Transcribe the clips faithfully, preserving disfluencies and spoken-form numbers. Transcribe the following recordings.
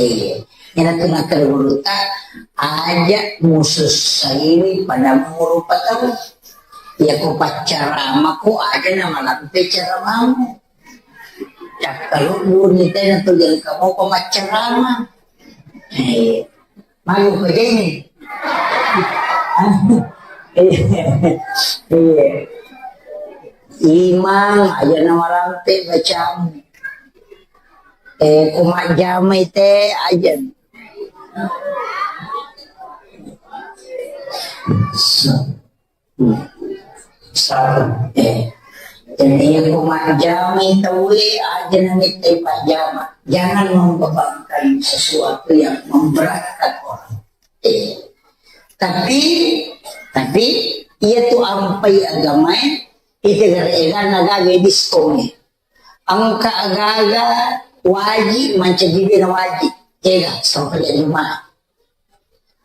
Eh, iyana tu nakkeda gurutta, aja musussaiwi padammu rupa tau. Iyako paccaramako aja namalampe caramamu. Cakkaludduni tena tu jengka mopa maccarama. Eh, malu ko jeni. Eh, eh. Imang aja namalampe bacamu. Eh, ko majjamai te aja. Sa-, eh, jadi iya ko majjamai tauwe aja namittai pajjama. Jangan membebankan sesuatu yang memberatkan orang. Eh, tapi, tapi iya tu ampai agamae, ite gare eganna gaga diskon. Engka agaga waji mancaji dena waji. Ega, sempajang Jumat.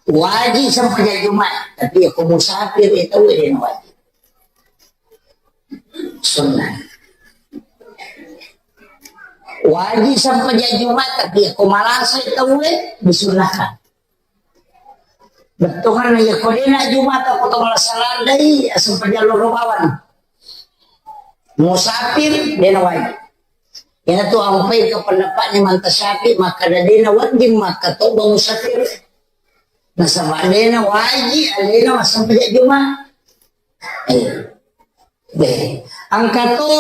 Waji sempajang Jumat, tapi ako musafir e tau dena waji. Sunnah. Waji sempajang Jumat, tapi ako malasa e tau e disunnahkan. Bettuanna iya ko dena Jumata ko to malasa landai, aseng pajallo ro bawang. Musafir, dena wajib. Iyana tu ampai ke pendapatnya manta Syafi'i, makkada dena wedding makkatobba musafir. Nasaba dena wajib alena massempajang Juma. Eh. Deh, engka to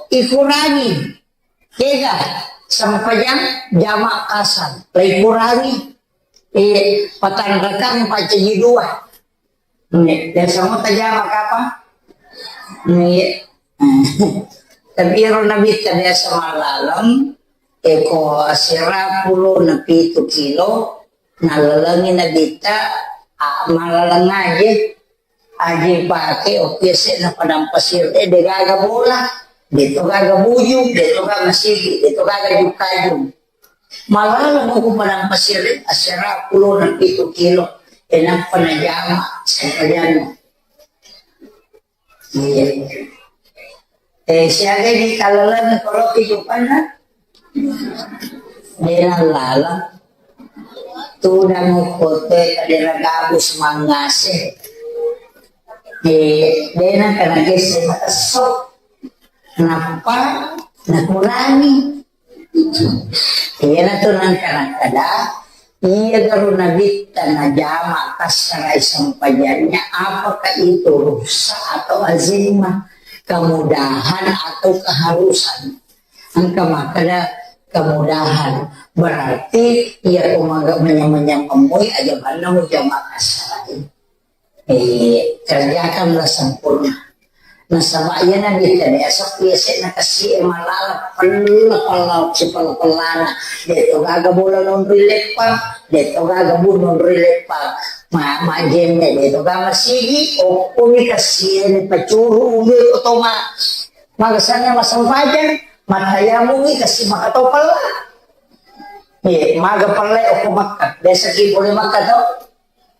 ikurangi. Kega sempajang jama kasar, la ikurangi. Eh, patanrakang pacaji dua. Nih, biasa mau tajama kapa? Nih. Tapi ero nabitta biasa malaleng, eko asera pulo na pitu kilo, nalalengi nabitta, ah, malaleng aja. Aje pake, oki ese na padang pasir, eh, degaga bola, deto gaga buju, deto gaga sigi, deto gaga jukaju. Malaleng ko padang pasir, eh, asera pulo na pitu kilo, eh, nappa najama, sempajang. Iya. Eh, siaga di kalalan kalau kehidupannya? Dena lala. Tudang kote kadera gabus mangase. Eh, dena kana gese matesso. Nappa nakurangi. Iyana tu nangka-, nakkada, iya garo nabitta najama kassarai sempajannya, apakah itu rukhsah atau azimah, kemudahan atau keharusan? Engka makkada kemudahan, berarti iya ko maga manyameng-nyameng moi aja manna mujama kassarai. Eh, kerjakanlah sempurna. Nasaba iya nabitta de asappi ese na kasi e malala pella pella sipella pellana. Deto gaga bola nonri leppang, deto gaga bu nonri leppang. Ma, majjemme deto gaga sigi, okkumi kasi e ni pacuru ulu ko toma. Maga sanna masempajang, matayamungi kasi maka to pella. Eh, maga pella okko Makka. Biasa ki pole Makka to.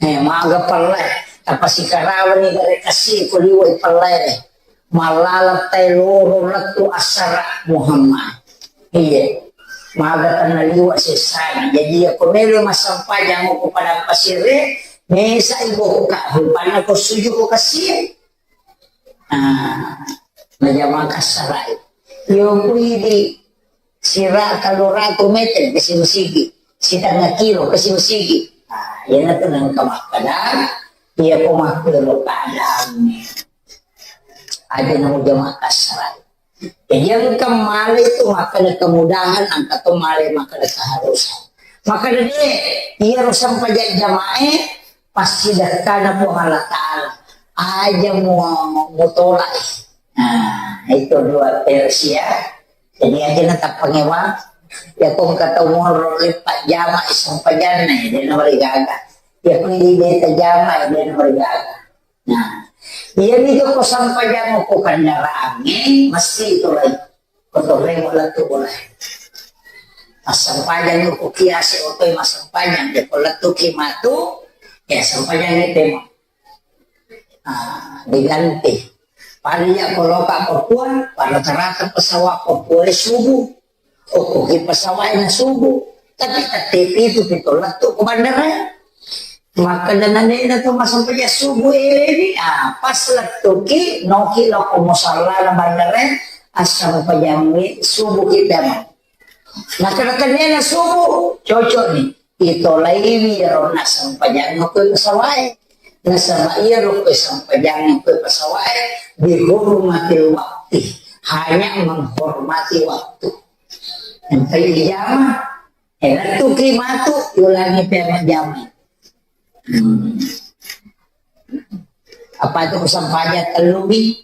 Eh, maga pellai, tapasikarawani gare kasi ko liwai pellai. Mallaleng tai loro lettu assara Muhammad. Iya. Maga tanna liwa sessana. Jadi iya ko melo massempajang ko padang pasire, mesa ibu ka rupanna ko suju ko kasi. Ah, najama kassarai. Yo kui di sira tellu ratu meter kasi masigi, sitengnga kilo kasi masigi. Ah, iyana tu nengka makkada, iya ko makkuro keadaanna. Aja namu jama kassarai. Jadi engka male tu makkada kemudahan, engka to male makkada keharusan. Makkada de, iya ro sempajang jamae, pasti dekkana Puang Allah Ta'ala. Aja mu, mutolak. Nah, itu dua versi ya. Jadi aja na tappangewa. Ya ko engka tau monro leppa jama sempajanna, ya, de na marigaga. Ya ko ini beta jama, ya, de na marigaga. Nah, iya mi ko sempajanna ko kendaraange, mesti itu lagi. Kotorremo lettu bola. Massempajang ko kiase otoe massempajang, de ko lettu ki matu, ya sempajang ni temo. Ah, diganti. Pada iya ko loka Papua, pada rata-rata pesawat Papua subuh. Okko ki pesawat na subuh. Tapi tette pitu, pitu lettu ko bandara. Makkeda nanena tu massempajang subuh eleni, ah, pas lettuki, noki lao ko musallana bandara, assempajang subuh kita mah. Makkeda tennena subuh, cocok ni. Itolaiwi iyaro nassempajang ko pesawae. Nasaba iyaro ko sempajang ko pesawae, bihurmatil wakti, hanya menghormati waktu. Engkai jama, eh, lettuki matu, ulangi pe majjama. Hmm. Apa itu sempajang tellubi?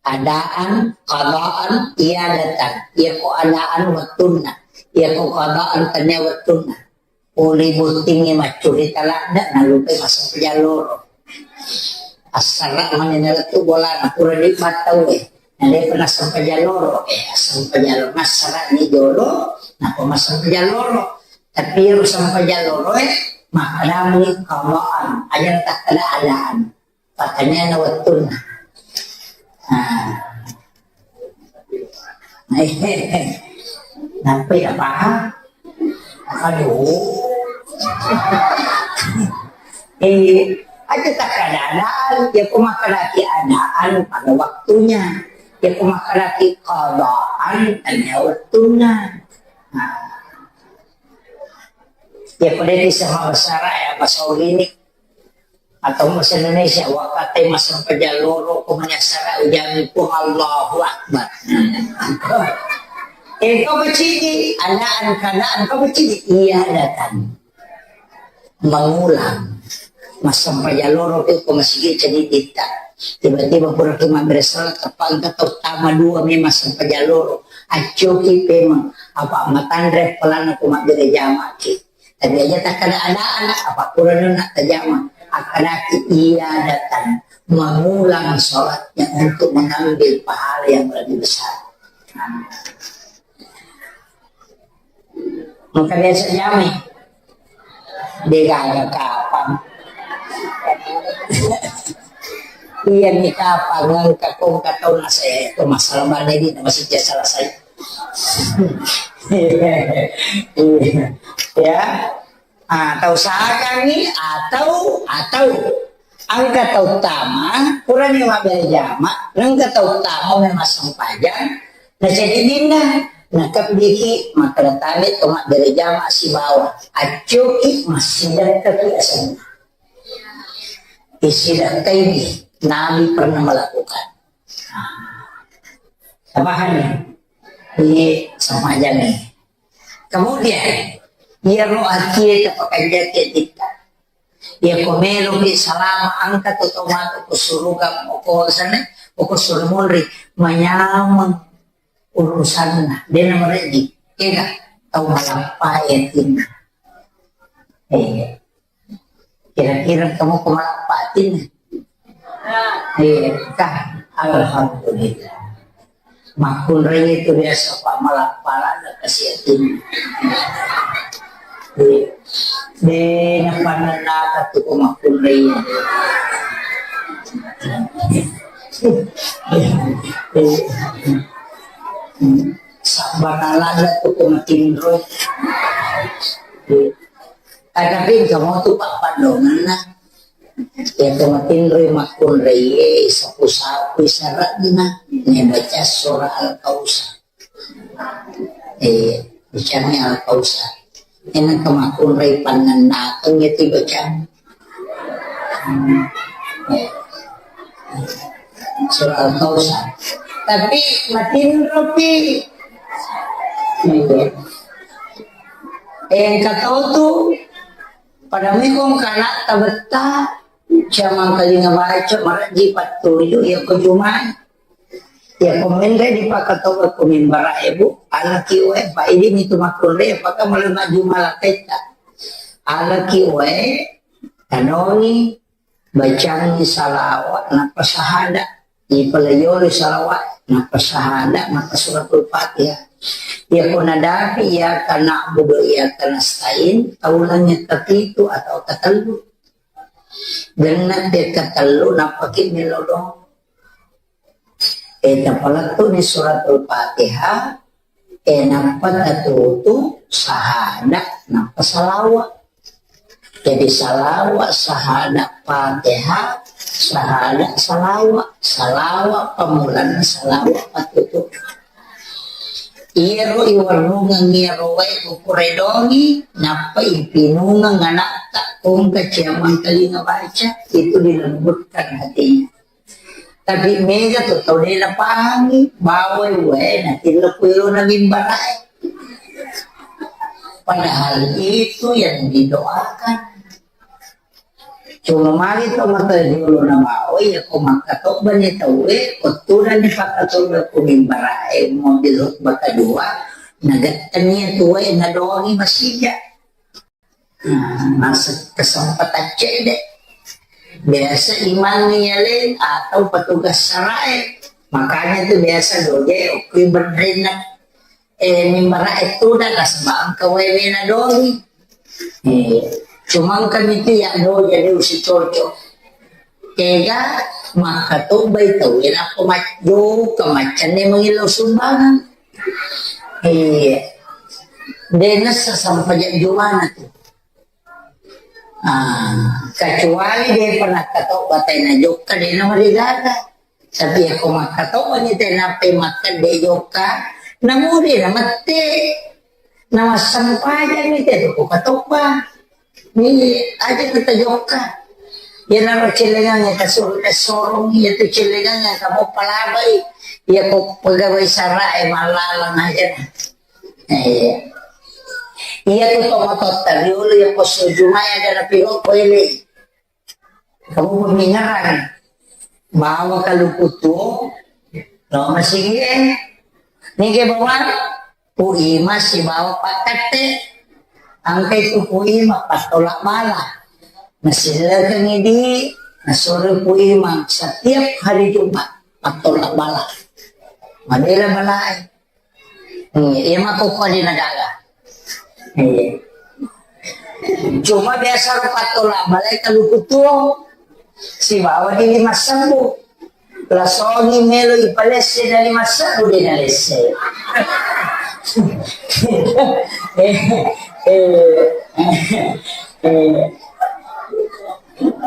Adaan, qadaan, iadatan. Iyako adaan wettunna. Iyako qadaan tania wettunna. Pole bottingnge maccurita ladde, nalupai massempajang loro. Assara mani nalettu bolana, pura dibattau e. Nade pernah sempajang loro, eh, sempajang loro. Massara ni jolo, napa massempajang loro. Tapi iyaro sempajang loro, eh, makkadami qadaan. Aja takkada adaan. Pattanianna wettunna. Ah. Nampai paham? Aduh. Eh, aja takkada adaan, ya ko makkadaki adaan pada waktunya. Ya ko makkadaki qadaan, tania wettunna. Nah. Ya ko de bisa mabasara ya, bahasa Ogini. Atau bahasa Indonesia, wakkatai massempajang loro ko manyassara ujangi Puang Allahu Akbar. Eh, kau kecili, adaan, keadaan, kau kecili, iadatan. Mengulang. Massempajang loro ko masigi cedidita. Tiba-tiba pura ki mabbere salat, teppa engka tau tama dua memang sempajang loro. Accoki pemeng, apa matanre pelana ko mabbere jamaki. Tapi aja takkada adaan, apa kurang nak tajama. Akkadaki iadatan, mengulang sholatnya untuk mengambil pahala yang lebih besar. Maka biasa jamai. Degaga kapang. Iya ni kapang, engka kong katau nasa itu masalah mana ini masih selesai. Ya. Ah, tau sakangngi atau, atau engka tau tama, purani mabbere jama, engka tau tama memang sempajang, na cedidinna, na kebbiki, makkeda tabe to mabbere jama sibawa, accoki, massidekkaki asenna. Isidakkaini, Nabi pernah melakukan. Tapahami? Ini sempajang ni. Kemudian, iyaro atie tapakanjaki titta. Iya ko meloki salama, engka to tau matu ko suruga, ko sana, ko sure munri, manyameng urusanna, dena mereji, ega tau malappa atinna. Eh, kira-kira kamu ko malappa atinna? Eh, kah, alhamdulillah. Makkunrai itu biasa, Pak, malappa la kasi atinna. Eh, dena panennaka tu ko makkunrai. Eh, eh, eh. Sabbana lada tu ko matinro. Eh, tapi kamu tu, Pak, padonganna. Iya, ko matinroi makkunraie, sapu-sapu saranna, nabaca surah Al-Kautsar. Eh, bacani Al-Kautsar. Enang ko makkunrai pannennakeng iya tu bacani. Hmm. Eh. Surah Al-Kautsar. Tapi matinropi. Iya. Eh, engka tau tu, pada mekong kana tabetta, Jamang kalinga baca, maraji pattuju, iya ko Jumai. Iya ko menre dipakatoba ko mimbara ebu, alaki oe, pa idi mitu makkunrai, apakah mulai maju malapetta. Alaki oe, tanoni, bacangi salawat, nappa sahada. Ipalayori salawat, nappa sahada, nappa suratul Fatihah. Iya ko nadapi, iyyaka na'budu wa iyyaka nasta'in, taulangi kapitu atau katellu. Genna te katellu, nappaki melo doang. Eh, tapalettu ni suratul Fatihah, E, nappa tatutu sahada, nappa salawa. Jadi salawa, sahada, Fatihah, sahada, salawa, salawa, pamulanna salawa, patutu. Iyaro iwarrungeng iyaro wae kukuredongi, nappa ipinungeng anakta, kongka ciamang telinga baca, itu dilembutkan hatinya. Tapi mega tu tau de napahangi, bawai wae natillo kuilona mimbarae. Padahal itu yang didoakan. Cuma magi to mata jolo na bawai, ya ko makkatobba ni tauwe, ko tudang ni pakkatobba ku mimbarae, mobil khutbah kedua, nagattengi tuwe nadoangi masija. Nah, masa kesempatan cedde. Biasa imang yaleng atau petugas sarae. Makanya tu biasa doje okui berrena, eh, mimbarae tudang nasaba engka wae wena dogi. Eh, cuma engka mitu ya doje de usi cocok. Tega makkatobbai tauwe nappa majjokka maccanne mangillau sumbangan. Iya. De nessa sampajang jumana tu. Ah, kecuali de pernah katobba tena jokka de na marigaga. Tapi ya ko makkatobba ni tena pe makkedde jokka, namu de na mette. Namassampajang ni te ko katobba. Ni aja kita jokka. Iyanaro cellengang iya kasur-, kasorong, iya tu cellengang iya kamu palabai. Iya ko pegawai sarae mallalang aja. Eh, iya tu tomatotta riolo iya posso jumai ada napiro ko ele. Kamu pemingaran. Bawa kaluku tuo, lo masigi e. Nige bawa Pu Imang sibawa Pak Katte. Angkai tu Pu Imang pattola bala. Nasillekengi di, nasuro Pu Imang setiap hari Jumat pattola bala. Madela balae. Hmm, iya makkokkoe di negara. Iya. Cuma biasa ro pattola balae kaluku tuo. Sibawa di lima sebbu. Lasongi melo ipalesse dari masa udah nalesse. Eh, eh, eh, eh.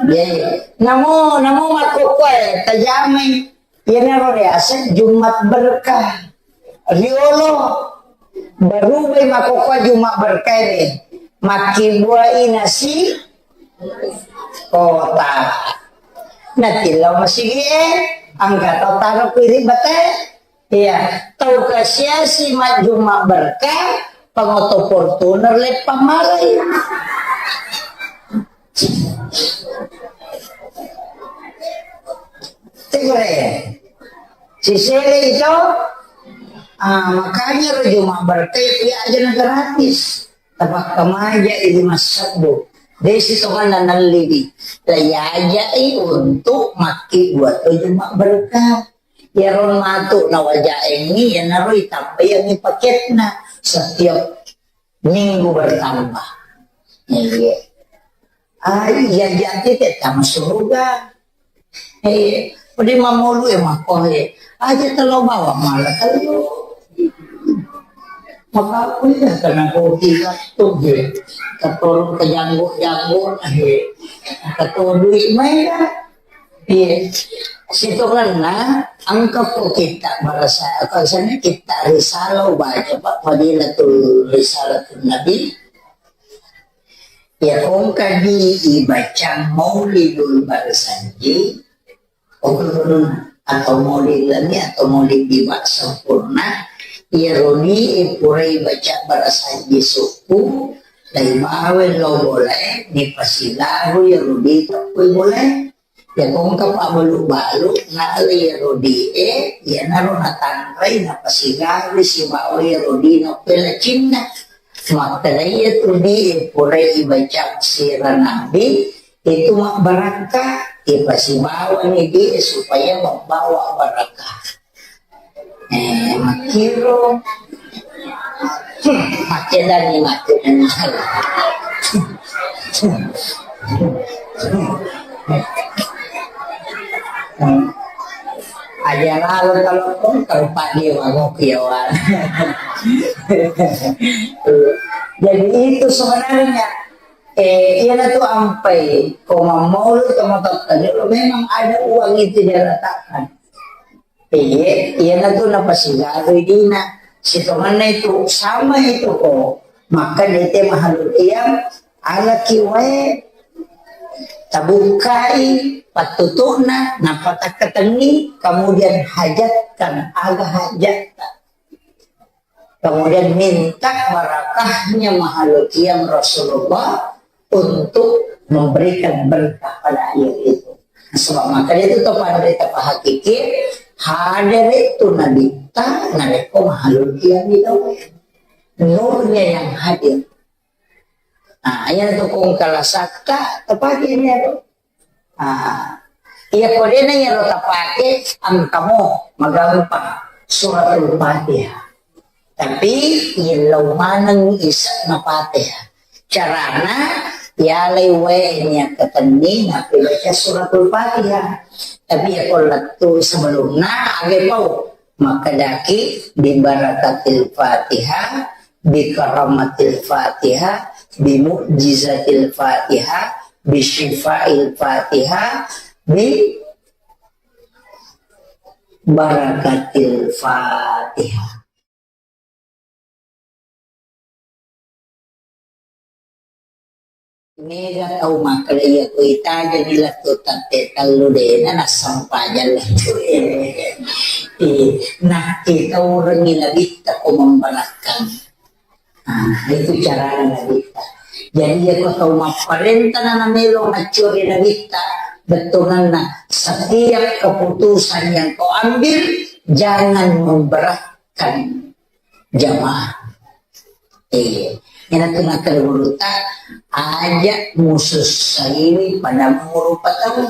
Jadi, namo, namo makkokkoe, tajamai. Iyanaro riaseng Jumat berkah. Riolo, barubai makkokkoe Jumat berkah ini. Makkibuai nasi, kota. Natillau masigi e, angka tau taro kiri bate. Iya, tau kasiasi majjuma berkah, pangoto Fortuner leppang malai. Tegore. Sisele itu, ah, makanya ro Jumat berkah iya aja na gratis. Tapakkamaja ini massebbu. Desi tonganna nalliwi. Layajai untuk makki buat Jumat berkah. Iyaro matu nawajaengngi, iyanaro itambaiangngi paketna setiap minggu bertambah. Iya. Ah, iya, jadi tama suruga. Eh, pudi mamulu ya makohe. Aja telo bawa malah telo. Maka aku ya karena kopi waktu dia. Keturun ke janggut-janggut, eh. Keturun duit main dah. Iya. Sitongenna, engka ko kitta barasa, apa sana kitta risalah ubaca, Pak, Fadilatul Risalatul Nabi. Ya, engka di ibaca Maulidul Barsanji, atau Maulid Lami, atau Maulid Diba Sempurna, ya, roni, eh, purai baca Barsanji suku, dai bawe lo boleh, ni pasilaru, ya, roni, tak boleh. Iya, ko engka pabbalu-balu, naala iyaro die, iyanaro natanrai, napasigawi sibawa iyaro die nappelacinna. Makkedai iyatu die, purai ibaca sira nabi, itu mabbarakka, ipasibawani die supaya membawa barakah. Eh, makkiro. Hmm, makkedani, makkedani. Hmm. Ya lalu kalau kau kalau Pak Dewa ngopi ya, Wan. Jadi itu sebenarnya, eh, iya tu ampai kau mau maulud, kau mau tak, memang ada uang itu dia letakkan. Iya, iyana tu napasigaga dina. Sitongenna itu sama itu ko. Maka dete mahalul qiyam, alaki wae, tabukkai pattutu'na, nappa takkatenni, kemudian hajatkan aga hajatta. Kemudian minta barakahnya mahalul qiyam Rasulullah untuk memberikan berkah pada air itu. Sebab maka itu to pada berita pahakiki, hadere tu nabitta, narekko mahalul qiyam itu. Nurnya yang hadir. Nah, yang tu kong kalasakka, tepatnya itu. Ah, iya, ko dena iyaro tapake, engkamo magampang Suratul Fatihah. Tapi yellau maneng ise'na Fatihah. Carana, yalai wae niakkatenni nappi baca Suratul Fatihah. Tapi ya ko lettu sebelumna, age pau. Makkedaki, "Bibarakatil Fatihah, bikaramatil Fatihah, bimu'jizatil Fatihah, bisyifail Fatihah, bibarakatil Fatihah." Mega tau makkeda iya ko itajani lettu tette tellu dena nassempajang lettu. Eh, nakkitaurengi nabitta ko membarakkang. Ah, itu carana nabitta. Jadi iya ko tau mapparentana namelo maccuri nabitta, bettuanna setiap keputusan yang kau ambil jangan memberatkan jamaah. Iya. Ina tu nakkeda gurutta, aja musussaiwi pada murupa tau.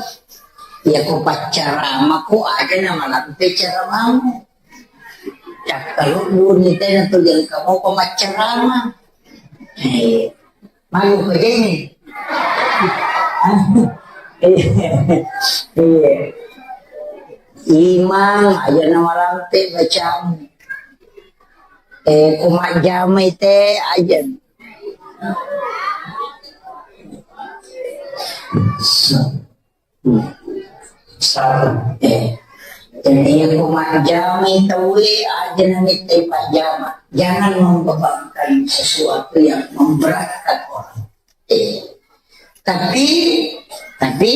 Iya ko paccaramako aja namalampe caramamu. Cakkalubbuni tena tu jangka mopa maccarama. Iya. Malu ko jeni. Iya. Iya. Imang aja namalampe bacamu. Eh, ko majjamai te aja. Sa-, eh, dan iya ko majjamai tauwe aja namittai pajjama. Jangan membebankan sesuatu yang memberatkan orang. Eh, tapi, tapi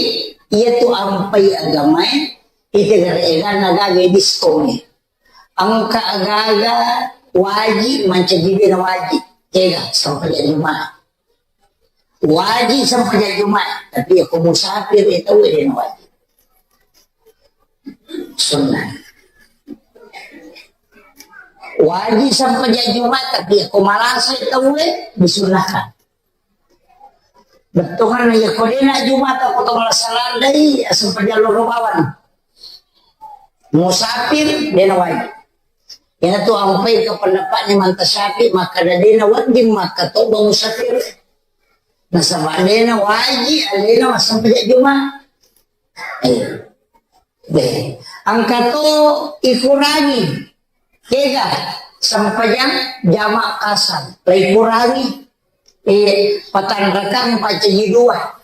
iya tu ampai agamae, itu gara-gara gagai diskon. Engka agaga waji mancaji dena waji. Ega, sempajang Jumat. Waji sempajang Jumat, tapi aku musafir ya tau dena waji. Sunnah. Waji sempajang Jumat, tapi aku malasa ya tau disunnahkan. Bettuanna iya ko dena Jumata ko to malasa landai, aseng pajallo ro bawang. Musafir, dena wajib. Iyana tu ampai ke pendapatnya manta Syafi'i, makkeda dena wajib, makkeda to musafir. Nasaba dena wajib, alena massempajang Juma. Eh. Deh. Engka to ikurangi. Kega sempajang jama kasar. Lai kurangi. Eh, patanrakang pacaji dua.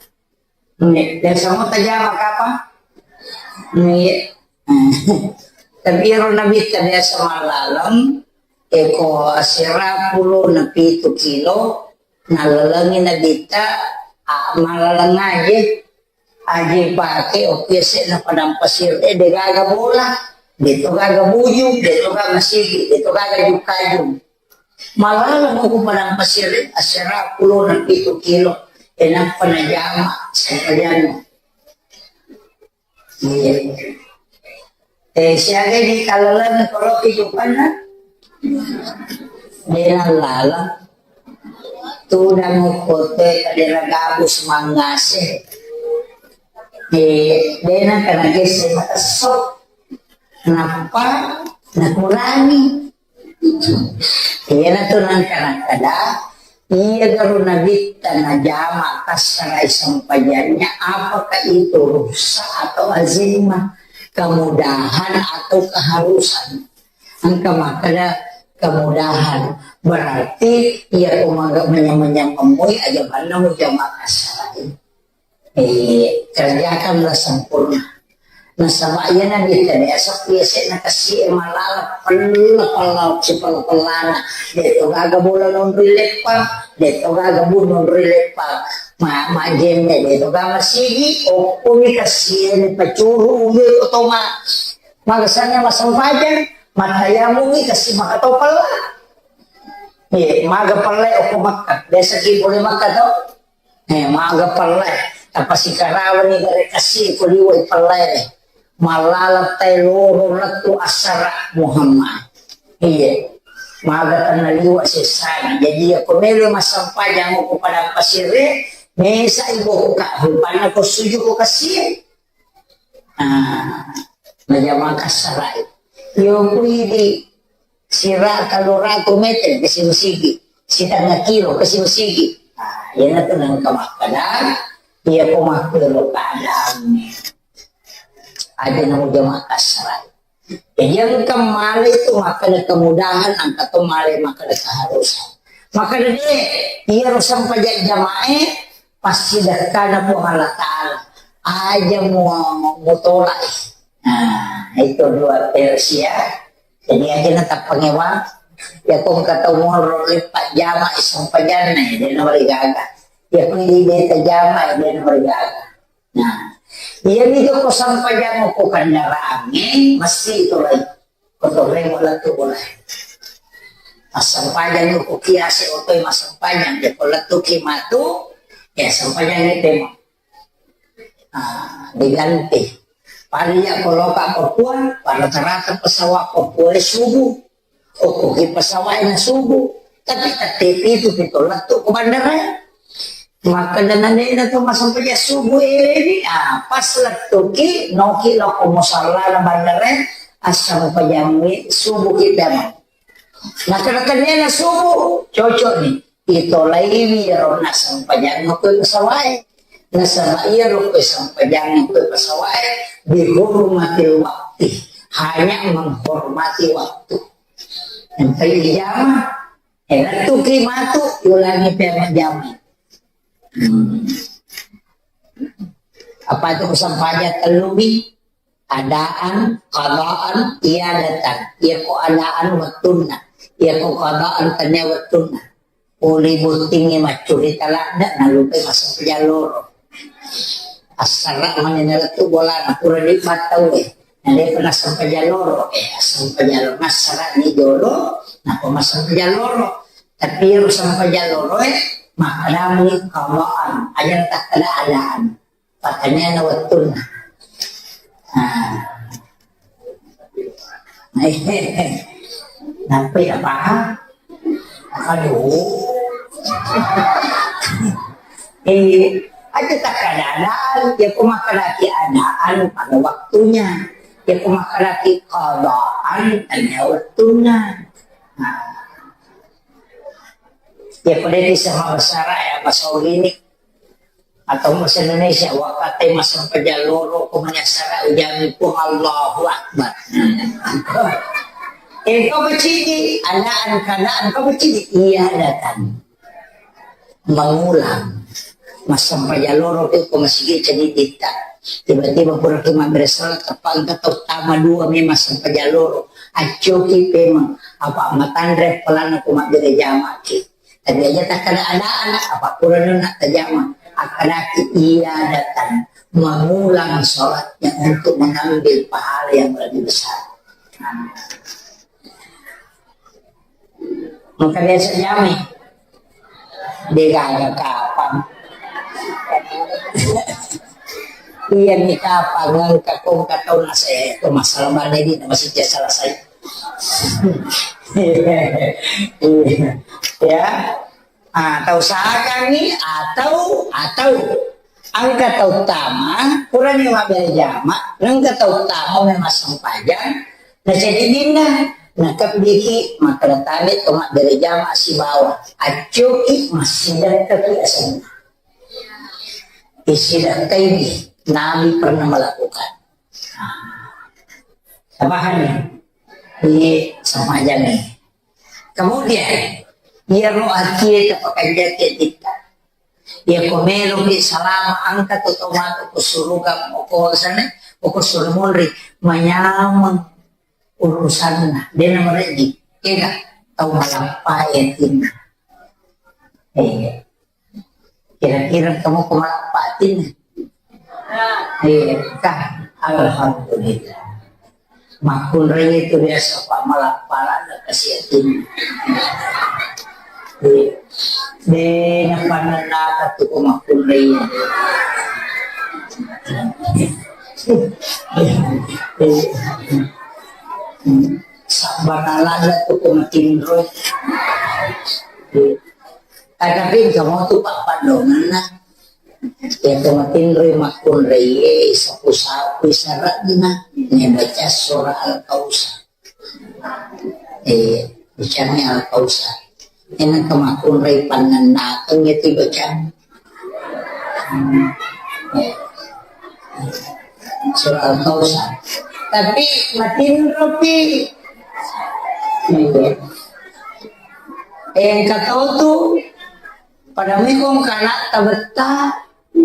Nih, biasa mau tajama kapa? Nih. Tapi ero nabitta biasa malaleng, eko asera pulo na pitu kilo, nalalengi nabitta, ah, malaleng aje. Aje pake, oke, se na padang pasir, eh, de gaga bola, de to gaga buju, de to gaga sigi, de to gaga jukaju. Malaleng ko padang pasir, eh, asera pulo na pitu kilo, eh, nappa najama, sempajang. Iya. Eh, siaga di kalalan koloki jupanna? Dena lala. Tudang kote kadera gabus mangase. Eh, dena kana gese matesok. Nappa nakurangi. Iyana tu nangka-nangkada, iya garu nabitta najama kassarai sempajannya, apakah itu rukhsah atau azimah? kemudahan atau keharusan. Engka makkeda kemudahan, berarti iya ko maga manyameng-nyameng moi aja banna mujama kassarai. Eh, kerjakanlah sempurna. Nasaba iya nabi tadi asap biasa na kasi malala pella pella si pella pellana. Deto gaga bola nonri leppang, deto gaga bu nonri leppang. Ma, ma jemme deto gaga sigi, okko mi kasi ni pacuru ulu ko toma. Maga sanna masempajang, matayamu mi kasi maka to pella. Eh, maga pella okko makka. Biasa ki boleh makka to. Eh, maga pellai, tapasikarawani gare kasi ko liwai pellai. Malala tai loro lettu assara Muhammad. Iya. Maga tanna liwa sessana. Jadi iya ko melo massempajang ko padang pasire, mesa ibu ka rupanna ko suju ko kasi. Ah, najama kassarai. Yo kuidi sira tellu ratu meter ke sigi-sigi, sitengnga kilo ke sigi-sigi. Ah, iyanatu nengka makkeda, iya ko makkero keadaannya. Aja namu jama kassarai. Jadi engka male itu makkeda kemudahan, engka to male makkeda keharusan. Makkeda de, iyaro sempajang jamae, passidekkana Puang Allah Ta'ala. Aja mu-, mutolak. Nah, itu dua versi ya. Jadi aja na tappangewa. Ya ko engka tau monro leppa jama sempajanna, ya, de na marigaga. Ya ko ini beta jama, ya, de na marigaga. Nah, iya mi ko sempajang ko kendaraange, mesti itu lagi. Ko torremo lettu bola. Massempajang ko kiase otoi massempajang, ya ko lettu ki matu, ya sempajang ni tema. Ah, diganti. Pada iya ko loka Papua, pada rata-rata pesawat Papua subuh. Okko ki pesawat na subuh. Tapi tette pitu pito lettu ko bandara. Makkeda nanena to massempajang subuh eleni, ah, pas lettuki, noki lao ko musallana bandara, assempajang subuh kita mah. Makkeda nanena subuh, cocok ni. Itolaiwi iyaro nassempajang ko pesawat. Nasaba iyaro ko sempajang ko pesawat, bihurmatil wakti, hanya menghormati waktu. Yang tadi jama, eh, lettuki matu, ulangi pemajama. Hmm. Apa itu sempajang tellu mi? Adaan, qadaan, iadatan. Iya ko adaan wettunna. Iya ko qadaan tania wettunna. Pole bottingnge maccurita ladde, nalupai massempajang loro. Assara mani nalettu bolana, pura di battau e. Nade pernah sempajang loro, eh, sempajang loro. Massara ni jolo, napa massempajang loro. Tapi ero sempajang loro e, makkedami qadaan. Aja takkeda adaan. Pattanianna wettunna. Ah. Nampai apa? Aduh. Eh, aja takkeda adaan, ya ko makkedaki adaan pada waktunya. Ya ko makkedaki qadaan, tania wettunna. Nah. Ya ko de bisa mabasara ya, bahasa ini. Atau bahasa Indonesia, wakkatai massempajang loro ko manyassara ujami Puang Allahu Akbar. Eh, kau kecili, adaan, keadaan, kau kecili. Iya, datang. Mengulang. Massempajang loro ko masigi cedidita. Tiba-tiba pura ki mabbere salat, teppa engka tau tama dua memang sempajang loro. Accoki pemeng, apa matanre pelana ko mabbere jamaki. Tapi aja takkeda adaan, apa purana tajama. Akkedaki iadatan, mengulang sholatnya untuk mengambil pahala yang lebih besar. Maka biasa jamai. Degaga kapang. Iya ni kapang, engka kongka tau nase, itu masalah mana ini, masih biasa selesai. Ya. Ah, tau sakangngi atau, atau engka tau tama, purani mabbere jama, engka tau tama memang sempajang, na cedidinna, na kebbiki, makkeda tabe to mabbere jama sibawa, accoki massidekkaki asenna. Isidakkai ni, Nabi pernah melakukan. Ah. Tapahanni? Iya, sempajang. Kemudian, iyaro atie tapakanjaki atitta. Iyako meloki salama, engka tu tau matu ko suruga, ko sana, ko suru munri, manyameng urusanna, de' namarejji. Ega tau malappa atinna. Eh, kira-kira kamu ko malappa atinna? Eh, kah, alhamdulillah. Makkunrai itu biasa pa malappa la kasi atinna. Eh, de' napannennaka tu ko makkunrai. Sabbaralada tu ko matinro. Tapi kamu tu pappadonganna. Ya ko matinro makkunrai, sapu-sapu saranna, ne baca surah Al-Kausar. Eh, bacani Al-Kausar. Engka makkunrai pannennakeng iya tibacang. Hmm. Eh. Surah Al-Kausar. Tapi matinropi. Iya. Eh, engka tau tu, pada mekong kana tabetta,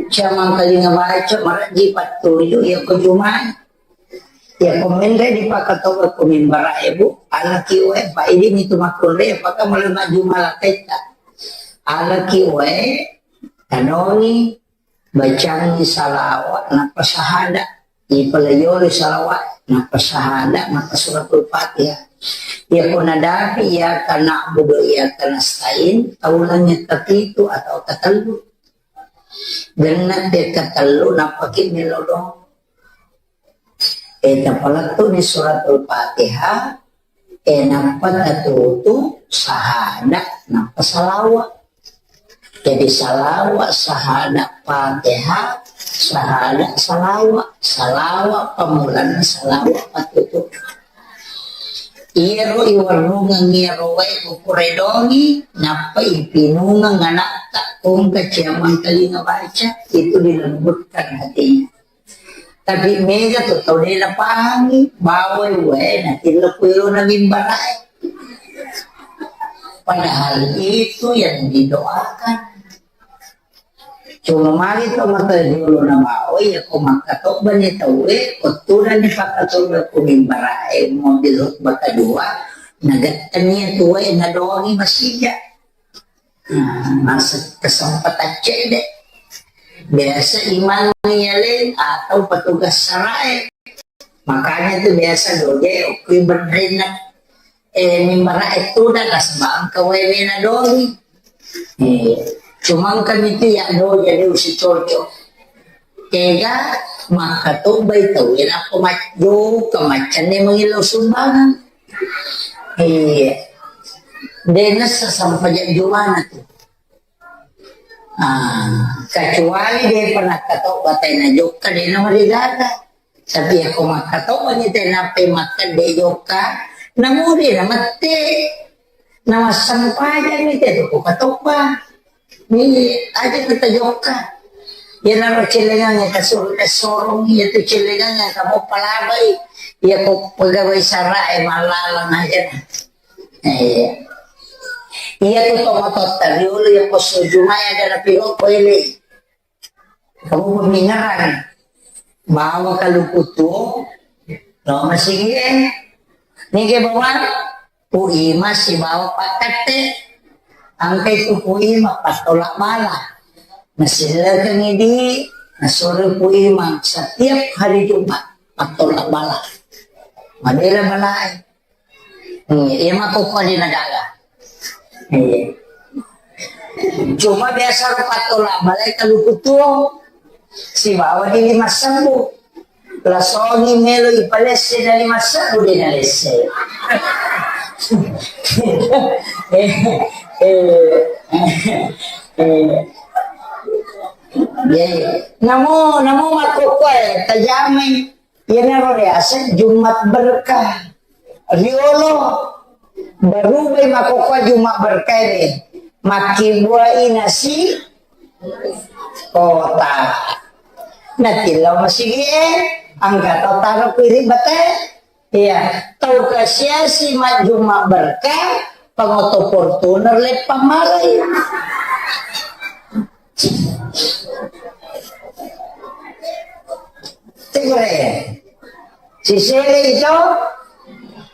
siamang kalinga baca, marejji pattuju, iya ko Jumat. Iya, kommenre dipakatobba ko mimbara e, Bu. Alaki wae, Pak, idi mitu makkunrai, apakah mulai maju malakaitta? Alaki wae, tanoni, bacangi salawa, nappa sahada. Ipalayori salawa, nappa sahada, nappa suratul Fatihah. Iya ko nadapi, iyyaka na'budu wa iyyaka nasta'in, taulangi kapitu atau katellu. Genna te katellu, nappa ki melo doang. Eh, tapalettu'ni suratul Fatihah, eh, nappa tatutu sahada, nappa salawa. Jadi salawa, sahada, Fatihah, sahada, salawa. Salawa pammulanna, salawa patutu. Iyaro iwarrungeng iyaro wae kukuredongi, nappa ipinungeng anakta, kongka ciamang kalinga baca, itu dilembutkan hatinya. Tapi mega tu tau de' napahangi, bawai wae natillo ku elona mimbarae. Padahal itu yang didoakan. Cuma magi to mata jolo na bawai, ya ko makkatobba ni tauwe, ko tudang ni pakkatobba ku mimbarae, mobil khutbah kedua, nagettani ya tuwe, nadoangi masija. Nah, masa kesempatan cedde. Biasa imang yaleng atau petugas sarae. Makanya tu biasa doje okui berrena, eh, mimbara e tudang nasaba engka wewe na doangi. Eh, cuma engka mitu ya doje de' usi cocok. Tega makkatobbai tauwe nappa majjo ka maccanne mangillau sumbangan. Iya. De' nessa sampajang jumana tu. Ah, kecuali de' pernah katobba tena jokka de' namarigaga. Tapi ya ko makkatobba ni tena pe makkedde jokka, namuri na mette. Namassampajang ni te tu ko katobba. Ni aja kita jokka. Ya naro celengang ya kasur kasorong ya tu celengang ya kamu palabai. Ya ko pegawai sara e malalang aja. Eh. Iya tu tomatotta riolo ya posso jumai ada napi ko ele. Kamu pemingaran. Bawa kaluku tu. Lo masih eh. Ni ke bawa. Puima sibawa pakkatte. Angkai tu puima pattolak bala. Masih lagi di. Nasoro puima setiap hari Jumat pattolak bala. Madera balae. Hmm, iya makkokkoe de' nagaga. Iya. Cuma biasa ro pattolak balae kaluku tuo. Sibawa di lima sebbu. Lasongi melo ipalesse dari lima sebbu de' nalesse. Eh, eh, eh, eh. Iya, iya. Namo, namo makkokkoe tajamai. Iyanaro riaseng Jumat berkah. Riolo barubai makkokkoe Jumat berkah ini. Makkibuai nasi kota. Natillau masigi e, angka tau taro kuiri bate. Iya, tau kasiasi majjuma berkah, pangoto Fortuner leppang malai. Tegere. Sisele itu.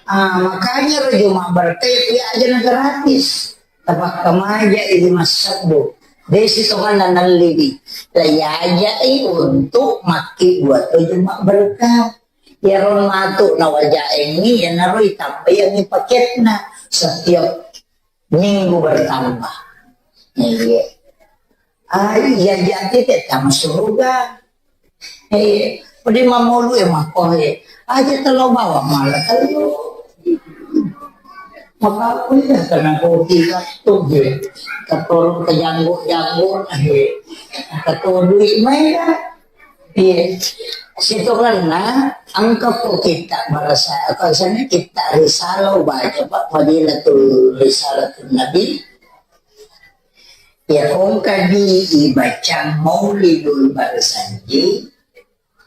Ah, makanya ro juma berkah ya aja na gratis. Tapakkamaja idi massebbu. Desi tonganna nalliwi. Laiajai untuk makki buat juma berkah. Iyaro matu nawajaengngi, iyanaro itambaiangngi paketna setiap minggu bertambah. Iya. Ah, iya jadi tama surga. Eh, pede mamolu e mako e. Aja telo bawa malah telo. Maka aku ya karena kopi waktu dia. Keturun ke janggut-janggut, eh. Keturun duit main. Iya. Sitongenna engka ko kitta barasa, apa sana kitta risalah baca, Pak, Fadilatul Risalatul Nabi. Ya, kongka di ibaca Maulidul Barzanji,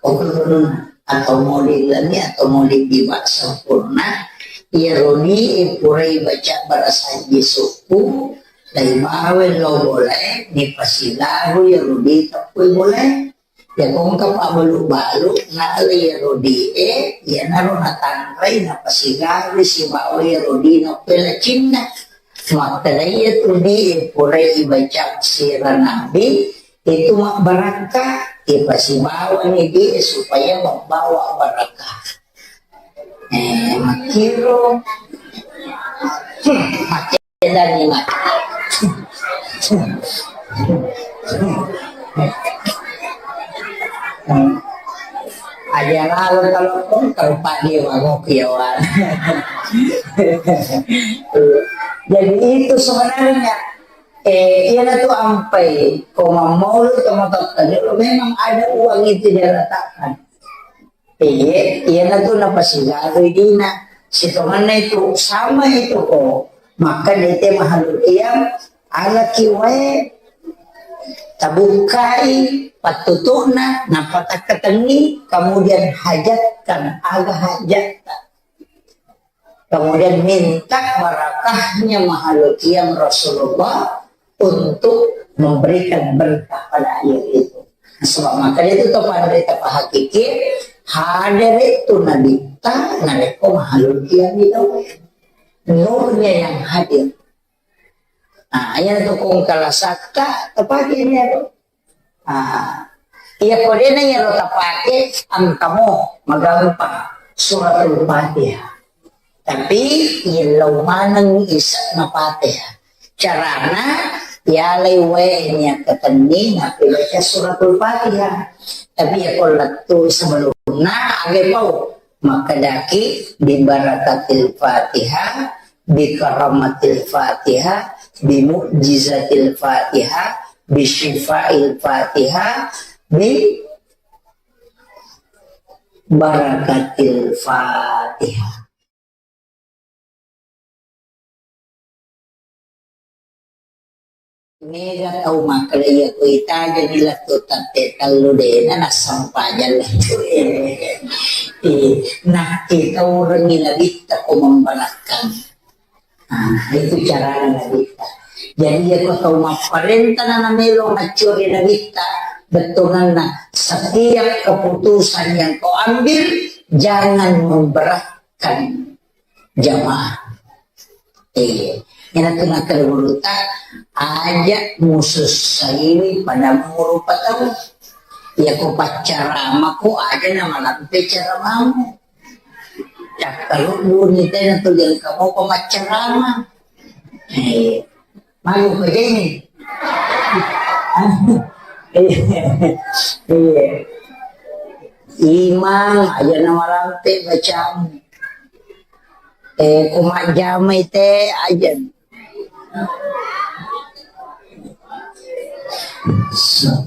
atau Maulid Lami atau Maulid Diwa sempurna, ya rodi purai baca Barzanji suku, dari bawa lo boleh, ni pasilaru ya rodi tepui boleh. Ya kongka pabbalu-balu, nalai rodie, iyanaro natanrai, napasigawi sibawa rodie napelacinna. Makkedai tu di, purai ibaca sira nabi, itu mabbarakka, ipasibawani di supaya membawa barakah. Eh, makkiro. Hmm, makkedani maka. Aja lalo telepon, terupak dia mangok ya, Wan. Jadi itu sebenarnya, eh, iya tu ampai, ko mammolu, teman-teman, memang ada uang itu dia letakkan. Iye, iyanatu napasigaru dina. Sitongenna itu sama itu ko. Maka dete mahalul qiyam, alaki wae, tabukkai pattutu'na, nappa takkatenni, kemudian hajatkan aga hajatta. Kemudian minta barakahnya mahalul qiyam Rasulullah untuk memberikan berkah pada air itu. Sebab maka itu to pada berita pahakiki, hadir itu Nabi ta, narekko mahalul qiyam itu. Nurnya yang hadir. Nah, iya tu kong kala sakka, tepaki ini aku. Ah, iya, ko dena iyaro tapake, engkamo magampang Suratul Fatihah. Tapi illau maneng ise'na Fatihah. Carana, yalai wae niakkatenni nappibaca Suratul Fatihah. Tapi ya ko lettu sebelumna, age pau. Makkedaki, "Bi barakatil Fatihah, bi karamatil Fatihah, bi mu'jizatil Fatihah, bi syifail Fatihah, bi barakatil Fatihah." Mega tau makkeda iya ko itajani lettu tette tellu dena nassempajang lettu e. Eh, nakkitaurengi nabitta ko memberakkang. Ah, itu carana nabitta. Jadi iya ko tau mapparenta na namelo maccuri nabitta, bettuanna setiap keputusan yang kau ambil jangan memberatkan jamaah. Iya. Iyana tu nakkeda gurutta, aja musussaiwi pada muru patau. Iya ko paccaramako aja namalampe caramamu. Cakkaludduni tena tu jangka mopa maccarama. Iya. Malu ko jeni. Iya. Imang aja namalampe bacamu. Eh, ko majjamai te aja. Sa-,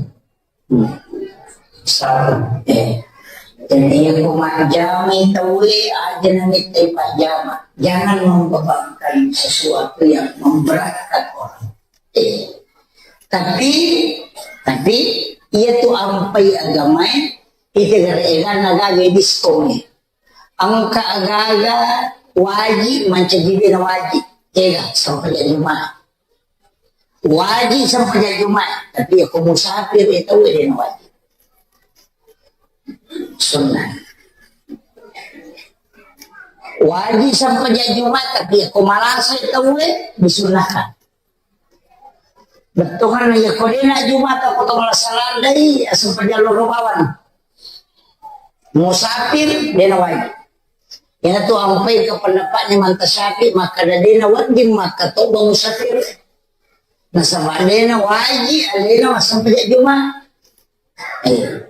sa-, eh. Jadi ya ko majjamai tauwe aja namittai pajjama. Jangan membebankan sesuatu yang memberatkan orang. Eh. Tapi, tapi iya tu ampai agamae, itu gara-gara naga gadis kome. Engka gaga waji, mancaji bena waji. Ega, sempajang Jumat. Waji sempajang Jumat, tapi ya ko musafir itu dena waji. Sunnah. Waji sempajang Jumat, tapi ya ko malasa itu disunnahkan. Bettuanna iya ko dena Jumata ko to malasa landai, aseng pajallo ro bawang. Musafir dena wajib. Iyana tu ampai ke pendapatnya manta Syafi'i, makkada dena wajib makka to ba musafir. Nasaba dena wajib alena massempajang Juma. Eh.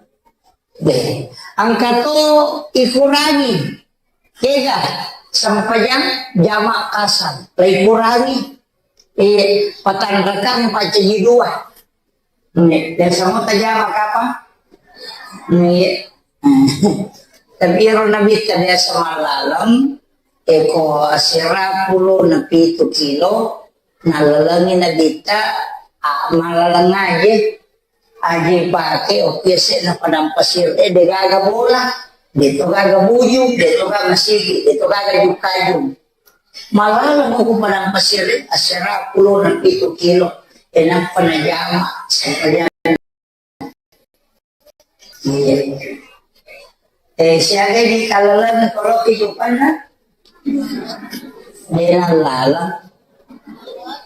Deh. Engka to ikurangi. Kega sempajang jama kasar. La ikurangi. Eh, patanrakang pacaji dua. Nggih, biasa mo tajama kapa? Nggih. Tapi ero Nabitta biasa mallaleng, eko asera pulo na pitu kilo, nallalengi Nabitta, a, mallaleng aje, aje pake, oki ese na padang pasir, eh, de gaga bola, de to gaga buju, de to gaga sigi, de to gaga jukajung. Mallaleng ko padang pasir, asera pulo na pitu kilo, e nappa najama, sempajang. Iya. Eh, siaga di kalaleng koroki jupanna? Dena lala.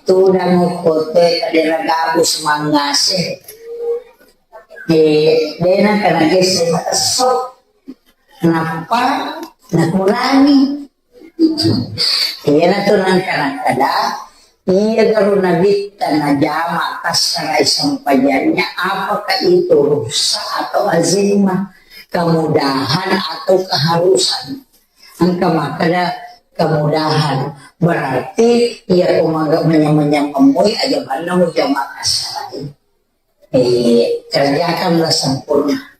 Tudang kote kadera gabus mangase. Eh, dena kana gese matesso. Nappa nakurangi. Iyanatu nangka nakkeda, iya garo Nabitta najama kassarai sempajannya, apakah itu rukhsah atau azimah, kemudahan atau keharusan? Engka makkeda kemudahan, berarti iya ko maga manyameng-nyameng moi aja banna mujama kassarai. Eh, kerjakanlah sempurna.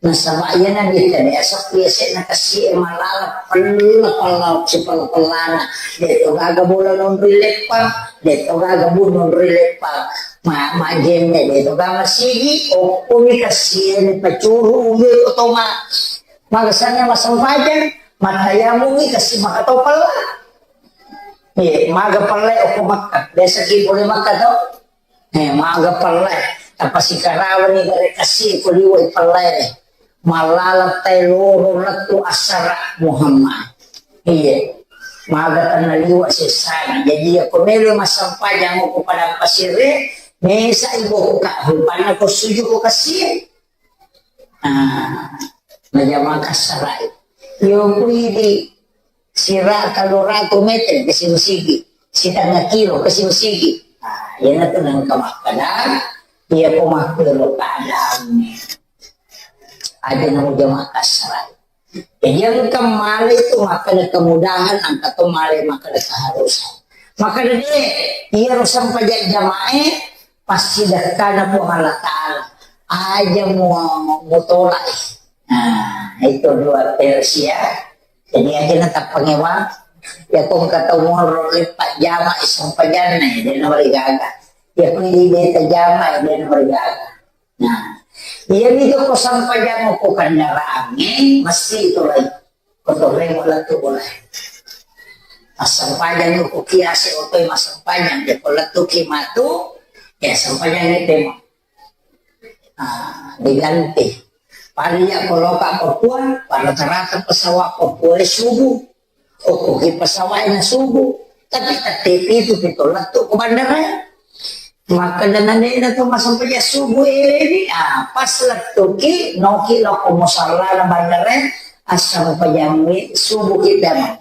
Nasaba iyana Nabitta de asappi yase'na kassie malala pella-pella, sipella-pellana. De to gaga bola nonroi leppang, de to gaga bu nonroi leppang. Ma, majenne de to gaga sigi, okkoni kassie ni pacuru uwe ko toma. Magasanna masempajang, matayamungi kassi maka to pella. Eh, maga pella okko Makkah. Biasa ki pole Makkah to. Eh, maga pellai, tappa sikarawani gare kasi ko liwai pellai. Mallaleng tai loro lettu assara Muhammad. Iya. Maga tenna liwa sessana. Jadi iya ko melo massempajang ko padang pasire, mesa iboka, rupanna ko suju ko kasi. Ah, najama kassarai. Yo kuidi sira tellu ratu meter kasi masigi, sitengnga kilo kasi masigi. Ah, iyanatu nengka makkeda, iya ko makkero keadaanna. Aja namo jama kassarai. Jadi engka male itu makkeda kemudahan, engka to male makkeda keharusan. Makkeda de, iyaro sempajang jamae, pasti dekkana Puang Allah Ta'ala. Aja mu-, mutolak. Nah, itu dua versi ya. Jadi aja na tappangewa. Ya ko engka tau monro leppa jama sempajanna, ya, de na marigaga. Ya ko idi beta jama, ya, de na marigaga. Nah, iyami to ko sempajang ko kendaraangnge, mesti itu lagi. Kotorremo lettu bola. Massempajang ko kiase otoi massempajang, de ko lettuki matu, ya sempajang itu. Ah, diganti. Pada iya ko loka Papua, pada rata-rata pesawat Papua e subuh. Okkoki pesawat na subuh. Tapi tette pitu pi to lettu ko bandara. Makkeda nandena to massempajang subuh eleni, ah, pas lettuki, noki loko musallana bandara, assempajangi subuh kita mah.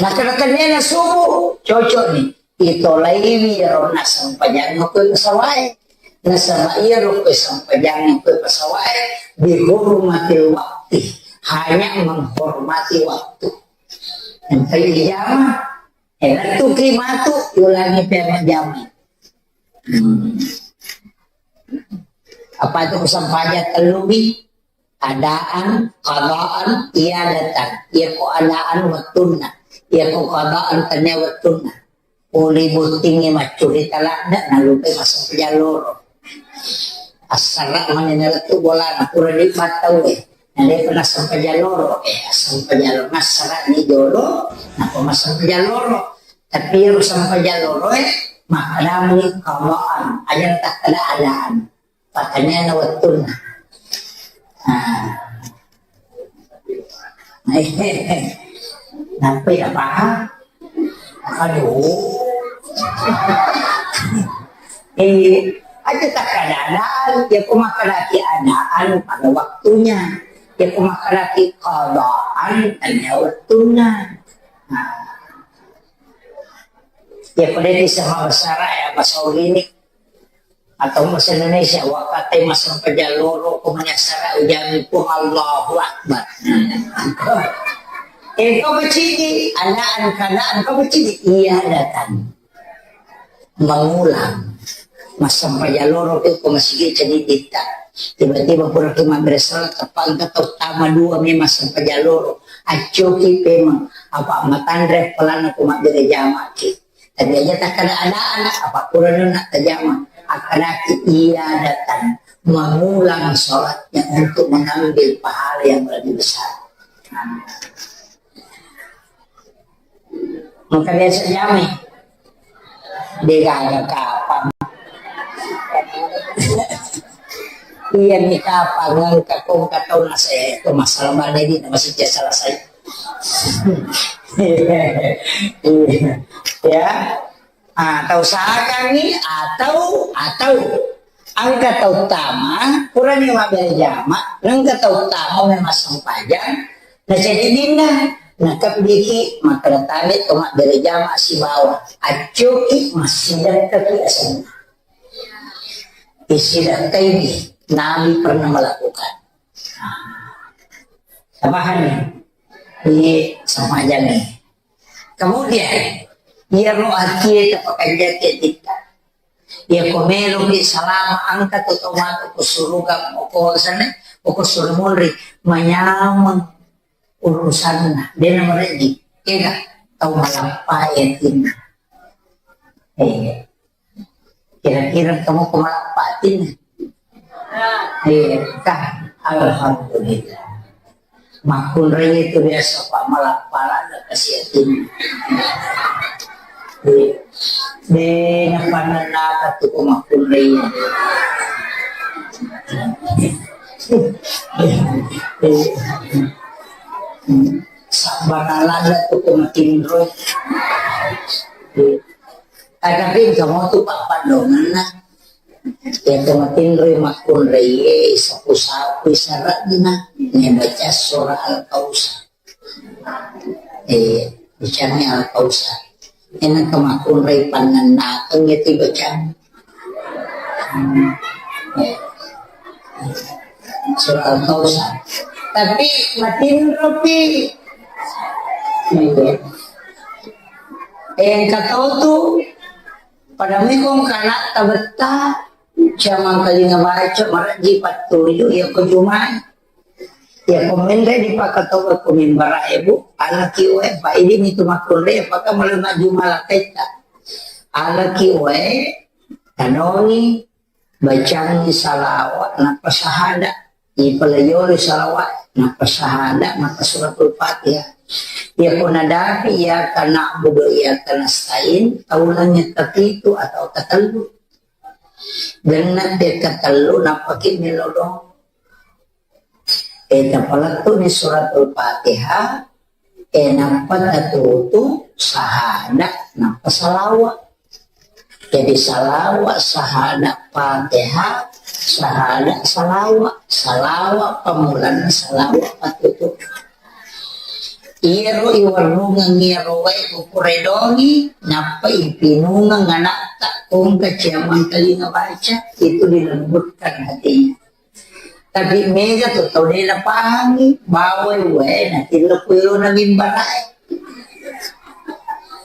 Makkeda tennena subuh, cocok ni. Itolaiwi iyaro nassempajang ko pesawat e. Nasaba iyaro ko sempajang ko pesawat e, bihurmatil wakti. Hanya menghormati waktu. Yang tadi jama, eh, lettuki matu, ulangi pemajama. Hmm. Apa itu sempajang tellu mi? Adaan, qadaan, iadatan. Iya ko adaan wettunna. Iya ko qadaan tania wettunna. Pole bottingnge maccurita ladde, nalupai massempajang loro. Assara mani nalettu bolana, pura dibattau e. Nah, dia pernah sempajang loro, eh, sempajang loro, massara'ni jolo, nappa massempajang loro. Tapi ero sempajang loro, eh, makkedami qadaan, aja takkeda adaan. Pertanyaanna wettunna. Nah. Nappai napahang? Aduh. Eh, aja takkeda adaan, ya ko makkedaki adaan pada waktunya. Ya ko makkedaki qadaan, tania wettunna. Nah. Ya ko de' bisa mabasara ya, bahasa Ogini. Atau bahasa Indonesia, wakkatai massempajang loro, ko mani assara ujami Puang Allahu Akbar. Eh, kau kecidi, adaan, keadaan, kau kecidi, iya datang. Mengulang. Massempajang loro tu ko masigi cedidita. Tiba-tiba pura tu mabbere salat, teppa engka tau tama dua memang sempajang loro. Accoki pemeng, apa matanre pelana ko mabbere jamaki. Tapi aja takkeda adaan, apa purana nattajama, akkedaki iya datang mengulang sholatnya untuk mengambil pahala yang lebih besar. Maka biasa jamai. Degaga kapang. Iya ni kapang, engka kong katau nase, itu masalah mana ini, masih selesai. Ya. Ah, tau sakangngi, atau, atau engka tau tama, purani mabbere jama, engka tau tama memang sempajang, na cedidinna, na kebbiki, makkeda tabe to mabbere jama sibawa, accoki massidakkaki asenna. Isidakkai, Nabi pernah melakukan. Tapahami? Ini sama aja nih. Kemudian, iyaro atie tapakanjaki atitta. Iya ko meloki salama, engka tu tau matu ko suruga, ko sana, ko suru munri, manyameng urusanna. Dena mereji, ega tau malappa atinna. Eh, kira-kira kamu ko malappa atinna? Iya, kah? Alhamdulillah. Makkunrai itu biasa, Pak, malappa-lappa kasi atinna. Iya. Dena pannennaka tu ko makkunrai. Sabbanalana tu ko matinro. Iya. Tatapi engka motu pappaddongenna. Iya, to matinroi makkunraie, sapu-sapui sara'na, nabaca surah Al-Kautsar. Eh, bacani Al-Kautsar. Enang ke makkunrai pannennakeng iya tu bacang. Hmm. Eh. Surah Al-Kautsar. Tapi matinropi. Iya. Eh, engka to tu Pada mekong kana tabetta, camang kalinga baca, maraji pattuju, iya ko jumai. Iya ko menre dipakatoba ko mimbara ebu, alaki wae, pa idi mitu makkunre, paka mulai majjuma laketta. Alaki wae, tanongi, bacangi salawat, nappa sahada. Ipalaiolo salawat, nappa sahada, nappa suratul Fatihah. Iya ko nadapi, iyyaka na'budu wa iyyaka nasta'in, taulangi kapitu atau katellu. Genna pekka tellu, nappaki melodong. Eh, tapalettu ni suratul Fatihah, eh, nappa tatutu sahada, nappa salawa. Jadi salawa, sahada, Fatihah, sahada, salawa. Salawa pamulanna, salawa patutu. Iyaro iwarrungeng iyaro wae kukuredongi, nappa ipinungeng anakta, kongka ciamang telinga baca, itu dilembutkan hatinya. Tapi mega tu tau de napahangi, bawai wae natillo kuilona mimbarae.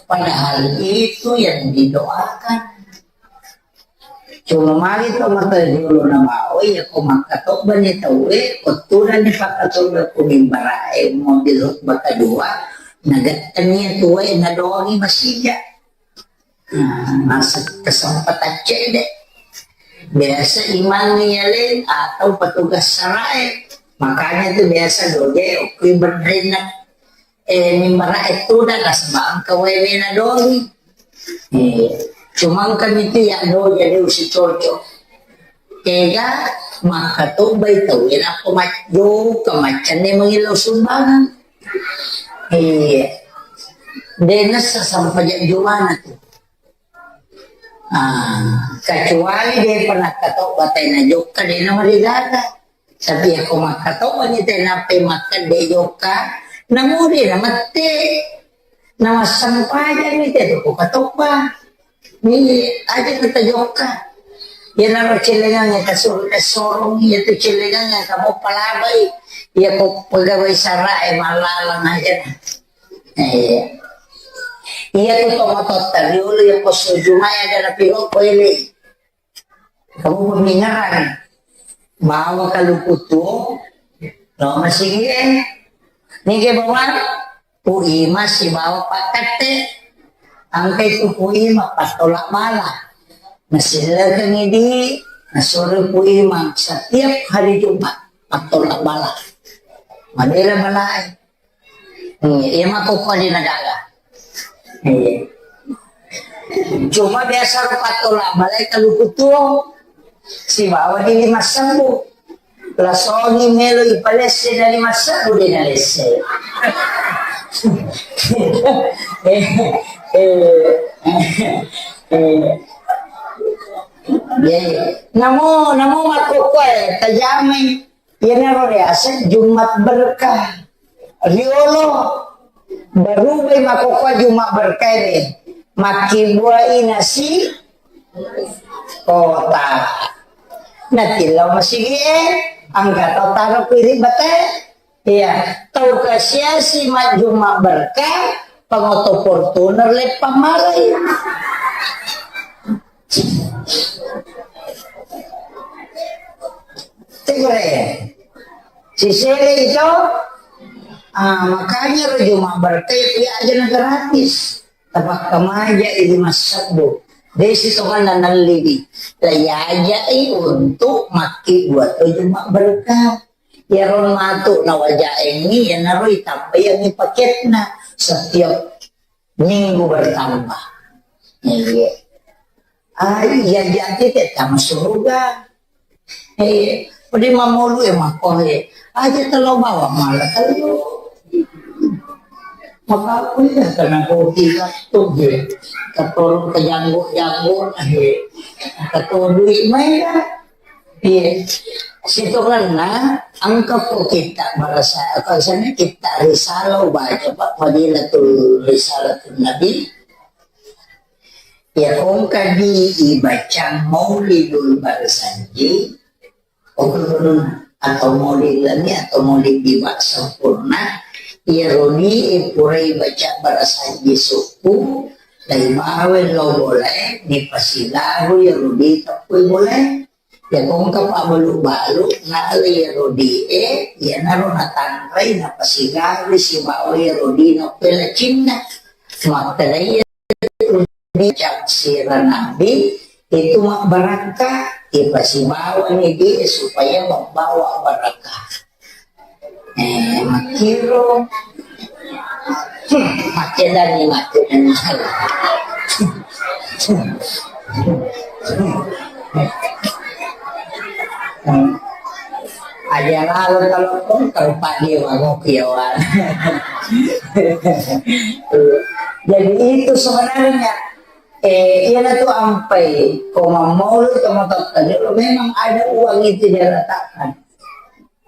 Padahal itu yang didoakan. Cuma magi to mata dulu na bawai, ya ko makkatobba ni tauwe, ko tudang ni pakkatobba ku mimbarae, mobil khutbah kedua, nagattengi tuwe nadoangi masija. Nah, masa kesempatan cedde. Biasa imang yaleng atau petugas sarae. Makanya tu biasa doje okkui berrinna, eh, mimbara e tuda nasaba engka wae wena doi. Eh, cuma engka mitu ya doje de usi cocok. Ega makkatobbai tau e nappa majjo ke maccanne mangillau sumbangan. Iya. De nessa sampajak jumana tu. Ah, kecuali de pernah katau batai na jokka de na marigaga. Tapi ako makkatobba ni te nappai makkedde jokka, namuri na mette, na massampajang ni te tu ko katobba. Ni aja kita jokka. Ya naro celengang ya kasur sorong ya tu celengang ya kamu palabai. Ya ko pegawai sara e malalang aja. Eh, iya tu tomototta riolo ya ko sujumai ada na piro ko ele. Kamu pemmingaran. Bawa kaluku tuo, lo masigi e. Nige bawa, Pu Ima sibawa Pak Katte. Angkai tu Pu Ima pattola bala. Nasilakengi di, nasuro Pu Ima setiap hari Jumat pattola bala. Madela balae. Hmm, iya makkokkoe de nagaga. Iya. Cuma biasa ro pattola balae kaluku tuo sibawa di lima sebbu. Lasongi melo ipalesse na lima sebbu de nalesse. Eh, eh, eh, eh. Iya, iya. Namo, namo makkokkoe tajamai. Iyanaro riaseng Jumat berkah. Riolo berubai makkokkoe Jumat berkah ini. Makkibuai nasi kota. Natillau masigi e, angka tau taro piri bate. Iya, tau kasiasi majjuma berkah, pangoto Fortuner leppang malai. Tegere. Sisele itu. Ah, makanya ro Jumat berkah ya aja gratis. Tapakkamaja i lima sebbu. Desi tonganna nalliwi. Laiajai untuk makki buat Jumat berkah. Iyaro matu nawajaengngi, iyanaro itambaiangngi paketna setiap minggu bertambah. Iya. Ah, iya, jadi tama surga. Eh, pada mamolu e mako e. Aja telo bawa malah telo. Maka aku ya karena kopi waktu je. Keturun ke janggut-janggut, eh. Ketua duit main. Iya. Sitongenna engka ko kitta barasa, apa sana kitta risalah baca, Pak, Fadilatul Risalatul Nabi. Ya, kongka di ibacang Maulidul Barsanji, atau Maulid Lami atau Maulid Diba sempurna, iya roni purai baca Barsanji suku, dari bawel lo boleh, ni pasilaru ya rodi tapui boleh. Ya kongka pabbalu-balu, nala iyaro die, iyanaro natanrai, napasigawi sibawa iyaro dina pelacinna. Makkedai iyaro di cap sira nabi, itu mabbarakka, ipasibawani die supaya membawa barakah. Eh, makkiro. Hmm, makkedani, makkedani. Hmm. Aja lalo telepon, terupak dia, wah, ngopi ya, wah. Jadi itu sebenarnya, eh, iya tu ampai, ko mammolu, ko matotta, memang ada uang itu dia letakkan.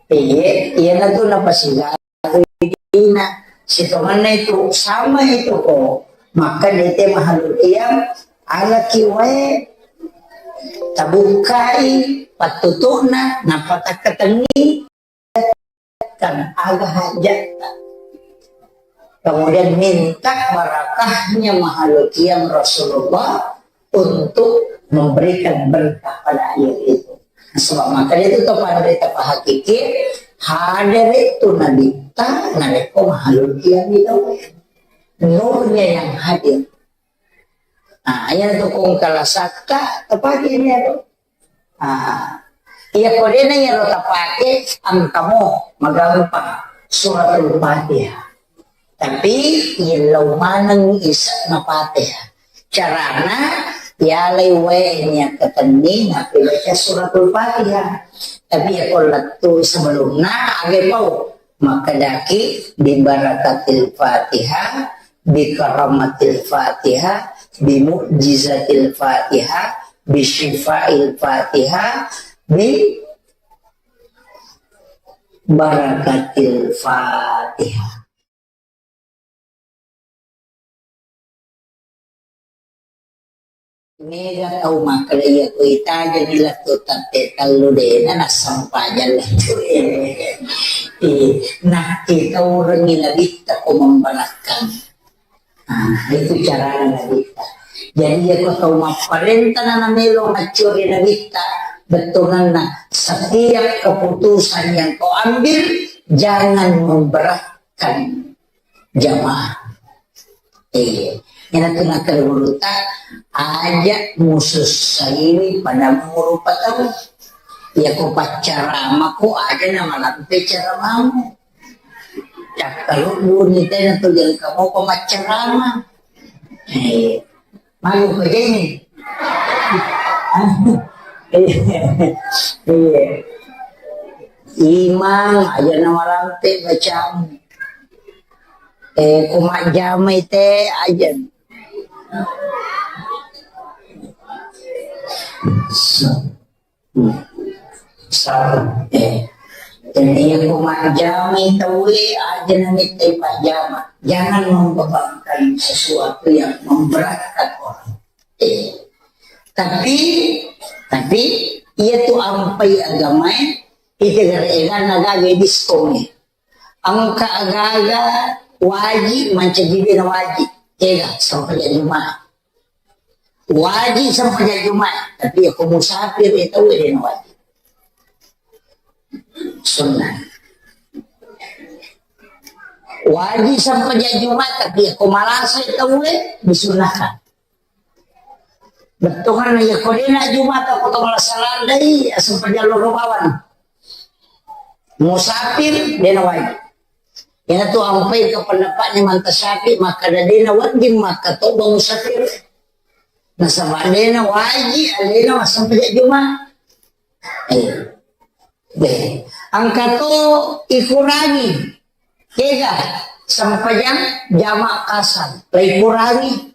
Iya, iyana tu napasigawi dina. Sitongenna itu, sama itu ko. Maka nite mahalul qiyam, alaki wae, tabukkai pattutu'na, nappa takkatengi, kan aga hajatta. Kemudian minta barakahnya mahalul qiyam Rasulullah untuk memberikan berkah pada air itu. Sebab maka itu to pada berita pahakiki, hadir itu Nabi ta, narekko mahalul qiyam itu. Nurnya yang hadir. Nah, yang tu kong kalasakka, tepatnya itu. Ah, Iya, ko dena iyaro tapake, engkamo magampang suratul Fatihah. Tapi illau maneng ise'na Fatihah. Carana, yalai wae niakkatenni nappi baca suratul Fatihah. Tapi iya ko lettu sebelumna, age pau makkedaki bi barakatil Fatihah, bi karamatil Fatihah, bi mu'jizatil Fatihah, bi syifail Fatihah, bi barakatil Fatihah. Mega tau makkeda iya ko itajeng lettu tette tellu dena nassempajang lettu. Eh, nakkitaurengi nabitta ko memberakan. Ah, itu carana nabitta. Jadi iya ko tau mapparenta na namelo maccuri nabitta, bettuanna setiap keputusan yang kau ambil jangan memberatkan jamaah. Iya. Iyana tu nakkeda gurutta, aja musussaiwi pada murupa tau. Iya ko paccaramako aja namalampe caramamu. Cakkalubbuni tena tu jangka mopa maccarama. Eh, malu ko jeni. Iya. Imang aja namalampe bacamu. Eh, ko majjamai te aja. Sa-, eh, jadi iya ko majjamai tauwe aja namittai pajjama. Jangan membebankan sesuatu yang memberatkan orang. Eh, tapi, tapi iya tu ampai agamae, ite gare-, egana gaga diskon. Engka agaga waji mancaji dena waji. Ega, sempajang Jumat. Waji sempajang Jumat, tapi iya ko musafir iya tau dena waji. Sunnah. Waji sempajang Jumat, tapi iya ko malasa iya tau disunnahkan. Bettuanna iya ko dena Jumata ko to malasa landai, sempajang loro bawang. Musafir, dena wajib. Iyana tu ampai ke pendapatnya Imam Syafi'i, makkeda dena wajib makkatoba musafir. Nasaba dena wajib alena massempajang Juma. Eh. Deh. Engka to ikurangi. Kega sempajang jama kasar. La ikurangi.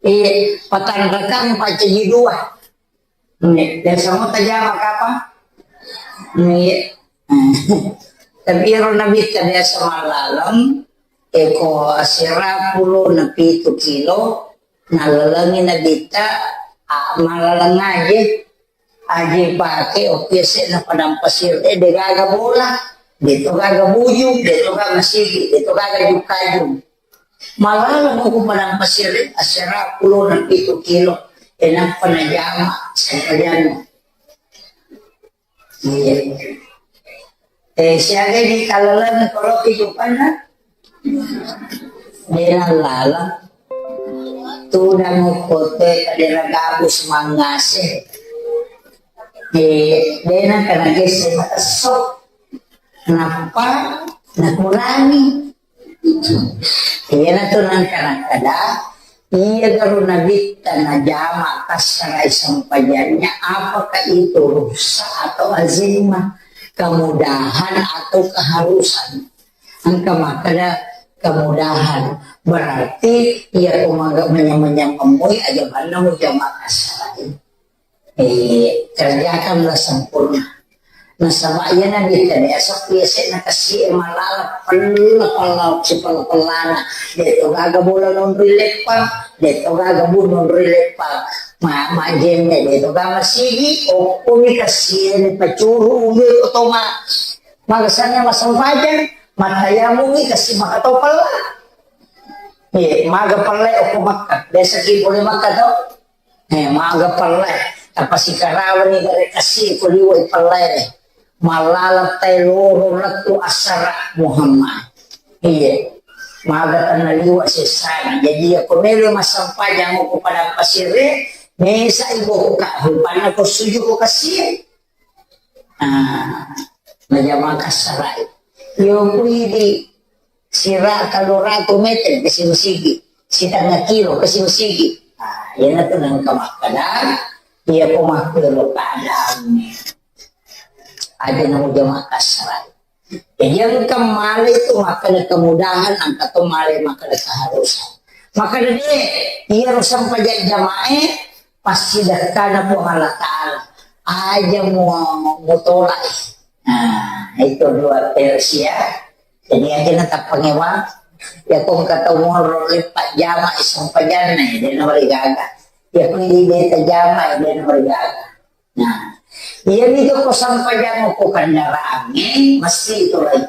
Eh, patanrakang pacaji dua. Nge, biasa mo tajama kapang? Nge. Tapi ero nabitta biasa mallaleng, eko asera pulo na pitu kilo, nallalengi nabitta, a, mallaleng aje, aje pake, oki ese na padang pasir, eh, degaga bola, deto gaga bujung, deto gaga masigi, deto gaga jukajung. Mallaleng ko padang pasir, asera pulo na pitu kilo, e nappa najama sempajang. Iya. Eh, siaga di kalaleng koloki jupanna? Dena laleng. Tudang okko te kadera gabus mangase. Eh, dena kana gese matesso. Nappa nakurangi. Iyanatu nangka nakkeda, iya garo nabitta najama kassarai sempajannya, apakah itu rukhsah atau azimah? Kemudahan atau keharusan? Engka makkeda kemudahan, berarti iya ko maga manyameng-nyameng moi aja manna mujama kassarai. Eh, kerjakanlah sempurna. Nasaba iyana biasa biasa biasa na kasi malala pella pella si pella pellana. Deto gaga bola nonroi leppang, deto gaga bu nonroi leppang. Ma, ma jenne deto gaga sigi, okko mi kasi ni pacuru uwe otoma. Maga sanna masempajang, matayamu mi kasi maka to pella. Eh, maga pella okko Makkah. Biasa ki boleh Makkah to. Eh, maga pellai, tapasikarabani gare kasi ko liwai pellai. Malala tai loro lettu asara Muhammad. Iya. Maga tanna liwa sesana. Jadi iya ko melo massempajang ko padang pasire, mesa ibu ka rupanna ko suju ko kasi. Ah, najama kassara'i. Yo kuidi sira kaloratu meter ke sigi-sigi, sitengnga kilo ke sigi-sigi. Ah, iyanatu nengka makkeda, iya ko makkero keadaanna. Aja namo jama kassara'i. Jadi engka male itu makkeda kemudahan, engka to male makkeda keharusan. Makkeda de, iyaro sempajang jamae passidekkana Puang Allah Ta'ala. Aja mu, mutolak. Nah, itu dua versi ya. Jadi aja natappangewa. Ya ko engka tau monro leppa jama sempajanna, ya, de na marigaga. Ya ko de tajama, ya, de na marigaga. Nah, iyami jokko sampajang ko kendaraangnge, mesti tolai.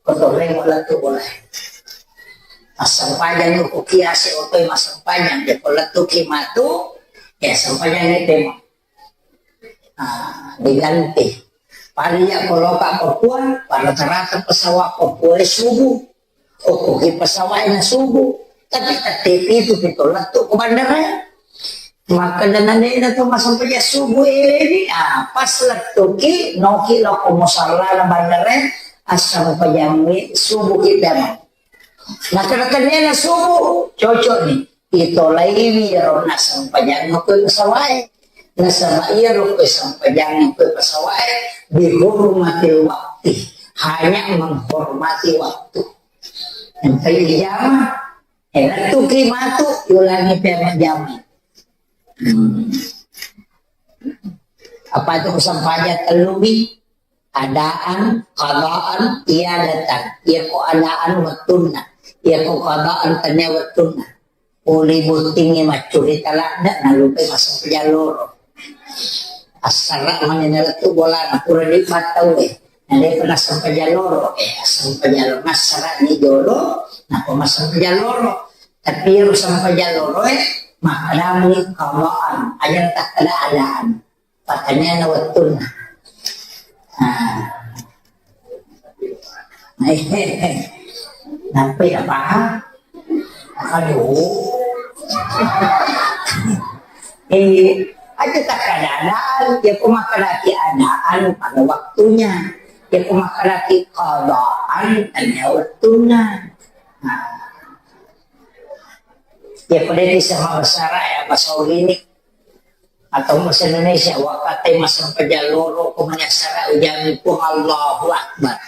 Ko torremo lettu bola. Assampajang ko kiase otoe massampajang, jokko lettuki matu, ya sampajang itu emang. Ah, diganti. Pada iya ko loka Papua, pada rata-rata pesawat Papua subuh. Okkoki pesawat na subuh. Tapi tette pitu pito lettu ko bandara. Makkeda nanena to massampajang subuh eleni, ah, pas lettuki, noki loko musallana bandara, assampajang subuh ki pemang. Makkeda tennena subuh, cocok ni. Itolaiwi iyaro nassampajang ko pesawat e. Nasaba iyaro ko sampajang ko pesawat e, bihurmatil wakti, hanya menghormati waktu. Engkai jama, eh, lettuki matu, ulangi pemang jama. Hmm. Apa itu sampajang tellumi? Adaan, qadaan, iadatan. Iya ko adaan wettunna. Iya ko qadaan tania wettunna. Pole bottingnge maccurita ladde, nalupai massampajang loro. Assara mani nalettu bolana, pura dibattau e. Nalepa nassampajang loro, eh, assampajang loro. Nassara ni jolo, napa massampajang loro. Tapi iyaro sampajang loro e, makkadami qadaan, aja takkada adaan. Pertanyaanna wettunna. Ah. Nampai na paham? Aduh. Eh, aja takkada adaan, ya ko makkadaki adaan pada waktunya. Ya ko makkadaki qadaan, tania wettunna. Nah. Ya ko de bisa mabasara ya bahasa ini. Atau bahasa Indonesia, wakkatai massampajang loro ko manyassara ujami Puang Allahu Akbar.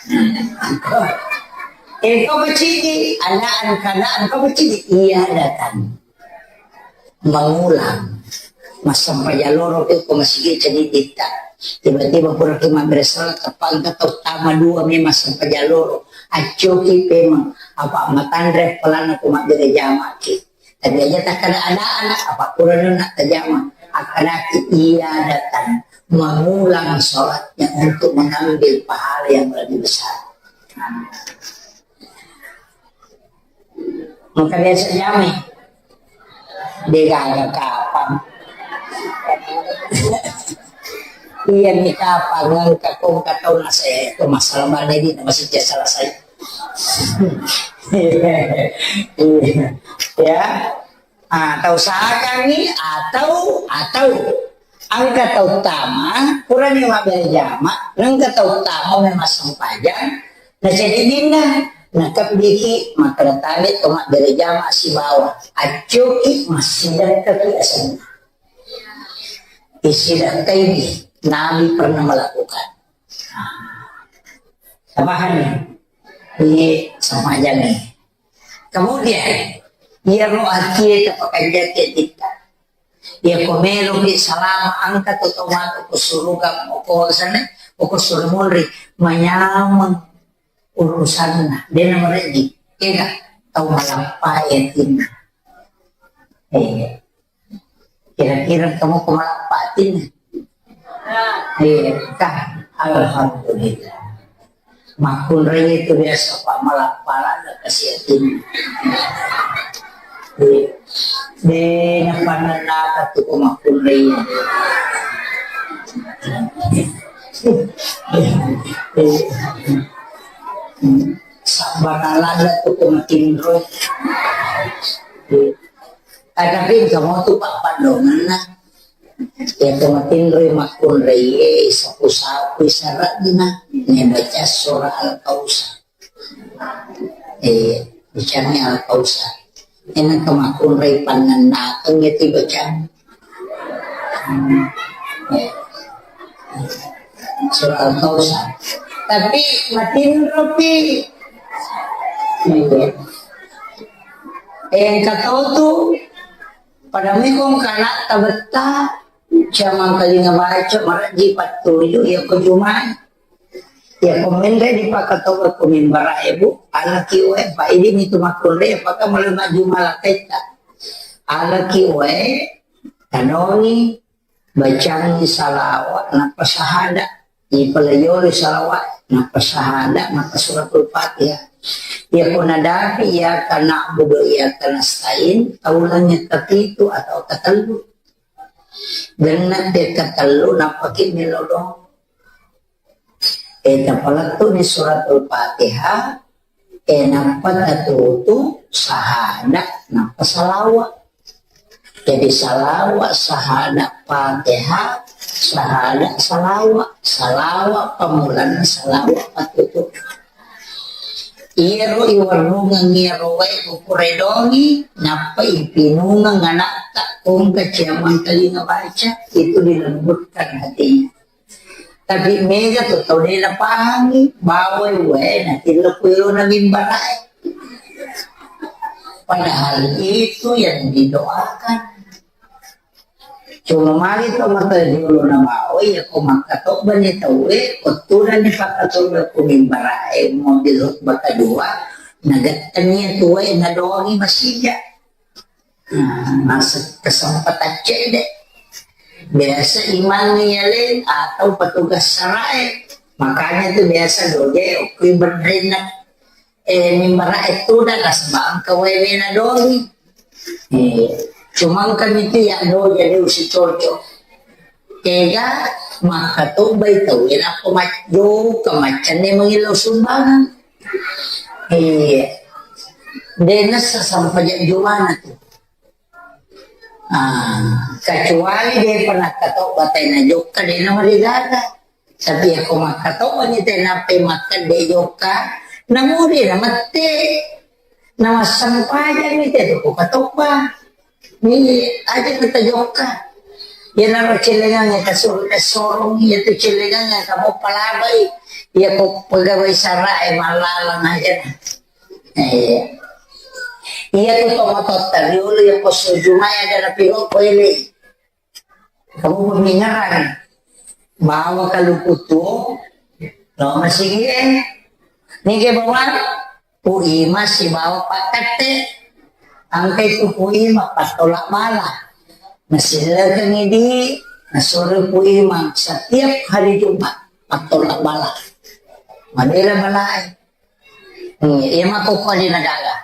Eh, kau kecidi, adaan keadaan kau kecidi, iya datang. Mengulang. Massampajang loro ko masigi cedidita. Tiba-tiba pura ki mabbere salat, teppa engka tau tama dua memang massampajang loro. Accoki pemang, apa matanre pelana ko mabbere jamaki. Tapi aja takkada adaan, apa kurang nak tajama. Akkadaki iadatan, mengulang sholatnya untuk mengambil pahala yang lebih besar. Maka biasa jamai. Degaga kapang. Iya ni kapang, engka kong katau nase, itu masalah mana ini masih selesai. Ya. Ah, tau sakangi atau, atau engka tau tama, purani mabbere jama, engka tau tama memang sempajang, na cedidinna, na kebbiki, makkeda tabe to mabbere jama sibawa, accoki, massidakkaki asenna. Isidakkai Nabi pernah melakukan. Tapahami? Iya, sama aja nih. Kemudian, iyaro atie tapakanjaki atitta. Iya ko meloki salama engka to tomatoa ko suruga, ko sana, ko suru munri, manyameng urusanna. Dena mereji. Ega, tau malappa atinna. Eh. Kira-kira kamu ko malappa atinna? Iya, kah? Alhamdulillah. Makkunrai itu biasa, Pak, malappa la kasi atinna. Iya. De, napanennaka tu ko makkunrai. Sabbaralana tu ko matinro. Iya. Ada pin kamu tu, Pak, padonganna. Iya, to matinroi makkunrai e, sapu-sapu sara'na, ne baca surah Al-Kautsar. Eh, bacanya Al-Kautsar. Enang ke makkunrai pannanakeng ya ti bacang. Hmm. Eh. Surah Al-Kautsar. Tapi matinropi. Iya. Eh, engka to tu, pada mekong kana tabetta, jamang kalinga baca, maraji pattuju, ya ko jumai. Ya ko menre di pakatoba ko mimbara ebu, alaki we, pa idi mitu makkunre, paka mulai maju malaketta. Alaki we, tanoni, bacangi salawat, nappa sahada. Ipalayori salawat, nappa sahada, nappa suratul Fatihah. Iya ko nadapi, iyyaka na'budu wa iyyaka nasta'in, taulangi kapitu atau katellu. Genna te katellu, nappa ki melo doang. Eh, tapalettu ni suratul Fatihah, eh, nappa tatutu sahada, nappa salawat. Jadi, salawat, sahada, Fatihah, sahada, salawat. Salawat, pamulanna salawat, patutu. Iyaro iwarrungeng iyaro wae kukuredongi, nappa ipinungeng anakta, kongka ciamang telinga baca, itu dilembutkan hatinya. Tapi mega tu tau de napahangi, bawai wae natillo kuilona mimbarae. Padahal itu yang didoakan. Cuma magi to mata jolo na bawai, ya ko makkatobba ni tauwe, ko tudang ni pakkatobba ko mimbarae, mobil khutbah kedua, nagattengi tuwe, nadoangi masija. Nah, masa kesempatan cedde. Biasa imang yale atau petugas sarae. Makanya tu biasa doje okui berrena, eh, mimbara itu dah kasbang ke wewe na doi. Eh, cuma kan itu ya doje de usi cocok. Kega makkatobbai tauwe nappa majjo kemaccanne mangillau sumbangan. Iya. De nessa sampajak jumana tu. Ah, kecuali de pernah katobba tena jokka de na marigaga. Tapi ako makkatobba ni tena pe makkedde jokka, namuri na mette. Na massampajang ni te ko katobba. Ni aja kita jokka. Iyanaro cellengang e kasur-, kasorong, iya tu cellengang e kamu palabai. Iya ko pegawai sara e malalang aja. Eh, iya tu to matotta riolo iya ko sujumai ada na piro ko ele. Kamu pemmingaran. Bawa kaluku tu, lo masigi e. Nige bawa. Puima sibawa pakkette. Angkai tu Puima pattola bala. Nasillekengi di, nasuro Puima setiap hari Jumat pattola bala. Madela balae. Hmm, iya mako kua di nagara.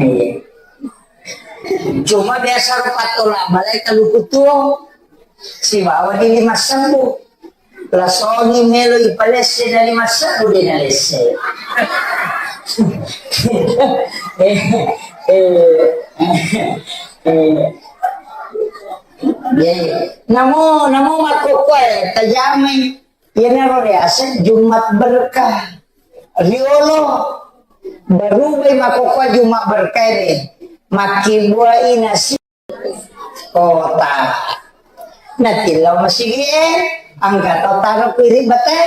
Iya. Cuma biasa ro pattola balae kaluku tuo. Sibawa di lima sebbu. Lasongi melo ipalesse dari masa udah nalesse. Eh, eh, eh. Ya, ya. Namo, namo makkokkoe tajamai. Iyanaro riaseng Jumat berkah. Riolo barubai makkokkoe Jumat berkah ini. Makkibuai nasi. Kota. Natillau masigi e, angka tau taro kuiri bate.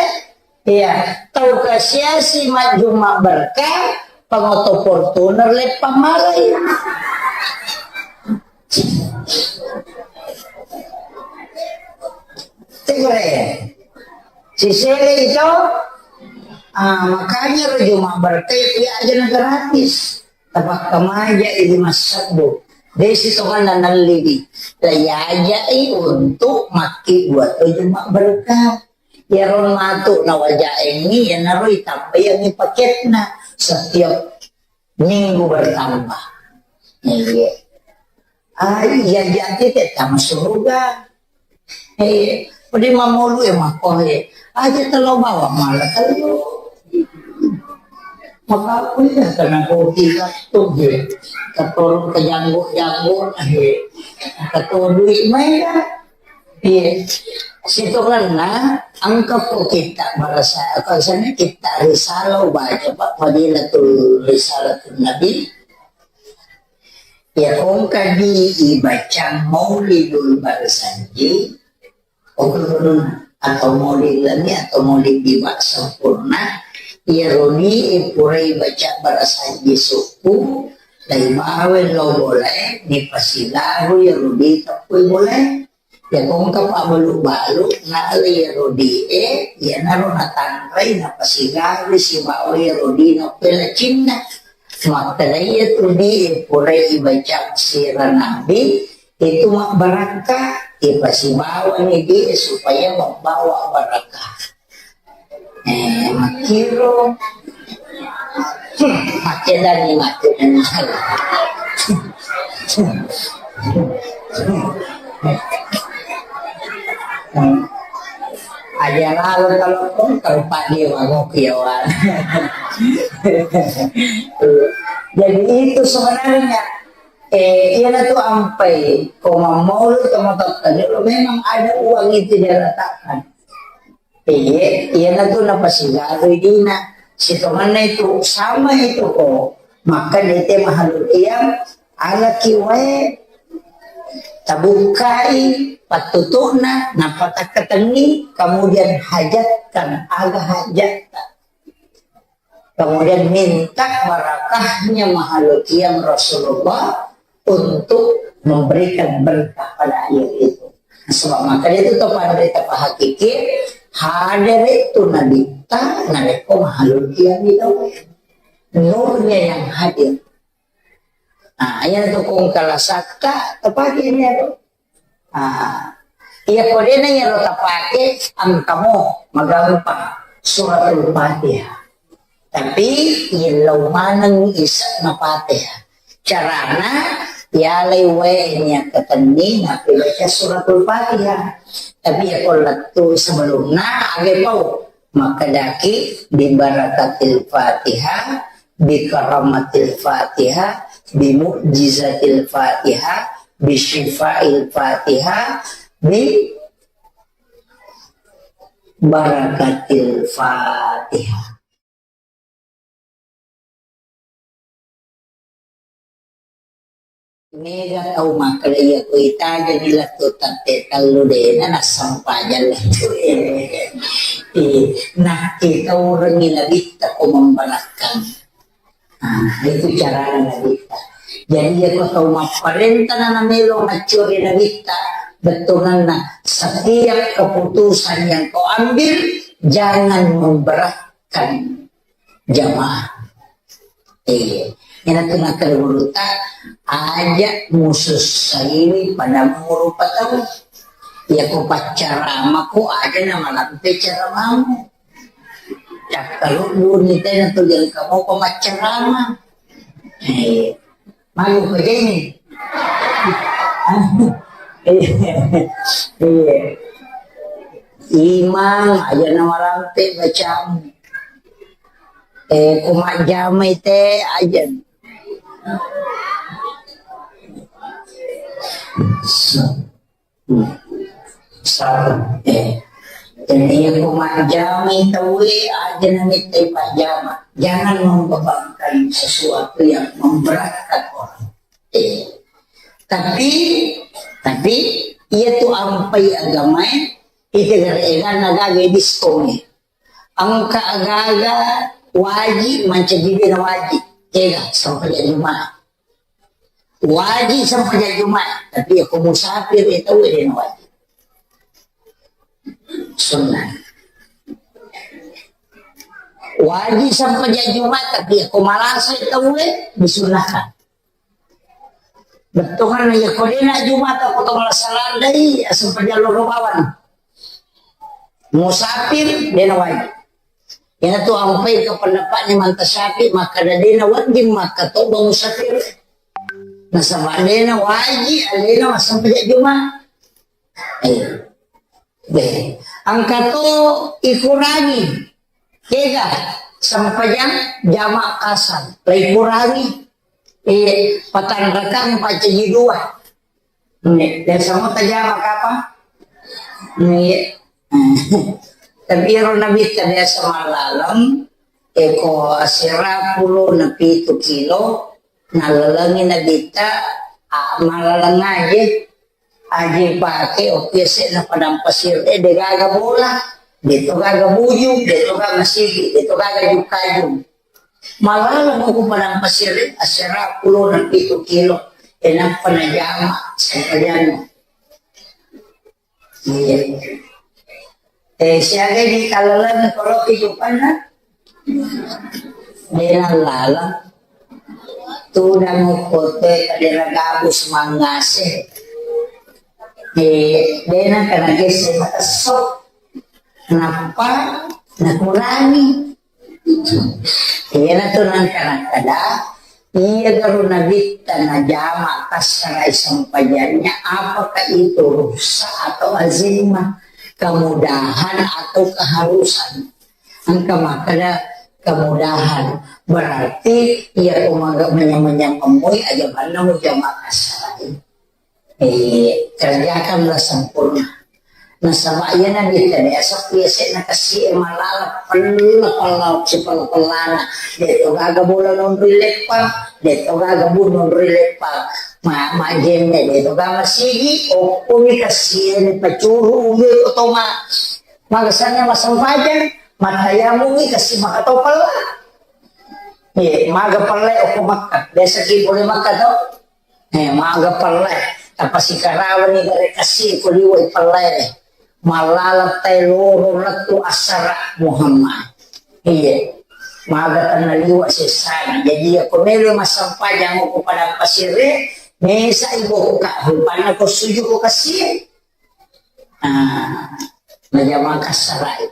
Iya, tau kasiasi majjuma berkah, pangoto Fortuner leppang marai. Tegore. Sisele itu, ah, makanya ro Jumat berkah ya aja gratis. Tapakkamaja i lima sebbu. Desi tonganna nalliwi. Laiajai untuk makki buat Jumat berkah. Iyaro matu nawajaengngi, iyanaro itambaiangngi paketna setiap minggu bertambah. Iya. Ah, iya, jadi tetap surga. Eh, pede mamolu e mako e. Aja telo bawang mala telo. Maka aku ya karena kopi katu e. Katorong ke janggo-janggo e. Kato duit main kan. Iya. Sitongenna engka ko kitta barasa, apa sana kitta risalah baca, Pak, Fadilatul Risalatul Nabi. Ya, engka di ibaca Maulidul Barsanji, atau Maulid Lami atau Maulid Bima Sempurna, iyaroni purai baca Barsanji suku, dai bawe lo boleh, ni pasilaru ya rudi tapui boleh. Ya, ko engka pabbalu-balu, nalai iyaro die, iyanaro natanrai, napasigawi sibawa iyaro die napelacinna. Makkedai iyatu die, purai ibaca sira nabi, itu mabbarakka, ipasibawani die supaya membawa barakah. Eh, makkiro. Hmm, makkedani, makkedani. Hmm. Aja lalu kalau pun terpaksa wagok yawan. Jadi itu sebenarnya, eh, iya tu ampai, koma mau lu, koma tak, memang ada uang itu dia letakkan. Iya, iyanatu napasigarui dina. Sitongenna itu, sama itu ko. Maka dete mahalul qiyam, alaki wae, tabukkai pattutu'na, nappa takkatenni, kemudian hajatkan, aga hajatta. Kemudian minta barakahnya mahalul qiyam Rasulullah untuk memberikan berkah pada air itu. Sebab maka itu to pada berita pahakiki, hadir itu nabitta, narekko mahalul qiyam itu. Nurnya yang hadir. Nah, yang tukung kalasakka, tepagi ini aku. Ah, iya, ko dena iyaro tapake, engkamo magampang Suratul Fatihah. Tapi illau maneng ise'na Fatihah. Carana, yalai wae niakkatenni nappi baca Suratul Fatihah. Tapi iya ko lettu sebelumna, age pau. Makkedaki, "Bi barakatil Fatihah, bi karamatil Fatihah, bi mu'jizatil Fatihah, bi syifail Fatihah, bi barakatil Fatihah." Mega tau makkeda iya ko itajani lettu tette tellu dena nassempajang lettu. Eh, nakkitaurengi nabitta ko membarakkang. Ah, itu carana nabitta. Jadi iya ko tau mapparenta na namelo maccuri nabitta, bettuanna setiap keputusan yang kau ambil jangan memberatkan jamaah. Iya. Ina tu nakkeda gurutta, aja musussaiwi padamu rupa tau. Iya ko paccaramako aja namalampe caramamu. Cakkalubbuni tena tu jangka mopa maccarama. Iya. Malu ko jeni. Iya. Iya. Imang aja namalampe bacamu. Eh, ko majjamai te aja. Sa-, hmm. Sa-, eh. Jadi iya ko majjamai tauwe aja namittai pajjama. Jangan membebankan sesuatu yang memberatkan orang. Eh. Tapi, tapi iya tu ampai agamae, ite gare-, eganna gaga diskon. Engka aga-aga waji mancaji dena waji. Ega, sempajang Jumat. Waji sempajang Jumat, tapi iya ko musafir, iya tau dena waji. Sunnah. Waji sempajang Jumat, tapi iya ko malasa, iya tau, eh, disunnahkan. Bettuanna iya ko dena Jumata ko to malasa landai, aseng pajallo robawan. Musafir, dena wajib. Iyana tu ampai ke pendapatnya Imam Syafi'i, makkeda dena wajib, makkeda to musafir. Nasaba dena wajib, alena massempajang Juma. Eh. Deh, engka to ikurangi. Kega sempajang jama kasar. Lai kurangi. Eh, patanrakang pacaji dua. Nih, dan semua tajama kapa? Iya. Tapi ero Nabitta biasa mallaleng, eko asera pulo na pitu kilo, nallalengi Nabitta, a, mallaleng aje, aje pake, oke, se na padang pasir, eh, de gaga bola, de to gaga bujung, de to gaga masigi, de to gaga jukajung. Mallaleng ko padang pasir, asera pulo na pitu kilo, e nappa najama sempajanna. Iya. Eh, siaga di kalalan koroki jupanna? Dena lala. Tudang kote kadera gabus mangase. Eh, dena kana gese matesso. Nappa nakurangi. Iyanatu nangka nakkeda, iya garo Nabitta najama kassarai sempajannya, apakah itu rukhsah atau azimah, kemudahan atau keharusan? Engka makkeda kemudahan, berarti iya ko maga manyameng-nyameng moi aja banna mujama kassarai. Eh, kerjakanlah sempurna. Nasaba iyana biasa biasa biasa na kasi e malala pella pella si pella pellana. De to gaga bola nonroi leppang, de to gaga bu nonroi leppang. Ma ma jenne de to gaga sigi, okko mi kasi e ni pacuru uwe otoma. Maga sanna masempajang, matayamu mi kasi maka to pella. Eh, maga pella okko makka. Biasa ki boleh makka to. Eh, maga pelle, tapasikarawani gare kasi ko liwai pelle. Malala tai loro lettu assara Muhammad. Iya. Maga tanna liwa sessana. Jadi ya ko melo massempajang ko padang pasire, mesa ibu ka rupanna ko suju ko kasi. Ah, najama kassarai.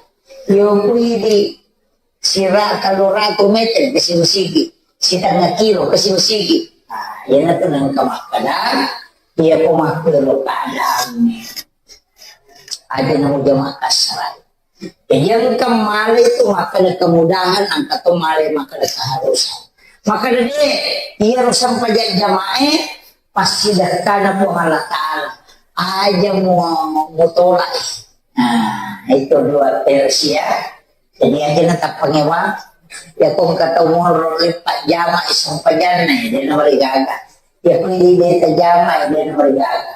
Yo kui di sira kaloratu meter ke sigi-sigi, sitengnga kilo ke sigi-sigi. Ah, iyanatu nengka makkeda, iya ko makkero keadaan. Aja namu jama kassarai. Jadi engka male itu makkeda kemudahan, engka to male makkeda keharusan. Makkeda de, iya ro sempajang jamae, Passidekkana Puang Allah Ta'ala, aja mu-, mutolak. Nah, itu dua versi ya. Jadi aja na tappangewa. Ya ko engka tau monro leppa jama sempajanna, ya, de na marigaga. Ya ko di beta jama, ya, de na marigaga.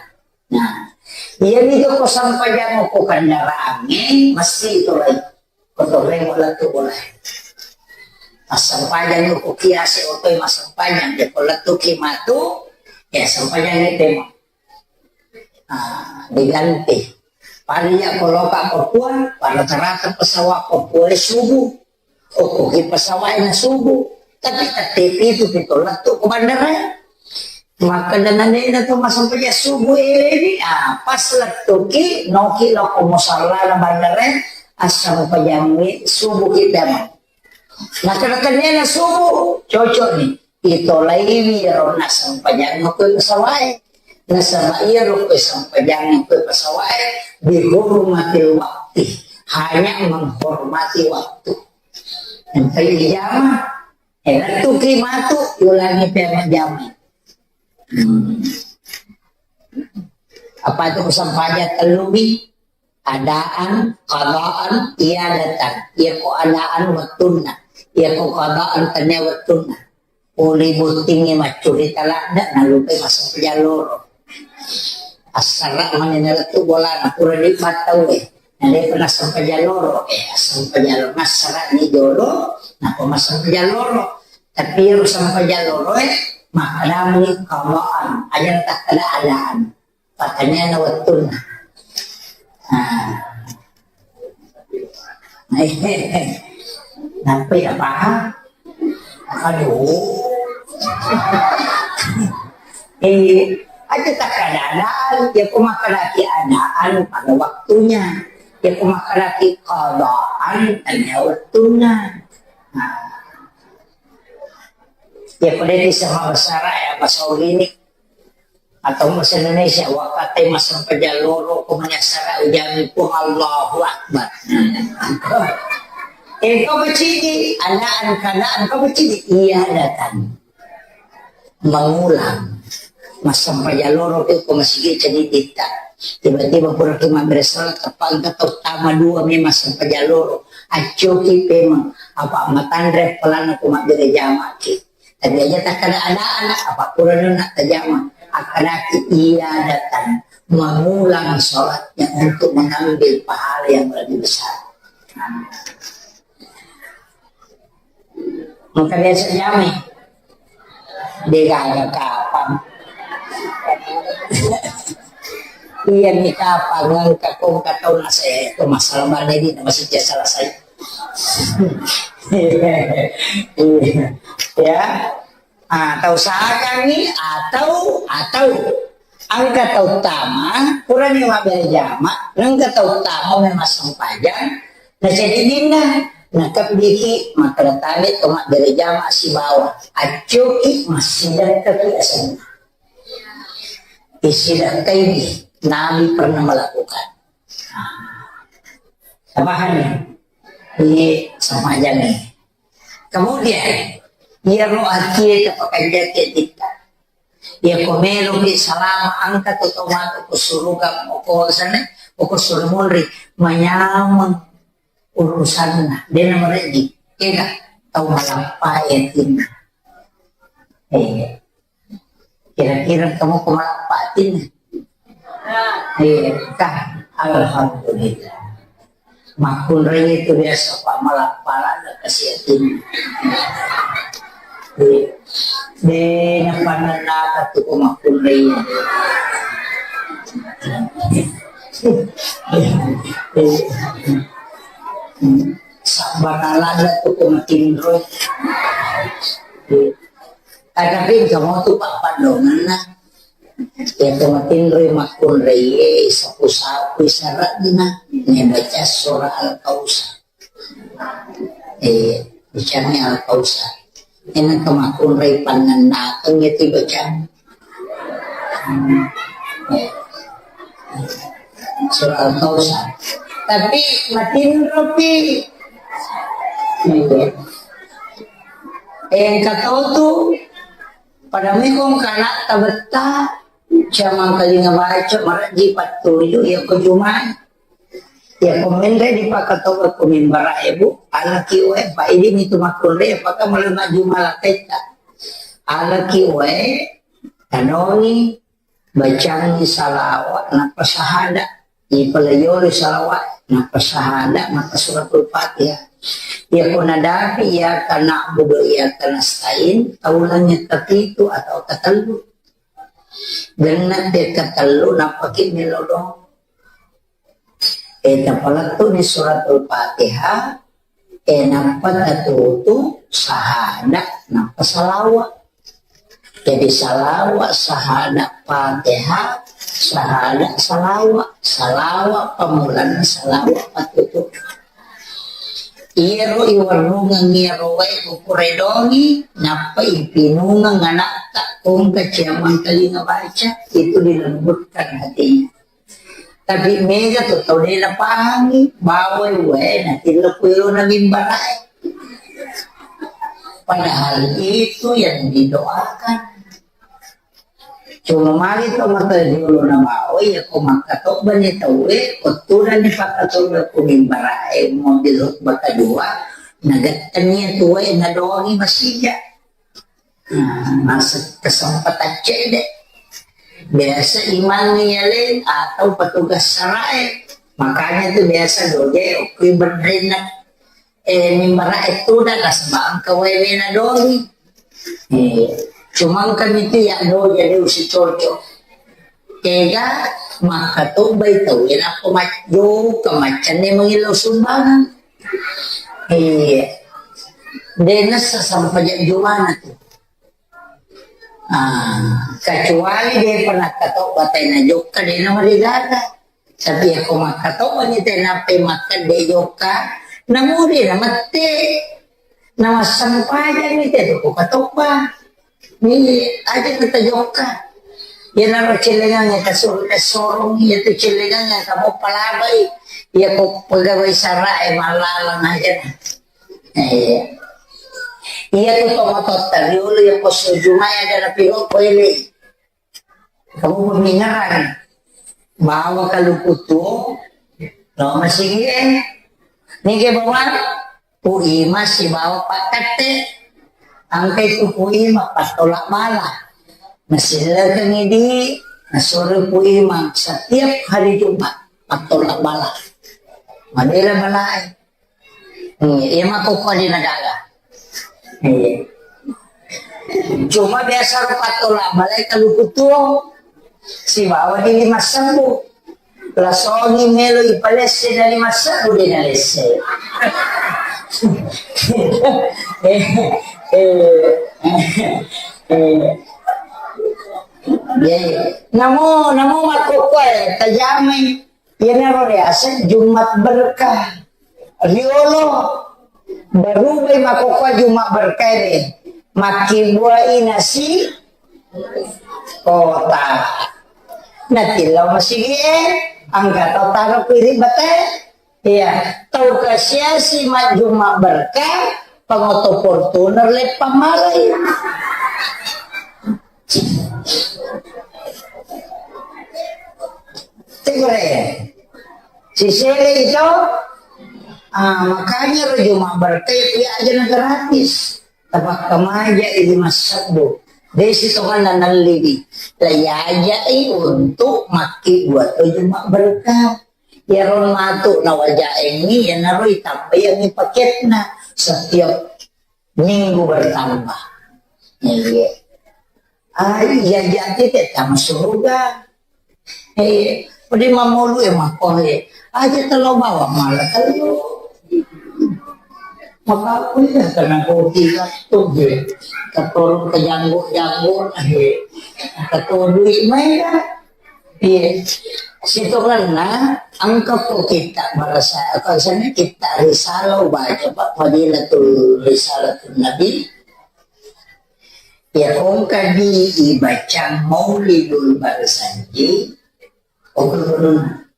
Nah, iya mi ko sempajang ko kendaraange, mesti itu lagi. Kotorremo lettu bola. Massempajang ko kiase otoi massempajang, de ko lettuki matu, ya sempajang temo. Ah, diganti. Pada iya ko loka Papua, pada rata-rata pesawat Papua subuh. Okko ki pesawat na subuh. Tapi tette pitu pito lettu ko bandara. Makkeda nanena to massempajang subuh eleni, ah, pas lettuki, noki loko musallana bandara, assempajangi subuh ki temo. Makkeda tennena subuh, cocok ni. Itolaiwi ro nassempajang ko pesawat. Nasaba iya ro ko sempajang ko pesawat, dihormati waktu. Hanya menghormati waktu. Yang paling jama, Eh, lettuki matu, ulangi pia majjama. Hmm. Apa itu kusampaja tellubi? Adaan, qadaan, iadatan. Iya ko adaan wettunna. Iya ko qadaan tania wettunna. Poli bottingi maccurita ladda, nalupai masampaja loro. Assara mani nalettu bolana, pura di battau e. Na depa nasampaja loro, eh, assampaja loro. Nassara ni jolo, napa masampaja loro. Tapi ero sampaja loro e, makkedami qadaan, aja takkeda adaan. Pattanianna wettunna. Nah. Nappa iya paham? Aduh. Eh, aja takkeda adaan, ya ko makkedaki adaan pada waktunya. Ya ko makkedaki qadaan tania wettunna. Nah. Ya ko de bisa mabasara ya bahasa ini. Atau bahasa Indonesia, wakate masampaja loro ko manyassara ujangi Puang Allahu Akbar. Eh, kau kecidi, adaan keadaan kau kecidi, iya datang. Mengulang. Masampaja loro ko masigi cedidita. Tiba-tiba pura ki mabbere salat, teppa engka tau tama dua memang sempajang loro. Accoki pemeng, apa matanre pelana ku mabbere jamaki. Tapi aja takkada ada anak, apa pura nak tajama. Akkadaki ia datang mengulang salatnya untuk mengambil pahala yang lebih besar. Engka biasa jamai. De gaga kapang. Iya ni kapang engka kong katau nase to masalah mana di nama sejak selesai. Iya. Ya. Ah, tau sakangngi atau, atau engka tau tama, purani mabbere jama, engka tau tama memang sempajang, na jadi dinna, na kebbiki makkeda tabe to mabbere jama sibawa, accoki massidakkaki asenna. Isidakkai Nabi pernah melakukan. Pahami? Ini sempajang ni. Kemudian, iyaro atie tapakanjaki atitta. Iya ko meloki salama engka tu tau matu ko suruga, ko sana, ko suru munri, manyameng urusanna, dena mereji. Ega tau malappa atinna. Eh. Kira-kira kamu ko malappa atinna? Iya, kah? Alhamdulillah. Makkunrai itu biasa pa malappa la kasi atinna. Iya. De napannennaka tu ko makkunrai. Sabbanalana tu ko matinro. Iya. Tatapi engka motu pappaddongenna. Iya, to matinroi makkunrai e, sapu-sapu sara'na, ne baca surah Al-Kausar. Eh, bacani Al-Kausar. Ena to makkunrai pannennakeng itu bacani. Hmm. Eh. Surah Al-Kausar. Tapi matinropi. Iya. Eh, engka to tu Pada mekong kana tabetta, camang kalinga baca, maraji pattuju, iya ko jumai. Iya ko menre di pakatoba ko mimbara ebu, alaki wae, pa idi mitu makkunre, paka mala majuma laketta. Alaki wae, tanoni, bacangi salawat, nappa sahada. Ipalayori salawat, nappa sahada, nappa suratul Fatihah. Iya ko nadapi, iyyaka na'budu wa iyyaka nasta'in, taulangi kapitu atau katellu. Genna te katellu, nappa ki melo doang. Eh, tapalettu ni suratul Fatihah, eh, nappa tatutu sahada, nappa salawat. Jadi salawat, sahada, Fatihah, sahada, salawat. Salawat pamulanna, salawat patutu. Iyaro iwarrungeng iyaro wae kukuredongi, nappa ipinungeng anakta, kongka ciamang kalinga baca, itu dilembutkan hatinya. Tapi mega tu tau de napahangi, bawai wae natillo kuilona mimbarae. Padahal itu yang didoakan. Cuma magi to mata jolo na bawai, ya ko makkatobba ni tauwe, ko tudang ni pakkatobba ku mimbarae, mobil khutbah kedua, nagettani tuwe nadoangi masija. Nah, masa kesempatan cedde. Biasa imang yaleng atau petugas sarae. Makanya tu biasa doje okui bedrenna, eh, mimbara e tudang nasaba engka wae wena doli. Eh, cuma engka mitu ya doje de usi cocok. Tega makkatobbai tau e nappa majjokka maccanne mangillau sumbangan. Iya. De nessa sampajang jumana tu. Ah, kecuali de pernah katau batai na jokka de na marigaga. Tapi ako makkatau ni te nape makkade jokka, namuri na mette. Na massempajang ni te ko katau ba. Ni aja kita jokka. Iyanaro cellengang e kasur-, kasorong, iya tu cellengang e kamu palabai. Iya ko pegawai sara e malalang aja. Eh, iya tu to mototta riolo iya ko sujumai ada na piro ko ele. Kamu pemmingaran. bawa kaluku tuo, lo masigi e. Nige bawa Pu Imang sibawa Pak Katte. Angkai tu Pu Imang pattola bala. Nasillekengi di, nasuro Pu Imang setiap hari Jumat pattola bala. Madela balae. Hmm, iya makkokkoe de nagaga. Iya. Cuma biasa ro pattola balae kaluku tuo. Sibawa di lima sebbu. Lasongi melo ipalesse na lima sebbu de nalesse. Eh, eh, eh. Iya, iya. Namo, namo makkokkoe tajamai. Iyanaro riaseng Jumat Berkah. Riolo, barubai makkokkoe Jumat Berkah de. Makkibuai nasi kota. Natillau masigi e, angka tau taro piri bate. Iya, tau kasiasi majjuma berkah, pangoto Fortuner leppang malai. Tegere. Sisele itu, ah, makanya ro Jumat berkah ya aja gratis. Tapakkamaja i lima sebbu. Desi tonganna nallibi. Laiajai untuk makki buat Jumat berkah. Iyaro matu nawajaengngi, iyanaro itambaiangngi paketna setiap minggu bertambah. Iya. Ah, iya, iya, tete tama surga. Eh, pada mamolu e mako e. Aja telo bawang mala telo. Maka aku ya karena kopi tu je. Keturun ke janggut-janggut, eh. Keturun duit main lah. Iya. Sitongenna, engka ko kitta barasa, apa sana kitta risalah baca, Pak, Fadilatul Risalatul Nabi. Ya, kongka di ibaca Maulidul Barsanji,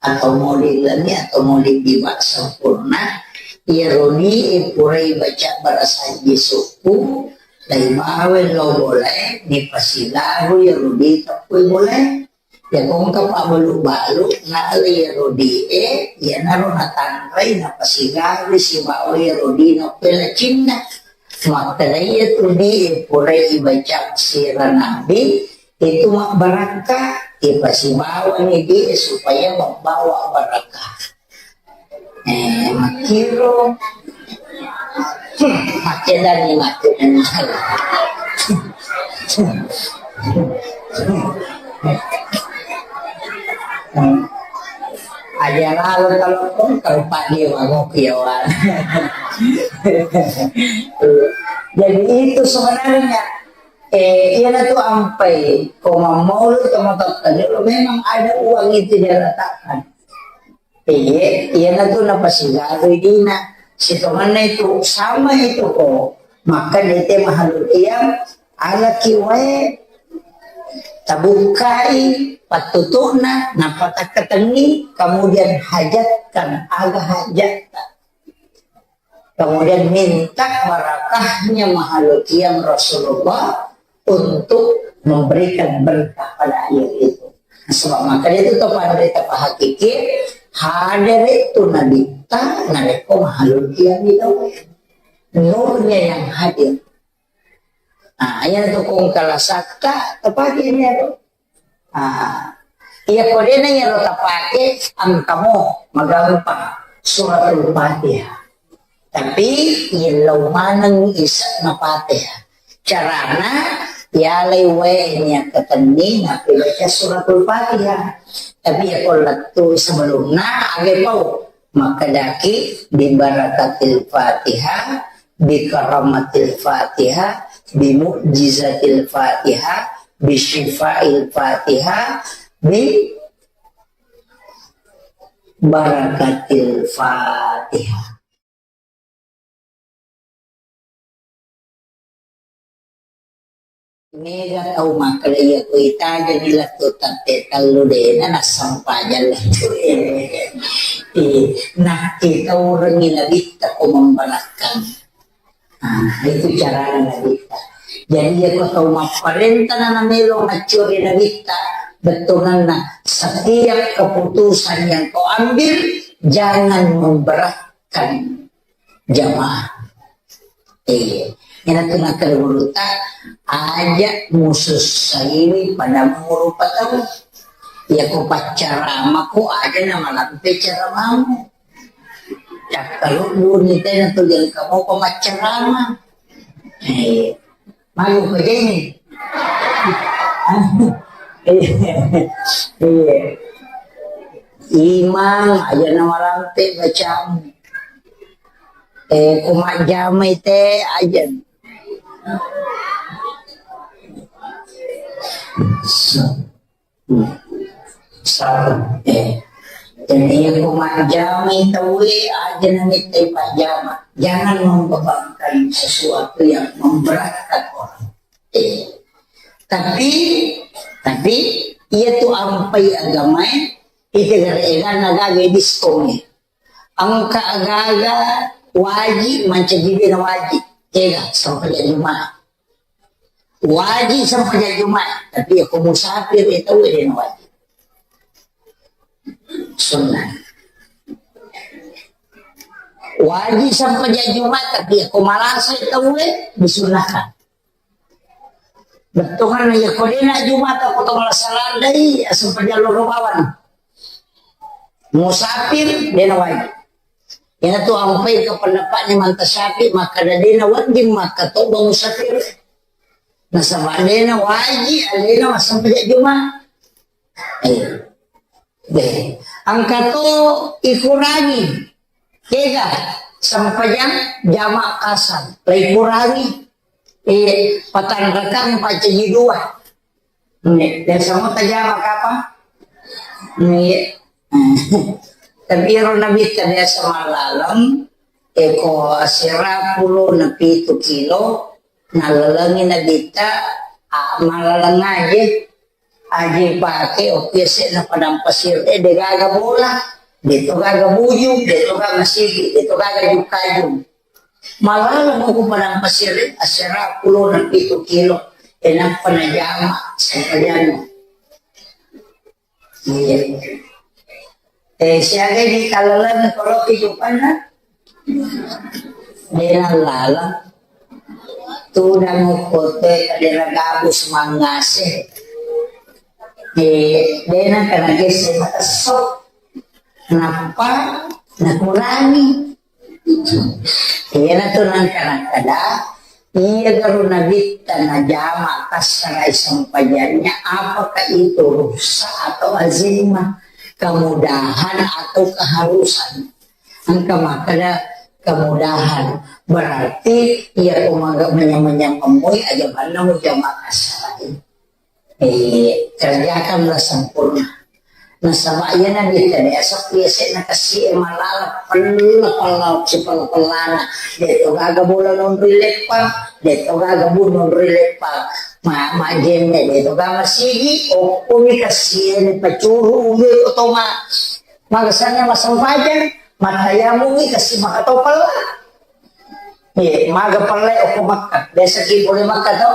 atau Maulid Lami, atau Maulid Diwa sempurna, ya, roni purai baca Barsanji suku, dai bawe lo boleh, ni pasilaru ya rudi tapui boleh. Ya, kongka pabbalu-balu, nalai iyaro di e, iyanaro natanrai, napasigawi sibawa iyaro di nappela cinna. Makkeda iyatu di e, purai ibaca sira nabi, itu mabbarakka, ipasibawani di e supaya membawa barakah. Eh, makkiro. Hmm, makkedani, makkedani. Hmm. Aja lalo telepon, kalau Pak Dewa ngopi ya, Wan. Jadi itu sebenarnya, eh, iya tu ampai, koma mau lu teman-teman, memang ada uang itu dia letakkan. Iye, iyanatu napasigaru dina. Sitongenna itu sama itu ko. Maka dete mahalul qiyam, alaki wae, tabukkai pattutu'na, nappa takkatenni, kemudian hajatkan aga hajatta. Kemudian minta barakahnya mahalul qiyam Rasulullah untuk memberikan berkah pada ayat itu. Sebab maka itu to pada kita pahakiki, hadere tu nabitta narekko mahalul qiyam itu. Nurnya yang hadir. Nah, yang tu kong kalasakka, tepatnya itu. Ah, iya, ko de'na iyaro tapake, engkamo magampang, Suratul Fatihah. Tapi yellau maneng ise'na Fatihah. Carana, yalai wae niakkatenni nappi baca Suratul Fatihah. Tapi ya ko lettu sebelumna, age pau. Makkedaki, "Bibarakatil Fatihah, bikaramatil Fatihah, bimu'jizatil Fatihah, bisyifail Fatihah, bibarakatil Fatihah." Mega tau makkeda iya ko itajani lettu tette tellu de'na nassempajang lettu e. Eh, nakkitaurengi nabitta ko memberakkang. Ah, itu carana nabitta. Jadi iya ko tau mapparenta na namelo maccuri nabitta, Bettuanna, setiap keputusan yang kau ambil, jangan memberatkan jamaah. Iya. Iyana tu nakkeda gurutta, aja musussaiwi pada murupa tau. Iya ko paccarama ko aja namalampe caramamu. Cakkaludduni tena tu jengka mopa maccarama. Eh, malu ko jeni. Iya. Imang aja namalampe bacamu. Eh, ko majjamai te aja. Salah. Eh. Jadi, iya ko majjamai tauwe, aja namittai pajjama. Jangan membebankan sesuatu yang memberatkan orang. Eh. Tapi, tapi, iya tu ampai agamae, itu gara-gara nagaga diskon. Engka agaga waji, mancaji de na waji. Ega, sempajang Jumat. Waji sempajang Jumat, tapi iya ko musafir, iya tau de na waji. Sunnah. Waji sempajang Jumat, tapi iya ko malasa, iya tau, eh, disunnahkan. Bettuanna iya ko de na Jumat ko to malasa landai, asempajang loro bawang. Musafir, de na wajib. Iyana tu ampai ke pendapatnya Imam Syafi'i, makkeda de na wedding makkatobba musafir. Nasaba de na wajib alena massempajang Jumat. Eh. Deh, engka to ikurangi. Kega sempajang jama kasar. La ikurangi. Eh, patanrakang pacaji dua. Nih, biasa mau tajama kapa? Nih. Tapi ero nabitta biasa malaleng, eko asera pulo na pitu kilo, nalalengi nabitta, a, malaleng aje. Aje pake, oki ese na padang pasir, eh, de gaga bola, de to gaga bujung, de to gaga sigi, de to gaga jukajung. Malaleng ko padang pasir, eh, asera pulo na pitu kilo, eh, nappa najama, sempajang. Iya. Eh, siaga di kalaleng koloki jupanna? Dena lala. Tudang kote kadera gabus mangase. Eh, dena kana gese matesso. Nappa nakurangi. Iyana tu nangka nakkeda, iya garo nabitta najama kassarai sempajannya, apakah itu rukhsah atau azimah, kemudahan atau keharusan? Engka makkeda kemudahan, berarti iya ko maga manyameng-nyameng moi aja banna mujama kassarai. Eh, kerjakanlah sempurna. Nasaba iyana biasa biasa biasa na kasi e malala pella pella si pella pellana. De to gaga bola nonri leppang, de to gaga bu nonri leppang. Ma, ma jenne de to gaga sigi, okkoni kasi e ni pacuru umbe ko toma. Maga sanna masempajang, matayamungi kasi maka to pella. Eh, maga pella okko makka. Biasa ki boleh makka to.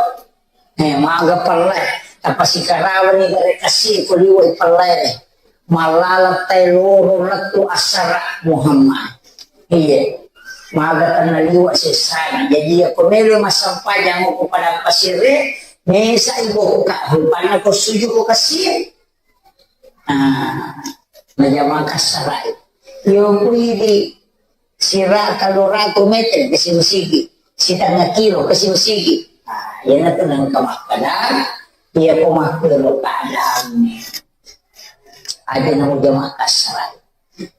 Eh, maga pellai, tapasikarawani gare kasi ko liwai pellai re. Malala tai loro lettu assara Muhammad. Iya. Maga tanna liwa sessana. Jadi iya ko melo massempajang ko padang pasir e, mesa ibu ka, rupanna ko suju ko kasi. Ah, najama kassarai. Yo kuidi sira kaloratu meter ke sigi-sigi, sitengnga kilo ke sigi-sigi. Ah, iyana tu nengka makkeda, iya ko makkero keadaan. Aja namo jama kassarai.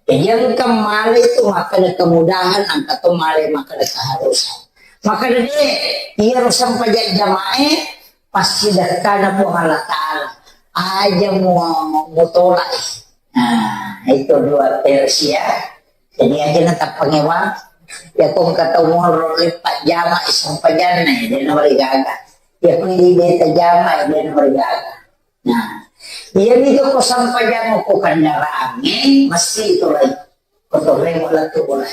Jadi engka male tu makkeda kemudahan, engka to male makkeda keharusan. Makkeda de, iya ro sempajang jamae, pasti dekkana Puang Allah Ta'ala. Aja mu, mutolak. Nah, itu dua versi ya. Jadi aja na tappangewa. Ya ko engka tau monro leppa jama sempajanna ya, de na marigaga. Ya ko idi beta jama ya, de na marigaga. Nah, iya mi ko sempajang ko kendaraan e, mesti itu lagi. Ko torremo lettu bola.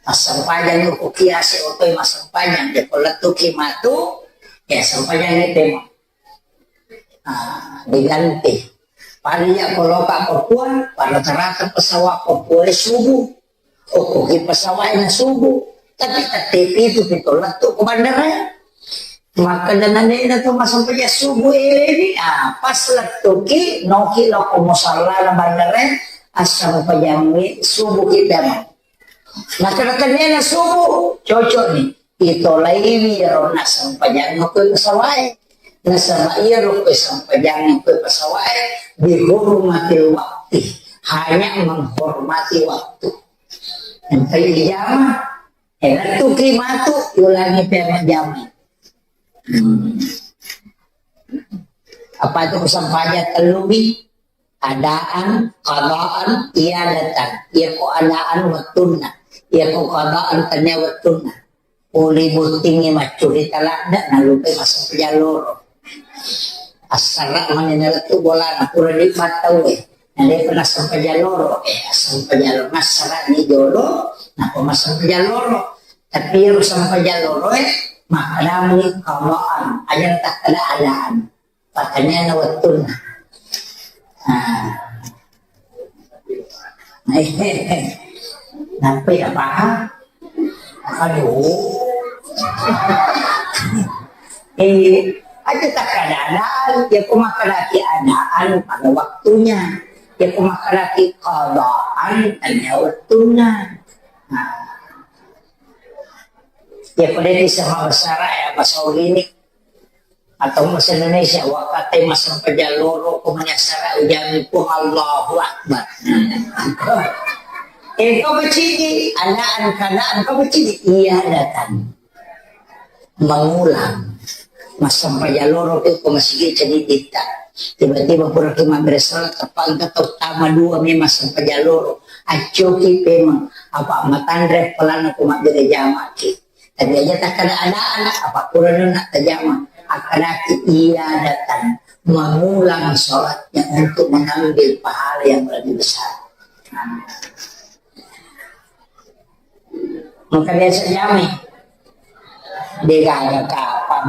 Massempajang ko kiase oto massempajang de ko lettu ki matu, ya sempajang itu. Ah, diganti. Pada iya ko loka Papua, pada rata-rata pesawat Papua e subuh. Okkoki pesawat e na subuh. Tapi tette pitu pi to lettu ko bandara e. Makkeda nanena to massempajang subuh eleni, ah, pas lettuki, noki lao ko musallana bandara e, assempajangngi subuh kita. Makkeda tennena subuh, cocok ni. Itolaiwi iyaro nassempajangnga ko pesawat e. Nasaba iyaro ko sempajangnga ko pesawat e, bihurmatil wakti, hanya menghormati waktu. Engkai ijama, e, lettuki matu, yulangi pe majjama. Hmm. Apa tu sempajang tellu mi? Adaan, qadaan, iadatan. Iyako adaan wettunna. Iyako qadaan tennia wettunna. Pole bottingngi maccurita ladde, nalupai massempajang loro. Assara mani nalettu bolana, pura dibattau e. Nadepa nassempajang loro, eh, assempajang loro. Massara ni jolo, napa massempajang loro. Tapi iyaro sempajang loro e, makkedami qadaan. Aja takkeda adaan. Pertanyaanna wettunna. Nah. Nampai apa? Aduh. Eh, aja tak keadaan, ya, aku makan lagi adaan pada waktunya. Ya, aku makan lagi keadaan, tanya wettunna. Nah. Ya, pada di sama besar ya, bahasa ini. Atau bahasa Indonesia, wakate massempajang loro ko manyassara ujami Puang Allahu Akbar. Eh, kau kecili, adaan keadaan kau kecili, iya datang. Mengulang. Massempajang loro ko masigi cedidita. Tiba-tiba pura ki mabbere salat, teppa engka tau tama dua memang sempajang loro. Accoki pemeng, apa matanre pelana ko mabbere jamaki. Tapi aja tak ada-ada anak, apa kurang nak tajama. Akadaki iya datang mengulang sholatnya untuk mengambil pahala yang lebih besar. Maka biasa jami. Dia gak ada kapang.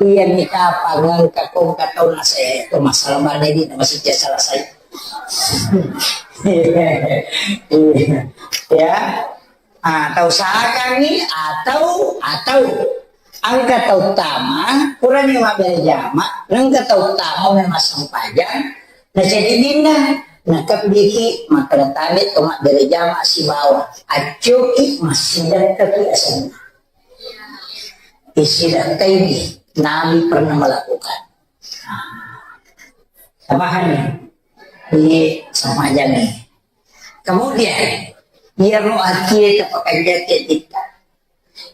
Iya ni kapang, engka kong katau nase, itu masalah mana ini, masih selesai. Ya, ah, tau sakangngi atau, atau engka tau tama, purani mabbere jama, engka tau tama memang sempajang, na jadi dinna, na kebbiki, maka tabe to mabbere jama sibawa, accoki, massidakka ki asenna. Isidakkai ni, Nabi pernah melakukan. Pahami? Ini sama aja nih. Kemudian, iyaro atie tapakanjaki titta.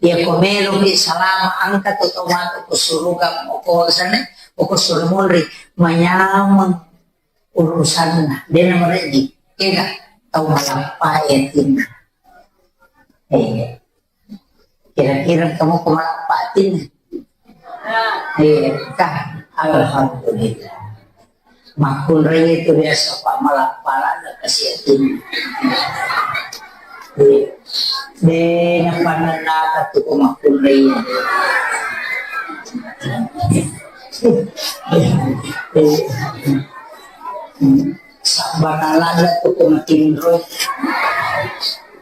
Iya ko meloki salama engka to tomatoa ko suruga, ko sana, ko suru munri, manyameng urusanna, dena mereji, kega tau malappa yatinna. Eh, Kira-kira kamu ko malappa atinna? Iya, kan? Alhamdulillah. Makkunrai itu biasa, Pak, malappa lada kasi atinna. Iya. De, napanna naka tu ko makkunrai. Iya. Sabbana lada tu ko matinro.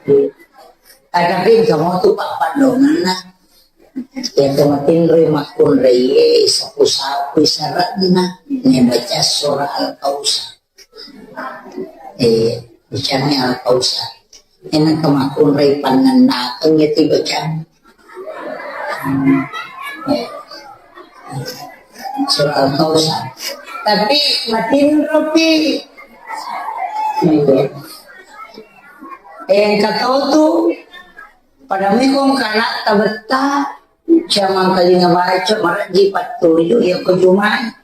Iya. Tadapi engka motu pappaddongenna. Iya, to matinroi makkunrai e, sapu-sapu saranna, ne baca surah Al-Kausar. Eh, bacani Al-Kausar. Enang ke makkunrai pannennakeng ya ti bacani. Hmm. Eh. Surah Al-Kausar. Tapi matinropi. Iya. Eh, engka tau tu, pada mekong kana tabetta, jamang kalinga baca, maraji pattuju, ya ko jumai.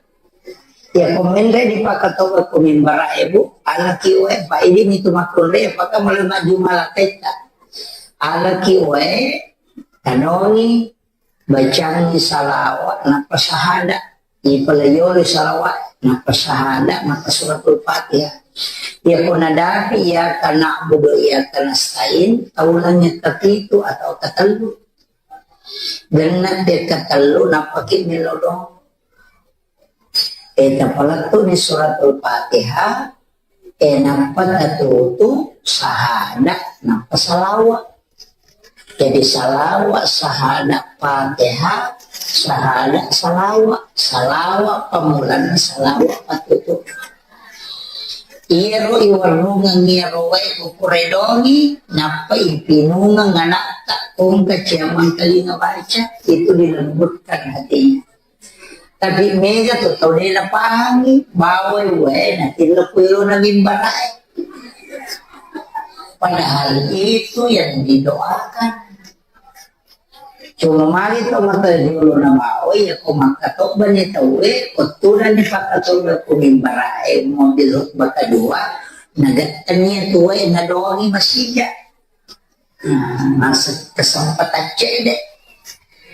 Ya ko menre di pakatoba ko mimbara ebu, alaki oe, pa idi mitu makunre, apakah mulai maju malaketta. Alaki oe, tanongi, Bacangngi salawat, nappa sahada. Ipalayoli salawat, nappa sahada, nappa suratul Fatihah. Iyako nadapi iyyaka na'budu wa iyyaka nasta'in, taulangngi kapitu atau katellu. Genna pekka tellu, nappaki melo doang. E, tapalettu ni suratul Fatihah, e, nappa tatutu sahada, nappa salawa. Jadi salawa, sahada, Fatihah, sahada, salawa. Salawa pamulanna, salawa patutu. Iyaro iwerrungeng iyaro wae kukuredongi, nappa ipinungeng anatta, kongka ciamang telinga baca, itu dilembutkan hatinya. Tapi mega tu tau de napahangi, bawai wae natillo kuilona mimbarae. Padahal itu yang didoakan. Cuma magi to mata jolo na bawai, ya ko makkatobba ni tauwe, ko tuna ni pakkatobba ko mimbarae, mobil khutbah kedua, nagettengi tuwe, nadoangi masija. Nah, masa kesempatan cedde.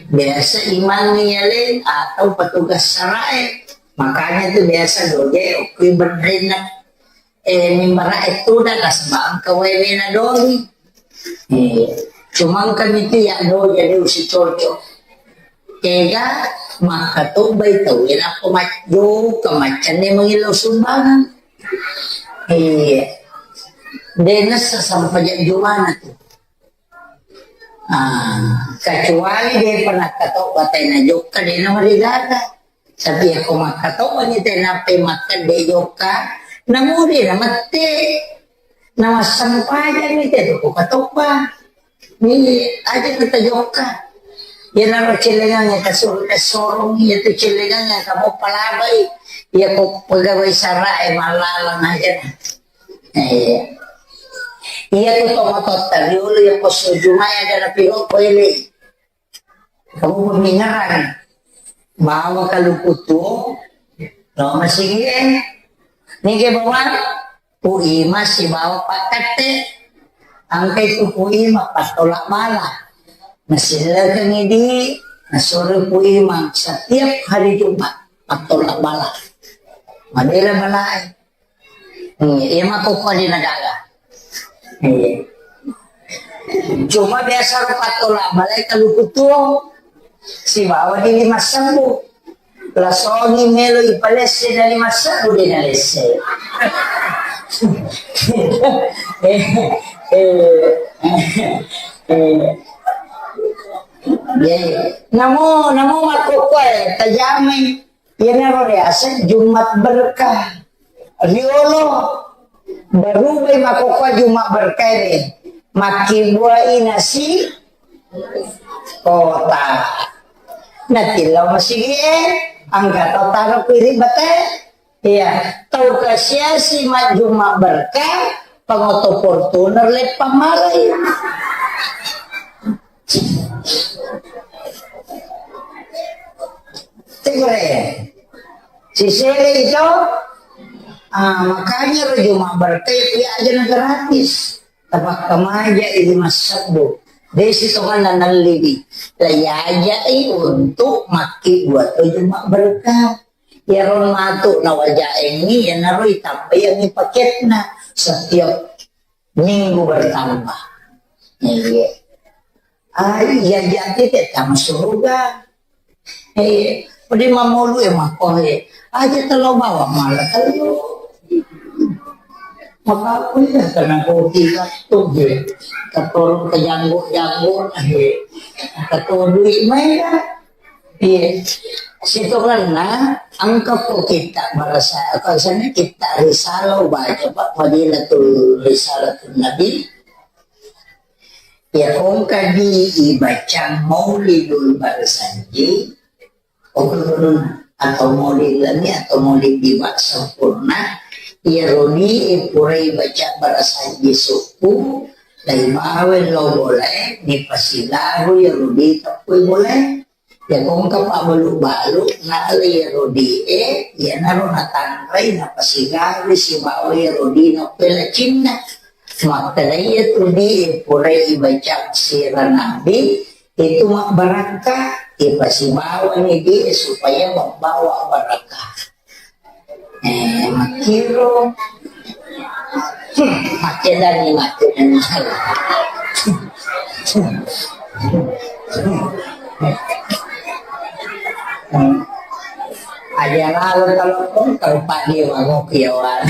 Biasa imang yaleng atau petugas sarae. Makanya tu biasa doje okui berrena, eh, mimbara e tuda nasaba engka wae wena doi. Eh, cuma engka miti ya doje de usi cocok. Tega makkatobbai tau e nappa majjokka maccanne mangillau sumbangan. Iya. De nessa sampajang jumana tu. Ah, kecuali de pernah katobba tena jokka de na marigaga. Tapi ako makkatobba ni tena pe makkedde jokka, namuri na mette. Na massempajang ni te ko katobba. Ni aja kita jokka. Iyanaro cellengang yang kasur-, kasorong, iya tu cellengang yang kamu palabai. Iya ko pegawai sara e malalang aja. Eh, iya tu tomatotta riolo iya ko sujumai ada na piro ko ele. Kamu pemingaran. Bawa kaluku tu, lo masigi e. Nige bawa. Puima sibawa pakkatte. Angkai tu Puima pattola bala. Nasillekengi di, nasuro Puima setiap hari Jumat pattola bala. Madela balae. Hmm, iya mako kua di nagara. Iya. Cuma biasa ro pattola balae kaluku tuo. Sibawa di lima sebbu. Lasongi melo ipalesse dari masa udah nalesse. Eh, eh, eh. Ya, ya. Namo, namo makkokkoe tajamai. Iyanaro riaseng Jumat berkah. Riolo barubai makkokkoe Jumat berkah ini. Makkibuai nasi kota. Natillau masigi e, angka tau taro kuiri bate. Iya, tau kasiasi majjuma berkah, pangoto Fortuner leppang malai. Tegore. Sisele itu, ah, makanya ro Jumat berkah itu ya aja gratis. Tapakkamaja idi massebbu. Desi tonganna nalliwi. Laiyajai untuk makki dua tujuh mabberkah. Iyaro matu nawajaengngi, iyanaro itambaiangngi paketna setiap minggu bertambah. Iya. Ah, iya, jadi tetap surga. Eh, pede mamolu e mako e. Aja telo bawa mala telo. Maka aku ya karena kopi waktu e. Katorong ke janggo-janggo e. Katorong duit main. Iya. Situ karena angka ko kita merasa, kalau sana kita risalah baca Pak Fadilatul Risalatul Nabi. Ya, engka di ibacang Maulidul Barsanji, okko gunung, atau Maulid Lami, atau Maulid Diwa Sempurna, iya rodi e purai baca Barsanji suku, dai bawe lo boleh, ni pasilaru iya rodi tepui boleh. Iya kongka pabbalu-balu, nala iya rodi e, iyanaro natanrai, napasigawi sibawa iya rodi na pela cinna. Makkeda iya tu di e, purai ibaca sira nabi, itu mabbarakka, ipasibawa ni di e supaya membawa barakka. Eh, makkiro. Hmm, makkedani, makkedani. Kalau, kalau, kalau Pak Dewa, ngopi ya, Wan.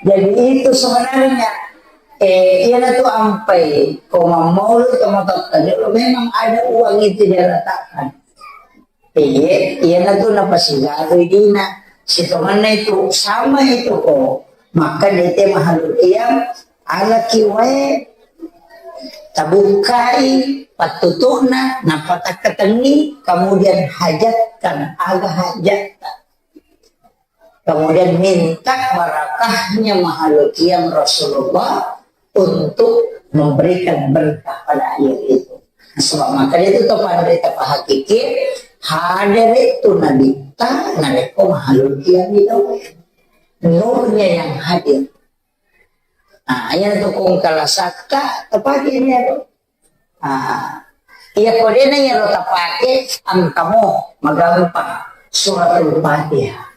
Jadi itu sebenarnya, eh, iya tu ampai, ko mammaulu, ko matotta, memang ada uang itu dia letakkan. Iya, iya na tu napasigaru dina. Sitonganna itu sama itu ko. Maka dete mahalul qiyam, alaki wae, tabukkai pattutu'na, nappa takkatenni, kemudian hajatkan aga hajatta. Kemudian minta barakahnya mahalul qiyam Rasulullah untuk memberikan berkah pada air itu. Sebab maka itu tu pada berita pahakiki, hadir itu Nabi ta, narekko mahalul qiyam itu. Nurnya yang hadir. Nah, yang tu kong kalasakka, tepatnya itu. Ah, iya, ko dena iyaro tapake, engkamo magampang Suratul Fatihah.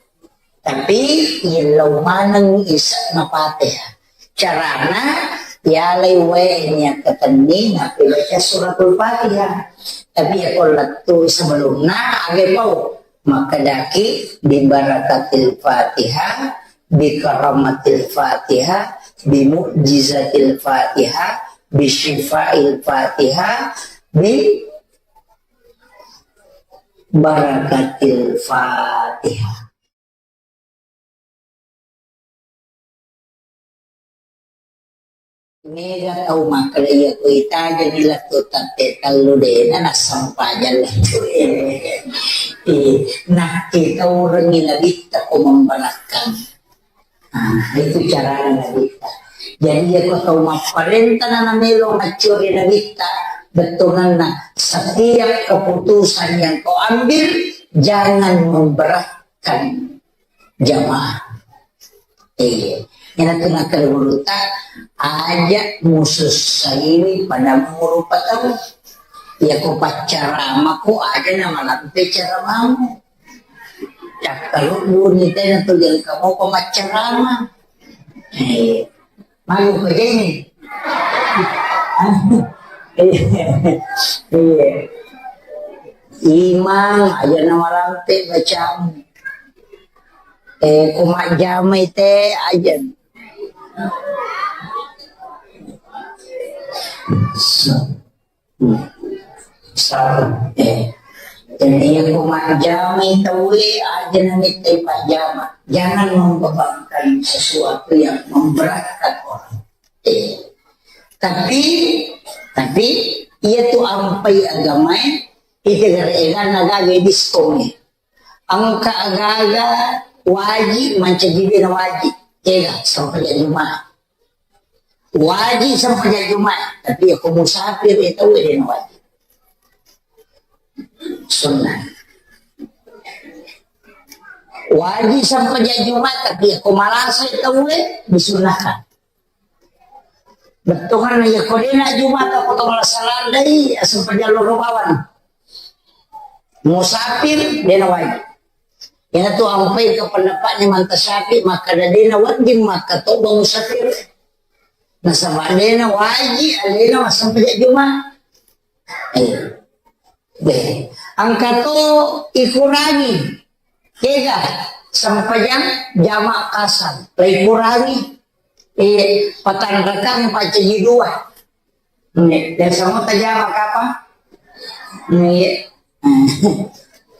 Tapi yellau maneng ise'na Fatihah. Carana, yalai wae niakkatenni nappi baca Suratul Fatihah. Tapi iya ko lettu sebelumna, age pau. Makkedaki, "Bibarakatil Fatihah, bikaramatil Fatihah, bimu'jizatil Fatihah, bisyifail Fatihah, bibarakatil Fatihah." Mega tau makkeda iya ko itajani lettu tette tellu dena nassempajang lettu. Eh, nakkitaurengi nabitta ko membarakkang. Ah, itu carana nabitta. Jadi iya ko tau mapparentana namelo maccuri nabitta, bettuanna setiap keputusan yang kau ambil jangan memberatkan jamaah. Iya. Iyana tu nakkeda gurutta, aja musussaiwi pada umur rupa tau. Iya ko paccaramako aja namalampe caramamu. Cakkaludduni tena tu jangka mopa maccarama. Iya. Malu ko jeni. Iya. Iya. Imang aja namalampe bacamu. Eh, ko majjamai te aja. Sa-, eh, jadi iya ko majjamai tauwe aja namittai pajjama. Jangan membebankan sesuatu yang memberatkan orang. Eh, tapi, tapi iya tu ampai agamae, itu gara-gara gaga diskon. Engka agaga waji mancaji dena waji. Ega, sempajang Jumat. Waji sempajang Jumat, tapi iya ko musafir, iya tau dena waji. Sunnah. Waji sempajang Jumat, tapi iya ko malasa, iya tau, eh, disunnahkan. Bettuanna iya ko dena Jumata ko to malasa landai, aseng pajallo ro bawang. Musafir, dena waji. Iyana tu ampai ke pendapatnya manta Syafi'i, makkeda dena wedding makkatobba musafir. Nasaba dena waji, alena massempajang Juma. Eh. Deh, engka to ikurangi. Kega, sempajang jama kasar, la ikurangi. Eh, patanrakang pacaji dua. Nih, biasa mau tajama kapa? Nih.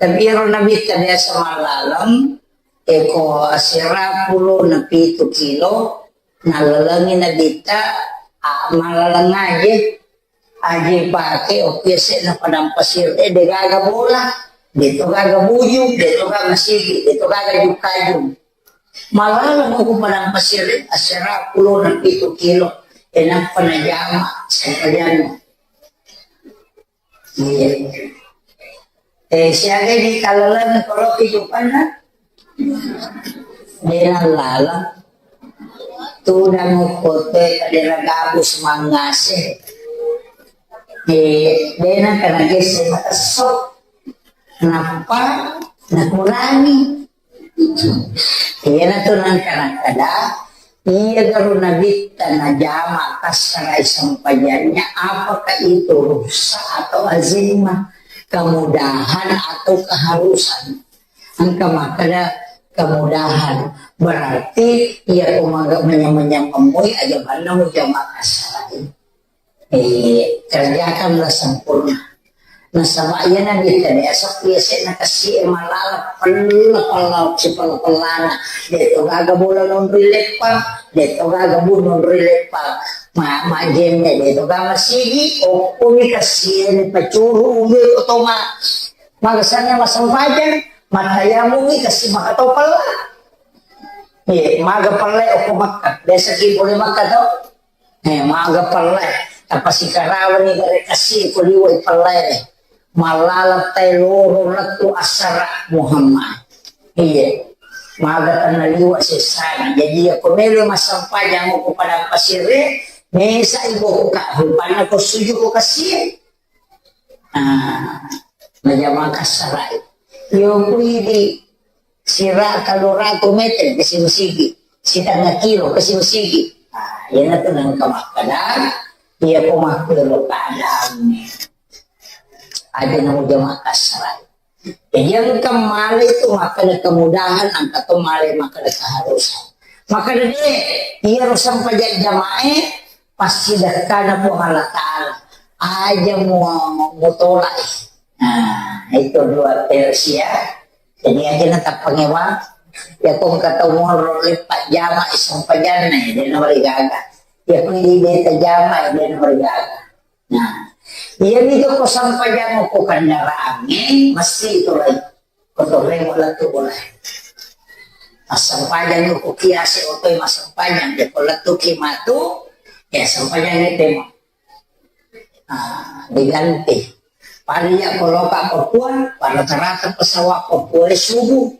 Tapi ero nabitta biasa malaleng, eko asera pulo na pitu kilo, nalalengi nabitta, ah, malaleng aje. Aje pake, okki ese na padang pasir, eh, de gaga bola, de to gaga buju, de to gaga sigi, de to gaga jukajung. Malaleng ko padang pasir, eh, asera pulo na pitu kilo, eh, nappa najama, sempajanna. Iya. Eh, siaga di kalalan kalau kehidupanna? Dena lala. Tudang kote kadera gabus mangase. Eh, dena kana gese matesso. Nappa nakurangi. Iyana tu nangka nakkeda, iya garo nabitta najama kassarai sempajannya, apakah itu rukhsah atau azimah? kemudahan atau keharusan. Engka makkeda kemudahan, berarti iya ko maga-, manyameng-nyameng moi aja banna mujama kassarai. Eh, kerjakanlah sempurna. Nasaba iya nabi tadi asap iya se nakasi malala pella pella si pella pellana. Deto gaga bola nonri leppang, deto gaga bu nonri leppang. Ma, majenne deto gaga sigi, okko mi kasi ni pacuru ubi otoma. Maga sanna massempajang, mattayamungngi kasi maka tau pella. Eh, maga pella okko Makka. Biasa ki boleh Makka tau. Eh, maga pella. Tapasikarawani gare kasi ko liwai pella ni. Malala tai loro lettu assara Muhammad. Iya. Maga tanna liwa sessana. Jadi iya ko melo massempajang ko padang pasire, mesa ibokka rupanna ko suju ko kasi. Ah, majama kassarai. Yo kuidi sira tellu ratu meter ke sigi-sigi, sitengnga kilo ke sigi-sigi. Ah, iyanatu nengka makkeda, iya ko makkero keadaanna. Aja namu jama kassarai. Jadi engka male itu makkeda kemudahan, engka to male makkeda keharusan. Makkeda de, iyaro sempajang jamae, passidekkana Puang Allah Ta'ala. Aja mu-, mutolak. Nah, itu dua versi ya. Jadi aja natappangewa. Ya ko engka tau monro leppa jama sempajanna, ya, de namarigaga. Ya ko idi de tajama, ya, de namarigaga. Nah, iyami to ko sampajang ko kendaraangnge, mesti to lai. Ko torremo lettu bola. Assampajang ko kiase otoi massempajang, de ko lettu ki matu, ya sampajang ni tema. Ah, diganti. Pada iya ko loka Papua, pada rata-rata pesawat Papua subuh.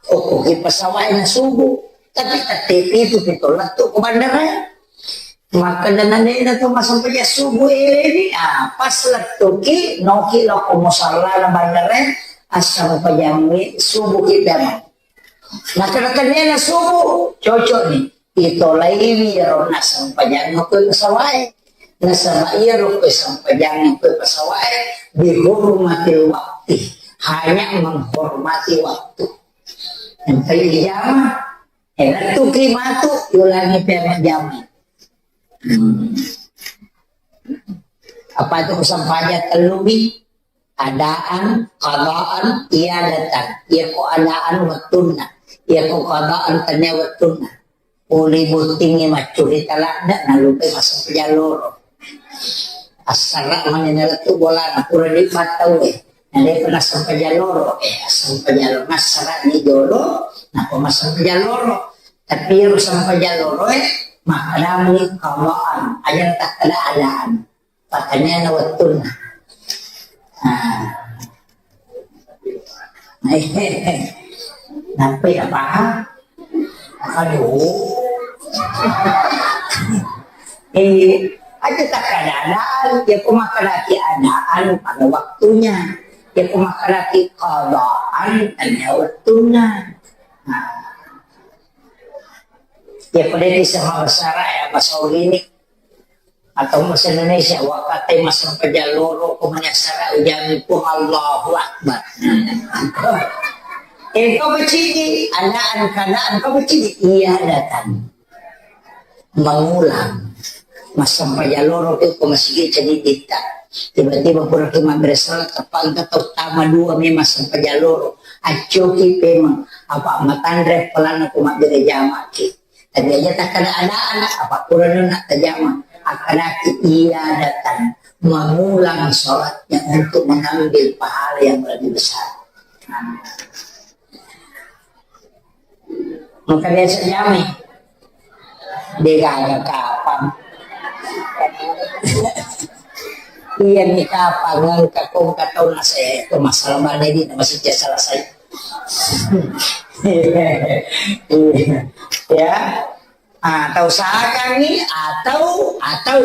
Okkoki pesawat na subuh. Tapi tette pitu pito lettu ko bandara. Makkeda nanena to massempajang subuh eleni, ah, pas lettuki, noki lokko musallana bandara, assampajang subuh kita. Makkeda tennena subuh, cocok ni. Itolaiwi iyaro nassempajang ko pesawat e. Nasaba iyaro ko sampajang ko pesawat e, bihurmatil wakti, hanya menghormati waktu. Engka ijama, eh, lettuki matu, ulangi pemajama. Hmm. Apa itu sampajang tellu mi? Adaan, qadaan, iadatan. Iya ko adaan wettunna. Iya ko qadaan tania wettunna. Pole bottingnge maccurita ladde, nalupai massempajang loro. Assara mani nalettu bolana, pura di battau e. Nade pernah sempajang loro, eh, sempajang loro. Massara ni jolo, napa massempajang loro. Tapi iyaro sempajang loro e, makkedami qadaan. Aja takkeda adaan. Pakaniana wettunna. Ah. Nampai apa? Aduh. Eh, aja takkeda adaan, ya ko makkedaki adaan pada waktunya. Ya ko makkedaki qadaan, tania wettunna. Nah. Ya ko de bisa mabasara ya, bahasa gini. Atau bahasa Indonesia, wakkatai massempajang loro ko manyassara ujami Puang Allahu Akbar. Eh, kau kecidi, adaan, keadaan, kau kecidi. Iya, datang. Mengulang. Massempajang loro ko masigi cedidita. Tiba-tiba pura ki mabbere salat, tappa engka tau tama dua memang sempajang loro. Accoki pemeng, apa matanre pelana ko mabbere jamaki. Tapi aja takkeda adaan, apa kurang nak tajama. Akkedaki iadatan, mengulang sholatnya untuk mengambil pahala yang lebih besar. Maka biasa jamai. Degaga kapang. Iya ni kapang, engka kongka tau nase, itu masalah mana ini, masih selesai. Ya. Ah, tau sakangngi, atau, atau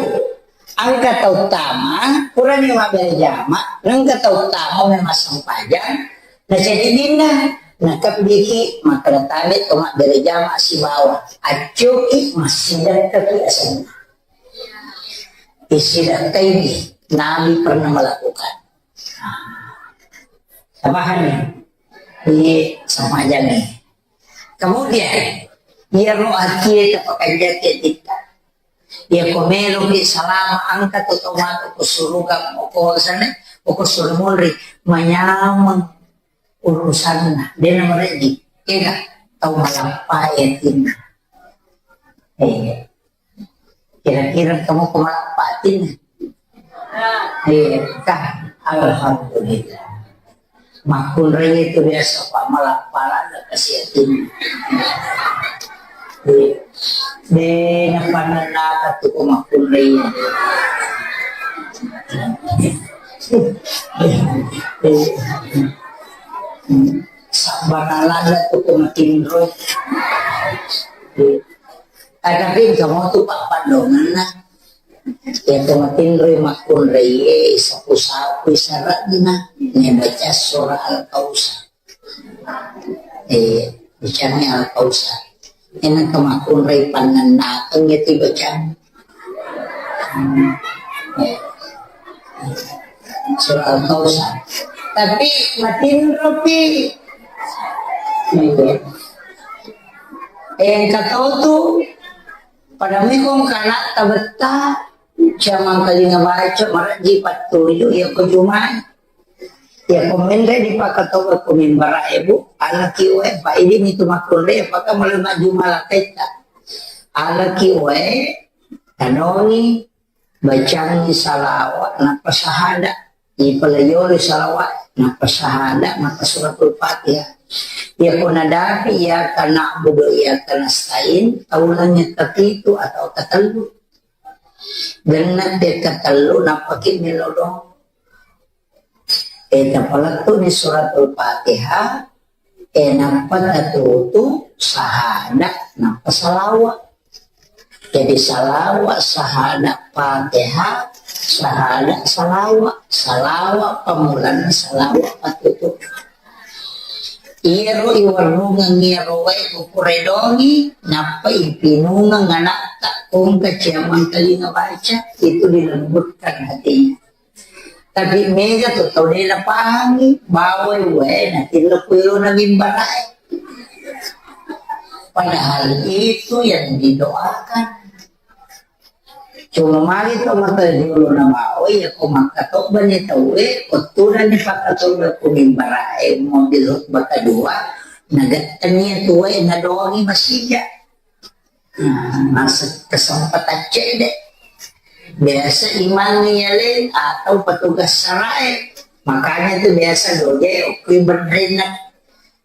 engka tau tama, purani mabbere jama, engka tau tama memang sempajang, na cedidinna, na kebbiki, makkeda tabe to mabbere jama sibawa, accoki massidekkaki asenna. Isidakkai ni, Nabi pernah melakukan. Tapahanni? Iya, samajangngi. Kemudian, iyaro atie tapakanjaki atitta. Iyako meloki salama, engka to tau matu ko suruga, ko sana, ko suru munri, manyameng urusanna, de' namarejji. Ega tau malappa atinna. Eh, kira-kira kamu ko malappa atinna? Eh, kah, alhamdulillah. Makkunrai itu biasa pa malappa lada kasi atinna. Eh, de' napannennaka tu ko makkunrai. Eh, eh. Sabbana lada tu ko matinro. Eh. Tapi engka motu pappaddongenna. Iya to matinroi makkunraie, sapu-sapui sara'na, nabaca surah Al-Kausar. Eh, bacani Al-Kausar. Engka makkunrai pannennakeng iya tibacang. Hmm. Eh. Surah Al-Kausar. Tapi matinropi. Iya. Eh, engka tau tu Pada mekong kana tabetta, jamang kalinga baca, marejji pattuju, iya ko Jumae. Iya ko menre dipakatoba ko mimbara ebu, alaki wae, pa idi mitu makkunrai, apakah mulai majjuma laketta. Alaki wae, tanongi, bacangi salawa, nappa sahada. Ipalaiori salawat, nappa sahada, nappa suratul Fatihah. Iya ko nadapi, iyyaka na'budu wa iyyaka nasta'in, taulangi kapitu atau katellu. Genna te katellu, nappa ki melo doang. Eh, tapalettu ni suratul Fatihah, eh, nappa tatutu sahada, nappa salawa. Jadi salawa, sahada, Fatihah, sahada, salawa, salawa, pamulanna salawa, patutu. Iyaro iwarrungeng iyaro wae kukuredongi, nappa ipinungeng anakta, kongka ciamang kalinga baca, itu dilembutkan hatinya. Tapi mega tu tau de napahangi, bawai wae natillo kuilona mimbarae. Padahal itu yang didoakan. Cuma magi to mata jolo na bawai, ya ko makkatobba ni tauwe, ko tuna ni pakkatobba ku mimbarae, mobil khutbah kedua, nagattengi tuwe nadoangi masija. Nah, masa kesempatan cede. Biasa imang yale atau petugas sarae. Makanya tu biasa doje okui berdenak,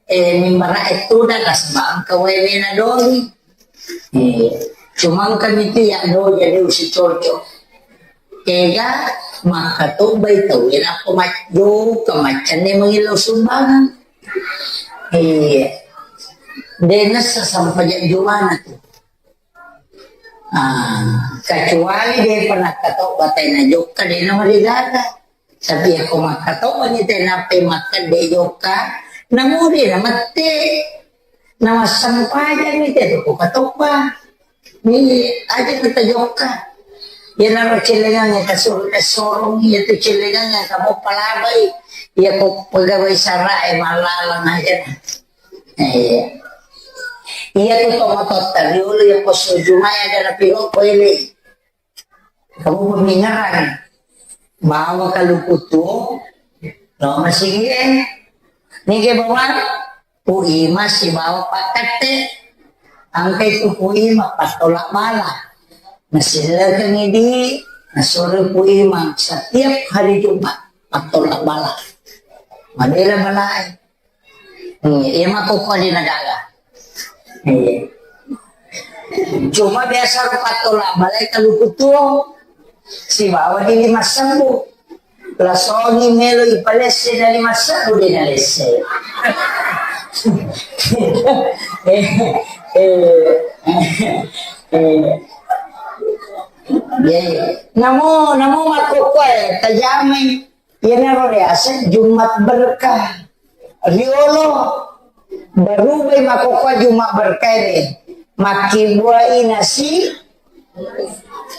eh, mimbara itu dah nasabang ke wewe na doli. Eh, cuma kan itu ya doje de usi cocok. Tega, makkatobbai tauwe nappa majjo, kemaccanne mangillau sumbangan. Iya. Dena sesampajang jumana tu. Ah, kecuali de pernah katobba tena jokka, dena marigaga. Tapi ako makkatobba ni tena pe makkade jokka, namuri na mette. Namassampajang ni te tu ko katobba. Ni aja kita jokka. Iyanaro cellengang yang kasur-, kasorong, iya tu cellengang yang kamu palabai. Iya ko pegawai sarae mallalang aja. Eh, iya tu to motor tadi ulu ya pos jumai ada na piro ko ele. Kamu pemingaran. Bawa kaluku tu, lo masih eh. Ni ke bawa, Pu Ima sibawa Pak Katte. Angkai tu Pu Ima patolak bala. Nasilekengi di, nasuru Pu Ima setiap hari Jumat patolak bala. Madela balae. Hmm, iya mako ko di nagaga. Iya. Cuma biasa ro patolak balae kaluku tuo. Sibawa di lima sebbu. Lasongi melo ipalesse dari masaku de nalesse. Eh, eh, eh, eh. Iya, iya. Namo, namo makkokkoe tajamai. Iyanaro riaseng Jumat berkah. Riolo barubai makkokkoe Jumat berkah ini. Makkibuai nasi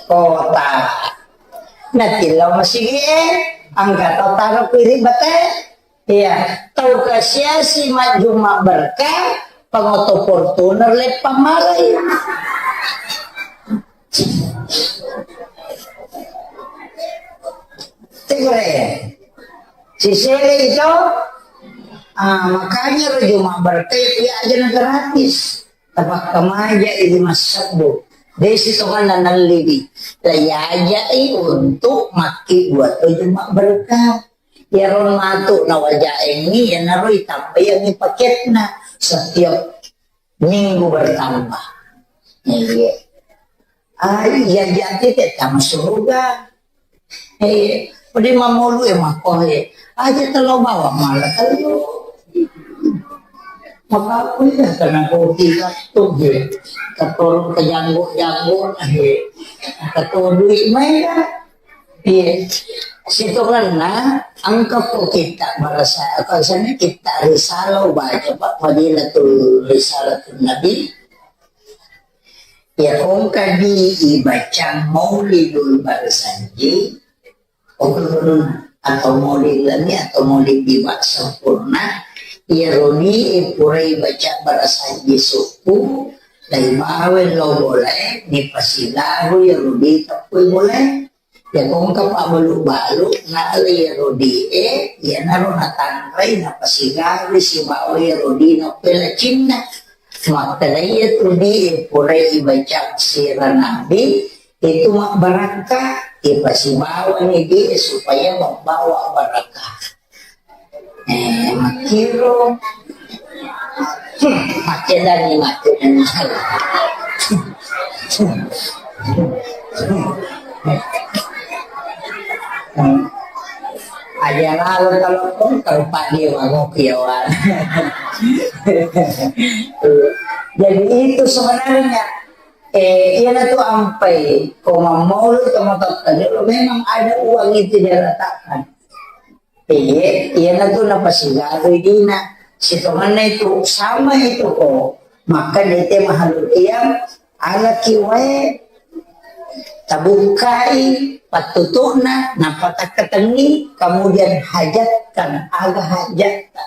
kota. Natillau masigi e, angka tau taro kuiri bate. Iya, tau kasiasi majjuma berkah, pangoto Fortuner leppang malai. Tegere. Sisele itu, ah, makanya ro juma berkah ya aja na gratis. Tapakkamaja idi massebbu. Desi tonganna nallibi. Laiajai untuk makki buat juma berkah. Iyaro matu nawajaengngi, iyanaro itambaiangngi paketna setiap minggu bertambah. Iya. Ah, iya, jadi tetama surga. Eh, pede mamolu e mako e. Aja telo bawang malah telo. Maka aku ya karena kopi katu e. Keturun ke janggut-janggut e. Keturun duit main kan. Iya. Sitongenna engka ko kita barasa, apa sana kita risalah baca, Pak, Fadilatul Risalatul Nabi. Ya, kongka di ibaca Maulidul Barzanji, atau Maulid Lami atau Maulid Bima Sempurna, ya roni purai baca Barzanji suku, dari bawen lo boleh, ni pasilaru ya roni tepui boleh. Ya kongka pabbalu-balu, nalai rodie, iyanaro natanrai, napasigawi sibawa rodie napelacinna. Makkedai tu di, purai ibaca sira nabi, itu mabbarakka, ipasibawani di supaya membawa barakah. Eh, makkiro. Hmm, makkedani, makkedani. Hmm. Aja lalo telepon, telepon dia, aku kiawan. Jadi itu sebenarnya, eh, iya tu ampai, ko mammolu to matotta, memang ada uang itu dia letakkan. Iye, iyanatu napasigarui dina. Sitongenna itu, sama itu ko. Maka dete mahalul qiyam, alaki wae, tabukkai pattutu'na, nappa takkatenni, kemudian hajatkan aga hajatta.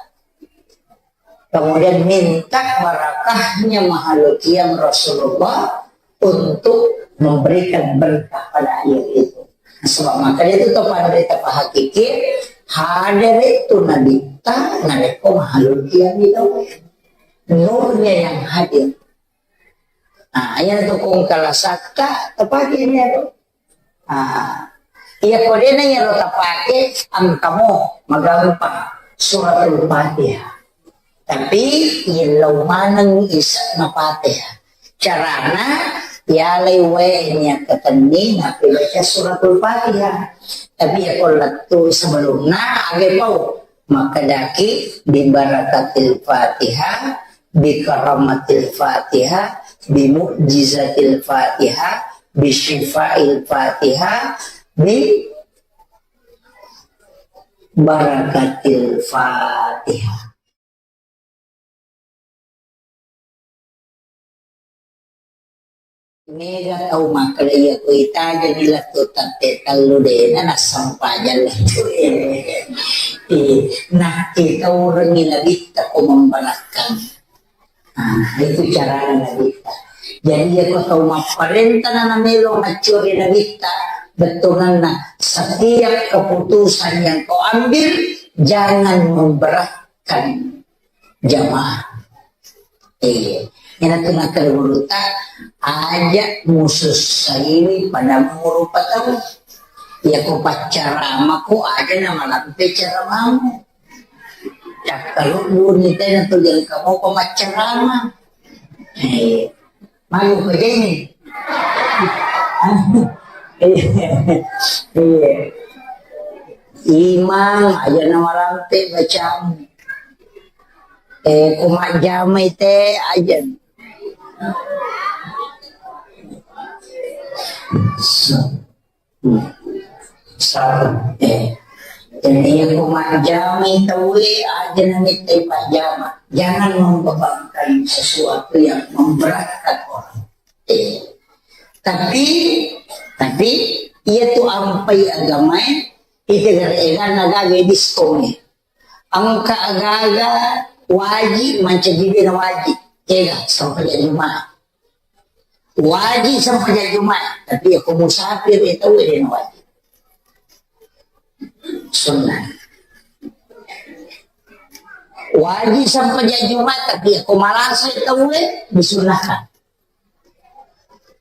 Kemudian minta barakahnya mahalul qiyam Rasulullah untuk memberikan berkah pada air itu. Sebab maka itu to pada kita pahakiki, hadir itu Nabi ta, nabi ko mahalul qiyam itu. Nurnya yang hadir. Nah, yang itu kong kalasakka, tepatnya itu. Ah, iya, ko dena iyaro tapake, engkamo magampang suratul Fatihah. Tapi illau maneng ise'na Fatihah. Carana, yalai wae niakkatenni nappibaca suratul Fatihah. Tapi ya ko lettu sebelumna, age pau. Makkedaki, "Bi barakatil Fatihah, bi karamatil Fatihah, bi mu'jizatil Fatihah, bi syifail Fatihah, bi barakatil Fatihah." Mega tau makkeda iya ko itajani lettu tette tellu dena nassempajang lettu e. Eh, nakkitaurengi nabitta ko membarakkang. Ah, itu carana nabitta. Jadi iya ko tau mapparenta na namelo maccuri nabitta, bettuanna setiap keputusan yang kau ambil jangan memberatkan jamaah. Iya. Iyanatu nakkeda gurutta, aja musussaiwi padamu rupa tau. Iya ko paccaramako aja namalampe caramamu. Cakkalubbuni tena tu jangka mopa maccarama. Iya. Malu ko jeni. Iya. Imang aja namalampe bacamu. Eh, ko majjamai te aja. Sa-, hmm. Sa-, eh. Jadi ko majjamai tauwe aja namittai pajjama. Jangan membebankan sesuatu yang memberatkan orang. Eh. Tapi, tapi, iya tu ampai agamae, itu gara-gara naga gadis kome. Engka agaga wajib mancaji bena wajib. Kega, sempajang Jumat. Wajib sempajang Jumat, tapi ya ko musafir itu wajib. Sunnah. Wajib sempajang Jumat, tapi ya ko malasa itu disunnahkan.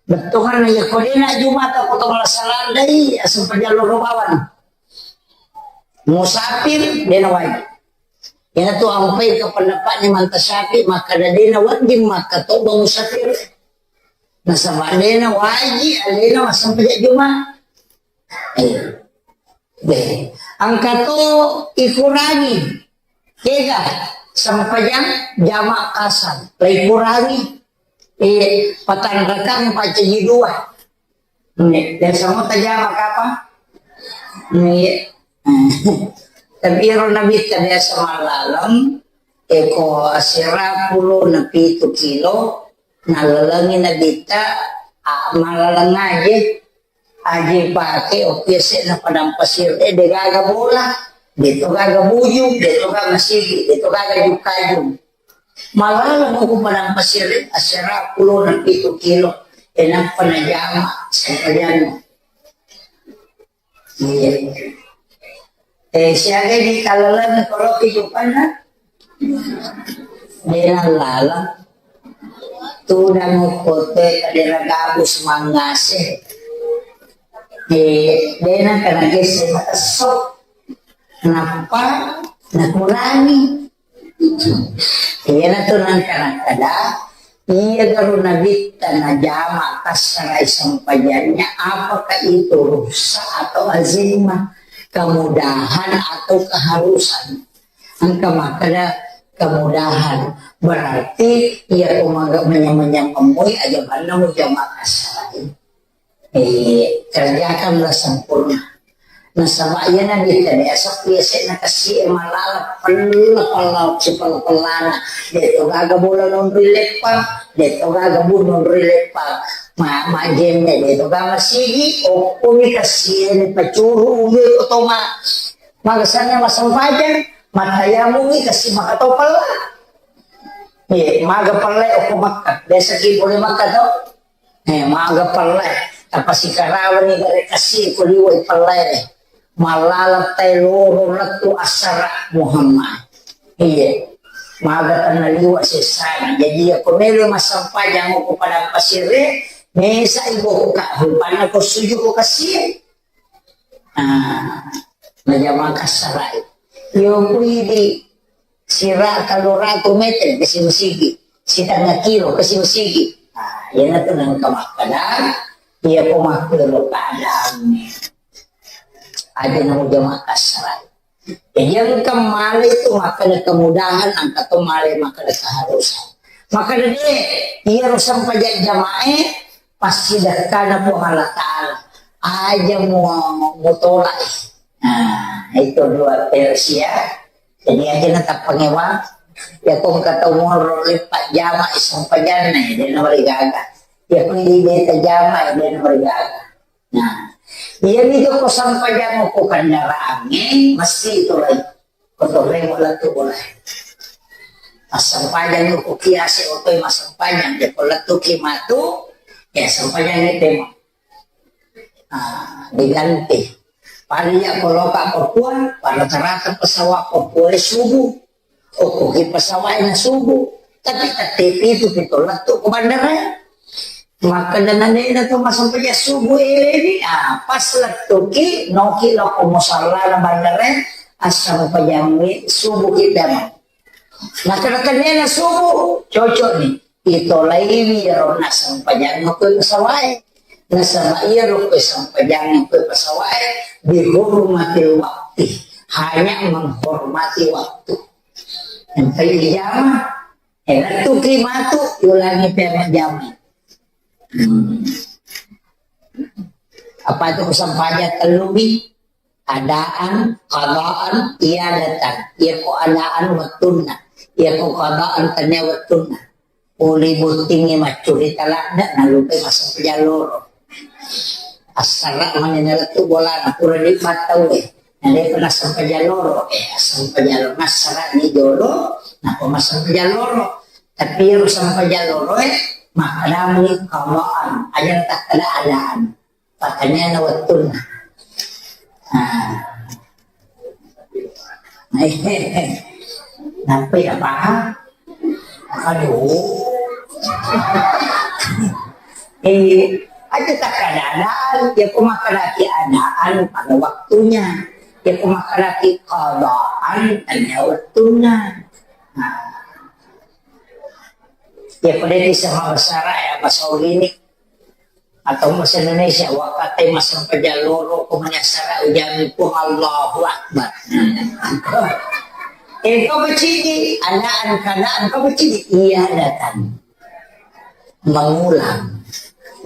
Bettuanna iya ko dena Jumat ko to malasa ladde, iya sempajang loro bawang. Musafir dena wajib. Iyana tu ampai ke pendapatnya manta Syafi'i, makkeda dena wajib makkatobba musafir. Nasaba dena wajib alena massempajang Jumat. Eh. Deh. Engka to ikurangi. Kega sempajang jama kasar. La ikurangi. Eh, patanrakang pacaji dua. Nggih, biasa mo tajama kapa? Nggih. Tapi ero Nabitta biasa mallaleng, eko sera pulo na pitu kilo, nalalengi Nabitta, a, mallaleng aje, aje pake, oki ese na padang pasir, eh, de gaga bola, de to gaga bujung, de to gaga masigi, de to gaga jukajung. Mallaleng ko padang pasir, asera pulo na pitu kilo. E, nappa najama, sempajang. Iya. Eh, siaga di kalaleng koroki jupanna? Dena lala. Tudang kote kadera gabus mangase. Eh, dena kana gese matesso. Nappa nakurangi. Iyanatu nangka nakkeda, iya garo Nabitta najama kassara'i sempajannya, apakah itu rukhsah atau azimah, kemudahan atau keharusan? Engka makkeda kemudahan, berarti iya ko maga manyameng-nyameng moi aja manna mujama kassara'i. Eh, kerjakanlah sempurna. Nasaba iyana Nabitta biasa biasa na kasi malala pella pella sipella pellana. De to gaga bola nonroi leppang, de to gaga bu nonroi leppang. Ma, majenne de to gaga sigi, okkoni kasi ni pacuru uwe otoma. Magasanna masempajang, matayamungi kasi maka to pella. Eh, maga pella okko Makkah. Biasa ki boleh Makkah to? Eh, maga pellai. Tapasikarawani gare kasi ko liwai pellai. Malala tai loro lettu assara Muhammad. Iya. Maga tanna liwa sessana. Jadi ya ko melo massempajang ko padang pasire, mesa ibu ka rupanna ko suju ko kasi. Ah, najama kassara'i. Yo kui di sira tellu ratu meter kasi masigi, sitengnga kilo kasi masigi. Ah, iyanatu nengka makkeda, iya ko makkero keadaanna. Aja namo jama kassara'i. Jadi engka male itu makkeda kemudahan, engka to male makkeda keharusan. Makkeda de, iyaro sempajang jamae, pasti dekkana Puang Allah Ta'ala. Aja mu, mutolak. Nah, itu dua versi ya. Jadi aja na tappangewa. Ya ko engka tau monro leppa jama sempajanna, de na marigaga. Ya ko di beta jama, de na marigaga. Nah, iyami jokko sempajang ko kendaraangnge, mesti itu lagi. Kotorremo lettu bola. Massempajang ko kiase otoi massempajang, jokko lettu ki matu, ya sempajang itu. Ah, diganti. Pada ya ko loka Papua, pada terata pesawat Papua subuh. Okkoki pesawatna subuh, tapi tette pitu pi to lettu ko bandara. Makkeda nanena to massempajang subuh eleni, ah, pas lettuki, noki lokko musallana bandara, assempajangi subuh ki damai. Makkeda tennena subuh, cocok ni. Itolaiwi iyaro nassempajang ko pesawat'e. Nasaba iyaro ko sempajang ko pesawat'e bihurmatil wakti, hanya menghormati waktu. Engka ijama, eh, lettuki matu, ulangi pemajama. Hmm. Apa itu sempajang tellumi? Adaan, qadaan, iadatan. Iya ko adaan wettunna. Iya ko qadaan tania wettunna. Pole bottingnge maccurita ladde, nalupai massempajang loro. Assara mani nalettu bolana, pura dibattauwe. Nah, dia pernah sempajang loro, eh, sempajang loro, massarani jolo, napa massempajang loro. Tapi ero sempajang loro, eh, makkedami qadaan, aja takkeda adaan. Pertanyaanna wettunna. Nah. Nah, eh, eh, eh. Nampai paham? Aduh. Eh, aja takkeda adaan, ya, ko makkedaki adaan pada waktunya. Ya, ko makkedaki qadaan, tania wettunna. Nah. Ya, ko de' bisa mabasara, ya, bahasa ini. Atau bahasa Indonesia, wakkatai massempajang loro, ko mani assara ujami Puang Allahu Akbar. Eh, kau kecili, adaan, keadaan, kau kecili. Iya, datang. Mengulang.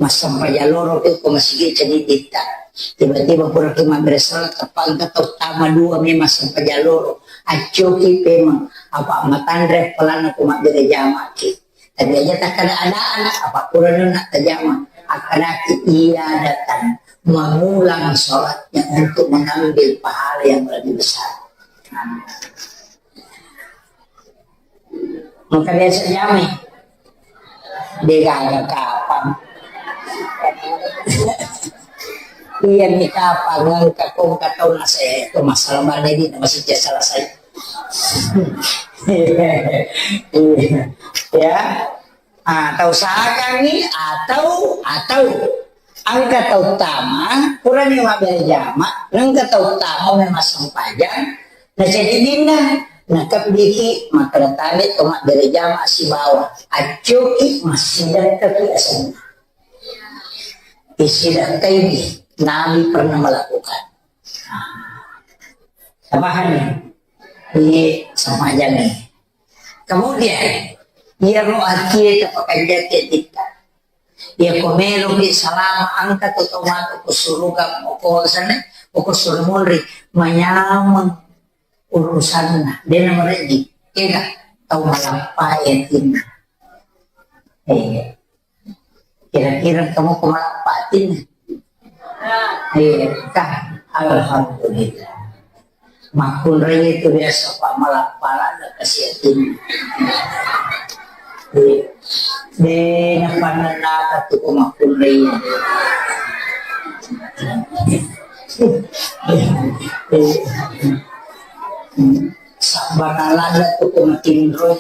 Massempajang loro tu ko masigi cedditta. Tiba-tiba pura ki mabbere salat, teppa engka tau tama dua memang sempajang loro. Accoki pemeng. Apa matanre pelana ko mabbere jamaki. Tapi aja takkeda adaan, apa pura nuna tajama. Akkedaki ia datang mengulang sholatnya untuk mengambil pahala yang lebih besar. Maka biasa jamai. Degaga kapang. Iya ni kapang, engka kong katau nase, itu masalah mana ini, masih selesai. Ya. Ah, tau sakangi, atau, atau. Engka tau tama, purani mabbere jama, engka tau tama memang sempajang, na ceddiddinna, na kebbiki, makkeda tabe to mabbere jama sibawa, accoki, massidekkaki asenna. Isidakkai, Nabi pernah melakukan. Pahami? Ini sempajang ni. Kemudian, iyaro atie tapakanja cedditta. Iya ko meloki salama, engka tu tau matu ko suruga, ko sana, ko suruga monri, manyameng urusanna, dena mereji, kega tau malappa yatinna. Eh, kira-kira kamu ko malappa yatinna? Eh, kah, alhamdulillah. Makkunrai itu biasa pa malappa lada kasiatin. De, de na panennaka tu ko makkunrai. Sabbana lada tu ko matinro.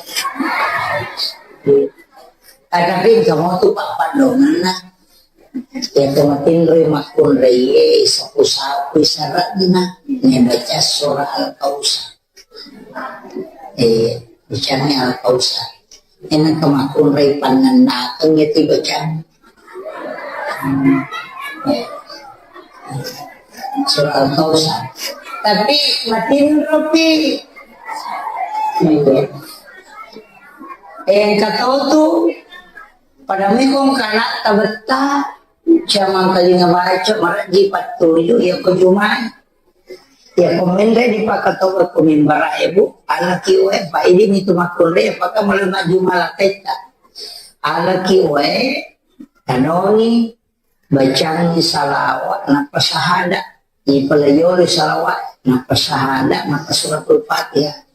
Tatapi engka motu pappaddongenna. Iya to matinroi makkunraie, sapu-sapui sara'na, nabaca surah Al-Kausar. Eh, bacani Al-Kausar. Ena to makkunrai pannennakeng iya tu bacang. Hmm. Eh. Surah Al-Kausar. Tapi matinropi. Iya. Eh, engka to tu pada mekong kana tabetta, jamang kalinga baca, maraji pattuju, iya ko jumai. Iya ko menre dipakatoba ko mimbara ebu, alaki wae, pa idi mitu makkunrai, apakah mulai majjuma lapetta. Alaki wae, tanongi, bacangi salawat, nappa sahada. Ipalaiolo salawat, nappa sahada, nappa suratul Fatihah.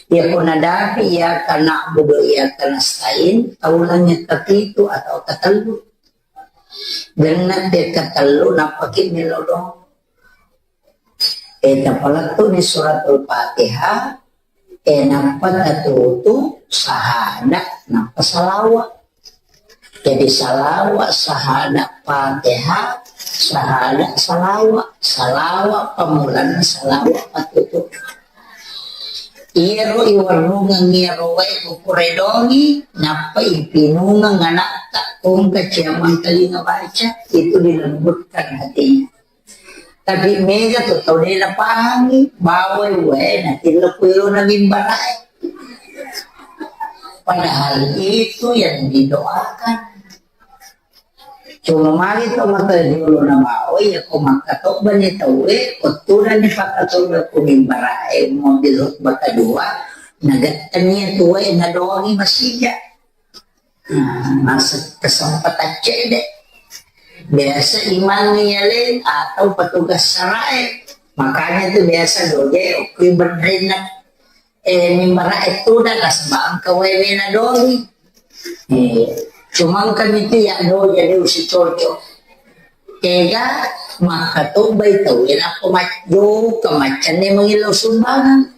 Iya ko nadapi, iyyaka na'budu wa iyyaka nasta'in, taulangi kapitu atau katellu. Genna te katellu, nappa ki melodong. Eh, tapalettu ni suratul Fatihah, eh, nappa tatutu sahada, nappa salawa. Jadi salawa, sahada, Fatihah, sahada, salawa. Salawa pamulanna, salawa patutu. Iyaro iwarrungeng iyaro wae kukuredongi, nappa ipinungeng anakta, kongka ciamang telinga baca, itu dilembutkan hatinya. Tapi mega tu tau de napahangi, bawai wae natillo kuero na mimbarae. Padahal itu yang didoakan. Cuma magi to mata jolo na bawai, ya ko makkatobba ni tauwe, ko turani pakkatobba ku mimbarae, mobil khutbah kedua, nagettani tuwe nadoangi masija. Nah, masa kesempatan cedde. Biasa imang yaleng atau petugas sarae. Makanya tu biasa doje okkui berrenna, eh, mimbara e tuda nasaba engka wae wena doi. Eh, cuma engka mitu ya doje de usi cocok. Tega makkatobbai tau e nappa majjokka maccanne mangillau sumbangan.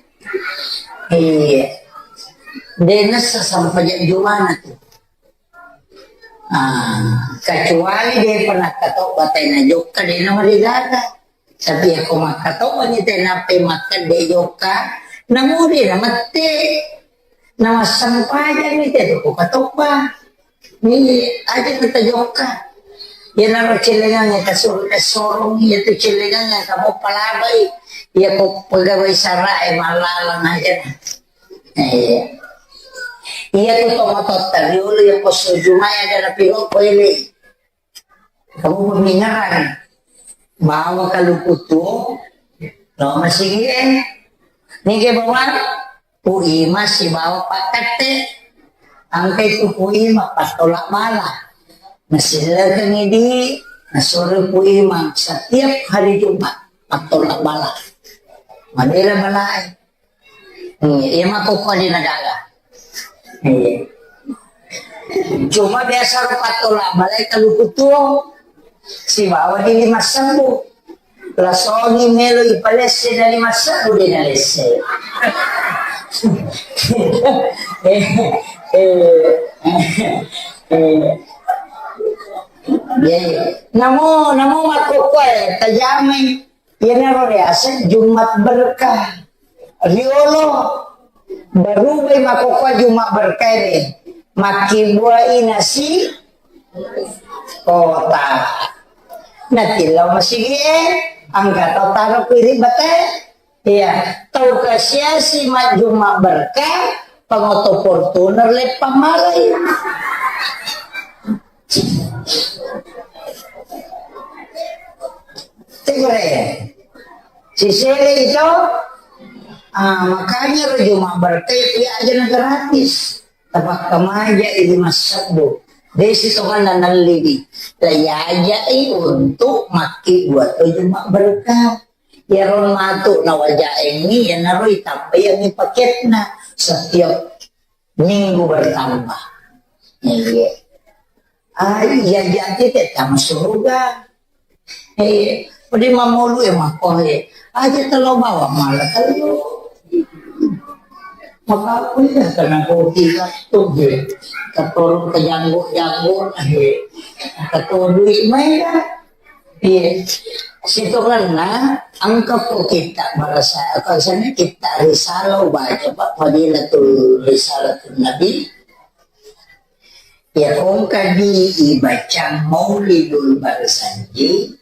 Iya. De nessa sampajang jumana tu. Ah, kecuali de pernah katobba tai najokka de namarigaga. Tapi ako makkatobba ni tai nappai makkedde jokka, namuri namette. Namassampajang ni te tu ko katobba. Ni aja kita jokka. Iyanaro cellengang e kasur-, kasorong, iya tu cellengang e kamu palabai. Iya ko pegawai sara e mallalang aja. Eh, iya tu tomatotta riolo iya posso jumai ada napiro ko ele. Kamu pemingaran. Bawa kaluku tuo, lo masigi e. Nige bawa Pu Ima sibawa Pak Katte. Angkai tu Pu Ima pattola bala. Nasillekengi di, nasuro Pu Ima setiap hari Jumat pattola bala. Madela balae. Hmm, iya makkokkoe de nagaga. Iya. Cuma biasa ro pattola balae kaluku tuo sibawa di lima sebbu. Lasongi melo ipalesse dari lima sebbu de nalesse. Eh, eh, eh, eh. Iya, iya. Namo, namo makkokkoe tajamai. Iyanaro riaseng Jumat berkah. Riolo barubai makkokkoe Jumat berkah e. Makkibuai nasi kota. Natillau masigi e, angka tau taro kuiri bate. Iya, tau kasiasi majjuma berkah, pangoto Fortuner leppang malai. Tegere. Sisele itu, ah, makanya ro Jumat berkah ya aja gratis. Tapakka maja i lima sebbu. Desi tonganna nalliwi. Laiajai untuk makki buat Jumat berkah. Iyaro matu nawajaengngi, iyanaro itambaiangngi paketna setiap minggu bertambah. Iya. Ah, iya, jadi tetama surga. Eh, pede mamolu e mako e. Aja telo bawa mala telo. Maka aku ya kena kopi katu e. Katorong ke janggo-janggo e. Katorong duit mai ya. Iya. Sitongenna engka ko kitta barasa, apa sana kitta risalah baca, Pak, Fadilatul Risalatul Nabi. Ya, kongka di ibacang Maulidul Barsanji,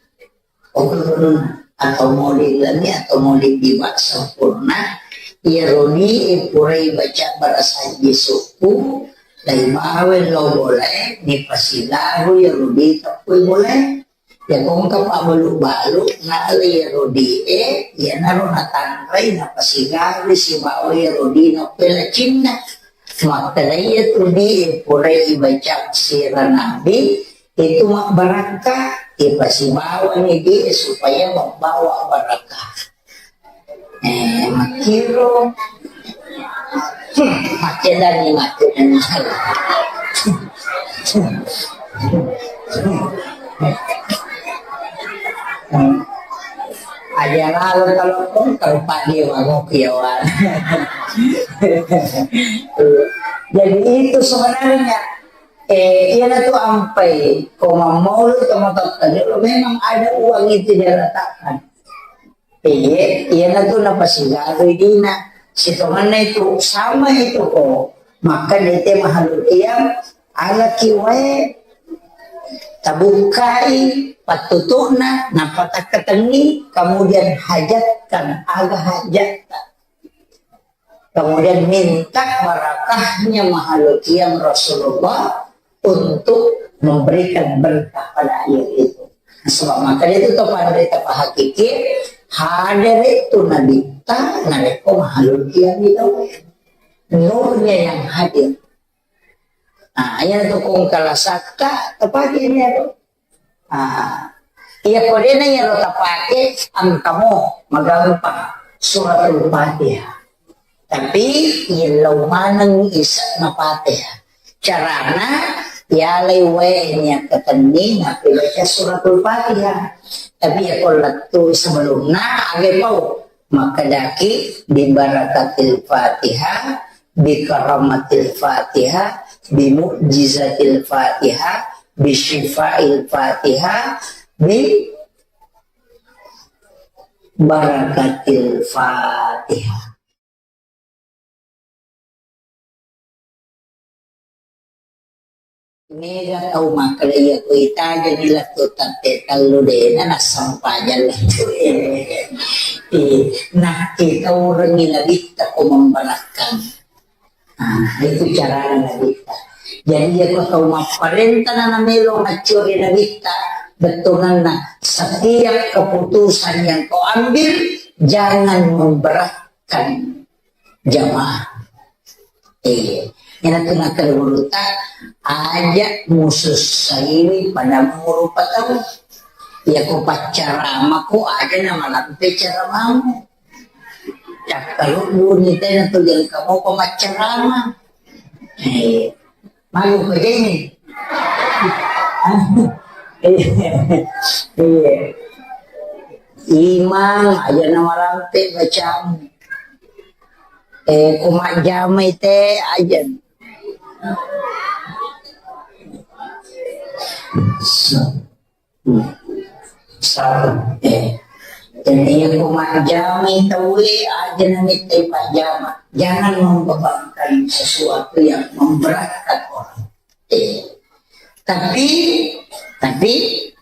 atau Maulid Lami atau Maulid Diwa sempurna, iya roni purai baca Barsanji suku, dai bawe lo boleh, ni pasilaru ya rodi tapui boleh. Ya, kongka pabbalu-balu, nalai iyaro di e, iyanaro natanrai, napasigawi sibawa iyaro di napelacinna. Makkedai iyatu di e, purai ibaca sira nabi, itu mabbarakka, ipasibawani di e supaya membawa barakah. Eh, makkiro. Hmm, makkedani, makkedani. Hmm. Aja lalo telepon, terupak dia, mabok ya, Wan. Jadi itu sebenarnya, eh, iya tu ampai, koma mau lu, koma tak, memang ada uang itu dia letakkan. Iye, iyanatu napasigarui dina. Sitongenna itu, sama itu ko. Maka nete mahalul qiyam, alaki wae, tabukkai pattutu'na, nappa takkatenni, kemudian hajatkan, aga hajatta. Kemudian minta barakahnya mahalul qiyam Rasulullah untuk memberikan berkah pada air itu. Sebab maka itu to pada berita pahakiki, hadir itu Nabi ta, narekko mahalul qiyam itu. Nurnya yang hadir. Nah, iya tu kong kalasakka, tepatnya itu. Ah, Iya ko dena iyaro tapake, engkamo magampang suratul Fatihah. Tapi illau maneng ise'na Fatihah. Carana, yalai wae niakkatenni nappibaca suratul Fatihah. Tapi iya ko lettu sebelumna, aga pau. Makkedaki, "Bibarakatil Fatihah, bikaramatil Fatihah, bimu'jizatil Fatihah, bisyifail Fatihah, bibarakatil Fatihah." Mega tau makkeda iya ko itajani lettu tappe tellu dena nassempajang lettu. Eh, nakkitaurengi nabitta ko membarakkang. Nah, itu carana nabitta. Jadi iya ko tau mapparenta na namelo maccuri nabitta, bettuanna setiap keputusan yang kau ambil jangan memberatkan jamaah. Eh, iyana tu nakkeda gurutta, aja musussaiwi pada murupa tau. Iya ko paccaramako aja namalampe caramamu. Cakkaludduni tena tu jengka mopa maccarama. Eh, Malu ko jeni. Iya. Imang aja namalampe bacamu. Eh, ko majjamai te aja. Sa-, eh, jadi iya ko majjamai tauwe aja namittai pajjama. Jangan membebankan sesuatu yang memberatkan orang. Eh, tapi, tapi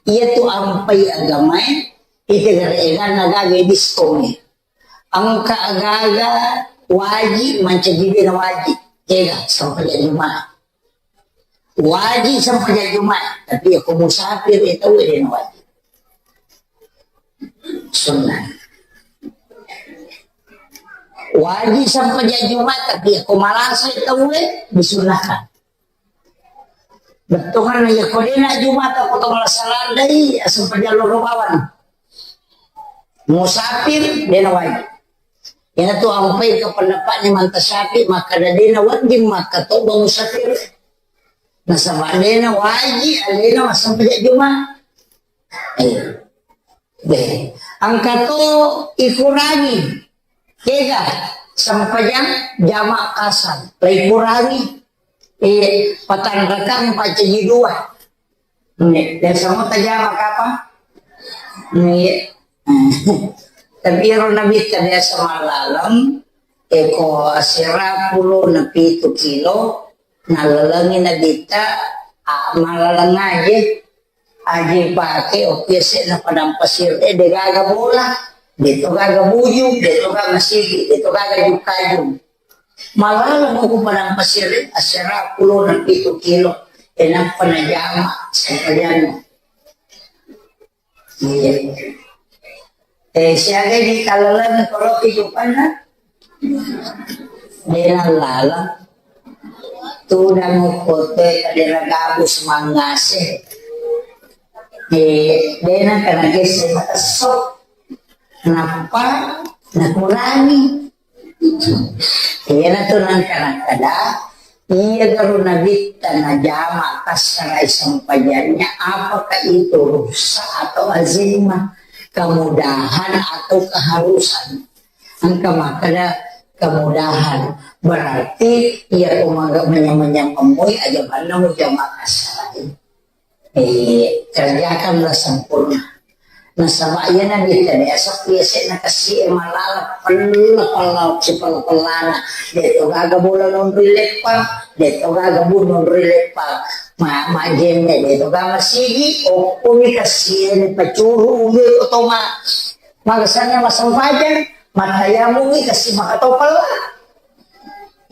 iya tu ampai agamae, itu gara-gara gaga diskon. Engka agaga waji mancaji dena waji. Ega, sempajang Jumat. Waji sempajang Jumat, tapi iya ko musafir iya tauwe dena waji. Sunnah. Waji sempajang Jumat, tapi iya ko malasa iya tauwe disunnahkan. Bettuanna iya ko dena Jumat ko to malasa landai, sempajang loro bawang. Musafir dena waji. Iyana tu ampai ke pendapatnya manta Syafi'i, makkeda dena wedding makkatoba musafir. Nasaba dena waji alena massempajang Jumat. Eh. Deh. Engka to ikurangi. Kega sempajang jama kasar. La ikurangi. Eh, patanrakang pacaji dua. Nggih, biasa mo tajama kapang? Nggih. Tapi ero Nabitta biasa mallaleng, eko asera pulo na pitu kilo, nallalengi Nabitta, a, mallaleng aje, aje pake, oki ese na padang pasir, eh, de gaga bola, de to gaga buju, de to gaga masigi, de to gaga jukajung. Mallaleng ko padang pasir, asera pulo na pitu kilo, e nappa najama sempajang. Iya. Eh, siaga di kalaleng koloki jupanna? Dena lala. Tudang okkote kadera gabus mangase. Eh, dena kana gese matesso. Nappa nakurangi. Iyanatu nangka nakkeda, iya garo Nabitta najama kassarai sempajannya, apakah itu rukhsah atau azimah, kemudahan atau keharusan? Engka makkeda kemudahan, berarti iya ko maga-, manyameng-nyameng moi aja banna mujama kassarai. Eh, kerjakanlah sempurna. Nasaba iya Nabitta de asappi yase'na kassie malala pella pella sipella-pellana. De to gaga bola nonroi leppang, de to gaga bu nonroi leppang. Ma, majjemme de to gaga sigi, okkomi kassie ripacuru umbe otoma. Magasanna massempajang, mattayamungi kassi maka to pella.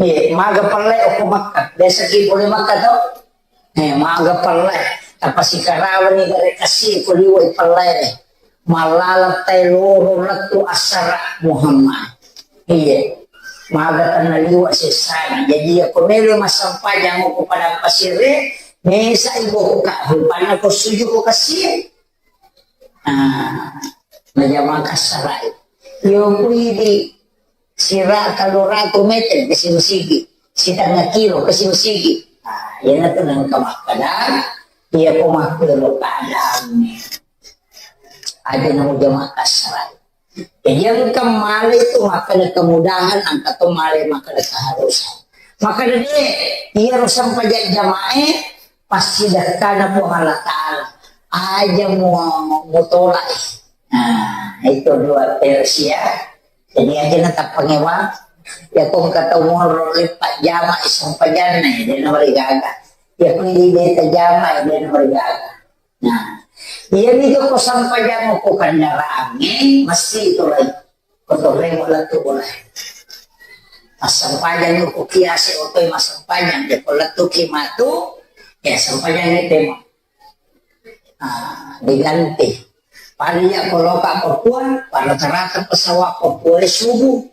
Eh, maga pella okko Makka. Biasa ki pole Makka to. Eh, maga pellai. Tapasikarawani gare kassi ko liwai pellai. Malala tai loro lettu assara Muhammad. Iya. Maga tanna liwa sessana. Jadi iya ko melo massempajang ko padang pasire, mesa ibu ka, rupanna ko suju ko kassi. Ah, najama kassara'i. Yo kuidi sira tellu ratu meter ke sigi-sigi, sitengnga kilo ke sigi-sigi. Ah, iyanatu nengka makkeda, iya ko makkero keadaanna. Aja namo jama kassara'i. Jadi engka male itu makkeda kemudahan, engka to male makkeda keharusan. Makkeda de, iyaro sempajang jamae, passidekkana Puang Allah Ta'ala. Aja mu, mutolak. Nah, itu dua versi ya. Jadi aja na tappangewa. Ya kong kata umur lepat jama sempajanna, ya, dia nomor gaga. Ya kong di beta jama, ya, dia nomor gaga. Nah, iya nitu ko sampajang ko kendaraangnge, mesti itu lai. Ko torremo lettu bola. Massampajang ko kiase otoi massampajang, de ko lettu ki matu, ya sampajang ni tema. Ah, diganti. Paling ya ko loka Papua, pada terata pesawat Papua subuh.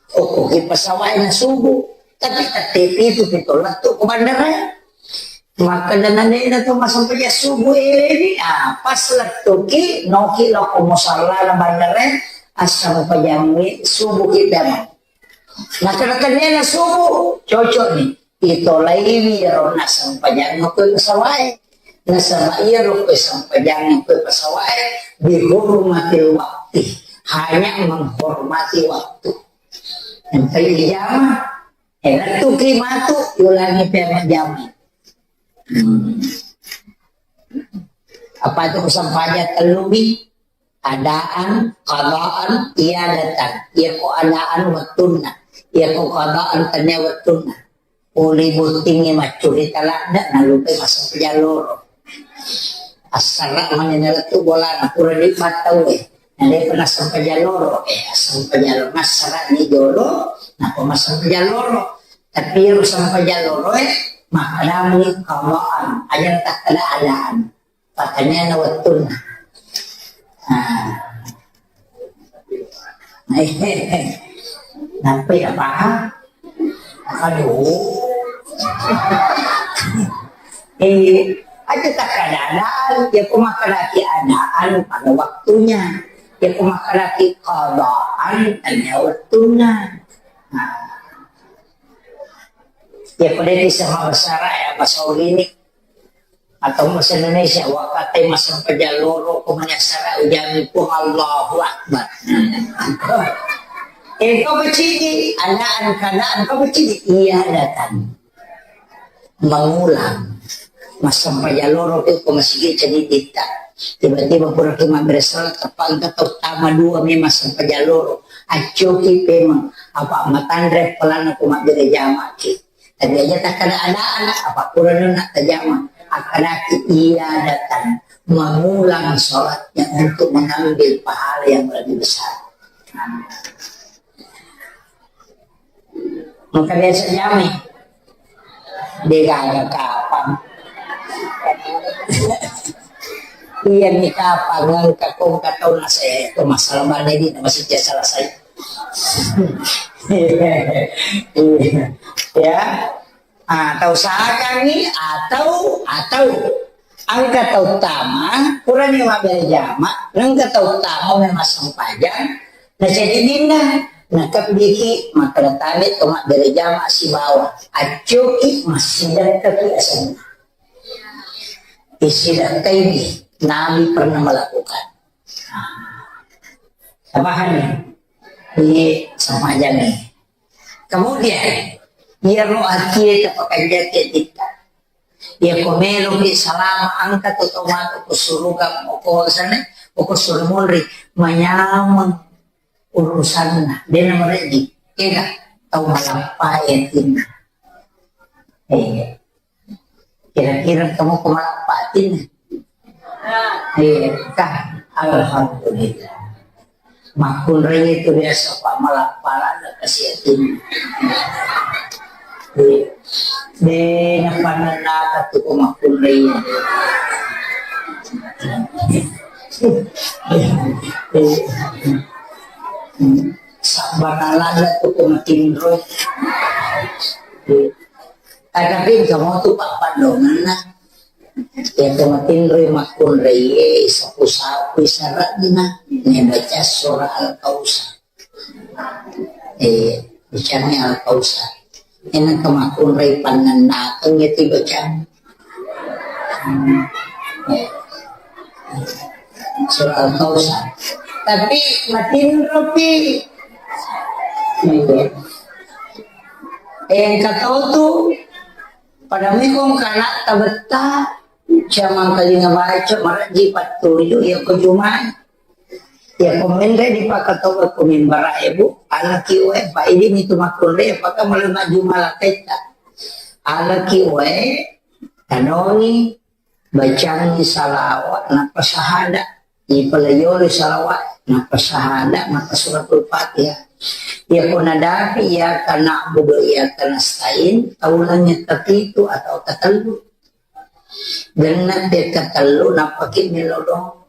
Okkoki pesawat na subuh, tapi tette pitu pi to lettu ko bandara. Makkeda nanena to massempajang subuh eleni, ah, pas lettuki, noki lao ko musallana bandara, assampajang subuh ki dama. Makkeda tennena subuh, cocok ni. Itolaiwi iyaro nassempajang ko pesawat e. Nasaba iyaro ko sampajang ko pesawat e, bihurmatil wakti, hanya menghormati waktu. Sampai dijama, eh, lettuki matu, ulangi pe majjama. Hmm. Apa itu sampajang tellu mi? Adaan, qadaan, iadatan. Iya ko adaan wettunna. Iya ko qadaan tania wettunna. Pole bottingngi maccurita ladde, nalupai massempajang loro. Assara mani nalettu bolana, pura dibattau e. Nade pernah sempajang loro, eh, sempajang loro. Massara ni jolo, napa massempajang loro. Tapi ero sempajang loro e, makkedami qadaan. Aja takkeda adaan. Pertanyaanna wettunna. Ah. Nampai ya paham? Aduh. Eh, aja takkeda adaan, ya ko makkedaki adaan pada waktunya. Ya ko makkedaki qadaan, tania wettunna. Nah. Ya ko de bisa mabasara ya bahasa ini. Atau bahasa Indonesia, wakate massempajang loro ko manyassara ujangi Puang Allahu Akbar. Engka pacidi, adaan, keadaan, engka pacidi, iadatan. Mengulang. Massempajang loro ko masigi cedditta. Tiba-tiba pura ki mabbere salat, teppa engka tau tama dua memang sempajang loro. Accoki pemeng, apa matanre pelana ko mabbere jamaki. Tapi aja takkeda adaan, apa purana nak tajama, akkedaki iadatan mengulang sholatnya untuk mengambil pahala yang lebih besar. Maka biasa jami, degaga kapang. Iya ni kapang, engka kong katau nase, itu masalah mana ini, masih selesai. Ya. Ah, tau sakangi atau, atau engka tau tama, purani mabbere jama, engka tau tama memang sempajang, na jadi dinna, na kebbiki, maka tabe to mabbere jama sibawa, accoki massidakka ki asenna. Isidakkai ni, Nabi pernah melakukan. Pahami? Ini sama aja nih. Kemudian, iyaro atie tapakanjaki titta. Iya ko meloki salama engka to tau matu ko suruga, ko sana, ko suruga munri, manyameng urusanna. Dena meredi. Ega tau malappa atinna. Eh. Kira-kira kamu kemana patin? Iya, kan? Alhamdulillah. Makkunrai itu biasa, Pak, malah pala ada kasih yakin. Iya. Dena pananaka tu ko makkunrai. Sabana lada tu ko makinro. Iya. Takapi engka motu pappaddongenna. Iya, to matinroi makkunraie, sapu-sapui sara'na, nabaca surah Al-Kautsar. Eh, bacani Al-Kautsar. Enang ke makkunrai pannennakeng ya ti bacang. Hmm. Eh. Surah Al-Kautsar. Tapi matinropi. Iya. Eh, engka tau tu, pada mekong kana tabetta, jamang kalinga baca, maraji pattuju, ya ko jumai. Ya ko menre di pakatoba ko mimbara ebu, alaki wae, pa idi mitu makkunrai, apakah mulai majjuma laketta. Alaki wae, tanoni, bacangi salawat, nappa sahada. Ipalayori salawat, nappa sahada, nappa suratul Fatihah. Iya ko nadapi, iyyaka na'budu wa iyyaka nasta'in, taulangi tapitu atau tatellu. Genna te tatellu, nappa ki melodong.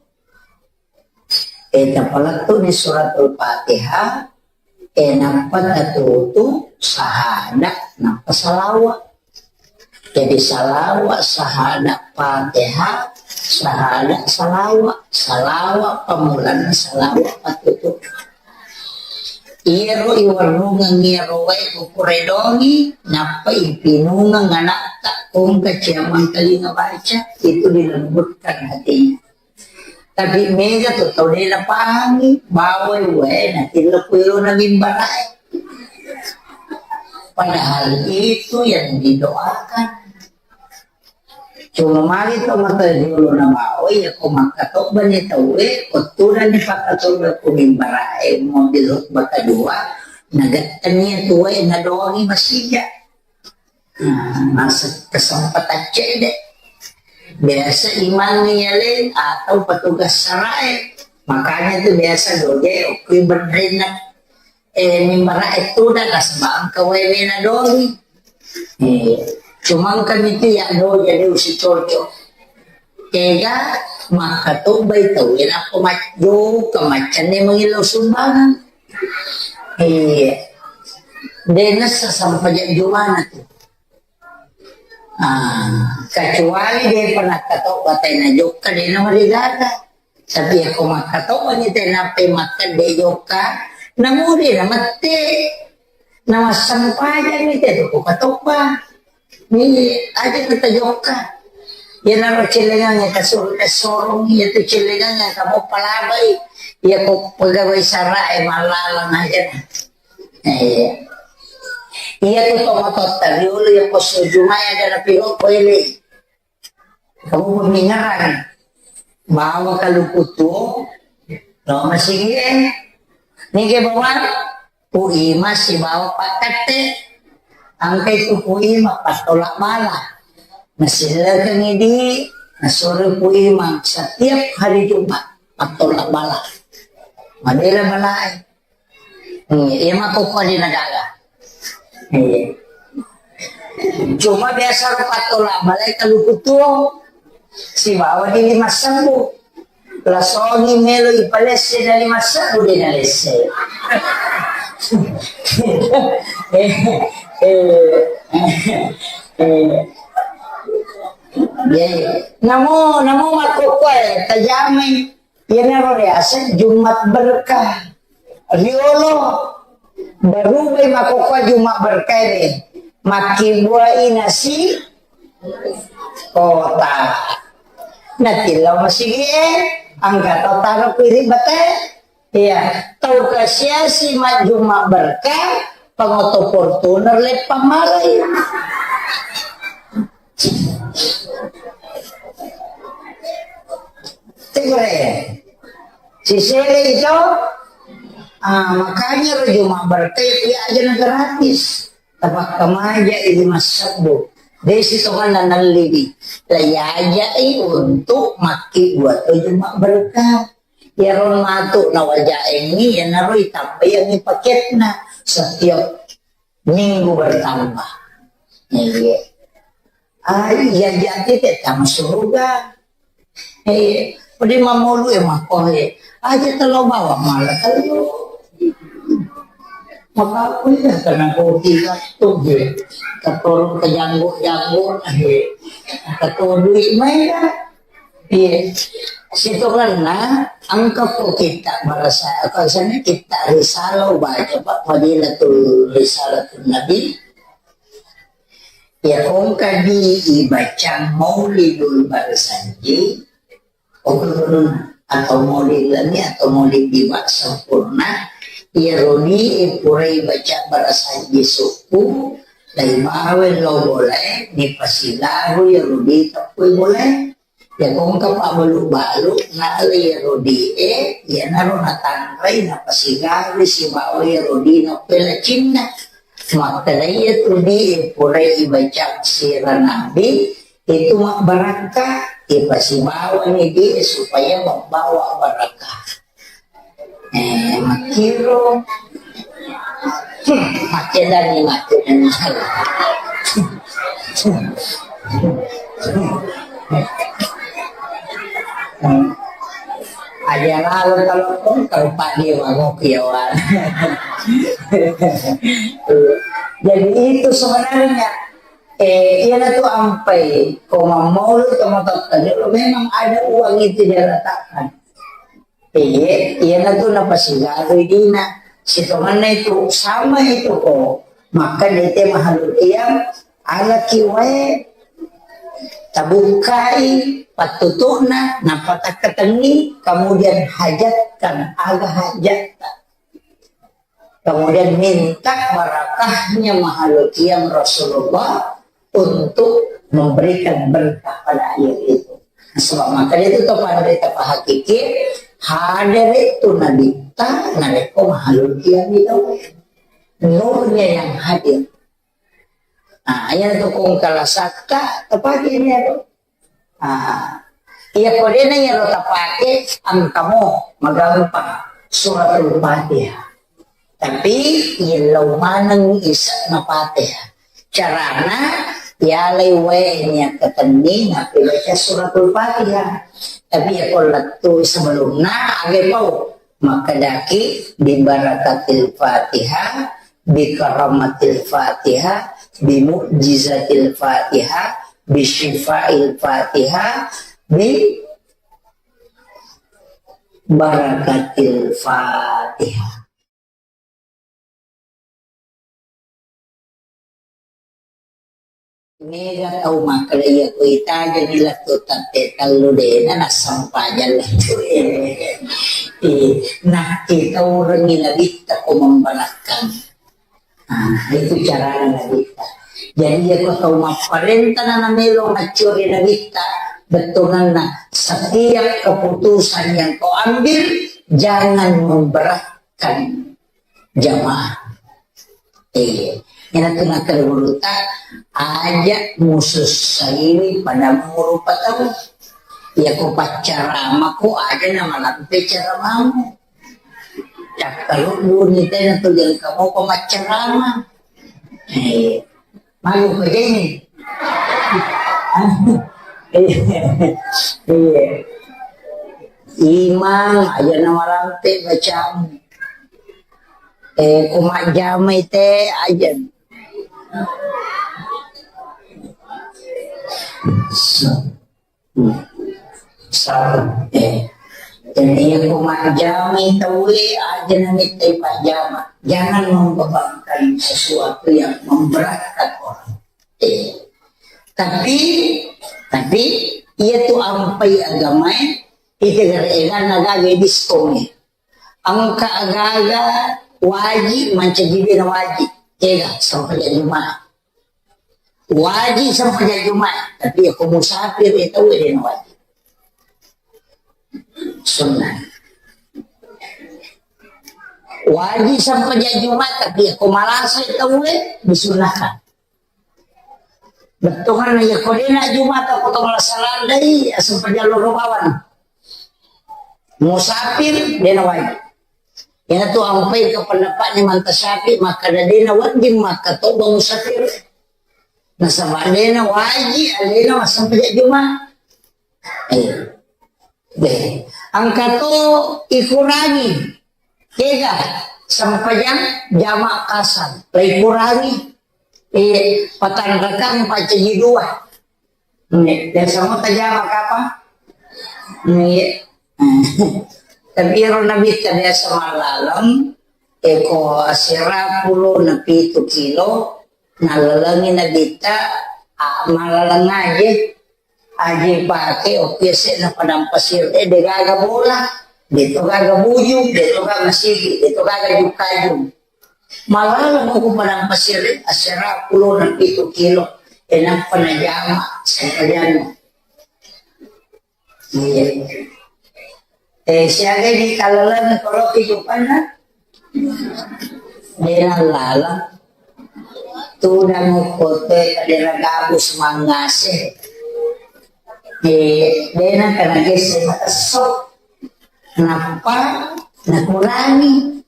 E, tapalettu ni suratul Fatihah, e, nappa tatutu sahada, nappa salawa. Jadi salawa, sahada, Fatihah, sahada, salawa. Salawa pamulanna salawa patutu. Iyaro iwarrungeng iyaro wae kukuredongi, nappa ipinungeng anatta kongka ciamang kalinga baca, itu dilembutkan hatinya. Tapi mega tu tau de napahangi, bawai wae natillo kuelo na mimbarae. Padahal itu yang didoakan. Cuma magi to mata jolo na bawai, ya ko makkatobba ni tauwe, ko tudang ni pakkatobba ku mimbarae, mobil khutbah kedua, nagettengi tuwe, nadongi masija. Nah, masa kesempatan cedde. Biasa imang yaleng atau petugas sarae. Makanya tu biasa doge okui benrenna, eh, mimbara e tuda nasaba engka wewe na doli. Eh, cuma engka mitu ya doge de usi cocok. Ega makkatobbai tau e nappa majjokka maccanne mangillau sumbangan. Iya. De nessa sampajang jumana tu. Ah, kecuali de pernah katobba tena jokka de na marigaga. Tapi ako makkatobba ni tena pe makkedde jokka, namuri na mette. Na massempajang ni te ko katobba. Ni aja kita jokka. Iyanaro cellengang ka sur-, sorong, iya tu cellengang ka mau palabai. Iya ko pegawai sara e malalang aja. Eh, iya tu tomatotta riolo iya posso jumai ada na piro ko ele. Kamu pemingaran. Bawa kaluku tuo, lo masigi e. Nige bawa Puima sibawa pakkette. Angkai tu Puima pattola bala. Nasillekengi di, nasuro Puima setiap hari Jumat pattola bala. Madela balae. Hmm, iya makkokko di nagaga. Iya. Cuma biasa ro pattola balae kaluku tuo. Sibawa di lima sebbu. Lasongi melo ipalesse dari masa udah nalesse. Eh, eh, eh, eh. Jadi, namo, namo makkokkoe tajamai. Iyanaro riaseng Jumat berkah. Riolo, barubai makkokkoe Jumat berkah ini. Makkibuai nasi kota. Natillau masigi e, angka tau taro kuiri bate. Iya, tau kasiasi majjuma berkah, pangoto Fortuner leppang malai. Tegure. Sisele itu, ah, makanya ro Jumat berkah iya aja na gratis. Tapakkamaja i lima sebbu. Desi tonganna nalliwi. Laiajai untuk makki buat Jumat berkah. Iyaro matu nawajaengngi, iyanaro itambaiangngi paketna setiap minggu bertambah. Iya. Ah, iya, jadi te tama suruga. Eh, pede mamolu e mako e. Aja telo bawa mala telo. Maka aku ya karena kopi waktu e. Keturun ke janggut-janggut e. Engka to dui' maega. Iya. Sitongenna engka ko kitta' barasa, apa sana kitta' risalah ubaca, Pak, Fadilatul Risalatul Nabi. Iya, ko engka di ibacang Maulidul Barsanji, Oke, atau maulid lami atau maulid di sempurna, iyaro di purai baca barasa jisukku, dai bawe lo boleh, dipasilaru iyaro di teppui boleh. Ya kongka pabbalu-balu, nale iyaro di e, iyanaro natanrai, napasilaru sibawa iyaro di nappela cinna. Makkeda iyatu di e purai ibaca sira nabi, itu mabbarakka, ipasibawani di supaya membawa barakah. Eh, makkiro, hmm, makkedani, makkedani. Aja lalu kalau pun kalau pagi wangoki ya wan. Jadi itu sebenarnya Eh, iyana tu ampai, ko mammaulu to matotta jolo, memang ada uang itu dia letakkan. Iya, iyana tu napasigaru dina. Sitonganna itu, sama itu ko. Maka dete mahalul qiyam, alaki wae, tabukkai pattutu'na, nappa takkatenni, kemudian hajatkan, aga hajatta. Kemudian minta barakahnya mahalul qiyam Rasulullah untuk memberikan berkah pada air itu. Sebab maka itu to pada berita pahakiki hadir itu Nabi ta narekko mahalul qiyam itu. Nurnya yang hadir. Nah, yang tukung kalasakka tepaki ini. Ah, iya, ko dena iyaro tapake, engkamo magampang suratul Fatihah. Tapi yellau maneng isa'na Fatihah. Carana, yalai wae niakkatenni nappi baca suratul Fatihah. Tapi ya ko lettu sebelumna, age pau. Makkedaki, "Bi barakatil Fatihah, bi karamatil Fatihah, bi mu'jizatil Fatihah, bi syifail Fatihah, bi barakatil Fatihah." Mega tau makkeda iya ko itajeng lettu tette tellu dena nassempajang lettu. Eh, nakkitaurengi nabitta ko memberakkang. Ah, itu carana nabitta. Jadi iya ko tau mapparenta na namelo maccuri nabitta, bettuanna setiap keputusan yang kau ambil jangan memberatkan jamaah. Iya. Iyana tu nakkeda gurutta, aja musussaiwi pada murupa tau. Iya ko paccaramako aja namalampe caramamu. Cakkalubbuni tena tu jangka moko maccarama. Iya. Malu ko jeni. Iya. Imang aja namalampe bacamu. Eh, ko majjamai te aja. Sa-, eh, jadi iya ko majjamai tauwe aja namittai pajjama. Jangan membebankan sesuatu yang memberatkan orang. Eh, tapi, tapi iya tu ampai agamae, itu gara-gara naga gadis kome. Engka aga-aga waji mancaji dena waji. Ega, sempajang Jumat. Waji sempajang Jumat, tapi iya ko musafir, iya tau dena waji. Sunnah. Waji sempajang Jumat, tapi iya ko malasa, iya tau, eh, disunnahkan. Bettuanna iya ko dena Jumata ko to malasa landai, aseng pajallo ro bawang. Musafir, dena wajib. Iyana tu ampai ke pendapatnya manta Syafi'i, makkeda dena wedding makkatobba musafir. Nasaba dena wajib alena massempajang Juma. Eh. Deh, engka to ikurangi. Kega, sempajang jama kasar. La ikurangi. Eh, patanrakang pacaji dua. Biasa mo tajama kapang? Iya. Tapi ero Nabitta biasa mallaleng, eko asera pulo na pitu kilo, nallalengi Nabitta, a, mallaleng aje, aje pake, oki ese na padang pasir, eh, degaga bola, deto gaga bujung, deto gaga sigi, deto gaga jukajung. Mallaleng ko padang pasir, asera pulo na pitu kilo, e nappa najama sempajanna. Iya. Eh, siaga di kalaleng kalau kehidupanna? Dena lala. Tudang kote kadera gabus mangase. Eh, dena kana gese matesso. Nappa nakurangi.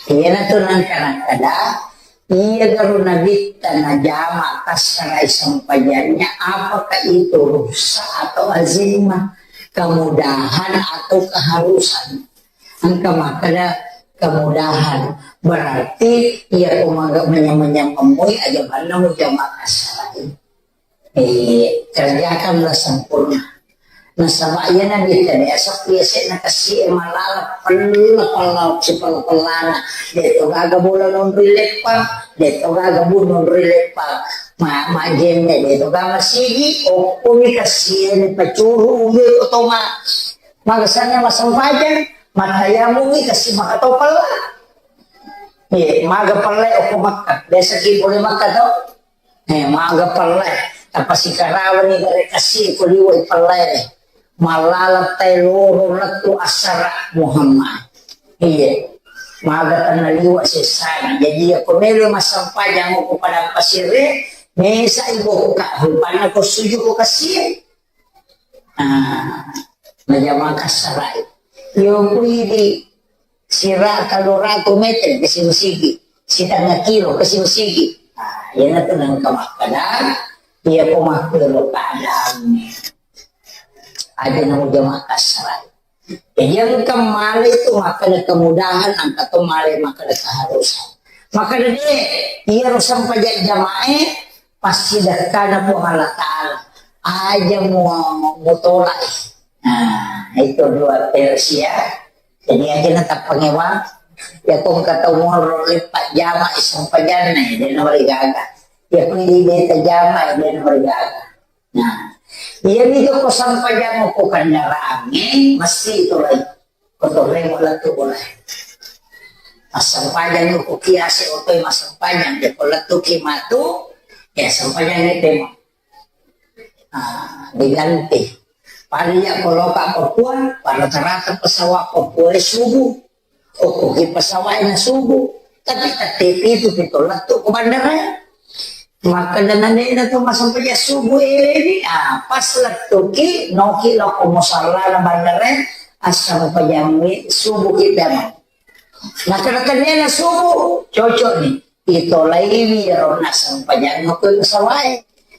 Iyanatu nangka nakkeda, iya garo Nabitta najama kassarai sempajannya, apakah itu rukhsah atau azimah, kemudahan atau keharusan? Engka makkeda kemudahan, berarti iya ko maga manyameng-nyameng moi aja manna mujama kassarai. Eh, kerjakanlah sempurna. Nasaba iyana biasa biasa na kasi malala pella pella sipella pellana. Deto gaga bola nonri leppang, deto gaga bu nonri leppang. Ma majenne deto gaga sigi, okko mi kasi ni pacuru uwe otoma. Magasanna masempajang, matayamu mi kasi makatopella. Eh, maga pella okko Makka. Biasa ki boleh Makka to? Eh, maga pellai, tapasikarawani gare kasi ko liwai pellai. Mallaleng tai loro lettu assara Muhammad. Iya. Maga tanna liwa sessana. Jadi iya ko melo massempajang ko padang pasire, mesa ibu ka rupanna ko suju ko kasi. Ah, najama kassarai. Yo kuidi sira kaloratu meter kasi masigi, sitengah kilo kasi masigi. Ah, iyanatu nangka makkeda, iya ko makkero keadaanna. Aja namu jama kassarai. Jadi engka male itu makkeda kemudahan, engka to male makkeda keharusan. Makkeda de, iya ro sempajang jamae, pasti dekkana Puang Allah Ta'ala. Aja mu, mutolak. Nah, itu dua versi ya. Jadi aja na tappangewa. Ya ko engka tau monro leppa jama sempajanna, ya, de na marigaga. Ya ko idi beta jama, ya, de na marigaga. Nah, iya mi ko sampajang ko kendaraangnge, mesti itu lagi. Ko torremo lettu bola. Massempajang ko kiase oto massempajang, de ko lettu ki matu, ya sempajang itu. Ah, diganti. Pada iya ko loka Papua, pada rata-rata pesawat Papua subuh. Okkoki pesawat na subuh. Tapi tette pitu pito lettu ko bandara. Maka dengan dena tu massempajang subuh eleni, ah, pas lettuki, noki loko musallana bandara, assempajang subuh kita. Maka dengan dena subuh, cocok nih. Itolaiwi iyaro nassempajang ko pesawat e.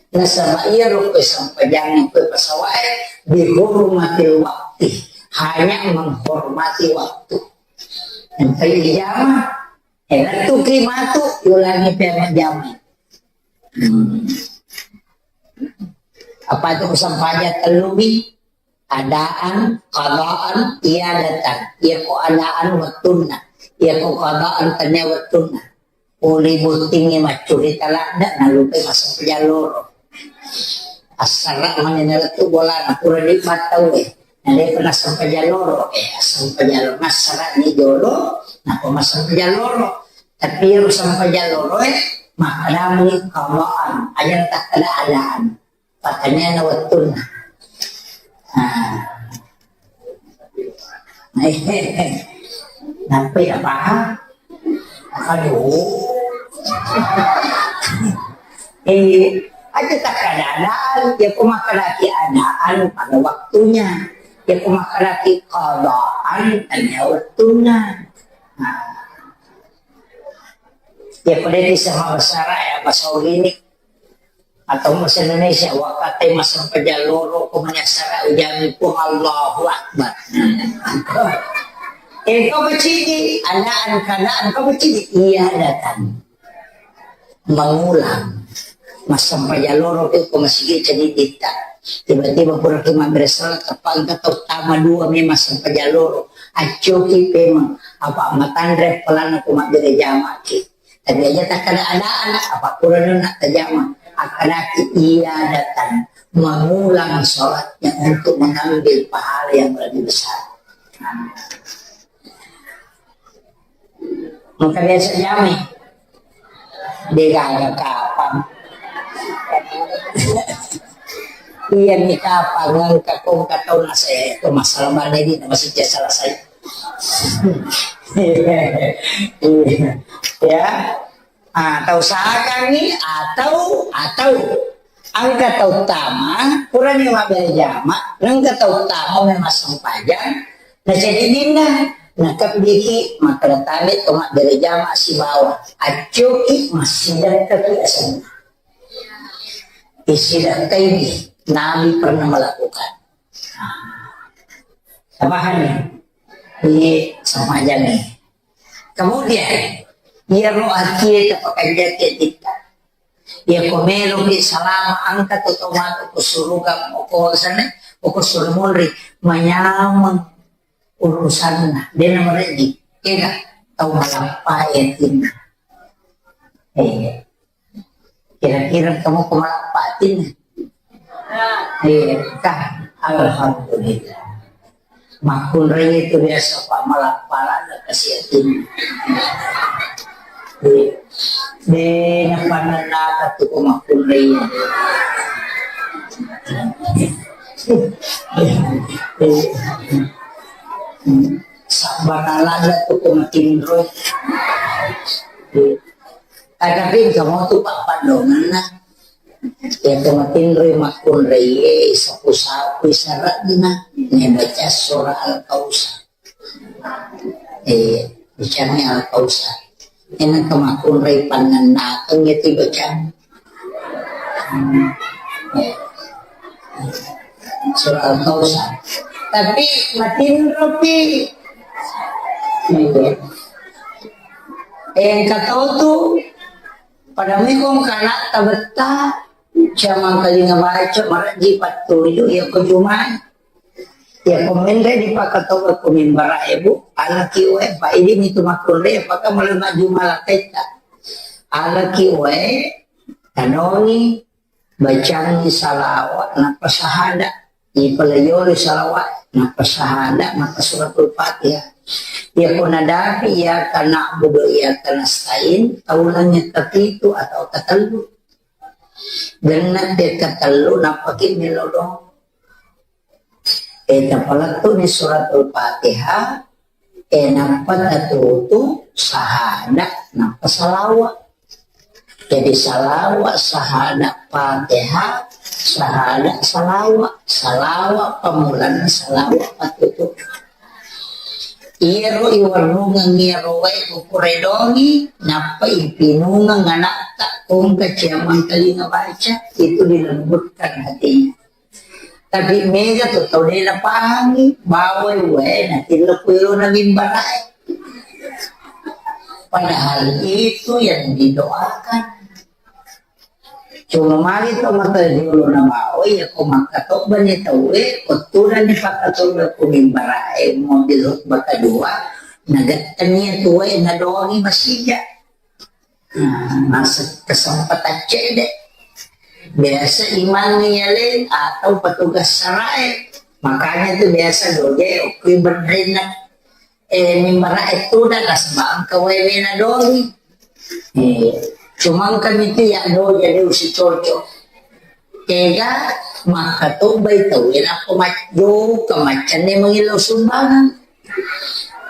Nasaba iyaro ko sempajang ko pesawat e, bihurmatil wakti, hanya menghormati waktu. Engkai jama, eh, lettuki matu, ulangi pemajama. Hmm. Apa itu sempajang tellubi? Adaan, qadaan, iadatan. Iyako adaan wettunna, iyako qadaan tennia wettunna. Pole bottingnge maccurita ladde, nalupai massempajang loro. Assara mani nalettu bolana, pura dibattauwe. Nalepa nassempajang loro, eh, assempajang loro. Massarani jolo, nappa massempajang loro. Tapi iyaro sempajang loro, eh, makkedamuni qadaan, aja takkeda adaan. Patannianna wettunna. Ah. Nappai napahang? Aduh. Eh, aja takkeda adaan, ya ko makkedaki adaan pada waktunya. Ya ko makkedaki qadaan, tania wettunna. Nah. Ya ko de bisa mabasara ya, bahasa gini. Atau bahasa Indonesia, wakkatai massempajang loro ko manyassara ujangi Puang, Allahu Akbar. Eh, kau kecili, adaan, keadaan, kau kecili. Iya, datang. Mengulang. Massempajang loro ki ko masigi cedidditta. Tiba-tiba pura ki mabbere sala, tappa engka tau tama dua memang sempajang loro. Accoki pemeng, apa matanre pelana ko mabbere jamaki. Tapi aja takkada-adaan, apa pura nonna tajama. Akkadaki iya datang mengulang sholatnya untuk mengambil pahala yang lebih besar. Engka biasa jamai. De gaga kapang. Iya ni kapang engka ko engka tau nasa ya, itu masalah mana ini masih selesai. Iya. Ya. Ah, tau sakangngi atau, atau engka tau tama, purani mabbere jama, engka tau tama memang sempajang, na cedidinna, na kebbiki, makkeda tabe to mabbere jama sibawa, accoki, massidakkaki asenna. Isidakkai ni, Nabi pernah melakukan. Pahami? Iya, sama aja nih. Kemudian, iyaro atie tapakanjaki titta. Iya ko meloki salama engka to tomato ko suruga ko sana, ko suru munri, manyameng urusanna, dena mereji, kega tau malappa yatinna. Eh, kira-kira kamu ko malappa yatinna? Eh, kah, alhamdulillah. Makkunrai itu biasa, Pak, malah pala ada kasihatin. Dena panennaka tu ko makkunrai. Sabbanalada tu ko matinro. Tapi kamu tu, Pak, padonganna. Iya, to matinroi makkunraie, sapu-sapu sara'na, nabaca surah Al-Kautsar. Eh, bacani Al-Kautsar. Ena to makkunrai pannennakeng iya tu bacang. Hmm. Eh. Surah Al-Kautsar. Tapi matinropi. Iya. Eh, engka tau tu, pada mekong kana tabetta, Jamang kalinga baca, maraji pattuju, iya ko Jumai. Iya ko menre di pakatoba ko mimbara ebu, alaki wae, pa idi mitu makkunre, paka malema Juma laketta. Alaki wae, tanongi, bacangi salawat, nappa sahada. Ipalayori salawat, nappa sahada, nappa suratul Fatihah. Iya ko nadapi, iyyaka na'budu wa iyyaka nasta'in, taulangi kapitu atau katellu. Genna pekka tellu nappaki melo doang. Eh, tapalettu'ni suratul Fatihah, eh, nappa tatutu sahada, nappa salawa. Jadi salawa, sahada, Fatihah, sahada, salawa. Salawa pamulanna, salawa patutu. Iyaro iwarrungeng iyaro wae ko kuredongi, nappa ipinungeng anakta, kongka ciamang kalinga baca, itu dilembutkan hatinya. Tapi mega tu tau de napahangi, bawai wae natilla kuero na mimbarae. Padahal itu yang didoakan. Cuma magi to mata jolo na bawa, iya ko makkatobbani tauwe, wettunani pakkatobba ko mimbarae, mobil khutbah kedua, nagattengi tuwe, nadoangi masija. Nah, masa kesempatan cede. Biasa imang yale atau petugas sarae. Makanya tu biasa doje, okui berdendak. Eh, mimbara e tudang, nasaba engka wae mena doangi. Eh, cuma engka mitu ya do jadi usi cocok. Ega makkatobbai tauwe nappa majjokka maccanne mangillau sumbangan.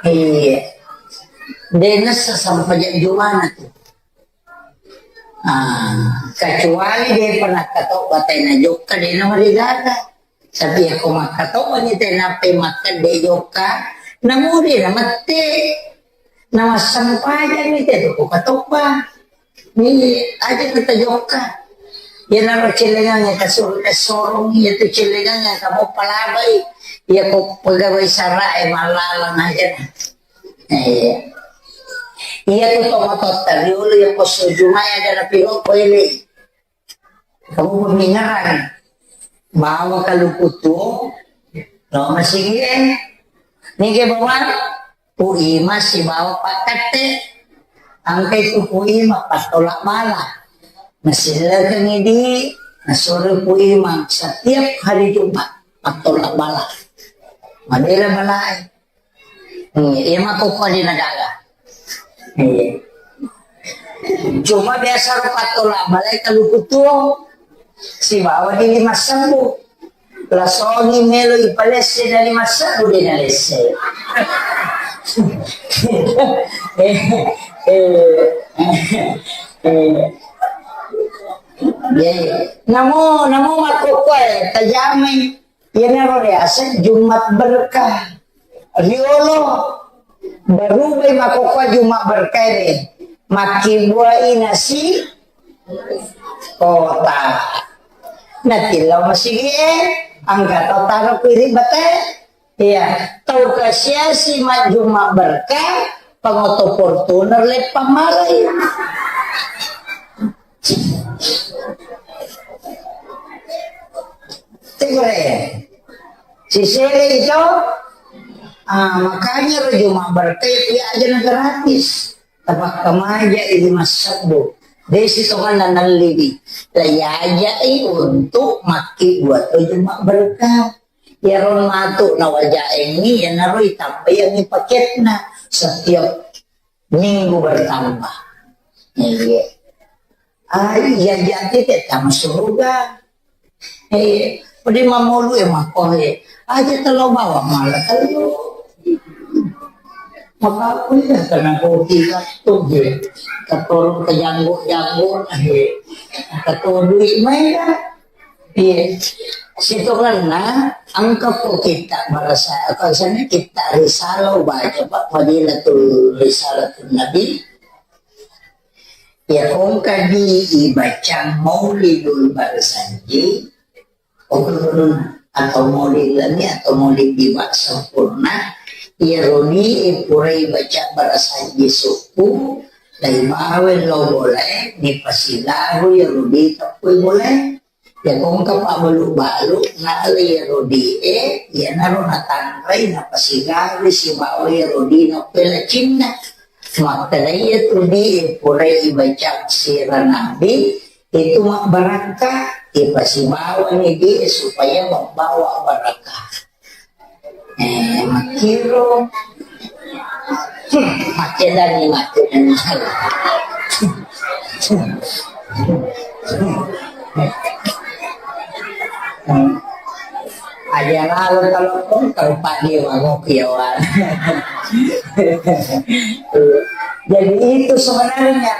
Eh, de nessa sampajang jumana tu. Ah, kecuali de pernah katobba tena jokka de na marigaga. Tapi iya ko makkatobbani te nappai makkedde jokka, namuri namette, namassempajanni te ko katobba. Ni aja kita jokka. Iyanaro cellengang e kasur-, kasorong, iya tu cellengang e kamu palabai. Iya ko pegawai sara e malalang aja. Eh, iya tu tomototta riolo iya ko sujumai ada napiro ko ele. Kamu pemmingeran. Bawa kaluku tuo, lo masigi e. Nige bawa, Pu Imang sibawa pakkatte. Angkai tu Pu Imang pattola bala. Nasillekengi di, nasuro Pu Imang setiap hari Jumat pattola bala. Madela balae. Hmm, iya makkokkoe de nagaga. Iya. Cuma biasa ro pattola balae kaluku tuo. Sibawa di lima sebbu. Lasongi melo ipalesse na lima sebbu de nalesse. Eh, eh, eh. Iya, iya. Namo, namo makkokkoe tajamai. Iyanaro riaseng Jumat berkah. Riolo barubai makkokkoe Jumat berkah ini. Makkibuai nasi kota. Natillau masigi e, angka tau taro kuiri bate. Iya, tau kasiasi majjuma berkah, pangoto Fortuner leppang malai. Tegure. Sisele itu, ah, makanya ro Jumat berkah ya aja na gratis. Tapakkamaja idi massebbu. Desi tonganna nallibi. La yajai untuk makki buat Jumat berkah. Iyaro matu nawajaengngi, iyanaro itambaiangngi paketna setiap minggu bertambah. Iya. Ah, iya, jadi te tama suruga. Eh, pede mamolu e mako e. Aja telo bawa malah telo. Maka aku ya karena kopi waktu dia. Keturun ke janggut-janggut, eh. Keturun duit main. Iya. Sitongenna, engka ko kitta barasa, apa sana kitta risalah baca, Pak, Fadilatul Risalatul Nabi. Ya, kongka di ibaca Maulidul Barzanji, atau Maulid Lami, atau Maulid Biwa Sempurna, ya, roni, eh, purai baca Barzanji suku, dai bawe lo boleh, ni pasilaru, ya, roni, tapui boleh. Iya kongka pabbalu-balu, nalai iyaro di e, iyanaro natanrai, napasigawi sibawa iyaro di nappelacinna. Makkeda iyatu di e, purai ibaca sira nabi, itu mabbarakka, ipasibawani di e supaya membawa barakah. Eh, makkiro. Hmm, makkedani, makkedani. Hmm. Aja lalo telepon, terupak dia, wah, ngopi ya, wah. Jadi itu sebenarnya,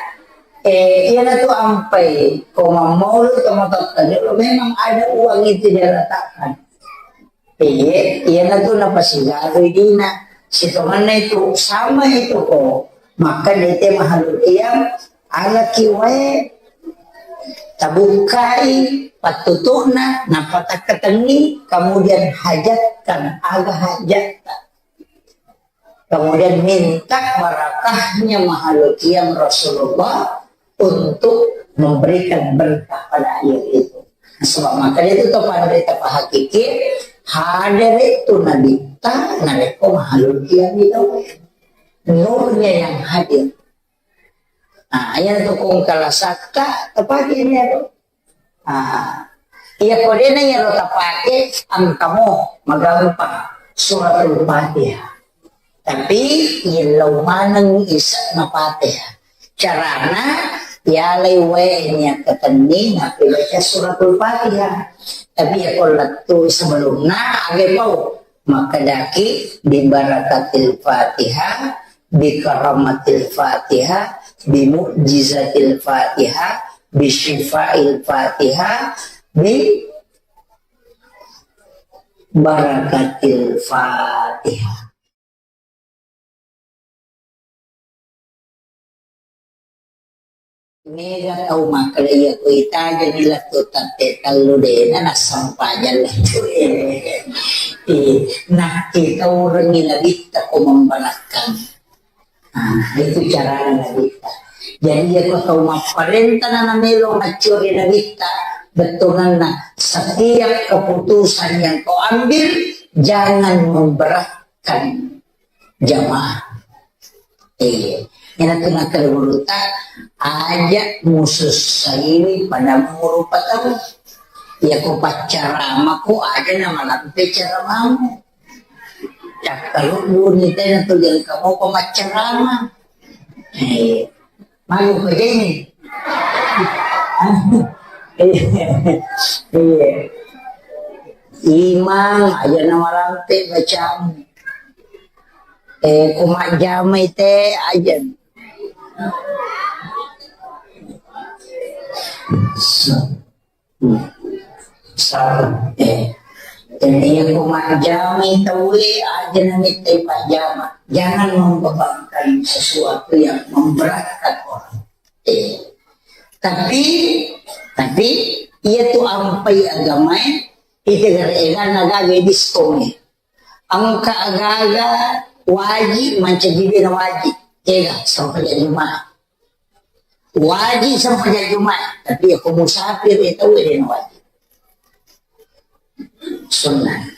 eh, iya tu ampai, ko mammolu, ko matotta, memang ada uang itu dia letakkan. Iye, iyanatu napasigarui dina. Sitongenna itu, sama itu ko. Maka dete mahalul qiyam, alaki wae, tabukkai pattutu'na, nappa takkatenni, kemudian hajatkan, aga hajatta. Kemudian minta barakahnya mahalul qiyam Rasulullah untuk memberikan berkah pada air itu. Sebab maka itu tu pada kita pahakiki, hadir itu Nabi ta, narekko mahalul qiyam itu. Nurnya yang hadir. Nah, yang tukung kalasakka, tepaki ini tu. Ah, iya, kodena iyaro tapake, engkamo magampang suratul Fatihah. Tapi illau maneng ise'na Fatihah. Carana, yalai wae niakkatenni nappi baca suratul Fatihah. Tapi iya ko lettu sebelumna, age pau makkedaki, "Bi barakatil Fatihah, bi karamatil Fatihah, bi mu'jizatil Fatihah, bi syifail Fatihah, bi barakatil Fatihah." Mega tau makkeda, iya ko itajani lettu tette tellu dena nassempajang lettu e. Eh, nakkitaurengi nabitta ko membarakkang. Ah, itu carana nabitta. Jadi iya ko tau mapparenta na namelo maccuri nabitta, Bettuanna, setiap keputusan yang kau ambil, jangan memberatkan jamaah. Iya. Iyana tu nakkeda gurutta, aja musussaiwi pada murupa tau. Iya ko paccarama ko aja namalampe caramamu. Cakkalu duni tena tu jangka mau pemaccarama. Eh, malu ko jeni. Iya. Imang aja namalampe bacamu. Eh, ko majjamai te aja. Sa-, eh, jadi ko majjamai tauwe aja namitai pajama. Jangan membebankan sesuatu yang memberatkan orang. Eh, tapi, tapi iya tu ampai agamae, ite gare egana gaga diskon. Engka agaga waji mancaji de na waji. Ega, sempajang Jumat. Waji sempajang Jumat, tapi ya ko musafir itu de na waji. Sunnah.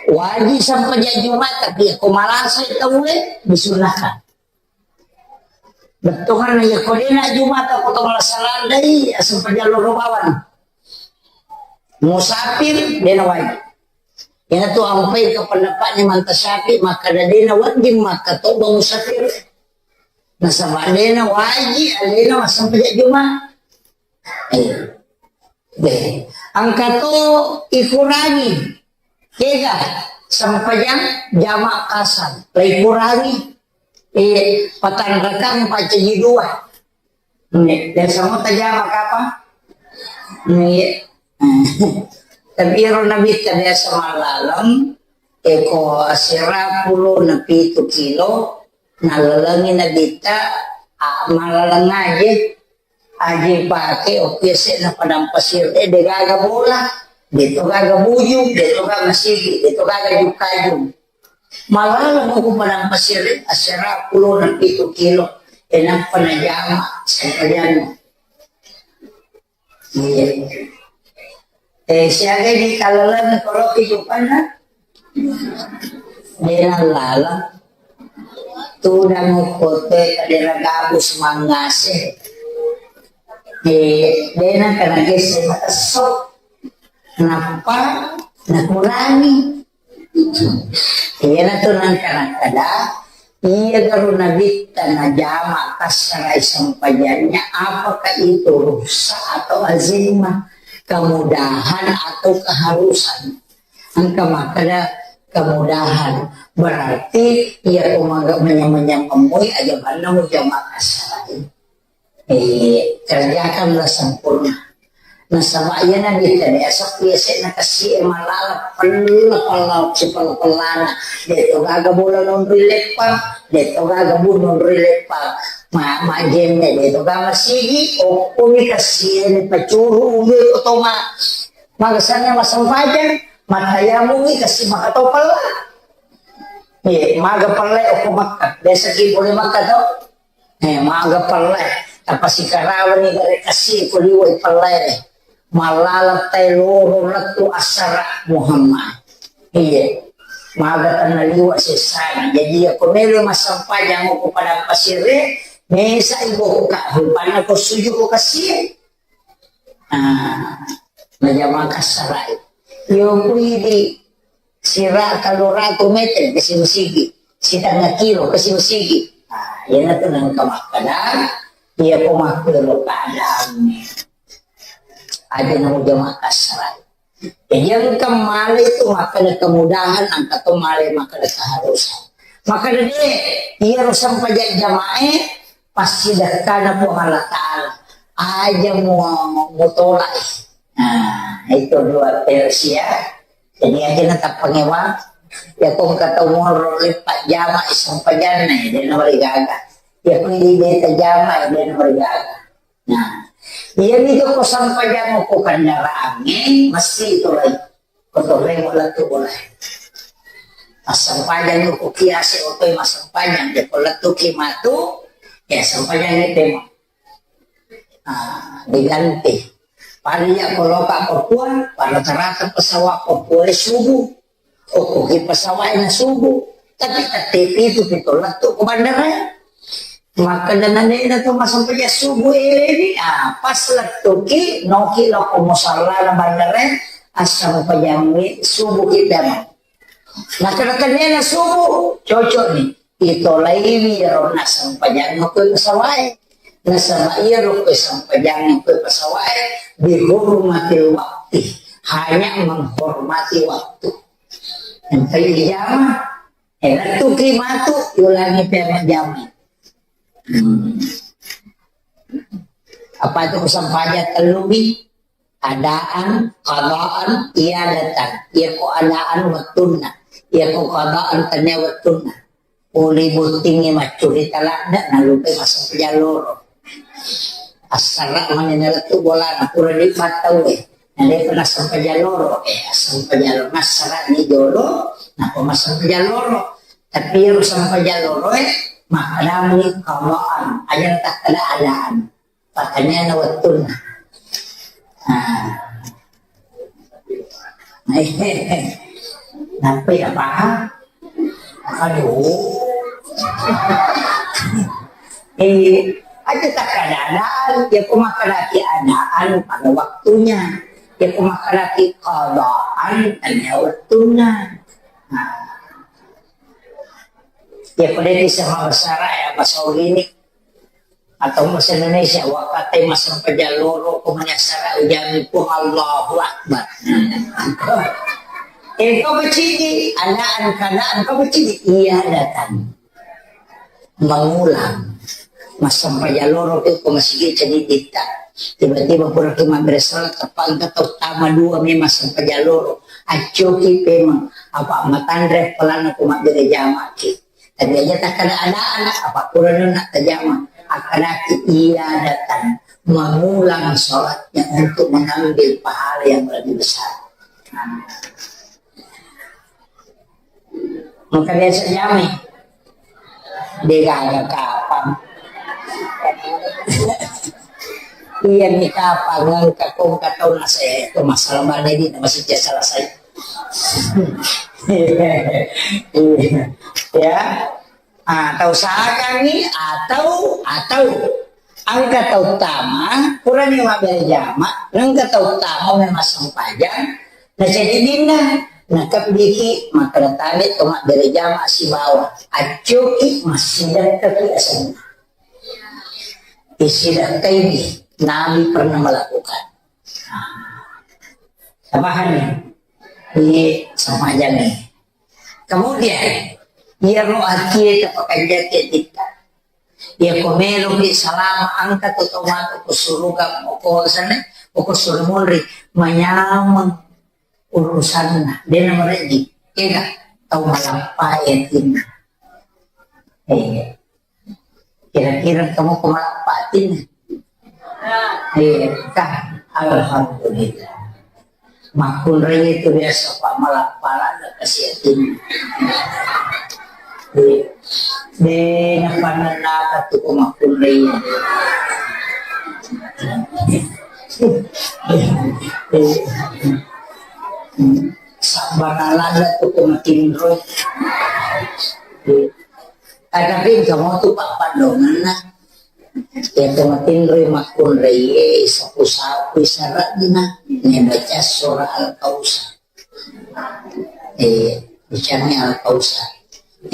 Waji sempajang Jumat, tapi ya ko malasa itu disunnahkan. Bettuanna iya ko dena Jumata ko to malasa landai, aseng pajallo ro bawang. Musafir, dena wajib. Iyana tu ampai ke pendapatnya Manta Syafi'i, makkeda dena wajib makkatoba musafir. Nasaba dena wajib alena massempajang Juma. Eh. Deh. Engka to ikurangi. Kega sempajang jama kasar. Lai kurangi. Eh, patanrakang pacaji dua. Nge, biasa mo tajama kapa? Nge. Tapi ero nabitta biasa malaleng, eko asera pulo na pitu kilo, nalalengi nabitta, a, malaleng aje. Aje pake okko yase'na padang pasir e, de gaga bola, de to gaga bujung, de to gaga sigi, de to gaga jukajung. Malaleng okko padang pasir e, asera pulo na pitu kilo, e nappa najama sempajang. Iya. Eh, siaga di kalalan koloki jupanna? Dena lala. Tudang okko te kadera gabus mangase. Eh, dena kana gese matesso. Nappa nakurangi. Iyana tu nangka nakkeda, iya garu nabitta najama kassara i sempajannya, apakah itu rukhsah atau azimah, kemudahan atau keharusan? Engka makkeda kemudahan, berarti iya ko maga manyameng-nyameng moi aja banna mujama kassara i. Eh, kerjakanlah sempurna. Nasaba iyana biasa biasa ku yase'na kasi e malala pella pella sipella pellana. De to gaga bola nonroi leppang, de to gaga bu nonroi leppang. Ma majenne de to gaga sigi, okkoni kasi e ni pacuru uwe otoma. Maga sanna masempajang, matayamungi kasi maka to pella. Eh, maga pella okko Makka. Biasa ki pole Makka to. Eh, maga pellai, tapasikarawani gare kasi ko liwai pellai. Malala tai loro lettu asara Muhammad. Iya. Maga tanna liwa sessana. Jadi ya ko melo massempajang ko padang pasir e, mesa ibu ka rupanna ko suju ko kasi. Ah, najama kassara i. Yo kuidi sira tellu ratu meter kasi masigi, sitengnga kilo kasi masigi. Ah, iyana tu nengka makkeda, iya ko makkero keadaan. Aja na mujama kassara i. Jadi engka male itu makkeda kemudahan, engka to male makkeda keharusan. Makkeda de, iya ro sempajang jamae, pasti dekkana Puang Allah Ta'ala. Aja mu-, mutolak. Nah, itu dua versi ya. Jadi aja na tappangewa. Ya ko engka tau monro leppa jama sempajanna, ya, de na marigaga. Ya ko idi beta jama, ya, de na marigaga. Nah, iya mi ko sempajang ko kendaraan e, mesti itu lagi. Ko torremo lettu bola. Massempajang ko kiase oto massempajang, de ko lettu ki matu, ya sempajang itu. Ah, diganti. Pada iya ko loka Papua, pada terata pesawat Papua subuh. Okkoki pesawat na subuh. Tapi tette pitu pito lettu ko bandara. Maka dan anda tu masampajang subuh ini, ah, pas lettuki, noki lo ko musalla na bandara, asam pajang subuh kita mah. Nakkeda tennana subuh, cocok ni. Itolaiwi iyaro nassempajang okko pesawat e. Nasaba iyaro okko sempajang okko pesawat e, bihurmatil wakti, hanya menghormati waktu. Yang tadi jama, eh, lettuki matu, yulangi pemajama. Hmm. Apa itu sempajang tellu mi? Adaan, qadaan, iadatan. Iyako adaan wettunna, iyako qadaan tennia wettunna. Pole bottingnge maccurita ladde, nalupai massempajang loro. Assara mani nalettu bolana, pura dibattau e. Nadepa nassempajang loro, eh, assempajang loro. Nassara ni jolo, napa massempajang loro. Tapi iyaro sempajang loro e, makkadami qadaan. Aja takkada adaan. Pertanyaanna wettunna. Ah. Nampai na paham? Aduh. Eh, aja tak keadaan, ya, aku makan lagi adaan pada waktunya. Ya, aku makan lagi keadaan, tanya wettunna. Nah. Ya, pada di sama besar ya, bahasa ini. Atau bahasa Indonesia, wakate massempajang loro, ko mani assara ujami Puang Allahu Akbar. Eh, kau bercidi, adaan, keadaan, kau bercidi. Iya, datang. Mengulang. Massempajang loro tu ko masigi cadi ditta. Tiba-tiba pura tu mabbere salat, teppa engka tau tama dua memang sempajang loro. Accoki pemeng, apa matanre pelana ko mabbere jamaki. Tapi aja tak ada-ada anak, apa kurang nak terjama. Akan iya datang mengulang sholatnya untuk mengambil pahala yang lebih besar. Maka biasa jamai. Degaga kapang. Iya ni kapang, engka kong katau nasa itu masalah mana ini masih selesai. Ya, ah, tau sakangngi atau, atau engka tau tama, purani mabbere jama, engka tau tama memang sempajang, na jadi dinna, na kebbiki, makkeda tabe to mabbere jama sibawa, accoki, massidakkaki asenna. Isidakkai ni, Nabi pernah melakukan. Tapahanni? Iye, sempajang ni. Kemudian, iyaro atie tapakanjaki atitta. Iyako meloki salama engka tu tomatoa ko suruga, ko sana, ko suru munri, manyameng urusanna, dena mereji. Ega tau malappa atinna. Eh. Kira-kira kamu ko malappa atinna? Iya, kan? Alhamdulillah. Makkunrai itu biasa, Pak, malappa lada kasi atinna. Iya. Dena panennaka tu ko makkunrai. Sabbana lada tu ko matinro. Iya. Tatapi engka motu pappaddongenna. Iya, to matinroi makkunrai e, sapu-sapu saranna, ne baca surah Al-Kausar. Eh, bacani Al-Kausar.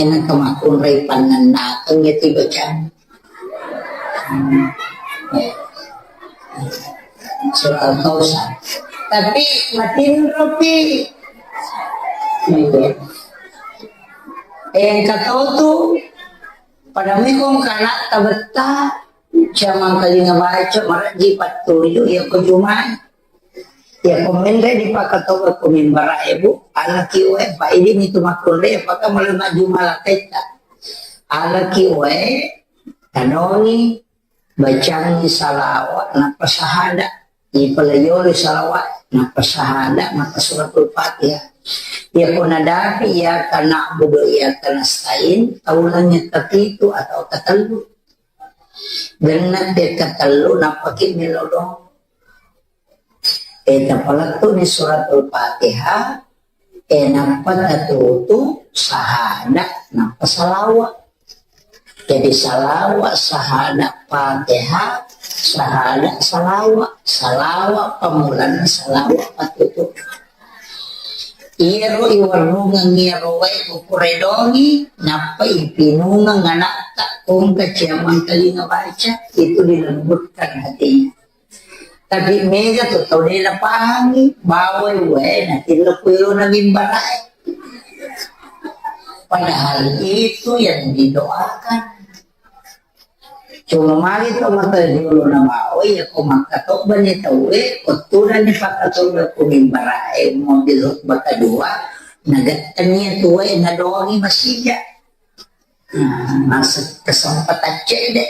Ena ke makkunrai pannennakeng ya ti bacani. Hmm. Eh. Surah Al-Kausar. Tapi matinropi. Iya. Eh, engka tau tu, pada mekong kana tabetta, jamang kalinga baca, maraji pattuju, ya ko jumai. Ya ko menre di pakatoba ko mimbara ebu, alaki oe, pa idi mitu makkunre, paka mulai majuma laketta. Alaki oe, tanoni, bacangngi salawat, nappa sahada. Ipalayori salawat, nappa sahada, nappa suratul Fatihah. Iyako nadapi iyyaka na'budu wa iyyaka nasta'in, taulangngi kapitu atau katellu. Genna pekka tellu, nappaki melo doang. Eh, tapalettu'ni suratul Fatihah, eh, nappa tatutu sahada, nappa salawa. Jadi salawa, sahada, Fatihah, sahada, salawa. Salawa pamulanna, salawa patutu. Iyaro iwerrungeng iyaro wae ko pura idongi, nappa ipinungeng anakta, kongka ciamang telinga baca, itu dilembutkan hatinya. Tapi mega tu tau de napahangi, bawai wae natillo kuero na mimbarae. Padahal itu yang didoakan. Cuma magi to maka jolo na bawai, ya ko makkatobbani tauwe, kotturani pakkatobba ku mimbarae, mobil khutbah kedua, nagettenni tuwe, nadoangi masija. Nah, masa kesempatan cedde.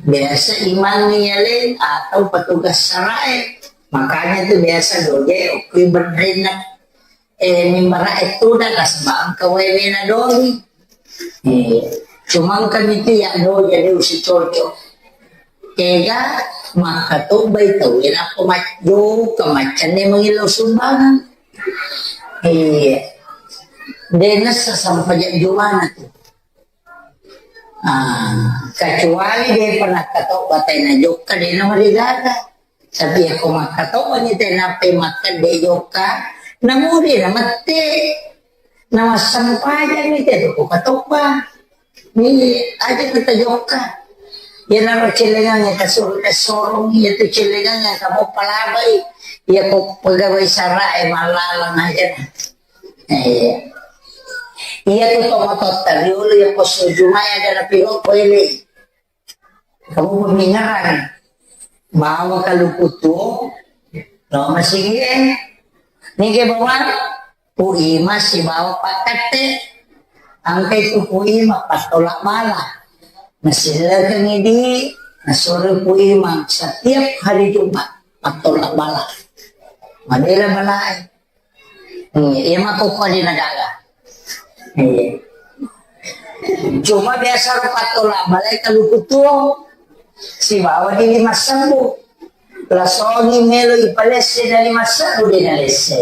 Biasa imang yaleng atau petugas sarae. Makanya tu biasa doje okui berdenna. Eh, mimbara itu dah kasbang kawai wena doi. Eh, cuma kan itu ya doje de usi cocok. Tega makkatobbai tauwe nappa majjokka maccanne mangillau sumbangan. Iya. De nessa sampajang jumana tu. Ah, kecuali de pernah katobba tena jokka de na marigaga. Tapi ako makkatobbani tena pe makkedde jokka, namuri na mette. Na massampajang ni te ko katobba. Ni aja kita jokka. Iyanaro cellengang yang kasur-, kasorong, iya tu cellengang yang kamu palabai. Iya ko pegawai sarae malalang aja. Eh, iya tu tomato tariolo yang ko sujumai ada na piro ko ini. Kamu pemingaran. Bawa kaluku tuo, lo masigi e. Nige bawa, Pu Ima sibawa pakkette. Angkai tu Pu Ima pattolak bala. Nasillekengi di, nasuro Pu Ima setiap hari Jumat pattolak bala. Madela balae. Hmm, iya makkokkoe di negara. Iya. Cuma biasa ro pattolak balae kaluku tuo. Sibawa di lima sebbu. Lasongi melo ipalesse dari masaku de nalesse.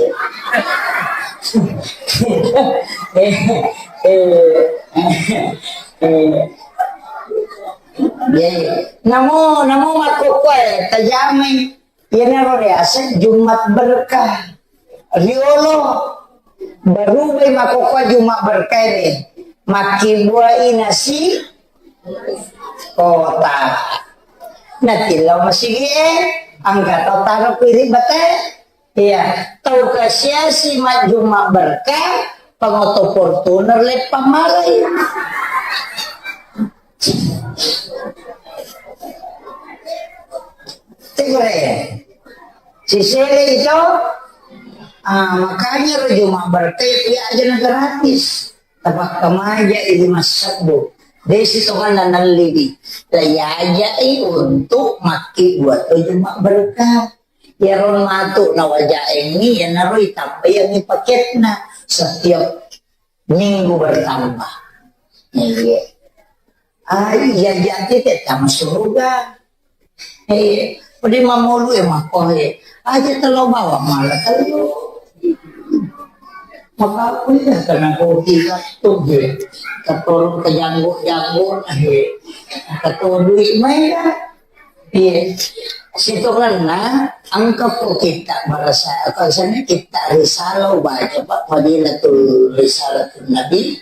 Eh, eh, eh. Jadi, namo, namo makkokkoe tajamai. Iyanaro riaseng Jumat berkah. Riolo barubai makkokkoe Jumat berkah ini. Makkibuai nasi kota. Natillau masigi e, angka tau taro piri bate. Iya, tau kasiasi majjuma berkah, pangoto Fortuner leppang malai. Tegore. Sisele itu, ah, makanya ro Jumat berkah iya aja na gratis. Tapakkamaja i lima sebbu. Desi tonganna nalliwi. Laiajai untuk makki dua tu Jumat berkah. Iyaro matu nawajaengngi, iyanaro itambaiangngi paketna setiap minggu bertambah. Iya. Ah, iya, jadi te tama suruga. Eh, pede mamolu e mako e. Aja telo bawa malah telo. Maka aku ya karena kopi tu je. Keturun ke janggut-janggut, eh. Keturun duit main dah. Iya. Situ karena angka ko kita merasa, apa sana kita risalah baca, Pak, Fadilatul Risalatul Nabi.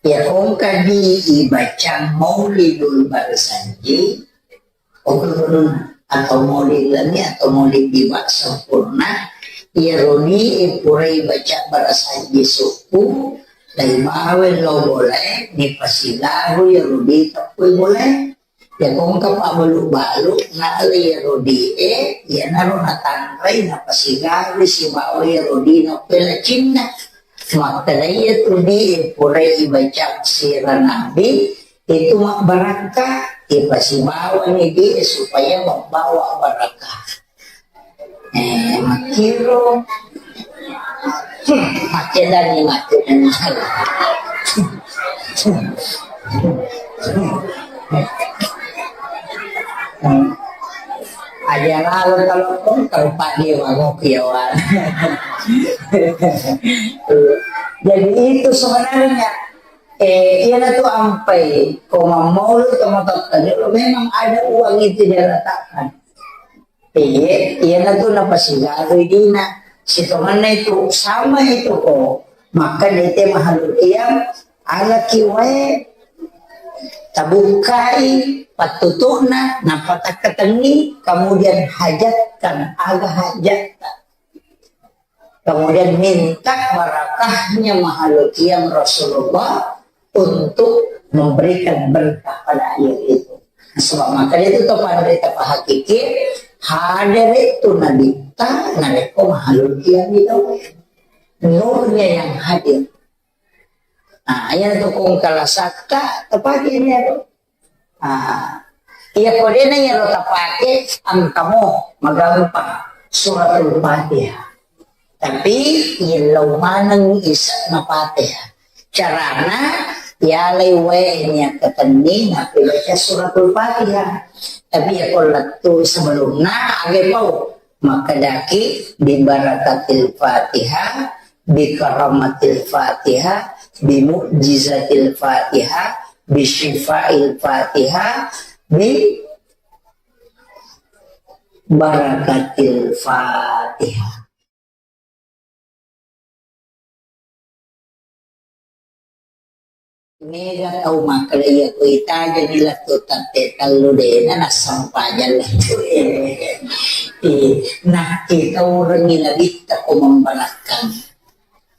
Ya, kongka di ibacang Maulidul Barsanji, atau Maulid Lami, atau Maulid Diwa sempurna, ya, roni, eh, purai baca Barsanji suku, dai bawe lo boleh, ni pasilaru, ya, rudi tapui boleh. Ya, kongka pabbalu-balu, nalai iyaro di e, iyanaro natanrai, napasigawi sibawa iyaro di nappela cinna. Makkedai iyatu di e, purai ibaca sira nabi, itu mabbarakka, ipasibawani di e supaya membawa barakah. Eh, makkiro. Hmm, makkedani, makkedani. Aja lalo kalau kau terpaksa wago kiawan. Jadi itu sebenarnya, eh, iya na tu ampai ko mammaulu to matotta, memang ada uang itu dia letakkan. Iya, iyanatu napasigaru dina. Sitongenna itu sama itu ko. Maka dete mahalul qiyam, alaki wae, tabukkai pattutu'na, nappa takkatenni, kemudian hajatkan aga hajatta. Kemudian minta barakahnya mahalul qiyam Rasulullah untuk memberikan berkah pada air itu. Sebab maka itu to pada berita pahakiki, hadere tu nabitta, narekko mahalul qiyam itu. Nurnya yang hadir. Nah, iya tu kong kala sakka, tepaki ini tu. Ah, iya ko dena iyaro tapake, engkamo magampang Suratul Fatihah. Tapi yellau maneng ise'na Fatihah. Carana yalai wae niakkatenni nappi baca Suratul Fatihah. Tapi iya ko lettu sebelumna, agai pau. Makkedaki, "Bi barakatil Fatihah, bi karamatil Fatihah, bi mu'jizatil Fatihah, bi syifail Fatihah, bi barakatil Fatihah." Mega tau makkeda iya ko itajani lettu tatte tellu dena nassempajang lettu. Eh, nakkitaurengi nabitta ko membarakkang.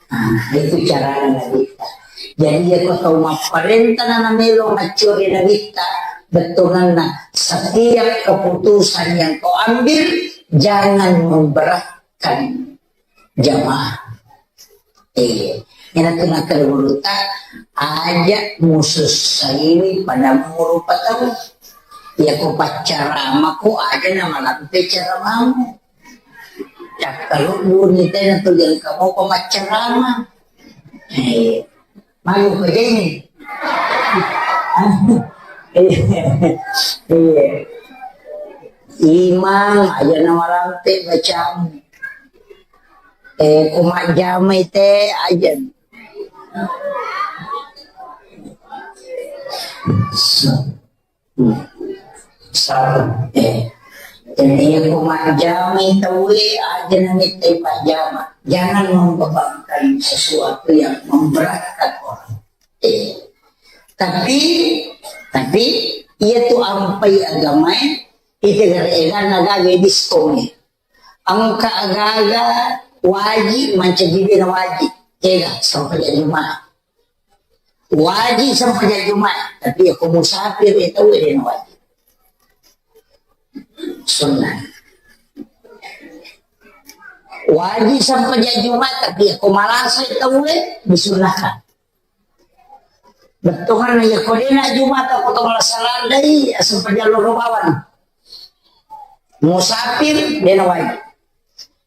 Ah, itu carana nabitta. Jadi iya ko tau mapparenta na namelo maccuri nabitta, bettuanna setiap keputusan yang kau ambil jangan memberatkan jamaah. Iya. Iyana tu nakkeda gurutta, aja musussaiwi pada murupa tau. Iya ko paccaramako aja namalampe caramamu. Cakkaludduni tena tu jangka mopa maccarama. Iya. Malu ko jeni. Iya. Imang aja namalampe bacamu. Eh, ko majjamai te aja. Sa-, eh, jadi iya ko majjamai tauwe aja namittai pajjama. Jangan membebankan sesuatu yang memberatkan orang. Eh, tapi, tapi iya tu ampai agamae, ite gare eganna gaga diskon. Engka agaga waji mancaji dena waji. Ega, sempajang Jumat. Waji sempajang Jumat, tapi iya ko musafir, iya tau dena waji. Sunnah. Waji sempajang Jumat, tapi iya ko malasa, iya tau, eh, disunnahkan. Bettuanna iya ko dena Jumat ko to malasa landai, asempajang loro bawang. Musafir, dena wajib.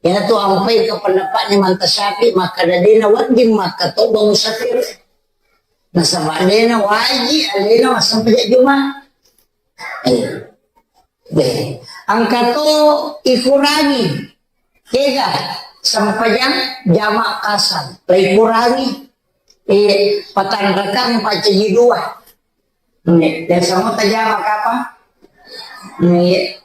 Iyana tu ampai ke pendapatnya Imam Syafi'i, makkeda dena wajib makkatoba musafir. Nasaba dena wajib alena massempajang Jumat. Eh. Deh. Engka to ikurangi. Kega sempajang jama kasar. Laikurangi. Eh, patanrakang pacaji dua. Nge, dan semua tajama kapa? Nge.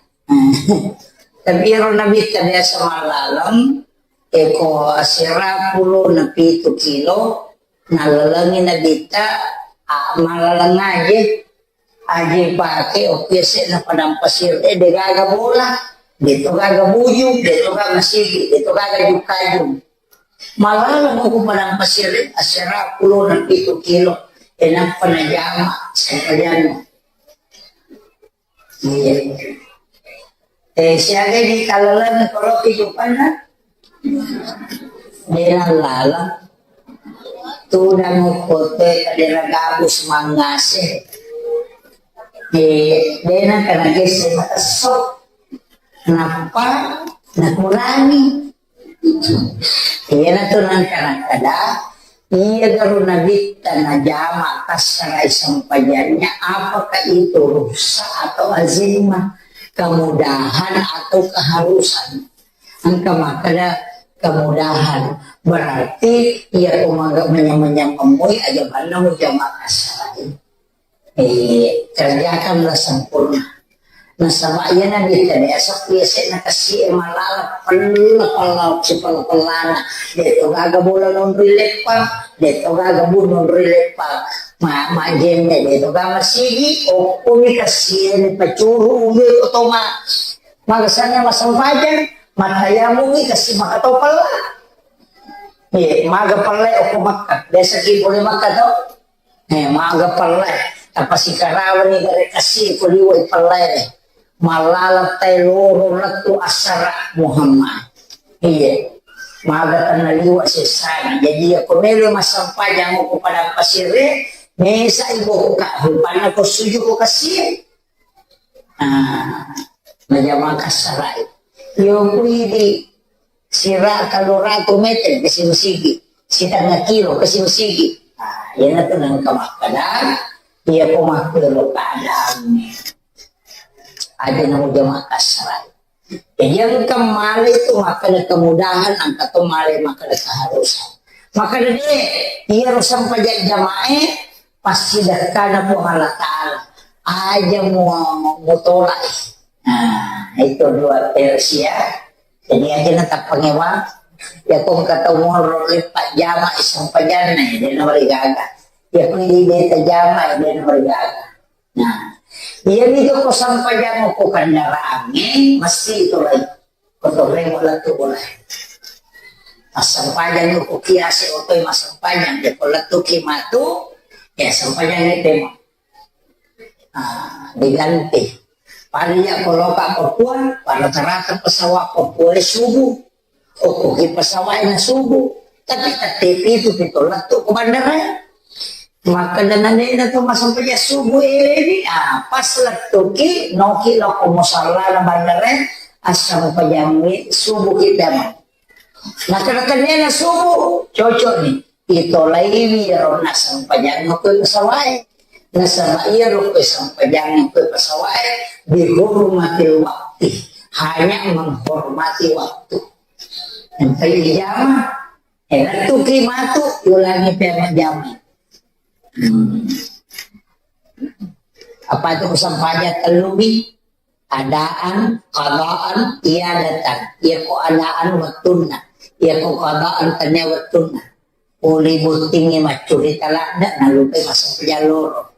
Tapi ero nabitta biasa malaleng, eko asera pulo na pitu kilo, nalalengi nabitta, a, malaleng aje, aje pake, oke, se na padang pasir, eh, degaga bola, deto gaga buju, deto gaga sigi, deto gaga jukajung. Malaleng ko padang pasir, asera pulo na pitu kilo, e nappa najama sempajang. Iya. Eh, siaga di kalaleng koloki jupanna? Dena lala. Tudang kote kadera gabus mangase. Eh, dena kana gese matesso. Nappa nakurangi. Iyana tu nangka nakkeda, Iya garo Nabitta najama kassara'i sempajannya, apakah itu rukhsah atau azimah, kemudahan atau keharusan? Engka makkeda kemudahan, berarti iya ko maga manyameng-nyameng moi aja banna mujama kassara'i. Eh, kerjakanlah sempurna. Nasaba iyana biasa biasa biasa na kasi e malala pella pella si pella pellana. De to gaga bola nonroi leppang, de to gaga bu nonroi leppang. Ma ma jenne de to gaga sigi, okko mi kasi e ni pacuru ube to ma. Magasana masempajang, matayamu mi kasi maka to pella. Eh, maga pella okko makka. Biasa ki boleh makka to. Eh, maga pella, tapasikarawani gare kasi ko liwai pella e. Malala tai loro lettu assara Muhammad. Iya. Maga tanna liwa sessana. Jadi iya ko melo massempajang ko pada pasire, mesa ibokka, rupanna ko suju ko kasi. Ah, najama kassara'i. Yo kuidi sira tellu ratu meter ke sigi-sigi, sitengnga kilo ke sigi-sigi. Ah, iyanatu nengka makkeda, iya ko makkero keadaannya. Aja namo jama kassara'i. Jadi engka male itu makkeda kemudahan, engka to male makkeda keharusan. Makkeda de, iyaro sempajang jamae, pasti dekkana Puang Allah Ta'ala. Aja mu, mutolak. Nah, itu dua versi ya. Jadi aja na tappangewa. Ya ko engka tau monro leppa jama sempajanna, ya, de na marigaga. Ya ko idi de tajama, ya, de na marigaga. Nah, iyami jokko sempajang ko kendaraangnge, mesti itu lai. Ko torremo lettu bola. Massempajang ko kiase otoi massempajang, de ko lettu ki matu, ya sempajang itu mah. Ah, diganti. Pada ya ko loka Papua, pada rata-rata pesawat Papua subuh. Okkoki pesawat na subuh, tapi tette pitu pitu lettu ko bandara. Makkeda nanena to massempajang subuh eleni, ah, pas lettuki, noki lokko musallana bandara, assempajangi subuh kita mah. Makkeda tennena subuh, cocok ni. Itolaiwi iyaro nassempajang ko pesawat e. Nasaba iyaro ko sempajang ko pesawat e, bihurmatil wakti, hanya menghormati waktu. Engka ijama, eh, lettuki matu, ulangi pemajama. Hmm. Apa itu sempajang tellumi? Adaan, qadaan, iadatan. Iya ko adaan wettunna. Iya ko qadaan tania wettunna. Pole bottingnge maccurita ladde, nalupai massempajang loro.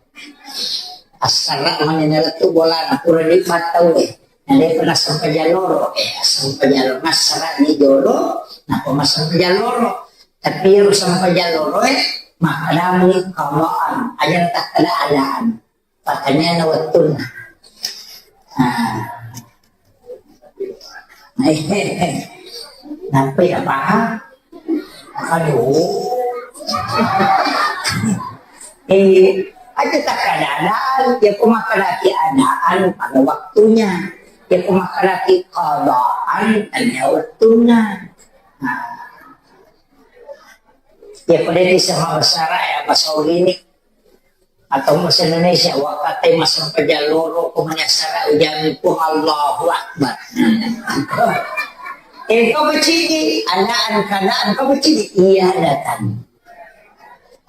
Assara mani nalettu bolana, pura dibattau e. Nadepa nassempajang loro, eh, assempajang loro. Nassara ni jolo, napa massempajang loro. Tapi ero sempajang loro e, makkedami qadaan. Aja takkeda adaan. Pattanianna wettunna. Ah. Nampai ya paham? Aduh. Eh, aja takkeda adaan, ya ko makkedaki adaan pada waktunya. Ya ko makkedaki qadaan, tania wettunna. Nah. Ya ko de bisa bahasa Arab ya, bahasa Ogini. Atau bahasa Indonesia, wakkatai massempajang loro ko manyassara ujami Puang Allahu Akbar. Engka bacidi, adaan, keadaan, engka bacidi, iadatan.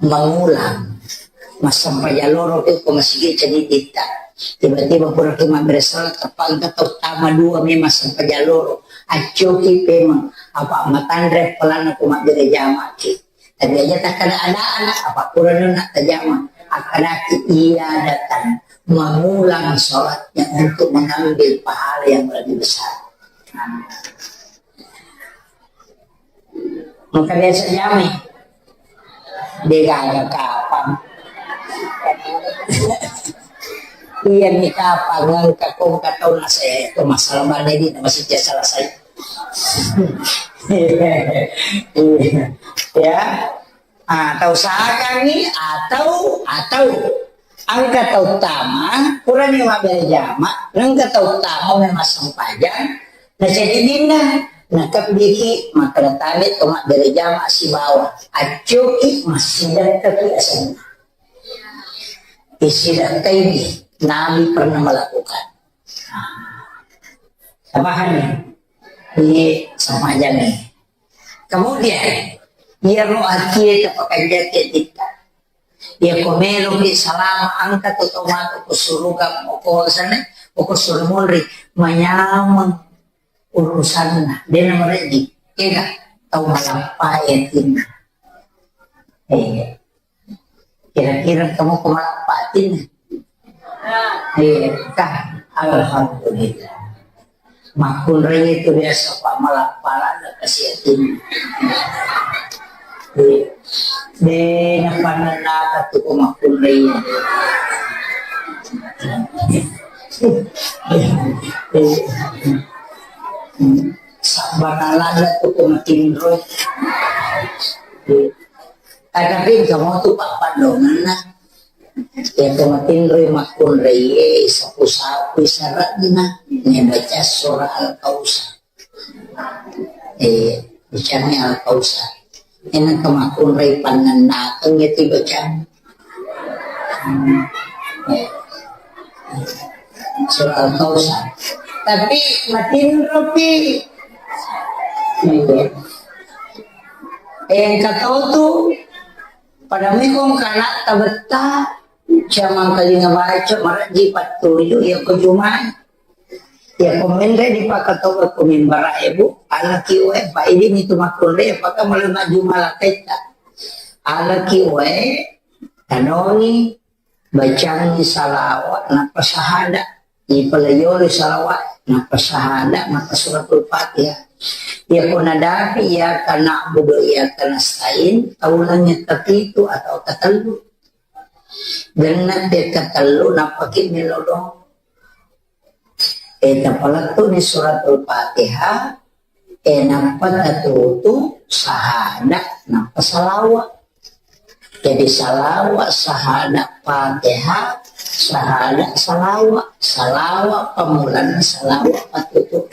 Mengulang. Massempajang loro ko masigi cedditta. Tiba-tiba pura ki mabbere salat, teppa engka tau tama dua memang massempajang loro. Accoki pemeng, apa matanre pelana ko mabbere jamaki. Tapi aja takkeda adaan, apa purana na tajama. Akkadaki iadatan, mengulang sholatnya untuk mengambil pahala yang lebih besar. Maka biasa jamai. Degaga kapang. Iya ni kapang, engka kongka tau nase, itu masalah mana ini masih biasa selesai. Iya. Ya. Ah, tau sakangngi atau, atau engka tau tama, purani mabbere jama, engka tau tama memang sempajang, na jadi dinna. Nakebbiki makkeda tabe to mabbere jama sibawa accoki massidakkaki asenna. Isidakkaini Nabi pernah melakukan. Tapahanni? Iye, samajangngi. Kemudian, iyaro atie tapakanjaki atitta. Iyako meloki salama, engka to tau matu ko suruga, ko sana, ko suru munri, manyameng urusanna, dena mareji, kega tau malappa atinna. Eh, kira-kira kamu ko malappa atinna? Eh, kah, alhamdulillah. Makkunrai itu biasa, Pak, malappa lada kasi atinna. Eh, dena panennaka tu ko makkunrai. Eh, eh, sabbana lada tu ko matinro. Eh, Tatapi engka motu pappaddongenna. Iya to matinroi makkunraie, sapu-sapui sare'na, nabaca surah Al-Kausar. Eh, bacani Al-Kausar. Engka makkunrai pannennakeng iya tibacang. Hmm. Eh. Surah Al-Kausar. Tapi matinropi. Iya. Eh, engka tau tu, pada mekong kana tabetta, jamang kalinga baca, marejji pattuju, iya ko Jumat. Iya ko menre dipakatoba ko mimbara ebu, alaki oe, pa idi mitu makkunre, apakah mulai maju malakaitta. Alaki oe, tanoni, bacangngi salawat, nappa sahada. Ipalayori salawat, nappa sahada, nappa suratul Fatihah. Iya ko nadapi, iyyaka na'budu wa iyyaka nasta'in, taulangngi kapitu atau katellu. Genna te katellu, nappa ki melo doang. Eh, tapalettu ni suratul Fatihah, eh, nappa tatutu sahada, nappa salawa. Jadi salawa, sahada, Fatihah, sahada, salawa. Salawa pamulanna, salawa patutu.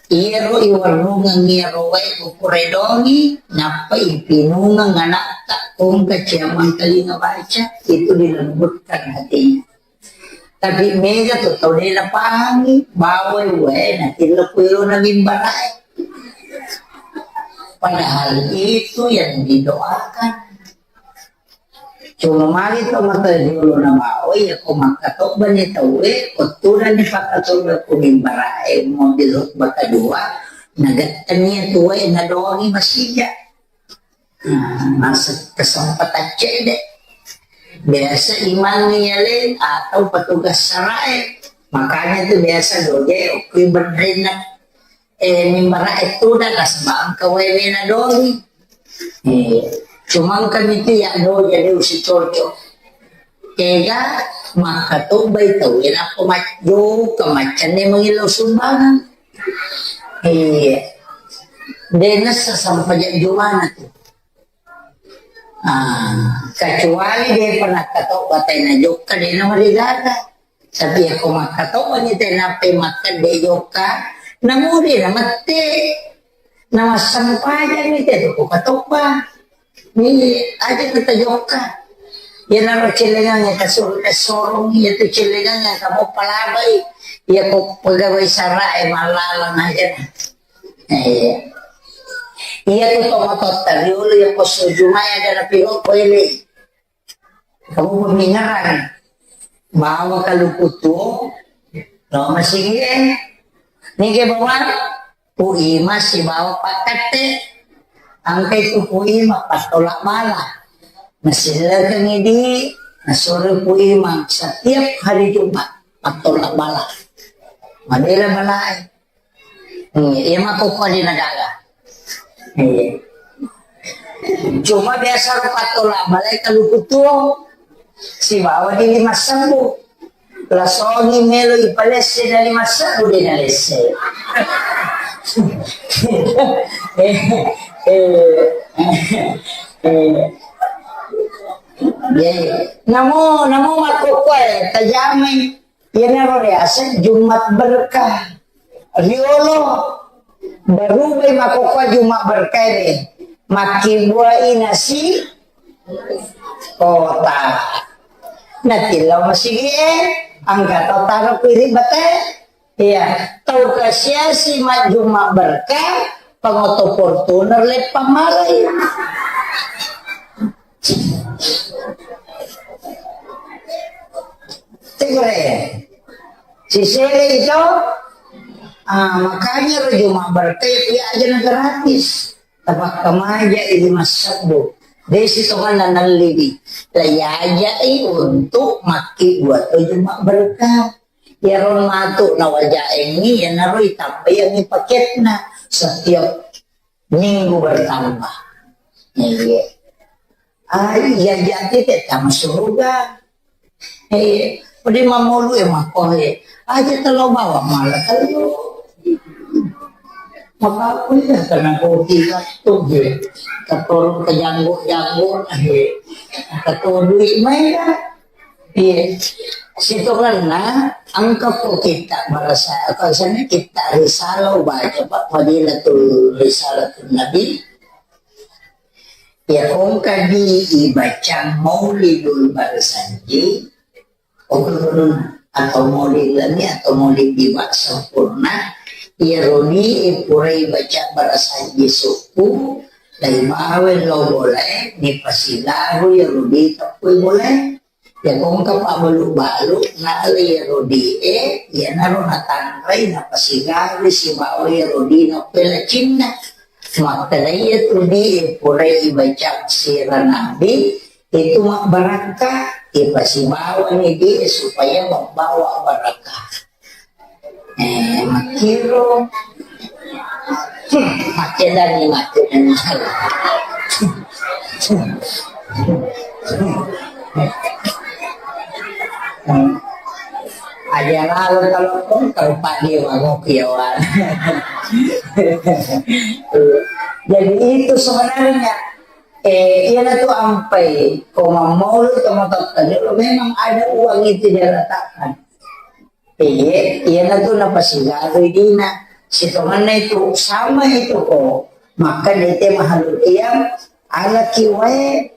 Iyaro iwarrungeng iyaro wae kukuredongi, nappa ipinungeng anakta, kongka ciamang telinga baca, itu dilembutkan hatinya. Tapi mega tu tau de napahangi, bawai wae natillo kuilona mimbarae. Padahal itu yang didoakan. Cuma magi to mata jolo na bawai, ya ko makkatobba ni tauwe, ko tudang ni pakkatobba ku mimbarae, mobil khutbah kedua, nagettani tuwe nadoangi masija. Nah, masa kesempatan cedde. Biasa imang yaleng atau petugas sarae. Makanya tu biasa doje okui benrinna, eh, mimbara e tudang nasaba engka wewe na dogi. Eh, cuma engka mitu ya doje de usi cocok. Ega makkatobbai tau e nappa majjoka maccanne mangillau sumbangan. Iya. De nessa sampajang jumana tu. Ah, kecuali de pernah katobba tai na jokka de na marigaga. Tapi ako makkatobba ni te nappai makkedde jokka, namuri na mette. Na massempajang ni te tu ko katobba. Ni aja kita jokka. Iyanaro cellengang iya kasuru-, kasorong, iya tu cellengang iya kamu palabai, iya ko pegawai sarae mallalang aja na. Eh, iya tu tomatotta riolo iya posso jumai ada na piro ko ele. Kamu pemingaran. Bawa kaluku tuo, lo masigi e. Nige bawa Pu Ima sibawa pakkatte. Angkai tu Pu Ima pattolak bala. Nasillekengi di, nasuro Pu Ima setiap hari Jumat pattolak bala. Madela balae. Hmm, iya makkokko di nagaga. Iya. Cuma biasa ro pattolak balae kaluku tuo sibawa di lima sebbu. Lasoni melo ipalesse dari masebbu de nalesse. Eh, eh, eh. Iya, iya. Namo, namo makkokkoe tajamai. Iyanaro riaseng Jumat berkah. Riolo. Berubai makkokkoe Juma' berkah e, makkibuai nasi kotak. Natillau masigi'e, engka tau taro kuiri bate. Iya, tau kasiasi majjuma' berkah, pangoto Fortuner leppang malai. Tegure. Sisele itu, ah, makanya ro Juma' berkah ya aja na gratis. Tapakkamaja idi massebbu. Desi tonganna nallibi. Laiajai untuk makki buat Juma' berkah. Iyaro matu nawajaengngi, iyanaro itambaiangngi paketna setiap minggu bertambah. Iya. Ah, iya, jadi te tama suruga. Eh, pede mamolu e mako e. Aja telo bawang malah telo. Maka aku ya karena kopi waktu e. Keturun ke janggut-janggut e. Keturun duit main kan. Iya. Sitonganna engka ko kita barasa, apa sana kita risalah baca Pak Fadilatul Risalatul Nabi. Ya kongka di ibaca Maulidul Barsanji, atau Maulid Lami atau Maulid Diwa sempurna, ya roni purai baca Barsanji suku, lai bawe lo boleh, ni pasilaru ya rudi tepui boleh. Ya kongka pabbalu-balu, na le rodi e, iyanaro natanrai, napasigawi sibawa rodi na pelacinna. Makkedai tu di e, purai ibaca sira Nabi, itu mabbarakka, ipasibawani di e supaya membawa barakah. Eh, makkiro. Hmm, makkedani, makkedani. Aja lalu kalau pun kalau Pak Dewa ngopi ya, Wan. Jadi itu sebenarnya, eh, iyanatu ampai, ko mammaulu, ko matotta, memang ada uang itu dia letakkan. Iye, iyanatu napasigarui dina. Sitongenna itu sama itu ko. Maka dete mahalul qiyam, alaki wae,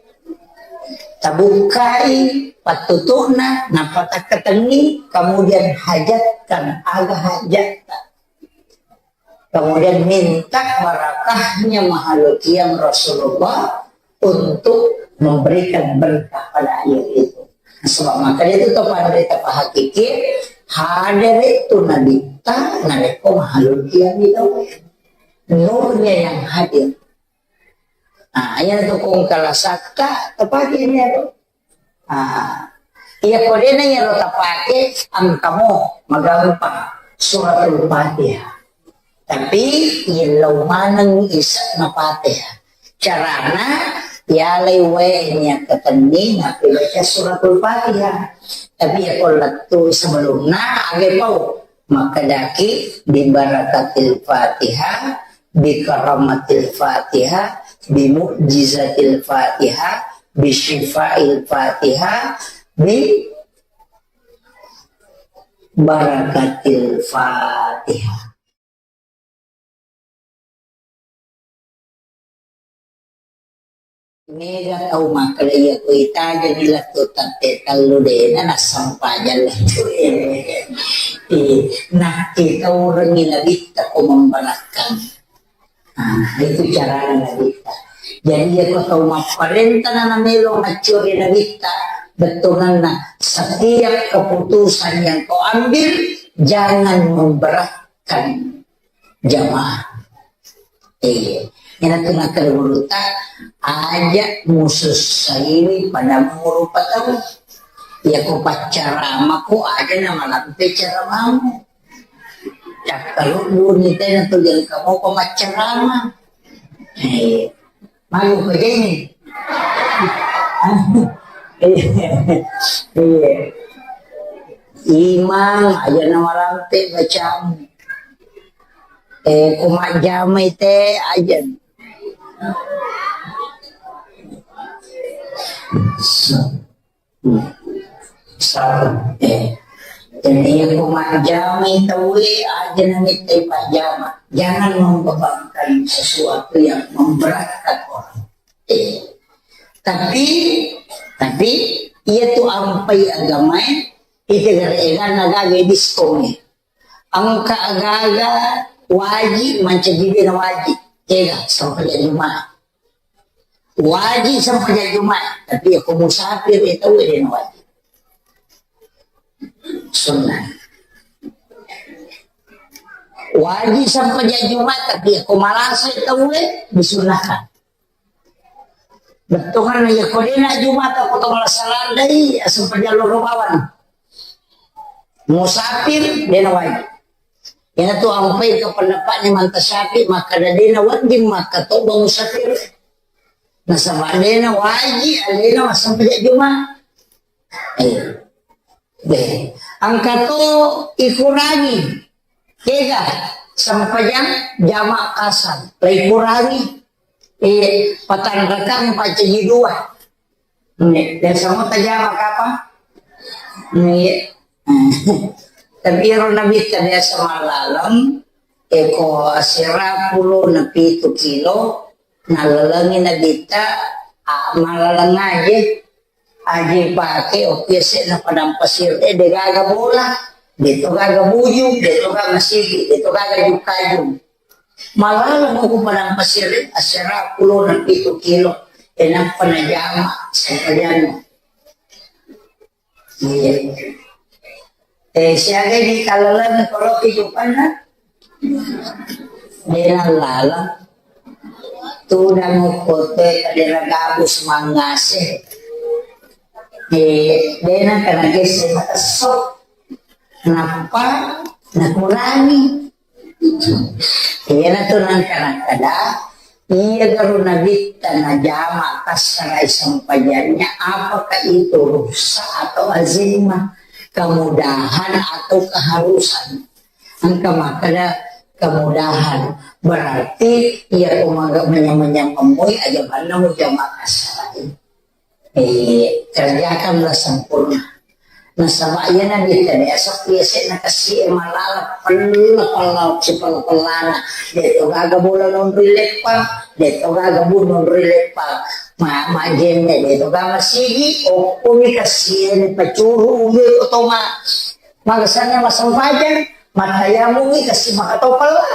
tabukkai pattutu'na, nappa takkatenni, kemudian hajatkan aga hajatta. Kemudian minta barakahnya mahalul qiyam Rasulullah untuk memberikan berkah pada air itu. Sebab maka itu to pada kita pahakiki, hadir itu Nabi ta, narekko mahalul qiyam itu. Nurnya yang hadir. Nah, yang tukung kalasakka, tepatnya itu. Ah, iya, ko dena iyaro tapake, engkamo magampang Suratul Fatihah. Tapi illau maneng ise'na Fatihah. Carana, yalai wae niakkatenni nappibaca Suratul Fatihah. Tapi ya ko lettu sebelumna, age pau. Makkedaki, "Bi barakatil Fatihah, bi karamatil Fatihah, bi mu'jizatil Fatihah, bi syifail Fatihah, bi barakatil Fatihah." Mega tau makkeda iya ko itajani lettu tette tellu dena nassempajang lettu. Eh, nakkitaurengi nabitta ko memberakkang. Ah, itu carana nabitta. Jadi iya ko tau mapparenta na namelo maccuri nabitta, bettuanna setiap keputusan yang kau ambil jangan memberatkan jamaah. Iya. Ina tu nakkeda gurutta, aja musussaiwi pada muru patau. Iya ko paccarama ko aja na malampe caramamu. Cakkalu buni tena tu jengka mau ko maccarama. Iya. Malu ko jeni. Iya. Imang aja na malampe bacamu. Eh, ko majjamai te aja. Sa-, eh, Jadi, iya ko majjamai tauwe, aja namittai pajjama. Jangan membebankan sesuatu yang memberatkan orang. Eh. Tapi, tapi, iya tu ampai agamae, ite gare-, eganna gaga diskon. Engka agaga waji mancaji de' na waji. Ega, sempajang Jumat. Waji sempajang Jumat, tapi iya ko musafir, iya tau de' na waji. Sunnah. Waji sempajang Jumat, tapi iya ko malasa, iya tau de' disunnahkan. Bettuanna iya ko de' na Jumat ko to malasa landai, asempajang loro bawang. Musafir, de' na waji. Iyanatu ampai ke pendapatnya Imam Syafi'i, maka de' na wajib maka to ba musafir. Nasaba de' na waji alena massempajang Jumat. Eh. Deh. Engka to ikurangi. Kega sempajang jama' kasar. La ikurangi. Eh, patanrakang pacaji dua. Nggih, biasa mo tajama kapang? Nggih. Tapi ero Nabitta biasa mallaleng, eko asera pulo na pitu kilo, nallalengi Nabitta, a, mallaleng aje, aje pake, okki ese na padang pasir, eh, de' gaga bola, de' to gaga bujung, de' to gaga masigi, de' to gaga jukajung. Mallaleng ko padang pasir, asera pulo na pitu kilo, e, nappa najama sempajanna. Iya. Eh, siaga di kalaleng koroki jupanna? De' na laleng. Tudang okko te kadera gabus mangase. Eh, de' na kana gesse matesso. Nappa nakurangi. Iyanatu nangka nakkeda, iya garo Nabitta najama kassarai sempajannya, apakah itu rukhsah atau azimah, kemudahan atau keharusan? Engka makkeda kemudahan, berarti iya ko maga manyameng-nyameng moi aja manna mujama kassarai. Eh, kerjakanlah sempurna. Nasaba iyana biasa biasa biasa na kasi e malala pella pella sipella pellana. De' to gaga bola nonroi leppang, de' to gaga bu nonroi leppang. Ma, ma jenne, de' to gaga sigi, okko mi kasi e ni pacuru uwe otoma. Magasanna masempajang, matayamu mi kasi maka to pella.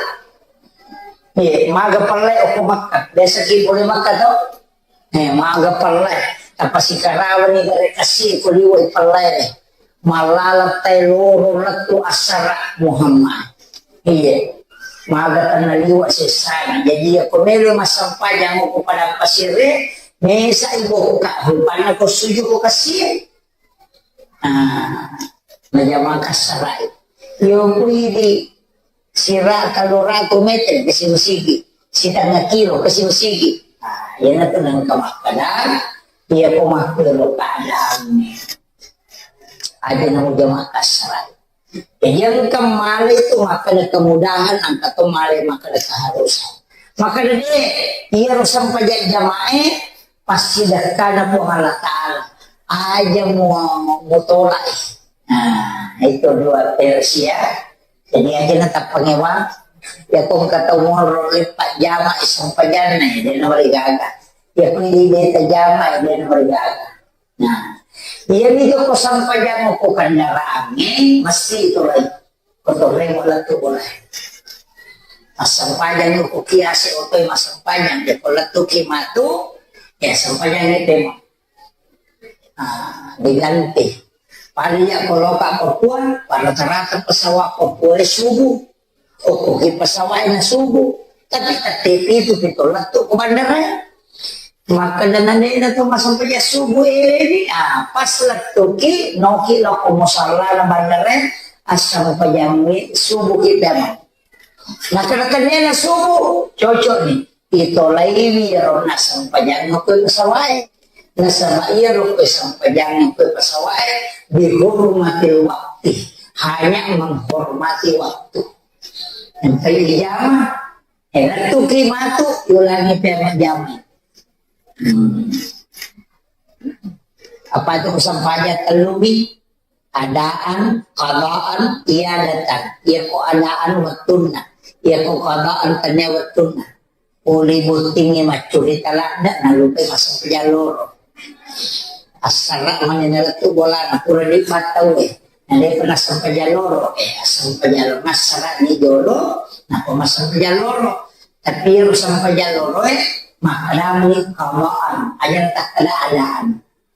Eh, maga pella okko Makka. Biasa ki pole Makka to. Eh, maga pellai, tapasikarabani gare kasi ko liwai pellai. Mallaleng tai loro lettu assara Muhammad. Iya. Maga tanna liwa sessana. Jadi iya ko melo massempajang ko padang pasire, mesa ibu ka rupanna ko suju ko kasi. Ah, najama kassarai. Yo kuidi sira kaloratu meter kasi masigi, sitengnga kilo kasi masigi. Ah, iyanatu nangka makkeda, iya ko makkero keadaanna. Aja na mujama kassarai. Jadi engka male itu makkeda kemudahan, engka to male makkeda keharusan. Makkeda de, iyaro sempajang jamae, passidekkana Puang Allah Ta'ala. Aja mu-, mutolak. Nah, itu dua versi ya. Jadi aja na tappangewa. Ya ko engka tau monro leppa jama sempajanna, ya, de na marigaga. Ya ko idi beta jama, ya, de na marigaga. Nah, iya mi ko sempajang ko kendaraangnge, mesti itu lagi. Kotorremo lettu bola. Massempajang ko kiase otoi massempajang, de ko lettu ki matu, ya sempajang temo. Ah, diganti. Pada iya ko loka Papua, pada rata-rata pesawat Papua subuh. Okko ki pesawat na subuh. Tapi tette pitu pito lettu ko bandara. Makkeda nanena to massempajang subuh elewi, ah, pas lettuki, noki lao ko musallana bandarae, assempajangngi subuh ki pemeng. Makkeda tennena subuh, cocok ni. Itolaiwi ro nassempajangngi ko pesawat e. Nasaba iyaro ko sempajangngi ko pesawat e, bihurmatil wakti. Hanya menghormati waktu. Engka ijama, eh, lettuki matu, ulangi pemeng jama. Hmm. Apa itu sempajang tellumi? Adaan, qadaan, iadatan. Iyako adaan wettunna, iyako qadaan tennia wettunna. Pole bottingnge maccurita ladde, nalupai massempajang loro. Assara mani nalettu bolana, pura dibattau e. Nadepa nassempajang loro, eh, assempajang loro. Nassara ni jolo, napa massempajang loro. Tapi iyaro sempajang loro e, makkedami qadaan, aja takkeda adaan.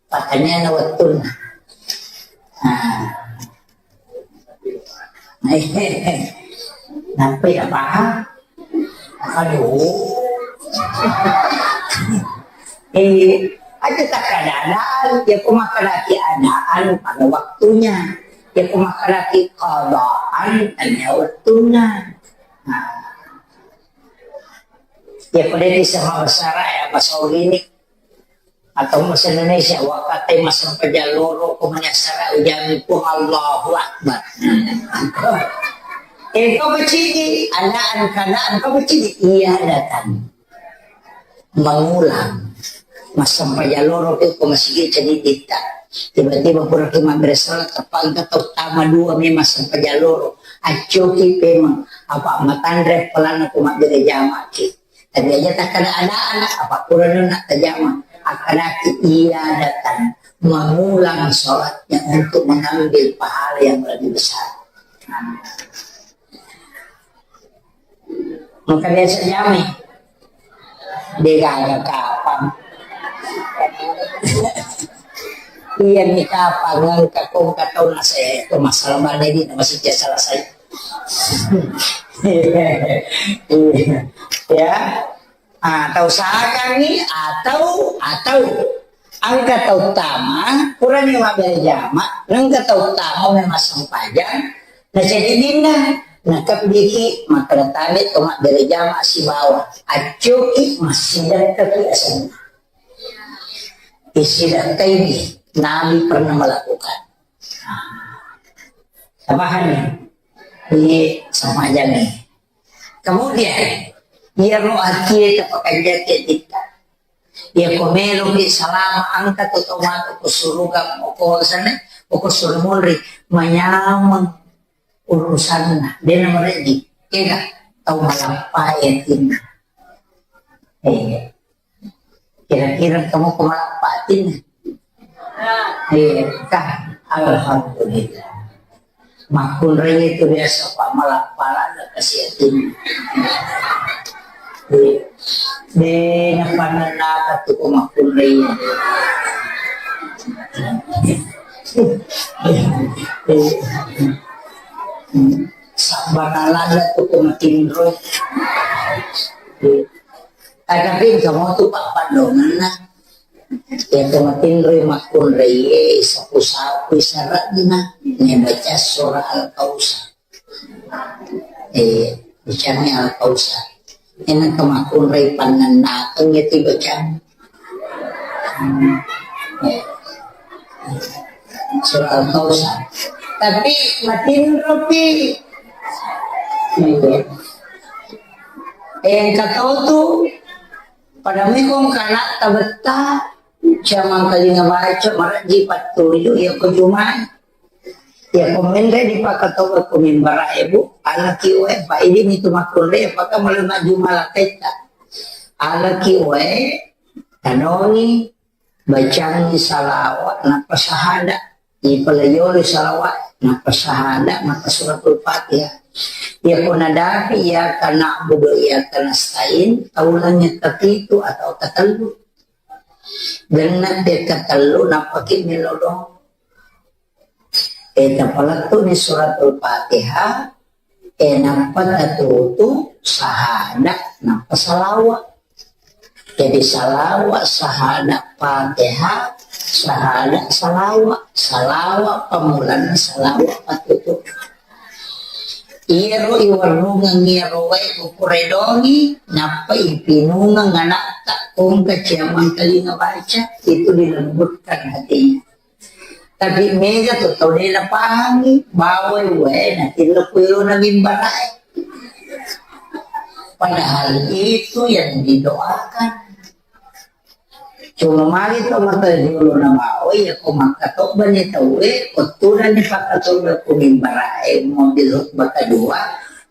Patannianna wettunna. Ah. Nampai napahang? Aduh. Eh, aja takkeda adaan, iyako makkedaki adaan pada waktunya. Iyako makkedaki qadaan, tennia wettunna. Nah. Iyako de' bisa mabasara ya, bahasa Ogini. Atau bahasa Indonesia, wakkatai massempajang loro, ko manyassara ujami Puang Allahu Akbar. Eh, kau kecili, adaan, keadaan, kau kecili, iadatan. Mengulang. Massempajang loro tu ko masigi cedidditta. Tiba-tiba pura ki mabbere salat, teppa engka tau tama dua memang sempajang loro. Accoki pemeng, apa matanre pelana ko mabbere jamaki. Tapi aja takkeda adaan, apa purana tajama, akkedaki iadatan, mengulang sholatnya untuk mengambil pahala yang lebih besar. Maka biasa jamai, degaga kapang. Iya ni kapang, engka kong katau nase, itu masalah mana ini, masih biasa selesai. Ya. Ah, tau sakangngi atau, atau engka tau tama, purani mabbere jama, engka tau tama memang sempajang, na cedidinna, na kebbiki, makkeda tabe to mabbere jama sibawa, accoki, massidekkaki asenna. Isidakkai ni, Nabi pernah melakukan. Tapahanni? Iye, sempajang ni. Kemudian, iyaro atie tapakanjaki atitta. Iya ko meloki salama, engka to tau matu ko suruga, ko sana, ko surga monri, manyameng urusanna, dena mereji, kega tau malappai atinna. Eh, kira-kira kamu ko malappai atinna? Iya, kah? Alhamdulillah. Makkunrai itu biasa, Pak, malappa ladde kasi atinna. Iya. De napannennaka tu ko makkunrai. Sabbana ladde tu ko matinro. Iya. Tetapi engka motu pappaddongenna. Iya, to matinroi makkunraie, sapu-sapui sara'na, nabaca surah Al-Kautsar. Eh, bacani Al-Kautsar. Ena to makkunrai pannennakeng iya tibacang. Hmm. Eh. Surah Al-Kautsar. Tapi matinropi. Iya. Eh, engka to tu pada mekong kana tabetta, jamang kalinga baca, maraji pattuju, iya ko jumai. Iya ko menre dipakatoba ko mimbara ebu, alaki wae, pa idi mitu makkunrai, apakah mulai majjuma laketta. Alaki wae, tanoni, bacangngi salawat, nappa sahada. Ipalayori salawat, nappa sahada, nappa suratul Fatihah. Iya ko nadapi, iyyaka na'budu wa iyyaka nasta'in, taulangi kapitu atau katellu. Genna pe katellu, nappa ki melodong. Eh, tapalettu ni suratul Fatihah, eh, nappa tatutu sahada, nappa salawat. Jadi salawat, sahada, Fatihah, sahada, salawat. Salawat pamulanna, salawat patutu. Iyaro iwarrungeng iyaro wae kukuredongi, nappa ipinungeng anatta kongka ciamang kalinga baca, itu dilembutkan hatinya. Tapi mega tu tau de napahangi, bawai wae natillo kuero na mimbarae. Padahal itu yang didoakan. Cuma magi to mata jolo na bawa, iya ko makkatobbani tauwe, ko tudani pakkatobba ko mimbarae, mobil khutbah kedua,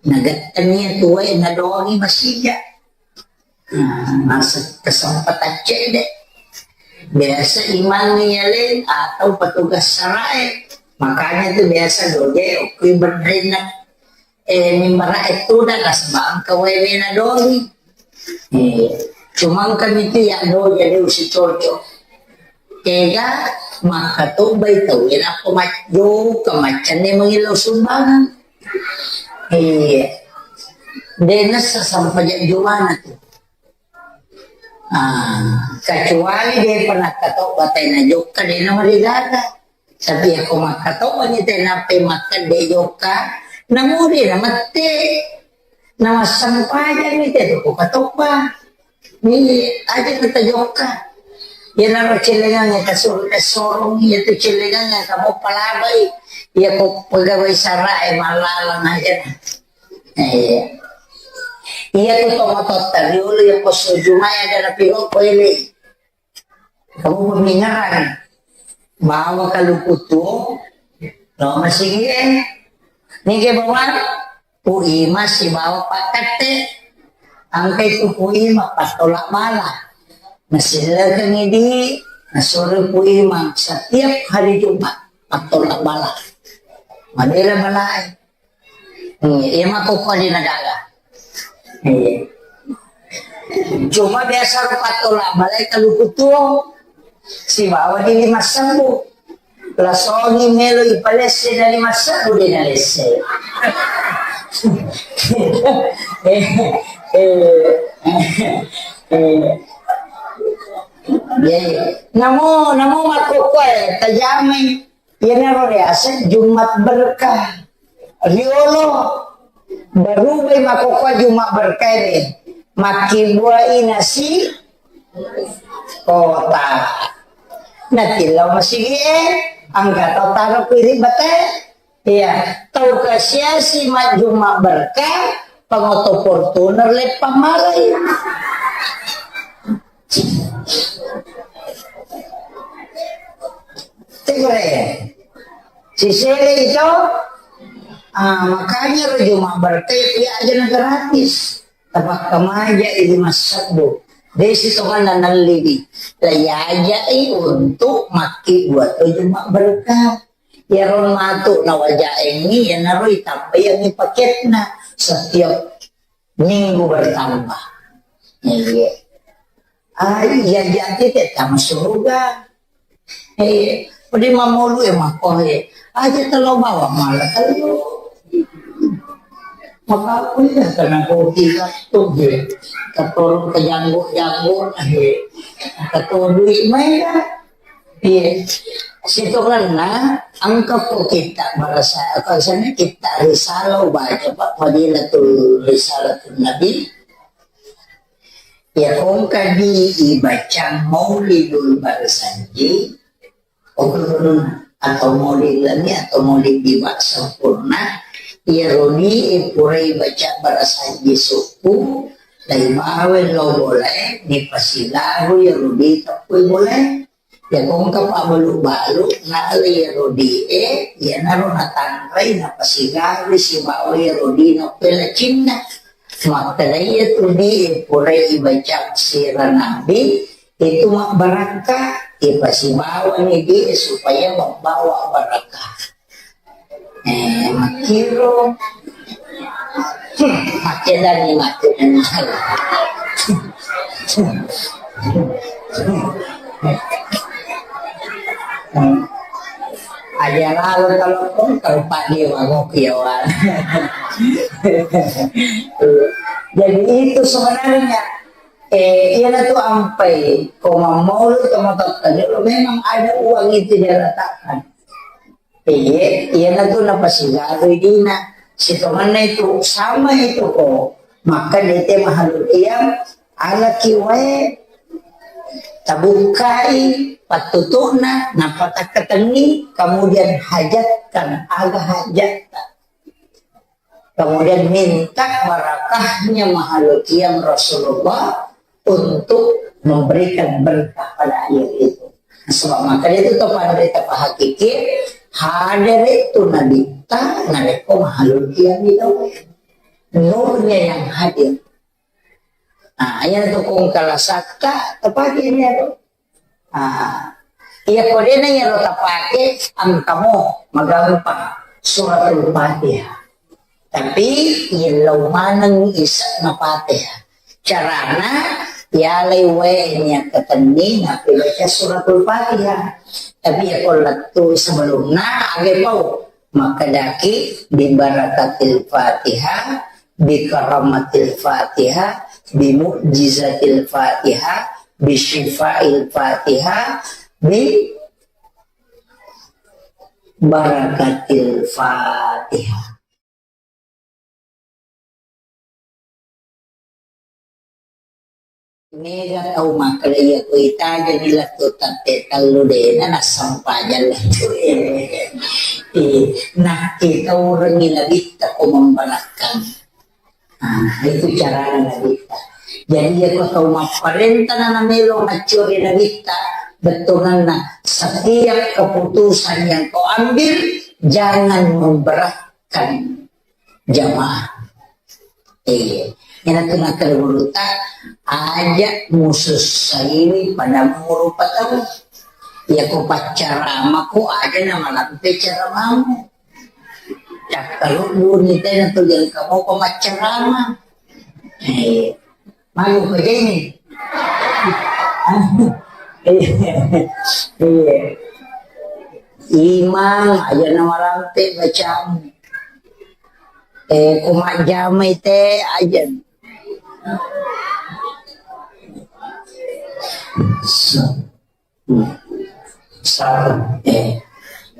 nagettengi tuwe, nadongi masija. Nah, masa kesempatan cede. Biasa imang yaleng atau petugas sarae. Makanya tu biasa doje, okui berdenna. Eh, mimbara itu dah nasaba engka wae wena doi. Eh, cuma engka mitu ya doi jadi usi cocok. Tega makkatobbai tau wena ko majjo ke macam ni mengilo sumbangan. Eh, dena sesampai jumana tu. Ah, kecuali de pernah katobba tena jokka dena marigaga. Tapi ako makkatobba ni tena pe makkedde jokka, namuri na mette, na massempajang ni te ko katobba. Ni aja kita jokka. Ya naro celengang ya kasur kasorong ya tu celengang ya kamu palabai ya ko pegawai sarae malalang aja. Eh, iya tu tomatotta riolo ya ko sujumai ada na piro ko ele. Kamu pemingaran. Bawa kaluku tu, lo masigi eh. Nige bawa, puima sibawa pakkatte. Angkai tu puima pattola bala. Masillekengi di, nasuro puima setiap hari Jumat pattola bala. Madela balae. Hmm, iya mako ko di negara. Iya. Cuma biasa ro pattola balai kaluku tuo. Sibawa di lima sebbu. Lasongi melo ipalesse na lima sebbu de nalesse. Eh, eh, eh, eh. Iya, iya. Namo, namo makkokkoe tajamai. Iyanaro riaseng Jumat berkah. Riolo, barubai makkokkoe Jumat berkah ini. Makkibuai nasi kota. Natillau masigi e, angka tau taro kuiri bate. Iya, tau kasiasi majjuma berkah, pangoto Fortuner leppang malai. Tegere. Sisele itu, ah, makanya ro Jumat berkah ya aja na gratis. Tapakkamaja ini masabbu. Desi tonganna nallibi. Layajai untuk makki buat Jumat berkah. Iyaro matu nawajaengngi, iyanaro itambaiangngi paketna setiap minggu bertambah. Iya. Ah, iya, jadi tama surga. Eh, pada mamolu e mako e. Aja telo bawang malah telo. Maka aku ini karena kopi waktu dia. Keturun ke janggut-janggut, eh. Keturun duit main. Iya. Sitongenna engka ko kitta barasa, apa sana kitta risalah baca, Pak, Fadilatul Risalatul Nabi. Ya, kongka di ibaca Maulidul Barsanji, atau Maulid Lami atau Maulid Diwa sempurna, ya roni purai baca Barsanji suku, dai bawe lo boleh, ni pasilaru ya rudi tepui boleh. Ya kongka pabbalu-balu, nalai rodie, iyanaro natanrai, napasigawi sibawa rodie, napelacinna. Makkedai tu di, purai ibaca sira nabi, itu mabbarakka, ipasibawani di supaya membawa barakah. Eh, makkiro. Hmm, makkedani, makkedani. Hmm. Aja lalo telepon, kalau Pak Dewa ngopi ya, Wan. Jadi itu sebenarnya, eh, iya tu ampai, ko mammolo, to matotta, memang ada uang itu dia letakkan. Iye, iyanatu napasigarui dina. Sitongenna itu, sama itu ko makkeda te mahalul qiyam, alaki wae, tabukkai pattutu'na, nappa takkatenni, kemudian hajatkan aga hajatta. Kemudian minta barakahnya mahalul qiyam Rasulullah untuk memberikan berkah pada ayat itu. Sebab maka itu to pada berita pahakiki, hadere tu nabitta, narekko mahalul kiami tau. Nurnya yang hadir. Ah, iya tu kong kala sakka, tepaki ni aku. Ah, iya ko dena iya ro tapake, angkamo magampang suratul Fatihah. Tapi yellau maneng ise'na Fatihah. Carana, yalai wae niakkatenni nappibaca suratul Fatihah. Tapi yako lettu sebelumna, age pau. Makkedaki, "Bi barakatil Fatihah, bi karamatil Fatihah, bi mu'jizatil Fatihah, bi syifail Fatihah, bi barakatil Fatihah." Mega tau makkeda iya ko itajani lettu tette tellu dena nassempajang lettu e. Eh, nakkitaurengi nabitta ko membarakkang. Ah, itu carana nabitta. Jadi iya ko tau mapparenta na namelo maccuri nabitta, bettuanna setiap keputusan yang kau ambil jangan memberatkan jamaah. Iya. Iyana tu nakkeda gurutta, aja musussaiwi pada murupa tau. Iya ko paccaramako aja namalampe caramamu. Cakkalu duni tena tu jangka moko maccarama. Iya. Malu ko jeni. Iya. Iya. Imang aja namalampe bacamu. Eh, ko majjamai te aja. Sa-, eh,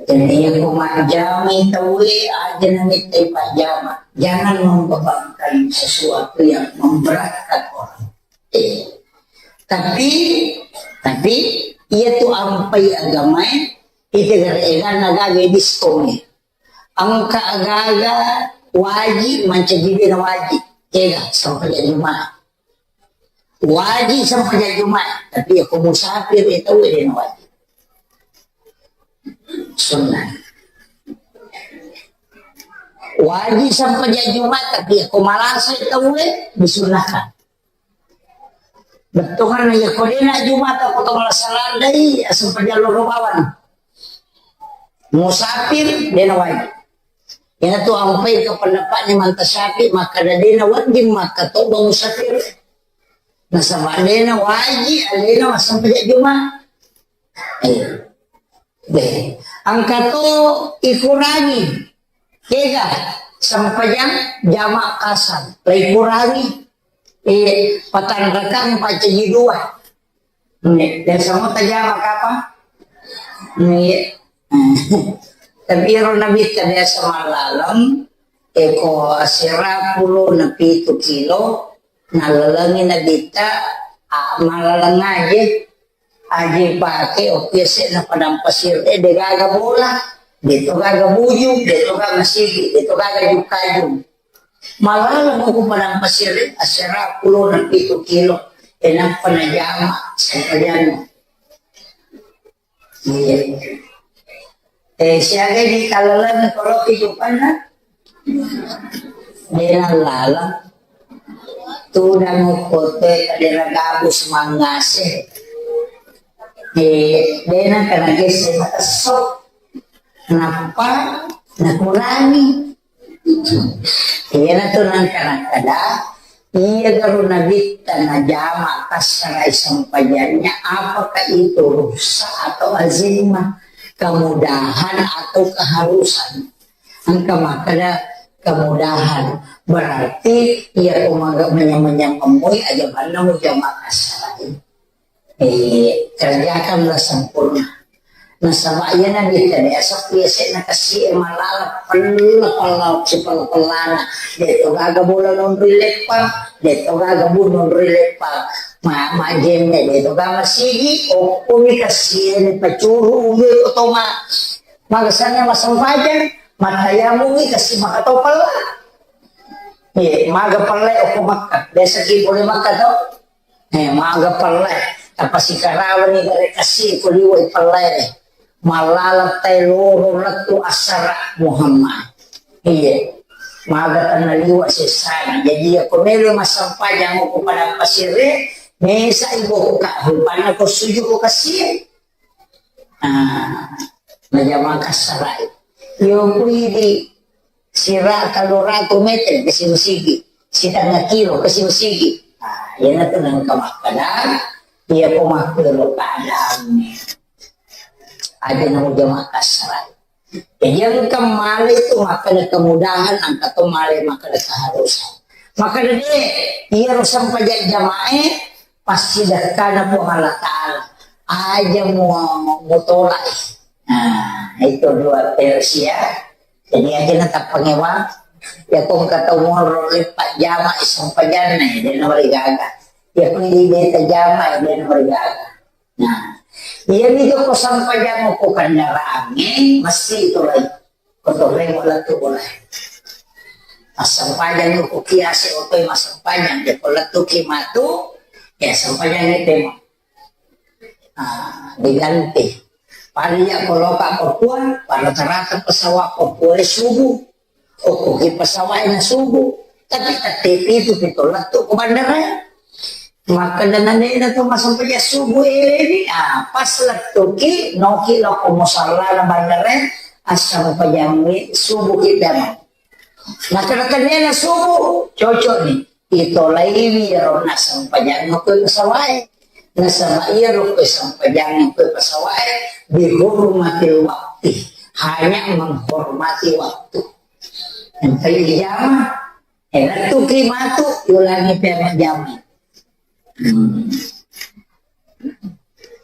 jadi iya ko majjamai tauwe aja namittai pajjama. Jangan membebankan sesuatu yang memberatkan orang. Eh, tapi, tapi iya tu ampai agamae, ite gare-, eganna gaga diskon. Engka agaga waji mancaji dena waji. Ega, sempajang Jumat. Waji sempajang Jumat, tapi iya ko musafir e tau dena waji. Sunnah. Waji sempajang Jumat, tapi iya ko malasa e tau e, disunnahkan. Bettuanna iya ko dena Jumat ko to malasa landai, asempajang loro bawang. Musafir, dena waji. Iyana tu ampai ke pendapatnya Manta Syafi'i, makkeda dena wedding makkatoba musafir. Nasaba dena waji alena massempajang Jumat. Eh. Deh. Engka to ikurangi. Kega sempajang jama kasar. La ikurangi. Eh, patanrakang pacaji dua. Nggih, biasa mo tajama kapang? Nggih. Tapi ero nabitta biasa mallaleng, eko asera pulo na pitu kilo, nallalengi nabitta, a, mallaleng aje, aje pake, okki ese na padang pasir, eh, de gaga bola, de to gaga bujung, de to gaga sigi, de to gaga jukajung. Mallaleng ko padang pasir, asera pulo na pitu kilo, e nappa najama, sempajang. Iya. Eh, siaga di kalaleng koloki jupanna? Dena lala. Tudang kote kadera gabus mangase. Eh, dena kana gese matesso. Nappa nakurangi. Iyana tu nangka nakkeda, iya garu nabitta najama kassarai sempajannya, apakah itu rukhsah atau azimah, kemudahan atau keharusan? Engka makkeda kemudahan, berarti iya ko maga manyameng-nyameng moi aja banna mujama kassarai. Eh, kerjakanlah sempurna. Nasaba iyana nabitta de asappi yase'na kassie malala pella-pella sipella-pellana. De to gaga bola nonroi leppang, de to gaga bu nonroi leppang. Ma, majjenne de to gaga sigi, okkoni kassie ni pacuru uwe ko toma. Magasanna masempajang, mattayamungi kassi maka to pella. Eh, maga pella okko Makkah. Biasa ki pole Makkah to. Eh, maga pellai. Tapasikarawani gare kasi ko liwai pellai. Mallaleng tae loro lettu assara Muhammad. Iya. Maga tenna liwa sessana. Jadi, iya ko melo massempajang ko padang pasire, mesa ibokka, rupanna ko suju ko kasi. Ah, najama kassarai. Yo kui di sira kaloratu meter ke sigi, sitengnga kilo ke sigi. Ah, iyanatu nengka makkeda, iya ko makkero keadaanna. Aja namo jama kassarai. Jadi engka male itu makkeda kemudahan, engka to male makkeda keharusan. Makkeda de, iyaro sempajang jamae, pasti dekkana Puang Allah Ta'ala. Aja mu-, mutolak. Nah, itu dua versi ya. Jadi aja na tappangewa. Ya ko engka tau monro leppa jama sempajanna, ya, de na marigaga. Ya ko di beta jama, ya, de na marigaga. Nah, iyami to ko sampajang ko kendaraangnge, mesti to lai. Ko to lai mo lettu bolai. Assampajang ko kiase otoi massempajang, de ko lettu ki matu, ya sampajang itu mo. Ah, diganti. Pada ya ko loka Papua, pada terata pesawat Papua subuh. Okkoki pesawat na subuh, tapi tette pitu pi to lettu ko bandara. Makkeda nandena to massempajang subuh eleni, ah, pas lettuki, noki lao ko musallana bandara, assampajangi subuh ki dama. Makkeda tennena subuh, cocok ni. Itolaiwi iyaro nassempajang ko pesawat e. Nasaba iyaro ko sampajang ko pesawat e, bihurmatil wakti, hanya menghormati waktu. Engka ijama, eh, lettuki matu, ulangi pemajama. Hmm.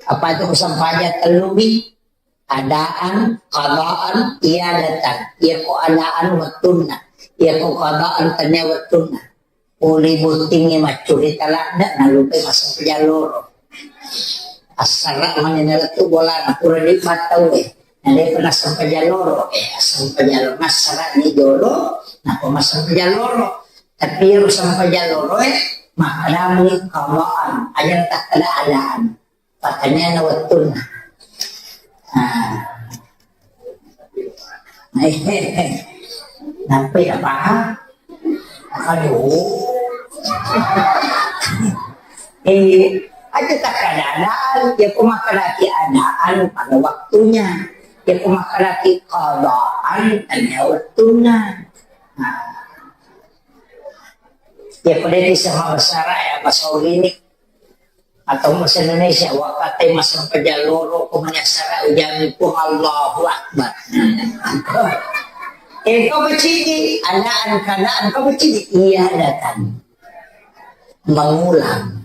Apa itu sampajang tellumi? Adaan, qadaan, iadatan. Iya ko adaan wettunna. Iya ko qadaan tania wettunna. Pole bottingngi maccurita ladde, nalupai massempajang loro. Assara mani nalettu bolana, pura dibattau e. Nadepa nassempajang loro, eh, assempajang loro. Massara ni jolo, napa massempajang loro. Tapi ero sempajang loro e, makkedami qadaan. Aja takkeda adaan. Pertanyaanna wettunna. Nah. Nampai apa? Aduh. Eh, aja tak keadaan, ya, ko makkedaki adaan pada waktunya. Ya, ko makkedaki qadaan, tania wettunna. Nah. Ya, ko de' bisa mabasara, ya, bahasa ini. Atau bahasa Indonesia, wakate massempajang loro ko mani assara ujami Puang Allahu Akbar. Engka macini, adaan keadaan, engka macini, iadatan. Mengulang.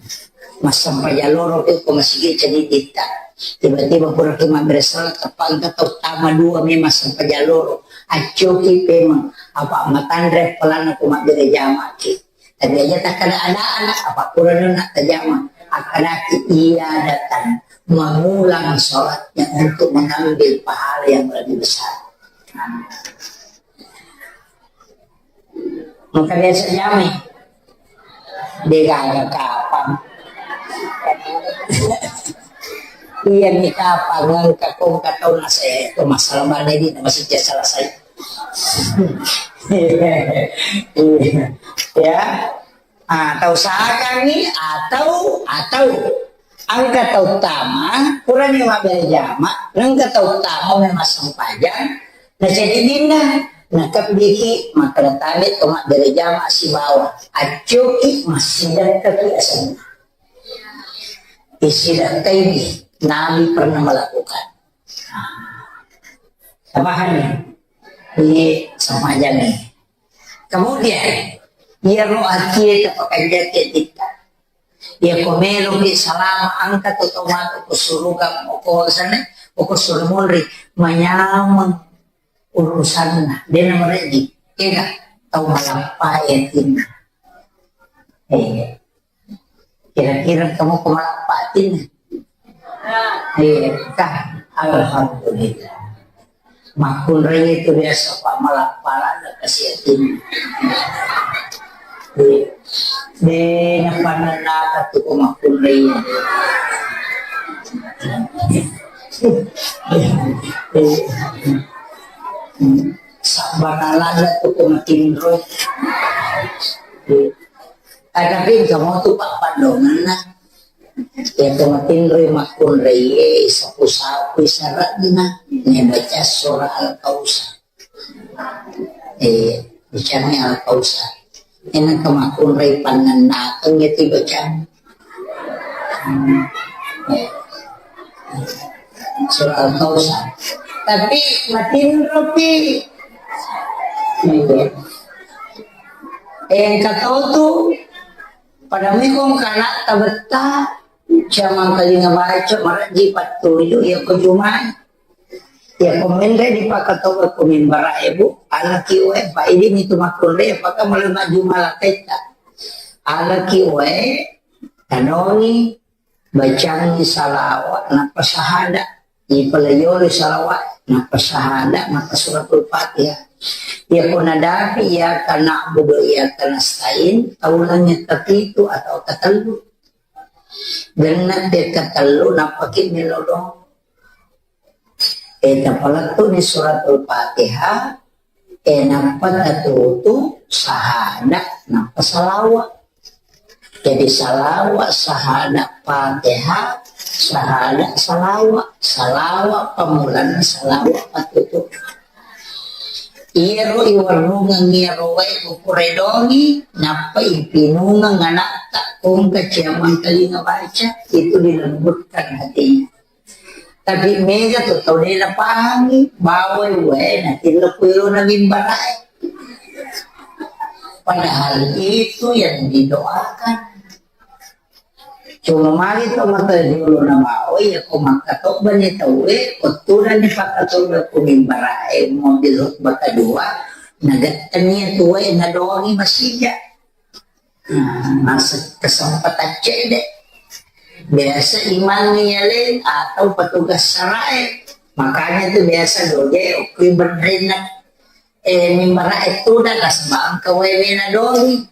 Massempajang loro ko masigi ceddi ditta. Tiba-tiba pura ki mabbere salat, teppa engka tau tama dua memang massempajang loro. Accoki pemeng, apa matanre pelana ko mabbere jamaki. Tapi aja takkeda adaan, apa purana tajama, akkedaki iadatan, mengulang sholatnya untuk mengambil pahala yang lebih besar. Maka biasa jamai, degaga kapang. Iya ni kapang, engka kongka tau nasa itu masalah mana ini masih selesai. Ya. Ah, tau sakangngi atau, atau engka tau tama, purani mabbere jama, engka tau tama memang sempajang, na ceddi dinna, na kebbiki, makkeda tabe to mabbere jama sibawa, accoki massidekkaki asenna. Isidakkai Nabi pernah melakukan. Tapahanni? Iya, sama aja nih. Kemudian, iyaro akie tapakanjaki titta. Iya ko meloki salama engka to tau matu ko suruga, ko sana, ko suruga munri, manyameng urusanna. Dena mereji. Ega tau malappa yatinna. Eh. Kira-kira kamu kemalapatin? Iya, kan? Alhamdulillah. Makkunrai itu biasa, Pak, malapala ada kasihatin. Iya. De napannennaka tu ko makkunrai. Sabbaralana tu ko matinro. Ada pin kamu tu pak pandonganna. Ya ko matinro makkunrai, eh, sapu-sapu saratna. Ne baca surah Al-Kausar. Eh, bicaranya Al-Kausar. Enang kemakkunrai pannennakeng ya tiba jam. Hmm. Eh. Surah Al-Kausar. Tapi matinro pi. Iya. Eh, engka tau tu, pada mekong kana tabetta, jamang kalinga baca, maraji pattuju, ya ko jumai. Ya, ko menre dipakatoba ko mimbara e, Bu, alaki wae, Pak, idi mitu makkunrai, apakah mulai maju malakaitta? Alaki wae, tanongi, bacangi salawat, nappa sahada. Ipalayori salawat, nappa sahada, nappa suratul Fatihah. Ya, ko nadapi, iyyaka na'budu wa iyyaka nasta'in, taulangi tapitu atau tatellu. Genna te katellu, nappaki melodong. E, tapalettu ni suratul Fatihah, e, nappa tatutu sahada, nappa salawa. Jadi salawa, sahada, Fatihah, sahada, salawa. Salawa pamulanna, salawa patutu. Iyaro iwarrungeng iyaro wae kukuredongi, nappa ipinungeng anatta, kongka ciamang telinga baca, itu dilembutkan hatinya. Tapi mega tu tau de napahangi, bawai wae natillo kuilona mimbarae. Padahal itu yang didoakan. Cuma magi to mata jolo na bawai, ya ko makkatobba ni tauwe, ko tudang ni pakkatobba ko mimbarae, mobil khutbah kedua, nagettani tuwe, nadongi masija. Nah, masa kesempatan cedde. Biasa imang yaleng atau petugas sarae. Makanya tu biasa doje okui berrena, eh, mimbara e tuda nasaba engka wae wena doli.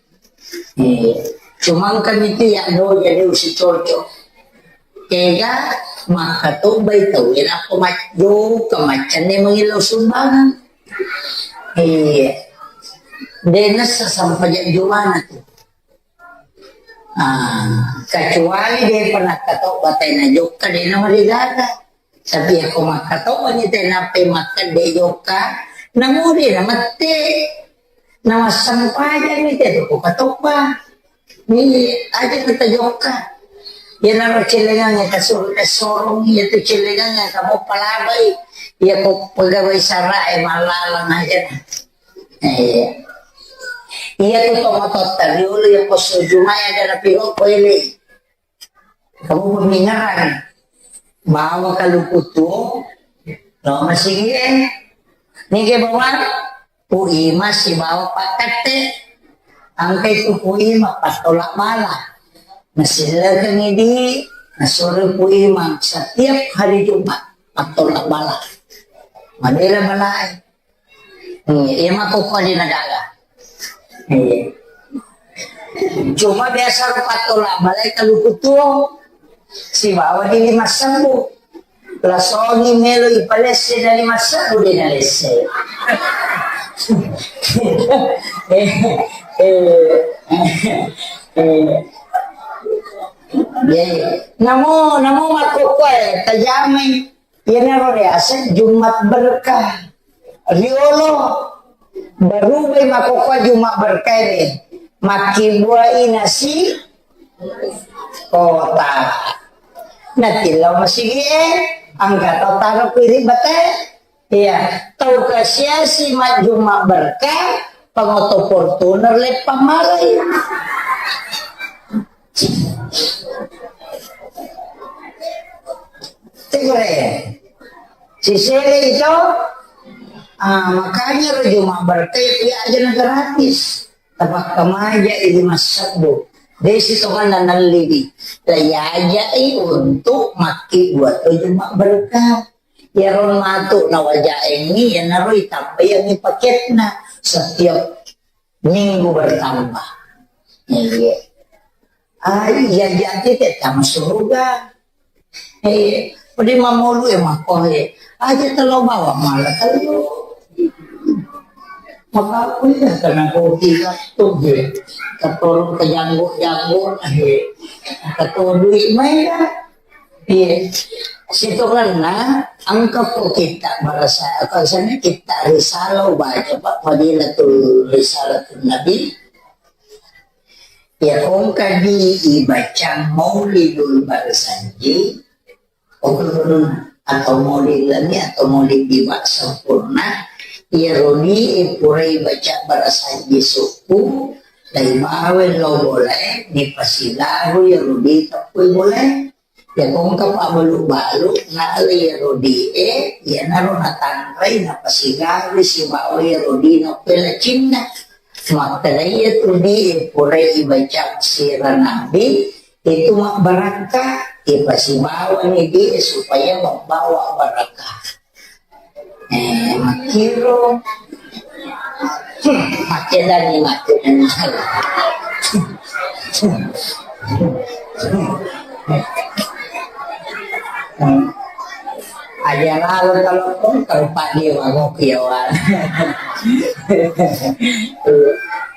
Eh, cuma engka mitu ya doje de usi cocok. Kega makkatobbai tau e nappa majjokka maccanne mangillau sumbangan. Iya. De nessa sampajang jumana tu. Ah, kecuali de pernah katobba tai na jokka de na marigaga. Tapi ako makkatobba ni te nappai makkedde jokka, namuri na mette. Na massempajang ni te tu ko katobba. Ni aja kita jokka. Iyanaro cellengang engka suru-, sorong, iya tu cellengang engka mo palabai. Iya ko pegawai sarae mallalang aja. Eh, iya tu tomatotta riolo iya ko sujumai ada na piro ko ele. Kamu pemingaran. Bawa kaluku tu, lo masigi e. Nige bawa Pu Ima sibawa pakkatte. Angkai tu Pu Ima pattolak bala. Nasillekengi di, nasuro Pu Ima setiap hari Jumat pattolak bala. Madela balae. Hmm, iya mako ko di nagara. Iya. Cuma biasa ro pattolak balae kaluku tuo. Sibawa di lima sebu. Lasongi melo ipalesse dari masaku de nalesse. Eh, eh, eh. Iya, iya. Namo, namo makkokkoe tajamai. Iyanaro riaseng Jumat berkah. Riolo barubai makkokkoe Jumat berkah ini. Makkibuai nasi kota. Natillau masigi e, angka tau taro piri bate. Iya, tau kasiasi majjuma berkah, pangoto Fortuner leppang malai. Tegore. Sisele itu, ah, makanya ro Jumat berkah itu ya aja gratis. Tapakkamaja i lima sebbu. Desi tonganna nalliwi. Laiajai untuk makki buat Jumat berkah. Iyaro matu nawajaengngi, iyanaro itambaiangngi paketna setiap minggu bertambah. Iya. Ah, iya, iya, kita tama surga. Eh, pede mamolu e mako e. Aja telo bawa mala telo. Maka aku ya karena kopi waktu e. Keturun ke janggut-janggut e. Keturun duit main dah. Iya. Sitongenna engka ko kita merasa, apa sana kita risalah baca, Pak, Fadilatul Risalatul Nabi. Ya, kongka di ibaca Maulidul Barsanji, atau Maulid Lami atau Maulid Diba Sempurna, ya roni ipurai baca Barsanji suku, dai bawe lo boleh, ni pasilaru ya rodi tepui boleh. Ya kongka pabbalu-balu, na ale ya rodi e, ya naro natanrai, napasigawi sibawa ya rodi na pela cinna. Makkeda iya tu di e, purai ibaca sira Nabi, itu mabbarakka, ipasibawa ni di e supaya membawa barakah. Eh, makkiro. Hmm, makkedani, makkedani. Hmm. Aja lalu kalau pun kalau Pak Dewa ngopi ya, Wan.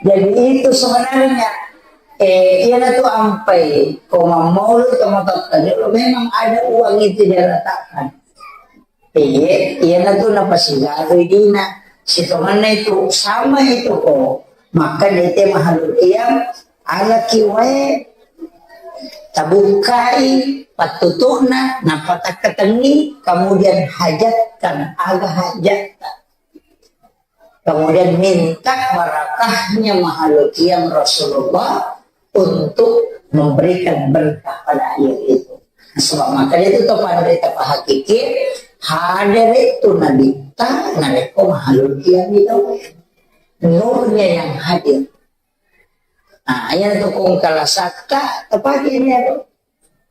Jadi itu sebenarnya, eh, iya tu ampai, koma mau lu teman-teman, memang ada uang itu dia letakkan. Iye, iyanatu napasigaru dina. Sitongenna itu sama itu ko. Maka dete mahalul qiyam, alaki wae, tabukkai pattutu'na, napatakkatengi, kemudian hajatkan aga hajatta. Kemudian minta barakahnya mahalul qiyam Rasulullah untuk memberikan berkah pada air itu. Sebab maka itu to pada berita pahakiki, hadir itu Nabi ta, narekko mahalul qiyam itu. Nurnya yang hadir. Nah, yang tukung kalasakka, tepatnya itu.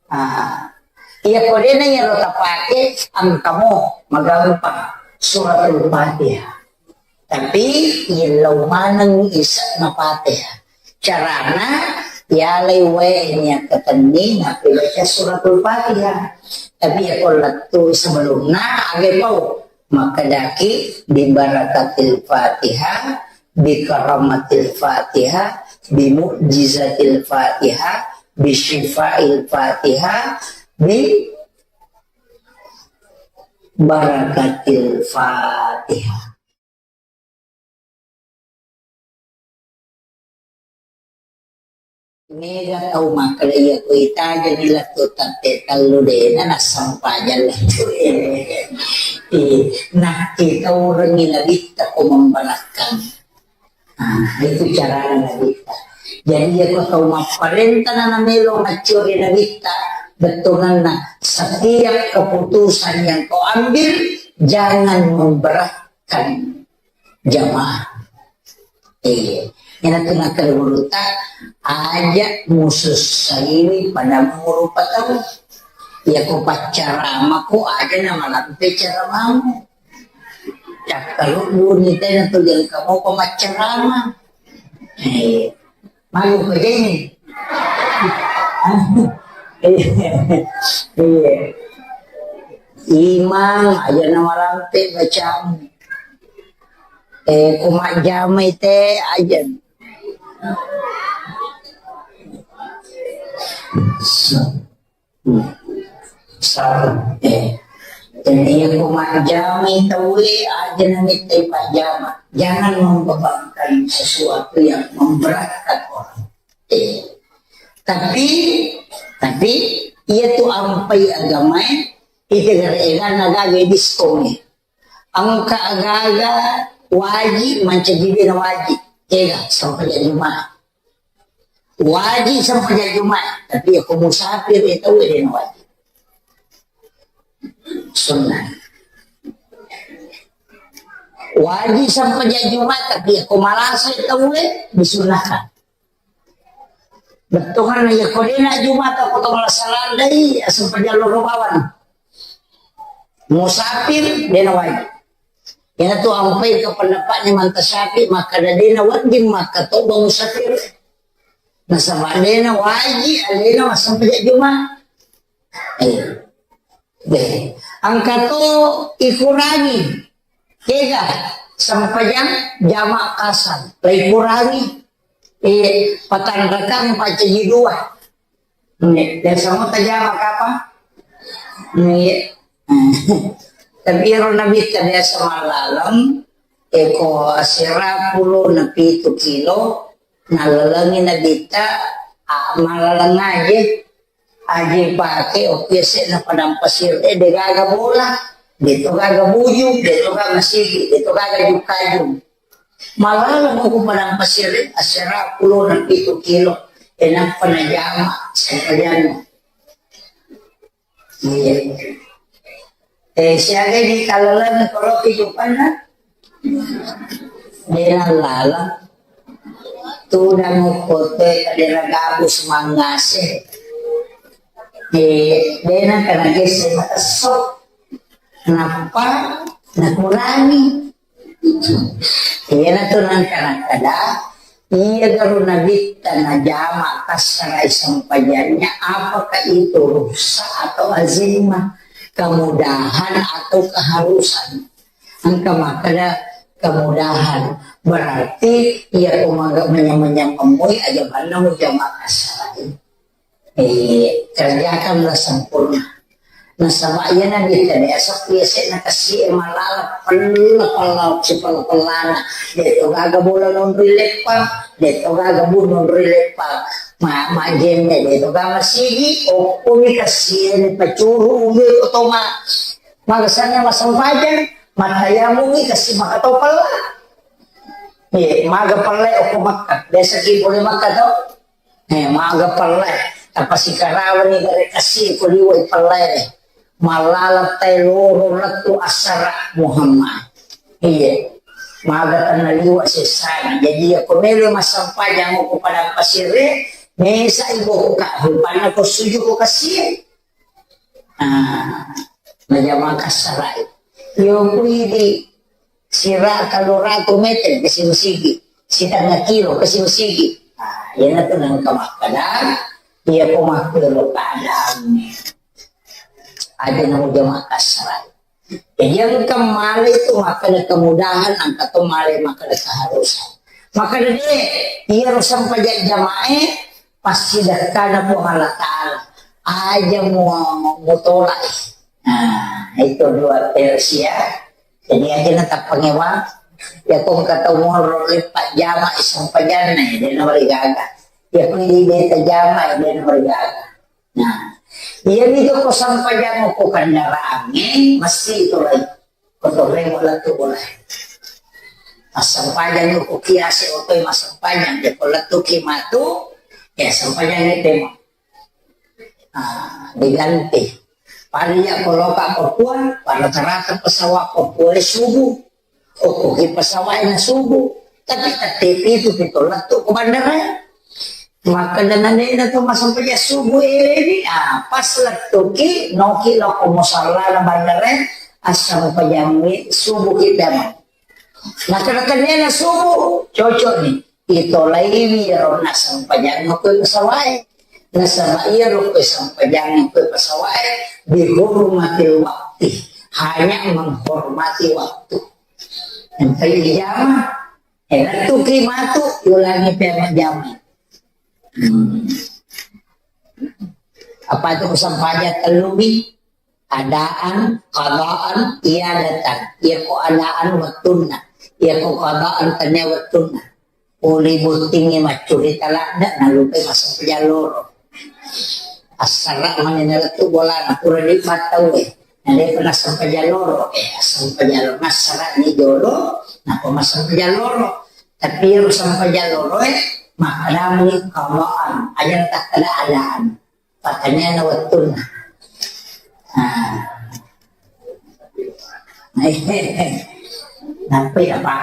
Ah, iya, ko dena iyaro tapake, engkamo magampang Suratul Fatihah. Tapi yellau maneng ise'na Fatihah. Carana, yalai wae niakkatenni nappi baca Suratul Fatihah. Tapi ya ko lettu sebelumna, age pau. Makkedaki, "Bibarakatil Fatihah, bikaramatil Fatihah, bimu'jizatil Fatihah, bisyifail Fatihah, bibarakatil Fatihah." Mega tau makkeda iya ko itajani lettu tette tellu dena nassempajang lettu. Eh, nakkitaurengi nabitta ko membarakkang. Ah, itu carana nabitta. Jadi iya ko tau mapparentana namelo maccuri nabitta, bettuanna setiap keputusan yang kau ambil jangan memberatkan jamaah. Iya. Ina tu nakkeda gurutta, aja musussaiwi pada murupa tau. Iya ko paccaramako aja namalampe caramamu. Cakkaludduni tena tu jangka mopa maccarama. Iya. Malu ko jeni. Iya. Iya. Imang aja namalampe bacamu. Eh, ko majjamai te aja. Sa-, eh, dan iya ko majjamai tauwe aja namittai pajjama. Jangan membebankan sesuatu yang memberatkan orang. Eh, tapi, tapi iya tu ampai agamae, itu gara-gara gagai diskon. Engka aga-aga wajib mancaji dena wajib. Ega, sempajang Jumat. Wajib sempajang Jumat, tapi ya ko musafir ya tau dena wajib. Sunnah. Wajib sempajang Jumat, tapi ya ko malasa ya tau disunnahkan. Bettuanna iya ko dena Jumata ko to malasa landai, aseng pajallo ro bawang. Musafir, dena wajib. Iyana tu ampai ke pendapatnya Imam Syafi'i, makkeda dena wajib makkatobba musafir. Nasaba' de'na wajib alena massempajang Juma'. Eh, deh. Engka to ikurangi. Kega sempajang jama' kasar. La ikurangi. Eh, patanrakang pacaji dua. Nih, biasa mau tajama' kapang? Nih. Tapi ero Nabitta biasa mallaleng, eko asera pulo na pitu kilo, nallalengi Nabitta, a, mallaleng aje, aje pake, oke, se na padang pasir, eh, de gaga bola, de to gaga buju, de to gaga sigi, de to gaga jukajung. Mallaleng ko padang pasir, asera pulo na pitu kilo, e nappa najama' sempajanna. Iya. Eh, siaga di kalalan kalau kehidupanna? Dena lala. Tudang kote kadera gabus mangase. Eh, dena kana gese matesso. Nappa nakurangi. Iyanatu nangka nakkeda, iya garo Nabitta najama' kassara'i sempajannya, apakah itu rukhsah atau azimah, kemudahan atau keharusan? Engka makkeda kemudahan, berarti iya ko maga manyameng-nyameng moi aja banna mujama' kassara'i. Eh, kerjakanlah sempurna. Nasaba' iya Nabitta biasa biasa na kasi e malala pella pella si pella pellana. De to gaga bola nonroi leppang, de to gaga bu nonroi leppang. Ma, majjenne de to gaga sigi, okko mi kasi e ni pacuru ulu ko toma. Maga sanna massempajang, matayamu mi kasi maka to pella. Eh, maga pella okko Makka. Biasa ki boleh Makka to. Eh, maga pellai, tapasikarawani gare kasi ko liwai pellai. Mallala tai loro lettu assara Muhammad. Iya. Maga tanna liwa sessana. Jadi iya ko melo massempajang ko padang pasire, mesa ibu ka, rupanna ko suju ko kasi. Ah, najama' kassara'i. Yo kuidi sira' tellu ratu meter kasi masigi, sitengnga kilo kasi masigi. Ah, iyanatu nangka makkeda, iya ko makkuro keadaanna. Aja' na mujama' kassara'i. Jadi engka male itu makkeda kemudahan, engka to male makkeda keharusan. Makkeda de, iyaro sempajang jama'e, passidekkana Puang Allah Ta'ala. Aja' mu-, mutolak. Nah, itu dua versi ya. Jadi aja' na tappangewa. Ya ko engka tau monro leppa jama' sempajanna, ya, de' na marigaga. Ya ko idi de' tajama', ya, de' na marigaga. Nah, iya mi ko sempajang ko kendaraangnge, mesti itu lagi. Ko torremo lettu bola. Massempajang ko kiase otoi massempajang, de ko lettu ki matu, ya sempajang itu mah. Ah, diganti. Pada iya ko loka Papua, pada rata-rata pesawat Papua subuh. Okko ki pesawat na subuh. Tapi tette pitu pi to lettu ko bandara. Makkeda na de' na to massempajang subuh eleni, ah, pas lettuki, noki lao ko musallana bandara, assempajang subuh ki dama. Makkeda na subuh, cocok ni. Itolaiwi iyaro nassempajang ko pesawat e. Nasaba iyaro ko sempajang ko pesawat e, bihurmatil wakti, hanya menghormati waktu. Engka ijama, eh, lettuki matu, ulangi pemajama. Hmm. Apa itu sempajang tellu mi? Adaan, qadaan, iadatan. Iya ko adaan wettunna. Iya ko qadaan tania wettunna. Pole bottingnge maccurita ladde, nalupai massempajang loro. Assara mani nalettu bolana, pura di battau e. Na depa nassempajang loro, eh, assempajang loro. Nassara ni jolo, napa massempajang loro. Tapi iyaro sempajang loro e, makkadami qadaan. Aja takkada adaan. Pattanianna wettunna. Ah. Nappai apa?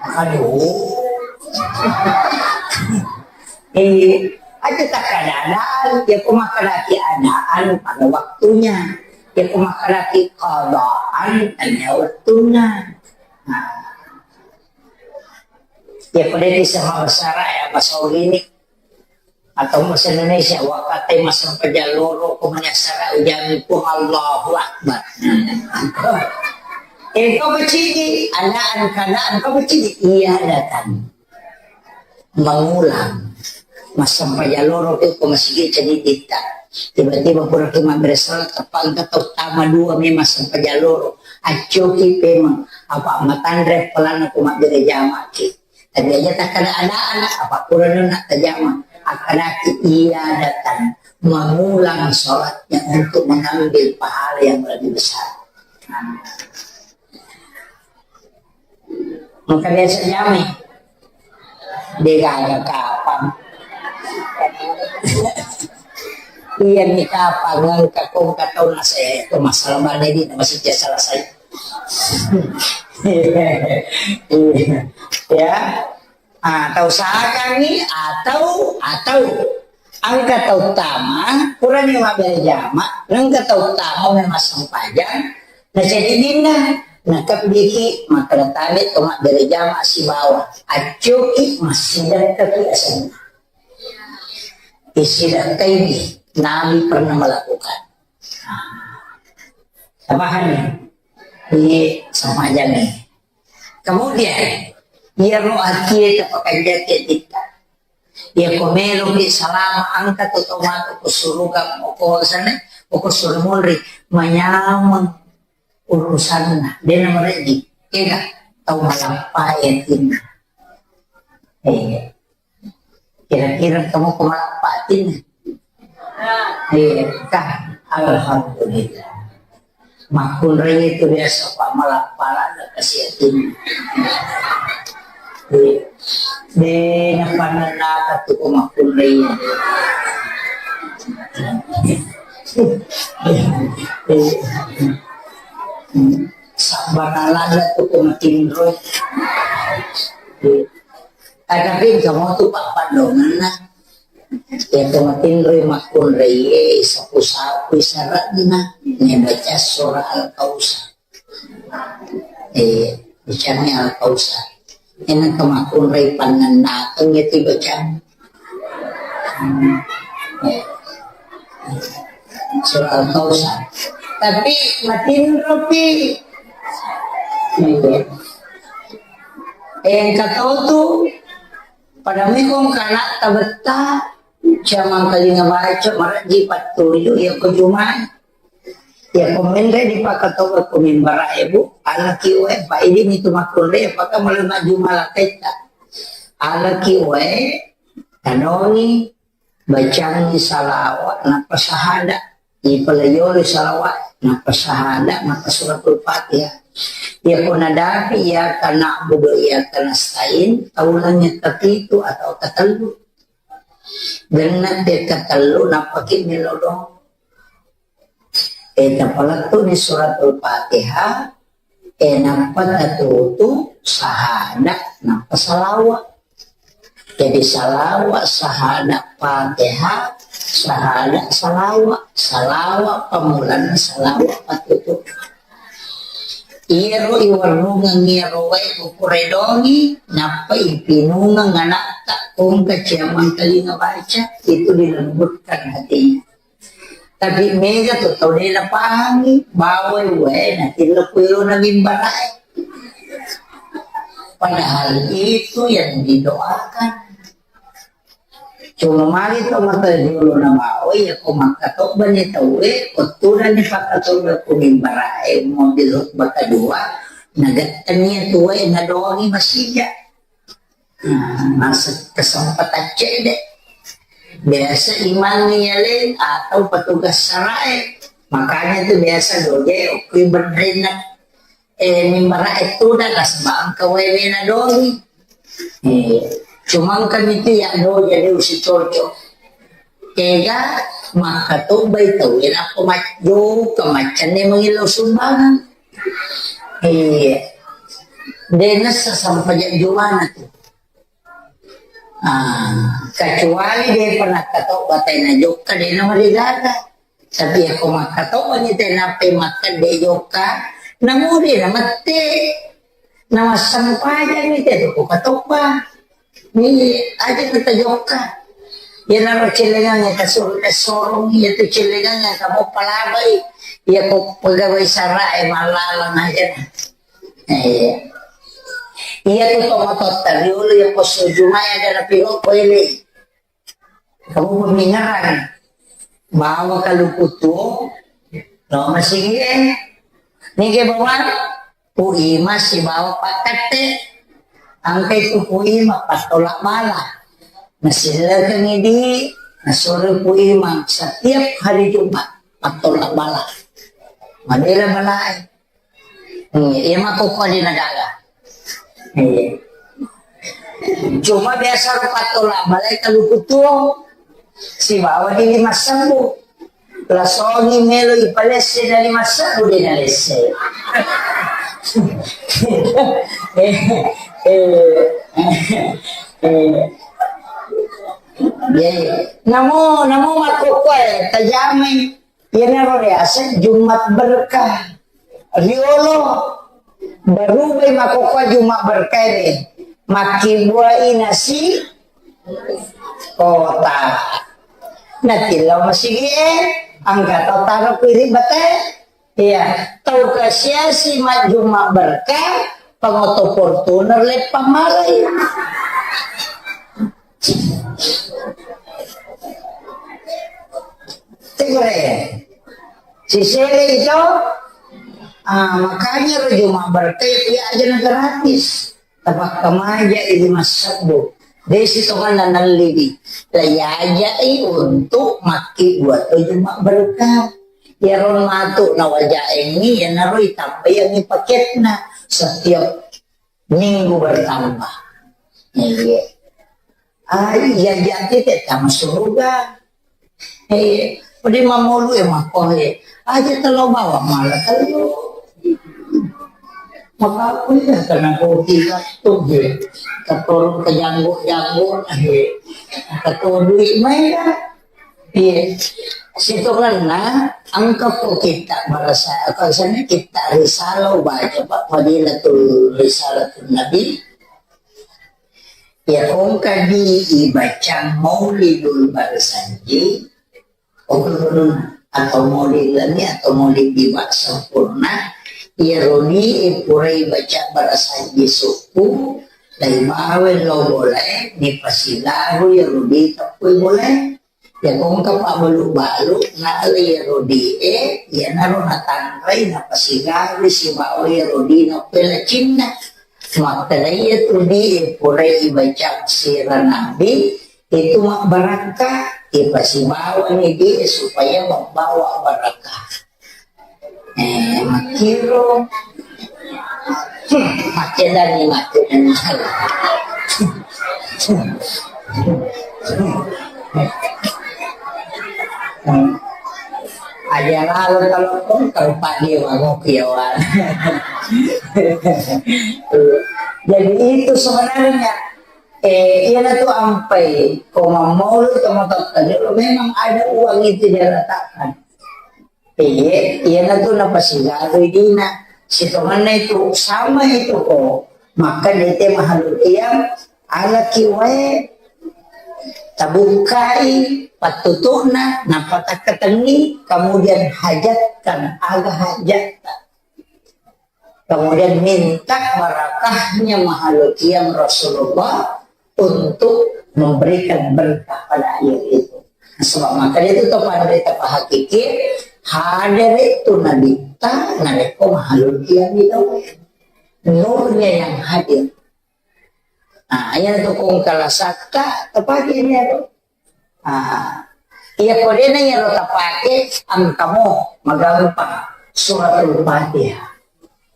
Aduh. Eh, aja takkada adaan, ya ko makkadaki adaan pada waktunya. Ya ko makkadaki qadaan tania wettunna. Nah. Ya ko de bisa mabasara ya bahasa ini. Atau bahasa Indonesia, wakkatai massempajang loro ko manyassara ujami Puang Allahu Akbar. Engka macini, adaan keadaan engka macini, iya datang. Mengulang. Massempajang loro ko masigi cedditta. Tiba-tiba pura ki mabbere salat, teppa engka tau tama dua memang sempajang loro. Accoki pemeng, apa matanre pelana ko mabbere jamaki. Tapi aja takkada-ada anak, apa kurang nak tajama. Akkadaki ia datang mengulang sholatnya untuk mengambil pahala yang lebih besar. Maka biasa jamai. Degaga kapang. Iya ni kapang, engka kong katau nase, itu masalah mana ini, masih selesai. Iya. Ya. Ah, tau sakangngi atau, atau engka tau tama, purani mabbere jama, engka tau tama memang sempajang, na jadi dinna, na kebbiki, makkeda tabe to mabbere jama sibawa, accoki massidakkaki asenna. Isidakkai ni, Nabi pernah melakukan. Paham ya? Ini sempajang ni. Kemudian, iyaro atie tapakanjaki atitta. Iya ko meloki salama engka to tau matu ko suruga, ko sana, ko suru munri, manyameng urusanna. Dena mereji. Kega tau malappa atinna. Eh, kira-kira kamu ko malappa atinna. Iya, kah? Alhamdulillah. Makkunrai itu biasa pak malappa lada kasi atinna. Iya. De, napannaka tu ko makkunrai. Sabbana lada tu ko matinro. Iya. Aga bengka mo tu pappadongenna. Iya to matinroi makkunraie sapu-sapu saranna. Nebaca surah Al-Kausar. Eh, bacani Al-Kausar. Enang ke makkunrai pannennakeng ya ti bacang. Hmm. Eh. Surah Al-Kausar. Tapi matinropi. Iya. Eh, engka tau tu, pada mekong kana tabetta, jamang kalinga baca, maraji pattuju, ya ko jumai. Ya ko menre di pakatoba ko mimbara ebu, alaki we, pa idi mitu makkunre, apakah mulai maju malakaitta. Alaki we, tanoni, bacangngi salawat, nappa sahada. Ipalayori salawat, nappa sahada, nappa suratul Fatihah. Iya ko nadapi, iyyaka na'budu wa iyyaka nasta'in, taulangngi kapitu atau katellu. Genna te katellu, nappa ki melo doang. Eh, tapalettu ni suratul Fatihah, eh, nappa tatutu sahada, nappa salawa. Jadi salawa, sahada, Fatihah, sahada, salawa. Salawa pamulanna, salawa patutu. Iyaro iwarrungeng iyaro wae kukuredongi, nappa ipinungeng anakta, kongka ciamang telinga baca, itu dilembutkan hatinya. Tapi mega tu tau de napahangi, bawai wae natillo kuilona mimbarae. Padahal itu yang didoakan. Cuma mali to mata jolo na bawai, ya ko makkatobba ni tauwe, ko tudang ni pakkatobba ku mimbarae, mobil khutbah kedua, nagattengi tuwe nadoangi masija. Nah, masa kesempatan cedde. Biasa imang yale atau petugas sarae. Makanya tu biasa doje okui berdrina, eh, mimbara itu dah nasaba engka wewe na doi. Eh, cuma engka mitu ya doje de usi cocok. Kega makkatobbai tau, nappa majjo kemaccanne mangillau sumbangan. Iya. De nessa sampajang jumana tu. Ah, kecuali de pernah katobba tena jokka, de na marigaga. Tapi ya ko makkatobba ni tena pe makkadde jokka, namuri na mette. Na massempajang ni te tu ko katobba. Ni aja kita jokka. Iyanaro cellengang iya kasuru-, kasorong, iya tu cellengang iya kamu palabai, iya ko pegawai sara e mallalang aja. Eh, iya tu tomatotta riolo iya posso Juma e ada napi ko ele. Kamu pemingaran. Bawa kaluku tuo, lo masigi e. Nige bawang, Pu Ima sibawa Pak Katte. Angkai tu Pu Ima pattola bala. Nasilekengi di, nasuro Pu Ima setiap hari Jumat pattola bala. Madela balae. Hmm, iya makkokkoe de nagaga. Iya. Cuma biasa ro pattola balae kaluku tuo. Sibawa di lima sebbu. Lasongi melo ipalesse dari lima sebbu de nalesse. Eh, eh, eh, eh. Iya, iya. Namo, namo makkokkoe tajamai. Iyanaro riaseng Jumat Berkah. Riolo, barubai makkokkoe Jumat Berkah ini. Makkibuai nasi kotak. Natillau masigi e, angka tau taro kuiri bate. Iya, tau kasiasi majjuma berkah, pangoto Fortuner leppang malai. Tegere. Sisele itu, ah, makanya ro Juma berkah ya aja na gratis. Tapakkamaja i lima sebbu. Desi tonganna nalliwi. Laiajai untuk makki buat Juma berkah. Iyaro matu nawajaengngi, iyanaro itambaiangngi paketna setiap minggu bertambah. Iya. Ah, iya, jadi tetama suruga. Eh, pede mamolu e mako e. Aja telo bawa malah telo. Maka aku ya karena kopi waktu dia. Keturun ke janggut-janggut, eh. Keturun duit main dah. Iya. Sitongenna engka ko kitta barasa, apa sana kitta risalah baca, Pak, Fadilatul Risalatul Nabi. Ya, engka di ibaca Maulidul Barzanji, atau Maulid Lami atau Maulid Diba sempurna, iyaroni purai baca Barzanji sukku, lai bawa lo boleh, ni pasilaru ya rudi tepui boleh. Ya, kongka pabbalu-balu, na le rodie, iyanaro natanrai, napasigawi sibawa rodina pelacinna. Makkedai tu di, purai ibaca sira Nabi, itu mabbarakka, ipasibawani di supaya membawa barakah. Eh, makkiro. Hmm, makkedani, makkedani. Hmm. Aja lalo telepon, telepon dia, wah, ngopi ya, wah. Jadi itu sebenarnya, eh, iya tu ampai, ko mammolo, ko matotta, memang ada uang itu dia letakkan. Iye, iyanatu napasigarui dina. Sitongenna itu, sama itu ko, maka dete mahalul qiyam, alaki wae, tabukkai pattutu'na, nappa takkatenni, kemudian hajatkan aga hajatta. Kemudian minta barakahnya mahalul qiyam Rasulullah untuk memberikan berkah pada air itu. Sebab maka itu to pada tapahakiki, hadir itu Nabi ta, narekko mahalul qiyam itu. Nurnya yang hadir. Nah, iya tu kong kalasakka, tapake ini aku. Ah, iya, ko dena iyaro tapake, engkamo magampang Suratul Fatihah.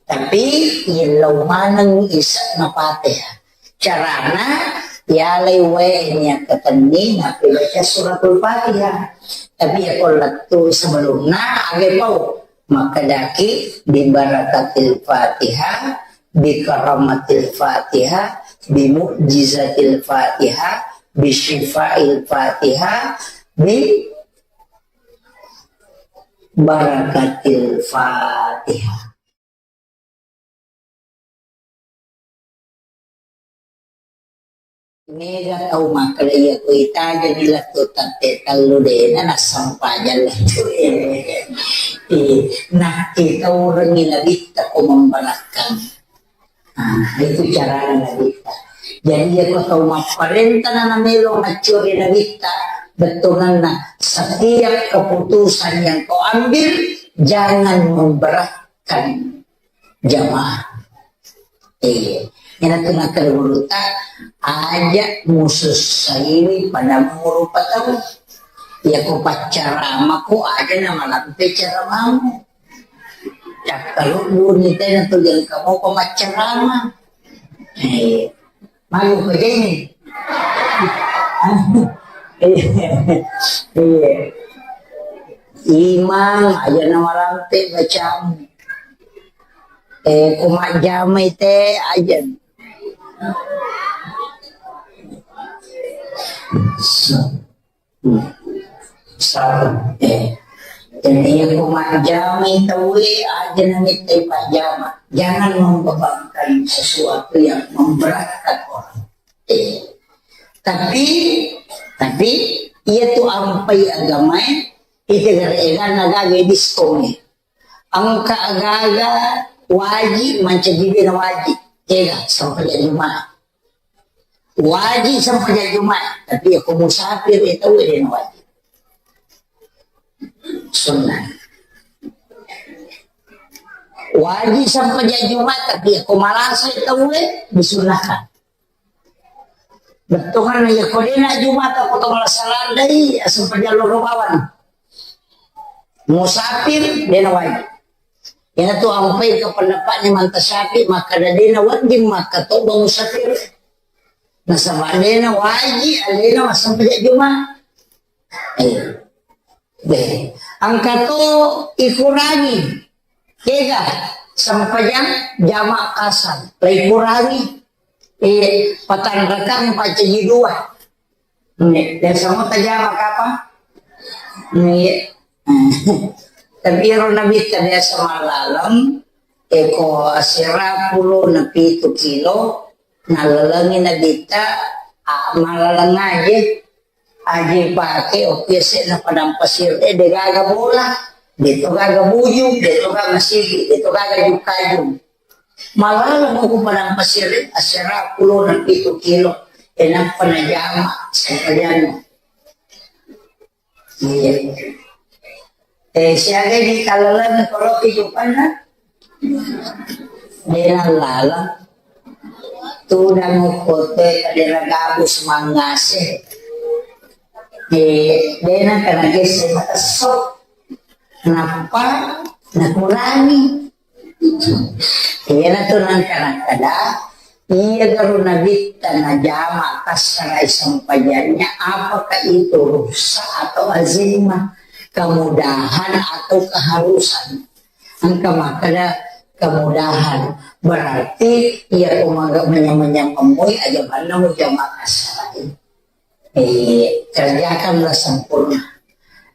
Tapi illau maneng ise'na Fatihah. Carana, yalai wae niakkatenni nappi baca Suratul Fatihah. Tapi iya ko lettu sebelumna, age pau. Makkedaki, "Bi barakatil Fatihah, bi karamatil Fatihah, bi mu'jizatil Fatihah, bi syifail Fatihah, bi barakatil Fatihah." Mega tau makkeda iya ko itajani lettu tette tellu dena nassempajang lettu. Eh, nakkitaurengi nabitta ko memberakkang. Ah, itu carana nabitta. Jadi iya ko tau mapparenta na namelo maccuri nabitta, bettuanna setiap keputusan yang kau ambil jangan memberatkan jamaah. Iya. Iyana tu nakkeda gurutta, aja musussaiwi padammu rupa tau. Iya ko paccaramako aja namalampe caramamu. Cakkalubbuni tena tu jengka mopa maccarama. Eh, malu ko jeni. Iya. Iya. Imang aja namalampe bacamu. Eh, ko majjamai te aja. Sa-, hmm. Salah. Eh. Jadi iya ko majjamai tauwe aja namittai pajjama. Jangan membebankan sesuatu yang memberatkan orang. Eh. Tapi, tapi iya tu ampai agamae, ite gare-, eganna gaga diskon. Engka agaga waji mancaji dena waji. Ega, sempajang Jumat. Waji sempajang Jumat, tapi iya ko musafir, eh, tau dena waji. Sunnah. Waji sempajang Jumat, tapi iya ko malasa tau, eh, disunnahkan. Bettuanna iya ko dena Jumata ko to malasa landai, asempajang loro bawang. Musafir, dena wajib. Iyana tu ampai ke pendapatnya manta Syafi'i, makkeda dena wajib makka to ba musafir. Nasaba dena wajib alena massempajang Juma. Eh. Deh. Engka to ikurangi. Kega sempajang jama kasar. Lai kurangi. Eh, patanrakang pacaji dua. Nge, biasa mo tajama kapa? Nge. Tapi ero nabitta biasa malaleng, eko asera pulo na pitu kilo, nalalengi nabitta, a, malaleng aje. Aje pake, oki ese na padang pasir, eh, de gaga bola, de to gaga bujung, de to gaga masigi, de to gaga jukajung. Malaleng ko padang pasir, asera pulo na pitu kilo, enappa najama, sempajang. Iya. Eh, siaga di kalaleng koroki jupanna? Dena lala. Tudang kote kadera gabus mangase. Eh, dena kana gese matesso. Nappa nakurangi. Iyana tu nangka nakkeda, iya garo nabitta najama kassarai sempajannya, apakah itu rukhsah atau azimah, kemudahan atau keharusan? Engka makkeda kemudahan, berarti iya ko maga manyameng-nyameng moi aja manna mujama kassarai. Eh, kerjakanlah sempurna.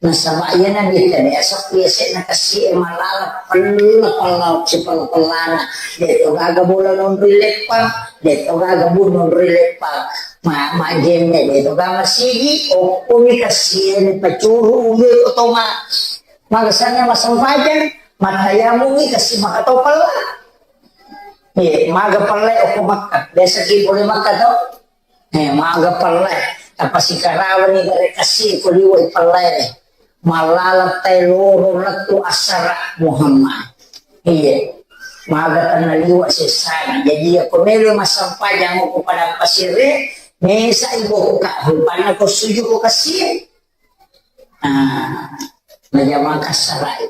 Nasaba iya nabitta de asappu yase'na kassie malala pella-pella, sipella-pellana. De to gaga bola nonroi leppang, de to gaga bu nonroi leppang. Ma, majjemme de to gaga sigi, okkomi kassie ni pacuru ulu ko toma. Maga sanna massempajang, mattayamungi kassi maka to pella. Eh, maga pella okko Makka. Biasa ki pole Makka to. Eh, maga pelle, tapasikarawani gare kassi ko liwai pelle. Malala tai loro lettu assara Muhammad. Iya. Maga tanna liwa sessana. Jadi iya ko melo massempajang ko padang pasire, mesa iboka, rupanna ko suju ko kassi. Ah, najama kassarai.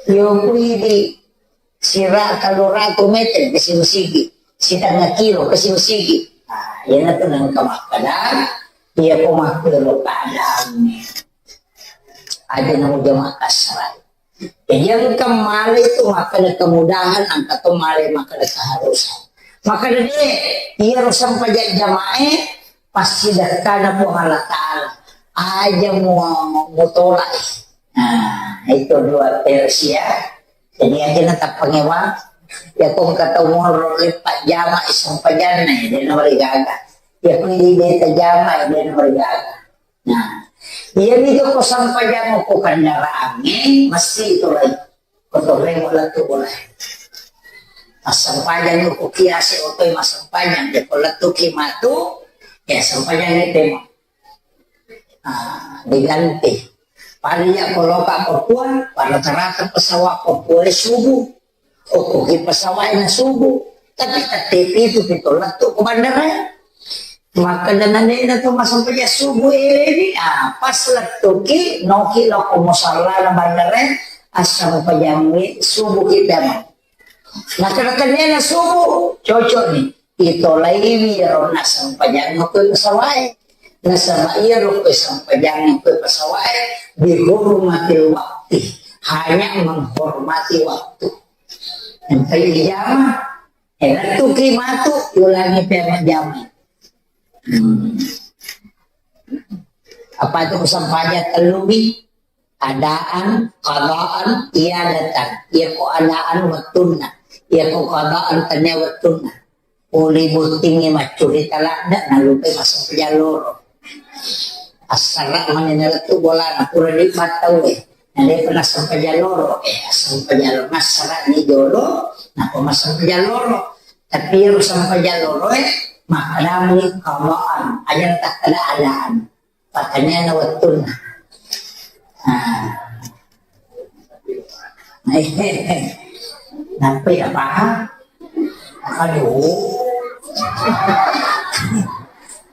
Yo kuidi sira tellu ratu meter ke simusigi, sitengnga kilo ke simusigi. Ah, iyana tu nengka makkeda, iya ko makkero keadaannya. Aja namo jama kassarai. Jadi engka male itu makkeda kemudahan, engka to male makkeda keharusan. Makkeda de, iya ro sempajang jamae, pasti dekkana Puang Allah Ta'ala. Aja mu, mutolak. Nah, itu dua versi ya. Jadi aja na tappangewa. Ya ko engka tau monro leppa jama sempajanna, ya, de na wari gaga. Ya, kuwi de' tajama, de' namargaga. Nah, iyami ko sempajang ko kendaraangnge, mesti itu lagi. Ko torremo lettu bola. Massempajang ko kiase otoi massempajang, ya ko lettuki matu, ya sempajang itu. Ah, diganti. Pada iya ko loka Papua, pada rata-rata pesawat Papua subuh. Okkoki pesawat na subuh. Tapi tette pitu pitu lettu ko bandara. Maka dengan nena tu massempajang subuh elewi, ah, pas lettuki, noki loko musalla na bandara, assempajang subuh kita. Nakkeda-kedana subuh, cocok ni. Itolaiwi iyaro nassempajang koe pesawat e. Nasaba iyaro koe sempajang koe pesawat e, bihurmatil wakti. Hanya menghormati waktu. Yang tadi jama, eh, lettuki matu, ulangi pemajama. Hmm. Apa itu sempajang tellu bi? Adaan, qadaan, iadatan. Iya ko adaan wettunna. Iya ko qadaan tania wettunna. Pole bottingnge maccurita ladde, nalupai massempajang loro. Assara mani nalettu bolana, pura dibattau e. Nade pernah sempajang loro, eh, sempajang loro. Massara ni jolo, napa massempajang loro. Tapi iyaro sempajang loro e, makkadami qadaan. Aja takkada adaan. Pertanyaanna wettunna. Ah. Nappa ya paham? Aduh.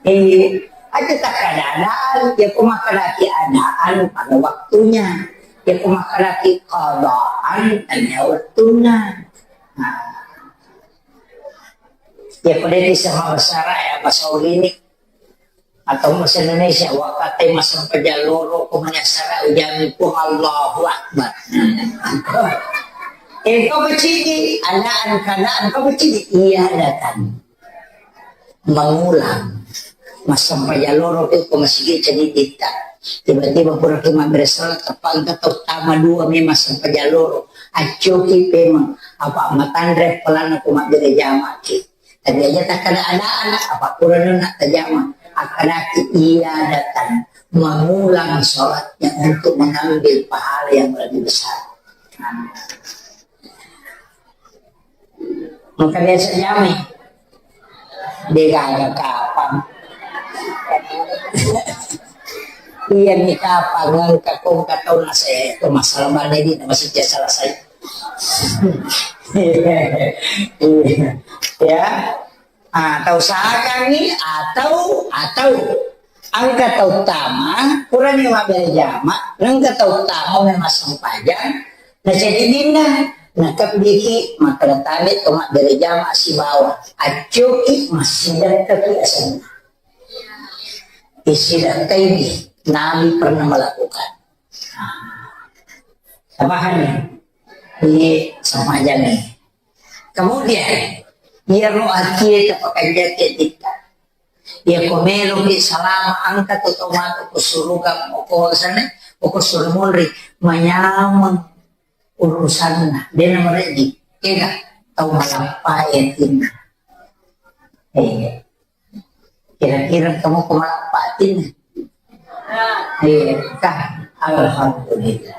Eh, aja tak keadaan, ya ko makkadaki adaan pada waktunya. Ya ko makkadaki qadaan tania wettunna. Nah. Ya ko de' bisa bahasa Arab ya, bahasa Inggris. Atau bahasa Indonesia, wakate massempajang loro ko mani assara ujami Puang Allahu Akbar. Eh, kau kecil, adaan keadaan kau kecil, iya datang. Mengulang. Massempajang loro ko masigi cedidita. Tiba-tiba pura ki mabbere salat, teppa engka tau tama dua memang sempajang loro. Accoki pemeng, apa matanre pelana ko mabbere jamaki. Tapi aja takkada-adaan, apa kurang nak tajama. Akkadaki iadatan, mengulang sholatnya untuk mengambil pahala yang lebih besar. Maka biasa jamai. Degaga kapang. Iya ni kapang, engka kong katau nase, itu masalah mana ini, masih selesai. Ya. Ah, tau sakangngi atau, atau engka tau tama, purani mabbere jama, engka tau tama memang sempajang, na cedidinna, nakebbiki makkeda tabe to mabbere jama sibawa accoki massidakkaki asenna. Isidakkai Nabi pernah melakukan. Pahami? Ini sama aja nih. Kemudian, iyaro atie tapakanjaki atitta. Iya ko meloki salama, engka tu tau matu ko suruga, ko sana, ko suru munri, manyameng urusanna. Dena meredi, kega tau malappa atinna. Eh, kira-kira kamu ko malappa atinna. Iya, kah? Alhamdulillah.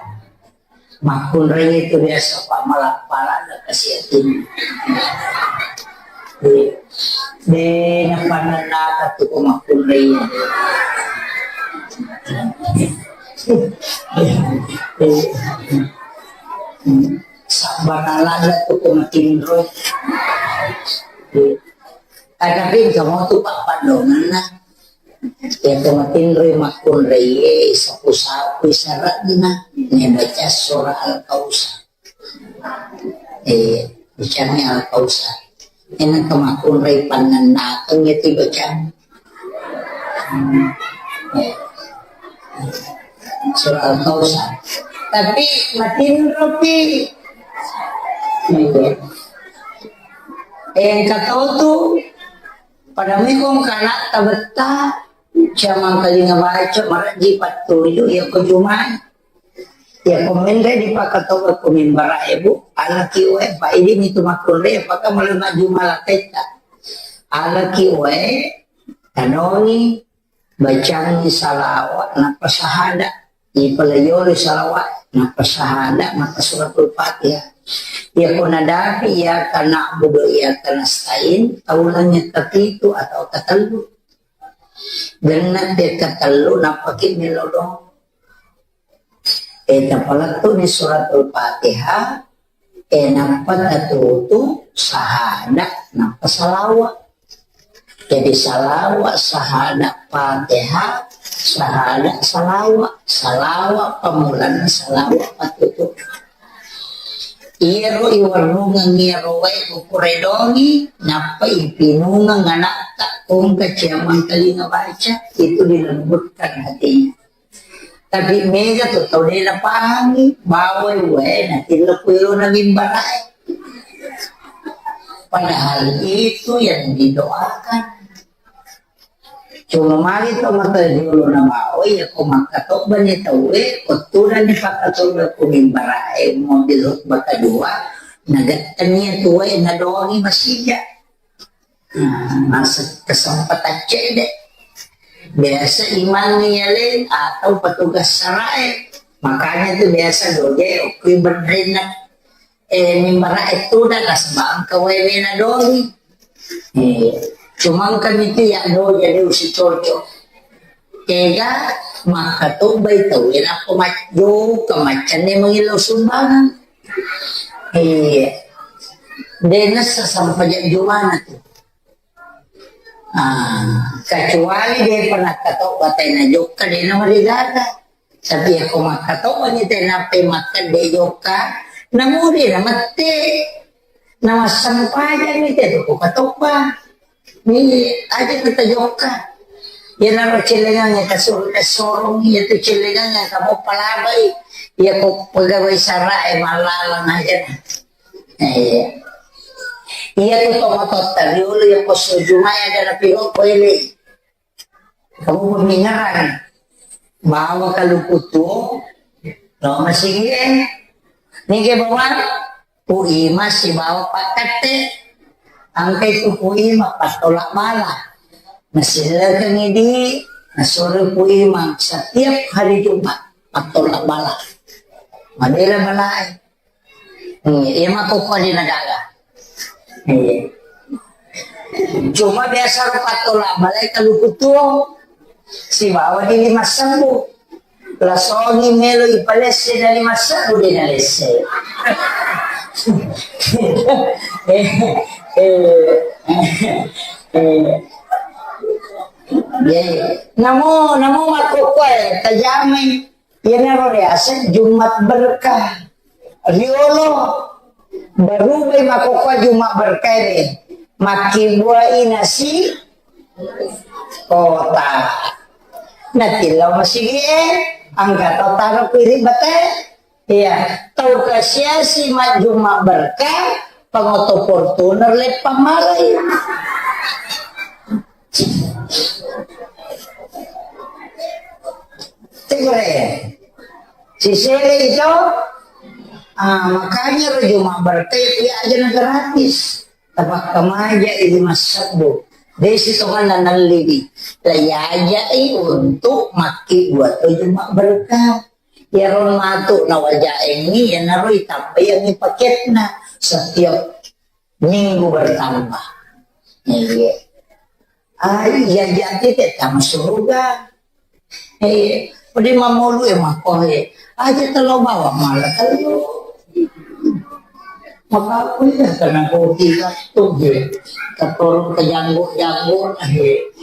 Makkunrai itu biasa, Pak, malappa-lappa kasi atinna. Iya. De, napannanaka tu ko makkunrai. Sabbanalana tu ko matinro. Iya. Tatapi engka motu pappaddongenna. Iya, to matinroi makkunraie, sapu-sapui sara'na, nabaca surah Al-Kausar. Eh, bacani Al-Kausar. Engka makkunrai pannennakeng iya tu bacang. Hmm. Eh. Surah Al-Kausar. Tapi matinropi. Iya. Eh, engka tau tu, pada mekong kana tabetta, jamang kalinga baca, marajji pattuju, iya ko Jumai. Iya ko menre dipakatoba ko mimbara, eh, Bu, alaki wae, Pak, idi mitu makkunrai, apakah mulai majjuma lapetta? Alaki wae, Tanongi, bacangi salawat, nappa sahada. Ipalaiolo salawat, nappa sahada, nappa suratul Fatihah. Iyako nadapi iyyaka na'budu wa iyyaka nasta'in, taulangi kapitu atau katellu. Genna te katellu, nappaki melodong. E, tapalettu'ni suratul Fatihah, e, nappa tatutu sahada, nappa salawa. Jadi salawa, sahada, Fatihah, sahada, salawa. Salawa pamulanna, salawa patutu. Iyaro iwarrungeng iyaro wae ukuredongi, nappa ipinungeng anakta, kongka ciamang telinga baca, itu dilembutkan hatinya. Tapi mega tu tau de napahangi, bawai wae natilla kuelo na mimbarae. Padahal itu yang didoakan. Cuma magi to mata dulu na bawai, ya ko makkatobba ni tauwe, ko tudang ni pakkatobba ku mimbarae, mobil khutbah kedua, nagettani tuwe, nadongi masija. Nah, masa kesempatan cedde. Biasa imang yaleng atau petugas sarae. Makanya tu biasa doje okui berdrina, eh, mimbara itu dah nasaba engka wae wena doi. Eh, cuma engka itu ya doje de usi cocok. Tega makkatobbai tau wena ko majjo ke macam ne mengilo sumbangan. Iya. De nessa sampajak jumana tu. Ah, kecuali de pernah katau batai na jokka de na marigaga. Tapi ako makkatau ni te nape makkede jokka, namuri na mette. Na massempajang ni te tu ko katobba. Ni aja kita jokka. Ya naro celengang ya kasur sorong ya tu celengang ya kamu palabai. Ya ko pegawai sara e malalang aja. Eh, iya tu tomatotta riolo ya posso jumai ada na piro ko ele. Kamu pemingaran. Bawa kaluku tuo, lo masigi e. Nige bawa, puima sibawa pakkatte. Angkai tu puima pattola bala. Nasillekengi di, nasuro puima setiap hari Jumat pattola bala. Madela balae. Hmm, iya makkokkoe de na gaga. Iya. Cuma biasa ro pattola balae kaluku tuo sibawa di lima sebbu. Lasongi melo ipalesse na lima sebbu de na lesse. Eh, eh, eh, eh. Iya, iya. Namo, namo makkokkoe tajamai. Iyanaro riaseng Jumat berkah. Riolo berubai makkokkoe Jumat berkah ini. Makkibuai nasi kota. Natillau masigi e, angka tau taro piri bate. Iya, tau kasiasi majjuma berkah, pangoto Fortuner leppang malai. Tegere. Sisele itu, ah, makanya ro Jumat berkah ya aja gratis. Tapakka maja i lima sebbu. Desi tonganna nalliwi. Laiajai untuk makki buat Jumat berkah. Iyaro matu nawajaengngi, iyanaro itambaiangngi paketna setiap minggu bertambah. Iya. Ah, iya, jadi te tama surga. Eh, pada mamolu e mako e. Aja telo bawa mala telo. Maka aku ya karena kopi waktu je. Kator kejanggo-janggo, eh.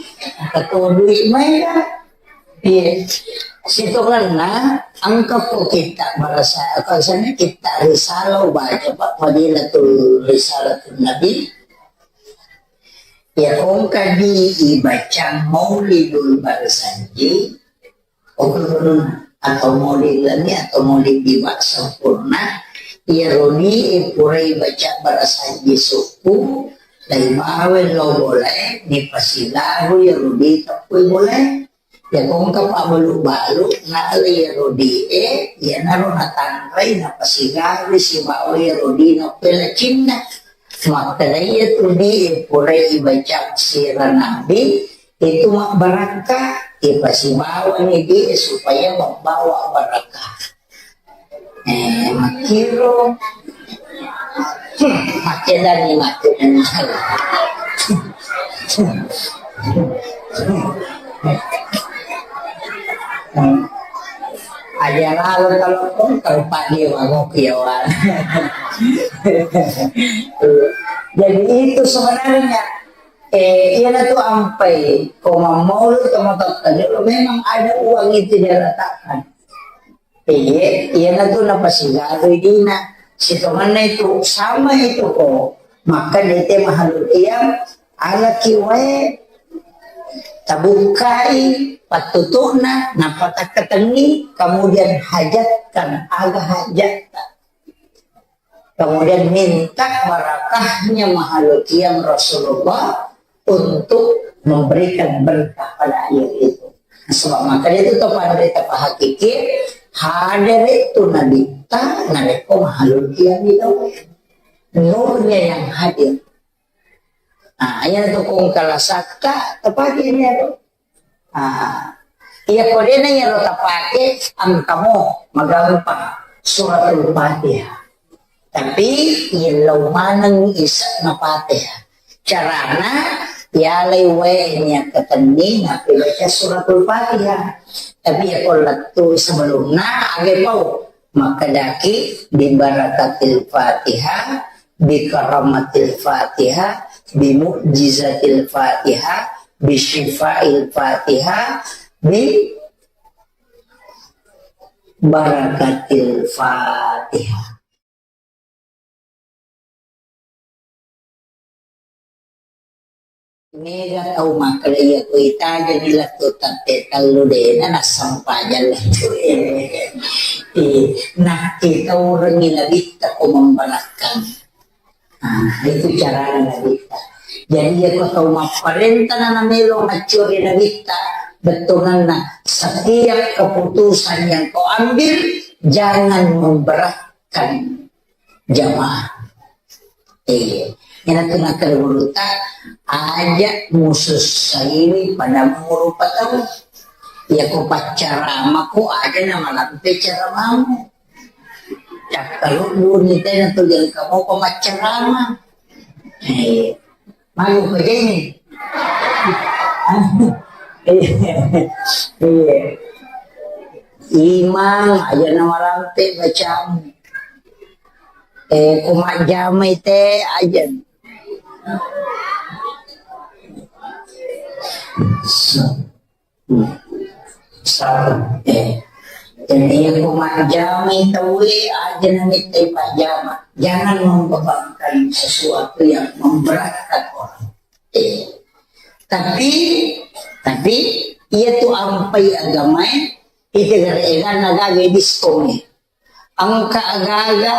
Kator duit main. Iya. Sitongenna engka ko kitta barasa, apa sana kitta risalah baca, Pak, Fadilatul Risalatul Nabi. Ya, kongka di ibaca Maulidul Barzanji, atau Maulid Lami atau Maulid Diwa sempurna, ya roni purai baca Barzanji suku, dai bawe lo boleh, ni pasilahu ya roni tapui boleh. Ya kongka pabbalu-balu, nala iyaro die, iyanaro natanrai, napasigawi sibawa iyaro dina pelacinna. Makkeda iyatu die, purai ibaca sira nabi, Itu mabbarakka, ipasibawani di supaya membawa barakah. Eh, makkiro. Hmm, makkedani, makkedani. Aja lalo kalau pun kalau Pak Dewa ngopi ya, Wan. Jadi itu sebenarnya, eh, iya tu ampai, ko mammaulu, ko matotta, memang ada uang itu dia letakkan. Iya, iyanatu napasigarui dina. Sitongenna itu, sama itu ko. Maka dete mahalul qiyam, alaki wae, tabukkai pattutu'na, nappa takkatenni, kemudian hajatkan, aga hajatta. Kemudian minta barakahnya mahalul qiyam Rasulullah untuk memberikan berkah pada air itu. Sebab maka itu to pada kita pahakiki, hadere tu nabitta, narekko mahalul qiyam itu. Nurnya yang hadir. Nah, iya tu kong kalasakka, tepatnya itu. Ah, iya, ko dena iyaro tapake, engkamo magampang Suratul Fatihah. Tapi yellau maneng ise'na Fatihah. Carana, yalai wae niakkatenni nappi baca Suratul Fatihah. Tapi ya ko lettu sebelumna, age pau. Makkedaki, "Bi barakatil Fatihah, bi karamatil Fatihah, bi mu'jizatil Fatihah, bi syifail Fatihah, bi barakatil Fatihah." Mega tau makkeda iya ko itajani lettu tappe tellu dena nassempajang lettu. Eh, nakkitaurengi nabitta ko membarakkan. Ah, itu carana nabitta. Jadi iya ko tau mapparenta na namelo maccuri nabitta, bettuanna setiap keputusan yang kau ambil jangan memberatkan jamaah. Eh, iyana tu nakkeda gurutta, aja musussaiwi pada murupa tau. Iya ko paccaramako aja namalampe caramamu. Cakkaludduni tena tu jangka mopa maccarama. Eh, Malu pejeni. Iya. Iya. Imang aja namalampe bacamu. Eh, ko majjamai te aja. Sa-, eh, jadi iya ko majjamai tauwe aja namittai pajjama. Jangan membebankan sesuatu yang memberatkan orang. Eh, tapi, tapi, iya tu ampai agamae, itu gara-gara gaga diskon. Engka aga-aga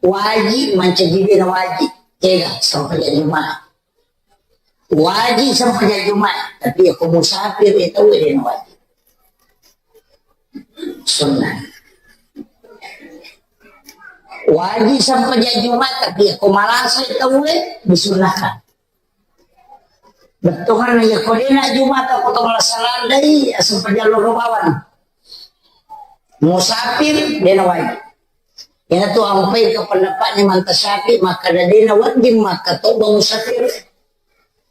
waji mancaji dena waji. Ega, sempajang Jumat. Waji sempajang Jumat, tapi iya ko musafir, iya tau dena waji. Sunnah. Waji sempajang Jumat, tapi iya ko malasa, iya tau, eh, disunnahkan. Bettuanna iya ko dena Jumat ko to malasa landai, sempajang loro bawang. Musafir, dena waji. Iyana tu ampai ke pendapatnya Imam Syafi'i, makkeda dena wedding makkatoba musafir.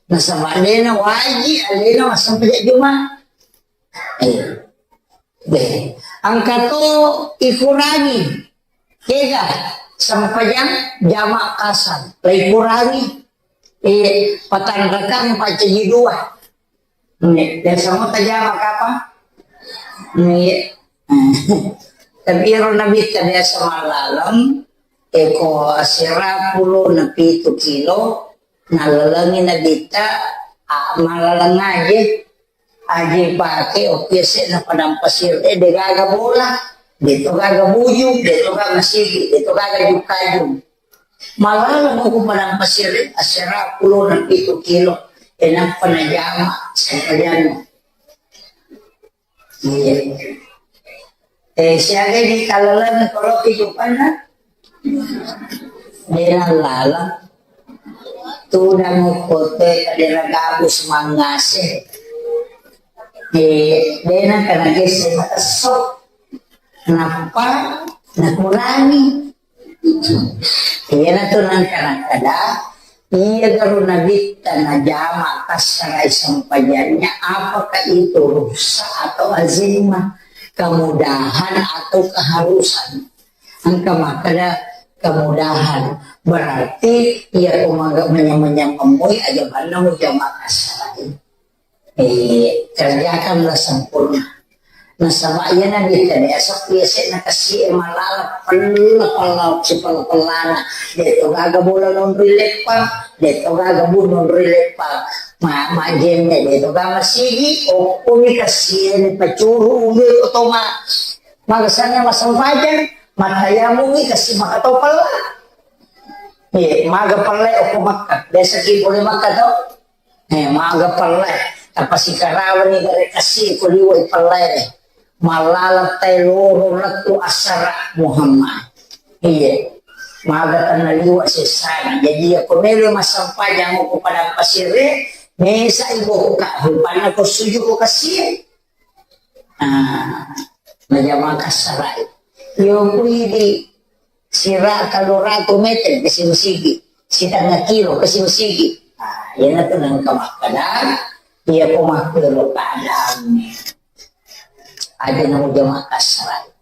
Nasaba dena waji alena massempajang Jumat. Eh. Be. Engka to ikurangi. Kega sempajang jama kasar. La ikurangi. Eh, patanrakang pacaji dua. Nggih, biasa mo tajama kapang? Nggih. Tapi ero Nabitta biasa mallaleng, eko asera pulo na pitu kilo, nallalengi Nabitta, a, mallaleng aje, aje pake, oki ese na padang pasir, eh, de gaga bola, de to gaga bujung, de to gaga sigi, de to gaga jukajung. Malaleng ko padang pasir, asera pulo na pitu kilo. E, nappa najama, sempajang. Iya. Eh, siaga di kalaleng koloki jupanna? Dena lala. Tudang kote kadera gabus mangase. Eh, dena kana gesse matesso, nappa nakurangi. Iyanatu nangka nakkeda, iya garo nabitta najama kassarai sempajannya, apakah itu rukhsah atau azimah, kemudahan atau keharusan? Engka makkeda kemudahan, berarti iya ko maga manyameng-nyameng moi aja banna mujama kassarai. Eh, kerjakanlah sempurna. Nasaba iyana biasa biasa biasa na kasi e malala pella pella si pella pellana. De to gaga bola nonri leppang, de to gaga bu nonri leppang. Ma ma jenne de to gaga sigi, okkoni kasi e ni pacuru uwe otoma. Maga sanna masempajang, matayamungi kasi maka to pella. Eh, maga pella okko makka. Biasa ki boleh makka to. Eh, maga pellai. Tapasikarani gare kasi ko liwai pellai re. Malala tai loro lettu assara Muhammad. Iya. Maga tanna liwa sessana. Jadi iya ko melo massempajang ko padang pasir e, mesa ibokka, rupanna ko suju ko kasi e. Ah, najama kassarai. Yo kuidi sira tellu ratu meter kasi masigi, sitengnga kilo kasi masigi. Ah, iyanatu nengka makkeda, iya ko makkero keadaanna. Aja namo jama kassarai.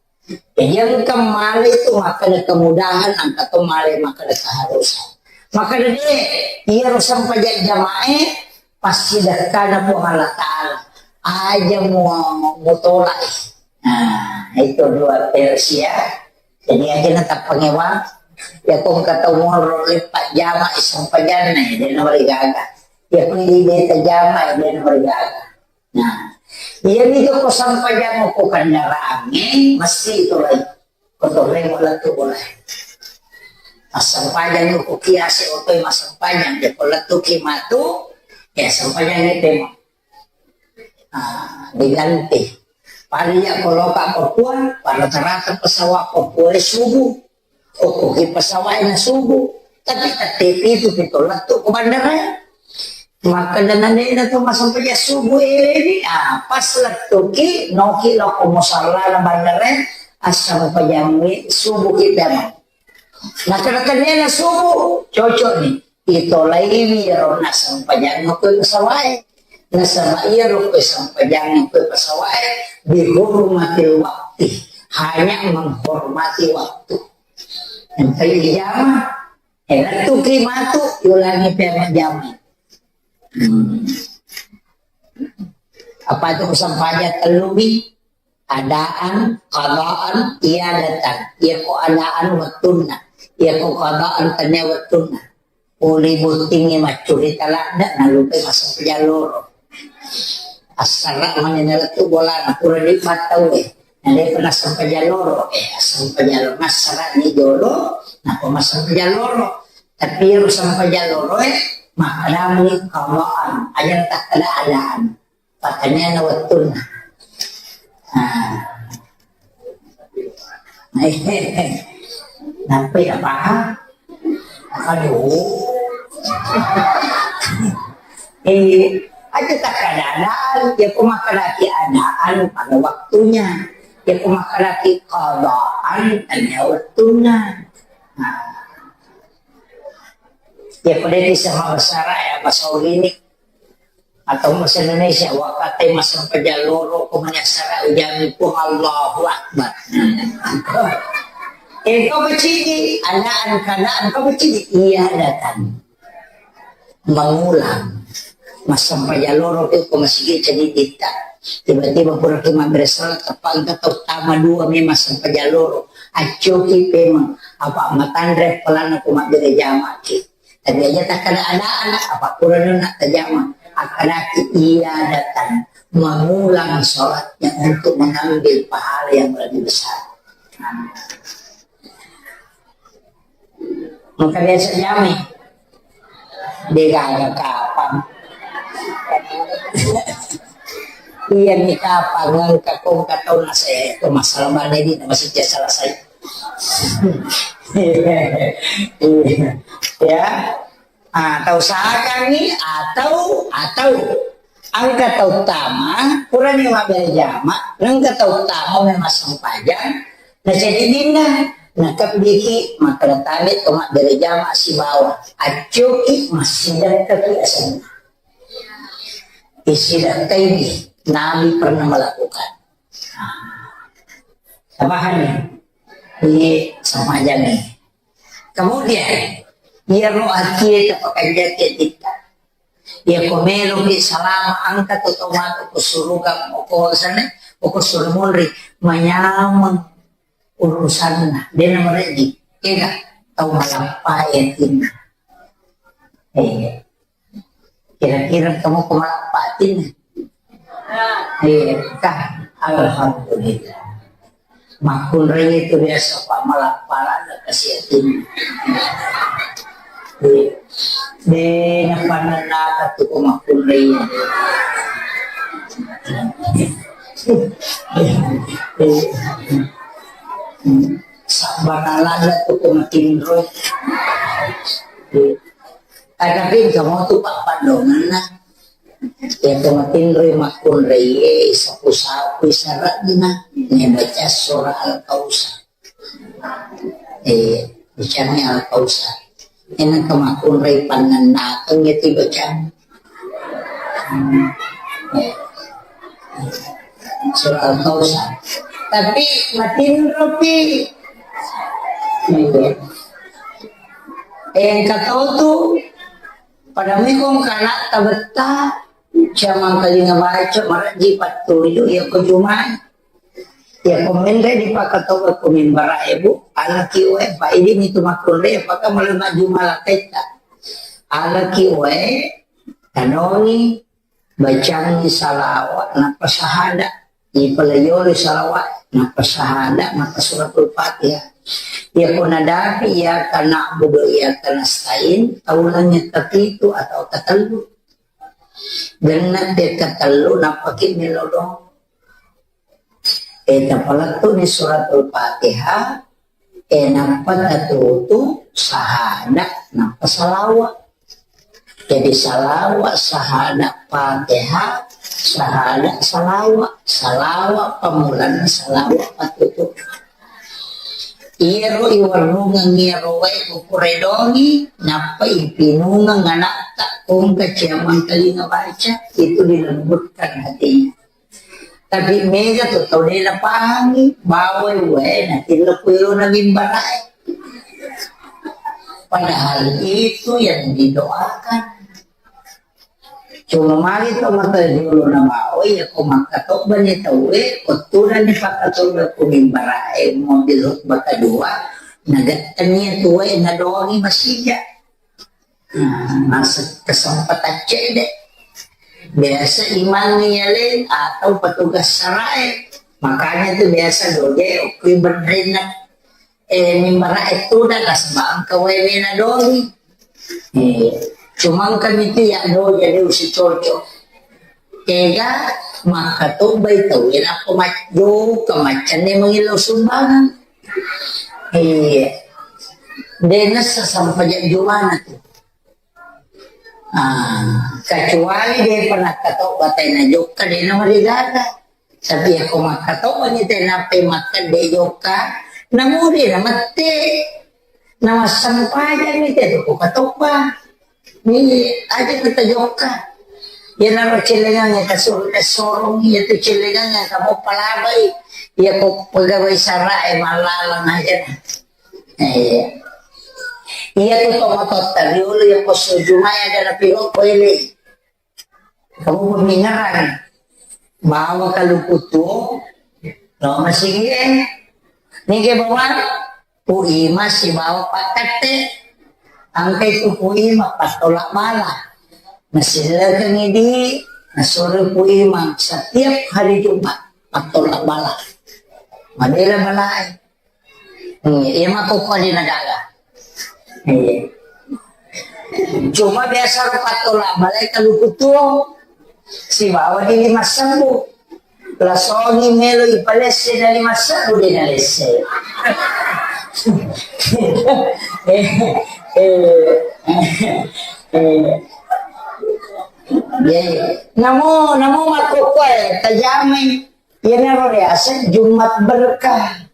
Jadi engka male itu makkeda kemudahan, engka to male makkeda keharusan. Makkeda de, iyaro sempajang jamae, pasti dekkana Puang Allah Ta'ala. Aja mu-, mutolak. Nah, itu dua versi ya. Jadi aja na tappangewa. Ya ko engka tau moro leppa jama sempajanna, ya, de na marigaga. Ya ko idi beta jama, ya, de na marigaga. Nah, iya mi ko sempajang ko kendaraangnge, mesti itu lagi. Ko torremo lettu bola. Massempajang ko kiase otoi massempajang, de ko lettu ki matu, ya sempajang itu. Ah, diganti. Pada iya ko loka Papua, pada terata pesawat Papua subuh. Okkoki pesawat na subuh. Tapi tette pitu pi to lettu ko bandara. Makkeda nanena to massempajang subuh eleni, ah, pas lettuki, noki lokko musallana bandara, assempajangi subuh kita. Makkeda tennena subuh, cocok ni. Itolaiwi iyaro nassempajang ko pesawat e. Nasaba iyaro ko sempajang ko pesawat e, bihurmatil wakti, hanya menghormati waktu. Engka ijama, eh, lettuki matu, yulangi pemajama. Hmm. Apa itu sempajang tellu mi? Adaan, qadaan, iadatan. Iya ko adaan wettunna. Iya ko qadaan tania wettunna. Pole bottingngi maccurita ladde, nalupai massempajang loro. Assara mani nalettu bolana, pura dibattau e. Nade pernah sempajang loro, eh, sempajang loro. Massara ni jolo, napa massempajang loro. Tapi ero sempajang loro e, makkedami qadaan. Aja takkeda adaan. Pattanianna wettunna. Ah. Nampai apa? Aduh. Eh, aja takkeda adaan, ya ko makkedaki adaan pada waktunya. Ya ko makkedaki qadaan, tania wettunna. Nah. Ya ko de bisa bahasa Arab ya, bahasa Inggris. Atau bahasa Indonesia, wakkatai massempajang loro ko mani assara ujami Puang Allahu Akbar. Engka bacidi, adaan, kadaan, engka bacidi, iadatan. Mengulang. Massempajang loro ko masigi cadiditta. Tiba-tiba pura ki mabbere salat, tappa engka tau tama dua memang sempajang loro. Accoki pemeng, apa matanre pelana ko mabbere jamaki. Tapi aja takkeda adaan, apa kurang nak tajama. Akkadaki iadatan, mengulang sholatnya untuk mengambil pahala yang lebih besar. Maka biasa jamai. Degaga kapang. Iya ni kapang engka kongka tau nasa itu masalah mana ini masih selesai. Ya. Ah, tau sakangngi atau, atau Engka tau tama, purani mabbere jama, engka tau tama memang sempajang, na jadi dinna, na kebbiki makkeda tabe to mabbere jama sibawa, accoki massidakkaki asenna. Isidakkai Nabi pernah melakukan. Tapahanni? Iye, sempajang ni. Kemudian, iyaro atie tapakanjaki titta. Iya ko meloki salama engka to tau matu ko suruga, ko sana, ko suru munri, manyameng urusanna, dena mereji, kega tau malappa atinna. Eh, kira-kira kamu ko malappa atinna? Eh, kah, alhamdulillah. Makkunrai itu biasa pak malappa lada kasih atinna. Eh, dena pananaka tu ko makkunrai. Eh, eh. Sabbaralana tu ko matinro. Ada pin kamu tu pak padonganna. Ya ko matinro makkunrai, eh, sapu-sapu sarakna. Ne baca surah Al-Kausar. Eh, bacani Al-Kausar. Enang ke makkunrai pannennakeng ya ti bacang. Hmm. Eh. Surah Al-Kausar. Tapi matinropi. Iya. Eh, engka tau tu pada mekong kana tabetta, jamang kalinga baca, maraji pattuju, ya ko jumai. Ya ko menre dipakatoba ko mimbara ebu, alaki oe, pa idi mitu makkunrai, apakah mulai majjuma laketta. Alaki oe, tanoni, bacangi salawat, nappa sahada. Ipalayori salawat, nappa sahada, nappa suratul Fatihah. Iya ko nadapi, iyyaka na'budu wa iyyaka nasta'in, taulangi tapitu atau tatellu. Genna te tatellu, nappaki melodong. Eh, tapalettu ni suratul Fatihah, eh, nappa tatutu sahada, nappa salawa. Jadi salawa, sahada, Fatihah, sahada, salawa. Salawa pamulanna, salawa patutu. Iyaro iwarrungeng iyaro wae kukuredongi, nappa ipinungeng anatta, kongka ciamang telinga baca, itu dilembutkan hatinya. Tapi mega tu tau de napahangi, bawai wae natillo ku ero na mimbarae. Padahal itu yang didoakan. Cuma magi to maka jolo na bawai, ya ko makkatobba ni tauwe, ko tudang ni pakkatobba ku mimbarae, mobil khutbah kedua, nagettengi tuwe, nadongi masija. Nah, masa kesempatan cedde. Biasa imang yaleng atau petugas sarae. Makanya tu biasa doge okui berrena, eh, mimbara itu dah nasabang ke wewe na doli. Eh, cuma kami tu ya do jadi usi cocok. Ega makkatobbai tauwe nappa majjo kemaccanne mangillau sumbangan. Iya. Dena sasampajang jumana tu. Ah, kecuali de pernah katobba tena jokka dena marigaga. Tapi ako makkatobba ni tena pe makkadde jokka, namuri na mette. Namassampajang ni te tu ko katobba. Ni aja kita jokka. Iyanaro cellengang yang kasur-, kasorong, iya tu cellengang yang kamu palabai. Iya ko pegawai sara e malalang aja. Eh, iya tu tomato tariolo ya poso jumai ada na piro ko ele. Kamu pemingaran. Bawa kaluku tuo, lo masih eh. Nige bawa Puima sibawa pakkette. Engkai tu Puima pattolak bala. Nasillekengi di, nasuro Puima setiap hari Jumat pattolak bala. Madela balae. Hmm, iya mako ko di nagaga. Iya. Cuma biasa ro pattolak balae kaluku tuo. Sibawa di lima sebbu. Lasongi melo ipalesse dari masa udah nalesse. Eh, eh, eh, eh. Iya, iya. Namo, namo makkokkoe tajamai. Iyanaro riaseng Jumat berkah.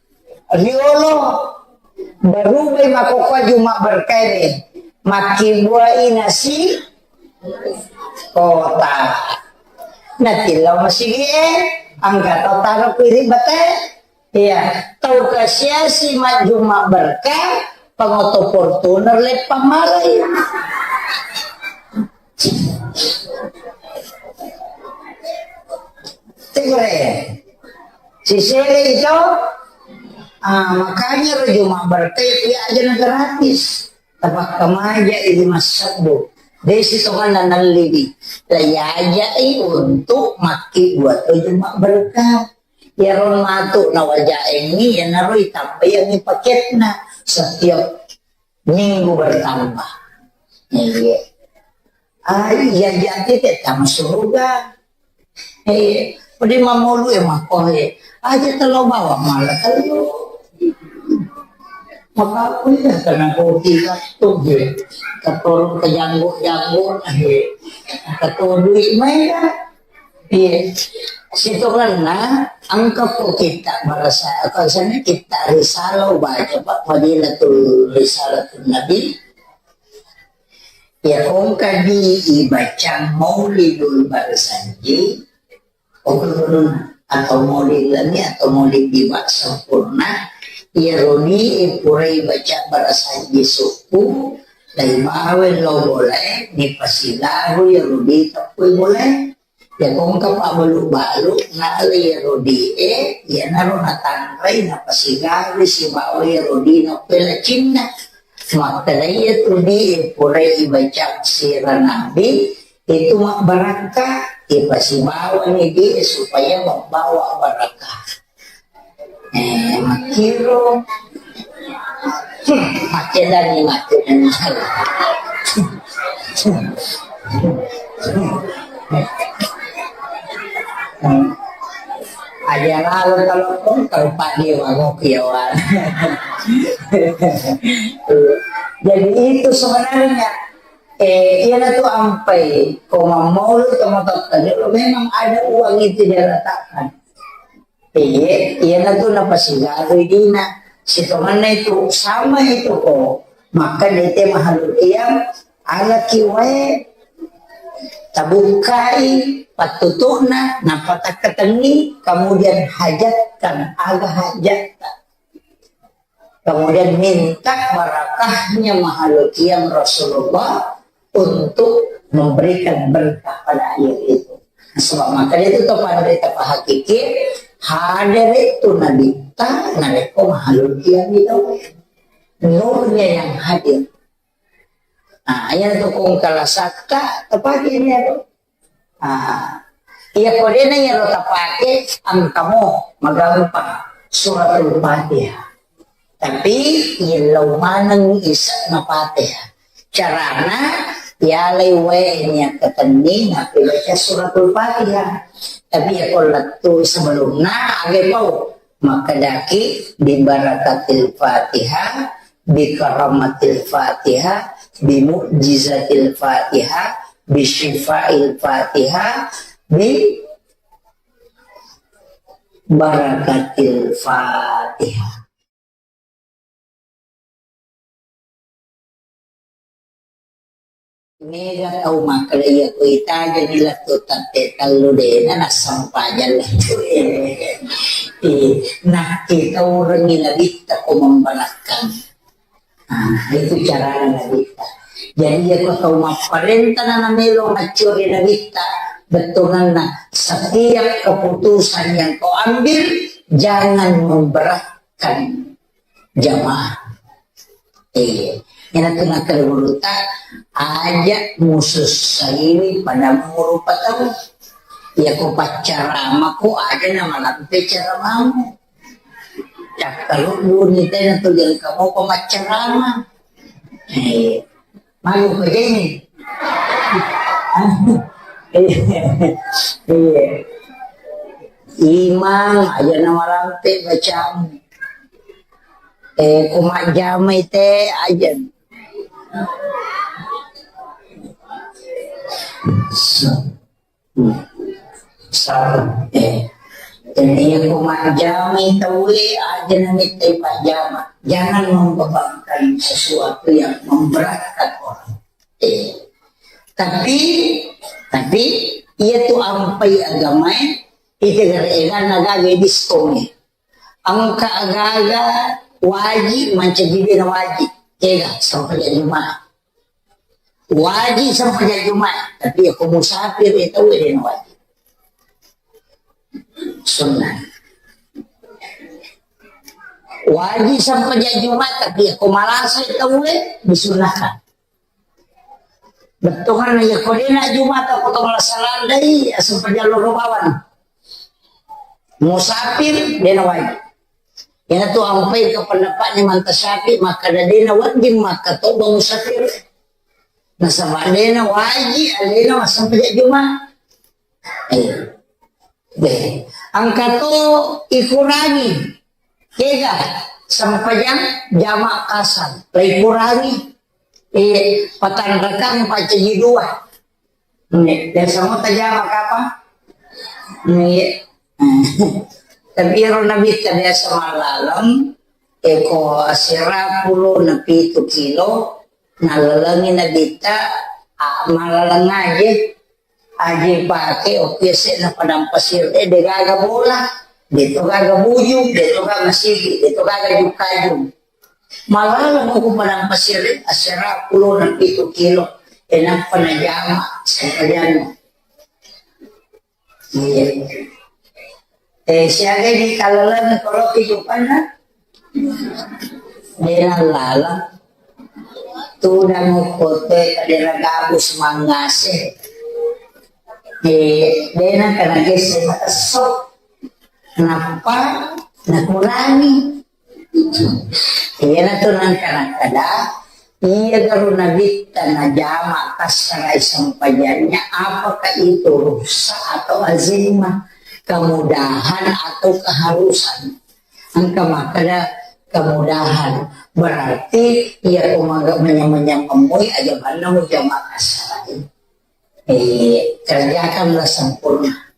Riolo barubai makkokkoe Jumat berkah ini. Makkibuai nasi kota. Natillau masigi e, angka tau taro kuiri bate. Iya, tau kasiasi majjuma berkah, pangoto Fortuner leppang malai. Tegure. Sisele itu, ah, makanya ro Jumat berkah ya aja na gratis. Tapakkamaja ini massabbu. Desi tonganna nallibi. Layajai untuk makki buat Jumat berkah. Iyaro matu nawajaengngi, iyanaro itambaiangngi paketna setiap minggu bertambah. Iya. Ah, iya, jadi kita masuk surga. Eh, pede mamolu e mako e. Aja telo bawang malah telo. Maka aku iya kena kopi katu e. Katorong ke janggo-janggo e. Katorong duit main kan. Iya. Sitongenna engka ko kitta barasa, apa sana kitta risalah baca, Pak, Fadilatul Risalatul Nabi. Ya, kongka di ibaca Maulidul Barzanji, oke, atau Maulid Lami atau Maulid Diba sempurna, ya, roni purai baca Barzanji suku, dari bawe lo boleh, ni pasilaru ya rodi tepui boleh. Ya, kongka pabbalu-balu, nala iyaro die, iyanaro natanrai, napasigawi sibawa iyaro die nappelacinna. Makkeda iyatu die, purai ibaca sira nabi, itu mabbarakka, ipasibawani die supaya membawa barakah. Eh, makkiro. Hmm, makkedani, makkedani. Hmm. Aja lalo telepon, kalau Pak Dewa, ngopi ya, Wan. Jadi itu sebenarnya, eh, iya tu ampai, koma mau itu motor tadi, memang ada uang itu dia letakkan. Iye, iyana tu napasigarui dina. Sitongenna itu, sama itu ko. Maka dete mahalul qiyam, alaki wae, tabukkai pattutu'na, nappa takkatenni, kemudian hajatkan, aga hajatta. Kemudian minta barakahnya mahalul qiyam Rasulullah untuk memberikan berkah pada air itu. Sebab maka itu to pada berita pahakiki, hadir itu Nabi ta, narekko mahalul qiyam itu. Nurnya yang hadir. Nah, yang tu kong kalasakka, tepatnya itu. Ah, iya, ko dena iyaro tapake, engkamo magampang suratul Fatihah. Tapi yellau maneng ise'na Fatihah. Carana, yalai wae niakkatenni nappi baca suratul Fatihah. Tapi ya ko lettu sebelumna, age pau. Makkedaki, "Bi barakatil Fatihah, bi karamatil Fatihah, bi mu'jizatil Fatihah, bi syifail Fatihah, bi barakatil Fatihah." Mega tau makkeda iya ko itajani lettu tette tellu dena nassempajang lettu. Eh, nakkitaurengi nabitta ko membarakkang. Ah, itu carana nabitta. Jadi iya ko tau mapparentana namelo maccuri nabitta, bettuanna setiap keputusan yang kau ambil jangan memberatkan jamaah. Iya. Iyana tu nakkeda gurutta, aja musussaiwi pada murupa tau. Iya ko paccaramako aja namalampe caramamu. Cakkaludduni tena tu jangka mopa maccarama. Iya. Malu ko jeni. Iya. Imang aja namalampe bacamu. Eh, ko majjamai te aja. So. Salah. Eh. Jadi, iya ko majjamai tauwe, aja namittai pajjama. Jangan membebankan sesuatu yang memberatkan orang. Eh. Tapi, tapi, iya tu ampai agamae, ite gare eganna gaga diskon. Engka aga-aga waji mancaji dena waji. Ega, sempajang Jumat. Waji sempajang Jumat, tapi iya ko musafir, eh, tauwe dena waji. Sunnah. Waji sempajang Jumat, tapi iya ko malasa, eh, tauwe disunnahkan. Bettuanna iya ko dena Jumata ko to malasa landai, asempajang loro bawang. Musafir, dena waji. Iyanatu ampai ke pendapatnya manta Syafi'i, makkada dena wedding makkatobba musafir. Nasaba dena waji alena massempajang Juma. Eh. Deh. Engka to ikurangi. Kega sempajang jama kasar. La ikurangi. Eh, patanrakang pacaji dua. Nggih, biasa mo tajama kapa? Nggih. Tapi ero Nabitta biasa mallaleng, eko asera pulo na pitu kilo, nallalengi Nabitta, a, mallaleng aje, aje pake, oki ese na padang pasir, eh, de gaga bola, de to gaga bujung, de to gaga sigi, de to gaga jukajung. Mallaleng ko padang pasir, asera pulo na pitu kilo, e nappa najama, sempajang. Iya. Eh, siaga di tallalang kalau kehidupanna? Dena lala. Tudang kote kadera gabus mangase. Eh, dena kana gese matesso. Nappa nakurangi. Iyanatu nangka nakkeda, iya garo Nabitta najama kassarai sempajannya, apakah itu rukhsah atau azimah, kemudahan atau keharusan? Engka makkeda kemudahan, berarti iya ko maga manyameng-nyameng moi aja banna mujama kassarai. Eh, kerjakanlah sempurna.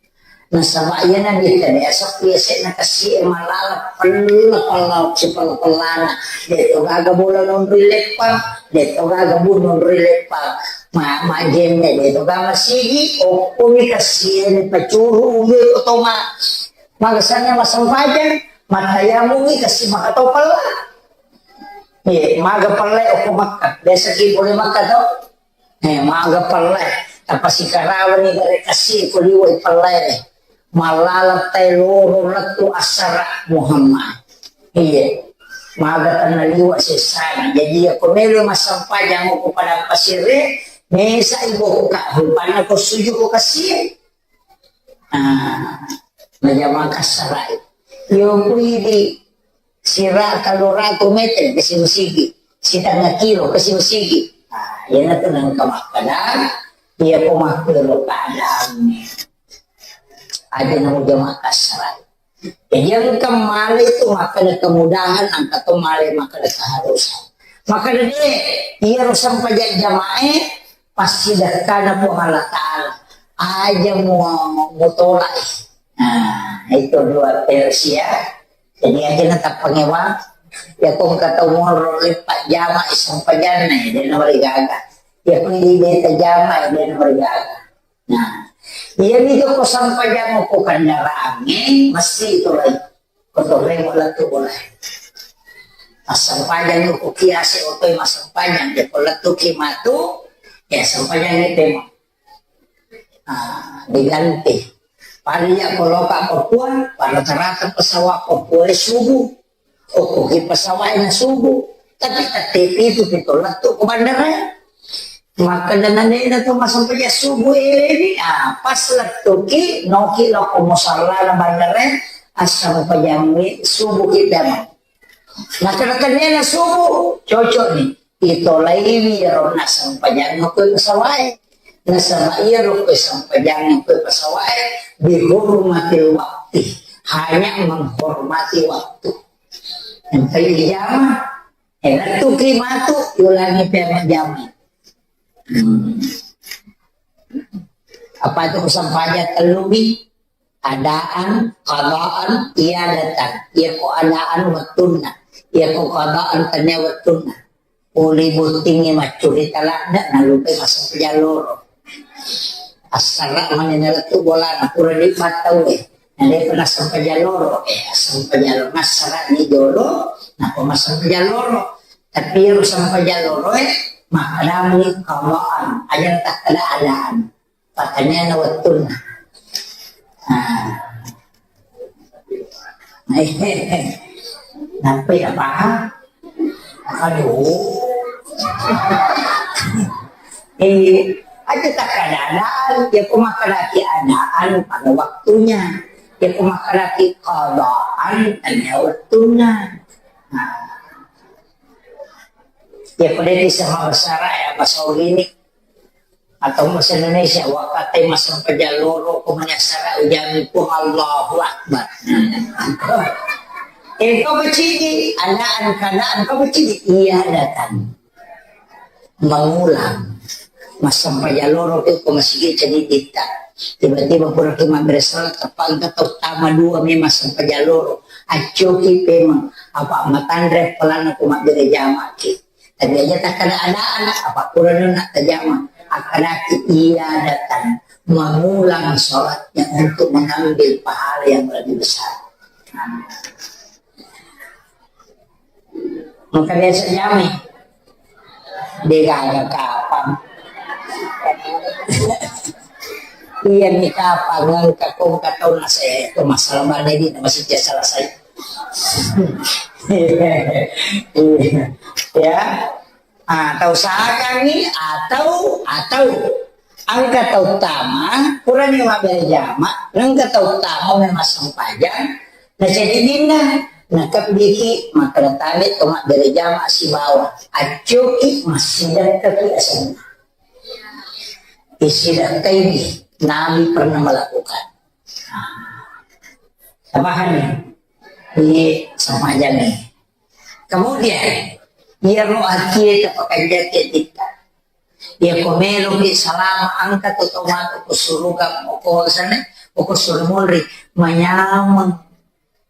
Nasaba iya Nabitta de asappi yase'na kassie malala pella-pella, sipella-pellana. De to gaga bola nonroi leppang, de to gaga bu nonroi leppang. Ma, majjenne de to gaga sigi, okkomi kassie ni pacuru uwe otoma. Maga sanna massempajang, mattayamungi kassi makatau pella. Eh, maga pella okko Makka. Biasa ki pole Makka to. Eh, maga pellai. Tapasikarawani gare kasi ko liwai pellai. Malala tai loro lettu assara Muhammad. Iya. Maga tanna liwa sessana. Jadi iya ko melo massempajang ko padang pasire, mesa ibu ka rupanna ko suju ko kasi. Ah, najama kassarai. Yo kui di sira tellu ratu meter ke sigi-sigi, sitengnga kilo ke sigi-sigi. Ah, iyanatu nengka makkeda, iya ko makkero keadaanna. Aja namo jama kassarai. Jadi engka male itu makkeda kemudahan, engka to male makkeda keharusan. Makkeda de, iya ro sempajang jamae, passidekkana Puang Allah Ta'ala. Aja mu-, mutolak. Nah, itu dua versi ya. Jadi aja na tappangewa. Ya ko engka tau monro leppa jama sempajanna, ya, de na marigaga. Ya ko idi beta jama, ya, de na marigaga. Nah, iya mi ko sempajang ko kendaraangnge, mesti itu lagi. Ko torremo lettu bola. Massempajang ko kiase otoe massempajang, de ko lettu ki matu, ya sempajang itu. Ah, diganti. Pada iya ko loka Papua, pada rata-rata pesawat Papua subuh. Okko ki pesawat na subuh. Tapi tette pitu pito lettu ko bandara. Maka dengan ena tu massempajang subuh eleni, ah, pas lettu ki, noki loko musalla na bandara, assempajang subuh kita mah. Maka dengan ena subuh, cocok nih. Itolaiwi iyaro nassempajang ko pesawat e. Nasaba iyaro ko sempajang ko pesawat e, bihurmatil wakti, hanya menghormati waktu. Engka ijama, eh, lettuki matu, ulangi pemajama. Hmm. Apa itu sempajang tellu mi? Adaan, qadaan, iadatan. Iyako adaan wettunna, iyako qadaan tennia wettunna. Pole bottingnge maccurita ladde, nalupai massempajang loro. Assara mani nalettu bolana, pura nikmat tauwe. Nadepa nassempajang loro, eh, assempajang loro. Nassara ni jolo, napa massempajang loro. Tapi ero sempajang loro, eh, makkedami qadaan. Aja takkeda adaan. Pertanyaanna wettunna. Ah. Nampai ya paham? Aduh. Eh, aja takkeda adaan, ya ku makkedaki adaan pada waktunya. Ya ku makkedaki qadaan, tanya wettunna. Nah. Ya ku de' bisa bahasa Arab, ya bahasa Ogini. Atau bahasa Indonesia, wakkatai massempajang loro ko manyassara ujami Puang Allahu Akbar. Eh, kau kecidi, adaan keadaan kau kecidi, iadatan. Mengulang. Massempajang loro ko masigi cedidita. Tiba-tiba pura ki mabbere sala, teppa engka tau tama dua memang massempajang loro. Accoki pemeng, apa matanre pelana ko mabbere jamaki. Tapi aja takkeda adaan, apa purana nak tajama. Akkadaki iadatan, mengulang sholatnya untuk mengambil pahala yang lebih besar. Maka biasa jamai. Degaga kapang. Iya ni kapang, engka kong katau nase, itu masalah mana ini masih selesai. Ya. Ah, tau sakangngi atau, atau engka tau tama, purani mabbere jama, engka tau tama memang sempajang, na cedidinna, na kebbiki, makkeda tabe to mabbere jama sibawa, accoki massidekkaki asenna. Isidakkai ni, Nabi pernah melakukan. Pahami? Ini sama aja nih. Kemudian, iyaro atie tapakanjaki atitta. Iya ko meloki salama, engka to tomatoa ko suruga, ko sana, ko suru munri, manyameng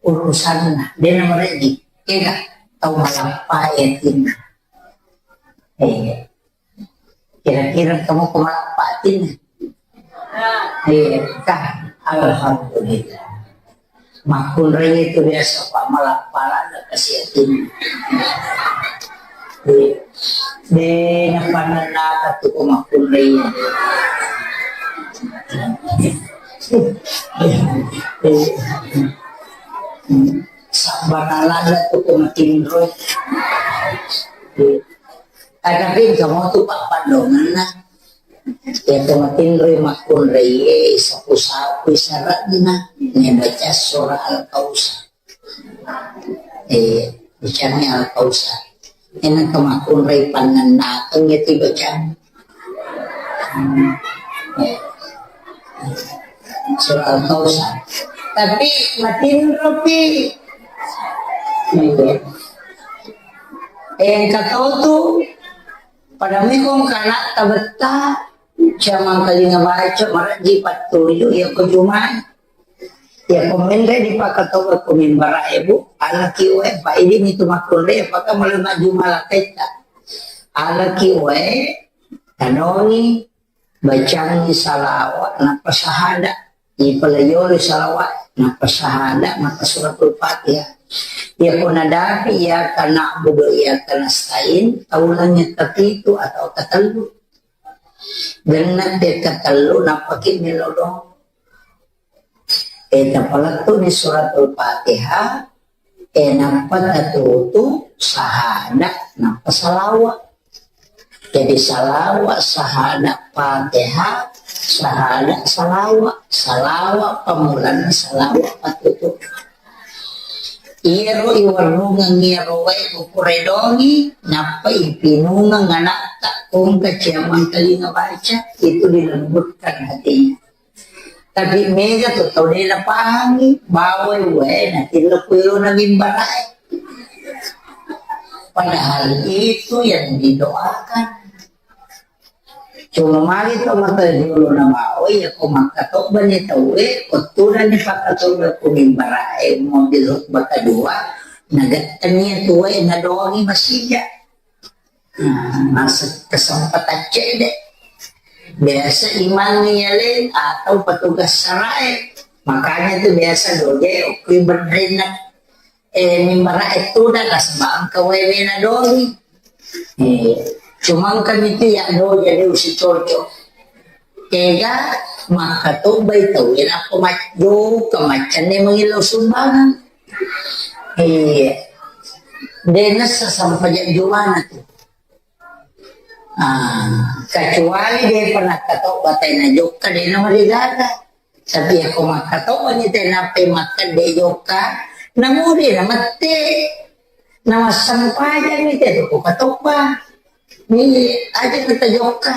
urusanna. Dena mereji, ega tau malappa atinna. Eh, kira-kira kamu ko malappa atinna. Iya, kah? Alhamdulillah. Makkunrai itu biasa, Pak, malappa lada kasi atinna. Iya. De, napannennaka tu ko makkunrai. Sabbana lada tu ko matinro. Iya. Tapi kamu tu, Pak, padonganna. Iya, to matinroi makkunraie, sapu-sapu saranna, nabaca surah Al-Kautsar. Eh, bacani Al-Kautsar. Ena to makkunrai pannennakeng iya ti bacang. Hmm. Eh. Surah Al-Kautsar. Tapi matinropi. Iya. Eh, engka to tu pada mekong kana tabetta, jamang kalinga baca, maraji pattuju, iya ko jumai. Iya ko menre dipakatoba ko mimbara ebu, alaki wae, pa idi mitu makkunrai, apakah mulai maju malakaita. Alaki wae, tanongi, bacangi salawa, nappa sahada. Ipalayori salawa, nappa sahada, nappa suratul Fatihah. Iya ko nadapi, iyyaka na'budu wa iyyaka nasta'in, taulangi kapitu atau katellu. Genna te katellu, nappa ki melodong. Eh, tapalettu ni suratul Fatihah, eh, nappa tatutu sahada, nappa salawa. Jadi salawa, sahada, Fatihah, sahada, salawa. Salawa pamulanna, salawa patutu. Iyaro iwarrungeng iyaro wae kukuredongi, nappa ipinungeng anakta, kongka ciamang telinga baca, itu dilembutkan hatinya. Tapi mega tu tau de napahangi, bawai wae natilla kuilona mimbarae. Padahal itu yang didoakan. Cuma magi to mata jolo na bawa, iya ko makkatobbani tauwe, ko tunani pakkatobba ko mimbarae, mobil khutbah kedua, nagettengi tuwe nadongi masija. Nah, masa kesempatan cede. Biasa imang yale atau petugas sarae. Makanya tu biasa doje okui berrena, eh, mimbara itu dah nasaba engka wewe na doli. Eh, cuma engka mitu ya doje de usi cocok. Tega makkatobbai tau, nappa majjo kemaccanne mengilo sumbangan. Iya. Dena sesampajak jumana tu. Ah, kecuali de pernah katobba tai na jokka, de na marigaga. Tapi ako makkatobba ni tai nappai makkadde jokka, namuri na mette. Na massempajang ni te tu ko katobba. Ni aja na tajokka.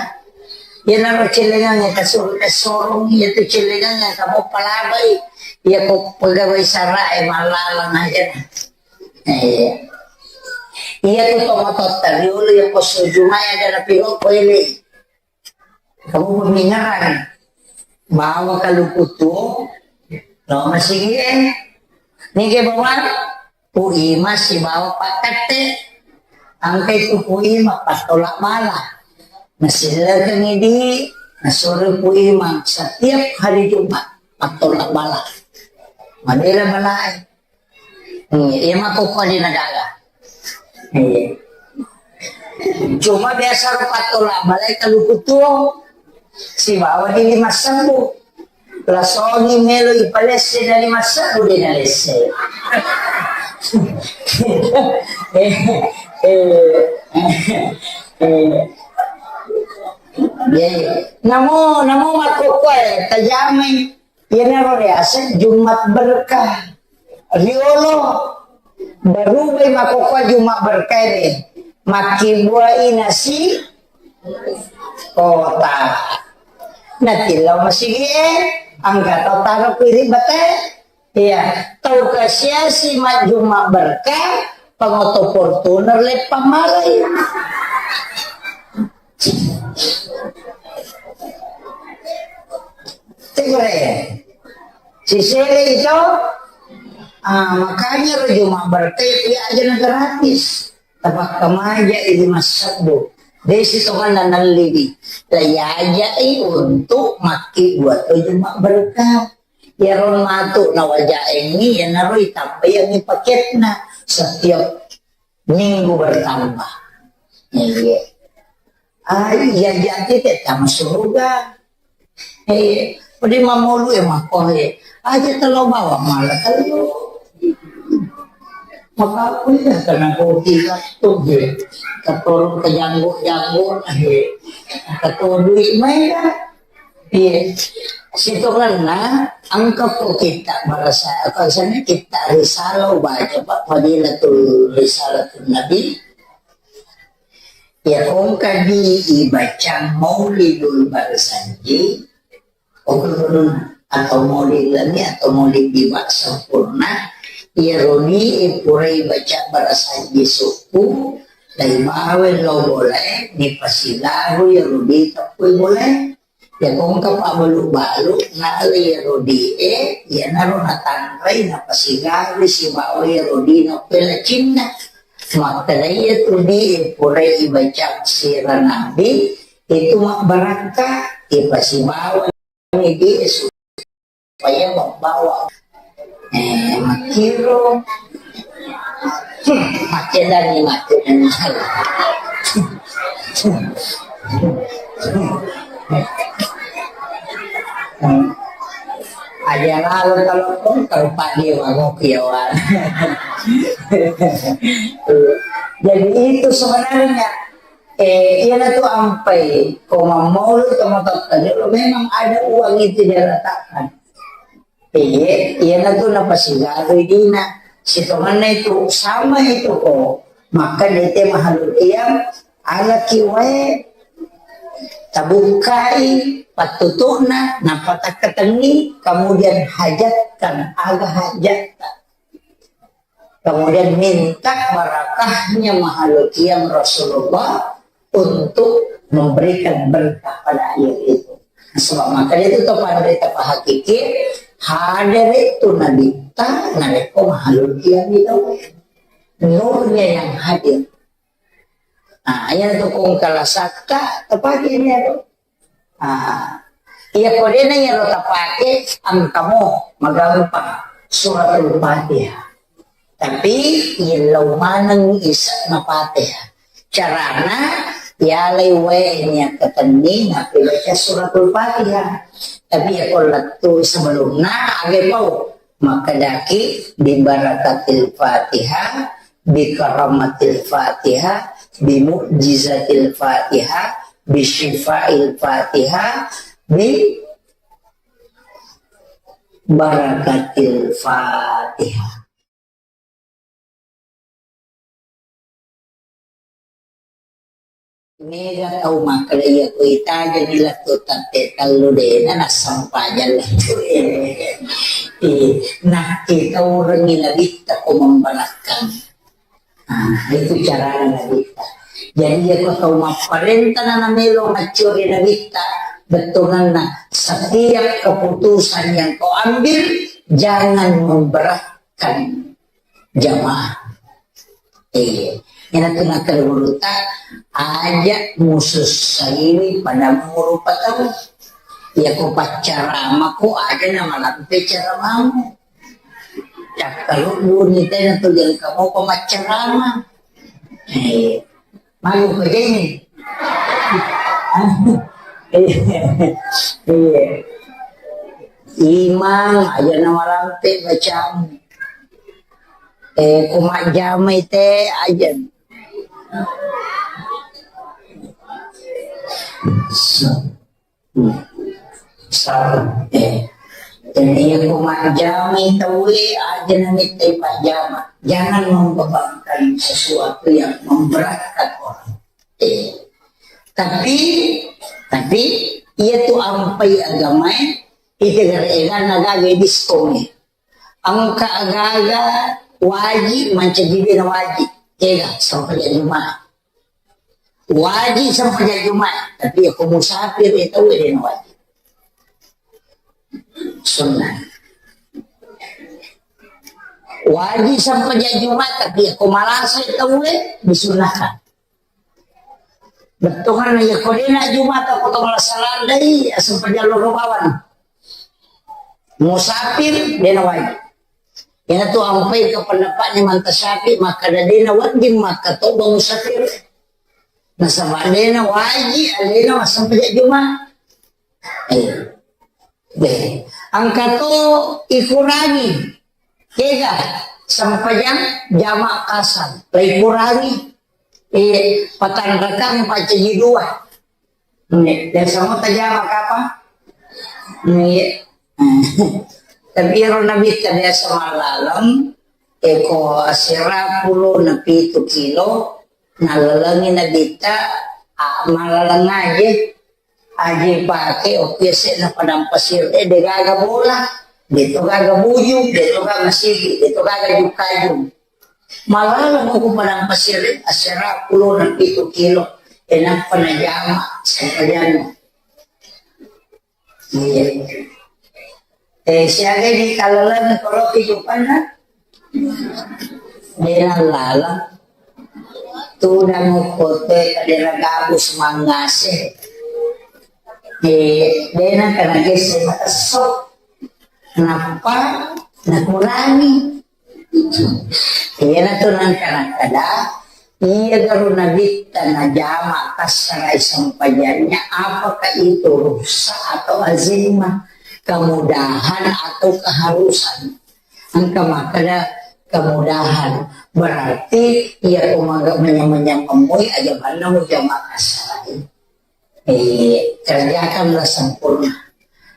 Iya naro celengang ya kasur-, kasorong, iya tu celengang ya kamu palabai. Iya ko pegawai sarae malalang aja na. Eh, iya tu tomatotta riolo ya posso jumai ada na piro ko ele. Kamu pemingaran. Bawa kaluku tuo, lo masigi e. Nige bawa, Pu Ima sibawa pakkatte. Angkai tu Pu Ima pattolak bala. Nasilekengi di, nasuro Pu Ima setiap hari Jumat pattolak bala. Madela balae. Hmm, iya mako ko de na gaga. Iya. Cuma biasa ro pattolak balae kaluku tuo. Sibawa di lima sebbu. Lasongi melo ipalesse dari lima sebbu de nalesse. Eh, eh, eh, eh. Iya, iya. Namo, namo makkokkoe tajamai. Iyanaro riaseng Jumat berkah. Riolo barubai makkokkoe Jumat berkah ini. Makkibuai nasi kota. Natillau masigi e, angka tau taro kuiri bate. Iya, tau kasiasi majjuma berkah, pangoto Fortuner leppang malai. Tegere. Sisele itu, ah, makanya ro Jumat berkah ya aja na gratis. Tapakkamaja i lima sebbu. Desi tonganna nalliwi. Laiajai untuk makki buat Jumat berkah. Iyaro matu nawajaengngi, iyanaro itambayangngi paketna setiap minggu bertambah. Iya. Ah, iya, jadi tama surga. Eh, pada mamolu e mako e. Aja telo bawa malah telo. Maka aku ya karena kopi tu je. Keturun ke janggut-janggut, eh. Ketua duit main dah. Iya. Sitongenna, engka ko kitta barasa, apa sana kitta risalah baca, Pak, Fadilatul Risalatul Nabi. Ya, ko engka di ibaca Maulidul Barsanji, atau Maulid Lami, atau Maulid Diwa Sempurna, iya roni purai baca Barsanji suku, lai bawa lo boleh, ni pasilaru ya rodi tepui boleh. Ya, ko engka pabbalu-balu, nalai iyaro di e, iyanaro natanrai, napasigawi sibawa iyaro di napelacinna. Makkeda iyatu di e, purai ibaca sira nabi, itu mabbarakka, ipasibawa di e supaya membawa Eh, makkiro. Hmm, makkedani, makkedani. Hmm. Aja lalo telepon, terupak dia, wah, ngopi ya, wah. Jadi itu sebenarnya, eh, iya tu ampai, ko mammolu, to matotta, memang ada uang itu dia letakkan. Iye, iyanatu napasigarui dina. Sitongenna itu, sama itu ko. Maka dete mahalul qiyam, alaki wae, tabukkai pattutu'na, nappa takkatenni, kemudian hajatkan aga hajatta. Kemudian minta barakahnya mahalul qiyam Rasulullah untuk memberikan berkah pada ayat itu. Sebab maka itu to panrita pahakiki, hadere tu nabitta, narekko mahalul kiami tau. Nurnya yang hadir. Nah, iya tu kong kala sakka, tepaki ni aku. Ah, iya ko dena iyaro tapake, engkamo magampang suratul Fatihah. Tapi yellau maneng ise'na Fatihah. Carana, yalai wae niakkatenni nappi baca suratul Fatihah. Tapi yako lettu sebelumna, age pau. Makkedaki, "Bibarakatil Fatihah, bikaramatil Fatihah, bimu'jizatil Fatihah, bisyifail Fatihah, bibarakatil Fatihah." Mega tau makkeda iya ko itajani lettu tette tellu dena nassempajang lettu e. Eh, nakkitaurengi nabitta ko membarakkang. Ah, itu carana nabitta. Jadi iya ko tau mapparenta na namelo maccuri nabitta, bettuanna setiap keputusan yang kau ambil jangan memberatkan jamaah. Eh, iyana tu nakkeda gurutta, aja musussaiwi pada murupa tau. Iya ko paccaramako aja namalampe caramamu. Cakkalu duni tena tu jangka mau pemaccarama. Eh, malu ko jeni. Iya. Iya. Imang aja namalampe bacamu. Eh, ko majjamai te aja. Sa-, eh, jadi iya ko majjamai tauwe aja namittai pajjama. Jangan membebankan sesuatu yang memberatkan orang. Eh, tapi, tapi iya tu ampai agamae, itu gara-gara nagaga diskon. Engka agaga wajib mancaji dena wajib. Ega, sempajang Jumat. Wajib sempajang Jumat, tapi aku musafir itu dena wajib. Sunnah. Wajib sempajang Jumat, tapi aku malasa itu disunnahkan. Bettuanna iya ko dena Jumat ko to malasa landai, asempajang loro bawang. Musafir, dena wajib. Iyana tu ampai ke pendapatnya manta Syafi'i, makkeda dena wajib makkatoba musafir. Nasaba dena wajib alena massempajang Jumat. Eh. Be, engka to ikurangi. Kega, sempajang jama kasar. La ikurangi. Eh, patanrakang pacaji dua. Nge, biasa mo tajama kapa? Nge. Tapi ero nabitta biasa malaleng, eko asera pulo na pitu kilo, nalalengi nabitta, a, malaleng aje. Aje pake okki ese na padang pasir, eh, de gaga bola, de to gaga bujung, de to gaga sigi, de to gaga jukajung. Malaleng ko padang pasir, asera pulo na pitu kilo, enappa najama, sempajang. Iya. Eh, siaga di kalaleng koloki jupanna? Dena lala. Tudang kote kadera gabus mangase. Eh, dena kana gese matesso. Nappa nakurangi. Iyana tu nangka nakkeda, iya garu nabitta najama kassarai sempajannya, apakah itu rukhsah atau azimah? Kemudahan atau keharusan? Engka makkeda kemudahan, berarti iya ko maga manyameng-nyameng moi aja banna mujama kassarai. Eh, kerjakanlah sempurna.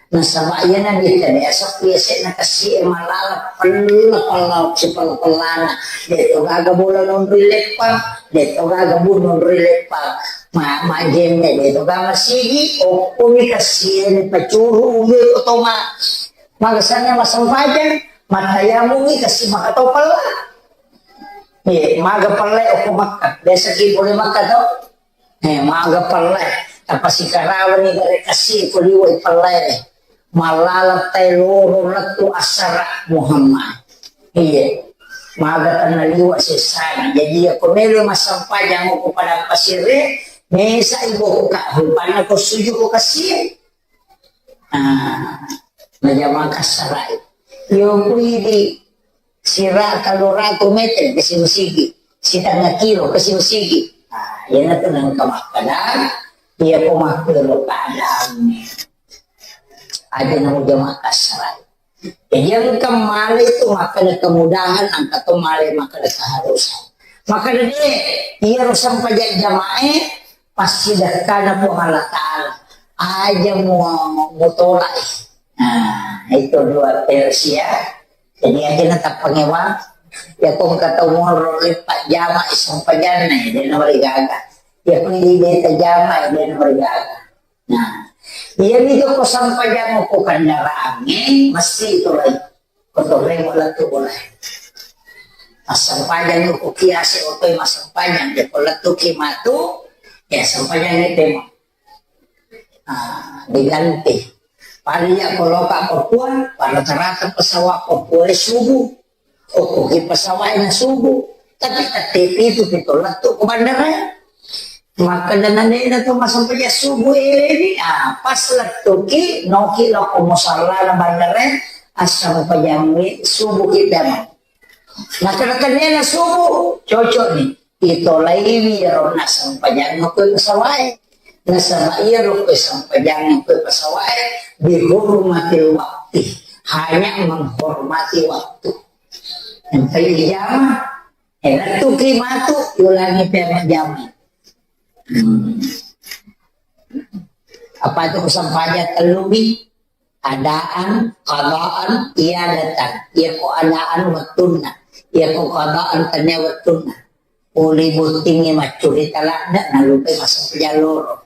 Nasaba iya nabitta de asappi ese na kassi e malala pella pella sipella pellana. De to gaga bola nonroi leppang, de to gaga bu nonroi leppang. Ma, majjenne de to gaga sigi, okkoni kassi e ni pacuru uwe ko toma. Magasanna masempajang, matayamungi kassi maka to pella. Eh, maga pella okko Makkah. Biasa ki pole Makkah to. Eh, maga pella. Tapasikarawani gare kasi ko liwai pellaire. Mallaleng tae loro lettu assara Muhammad. Iya. Maga tenna liwa sessana. Jadi, iya ko melo massempajang ko padang pasire, mesa ibokka, rupanna ko suju ko kasi. Ah, najama kassara. Yo ku idi sira tellu ratu meter kasi masigi, sitengnga kilo kasi masigi. Ah, iyanatu nengka makkeda, iya ko makkero keadaanna. Aja namo jama kassara. Jadi engka male itu makkeda kemudahan, engka to male makkeda keharusan. Makkeda de, iyaro sempajang jamae, pasti dekkana Puang Allah Ta'ala. Aja mu-, mutolak. Nah, itu dua versi ya. Jadi aja na tappangewa. Ya ko engka tau monro leppa jama sempajanna, ya, de na marigaga. Ya ko idi de tajama, ya, de na marigaga. Nah, iyami ko sempajang ko kendaraangnge, mesti itu lai. Ko torremo lettu bolai. Assempajang ko kiase otoi massempajang, de ko lettu ki matu, ya sempajang itu. Ah, diganti. Pada iya ko loka Papua, pada rata-rata pesawat Papua subuh. Okkoki pesawat na subuh. Tapi tette pitu pi to lettu ko bandara. Makkeda nanena to massempajang subuh eleni, ah, pas lettuki, noki lao ko musallana bandara, assempajangi subuh ki dama. Makkeda tennena subuh, cocok ni. Itolaiwi iyaro nassempajang ko pesawat e. Nasaba iyaro ko sempajang ko pesawat e, bihurmatil wakti, hanya menghormati waktu. Sampai dijama, eh, lettuki matu, ulangi pemajama. Hmm. Apa itu sempajang tellu mi? Adaan, qadaan, iadatan. Iya ko adaan wettunna. Iya ko qadaan tania wettunna. Pole bottingnge maccurita ladde, nalupai massempajang loro.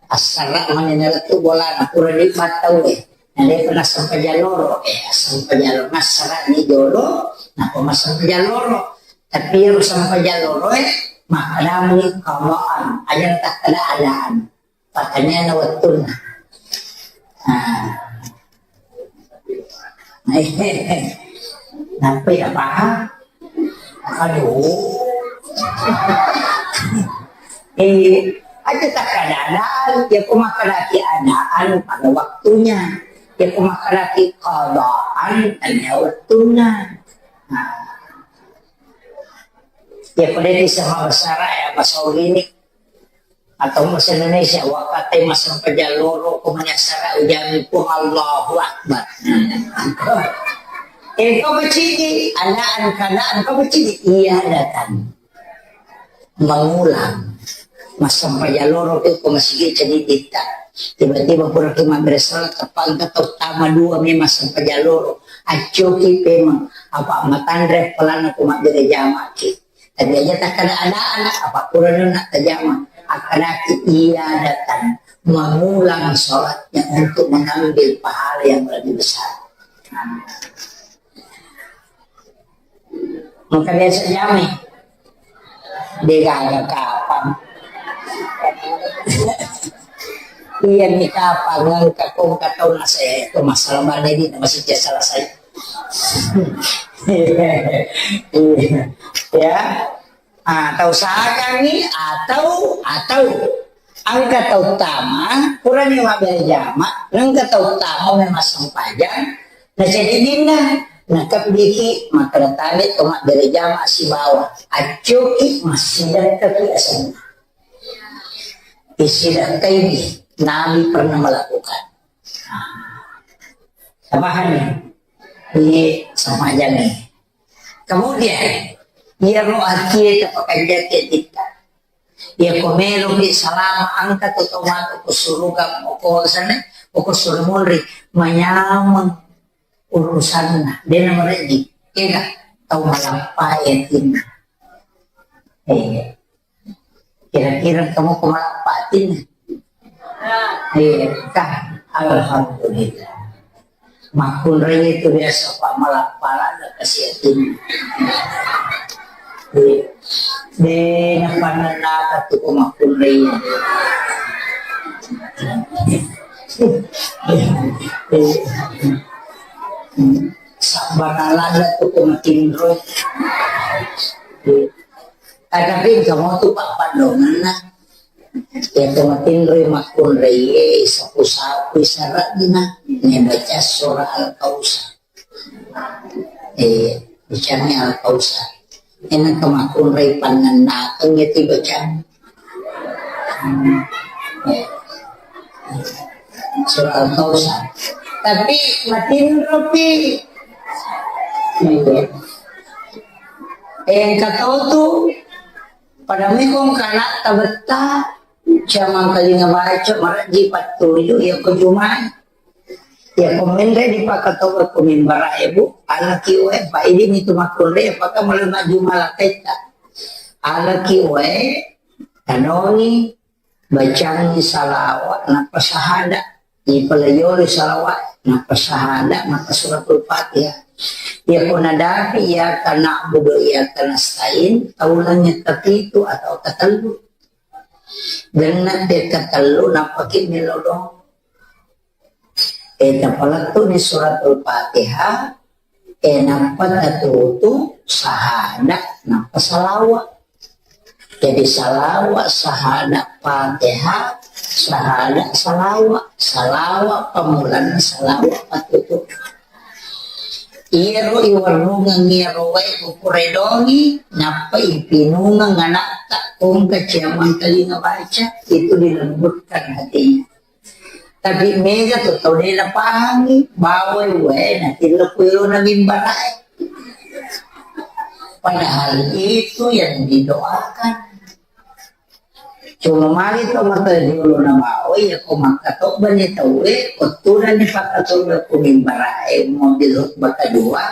Assara mani nalettu bolana, pura dibattau e. Nadepa nassempajang loro, eh, assempajang loro. Nassara ni jolo, napa massempajang loro. Tapi ero sempajang loro e, makkedami qadaan. Aja takkeda adaan. Pertanyaanna wettunna. Nah. Nampai apa? Aduh. Eh, aja takkeda adaan, ya ko makkedaki adaan pada waktunya. Ya ko makkedaki qadaan, tania wettunna. Nah. Ya ko de bisa bahasa Arab, ya, bahasa Inggris. Atau bahasa Indonesia, wakkatai massempajang loro ko mani assara ujami Puang Allahu Akbar. Engka macini, adaan, keadaan, engka macini, iadatan. Mengulang. Massempajang loro ko masigi cedditta. Tiba-tiba pura ki mabbere salat, teppa engka tau tama dua memang massempajang loro. Accoki pemeng, apa matanre pelana ko mabbere jamaki. Tapi aja takkeda adaan, apa purana na tajama. Akkedaki iadatan, mengulang sholatnya untuk mengambil pahala yang lebih besar. Maka biasa jami. Degaga kapang. Iya ni kapang, engka ko engka tau nase, itu masalah mana di masih selesai. Ya. Ah, tau sakangngi atau, atau engka tau tama, purani mabbere jama, engka tau tama memang sempajang, na jadi dinna, na kebbiki, makkeda tabe to mabbere jama sibawa, accoki massidakkaki asenna. Isidakkai Nabi pernah melakukan. Tabahanni. Ini sama aja nih. Kemudian, iyaro akie tapakanjaki titta. Iya ko meloki salama engka to tau matu ko suruga, ko sana, ko suruga munri, manyameng urusanna. Dena mereji. Kega tau malappa yatinna. Eh. Kira-kira kamu kemana patin? Iya, kan? Alhamdulillah. Makkunrai itu biasa, Pak, malah pala ada kasih yatim. Iya. Dena pananaka tu ko makkunrai. Sabbaralala tu ko matinro. Tapi kamu tu pak padonganna. Ya ko matinro makkunrai sapu-sapu saratna. Nya baca surah Al-Kausar. Eh, bacani Al-Kausar. Enang ke makkunrai pannennakeng ya ti bacani. Hmm. Eh. Surah Al-Kausar. Tapi matinropi. Iya. Eh, engka to tu pada mekong kana tabetta, jamang kalinga baca, maraji pattuju, ya ko jumai. Ya, ko menre dipakatobba ko mimbara e, Bu, alaki wae, Pak, idi mitu makkunrai, apakah mulai maju malakaitta? Alaki wae, tanoni, bacangi salawa, nappa sahada. Ipalayori salawa, nappa sahada, nappa suratul Fatihah. Ya, ko nadapi, iyyaka na'budu wa iyyaka nasta'in, taulangi tapitu atau tatellu. Genna te katellu, nappa ki melodong. E, tapalettu ni suratul Fatihah, e, nappa tatutu sahada, nappa salawa. Jadi salawa, sahada, Fatihah, sahada, salawa. Salawa pamulanna salawa patutu. Iyaro iwarrungeng iyaro wae kukuredongi, nappa ipinungeng anakta, kongka ciamang telinga baca, itu dilembutkan hatinya. Tapi mega tu tau de napahangi, bawai wae natillo kuelo na mimbarae. Padahal itu yang didoakan. Cuma magi to mata jolo na bawai, ya ko makkatobba ni tauwe, ko tuna ni pakkatobba ko mimbarae, mobil khutbah kedua,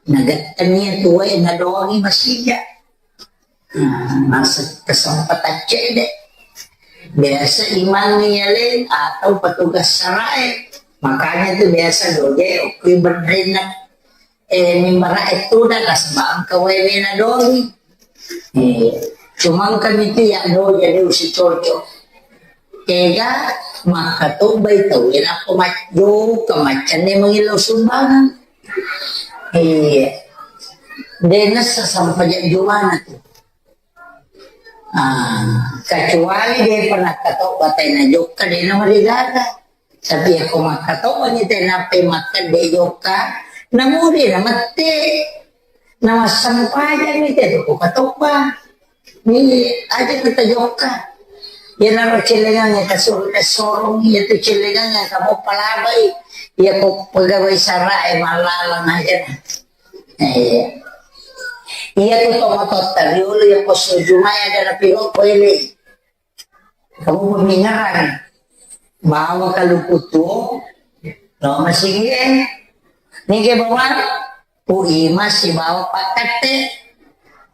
nagettani tuwe, nadoangi masija. Nah, masa kesempatan cedde. Biasa imang yaleng atau petugas sarae. Makanya tu biasa doge okui berrenak, eh, mimbara itu dah nasaba engka wewe na dogi. Eh, cuma engka mitu ya do jadi usi cocok. Tega makkatobbai tau, nappa majjo kemaccanne mangillau sumbangan. Iya. Dena sesampajak jumana tu. Ah, kecuali de pernah katobba tena jokka, dena marigaga. Tapi ya ko makkatobba ni tena pe makkedde jokka, namudi na mette. Namassampajang ni te tu ko katobba. Ni aja kita jokka. Iyanaro cellengang ka suru-, sorong, iya tu cellengang ka mau palabai. Iya ko pegawai sara e malalang aja. Eh, iya tu tomatotta riolo iya ko sujumai ada napi ro ko ele. Kamu pemingaran. Bawa kaluku tuo, lo masigi e. Nige bawa Pu Ima sibawa Pak Katte.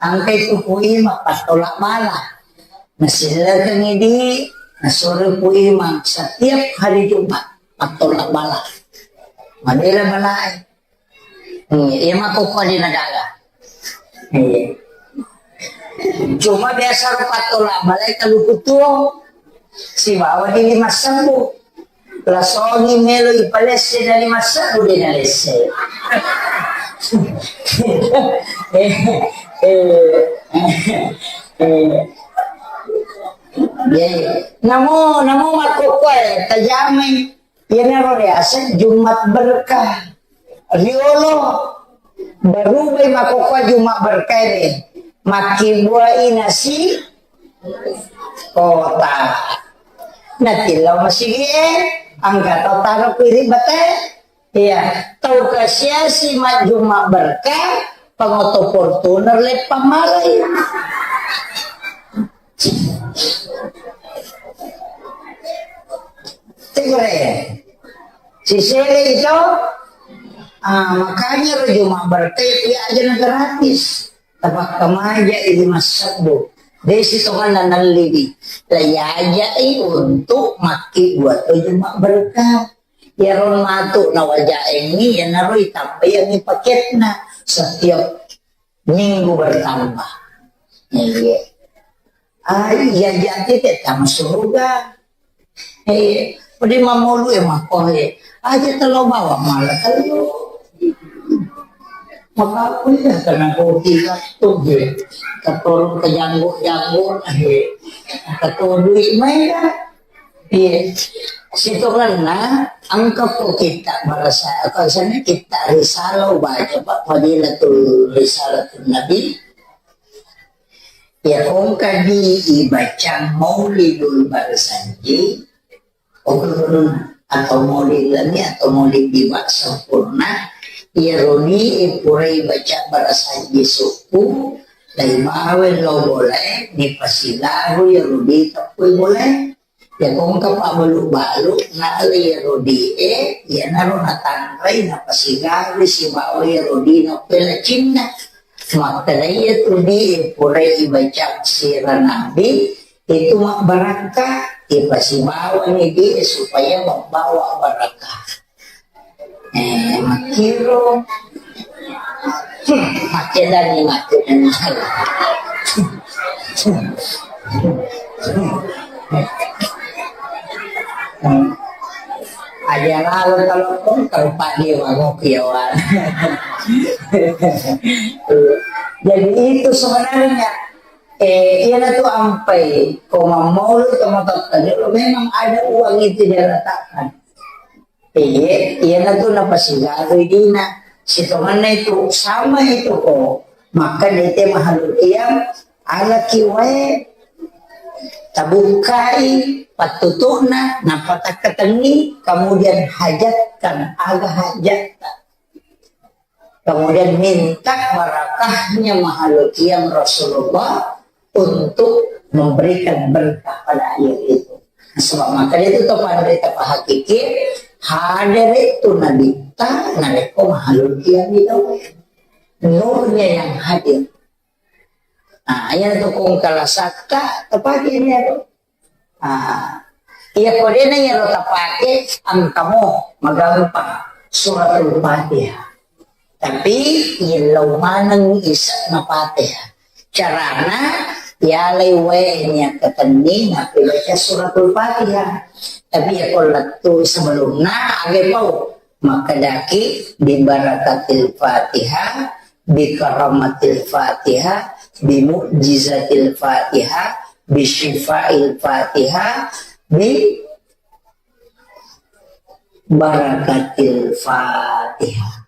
Angkai tu Pu Ima pattola bala. Nasillekengi di, nasoro Pu Ima setiap hari Jumat pattola bala. Madela balae. Hmm, iya makkokkoe de nagaga. Iya. Cuma biasa ro pattola balae kaluku tuo sibawa di lima sebbu. Lasongi melo ipalesse dari lima sebbu de nalesse. Eh, eh, eh, eh. Iya, iya. Namo, namo makkokkoe tajamai. Iyanaro riaseng Jumat Berkah. Riolo, barubai makkokkoe Jumat Berkah ini. Makkibuai nasi kotak. Natillau masigi e, angka tau taro kuiri bate. Iya, tau kasiasi majjuma berkah, pangoto Fortuner leppang malai. Tegure. Sisele itu, ah, makanya ro Juma berkah, iya aja na gratis. Tapakkamaja ini massebbu. Desi tonganna nalliwi. Layajai untuk makki buat Juma berkah. Iyaro matu nawajaengngi, iyanaro itambaiangngi paketna setiap minggu bertambah. Iya. Ah, iya, jadi tetap surga. Eh, Pudi mamolu e makkohe. Aja telo bawang mala telo. Maka aku iya kena kopi gattung he. Katorong ke janggo-janggo he. Katorong duit main dah. Iya. Sitongenna engka ko kitta barasa, apa sana kitta risalah ubaca, Pak, Fadilatul Risalatul Nabi. Ya, engka di ibacang Maulidul Barsanji, atau Maulid Lami atau Maulid Diwa sempurna, iya roni ipurai baca Barsanji suku, dai bawe lo boleh, dipasilaru ya rodi tepui boleh. Ya, kongka pabbalu-balu, nalai iyaro die, iyanaro natanrai, napasigawi sibawa iyaro die nappelacinna. Makkeda iyatu die, purai ibaca sira nabi, itu mabbarakka, ipasibawani die supaya membawa barakah. Eh, makkiro. Hmm, makkedani, makkedani. Hmm. Aja lalo kalau pun kalau pagi wangoki awan. Jadi itu sebenarnya, eh, iya tu ampai, ko mammaulu, ko matotta, memang ada uang itu dia letakkan. Iye, iyanatu napasigawi dina. Sitongenna itu, sama itu ko. Maka dete mahalul qiyam, alaki wae, tabukkai pattutu'na, nappa takkatenni, kemudian hajatkan, aga hajatta. Kemudian minta barakahnya mahalul qiyam Rasulullah untuk memberikan berkah pada air itu. Sebab maka itu to pada kita pahakiki, hadir itu Nabi ta, narekko mahalul qiyam itu. Nurnya yang hadir. Nah, yang tukung kalasakka, tepatnya itu. Ah, iya, ko dena iyaro tapake, engkamo magampang Suratul Fatihah. Tapi yellau maneng isa'na Fatihah. Carana, yalai wae niakkatenni nappi baca Suratul Fatihah. Tapi ya ko lettu sebelumna, age pau. Makkedaki, "Bi barakatil Fatihah, bi karamatil Fatihah, bi mu'jizatil Fatihah, bi syifail Fatihah, bi barakatil Fatihah."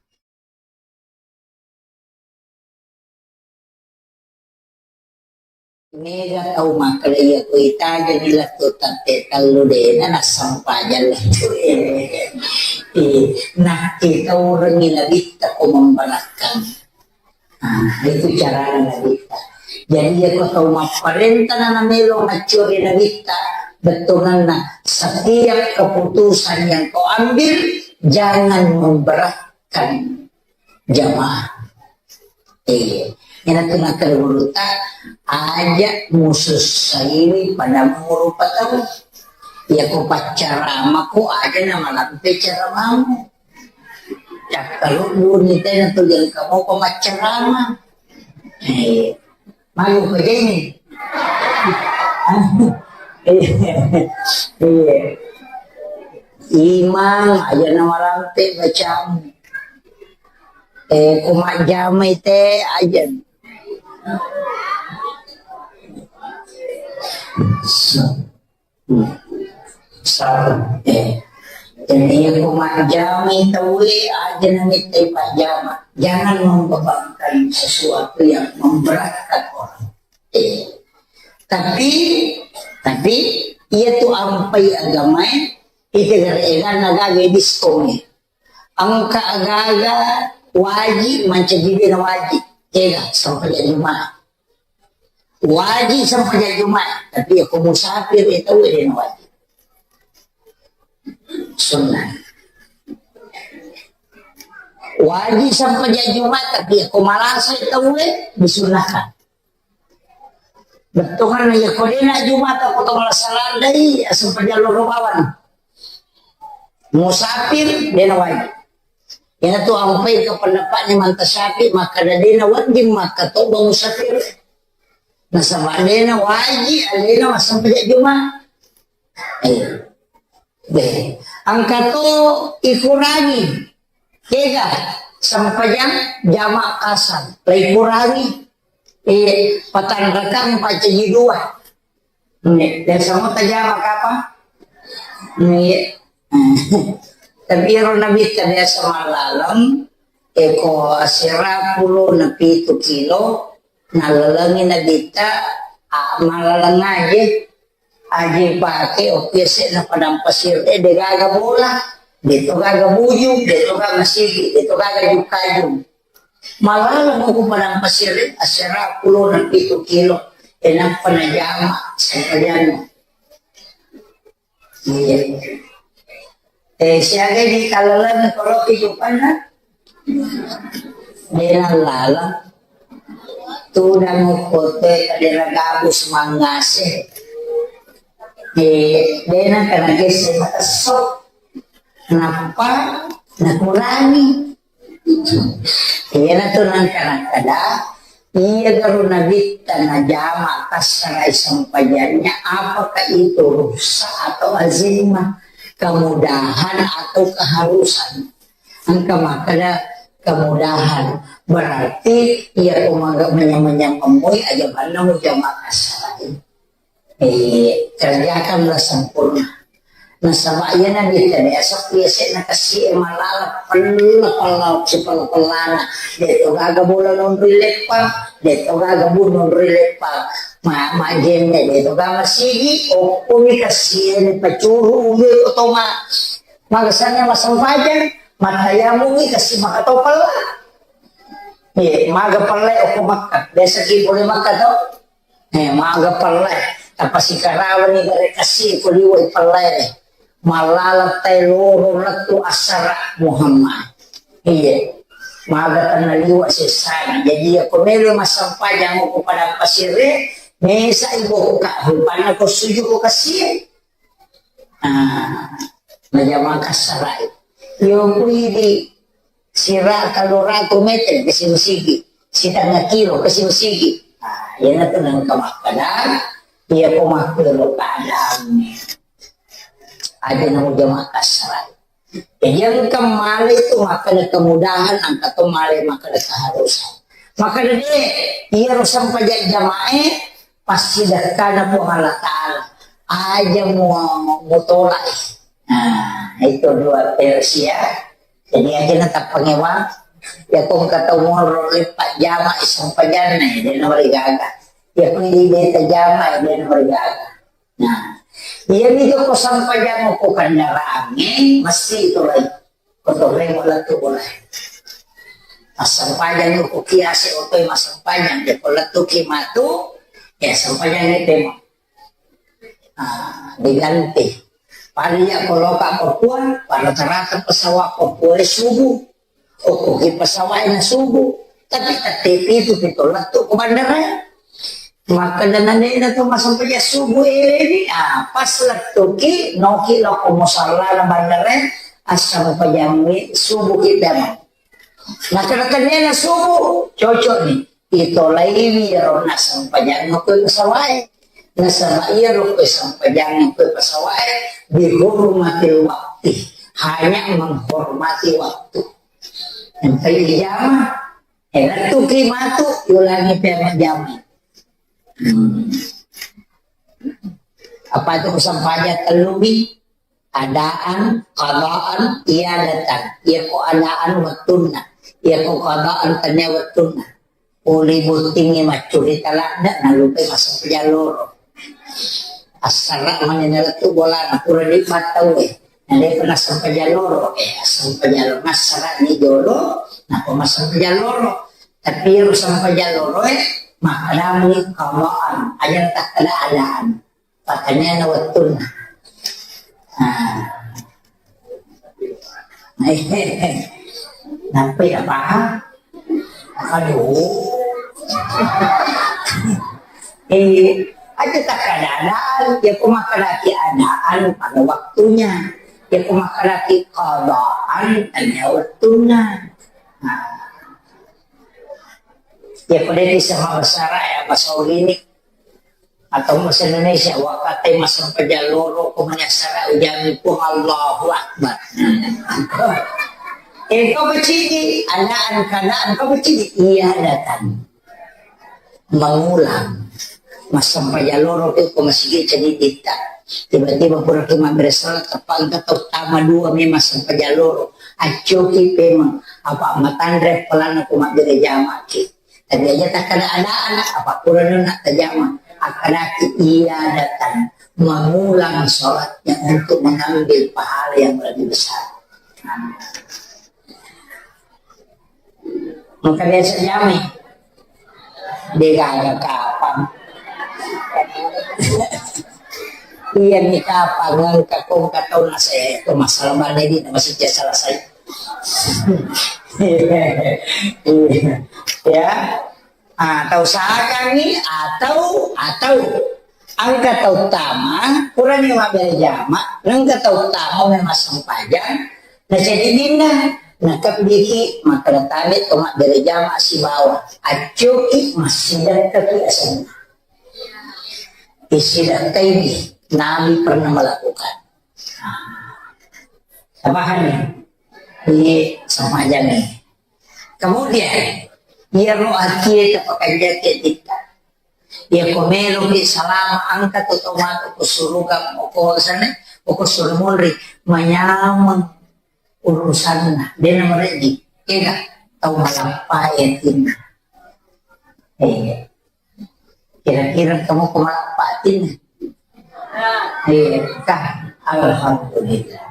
Mega tau makkeda iya ko itajeng lettu tette tellu dena nassempajang lettu e. Eh, nakkitaurengi nabitta ko memberakkang. Ah, itu carana nabitta. Jadi iya ko tau mapparenta na namelo maccuri nabitta, bettuanna setiap keputusan yang kau ambil jangan memberatkan jamaah. Iya. Ina tu nakkeda gurutta, aja musussaiwi pada murupa tau. Iya ko paccarama ko aja namalampe caramamu. Cakkalubbuni tena tu jengka mopa maccarama. Iya. Malu ko jeni. Iya. Imang aja namalampe bacamu. Eh, ko majjamai te aja. Sa-, sa-, eh. Jadi, iya ko majjamai tauwe aja namittai pajjama. Jangan membebankan sesuatu yang memberatkan orang. Eh. Tapi, tapi, iya tu ampai agamae, itu gara-gara naga gadis kome. Engka aga-aga waji mancaji de' na waji. Ega, sempajang Jumat. Waji sempajang Jumat, tapi iya ko musafir, iya tau de' na waji. Sunnah. Waji sempajang Jumat, tapi iya ko malasa, iya tau de' disunnahkan. Bettuanna iya ko de' na Jumata ko to malasa landai, aseng pajallo ro bawang. Musafir, de' na wajib. Iyana tu ampai ke pendapatnya manta Syafi'i, makkeda de' na wajib, makkeda to ba musafir. Nasaba de' na wajib, alena massempajang Juma. Eh. Deh, engka to ikurangi. Kega sempajang jama kasar, laikurangi. Eh, patanrakang pacaji dua. Nih, biasa mau tajama kapa? Nih. Tapi ero Nabitta biasa malaleng, eko asera pulo na pitu kilo, nalalengi Nabitta, ah, malaleng aje. Aje pake, oki ese na padang pasir, eh, de gaga bola, de to gaga bujung, de to gaga sigi, de to gaga jukajung. Malaleng ko padang pasir, eh, asera pulo na pitu kilo, eh, nappa najama, sempajang. Iya. Eh, siaga di kalalan kalau kehidupan, nah? Dena lala. Tudang kote kadera gabus mangase. Eh, dena kana gese matesso. Nappa nakurangi. Iyanatu nangka nakkeda, iya garo Nabitta najama kassarai sempajannya, apakah itu rukhsah atau azimah, kemudahan atau keharusan? Engka makkeda kemudahan, berarti iya ko maga manyameng-nyameng moi aja manna mujama kassarai. Eh, kerjakanlah sempurna. Nasaba iya Nabitta biasa biasa na kasi malala pella pella sipella pellana. De to gaga bola nonroi leppang, de to gaga bu nonroi leppang. Ma, majenne de to gaga sigi, okkumi kasi ni pacuru ulu ko toma. Magasanna masempajang, matayamungi kasi makatopella. Eh, maga pella okko Makkah. Biasa ki pole Makkah to. Eh, maga pellai, tapasikarawani gare kasi ko liwai pellai. Malala tai loro lettu assara Muhammad. Iya. Maga tanna liwa sessana. Jadi iya ko melo massempajang ko padang pasire, mesa ibu ka rupanna ko suju ko kasi. Ah, najama kassarai. Yo kuidi sira kaloratu meter ke sigi, sitengnga kilo ke sigi. Ah, iyanatu nengka makkeda, iya ko makkero keadaanna. Aja namo jama kassarai. Jadi engka male itu makkeda kemudahan, engka to male makkeda keharusan. Makkeda de, iya ro sempajang jamae, pasti dekkana Puang Allah Ta'ala. Aja mu, mutolak. Nah, itu dua versi ya. Jadi aja na tappangewa. Ya ko engka tau monro leppa jama sempajanna, ya, de na marigaga. Ya ko idi beta jama, ya, de na marigaga. Nah, iya mi ko sampajang ko kendaraangnge, mesti itu lagi. Ko toreng lettu bola. Assampajang ko kiase oto massempajang, ya ko lettu ki matu, ya sampajang itu. Ah, diganti. Pada iya ko loka Papua, pada rata-rata pesawat Papua subuh. Okko ki pesawat na subuh. Tapi tette pitu pito lettu ko bandara. Maka dengan dena tu massempajang subuh eleni, ah, pas lettu ki, noki loko musalla na bandara, assampajang subuh kita. Maka dengan dena subuh, cocok nih. Itolaiwi iyaro nassempajang ko pesawat e. Nasaba iyaro ko sampajang ko pesawat e, bihurmatil wakti, hanya menghormati waktu. Entai jama, enattuki matu, yulangi pemajama. Hmm. Apa itu sampajang tellubi? Adaan, qadaan, iadatan. Iyako adaan wettunna. Iyako qadaan tania wettunna. Pole bottingngi maccurita ladde, nalupai massempajang loro. Assara mani nalettu bolana, pura dibattau e. Nadepa nassempajang loro, eh, assempajang loro. Nassara ni jolo, napa massempajang loro. Tapi iyaro sempajang loro e, makkadamuni qadaan. Aja takkada adaan. Pakkaniana wettunna. Ah. Nampai apa? Aduh. Eh, aja takkada adaan, ya ko makkadaki adaan pada waktunya. Ya ko makkadaki qadaan, tania wettunna. Nah. Ya ko de bisa mabasara ya, bahasa gini. Atau bahasa Indonesia, wakkatai massempajang loro ko manyassara ujami Puang Allahu Akbar. Engka pacidi, adaan keadaan, engka pacidi, iya datang. Mengulang. Massempajang loro ko masigi cadiditta. Tiba-tiba pura ki mabbere salat, teppa engka tau tama dua memang sempajang loro. Accoki pemeng, apa matanre pelana ko mabbere jamaki. Tapi aja takkada-ada anak, apa kurang nak tajama. Akkadaki ia datang mengulang sholatnya untuk mengambil pahala yang lebih besar. Maka biasa jamai. Dia gak ada kapang. Iya ni kapang, engka kong katau nase itu masalah mana ini masih selesai. Ya. Ah, tau sakangngi atau, atau engka tau tama, purani mabbere jama, engka tau tama memang sempajang, na jadi dinna, na kebbiki, maka datame to mabbere jama sibawa, accoki, massidakka ki asenna. Issidakkai ni, Nabi pernah melakukan. Paham ya? Ini sama aja nih. Kemudian, iyaro atie tapakanjaki atitta. Iya ko meloki salama engka to tau matu ko suruga, ko sana, ko suru munri, manyameng urusanna. Dena mereji. Ega tau malappa atinna. Eh, kira-kira kamu ko malappa atinna. Iya, kah? Alhamdulillah.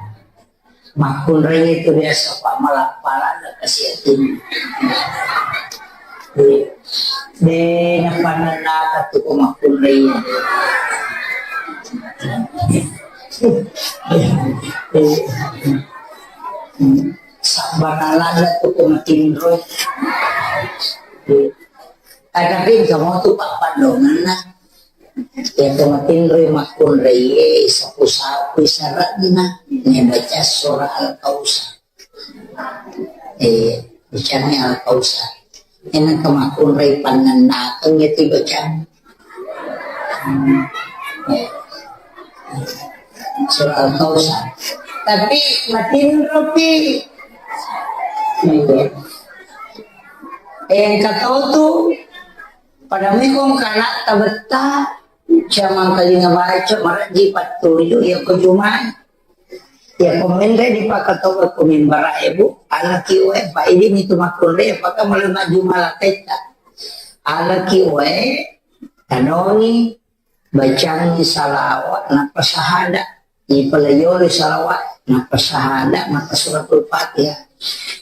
Makkunrai itu biasa pak malak-palak dan kasih hati. Iya. Dena panenaka tu ko makkunrai. Sabana lada tu ko matinro. Iya. Tapi kamu tu pak pandongan nah. Iya, to matinroi makkunraie, sapu-sapu saranna, ne baca surah Al-Kausar. Eh, bacani Al-Kausar. Ena to makkunrai pannennakeng ya ti bacang. Hmm. Eh. Surah Al-Kausar. Tapi matinropi. Iya. Eh, engka tau tu pada mekong kana tabetta, jamang kalinga baca, maraji pattuju, ya ko jumai. Ya ko menre di pakatoba ko mimbara ebu, alaki oe, pa idi mitu makkunre, apakah mulai maju malaketta. Alaki oe, tanongi, bacangi salawat, nappa sahada. Ipalayori salawat, nappa sahada, nappa suratul Fatihah.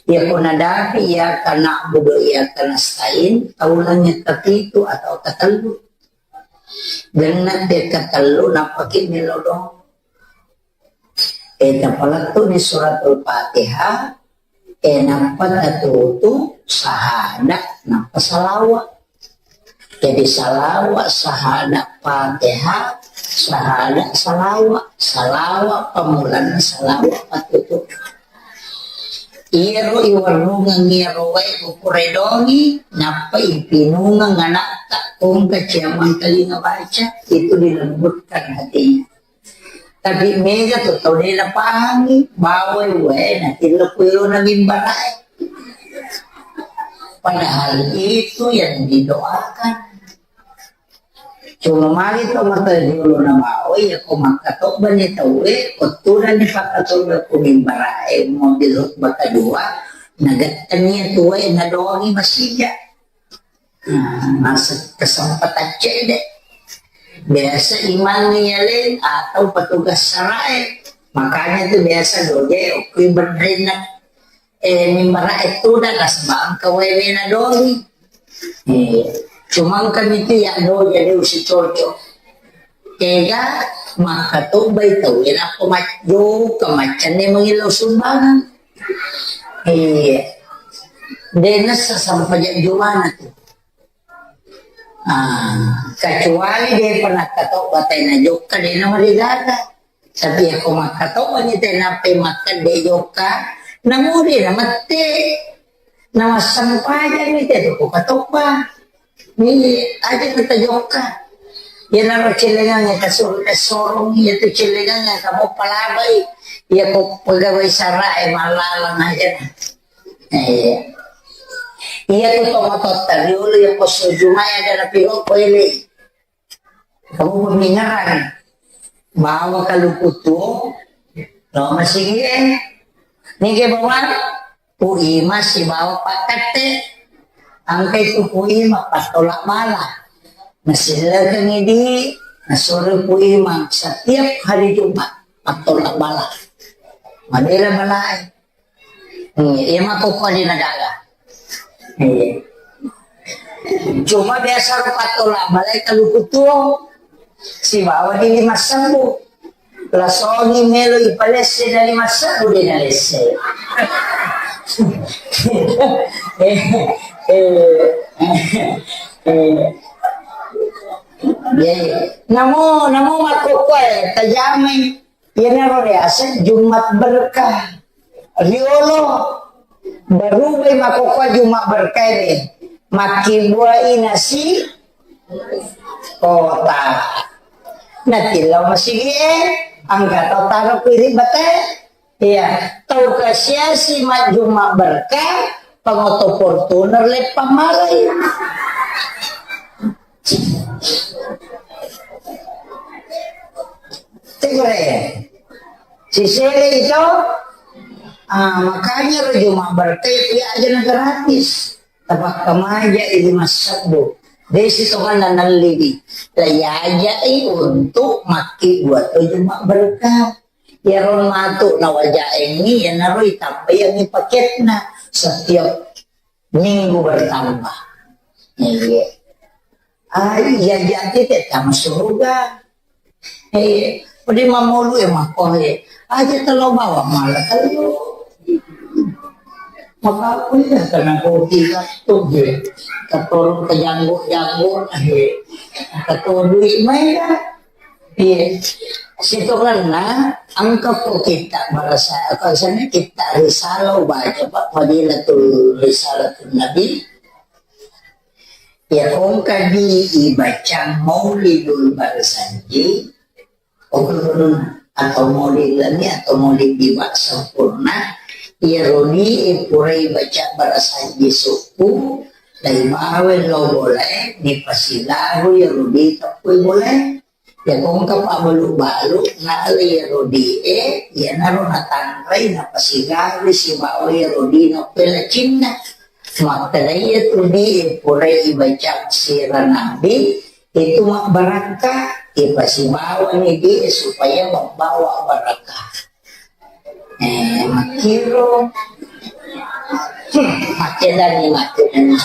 Iya ko nadapi, iyyaka na'budu wa iyyaka nasta'in, taulangi kapitu atau katellu. Genna te katellu, nappa ki melo doang. Eh, tapalettu ni suratul Fatihah, eh, nappa tatutu sahada, nappa salawa. Jadi salawa, sahada, Fatihah, sahada, salawa. Salawa pamulanna, salawa patutu. Iyaro iwarrungeng iyaro wae kukuredongi, nappa ipinungeng anakta, kongka ciamang telinga baca, itu dilembutkan hatinya. Tapi mega tu tau de napahangi, bawai wae natillo kuilona mimbarae. Padahal itu yang didoakan. Cuma magi to mata jolo na bawai, ya ko makkatobba ni tauwe, ko tudang ni pakkatobba ku mimbarae, mobil khutbah kedua, nagattengi tuwe nadoangi masija. Nah, masa kesempatan cede. Biasa imang yale atau petugas sarae. Makanya tu biasa doje okui berdenak, eh, mimbara itu dah kasbang ke wewe na doli. Eh, cuma kan itu ya doje de usi cocok. Tega maka tu bai tau ina ko majo ke macam ne mengilo sumbangan. Iya. Dena sesampajak jumana tu. Ah, kecuali de pernah katoba tena jokka dena marigaga. Tapi ya ko makkatoba ni tena pe makkede jokka, namuri na mette. Na massempajang ni te ko katoba. Ni aja kita jokka. Iyanaro cellengangnge kasur-, kasorong, iyatu cellengangnge kamu palabai, iya ko pegawai sarae mallalang aja. Eh, iyatu tomatotta riolo iya ko sujumai ada napi ko ele. Kamu pemmingaran. Bawa kaluku tuo, lo masigi e. Nige bawang, Puima sibawa pakkatte. Engkai tu Puima pattola bala. Nasillekengi di, nasuro Puima setiap hari Jumat pattola bala. Madela balae. Hmm, iya makkokkoe de nagaga. Iya. Cuma biasa ro pattola balae kaluku tuo. Sibawa di lima sebbu. Lasongi melo ipalesse dari masa udah nalesse. Eh, eh, eh, eh. Ya, ya. Namo, namo makkokkoe tajamai. Iyanaro riaseng Jumat berkah. Riolo barubai makkokkoe Jumat berkah ini. Makkibuai nasi kota. Natillau masigi e, engka tau taro kuiri bate. Iya, tau kasiasi majjuma berkah, pangoto Fortuner leppang malai. Tegere. Sisele itu, ah, makanya ro Jumat berkah ya aja na gratis. Tapakkamaja idi massebbu. Desi tonganna nallibi. Laiajai untuk makki buat Jumat berkah. Iyaro matu nawajaengngi, iyanaro itambaiangngi paketna setiap minggu bertambah. Iya. Ah, iya, jadi tama surga. Eh, pada mamolu e mako e. Aja telo bawa malah telo. Maka aku ya karena kopi waktu dia. Keturun ke janggut-janggut, eh. Keturun duit main dah. Iya. Sitongenna engka ko kitta barasa, apa sana kitta risalah baca, Pak, Fadilatul Risalatul Nabi. Ya, kongka di ibaca Maulidul Barzanji, atau Maulid Lami atau Maulid Diwa sempurna, ya roni purai baca Barzanji suku, dai bawe lo boleh, ni pasilaru ya roni tepui boleh. Ya, kongka pabbalu-balu, nalai rodie, iyanaro natanrai, napasigawi sibawa rodina pelacinna. Makkedai tu di, purai ibaca sira nabi, itu mabbarakka, ipasibawani di supaya membawa barakah. Eh, makkiro. Hmm, makkedani, makkedani.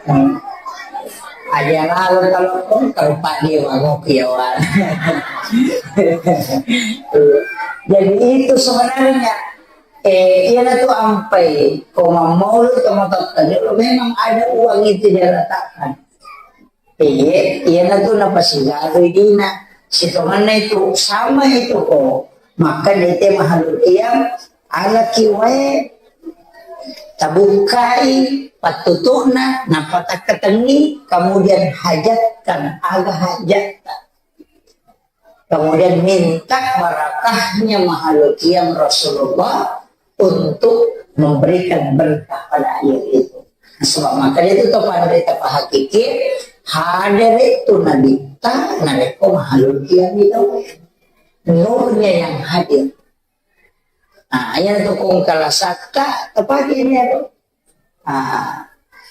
Hmm. Aja lalo telepon, kalau Pak Dewa, ngopi ya, Wan. Jadi itu sebenarnya, eh, iya tu ampai, ko mammolu, ko matotta, memang ada uang itu dia letakkan. Iye, iyanatu napasigaru dina. Sitongenna itu, sama itu ko. Maka dete mahalul qiyam, alaki wae, tabukkai pattutu'na, nappa takkatenni, kemudian hajatkan aga hajatta. Kemudian minta barakahnya mahalul qiyam Rasulullah untuk memberikan berkah pada air itu. Sebab maka itu tu pada kita pahakiki, hadir itu Nabi ta, narekko mahalul qiyam itu. Nurnya yang hadir. Nah, yang tu kong kalasakka, tepaki ini tu. Ah,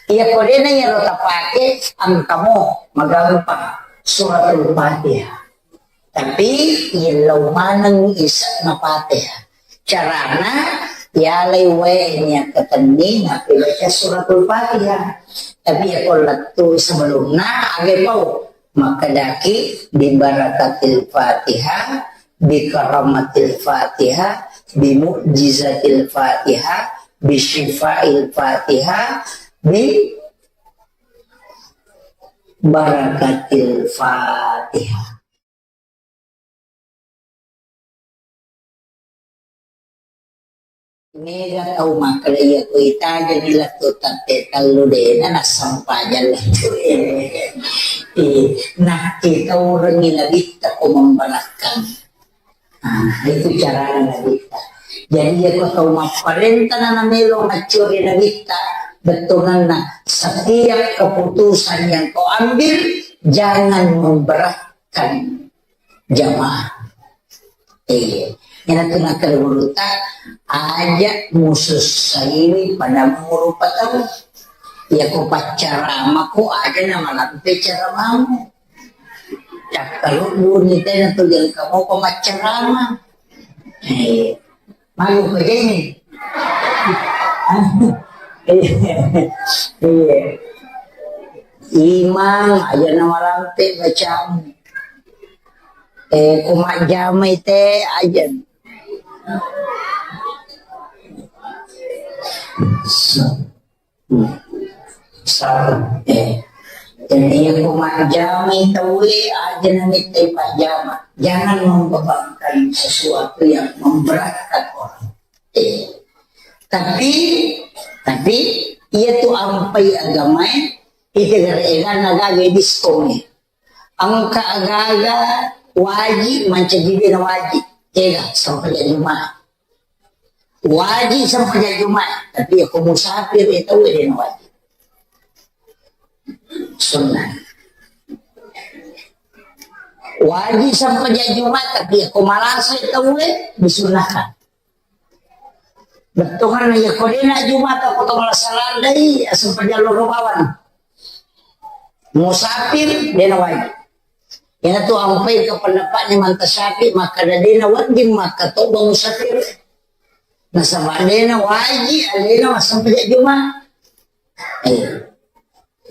iya, kodena iyaro tapake, engkamo magampang suratul Fatihah. Tapi illau maneng ise'na Fatihah. Carana, yalai wae niakkatenni nappi baca suratul Fatihah. Tapi iya ko lettu sebelumna, age pau. Makkedaki, "Bi barakatil Fatihah, bi karamatil Fatihah, bi mu'jizatil Fatihah, bi syifail Fatihah, bi barakatil Fatihah." Mega tau makkeda iya ko itajani lettu tette tellu dena nassempajang lettu. Eh, nakkitaurengi nabitta ko memberakkang. Ah, itu carana nabitta. Jadi iya ko tau mapparenta na namelo maccuri nabitta, bettuanna setiap keputusan yang kau ambil jangan memberatkan jamaah. Iya. Iyana tu nakkeda gurutta, aja musussaiwi padammu rupa tau. Iya ko paccaramako aja namalampe caramamu. Cakkaludduni tena tu jengka mopa maccarama. Eh, malu ko jeni. Iya. Iya. Imang aja namalampe bacamu. Eh, ko majjamai te aja. Sa-, eh, jadi iya ko majjamai tauwe aja namittai pajjama. Jangan membebankan sesuatu yang memberatkan orang. Eh, tapi, tapi iya tu ampai agamae, ite gare eganna gaga diskon. Engka agaga waji mancaji dena waji. Ega, sempajang Jumat. Waji sempajang Jumat, tapi iya ko musafir, eh, tau dena waji. Sunnah. Waji sempajang Jumat, tapi iya ko malasa tau, eh, disunnahkan. Bettuanna iya ko dena Jumat ko to malasa landai, sempajang loro bawang. Musafir, dena waji. Iyana tu ampai ke pendapatnya manta Syafi'i, makkeda dena wedding makkatoba musafir. Nasaba dena waji alena massempajang Jumat. Eh.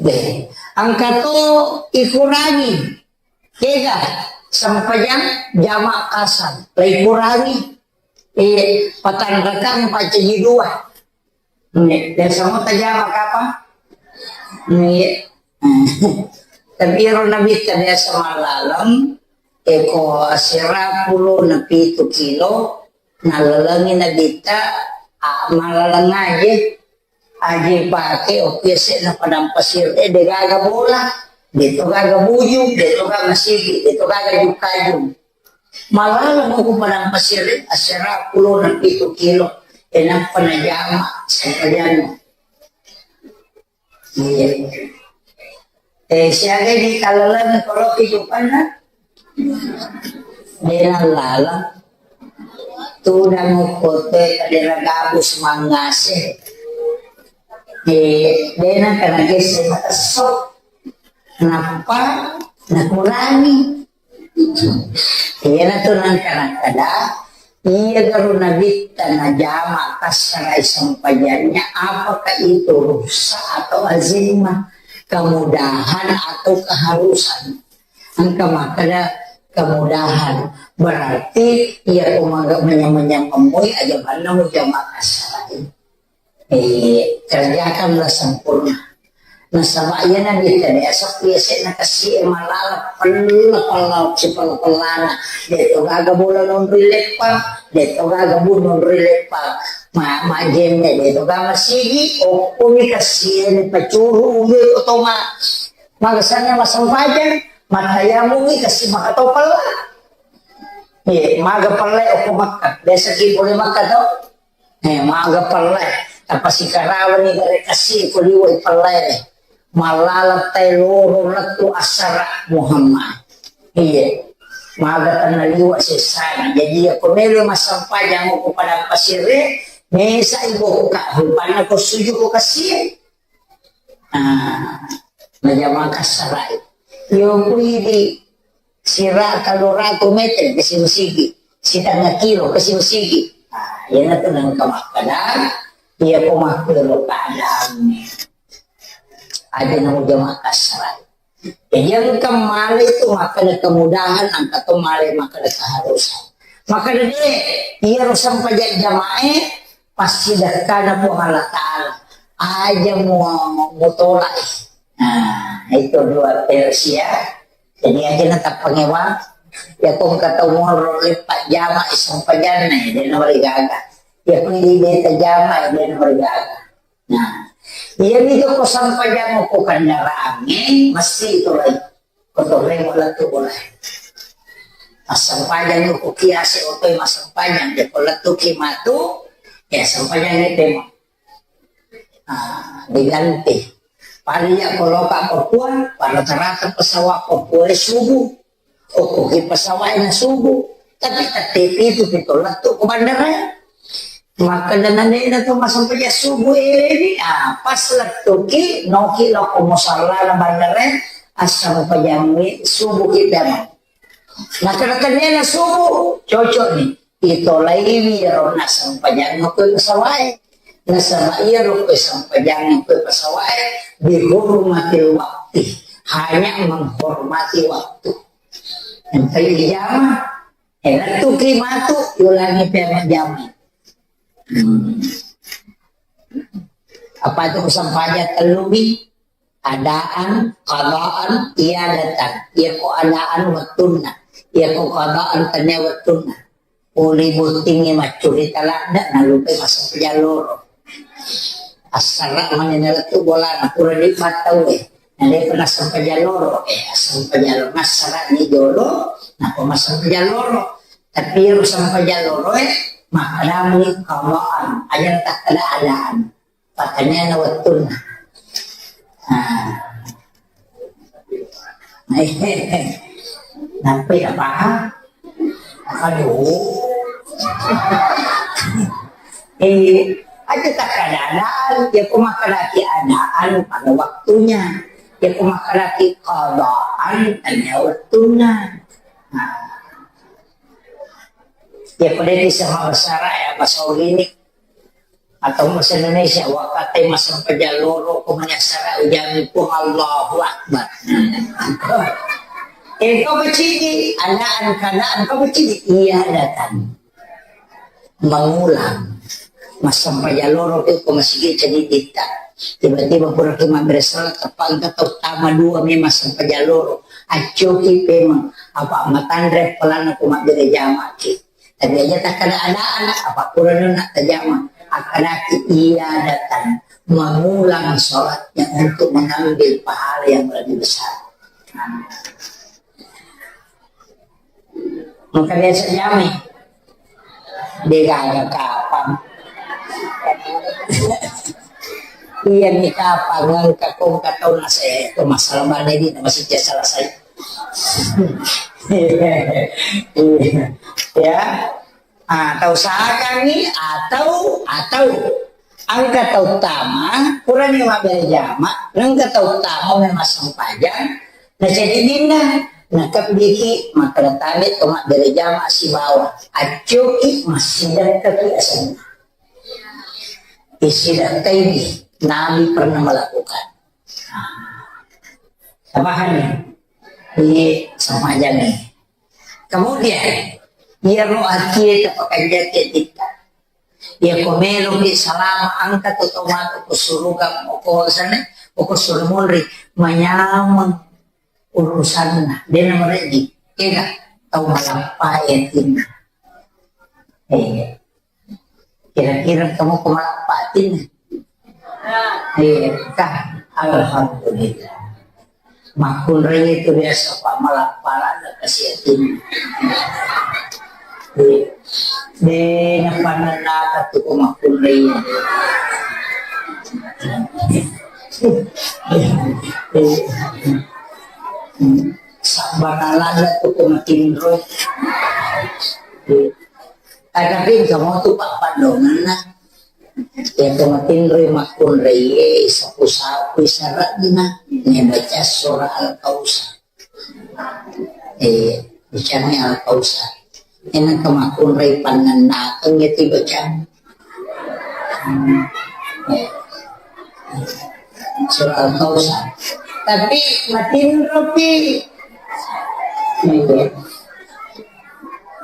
Deh. Engka to ikurangi. Kega sempajang jama kasar. Lai kurangi. Eh, patanrakang pacaji dua. Nggih, biasa mo tajama kapang? Nggih. Tapi ero Nabitta biasa mallaleng, eko sera pulo na pitu kilo, nallalengi Nabitta, a, mallaleng aje, aje pake, oki ese na padang pasir, eh, de gaga bola, de to gaga bujung, de to gaga masigi, de to gaga jukajung. Mallaleng ko padang pasir, asera pulo na pitu kilo, e nappa najama sempajang. Iya. Eh, siaga di kalaleng koroki jupanna? Dena laleng. Tudang ko te kadera gabus mangase. Eh, dena kana gese matesso. Nappa nakurangi. Iyanatu nangka nakkeda, iya garo Nabitta najama kassara sempajangnya, apakah itu rukhsah atau azimah, kemudahan atau keharusan? Engka makkeda kemudahan, berarti iya ko maga manyameng-nyameng moi aja banna mujama kassara. Eh, kerjakanlah sempurna. Nasaba iyana Nabitta de asappu yase'na kassie malala pella-pella, sipella-pellana. De to gaga bola nonroi leppang, de to gaga bu nonroi leppang. Ma, majjenne de to gaga masigi, okkoni kassie ni pacuru uwe ko toma. Maga sanna masempajang, matayamungi kassi maka to pella. Eh, maga pella okko Makka. Biasa ki pole Makka to. Eh, maga pellai. Tapasikarawani gare kasi ko liwai pellai. Malala tai loro lettu asara Muhammad. Iya. Maga tanna liwa sesana. Jadi iya ko melo massempajang ko padang pasire, mesa ibu ka rupanna ko suju ko kasi. Ah, najama kassarai. Yo kui di sira kaloratu meter ke simusigi, sitengnga kilo ke simusigi. Ah, iyanatu nengka makkeda, iya ko makkero keadaannya. Ada namo jama kassarai. Jadi engka male itu makkeda kemudahan, engka to male makkeda keharusan. Makkeda de, iya ro sempajang jamae, pasti dekkana Puang Allah Ta'ala. Aja mu, mutolak. Nah, itu dua versi ya. Jadi aja na tappangewa. Ya ko engka tau monro leppa jama sempajanna, ya, de na marigaga. Iya, ko idi beta jama, iya, beta berjaga. Nah, iya, itu ko sampajang ko kendaraangnge, mesti itu lagi. Ko torremo lettu bola. Assampajang ko kiase, oto massampajang, de ko lettu ki matu, ya sampajang itu emang. Ah, diganti. Pada iya ko loka Papua, pada rata-rata pesawat Papua subuh. Okko ki pesawat na subuh. Tapi tette pitu pi to lettu ko bandara. Maka dan anda tu massampajang subuh ini, ah, pas lettu ki, noki lo ko musalla na bandara, assampajang subuh kita. Nakana-kanana subuh, cocok ni. Itolaiwi iyaro nassampajang ko pesawat. Nasaba iyaro ko sampajang ko pesawat dihormati waktu. Hanya menghormati waktu. Yang tadi jama, eh, lettu ki matu, ulangi pemajama. Hmm. Apa itu sampajang tellu wi? Adaan, qadaan, iadatan. Iya ko adaan wettunna. Iya ko qadaan tania wettunna. Pole bottingnge maccurita ladde, nalupai massampajang loro. Assara mani nalettu bolana, pura di battau e. Nade pernah sampajang loro, eh, sampajang loro. Massara ni jolo, napa massampajang loro. Tapi ero sampajang loro e, makadami qadaan. Aja takkada adaan. Pertanyaanna wettunna. Ah. Nampai napahang? Aduh. Eh, aja tak keadaan, ya ku makan lagi adaan pada waktunya. Ya ku makan lagi qadaan tanya wettunna. Nah. Ya ku dia bisa bahasa Arab, ya, bahasa Ugini. Atau bahasa Indonesia, wakate massampajang loro ko manyassara ujami Puang Allahu Akbar. Eh, kau kecil, adaan keadaan kau kecil, iya datang. Mengulang. Massampajang loro ko masigi cadiditta. Tiba-tiba pura ki mabbere sala teppa engka tau tama dua memang massampajang loro. Accoki pemeng apa matanre pelana ko mabbere jamaki. Tapi aja takkada-adaan, apa kurang nak tajama. Akkadaki iadatan mengulang sholatnya untuk mengambil pahala yang lebih besar. Maka biasa jami. Degaga kapang. Iya ni kapang engka kong katau nase itu masalah mana ini masih selesai. Ya. Ah, tau sakangngi atau, atau engka tau tama, purani mabbere jama, engka tau tama memang sempajang, na cedde dinna, na kebbiki, makkeda tabe to mabbere jama sibawa, accoki massidekkaki asenna. Isidakkai Nabi pernah melakukan. Tapahami? Ini sama aja nih. Kemudian, iyaro atie tapakanjaki atitta. Iya ko meloki salama engka to tomato ko suruga ko sana, ko suru munri, manyameng urusanna, dena mereji. Ega tau malappa atinna. Eh. Kira-kira kamu ko malappa atinna? Iya, kah? Alhamdulillah. Makkunrai itu biasa, Pak, malappa lada kasi atinna. Iya. Dena panennaka tu ko makkunrai. Sabbanalana tu ko matinro. Iya. Tadapi engka motu pappaddongenna. Iya to matinroi makkunraie, sapu-sapu sare'na, nabaca surah Al-Kausar. Eh, bacani Al-Kausar. Engka makkunrai pannennakeng iya ti bacang. Hmm. Eh. Surah Al-Kausar. Tapi matinropi. Iya.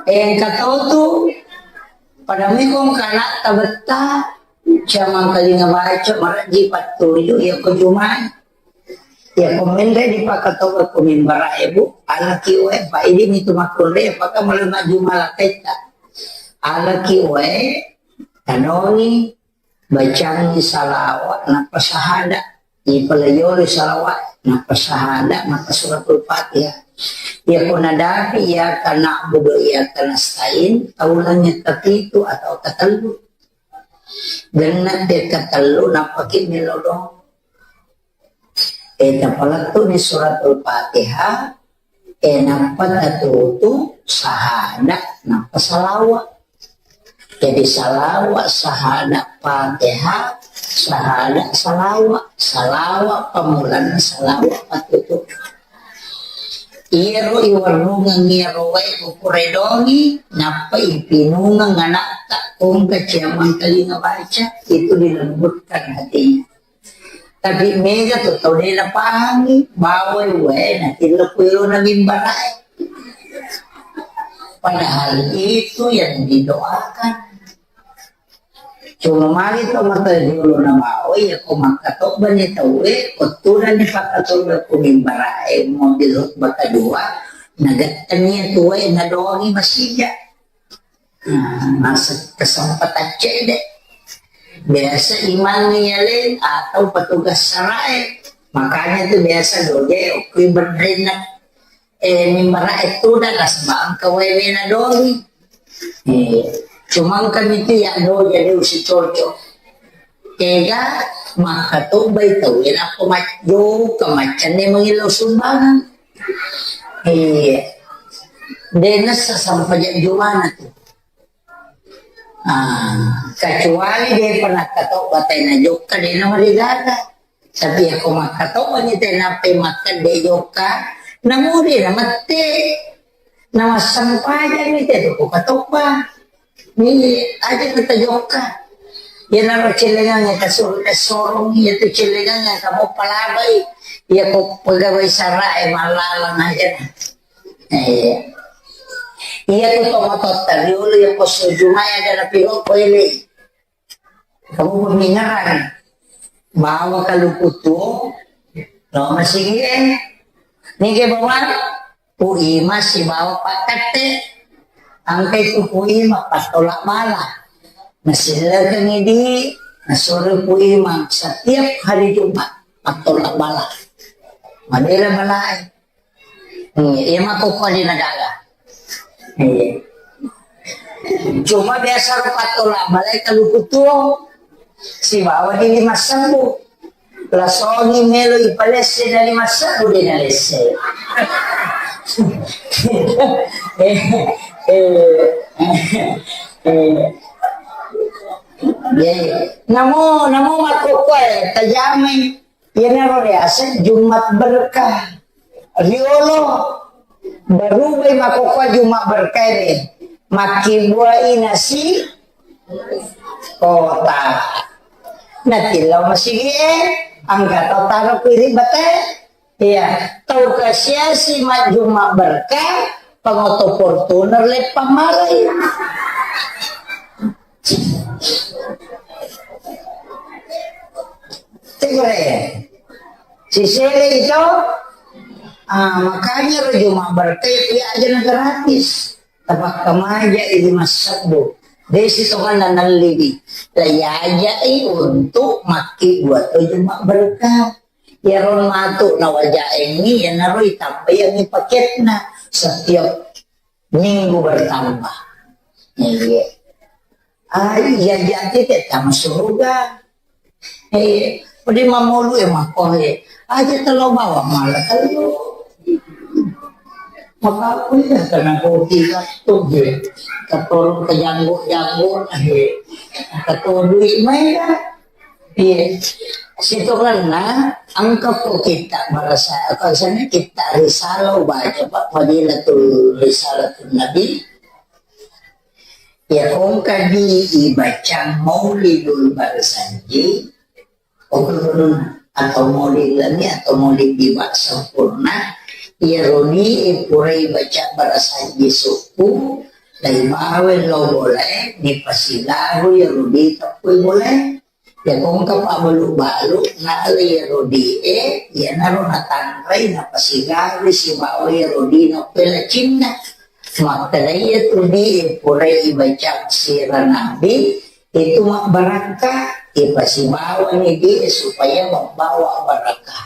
Eh, engka tau tu Pada mekong kana tabetta, jamang kalinga baca, maraji pattuju, iya ko jumai. Iya ko menre dipakatoba ko mimbara ebu, alaki wae, pa idi mitu makkunre, paka mulai majuma laketta. Alaki wae, Tanongi, bacangi salawa, nappa sahada. Ipalaiolo salawa, nappa sahada, maka suratul Fatihah. Iya ko nadapi iyyaka na'budu wa iyyaka nasta'in, taulangi kapitu atau katellu. Genna te katellu, nappaki melo doang. E, tapalettu'ni suratul Fatihah, e, nappa tatutu sahada, nappa salawa. Jadi salawa, sahada, Fatihah, sahada, salawa. Salawa pamulanna, salawa patutu. Iyaro iwarrungeng iyaro wae ko kuredongi, nappa ipinungeng anakta, kongka ciamang telinga baca, itu dilembutkan hatinya. Tapi mega tu tau de napahangi, bawai wae natillo kuero na mimbarae. Padahal itu yang didoakan. Cuma magi to mata dulu na bawai, ya ko makkatobba ni tauwe, ko tudang ni pakkatobba ku mimbarae, mobil khutbah kedua, nagettani tuwe, nadongi masija. Nah, masa kesempatan cedde. Biasa imang yaleng atau petugas sarae. Makanya tu biasa doje okui berdena, eh, mimbara itu dah kasbang kawai wena doli. Eh, cuma kami tu ya doje de usi cocok. Tega maka tu bai tau wena ko majo kemacan ne mengilo sumbangan. Iya. Dena sesampajak jumana tu. Ah, kecuali de pernah kato batai na jokka, de na marigaga. Tapi ya ko makkato ni te nape makkede jokka, na muri na mette. Na massempajang ni te ko katoppa. Ni aja kita jokka. Ya naro celengang ya kasur kasorong ya tu celengang ya kamu palabai. Ya ko pegawai sarae malalang aja. Eh, iya tu tomatotta riolo ya poso jumai ada na piro ko ele. Kamu pemingaran bawa kaluku tuo lo masigi e. Nige bawa Pu Ima sibawa pakkatte. Angkai tu Pu Ima pattola bala. Nasillekengi di nasoro Pu Ima setiap hari Jumat pattola bala. Madela balae. Hmm, iya makkokkoe de nagaga. Iya. Cuma biasa ro pattola balae kaluku tuo sibawa di lima sebbu. Lasongi melo ipalesse dari lima sebbu de nalesse. Eh, eh, eh, eh. Iya, iya. Namo, namo makkokkoe tajamai. Iyanaro riaseng Jumat berkah. Riolo barubai makkokkoe Jumat berkah de. Makkibuai nasi kota. Natillau masigi e, angka to taro piri bate. Iya, tau kasiasi majjuma berkah, pangoto Fortuner leppang malai. Tegere. Sisele itu, ah, makanya ro Jumat berkah itu ya aja gratis. Tapakka maja i lima sebbu. Desi tonganna nalliwi. Laiajai untuk makki buat Jumat berkah. Iyaro matu nawajaengngi, iyanaro itambaiangngi paketna setiap minggu bertambah. Iya. Ah, iya, jadi tette tama suruga. Eh, pede mamolu e mako e. Aja telo bawang mala telo. Maka aku ya karena kopi waktu je. Katorong ke janggo-janggo, eh. Katorong duit main dah. Iya. Sitongenna engka ko kitta barasa, apa sana kitta risala ubaca, Pak, Fadilatul Risalatul Nabi. Ya, engka di ibaca Maulidul Barzanji, atau Maulid Lami atau Maulid Diwa Sempurna, iya roni purai baca Barzanji suku, dai bawe lo boleh, dipasigaru ya rodi tepui boleh. Ya, ko engka pabbalu-balu, nala iyaro die, iyanaro natanrai, napasigawi sibawa iyaro die nappelacinna. Makkeda iyatu die, purai ibaca sira nabi, Itu mabbarakka, ipasibawani di supaya membawa barakah.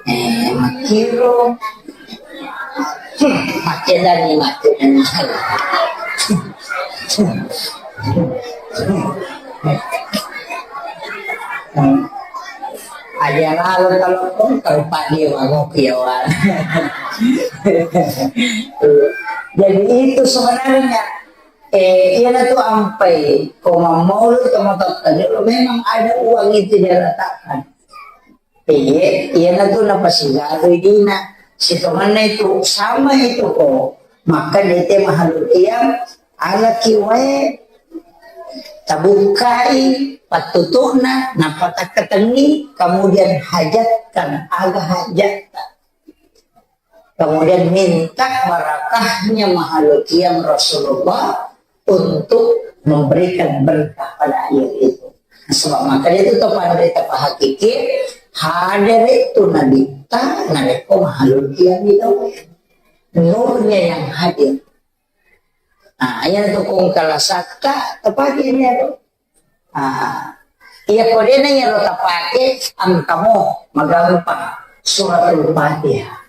Eh, makkiro. Hmm, makkedani, makkedani. Aja lalo kalau pun kalau Pak Dewa ngopi ya, Wan. Jadi itu sebenarnya, eh, iya tu ampai ko mammaulu to matotta, memang ada uang itu dia letakkan. Iya, iyanatu napasigarui dina. Sitongenna itu, sama itu ko. Maka dete mahalul qiyam, alaki wae, tabukkai pattutu'na, nappa takkatenni, kemudian hajatkan, aga hajatta. Kemudian minta barakahnya mahalul qiyam Rasulullah untuk memberikan berkah pada air itu. Sebab makanya itu to pada kita pahakiki, hadere tu nabitta, narekko mahalul qiyam itu. Nurnya yang hadir. Nah, yang tu kong kalasakka, tepatnya itu. Ah, iya, ko dena iyaro tapake, engkamo magampang Suratul Fatihah.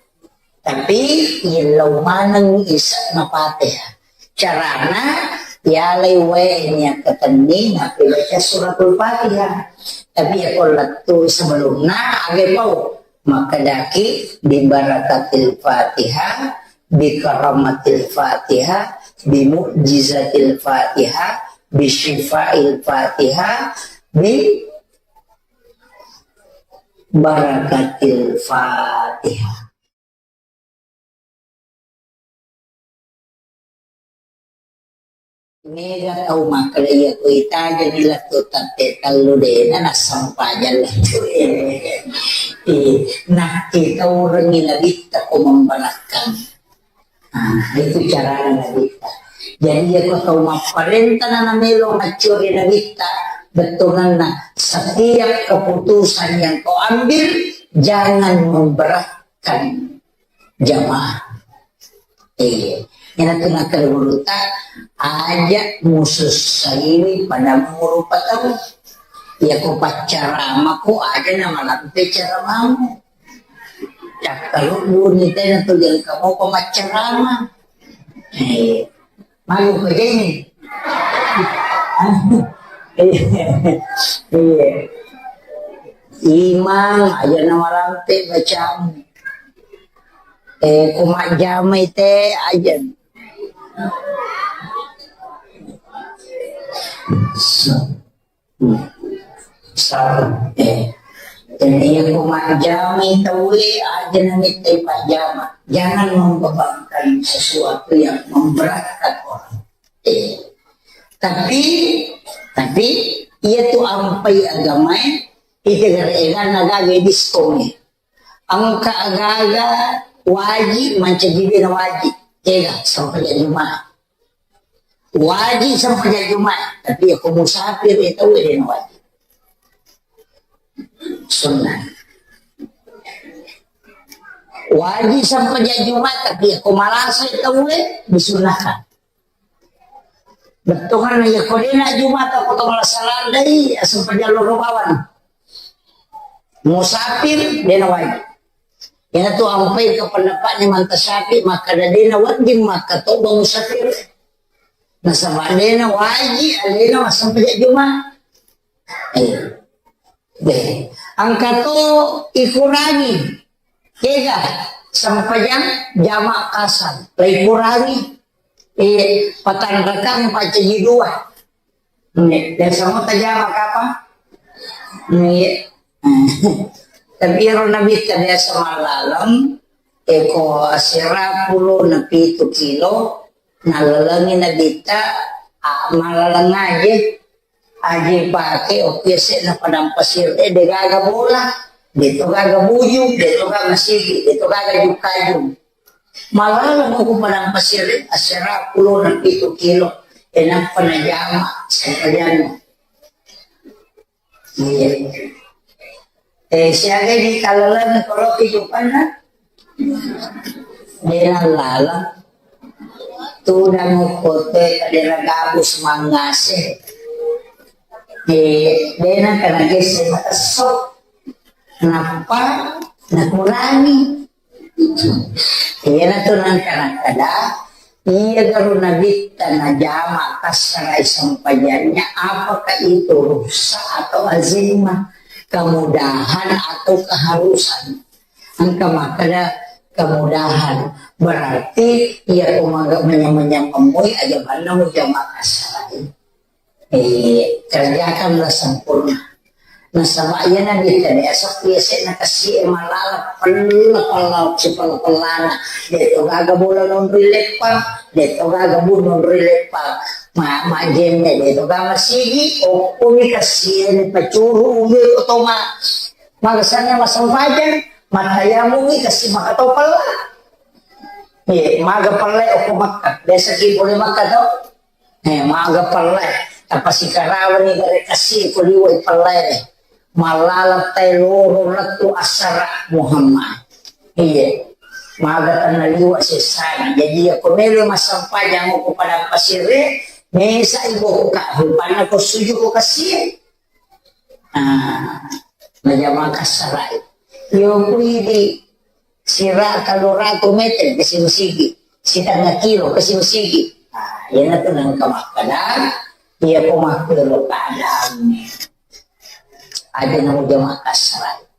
Tapi yellau maneng ise'na Fatihah. Carana, yalai wae niakkatenni napibaca Suratul Fatihah. Tapi ya ko lettu sebelumna, age pau. Makkedaki, "Bibarakatil Fatihah, bikaramatil Fatihah, bimu'jizatil Fatihah, bisyifail Fatihah, bibarakatil Fatihah." Mega tau makkeda iya ko itajani lettu tappe tellu dena nassempajang lettu. Eh, nakkitaurengi nabitta ko membarakkang. Ah, itu carana nabitta. Jadi iya ko tau mapparenta na namelo maccuri nabitta, bettuanna setiap keputusan yang kau ambil jangan memberatkan jamaah. Eh, iyana tu nakkeda gurutta, aja musussaiwi pada murupa tau. Iya ko paccaramako aja namalampe caramamu. Cakkalubbuni tena tu jangka mopa maccarama. Eh, malu ko jeni. Iya. Imang aja namalampe bacamu. Eh, ko majjamai te aja. Sa-, eh, dan iya ko majjamai tauwe aja namittai pajjama. Jangan membebankan sesuatu yang memberatkan orang. Eh, tapi, tapi iya tu ampai agamae, itu gara-gara gaga diskon. Engka aga-aga waji mancaji dena waji. Ega, sempajang Jumat. Waji sempajang Jumat, tapi iya ko musafir iya tau dena waji. Sunnah. Waji sempajang Jumat, tapi iya ko malasa iya tau disunnahkan. Bettuanna iya ko dena Jumat ko to malasa landai, sempajang loro bawang. Musafir, dena waji. Iyana tu ampai ke pendapatnya Imam Syafi'i, makkeda dena wedding makkatoba musafir. Nasaba dena waji alena massempajang Jumat. Eh. Deh. Engka to ikurangi. Kega sempajang jama kasar. Lai kurangi. Eh, patanrakang pacaji dua. Nggih, biasa mo tajama kapang? Nggih. Tapi ero nabitta biasa malaleng, eko asera pulo na pitu kilo, nalalengi nabitta, a, malaleng aje, aje pake, oke, se na padang pasir, eh, de gaga bola, de to gaga buju, de to gaga sigi, de to gaga jukajung. Malaleng ko padang pasir, asera pulo na pitu kilo. E, nappa najama, sempajang. Iya. Eh, siaga di kalaleng koloki jupanna? Dena lala. Tudang kote kadera gabus mangase. Eh, dena kana gesse matesso, nappa nakurangi. Iyanatu nangka nakkeda, iya garo nabitta najama kassarai sempajannya, apakah itu rukhsah atau azimah, kemudahan atau keharusan? Engka makkeda kemudahan, berarti iya ko maga manyameng-nyameng moi aja banna mujama kassarai. Eh, kerjakanlah sempurna. Nasaba iya nabitta de asappi yase'na kassie malala pella-pella sipella-pellana. De to gaga bola nonroi leppang, de to gaga bu nonroi leppang. Ma, majjenne de to gaga sigi, okkomi kassie ni pacuru uwe otoma. Magasanna massempajang, mattayamungi kassi maka to pella. Eh, maga pella okko Makka. Biasa ki pole Makka to. Eh, maga pellai. Tapasikarawani gare kassi ko liwai pellai. Mallaleng tai loro lettu assara Muhammad. Iya. Maga tenna liwa sessana. Jadi iya ko melo massempajang ko padang pasire, mesa ibokka, rupanna ko suju ko kassi. Ah, najama kassarai. Yo kuidi sira tellu ratu meter ke sigi-sigi, sitengnga kilo ke sigi-sigi. Ah, iyanatu nengka makkeda, iya ko makkero keadaannya. Aja namo jama kassarai.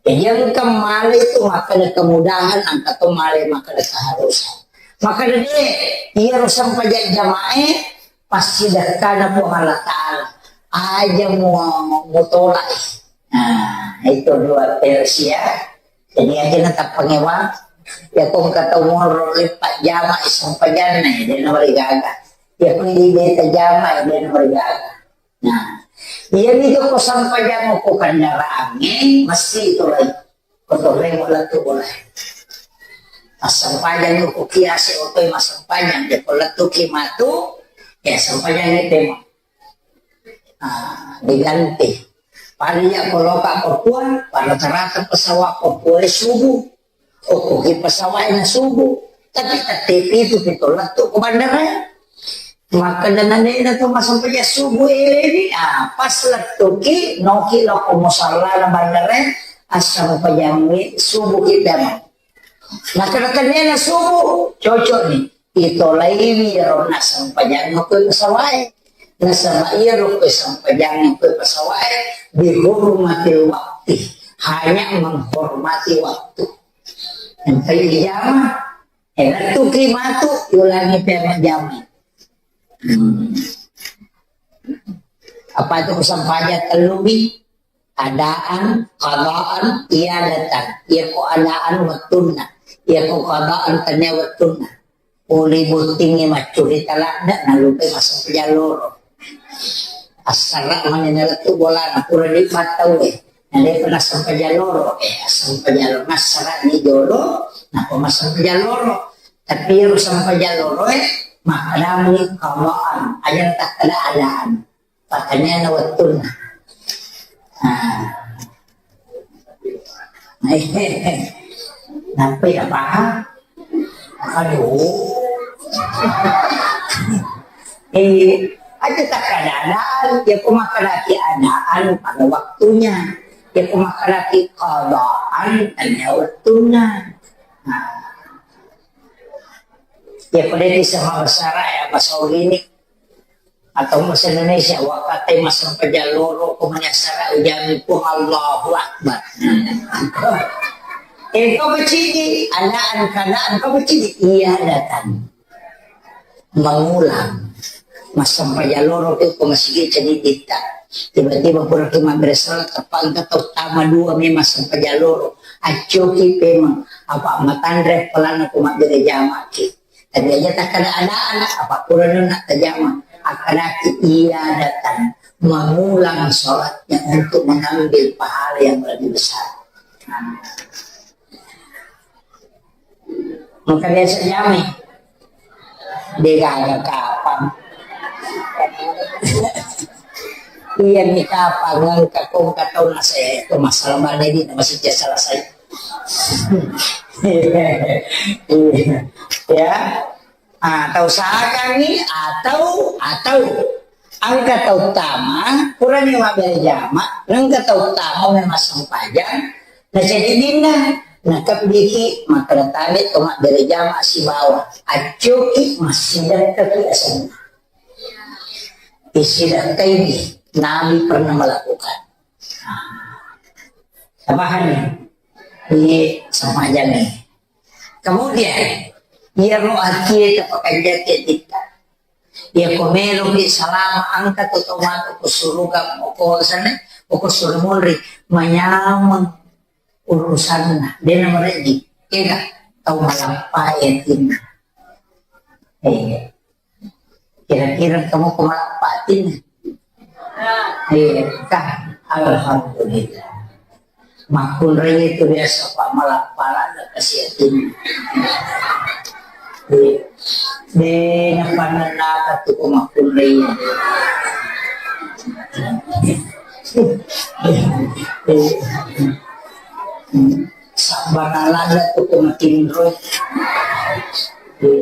Jadi engka male itu makkeda kemudahan, engka to male makkeda keharusan. Makkeda de, iya ro sempajang jamae, pasti dekkana Puang Allah Ta'ala. Aja mu, mutolak. Nah, itu dua versi ya. Jadi aja na tappangewa. Ya ko engka tau moro leppa jama sempajanna, ya, de na marigaga. Ya ko di beta jama, ya, de na marigaga. Nah, iya mi ko sempajang ko kendaraangnge, mesti itu lagi. Ko torremo lettu bola. Assempajang ko kiase otoi massempajang, de ko lettu ki matu, ya sempajang itu. Ah, diganti. Pada iya ko loka Papua, pada rata-rata pesawat Papua subuh. Okko ki pesawat na subuh. Tapi tette pitu pi to lettu ko bandara. Makkeda nanena to massempajang subuh eleni, ah, pas lettu ki, noki lokko musallana bandara, assempajangi subuh ki dama. Makkeda tennena subuh, cocok ni. Itolaiwi iyaro nassempajang ko pesawat e. Nasaba iyaro ko sempajang ko pesawat e, bihurmatil wakti, hanya menghormati waktu. Engka ijama, eh, lettuki matu, yulangi pemajama. Hmm. Apa itu sempajang tellu mi? Adaan, qadaan, iadatan. Iya ko adaan wettunna. Iya ko qadaan tania wettunna. Pole bottingngi maccurita ladde, nalupai massempajang loro. Assara mani nalettu bolana, pura dibattau e. Nadepa nassempajang loro, eh, assempajang loro. Nassara ni jolo, napa massempajang loro. Tapi ero sempajang loro e, makkedami qadaan. Aja takkeda adaan. Pattanianna wettunna. Ah. Nampai ya paham? Aduh. Eh, aja takkeda adaan, ya ko makkedaki adaan pada waktunya. Ya ko makkedaki qadaan, tania wettunna. Nah. Ya ko de' bisa bahasa Arab, ya, bahasa Ogini. Atau bahasa Indonesia, wakkatai massempajang loro ko manyassara ujami Puang Allahu Akbar. Engka pacidi, adaan, keadaan, engka pacidi, iadatan. Mengulang. Massempajang loro ko masigi ceddi ditta. Tiba-tiba pura ki mabbere sala, teppa engka tau tama dua memang massempajang loro. Accoki pemeng, apa matanre pelana ko mabbere jamaki. Tapi aja takkeda adaan, apa kurang nak tajama. Akkadaki iadatan, mengulang sholatnya untuk mengambil pahala yang lebih besar. Maka biasa jamai. Degaga kapang. Iya ni kapang, engka kongka tau nase, itu masalah mana ini masih selesai. Ya. Ah, tau sakangngi atau, atau Engka tau tama, purani mabbere jama, engka tau tama memang sempajang, na jadi dinna, na kebbiki makkeda tabe to mabbere jama sibawa, accoki massidakkaki asenna. Isidakkai Nabi pernah melakukan. Tapahami? Iye, sempajang ni. Kemudian, iyaro atie tapakanjaki titta. Iya ko meloki salama engka to tau matu ko suruga ko sana, ko suru munri, manyameng urusanna, dena mereji. Kega tau malappa atinna. Eh, kira-kira kamu ko malappa atinna? Eh, kah, alhamdulillah. Makkunrai itu biasa, Pak, malappa lada kasi atinna. Eh, de napannennaka tu ko makkunrai. Eh, sabbana lada tu ko matinro. Eh,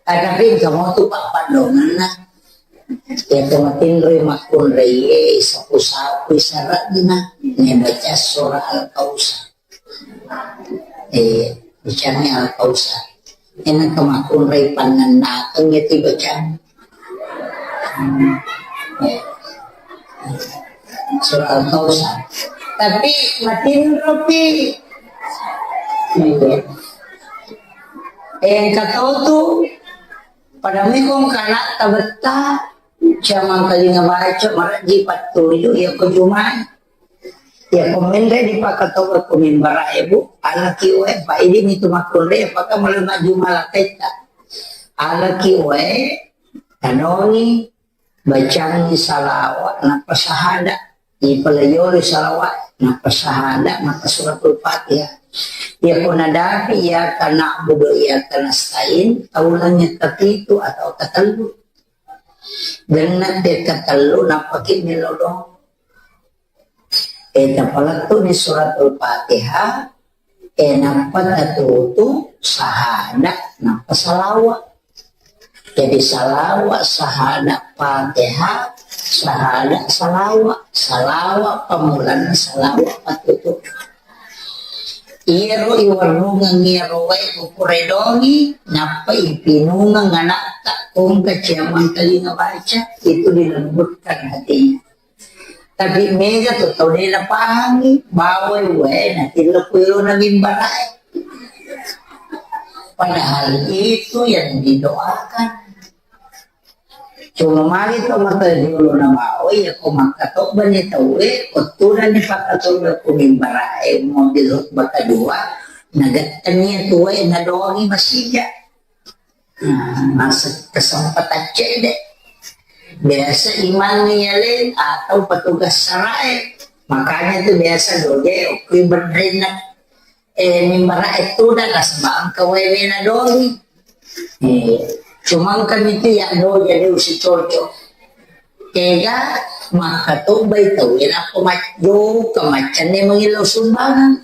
Tatapi engka motu pappaddongenna. Iya to matinroi makkunraie, sapu-sapui sara'na, nabaca surah Al-Kausar. Eh, bacani Al-Kausar. Engka makkunrai pannennakeng iya tibacang. Hmm. Eh. Surah Al-Kausar. Tapi matinropi. Iya. Eh, engka to tu, pada mekong kana tabetta, jamang kalinga baca, maraji pattuju, iya ko Jumat. Iya ko menre dipakatoba ko mimbara ebu, alaki wae, pa idi mitu makkunrai, apakah mulai maju malakaita. Alaki wae, tanoni, Bacangngi salawat, nappa sahada. Ipalaiori salawat, nappa sahada, nappa suratul Fatihah. Iya ko nadapi, iyyaka na'budu wa iyyaka nasta'in, taulangngi kapitu atau katellu. Genna te katellu, nappaki mello doang. Eh, tapalettu ni suratul Fatihah, eh, nappa tatutu sahada, nappa salawa. Jadi salawa, sahada, Fatihah, sahada, salawa. Salawa pammulanna salawa patutu. Iyaro iwarrungeng iyaro wae kukuredongi, nappa ipinungeng anakta, kongka ciamang telinga baca, itu dilembutkan hatinya. Tapi mega tu tau de napahangi, bawai wae natillo kuero na mimbarae. Padahal itu yang didoakan. Cuma magi to maka dulu na bawai, ya ko makkatobba ni tauwe, ko tudang ni pakkatobba ku mimbarae, mobil khutbah kedua, nagettengi tuwe, nadoangi masija. Nah, masa kesempatan cedde. Biasa imang yaleng atau petugas sarae. Makanya tu biasa doje okui benrenna, eh, mimbara itu dah nasaba engka wewe na doi. Eh, cuma engka mitu ya doje de usi cocok. Kega makkatobbai tauwe nappa majjokka maccanne mangillau sumbangan.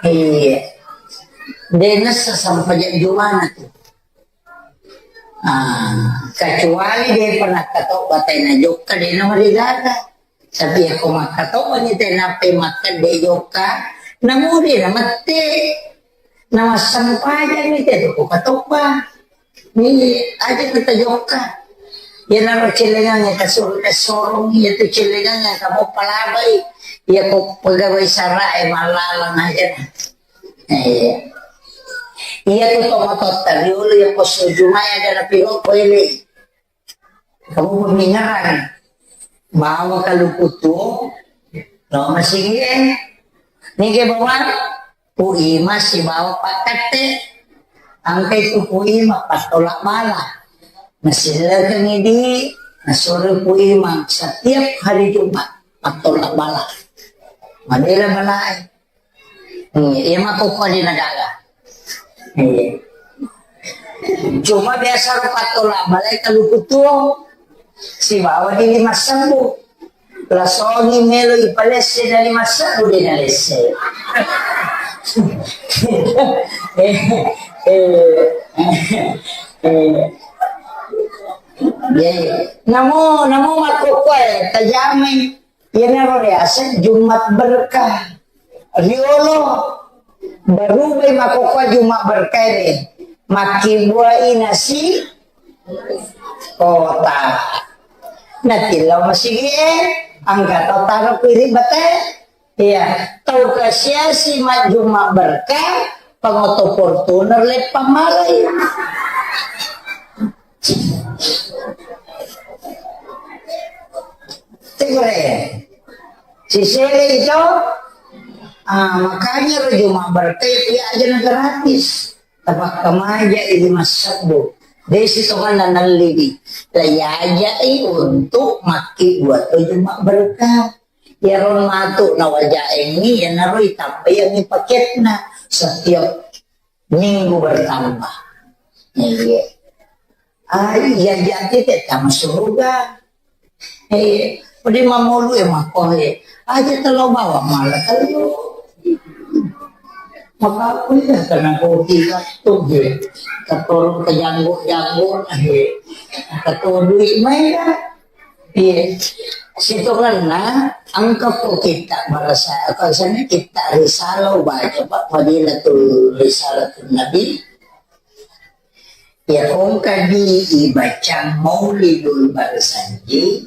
Iya. De nessa sampajang jumana tu. Ah, kecuali de pernah katobba tena jokka de na marigaga. Tapi ya ko makkatobba ni tena pe makkadde jokka, namuri na mette. Na massempajang ni te tu ko katobba. Ni aja kita jokka. Iyanaro cellengang ya kasur-, kasorong, iya tu cellengang ya kamu palabai, iya ko pegawai sara e mallalang aja. Eh, iya tu tomato tariolo ya poso jumai ada rapi ko ele. Kamu pemingaran. Bawa kaluku tuo, lo masigi e. Nige bawa Puima sibawa pakkette. Engkai tu Puima pattolak bala. Nasillekengi di, nasuro Puima setiap hari Jumat pattolak bala. Madela balae. Hmm, iya mako ko di nagaga. Iya. Cuma biasa ro pattolak balae kaluku tuo. Sibawa di lima sebbu. Lasoni melo ipalesse na lima sebbu de nalesse. Eh, eh, eh, eh. Jadi, namo, namo makkokkoe tajamai. Iyanaro riaseng Jumat berkah. Riolo, barubai makkokkoe Jumat berkah ini. Makkibuai nasi kotak. Natillau masigi'e, engka to taro kuiri bate. Iya, tau kasiasi majjuma berkah, pangoto Fortuner leppang malai. Tegore. Sisele itu, ah, makanya ro Jumat berkah ya aja na gratis. Tapakkamaja idi massebbu. Desi tonganna nalliwi. Laiajai untuk makki buat Jumat berkah. Iyaro matu nawajaengngi, iyanaro itambaiangngi paketna setiap minggu bertambah. Iya. Ah, iya, jadi kita masuk surga. Eh, pada mamolu ya makohe. Aja telo bawa malah telo. Maka aku ya kena kopi katuh ya. Keturun ke janggut-janggut ya. Keturun duit main dah. Iya. Sitongenna, engka ko kitta barasa, apa sana kitta risalah ubaca, Pak, Fadilatul Risalatul Nabi. Ya, kongka di ibaca Maulidul Barzanji,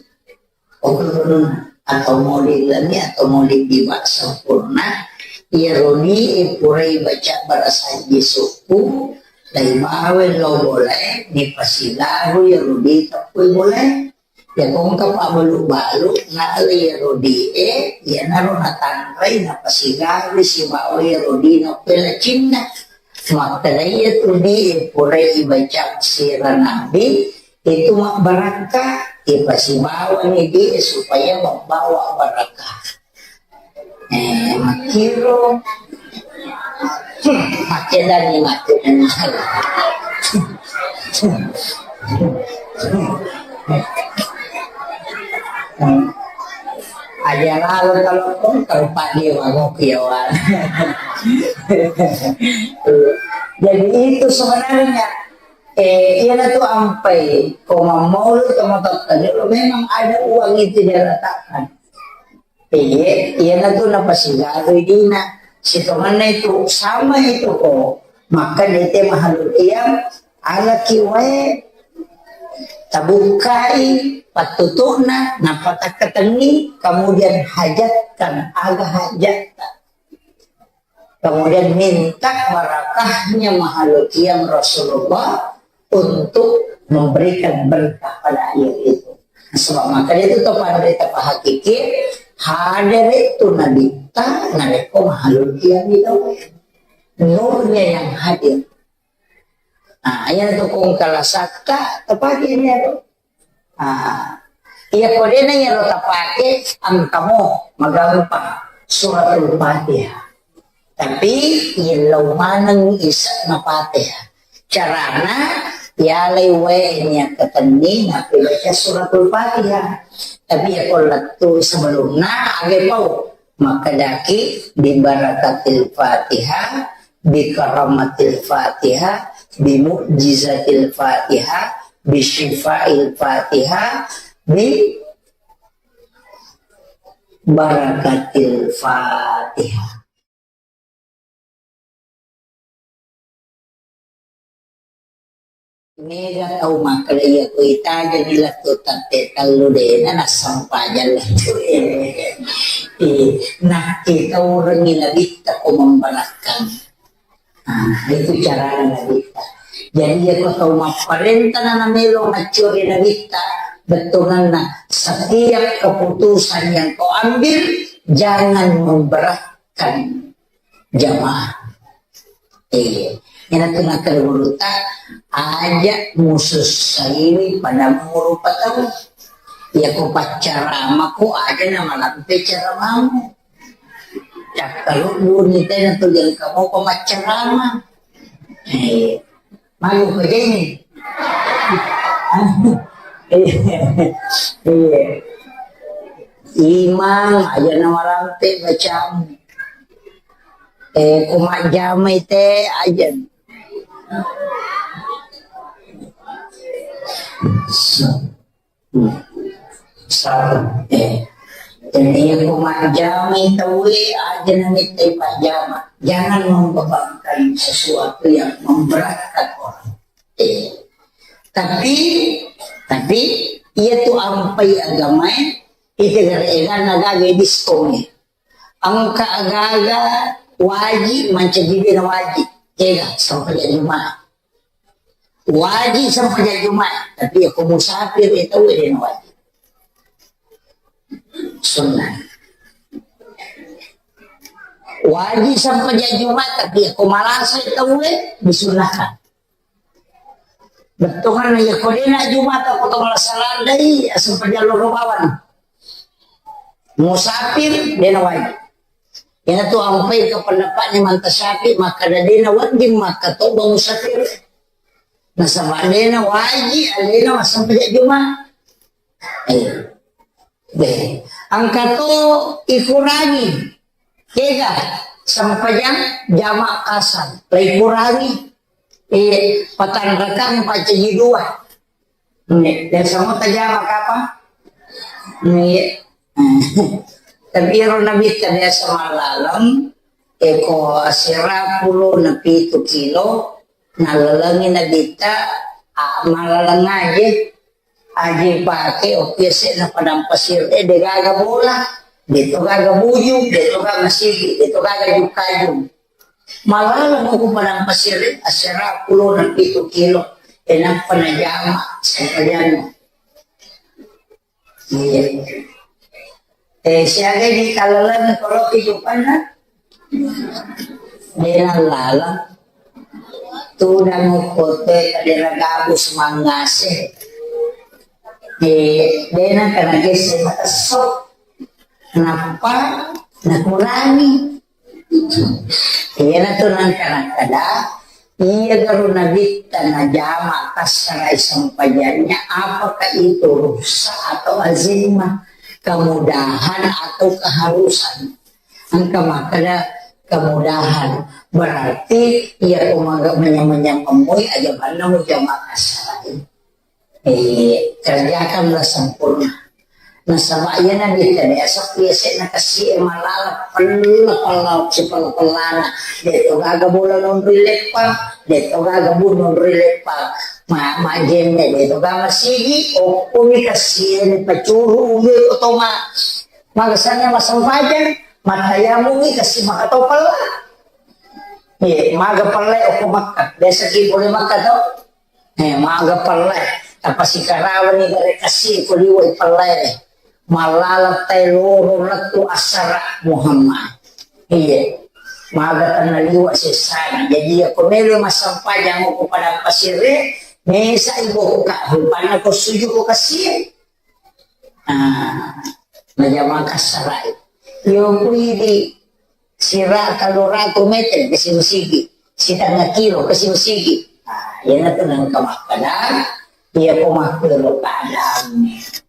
atau Maulid Lami, atau Maulid Diwa Sempurna, ya, roni purai baca Barzanji suku, dai bawe lo boleh, ni pasilaru ya rodi tepui boleh. Ya, kongka pabbalu-balu, nalai rodi'e, iyanaro natanrai, napasigawi sibawa rodi napelacinna. Makkedai tu di, purai ibaca sira Nabi, itu mabbarakka, ipasibawani di supaya membawa barakah. Eh, makkiro. Hmm, makkedani, makkedani. Hmm. Aja lalo telepon, telepon dia, wah, ngopi ya, wah. Jadi itu sebenarnya, eh, iya tu ampai, ko mau itu mau, memang ada uang itu dia letakkan. Iye, iyana tu napasigaru dina. Sitongenna itu sama itu ko. Maka dete mahalul qiyam, alaki wae, tabukkai pattutu'na, nappa takkatenni, kemudian hajatkan, aga hajatta. Kemudian minta barakahnya mahalul qiyam Rasulullah untuk memberikan berkah pada air itu. Sebab maka itu to panrita pahakiki, hadir itu Nabi ta, narekko mahalul qiyam itu. Nurnya yang hadir. Nah, yang tukung kalasakka, tepatnya itu. Ah, iya, ko dena iyaro tapake, engkamo magampang suratul Fatihah. Tapi yellau maneng ise'na Fatihah. Carana, yalai wae niakkatenni nappi baca suratul Fatihah. Tapi ya ko lettu sebelumna, age pau. Makkedaki, "Bi barakatil Fatihah, bi karamatil Fatihah, bi mu'jizatil Fatihah, bi syifail Fatihah, bi barakatil Fatihah." Mega tau makkeda iya ko itajani lettu tette tellu dena nassempajang lettu. Eh, nakkitaurengi nabitta ko membarakkang. Ah, itu carana nabitta. Jadi iya ko tau mapparentana namelo maccuri nabitta, bettuanna setiap keputusan yang kau ambil jangan memberatkan jamaah. Iya. Iyana tu nakkeda gurutta, aja musussaiwi pada muru patau. Iya ko paccaramako aja namalampe caramamu. Cakkalubbuni tena tu jangka mopa maccarama. Iya. Malu ko jeni. Iya. Imang aja namalampe bacamu. Eh, ko majjamai te aja. Sa-, eh, jadi, iya ko majjamai tauwe, aja namittai pajjama. Jangan membebankan sesuatu yang memberatkan orang. Eh, tapi, tapi, iya tu ampai agamae, itu gara-gara gaga diskon. Engka aga-aga waji mancaji dena waji. Ega, sempajang Jumat. Waji sempajang Jumat, tapi iya ko musafir, iya tauwe dena waji. Sunnah. Waji sempajang Jumat, tapi iya ko malasa, iya tauwe, disunnahkan. Bettuanna iya ko dena Jumata ko to malasa landai, asempajang loro bawang. Musafir, dena waji. Iyana tu ampai ke pendapatnya Imam Syafi'i, makkeda dena wedding makkatobba musafir. Nasaba dena waji alena massempajang Juma. Eh. Deh. Engka to ikurangi. Kega sempajang jama kasar. La ikurangi. Eh, patanrakang pacaji dua. Nggih, biasa mo tajama kapa? Nggih. Tapi ero Nabitta biasa malaleng, eko asera pulo na pitu kilo, nalalengi Nabitta, a, malaleng aje, aje pake, oki ese na padang pasir, eh, de gaga bola, de to gaga buju, de to gaga masigi, de to gaga jukajung. Malaleng ko padang pasir, asera pulo na pitu kilo, e nappa najama sempajanna. Iya. Eh, siaga di kalaleng koloki jupanna? Dena lala. Tudang kote kadera gabus mangase. Eh, dena kana gese matesso. Nappa nakurangi. Iyana tu nangka-, nakkada, iya garo Nabitta najama kassarai sempajannya, apakah itu rukhsah atau azimah, kemudahan atau keharusan? Engka makkada kemudahan, berarti iya ko maga manyameng-nyameng moi aja manna mujama kassarai. Eh, kerjakanlah sempurna. Nasaba iyana Nabitta biasa biasa na kasi e malala pella-pella, sipella-pellana. De to gaga bola nonroi leppang, de to gaga bu nonroi leppang. Ma, majjenne, de to gaga sigi, okkomi kasi e ni pacuru, ube otoma. Magasanna massempajang, mattayamungi kasi makatau pella. Eh, maga pella okko Makkah. Biasa ki pole Makkah to. Eh, maga pellai, tapasikarawani gare kasi ko liwai pellai. Malala tai loro lettu assara Muhammad. Iya. Maga tanna liwa sessana. Jadi iya ko melo massempajang ko padang pasire, mesa iboka, rupanna ko suju ko kasi. Ah, najama kassarai. Yo kuidi sira tellu ratu meter ke sigi-sigi, sitengnga kilo ke sigi-sigi. Ah, iyana tu nengka makkada, iya ko makkuro keadaannya.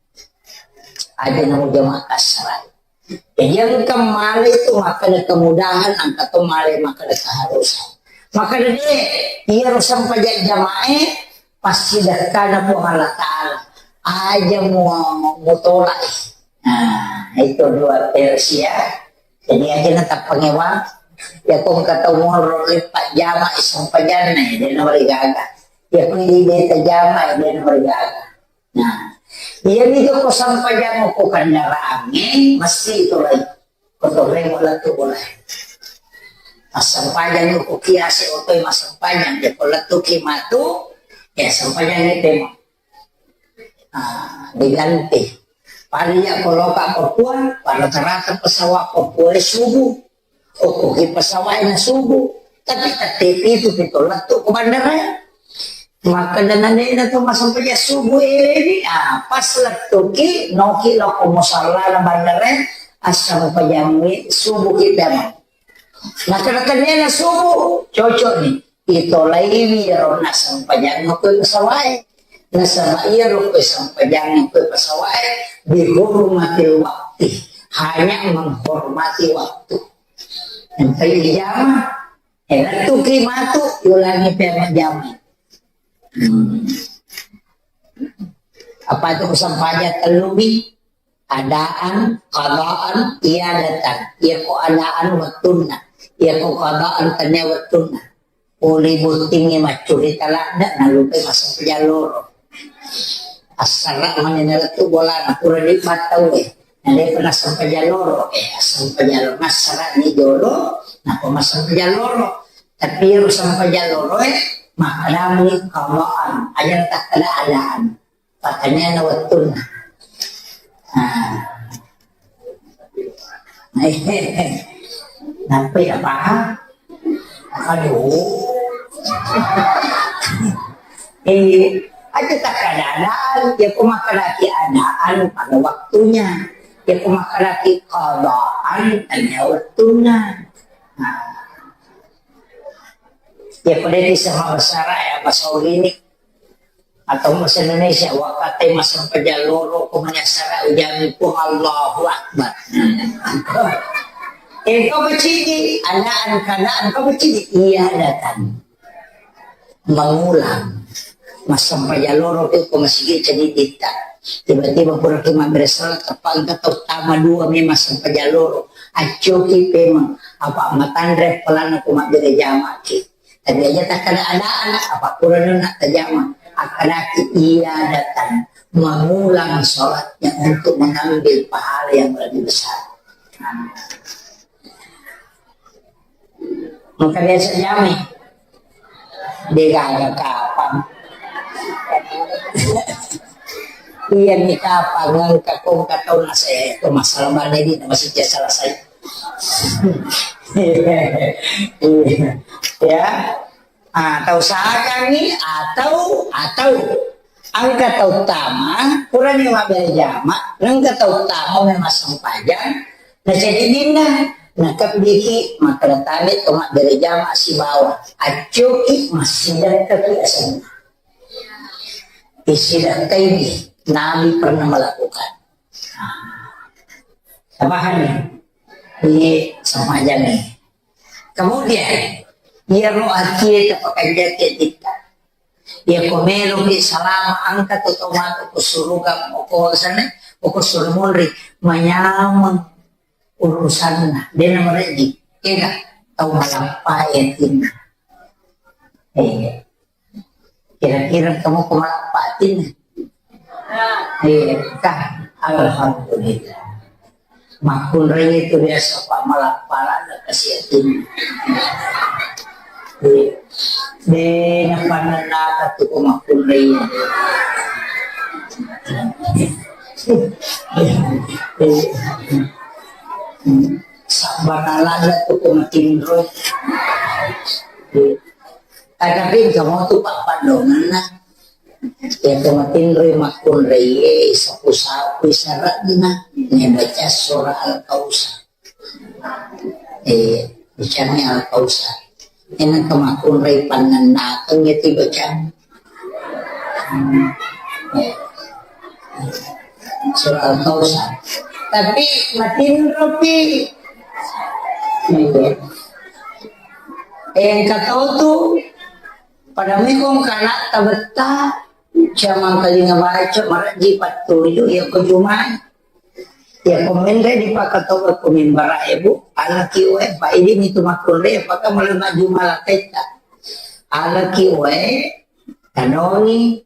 Aja namu jama kassarai. Jadi engka male tu makkada kemudahan, engka to male makkada keharusan. Makkada de, iya ro sempajang jamae, Passidekkana Puang Allah Ta'ala. Aja mu-, mutolak. Nah, itu dua versi ya. Jadi aja na tappangewa. Ya ko engka tau monro leppa jama sempajanna, ya, de na marigaga. Ya ko idi beta jama, ya, de na marigaga. Nah, iya mi ko sempajang ko kendaraange, mesti itu lagi. Kotorremo lettu bola. Assempajang ko kiase otoi massempajang, de ko lettuki matu, ya sempajang itu mah. Ah, diganti. Pada iya ko loka Papua, pada rata-rata pesawat Papua subuh. Okkoki pesawat na subuh. Tapi tette pitu pito lettu ko bandara. Makkeda nanena to massempajang subuh eleni, ah, pas lettuki, noki lao ko musallana bandara, assempajangi subuh ki tama. Makkeda tennena subuh, cocok ni. Itolaiwi iyaro nassempajang ko pesawat e. Nasaba iyaro ko sempajang ko pesawat e, bihurmatil wakti, hanya menghormati waktu. Engka ijama, eh, lettuki matu, ulangi pemajama. Hmm. Apa itu sempajang tellu mi? Adaan, qadaan, iadatan. Iyako adaan wettunna, iyako qadaan tennia wettunna. Pole bottingnge maccurita ladde, nalupai massempajang loro. Assara mani nalettu bolana, pura dibattauwe. Nadepa nassempajang loro, eh, assempajang loro. Nassara ni jolo, napa massempajang loro. Tapi iyaro sempajang loro, eh, makkedami qadaan, aja takkeda adaan. Patannianna wettunna. Ah. Nappa ya paham? Aduh. Eh, aja takkeda adaan, ya ku makkedaki adaan pada waktunya. Ya ku makkedaki qadaan, tania wettunna. Nah. Ya ku de' bisa mabasara ya, bahasa ini. Atau bahasa Indonesia, wakkatai massempajang loro ko manyassara ujami Puang Allahu Akbar. Eh, kau kecidi, adaan keadaan kau kecidi. Iya, datang. Mengulang. Massempajang loro ko masigi cedidita. Tiba-tiba pura ki mabbere salat, teppa engka tau tama dua memang massempajang loro. Accoki pemeng. Apa matanre pelana ko mabbere jamaki. Tapi aja takkeda adaan, apa purana nak tajama. Akkedaki iadatan, mengulang sholatnya untuk mengambil pahala yang lebih besar. Maka biasa jamai. Degaga kapang. Iya ni kapang, engka kong katau nasa itu masalah mana ini masih selesai. Ya. Ah, tau sakangngi atau, atau engka tau tama, purani mabbere jama, engka tau tama memang sempajang, na cedidinna, na kebbiki, makkeda tame to mabbere jama sibawa, accoki, massidakkaki asenna. Isidakkai ni, Nabi pernah melakukan. Pahami? Ini sama aja nih. Kemudian, iyaro atie tapakanjaki atitta. Iya ko meloki salama engka to tau matu ko suruga, ko sana, ko suru munri, manyameng urusanna. Dena mereji. Ega tau malappa atinna. Eh. Kira-kira kamu ko malappa atinna? Iya, kan? Alhamdulillah. Makkunrai itu biasa pa malappa la kasi atinna. Iya. De napannennaka tu ko makkunrai. Sabbanalana tu ko matinro. Tapi engka motu pappaddongenna. Iya to matinroi makkunraie, sapu-sapui sara'na, nabaca surah Al-Kautsar. Eh, bacani Al-Kautsar. Enang to makkunrai pannennakeng iya ti bacang. Surah Al-Kautsar. Tapi matinropi. Iya. Eh, engka to tu pada mekong kana tabetta, jamang kalinga baca, maraji pattuju, iya ko jumai. Iya ko menre dipakatoba ko mimbara ebu, alaki wae, pa idi mitu makkunrai, apakah mulai maju malapetta. Alaki wae, tanongi,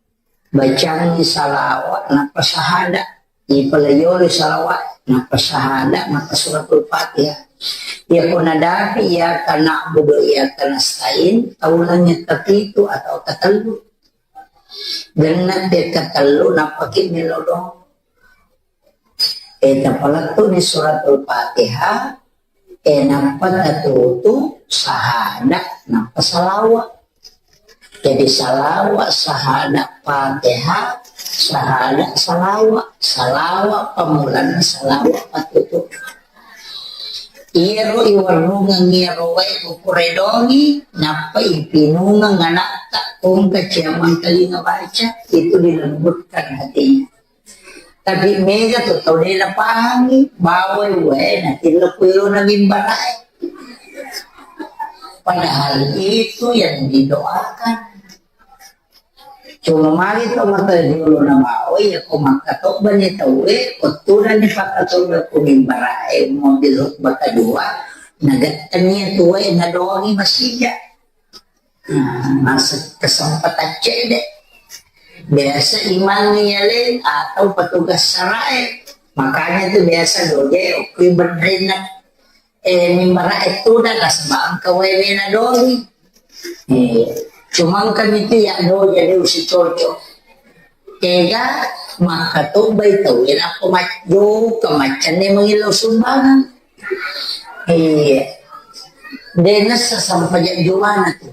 bacangi salawat, nappa sahada. Ipalayori salawat, nappa sahada, nappa suratul Fatihah. Iya ko nadapi, iyyaka na'budu wa iyyaka nasta'in, taulangi kapitu atau katellu. Genna te katellu, nappa ki melo doang. Eh, tapalettu ni suratul Fatihah, eh, nappa tatutu sahada, nappa salawa. Jadi salawa, sahada, Fatihah, sahada, salawa. Salawa pamulanna, salawa patutu. Iyaro iwarrungeng iyaro wae kukuredongi, nappa ipinungeng anakta, kongka ciamang telinga baca, itu dilembutkan hatinya. Tapi mega tu tau de napahangi, bawai wae natillo kuilona mimbarae. Padahal itu yang didoakan. Cuma magi to mata jolo na bawa, iya ko makkatobbani tauwe, ko tunani pakkatobba ko mimbarae, mobil khutbah kedua, nagattengi tuwe nadoangi masija. Nah, masa kesempatan cedde. Biasa imang yale atau petugas sarae. Makanya tu biasa doje okui berrena eh, mimbara e tuda nasaba engka wae wena doni. Eh, cuma engka mitu ya doja de usi cocok. Tega makkatobbai tau wena ko majjo ke maccanne mangilo sumbangan. Eh, dena sasampaja jumana tu.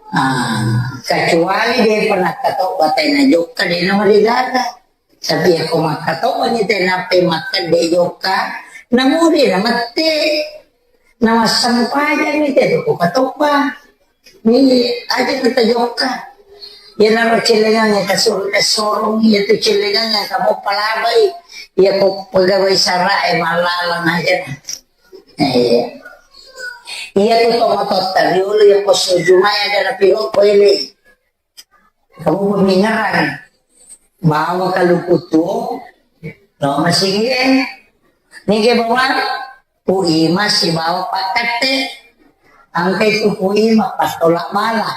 Ah, kecuali de pernah katobba tena jokka dena marigaga. Tapi ako makkatobba ni tena pe makkedde jokka, namuri na mette, na massempajang ni te ko katobba. Ni aja kita jokka. Ya naro celengang ya kasur kasorong ya tu celengang ya kamu palabai ya ko pegawai sara e malalang aja. Eh, iya tu tomo totta riolo ya ko sujumai ada na piro ko ele. Kamu pemingaran. Bawa kaluku tuo, lo masigi e. Nige bawa, puima sibawa pakkatte. Angkai tu puima pattola bala.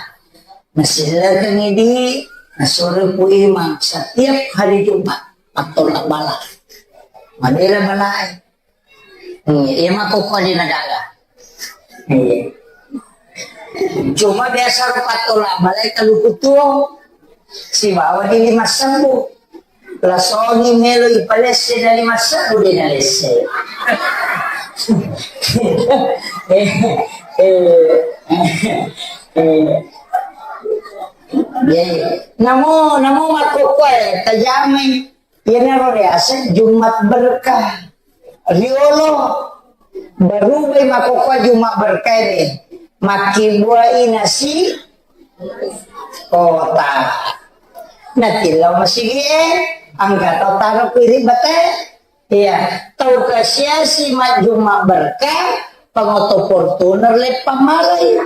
Masillekengi di, nasuro puima setiap hari Jumat pattola bala. Madela balae. Hmm, iya makkokkoe de nagaga. Iya. Cuma biasa ro pattola balae kaluku tuo sibawa di lima sebbu. Lasongi melo ipalesse na lima sebbu de nalesse. Eh, eh, eh, eh. Iya, iya. Namo, namo makkokkoe tajamai. Iyanaro riaseng Jumat berkah. Riolo, barubai makkokkoe Jumat berkah ini. Makkibuai nasi kota. Natillau masigi e, angka tau taro kuiri bate. Iya, tau kasiasi majjuma berkah, pangoto Fortuner leppang malai.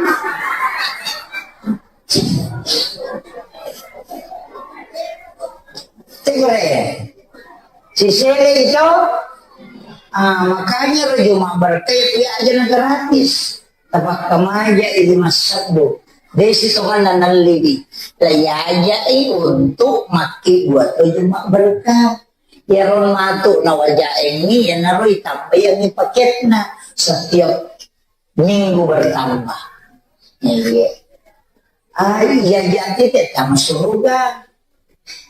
Tegere. Sisele itu, ah, makanya ro Jumat berkah ya aja na gratis. Tapakkamaja i lima sebbu. Desi tongana nallibi. Laiajai untuk makki buat Jumat berkah. Iyaro matu nawajaengngi, iyanaro itambaiangngi paketna setiap minggu bertambah. Iya. Ah, iya, jadi tama suruga.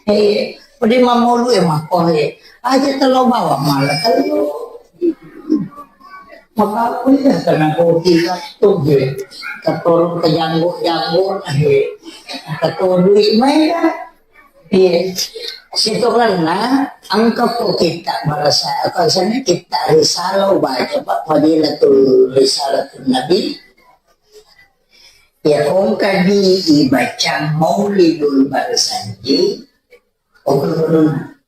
Eh, pada mamolu e mako e. Aja telo bawang malah telo. Maka aku ya karena kopi tu je. Keturun ke janggut-janggut, eh. Keturun duit main. Iya. Sitongenna engka ko kitta barasa, apa sana kitta risalah baca, Pak, Fadilatul Risalatul Nabi. Ya, kongka di ibaca Maulidul Barsanji,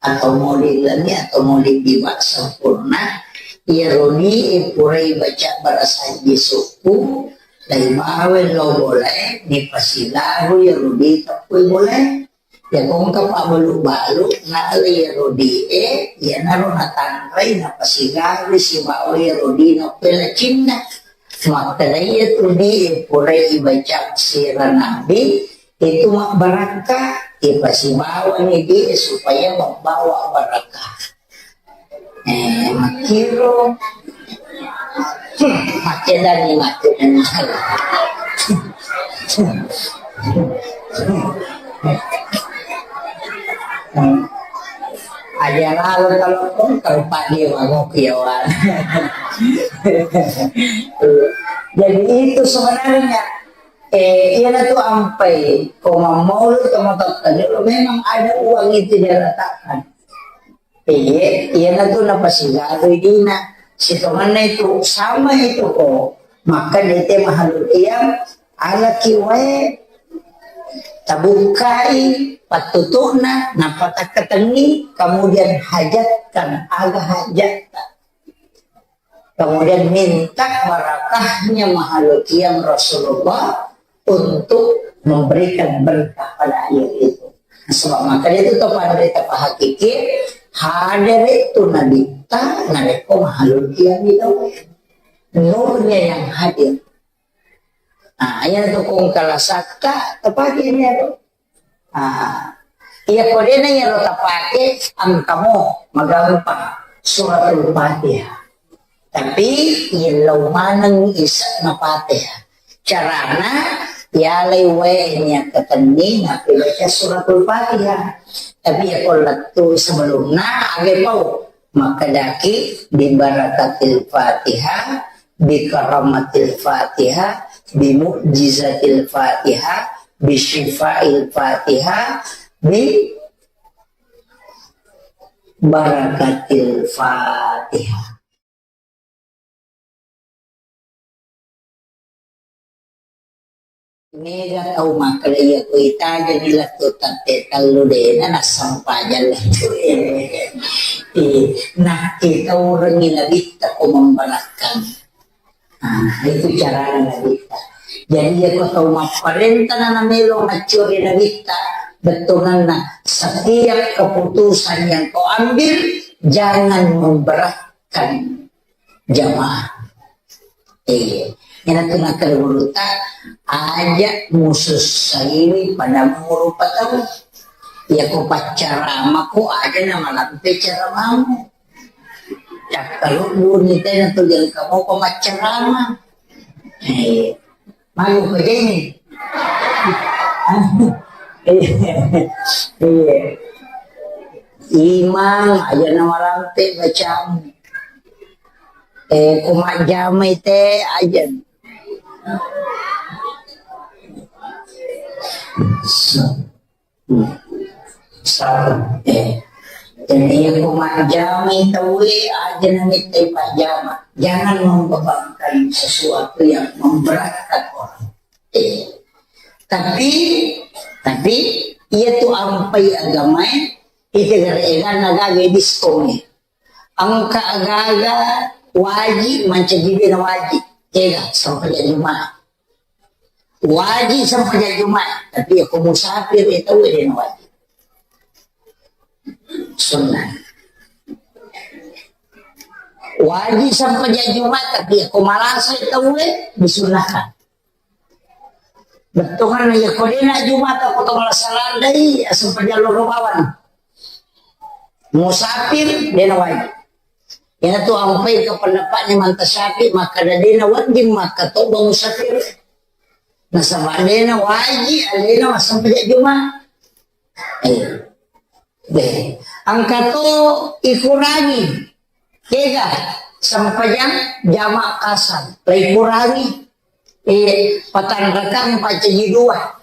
atau Maulid Lami atau Maulid Diwa sempurna, ya roni purai baca Barsanji suku, lai bawa lo boleh, ni pasilaru ya rodi tapui boleh. Ya, kongka pabbalu-balu, nalai rodie, iyanaro natanrai, napasigawi sibawa rodina pelacinna. Makkedai iya tu di, purai ibaca sira nabi, itu mabbarakka, ipasibawani di supaya membawa barakah. Eh, makkiro. Hmm, makkedani, makkedani. Hmm. Aja lalo telepon, terupak dia, mabok ya, Wan. Jadi itu sebenarnya, eh, iya tu ampai, ko mamolu, teman-teman, memang ada uang itu dia letakkan. Iye, iyanatu napasigaru dina. Sitongenna itu, sama itu ko. Maka dete mahalukiyang, alaki wae, tabukkai pattutu'na, nappa takkatenni, kemudian hajatkan aga hajatta. Kemudian minta barakahnya mahalukiyang Rasulullah, untuk memberikan berkah pada ayat itu. Sebab maka itu to panrita pahakiki, hadere tu nabitta narekko mahalul kiami tau. Nurnya yang hadir. Nah, yang tukung kalasakka, tepati ini aku. Ah, iya, ko de'na iyaro tapake, engkamo magampang Suratul Fatihah. Tapi yellau maneng ise'na Fatihah. Carana, yalai wae niakkatenni nappibaca Suratul Fatihah. Tapi yako lettu sebelumna, age pau makkedaki, "Bibarakatil Fatihah, bikaramatil Fatihah, bimu'jizatil Fatihah, bisyifail Fatihah, bi barakatil Fatihah." Mega tau makkeda, iya ko itajani lettu tette tellu de'na nassempajang lettu. Eh, nakkitaurengi nabitta ko membarakkang. Nah, itu carana nabitta. Jadi, iya ko tau mapparenta na namelo maccuri nabitta, bettuanna setiap keputusan yang kau ambil, jangan memberatkan jamaah. Iya. Iyana tu nakkeda gurutta, aja musussaiwi pada murupa tau. Iya ko paccaramako, aja namalampe caramamu. Cakkaludduni tena tu jangka mopa maccarama. Eh, malu ko jeni. Iya. Iya. Imang, aja namalampe bacamu. Eh, ko majjamai te, aja. Sa-, eh, jadi, iya ko majjamai tauwe, aja namittai pajjama. Jangan membebankan sesuatu yang memberatkan orang. Eh, tapi, tapi, iya tu ampai agamae, ite gare eganna gaga diskon. Engka agaga waji, mancaji de'na waji. Ega, sempajang Jumat. Waji sempajang Jumat, tapi iya ko musafir, eh, tau de'na waji. Sunnah. Waji sempajang Jumat, tapi iya ko malasa tauwe, disunnahkan. Bettuanna iya ko de'na Jumat ko to malasa landai, sempajang loro bawang. Musafir, de'na wajib. Iyana tu ampai ke pendapatnya Imam Syafi'i, makkeda de'na wajib makkatoba musafir. Nasaba de'na wajib alena massempajang Jumat. Eh. Deh. Engka to ikurangi. Kega sempajang jama kasar. Lai kurangi. Eh, patanrakang pacaji dua.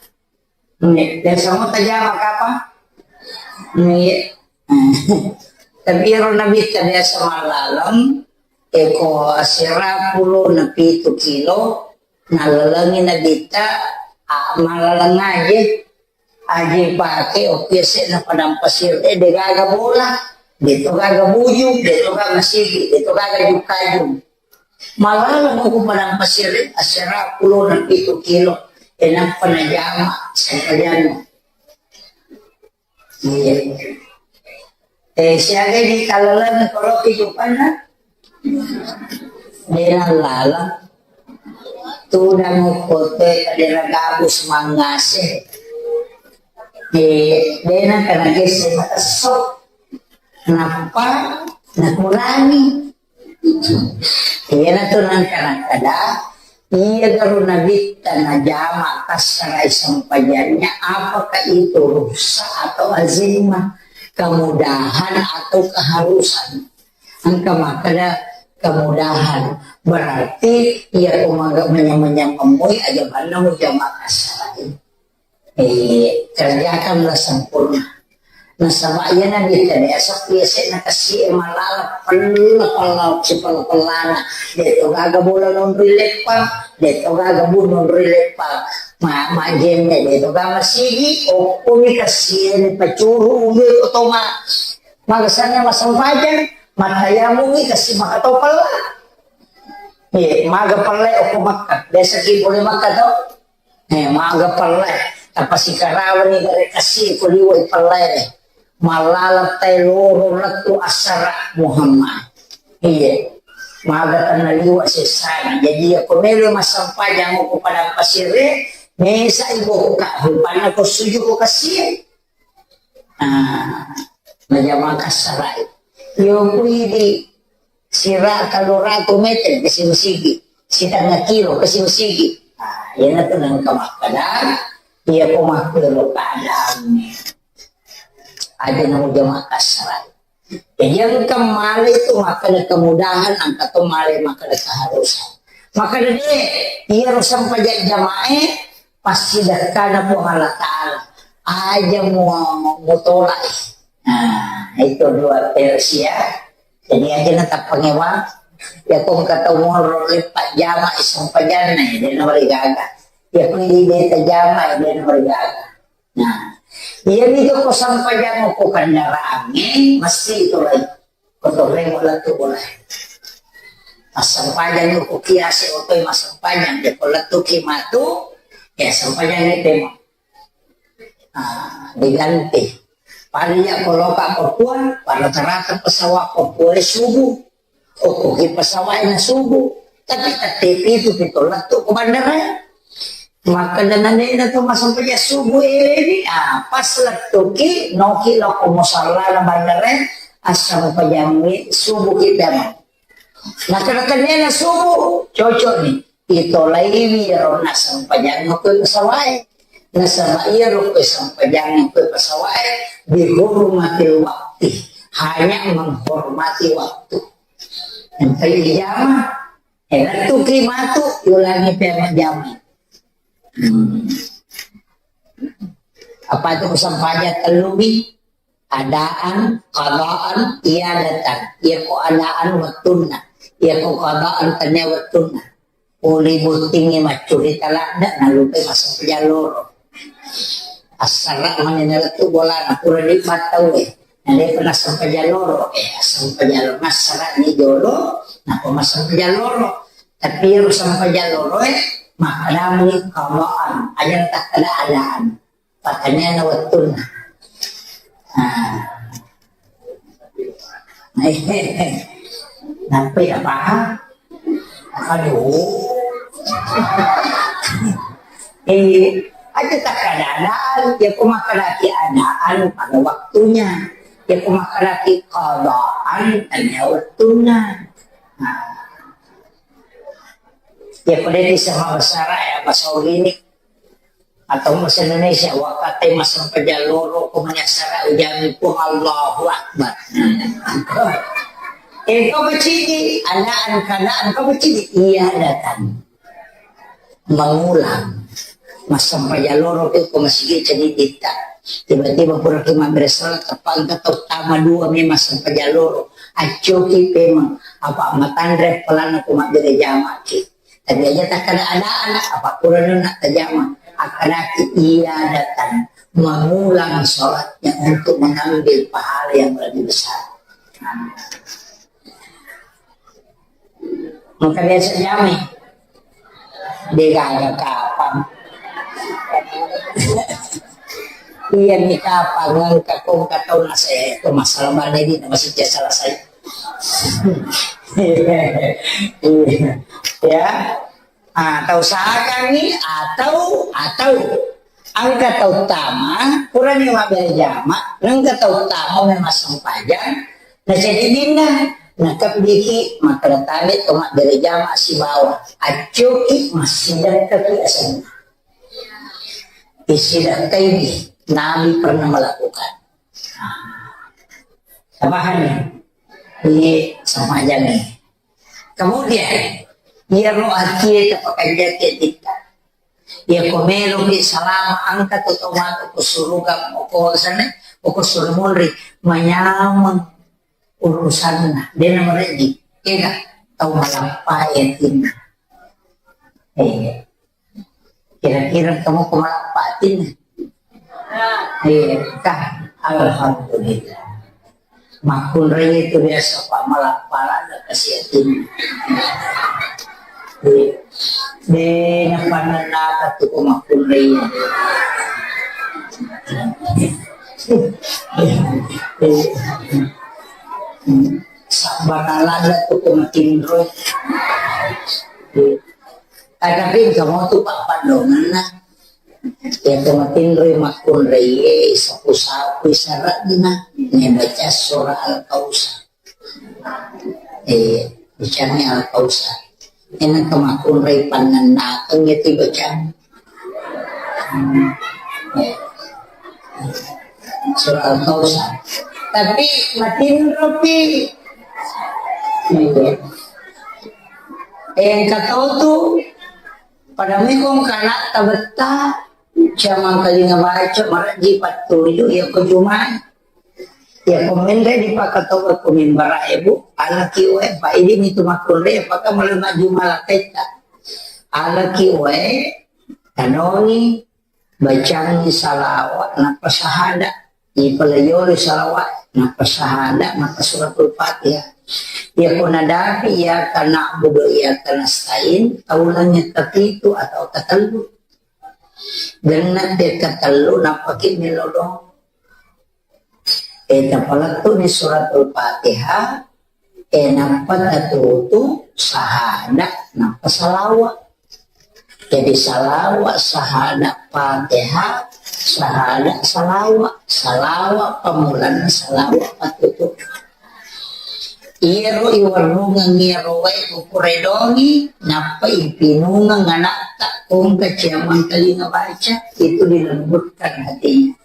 Nggih, biasa mo tajama kapang? Nggih. Tapi ero Nabitta biasa mallaleng, eko asera pulo na pitu kilo, nallalengi Nabitta, a, mallaleng aje, aje pake, okki ese na padang pasir, eh, de gaga bola, de to gaga bujung, de to gaga sigi, de to gaga jukajung. Mallaleng ko padang pasir, asera pulo na pitu kilo, e nappa najama sempajang. Iya. Eh, siaga di kalaleng koloki jupanna? Dena lala. Tudang kote kadera gabus mangase. Eh, dena kana gese matesso. Nappa nakurangi. Iyanatu nangka nakkeda, iya garo Nabitta najama kassarai sempajannya, apakah itu rukhsah atau azimah, kemudahan atau keharusan? Engka makkeda kemudahan, berarti iya ko maga manyameng-nyameng moi aja banna mujama kassarai. Eh, kerjakanlah sempurna. Nasaba iyana Nabitta de asappi yase'na kassie malala pella-pella sipella-pellana. De to gaga bola nonroi leppang, de to gaga bu nonroi leppang. Ma, majjenne de to gaga sigi, okkoni kassie ni pacuru umbe otoma. Magasanna masempajang, matayamungi kassi makatau pella. Eh, maga pella okko Makka. Biasa ki boleh Makka to? Eh, maga pelle, tapasikarabani gare kasi ko liwe pelle. Mallaleng tae loro lettu assara Muhammad. Iya. Maga tenna liwe sessana. Jadi, iya ko melo massempajang ko padang pasire, mesa ibu ka, rupanna ko suju ko kasi. Ah, najama kassara. Yo kuidi sira kaloratu meter ke sigi-sigi, sitengnga kilo ke sigi-sigi. Ah, iyanatu nengka makkeda, iya ko makkero padang. Aja namo jama kassara. Jadi engka male itu makkeda kemudahan, engka to male makkeda keharusan. Makkeda de, iyaro sempajang jamae pasti dekkana Puang Allah Ta'ala. Aja mu-, mutolak. Nah, itu dua versi ya. Jadi aja na tappangewa. Ya ko engka tau monro leppa jama sempajanna, de na marigaga. Ya ko di beta jama, de na marigaga. Nah, iyami tu ko sampajang ko kendaraangnge, mesti itu lai. Ko torremo lettu boleh. Assampajang ko kiase otoi massampajang, de ko lettu ki matu, ya sampajang itu emang. Ah, diganti. Paling ya kalau ka Papua, pada terata pesawat Papua subuh. Okkoki pesawat na subuh, tapi tette pitu pi to lettu ko bandara. Makkeda nanena to massempajang subuh elewi, ah, pas lettuki, noki lao ko musallana bandara, assampajang subuh kita. Makkeda tennena subuh, cocok ni. Itolaiwi iyaro nassampajang ko pesawat e. Nasaba iyaro ko sampajang ko pesawat e dihormati waktu, hanya menghormati waktu. Sampai dijama, eh, lettuki matu, ulangi pemajama. Hmm. Apa itu sampajang telluwi? Adaan, qadaan, iadatan. Iya ko adaan wettunna. Iya ko qadaan tania wettunna. Pole bottingngi maccurita ladde, nalupai massempajang loro. Assara mani nalettu bolana, pura dibattau e. Nadepa nassempajang loro, eh, assempajang loro. Massara ni jolo, napa massempajang loro. Tapi ero sempajang loro e, makkadamani qadaan. Aja takkada adaan. Pertanyaanna wettunna. Ah. Nampai napaham? Aduh. Eh, aja tak keadaan, ya ko makkadaki adaan pada waktunya. Ya ko makkadaki qadaan tania wettunna. Nah. Ya ko de bisa mabasara ya, bahasa ini. Atau bahasa Indonesia, wakate massempajang loro ko mani assara ujami Puang Allahu Akbar. Eh, kau kecidi, adaan keadaan kau kecidi, iya datang. Mengulang. Massempajang loro ko masigi cedidita. Tiba-tiba pura ki mabbere salat, teppa engka tau tama dua memang sempajang loro. Accoki pemeng, apa matanre pelana ko mabbere jamaki. Tapi aja takkada-adaan, apa purana tajama, akkadaki iadatan mengulang sholatnya untuk mengambil pahala yang lebih besar. Maka biasa jamai, degaga kapang. Iya ni kapang, engka kong katau nase, itu masalah mana ini, masih selesai. Ya. Ah, tau sakangngi atau, atau engka tau tama, purani mabbere jama, engka tau tama memang sempajang, na cedidinna, na kebbiki, makkeda tabe to mabbere jama sibawa, accoki massidekkaki asenna. Isidakkai Nabi pernah melakukan. Nah, pahami? Ini sempajang ni. Kemudian, iyaro atie tapakanjaki atitta. Iya ko meloki salama, engka tu tau matu ko suruga, ko sana, ko suru munri, manyameng urusanna, dena mereji. Ega tau malappa atinna. Eh. Kira-kira kamu ko malappa atinna? Iya, kah? Alhamdulillah. Makkunrai itu biasa, Pak, malappa lada kasi atinna. Iya. De napannennaka tu ko makkunrai. Sabbanalana tu ko matinro. Tapi engka mo tu pappaddongenna. Iya ko matinroi makkunrai e, sapu-sapu saranna, ne baca surah Al-Kausar. Eh, bacani Al-Kausar. Enang ko makkunrai pannennakeng iya tu bacang. Hmm. Eh. Surah Al-Kausar. Tapi matinro pi. Iya. Eh, engka to tu pada mekong kana tabetta, jamang kalinga baca maraji pattuju, iya ko jumai. Iya ko menre di pakatoba ko mimbara ebu, alaki wae, pa idi mitu makkunrai, apakah mulai majuma latetta. Alaki wae, tanoni, bacangi salawat, nappa sahada. Ipalayolo salawat, nappa sahada, nappa suratul Fatihah. Iya ko nadapi, iyyaka na'budu wa iyyaka nasta'in, taulangi tapitu atau tatellu. Genna te katellu, nappaki melodong. Eh, tapalettu ni suratul Fatihah, eh, nappa tatutu sahada, nappa salawa. Jadi salawa, sahada, Fatihah, sahada, salawa. Salawa pamulanna, salawa patutu. Iyaro iwarrungeng iyaro wae ukuredongi, nappa ipinungeng anatta, kongka ciamang kalinga baca, itu dilembutkan hatinya.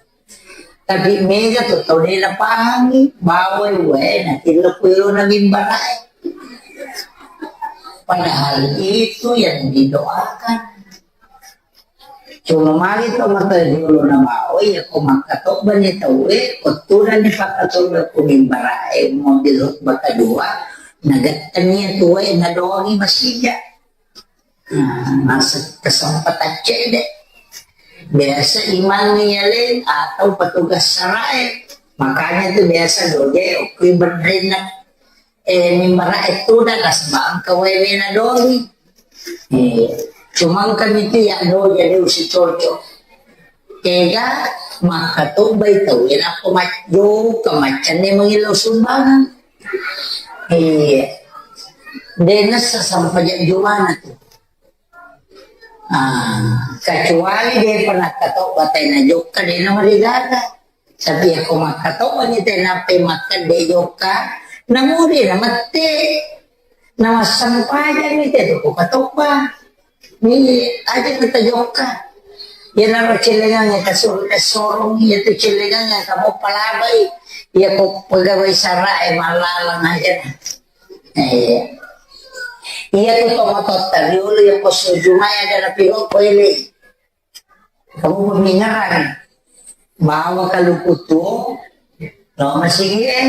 Tapi mega tu tau de napahangi, bawai wae natillo kuero na mimbarae. Padahal itu yang didoakan. Cuma magi to mata jolo na bawai, iya ko makkatobba ni tauwe, ko tudang ni pakkatobba ko mimbarae, mobil khutbah kedua, nagettani tuwe nadoangi masija. Nah, masa kesempatan cedde. Biasa imang yaleng atau petugas sarae. Makanya tu biasa doje okui berdenna, eh, mimbara e tudang, nasaba engka wae wena doli. Eh, cuma engka mitu ya doje de usi cocok. Tega makkatobbai tau e nappa majjokka maccanne mangillau sumbangan. Iya. De nessa sampajang jumana tu. Ah, kecuali de pernah katobba tai na jokka de na marigaga. Tapi ako makkatobba ni te nape makkedde jokka, namuri na mette. Na massampajang ni te tu ko katobba. Ni aja kita jokka. Iyanaro cellengang engka sur-, eh, sorong, iya tu cellengang engka mo palabai. Iya ko pegawai sarae mallalang aja. Eh, iya tu tomatotta riolo iya ko sujumai ada na pigau ko ele. Kamu pemingaran. Bawa kaluku tu, lo masigi e.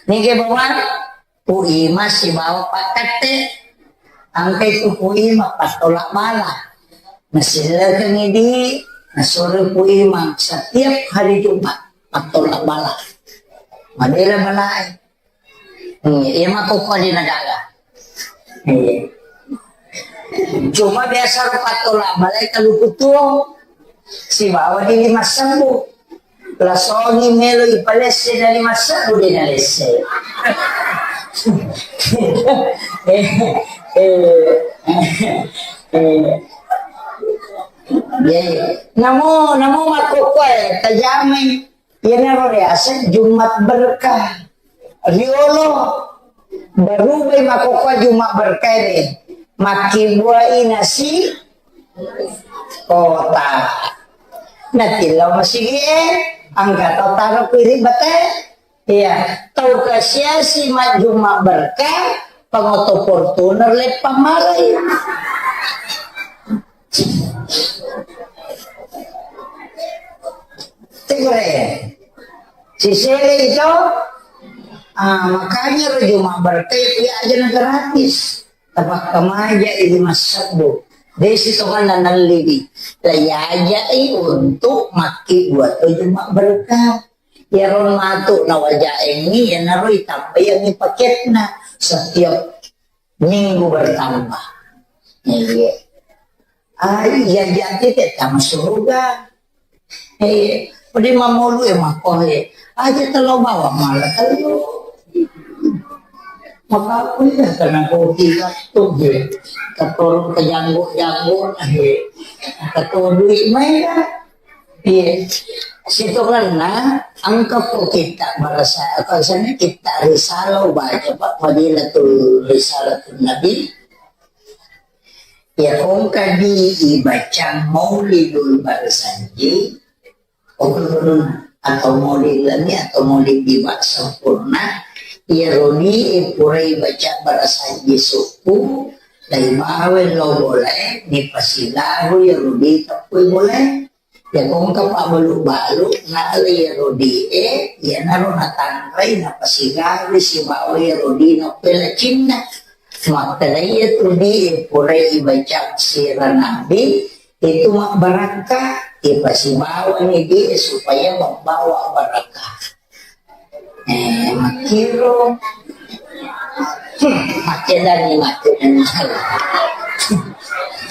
Nige bawa. Puima sibawa pakkatte. Angkai tu Puima pattolak bala. Nasillekengi di, nasuro Puima setiap hari Jumat pattolak bala. Madela balae. Hmm, iya mako kua di nagara. Iya. Cuma biasa ro pattolak balae kaluku tuo. Sibawa di lima sebbu. Lasongi melo ipalesse dari masa udah nalesse. Eh, eh, eh. Ya, ya. Namo, namo makkokkoe tajamai. Iyanaro riaseng Jumat berkah. Riolo barubai makkokkoe Jumat berkah ini. Makkibuai nasi kota. Natillau masigi e, angka tau taro piri bate. Iya, tau kasiasi majjuma berkah, pangoto Fortuner leppang malai. Tegure. Sisele itu, ah, makanya ro Jumat berkah itu ya aja gratis. Tapakkamaja i lima sebbu. Desi tonganna nalliwi. Laiajai untuk makki dua tujuh mak berkah. Iyaro matu nawajaengi, iyanaro itambaiangi paketna setiap minggu bertambah. Iya. Ah, iya, iya, kita tama surga. Eh, pede mamolu e mako e. Aja telo bawa mala telo. Maka aku ya karena kopi waktu e. Keturun ke janggut-janggut e. Keturun duit main kan. Iya. Situ karena engka ko kita merasa, apa sana kita risalah baca, Pak, Fadilatul Risalatul Nabi. Ya, kongka di ibaca Maulidul Barsanji, atau Maulid Lami, atau Maulid Diba Sempurna, ya, roni, eh, purai baca Barsanji suku, dari bawe lo boleh, ni pasilaru, ya, rodi, tapi boleh. Ya, kongka pabbalu-balu, nala iyaro di e, iyanaro natanrai, napasigawi sibawa iyaro di nappela cinna. Makkeda iyatu di e, purai ibaca sira nabi, itu mabbarakka, ipasibawani di e supaya membawa barakah. Eh, makkiro. Hmm, makkedani, makkedani.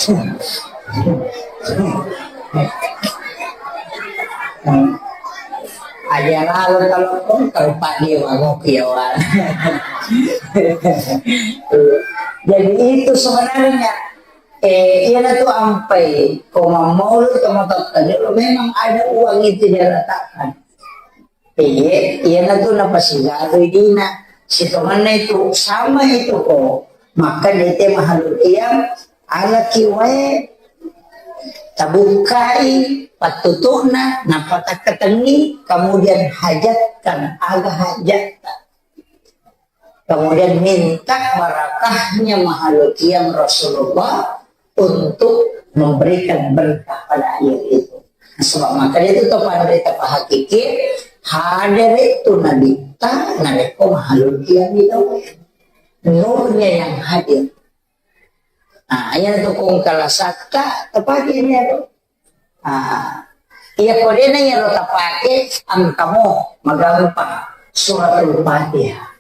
Hmm. Aja lalu kalau pun kalau Pak Dewa ngopi ya, Wan. Jadi itu sebenarnya, eh, iya tu ampai, koma mau lu, koma tak, memang ada uang itu dia letakkan. Iye, iyanatu napasigarui dina. Sitongenna itu, sama itu ko. Maka dete mahalukiyang, alaki wae, tabukkai pattutu'na, napatakkatenni, kemudian hajatkan, aga hajatta. Kemudian minta barakahnya mahalukiyang Rasulullah untuk memberikan berkah pada air itu. Sebab maka itu to pada kita pahakiki, hadir itu Nabi ta, naleko mahalukiyang itu. Nurnya yang hadir. Nah, iya tu kong kala sakka, tepaki ini tu. Ah, iya kodena iyaro tapake, engkamo magampang suratul Fatihah.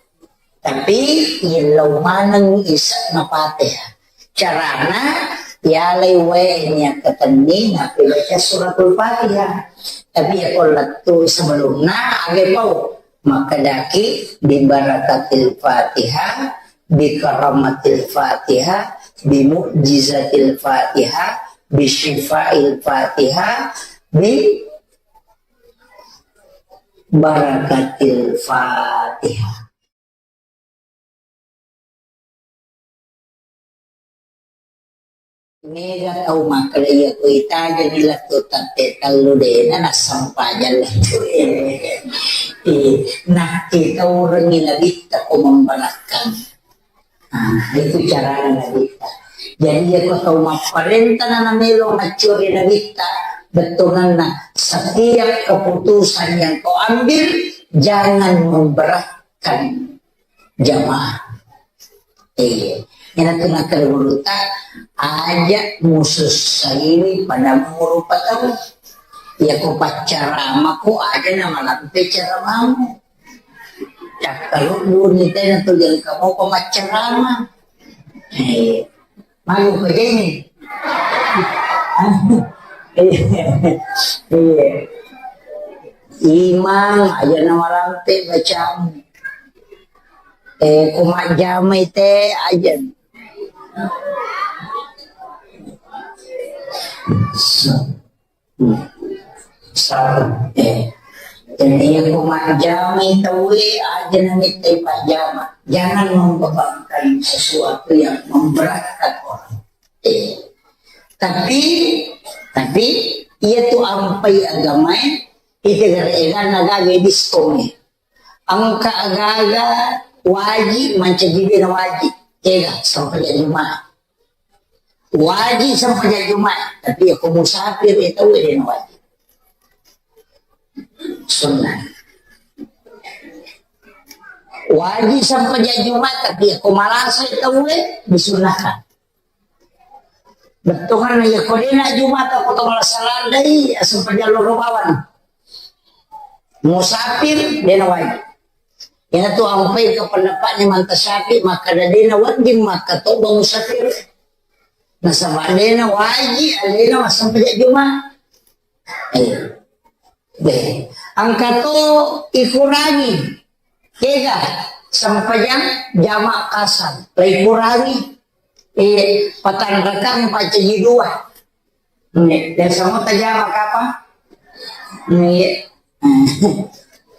Tapi yellau maneng ise'na Fatihah. Carana, yalai wae niakkatenni nappi baca suratul Fatihah. Tapi iya ko lettu sebelumna, age pau. Makkedaki, "Bi barakatil Fatihah, bi karamatil Fatihah, bi mukjizatil Fatihah, bi syifail Fatihah, bi barakatil Fatihah." Mega tau makkeda iya ko itajani lettu tette tellu dena nassempajang lettu. Eh, eh, nakkitaurengi nabitta ko memberakkang. Ah, itu carana nabitta. Jadi iya ko tau mapparenta na namelo maccuri nabitta, bettuanna setiap keputusan yang kau ambil jangan memberatkan jamaah. Eh, iyana tu nakkeda gurutta, aja musussaiwi pada murupa tau. Iya ko paccaramako aja namalampe caramamu. Cakkaludduni tena tu jangka mopa maccarama. Eh, Malu ko jeni. Iya. Imang aja namalampe bacamu. Eh, ko majjamai te aja. Sa-, eh, jadi iya ko majjamai tauwe aja namittai pajjama. Jangan membebankan sesuatu yang memberatkan orang. Eh, tapi, tapi, iya tu ampai agamae, ite gare eganna gaga diskon. Engka agaga wajib mancaji de na wajib. Ega, sampajang Jumat. Wajib sampajang Jumat, tapi iya ko musafir, iya tau de na wajib. Sunnah. Wajib sampajang Jumat, tapi iya ko malasa tauwe, disunnahkan. Bettuanna iya ko dena Jumat ko to malasa landai, sampajang loro bawang. Musafir, dena wajib. Iyana tu ampai ke pendapatnya manta Syafi'i, makkeda dena wajib, makkeda to musafir. Nasaba' de'na waji' alena massempajang Juma'. Eh, deh. Engka to ikurangi. Kega sempajang jama' kasar. La ikurangi. Eh, patanrakang pacaji dua. Nih, biasa mau tajama' kapang? Nih.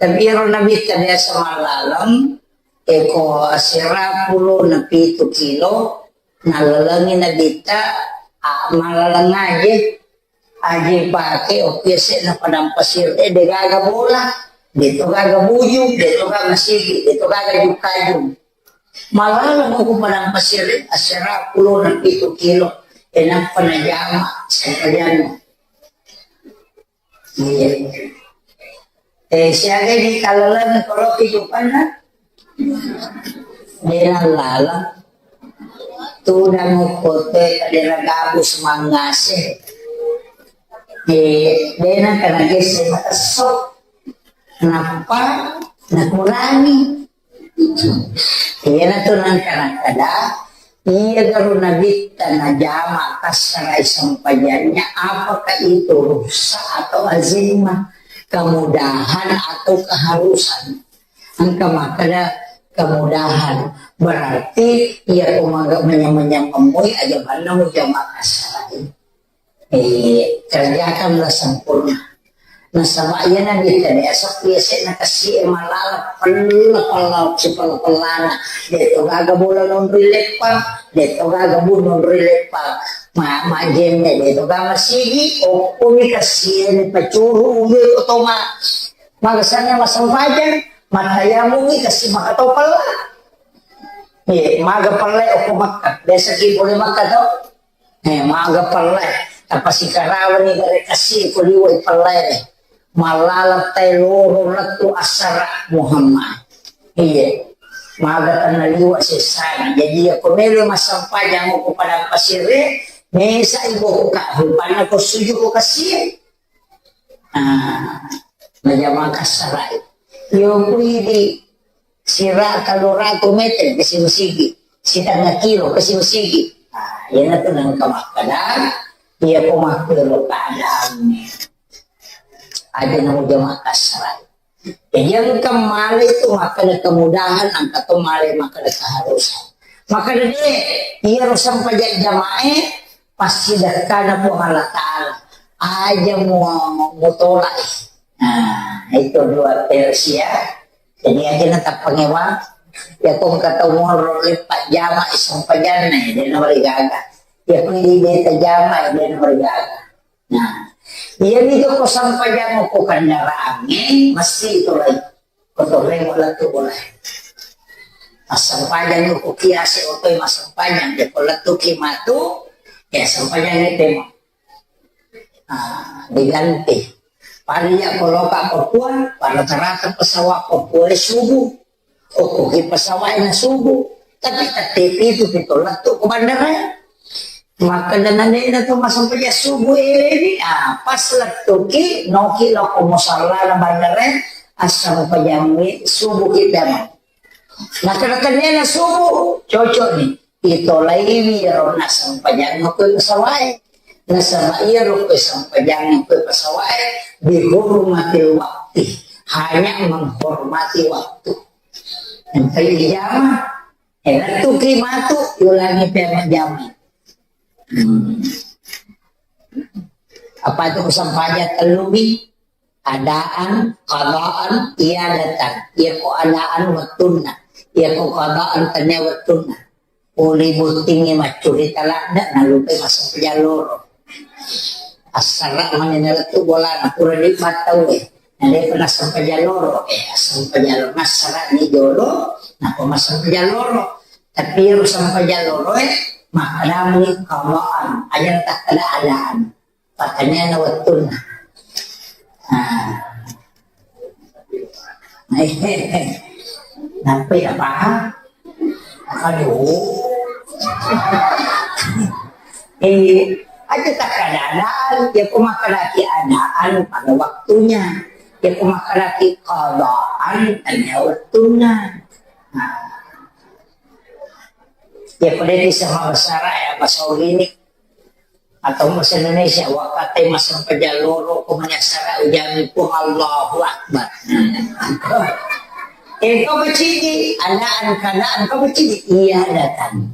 Tapi ero Nabitta biasa mallaleng, eko asera pulo na pitu kilo, nallalengi Nabitta, a, mallaleng aje, aje pake, oke, se na padang pasir, eh, de gaga bola, de to gaga buju, de to gaga masigi, de to gaga jukajung. Mallaleng ko padang pasir, asera pulo na pitu kilo, e nappa najama' sempajang. Iya. Eh, siaga di kalaleng koloki jupanna? Dena lala. Tudang okkote kadera gabus mangase. Eh, dena kana gese matesso. Nappa nakurangi. Iyanatu nangka nakkeda, iya garo Nabitta najama' kassara'i sempajannya, apakah itu rukhsah atau azimah, kemudahan atau keharusan? Engka makkeda kemudahan, berarti iya ko maga manyameng-nyameng moi aja banna mujama' kassara'i. Eh, kerjakanlah sempurna. Nasaba' iya Nabitta de' asappi yase'na kassie malala pella pella sipella-pellana. De' to gaga bola nonroi leppang, de' to gaga bu nonroi leppang. Ma, majjenne de' to gaga sigi, okkoni kassie ni pacuru uwe ko toma. Maga sanna massempajang, mattayamungi kassi maka to pella. Eh, maga pella okko Makka. Biasa ki pole Makka to. Eh, maga pellai, tapasikarawani gare kassi ko liwai pellai. Mallaleng tai loro lettu assara' Muhammad. Iya. Maga tanna liwa sessana. Jadi, iya ko melo massempajang ko padang pasire, mesa ibokka, rupanna ko suju ko kassi. Ah, najama' kassara'i. Yo kuidi sira' tellu ratu meter ke si masigi, sitengnga kilo ke si masigi. Ah, iyanatu nengka makkeda, iya ko makkero keadaanna. Aja namo jama' kassara'i. Jadi engka male itu makkeda kemudahan, engka to male makkeda keharusan. Makkeda de', iyaro sempajang jama'e, passidekkana Puang Allah Ta'ala. Aja mu-, mutolak. Nah, itu dua versi ya. Jadi aja na tappangewa. Ya ko engka tau monro leppa jama' sempajanna, ya, de' na marigaga. Ya ko de' tajama', ya, de' na marigaga. Nah, iya mi ko sempajang ko kendaraangnge, mesti itu lagi. Ko torremo lettu bola. Massempajang ko kiase otoi massempajang, de ko lettu ki matu, ya sempajang itu mah. Ah, diganti. Pada iya ko loka Papua, pada rata-rata pesawat Papua subuh. Okkoki pesawat na subuh. Tapi tette pitu pi to lettu ko bandara. Makkeda na de' na to massempajang subuh eleni, ah, pas lettuki, noki lao ko musallana bandara, assempajangngi subuh kita mah. Makkeda tennia na subuh, cocok ni. Itolaiwi iyaro nassempajangnga ko pesawat e. Nasaba iyaro ko sempajang ko pesawat e, bihurmatil wakti, hanya menghormati waktu. Engka ijama, eh, lettuki matu, yulangi pemajama. Hmm. Apa itu sempajang tellu mi? Adaan, qadaan, iadatan. Iya ko adaan wettunna. Iya ko qadaan tennia wettunna. Pole bottingngi maccurita ladde, nalupai massempajang loro. Assara mani nalettu bolana, pura dibattau e. Na depa nassempajang loro, eh, assempajang loro. Nassara ni jolo, napa massempajang loro. Tapi iyaro sempajang loro e, makkedami qadaan. Aja takkeda adaan. Pattanianna wettunna. Ah. Nappa iya paham? Aduh. Eh, aja takkeda adaan, ya ko makkedaki adaan pada waktunya. Ya ko makkedaki qadaan, tania wettunna. Nah. Ya ko de bisa mabasara ya, bahasa ini. Atau bahasa Indonesia, wakkatai massempajang loro ko mani assara ujami Puang Allahu Akbar. Engka macini, ada engka macini, iya datang.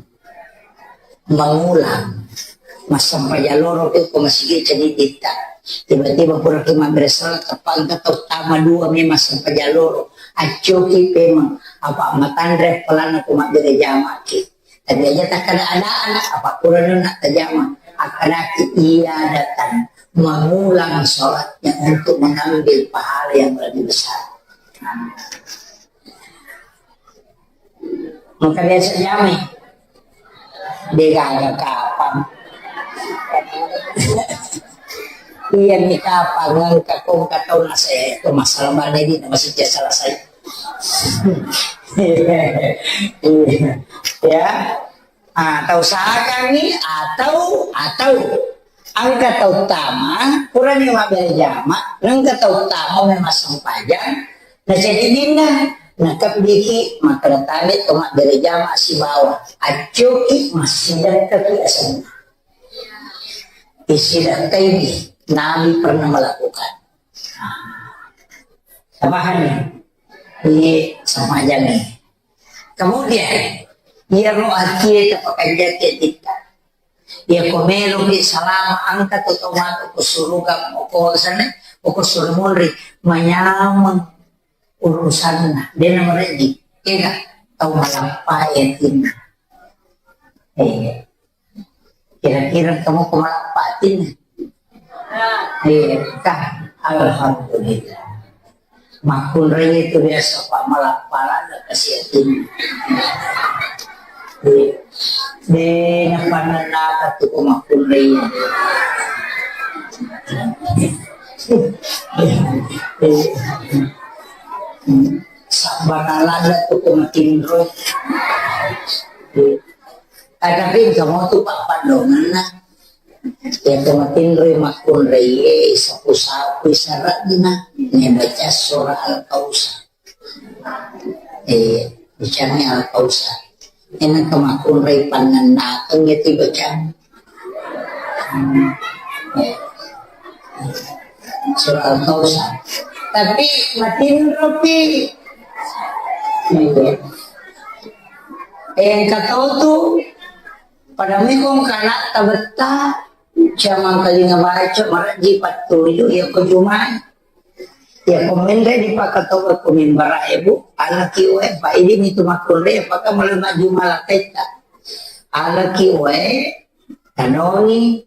Mengulang. Massempajang loro ko masigi cadiditta. Tiba-tiba pura ki mabbere salat, tapangka tau tama dua memang sempajang loro. Accoki pemeng, apa matanre pelana ko mabbere jamaki. Tapi aja takkada ada anak, apa kurang nak tajama. Akkadaki ia datang mengulang sholatnya untuk mengambil pahala yang lebih besar. Maka biasa jamai. Degaga kapang. Iya ni kapang, engka kong katau nase, itu masalah mana ini, masih biasa selesai. Ya. Ah, tau sakangngi atau, atau engka tau tama, purani mabbere jama, engka tau tama memang sempajang, na jadi dinna, na kebbiki, makkeda tabe to mabbere jama sibawa, accoki massidakka ki asenna. Isidakka ini, Nabi pernah melakukan. Pahami? Ini sempajang ini. Kemudian, iyaro atie tapakanjaki atitta. Iya ko meloki salama engka to tau matu ko suruga ko sana, ko suru munri, manyameng urusanna. Dena mereji. Ega tau malappa atinna. Eh. Kira-kira kamu ko malappa atinna. Iya, kah? Alhamdulillah. Makkunrai itu biasa, Pak, malah pala ada kasih hati. Iya. Dena panennaka tu ko makkunrai. Sabana lada tu ko matinro. Iya. Ada pin kamu tu, Pak, padonganna. Iya, to matinroi makkunraie, sapu-sapu saranna, ne baca surah Al-Kausar. Eh, bacani Al-Kausar. Ena to makkunrai pannennakeng ya ti bacang. Hmm. Eh. Surah Al-Kausar. Tapi matinropi. Iya. Eh, engka tau tu, pada mekong kana tabetta, jamang kalinga baca, maraji pattuju, ya ko jumai. Ya ko menre dipakatoba ko mimbara ebu, alaki wae, pa idi mitu makkunre, apakah mulai maju malakaitta. Alaki wae, tanoni,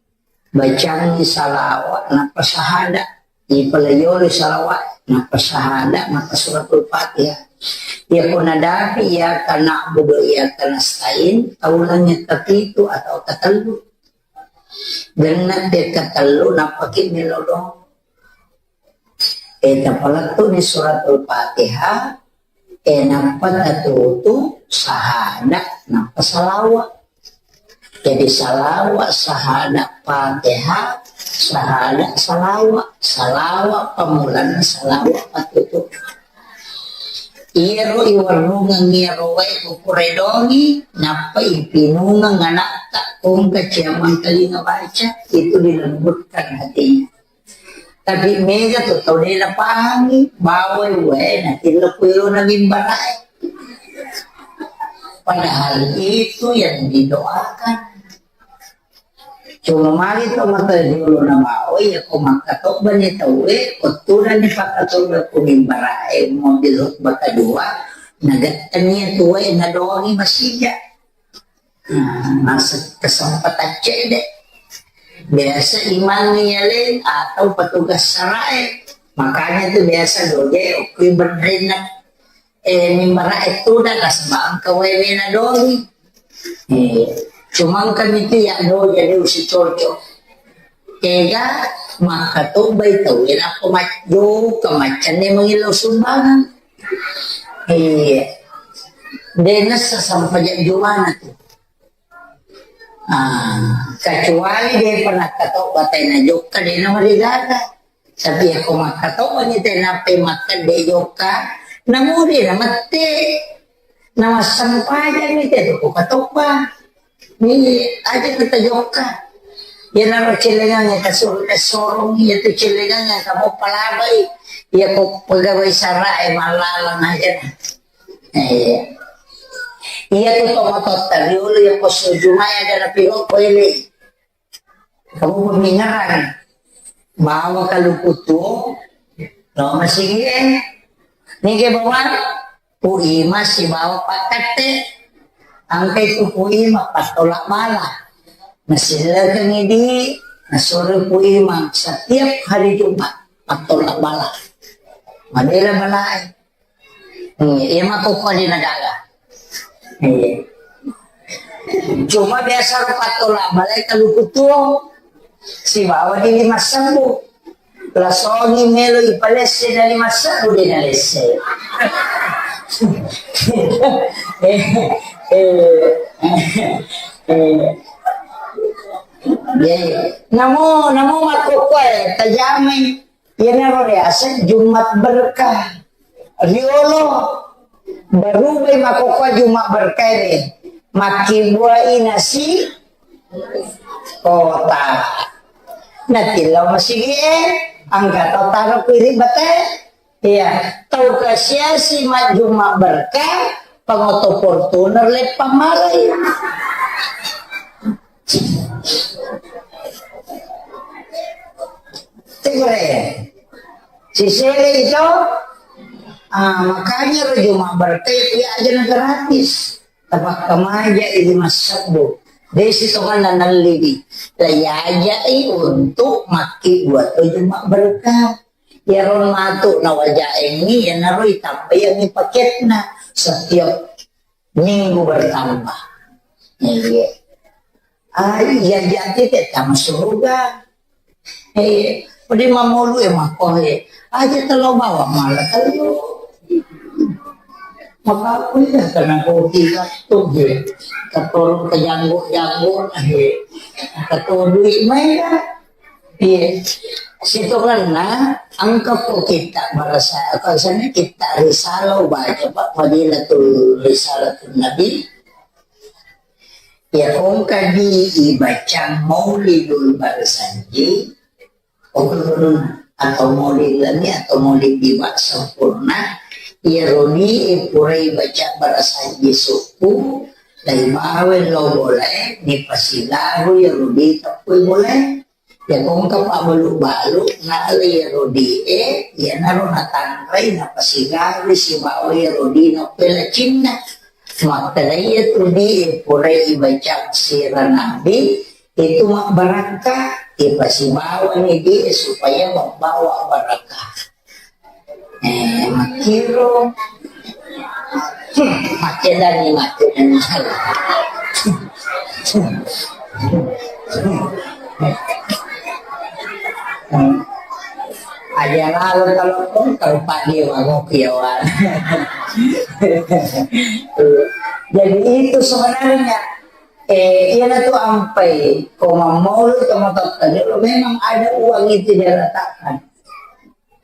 bacangngi salawat, nappa sahada. Ipalayori salawat, nappa sahada, nappa suratul Fatihah. Iya ko nadapi, iyyaka na'budu wa iyyaka nasta'in, taulangngi kapitu atau katellu. Genna te katellu, nappa ki melo doang. Eh, tapalettu ni suratul Fatihah, eh, nappa tatutu sahada, nappa salawa. Jadi salawa, sahada, Fatihah, sahada, salawa. Salawa pamulanna, salawa patutu. Iyaro iwarrungeng iyaro wae kukuredongi, nappa ipinungeng anakta, kongka ciamang telinga baca, itu dilembutkan hatinya. Tapi mega tu tau de napahangi, bawai wae natillo kuero na mimbarae. Padahal itu yang didoakan. Cuma magi to mata jolo na bawai, ya ko makkatobba ni tauwe, ko tudang ni pakkatobba ku mimbarae, mobil khutbah kedua, nagattengi tuwe nadoangi masija. Nah, masa kesempatan cedde. Biasa imang yale atau petugas sarae. Makanya tu biasa doje okui berrenak, eh, mimbara itu dah nasaba engka wewe na doi. Eh, cuma engka mitu ya doje de usi cocok. Ega makkatobbai tauwe nappa majjo kemaccanne mangillau sumbangan. Iya. De nessa sampajang jumana tu. Ah, kecuali de pernah katobba tena jokka de na marigaga. Tapi ya ko makkatobba ni tena pe makkedde jokka, namuri na mette. Na massempajang ni te tu ko katobba. Ni aja kita jokka. Iyanaro cellengang iya kasuru-, kasorong, iya tu cellengang iya kamu palabai, iya ko pegawai sara e mallalang aja. Eh, iya tu tomatotta riolo iya ko sujumai ada rapi ko ele. Kamu pemingaran. Bawa kaluku tu, lo masigi e. Nige bawa, Pu Ima sibawa Pak Katte. Angkai tu Pu Ima pattola bala. Nasillekengi di, nasuro Pu Ima setiap hari Jumat pattola bala. Madela balae. Hmm, iya makkokkoe de nagaga. Iya. Cuma biasa ro pattola balae kaluku tuo. Sibawa di lima sebbu. Lasongi melo ipalesse dari lima sebbu de nalesse. Eh, eh, eh, eh. Iya, iya. Namo, namo makkokkoe tajamai. Iyanaro riaseng Jumat Berkah. Riolo, barubai makkokkoe Jumat Berkah ini. Makkibuai nasi kotak. Natillau masigi e, angka tau taro kuiri bate. Iya, tau kasiasi majjuma berkah, pangoto Fortuner leppang malai. Tegere. Sisele itu, ah, makanya ro Jumat berkah ya aja na gratis. Tapakkamaja i lima sebbu. Desi tonganna nalliwi. Laiajai untuk makki buat Jumat berkah. Iyaro matu nawajaengngi, iyanaro itambaiangngi paketna setiap minggu bertambah. Iya. Ah, iya, jadi tetama surga. Eh, pede mamolu e mako e. Aja telo bawa mala telo. Maka aku ya karena kopi katu e. Katorong ke janggo-janggo e. Katorong duit main kan. Iya. Sitongenna engka ko kitta barasa, apa sana kitta risalah baca, Pak, Fadilatul Risalatul Nabi. Ya, kongka di ibaca Maulidul Barzanji, atau Maulid Lami atau Maulid Bima Sempurna, ya roni purai baca Barzanji suku, dai bawe lo boleh, ni pasilaru ya rodi tepui boleh. Ya kongka pabbalu-balu, nalai rodie, iyanaro natanrai, napasigawi sibawa rodina pelacinna. Makkedai tu di, purai ibaca sira nabi, itu mabbarakka, ipasibawani di supaya membawa barakah. Eh, makkiro. Hmm, makkedani, makkedani. Hmm. Aja lalo telepon, kalau Pak Dewa, ngopi ya, Wan. Jadi itu sebenarnya, eh, iya tu ampai, ko mammolo, ko matotta, memang ada uang itu dia letakkan.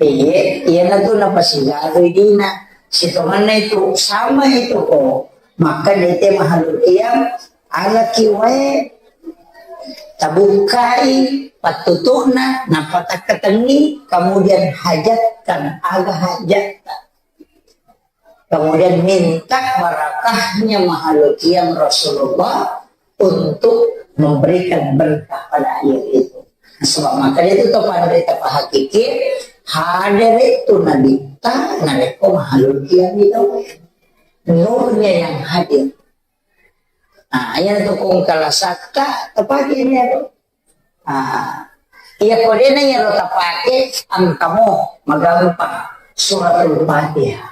Iye, iyanatu napasigarui dina. Sitongenna itu, sama itu ko, maka dete mahalul qiyam, alaki wae, tabukkai pattutu'na, nappa takkatenni, kemudian hajatkan aga hajatta. Kemudian minta barakahnya mahalul qiyam Rasulullah untuk memberikan berkah pada air itu. Sebab maka dia itu kepada kita pahakiki, hadir itu Nabi ta, narekko mahalul qiyam itu. Nurnya yang hadir. Nah, yang tukung kalasakka, tepagi ini itu. Ah, iya, ko dena iyaro tapake, engkamo magampang suratul Fatihah.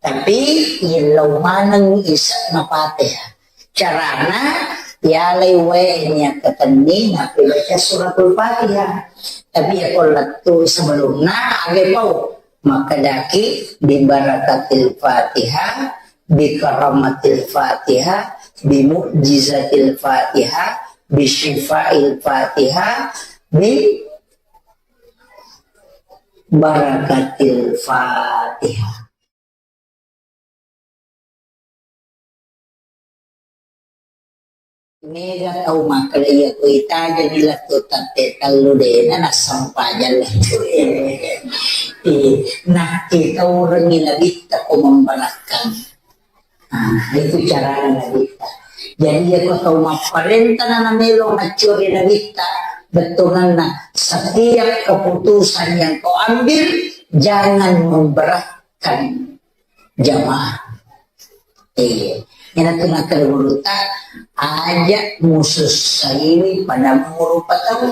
Tapi illau maneng ise'na Fatihah. Carana, yalai wae niakkatenni nappi baca suratul Fatihah. Tapi iya ko lettu sebelumna, age pau. Makkedaki, "Bi barakatil Fatihah, bi karamatil Fatihah, bi mu'jizatil Fatihah, bi syifail Fatihah, bi barakatil Fatihah." Mega tau makkeda iya ko itajani lettu tette tellu dena nassempajang lettu. Eh, nakkitaurengi nabitta ko memberakkang. Ah, itu carana nabitta. Jadi iya ko tau mapparenta na namelo maccuri nabitta, bettuanna setiap keputusan yang kau ambil jangan memberatkan jamaah. Iya. Ina tu nakkeda gurutta, aja musussaiwi padammu rupa tau.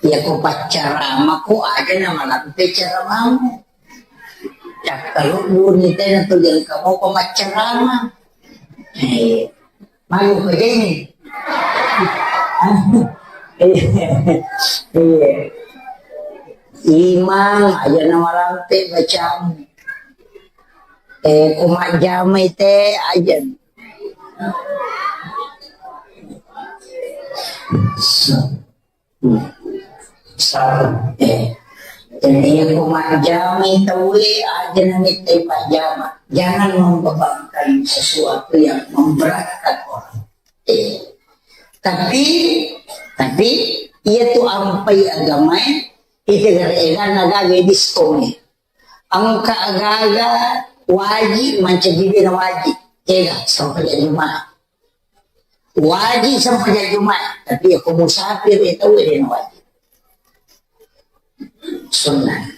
Iya ko paccaramako aja namalampe caramamu. Cakkalubbuni tena tu jengka mopa maccarama. Eh, malu ko jeni. Iya. Iya. Imang aja namalampe bacamu. Eh, ko majjamai te aja. Sa-, eh, jadi iya ko majjamai tauwe aja namittai pajjama. Jangan membebankan sesuatu yang memberatkan orang. Eh, tapi, tapi iya tu ampai agamae, ite gare-, eganna gaga diskon. Engka agaga waji mancaji dena waji. Ega, sampajang Jumat. Waji sampajang Jumat, tapi iya ko musafir e tau dena waji. Sunnah.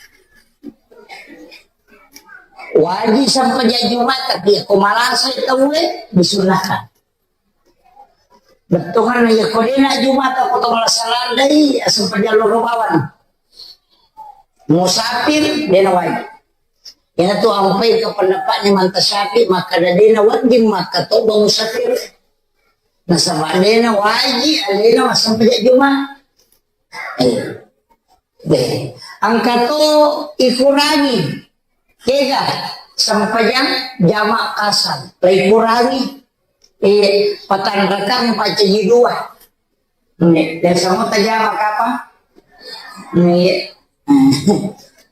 Waji sampajang Jumat, tapi iya ko malasa e tau e disunnahkan. Bettuanna iya ko dena Jumata ko to malasa landai, asempajang loro bawang. Musafir, dena wajib. Iyana tu ampai ke pendapatnya Imam Syafi'i, makkeda dena wajib makkatobba musafir. Nasaba dena wajib alena massempajang Juma. Eh. Deh, engka to ikurangi. Kega sempajang jama kasar. La ikurangi. Eh, patanrakang pacaji dua. Nge, biasa mo tajama kapa? Nge.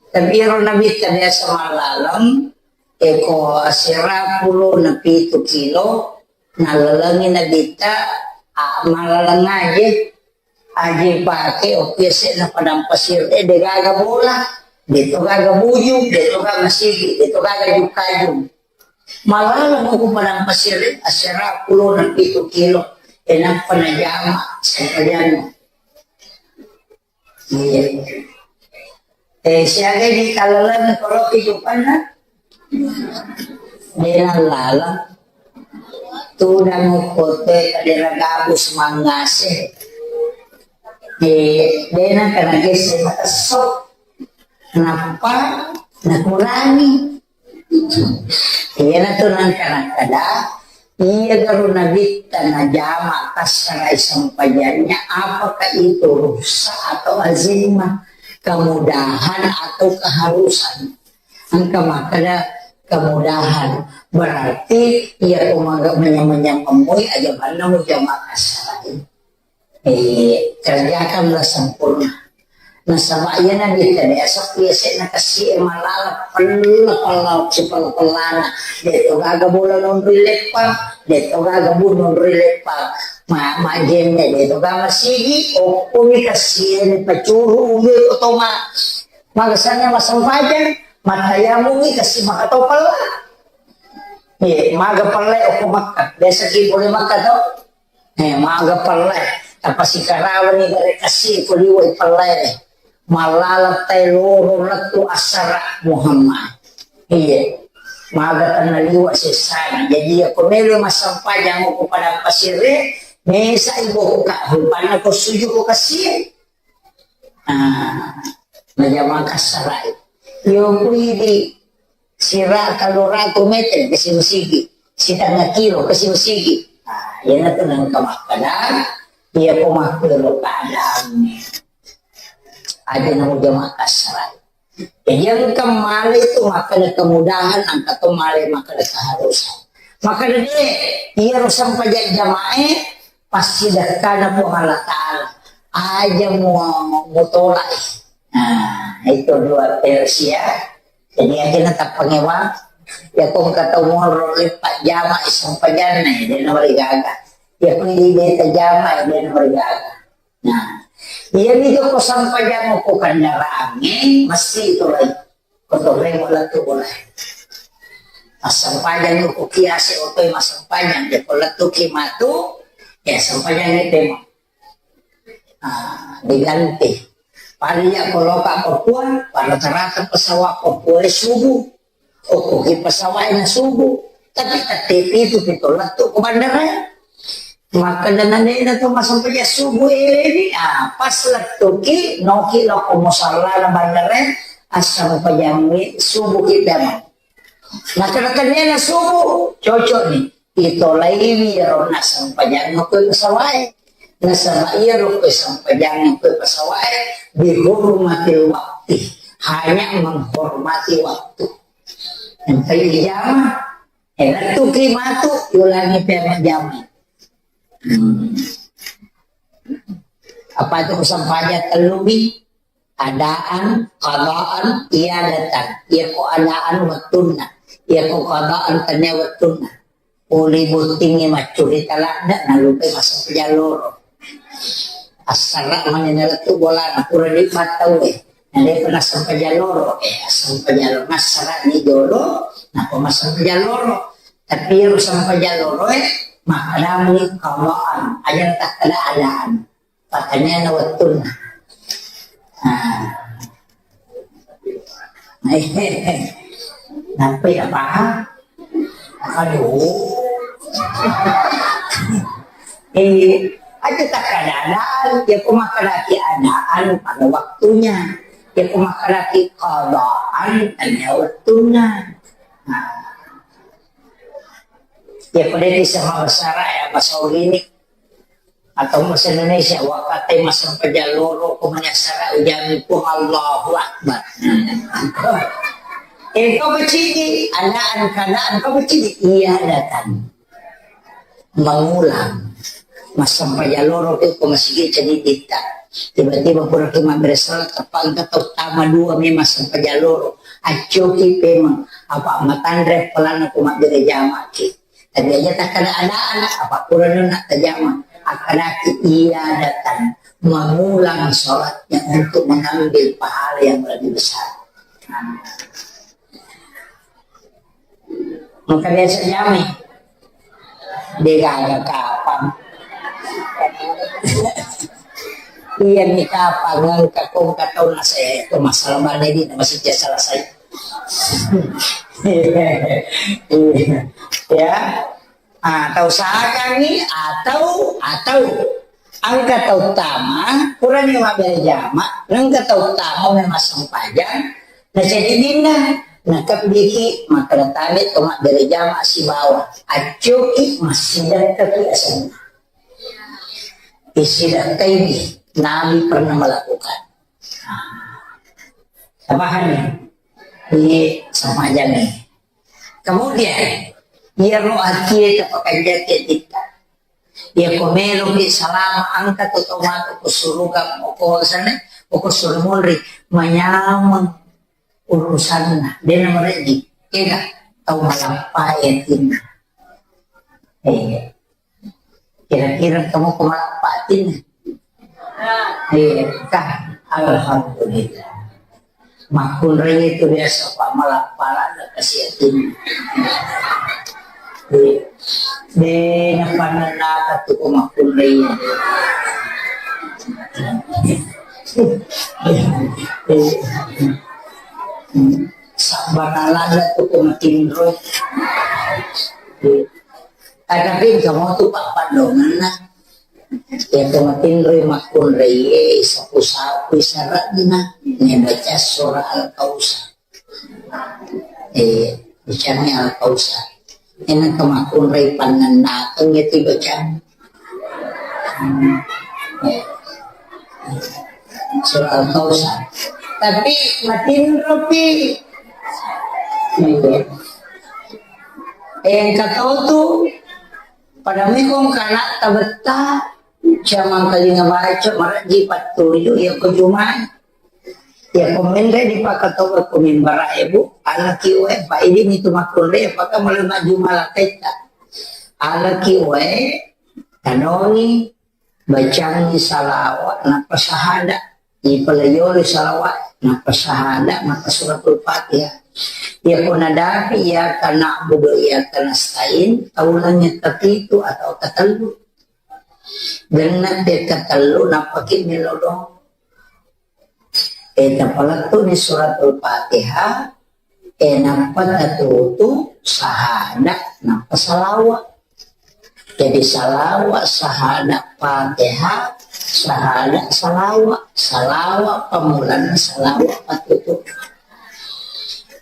Tapi ero nabitta biasa malaleng, eko asera pulo na pitu kilo, nalalengi nabitta, a, malaleng aje. Aje pake okki ese na padang pasir e, de gaga bola, de to gaga bujung, de to gaga masigi, de to gaga jukajung. Malaleng ko padang pasir e, asera pulo na pitu kilo, e nappa najama sempajanna. Iya. Eh, siaga di kalalang koroki jupanna? Dena lala. Tudang kote kadera gabus mangase. Eh, dena kana gese matesso. Nappa nakurangi. Iyana tu nangka nakkeda, iya garu nabitta najama kassarai sempajannya, apakah itu rukhsah atau azimah, kemudahan atau keharusan? Engka makkeda kemudahan, berarti iya ko maga manyameng-nyameng moi aja manna mujama kassarai. Eh, kerjakanlah sempurna. Nasaba iyana biasa biasa biasa na kasi e malala pella pella si pella pellana. De to gaga bola nonroi leppang, de to gaga bu nonroi leppang. Ma, majenne de to gaga sigi, okko mi kasi e ni pacuru ulu ko toma. Maga sanna masempajang, matayamu mi kasi maka to pella. Eh, maga pella okko makka. Biasa ki boleh makka to. Eh, maga pelle, tapasikarawani gare kasi ko liwai pelle. Malala tai loro lettu asara Muhammad. Iya. Maga tanna liwa sesana. Jadi iya ko melo massempajang ko padang pasir e, mesa ibu ka, rupanna ko suju ko kasi. Ah, najama kassarai. Yo kuidi sira tellu ratu meter ke simusigi, sitengnga kilo ke simusigi. Ah, iyana tu nengka makkeda, iya ko makkero keadaannya. Aja namu jama kassarai. Jadi engka male tu makkeda kemudahan, engka to male makkeda keharusan. Makkeda de, iya ro sempajang jamae, pasti dekkana Puang Allah Ta'ala. Aja mu, mutolak. Nah, itu dua versi ya. Jadi aja na tappangewa. Ya ko engka tau monro leppa jama sempajanna, ya, de na wali gaga. Iya, ko idi de' tajama, de' namargaga. Nah, iyami jokko sampajang ko kendaraangnge, mesti tolai. Ko torremo lettu bola. Assampajang ko kiase otoe massampajang, jokko lettuki matu, ya sampajang itu emang. Ah, diganti. Pada iya ko loka Papua, pada rata-rata pesawat Papua subuh. Okkoki pesawat na subuh. Tapi tette pitu pito lettu ko bandara. Maka dengan dena to massampajang subuh elewi, ah, pas lettuki, noki loko musalla na bandara, assampajang subuh kita. Nakenna-kennena subuh, cocok ni. Itolaiwi iyaro nassampajang koe pesawat e. Nasaba iyaro koe sampajang koe pesawat e, bihurmatil wakti. Hanya menghormati waktu. Engka ijama, eh, lettuki matu, ulangi pemajama. Hmm. Apa itu sampajang tellu bi? Adaan, qadaan, iadatan. Iya ko adaan wettunna. Iya ko qadaan tania wettunna. Pole bottingnge maccurita ladde, nalupai massampajang loro. Assara mani nalettu bolana, pura di battau e. Nade pernah sampajang loro, eh, sampajang loro. Massara ni jolo, napa massampajang loro. Tapi iyaro sampajang loro e, makadami qadaan. Aja takkada adaan. Pertanyaanna wettunna. Nah. Nampai apa? Aduh. Eh, aja tak keadaan, ya, ko makkadaki adaan pada waktunya. Ya, ko makkadaki qadaan, tanya wettunna. Nah. Ya, pada bisa bahasa Arab, ya, bahasa ini. Atau bahasa Indonesia, wakkatai massampajang loro ko manyassara ujami Puang Allahu Akbar. Eh, kau kecil, adaan keadaan kau kecil, iya datang. Mengulang. Massampajang loro ko masigi cedidita. Tiba-tiba pura ki mabbere salat, teppa engka tau tama dua memang massampajang loro. Accoki pemeng, apa matanre pelana ko mabbere jamaki. Tapi aja takkada-adaan, apa kurang nak tajama. Akkadaki iadatan, mengulang sholatnya untuk mengambil pahala yang lebih besar. Maka biasa jamai. Degaga kapang. Iya ni kapang, engka kong katau nase, itu masalah mana ini, masih selesai. Ya. Ah, tau sakangngi atau, atau engka tau tama, purani mabbere jama, engka tau tama memang sempajang, na cedidinna, na kebbiki, makkeda tabe to mabbere jama sibawa, accoki, massidakkaki asenna. Isidakkai Nabi pernah melakukan. Pahami? Ini sempajang ni. Kemudian, iyaro atie tapakanjaki atitta. Iya ko meloki salama, engka to tau matu ko suruga, ko sana, ko suru munri, manyameng urusanna. Dena mereji. Ega tau malappa atinna. Eh. Kira-kira kamu ko malappa atinna? Iya, kah? Alhamdulillah. Makkunrai itu biasa, Pak, malappa la kasi atinna. Iya. De, napannanaka tu ko makkunrai. Sabbanalana tu ko matinro. Tatapi engka motu pappaddongenna. Iya to matinroi makkunraie, sapu-sapu saranna, nabaca surah Al-Kausar. Eh, bacani Al-Kausar. Ena to makkunrai pannennakeng itu bacani. Hmm. Eh. Surah Al-Kausar. Tapi matinropi. Iya. Eh, engka to tu pada mekong kana tabetta, jamang kalinga baca, maraji pattuju, iya ko jumai. Iya ko menre di pakatoba ko mimbara ebu, alaki wae, pa idi mitu makkunre, paka mulai maju malakaitta. Alaki wae, Anoni, bacangngi salawa, nappa sahada. Ipalaiolo salawa, nappa sahada, nappa suratul Fatihah. Iyako nadapi iyyaka na'budu wa iyyaka nasta'in, taulangngi kapitu atau katellu. Genna te katellu, nappaki melo doang. E, tapalettu'ni suratul Fatihah, e, nappa tatutu sahada, nappa salawa. Jadi salawa, sahada, Fatihah, sahada, salawa. Salawa pammulanna, salawa patutu.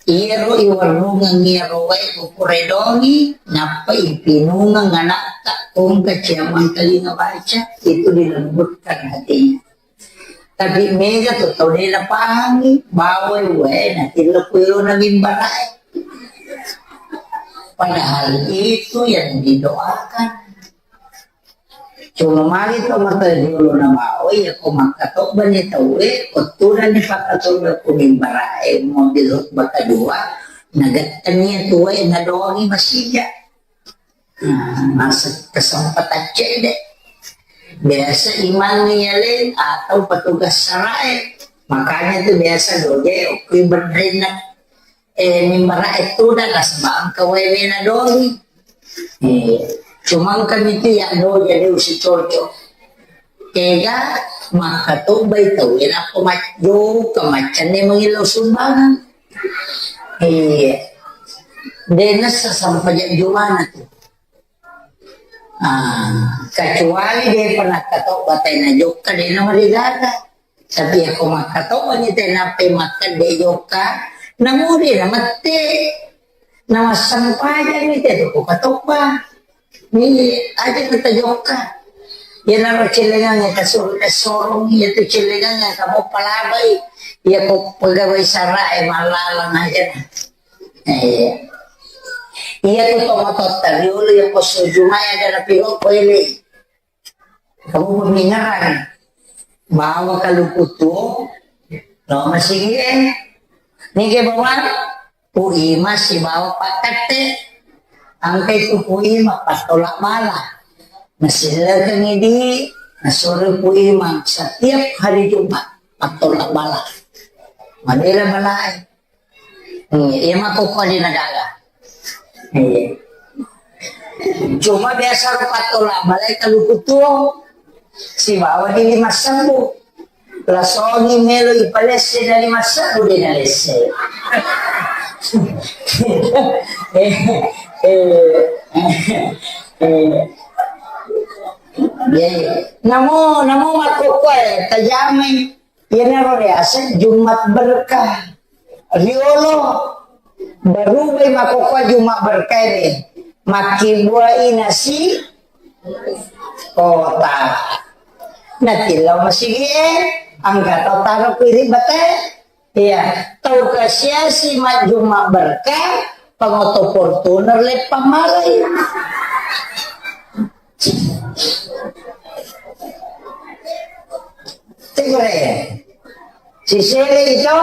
Iyaro iwarrungeng iyaro wae ko kuredongi, nappa ipinungeng anakta, kongka ciamang telinga baca, itu dilembutkan hatinya. Tapi mega tu tau de napahangi, bawai wae natillo kuilona mimbarae. Padahal itu yang didoakan. Cuma magi to mata dulu na bawai, ya ko makkatobba ni tauwe, ko tudang ni pakkatobba ku mimbarae, mobil khutbah kedua, nagettani ya tuwe, nadoangi masija. Nah, masa kesempatan cedde. Biasa imang yaleng atau petugas sarae. Makanya tu biasa doje okui bedrenna, eh, mimbarae tudang nasaba engka wae wena doli. Eh, cuma engka mitu ya doje de usi cocok. Kega makkatobbai tauwe nappa majjokka maccanne mangillau sumbangan. Iya. De nessa sampajang jumana tu. Ah, kecuali de pernah katobba tai na jokka de na marigaga. Tapi ako makkatobba ni tai nappai makkedde jokka, namuri na mette. Na massempajang ni te tu ko katobba. Ni aja kita jokka. Iyanaro cellengang e kasur-, kasorong, iya tu cellengang e kamu palabai. Iya ko pegawai sara e malalang aja na. Eh, iya tu tomatotta riolo iya ko sujumai ada na piro ko ele. Kamu pemingaran. Bawa kaluku tuo, lo masigi e. Nige bawa Puima sibawa pakkette. Engka itu Puima pattola bala. Nasillekengi di, nasuro Puima setiap hari Jumat pattola bala. Madela balae. Hmm, iya makkokkoe de nagaga. Iya. Cuma biasa ro pattola balae kaluku tuo sibawa di lima sebbu. Lasongi melo ipalesse dari massebbu de nalesse. Eh, eh, eh, eh. Iya, iya. Namo, namo makkokkoe tajamai. Iyanaro riaseng Jumat berkah. Riolo berubai makkokkoe Jumat berkah ini. Makkibuai nasi kota. Natillau masigi e, engka to taro kuiri bate. Iya, tau kasiasi majjuma berkah, pangoto Fortuner leppang malai. Tegere. Sisele itu,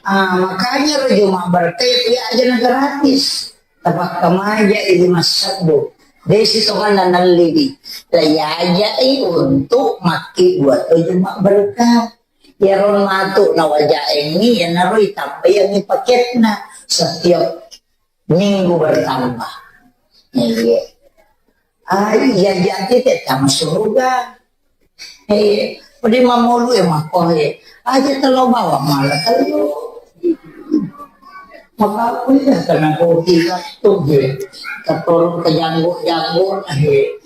ah, makanya ro Jumat berkah ya aja gratis. Tapakkamaja i lima sebbu. Desi tonganna nalliwi. Laiajai untuk makki buat Jumat berkah. Iyaro matu nawajaengngi, iyanaro itambaiangngi paketna setiap minggu bertambah. Iya. Ah, iya, jadi tama surga. Eh, pada mamolu e mako e. Aja telo bawang mala telo. Maka aku ya kena kopi tu je. Keturun ke janggut-janggut, eh.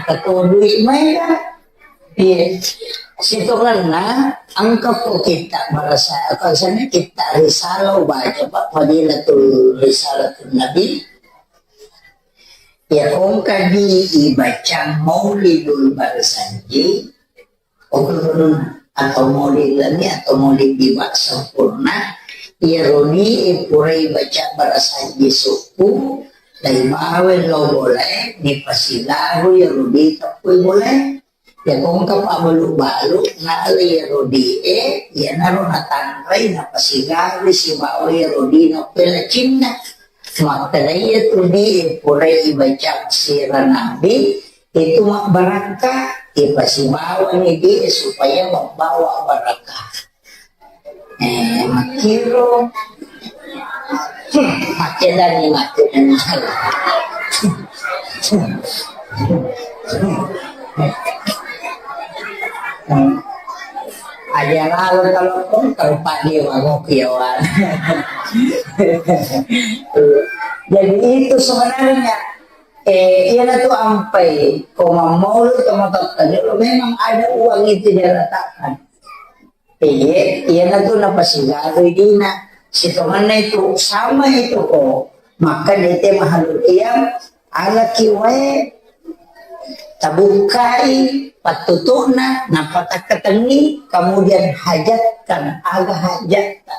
Keturun duit main dah. Iya. Sitongenna engka ko kita barasa, apa sana kita risalah baca, Pak, Fadilatul Risalatul Nabi. Ya, kongka di ibacang Maulidul Barsanji, atau Maulid Lami atau Maulid Diwa sempurna, iya roni purai baca Barsanji suku, dai bawe lo boleh, ni pasigaru ya rodi tapui boleh. Ya kongka pabbalu-balu, nalai rodi e, iyanaro natanrai, napasigawi sibawa rodi na pelacinna. Makkedai tu di e, purai baca sira nabi, Itu mabbarakka, ipasibawani di supaya membawa barakah. Eh, makkiro. Hmm, makkedani, makkedani. Aja lalu kalau pun terpaksa ngopi ya, Wan. Jadi itu sebenarnya, eh, iya tu ampai ko mammaulu to matotta jolo memang ada uang itu dia letakkan. Iya, iyanatu napasigaga dina. Sitongenna itu sama itu ko. Maka dete mahalul qiyam, alaki wae, tabukkai pattutu'na, nappa takkatenni, kemudian hajatkan aga hajatta.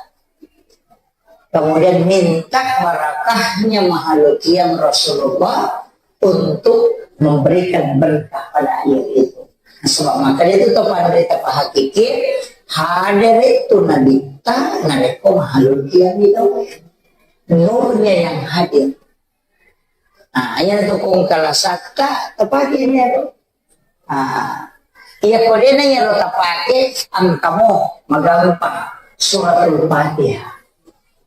Kemudian minta barakahnya mahalul qiyam Rasulullah untuk memberikan berkah pada air itu. Sebab maka itu to pada kita pahakiki, hadere tu nabitta, narekko mahalul qiyam itu. Nurnya yang hadir. Nah, iya tu kong kala sakka, tepaki ini aku. Ah, iya, ko dena iyaro tapake, engkamo magampang Suratul Fatihah.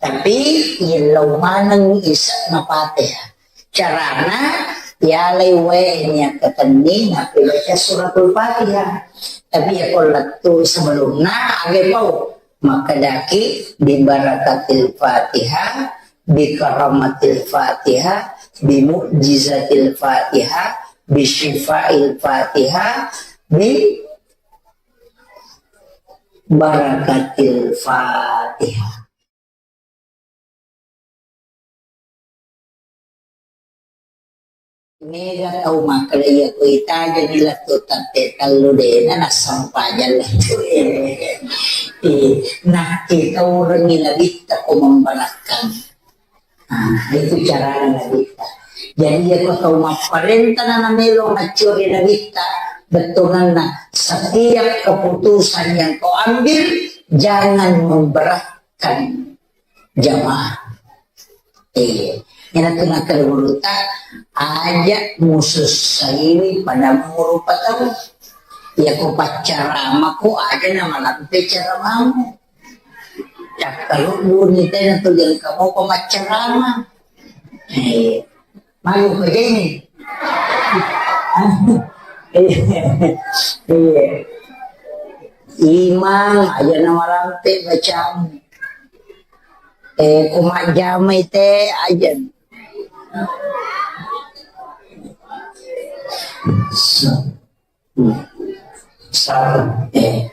Tapi yellau maneng ise'na Fatihah. Carana, yalai wae niakkatenni nappi baca Suratul Fatihah. Tapi ya ko lettu sebelumna, age pau. Makkedaki, "Bi barakatil Fatihah, bi karamatil Fatihah, bi mu'jizatil Fatihah, bi syifail Fatihah, bi barakatil Fatihah." Mega tau makkeda iya ko itajani lettu tatte tellu dena nassempajang lettu. Eh, nakkitaurengi nabitta ko membarakkan. Nah, itu carana nabitta. Jadi iya ko tau mapparenta na namelo maccuri nabitta, bettuanna setiap keputusan yang kau ambil jangan memberatkan jamaah. Eh, iyana tu nakkeda gurutta, aja musussaiwi pada murupa tau. Iya ko paccaramako aja namalampe caramamu. Cakkalubbuni tena tu jengka mopa maccarama. Eh, malu ko jeni. Iya. Imang aja namalampe bacamu. Eh, ko majjamai te aja. Sa-, eh.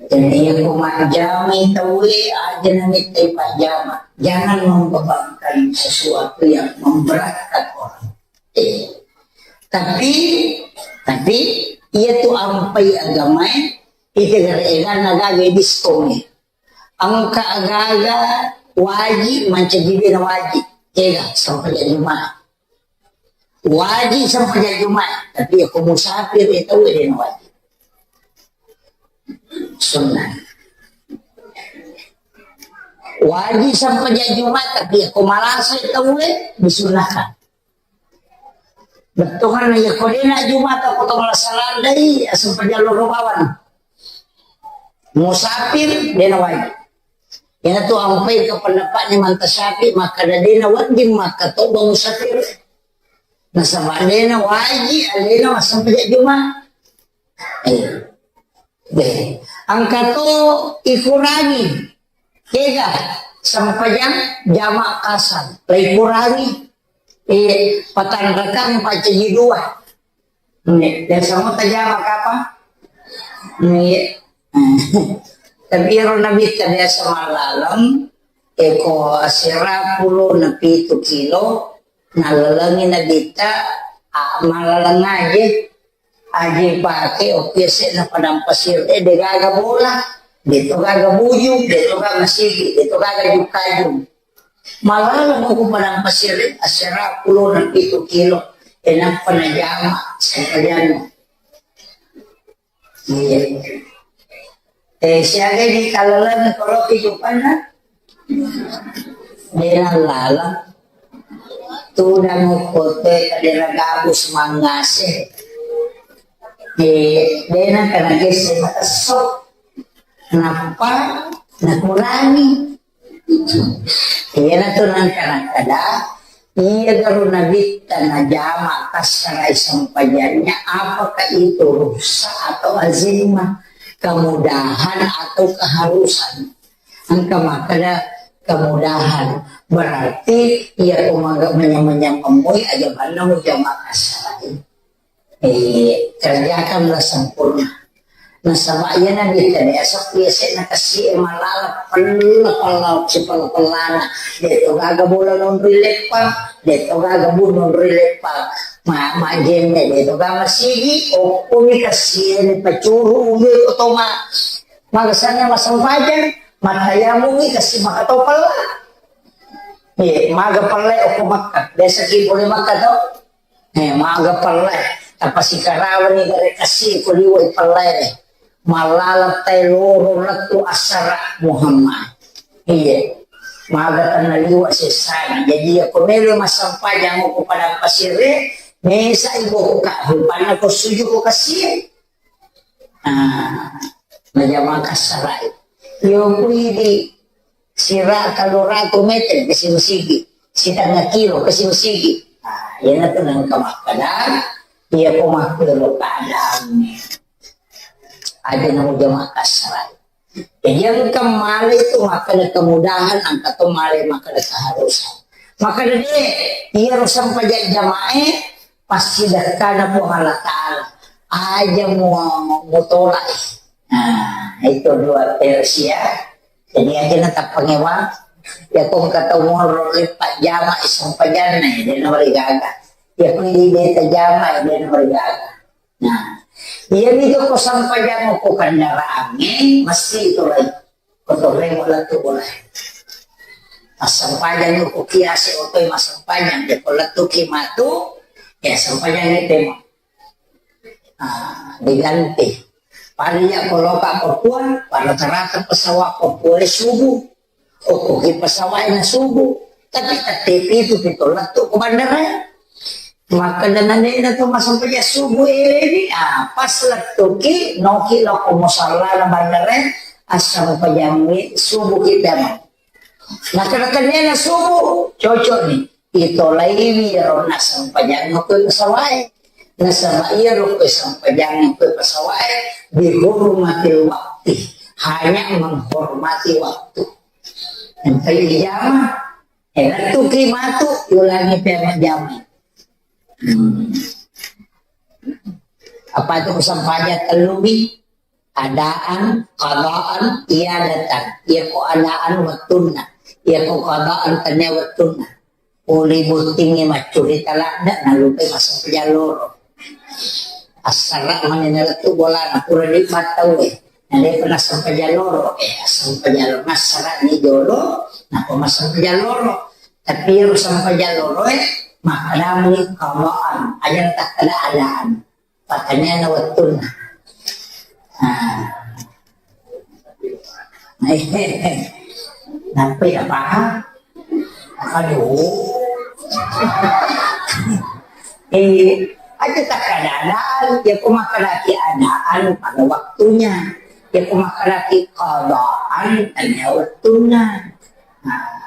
Jadi, iya ko majjamai tauwe aja namittai pajjama. Jangan membebankan sesuatu yang memberatkan orang. Eh. Tapi, tapi, iya tu ampai agamae, itu gara-gara gaga diskon. Engka agaga waji mancaji dena waji. Ega, sempajang Jumat. Waji sempajang Jumat, tapi iya ko musafir itu dena waji. Sunnah. Waji sempajang Jumat, tapi iya ko malasa itu disunnahkan. Bettuanna iya ko dena Jumat ko to malasa landai, asempajang loro bawang. Musafir, dena waji. Iyana tu ampai ke pendapatnya manta Syafi'i, makkeda dena wedding makkatoba musafir. Nasaba dena waji alena massempajang Jumat. Eh. Deh. Engka to ikurangi. Kega sempajang jama kasar. Lai kurangi. Eh, patanrakang pacaji dua. Nggih, biasa mo tajama kapang? Nggih. Tapi ero nabitta biasa malaleng, eko asera pulo na pitu kilo, nalalengi nabitta, a, malaleng aje, aje pake, oki ese na padang pasir, eh, de gaga bola, de to gaga bujung, de to gaga sigi, de to gaga jukajung. Malaleng ko padang pasir, asera pulo na pitu kilo, e nappa najama, sempajang. Iya. Eh, siaga di kalaleng koloki jupanna? Dena lala. Tudang kote kadera gabus mangase. Eh, dena kana gesse matesso. Nappa nakurangi. Iyanatu nangka nakkeda, iya garo nabitta najama kassara'i sempajannya, apakah itu rukhsah atau azimah, kemudahan atau keharusan? Engka makkeda kemudahan, berarti iya ko maga manyameng-nyameng moi aja banna mujama kassara'i. Eh, kerjakanlah sempurna. Nasaba iyana biasa biasa biasa na kasi e malala pella pella sipella pellana. De to gaga bola nonri leppang, de to gaga bu nonri leppang. Ma, ma jenne de to gaga sigi, okkoni kasi e ni pacuru uwe ko toma. Maga sana masempajang, matayamungi kasi maka to pella. Eh, maga pella okko makka. Biasa ki boleh makka to. Eh, maga pellai, tappa sikarawani gare kasi ko liwai pellai re. Mallaleng tai loro lettu assara Muhammad. Iya. Maga tenna liwa sessana. Jadi iya ko melo massempajang ko padang pasir e, mesa ibokka, rupanna ko suju ko kasi e. Ah, najama kassara'i. Yo kuidi sira tellu ratu meter ke sigi, sitengnga kilo ke sigi. Ah, iyanatu nengka makkeda, iya ko makkero keadaannya. Aja namu jama kassara'i. Jadi engka male itu makkeda kemudahan, engka to male makkeda keharusan. Makkeda de, iya ro sempajang jamae, pasti dekkana Puang Allah Ta'ala. Aja mu, mutolak. Nah, itu dua versi ya. Jadi aja na tappangewa. Ya ko engka tau moro leppa jama sempajanna, ya, de na marigaga. Ya ko idi beta jama, ya, de na marigaga. Nah, iya mi ko sempajang ko kendaraangnge, mesti itu lai. Ko torremo lettu bola. Massempajang ko kiase otoi massempajang, de ko lettu ki matu, ya sempajang itu. Ah, diganti. Paling ya ko loka Papua, pada terata pesawat Papua subuh. Okkoki pesawat na subuh. Tapi tette pitu pito lettu ko bandara. Makkeda nanena to massempajang subuh eleni, ah, pas lettuki noki lokko musallana bandara, assempajangi subuh kita. Makkeda tennena subuh, cocok ni. Itolaiwi iyaro nassempajang ko pesawat e. Nasaba iyaro ko sempajang ko pesawat e, bihurmatil wakti, hanya menghormati waktu. Sampai dijama, eh, lettuki matu, ulangi pemajama. Hmm. Apa itu sempajang tellu mi? Adaan, qadaan, iadatan. Iya ko adaan wettunna. Iya ko qadaan tennia wettunna. Pole bottingnge maccurita ladde, nalupai massempajang loro. Assara mani nalettu bolana, pura dibattau e. Nadepa nassempajang loro, eh, assempajang loro. Nassara ni jolo, napa massempajang loro. Tapi ero sempajang loro e, makkedami qadaan. Aja takkeda adaan. Patannianna wettunna. Ah. Nampai apa? Aduh. Eh, aja takkeda adaan, ya ko makkedaki adaan pada waktunya. Ya ko makkedaki qadaan tennia wettunna. Nah.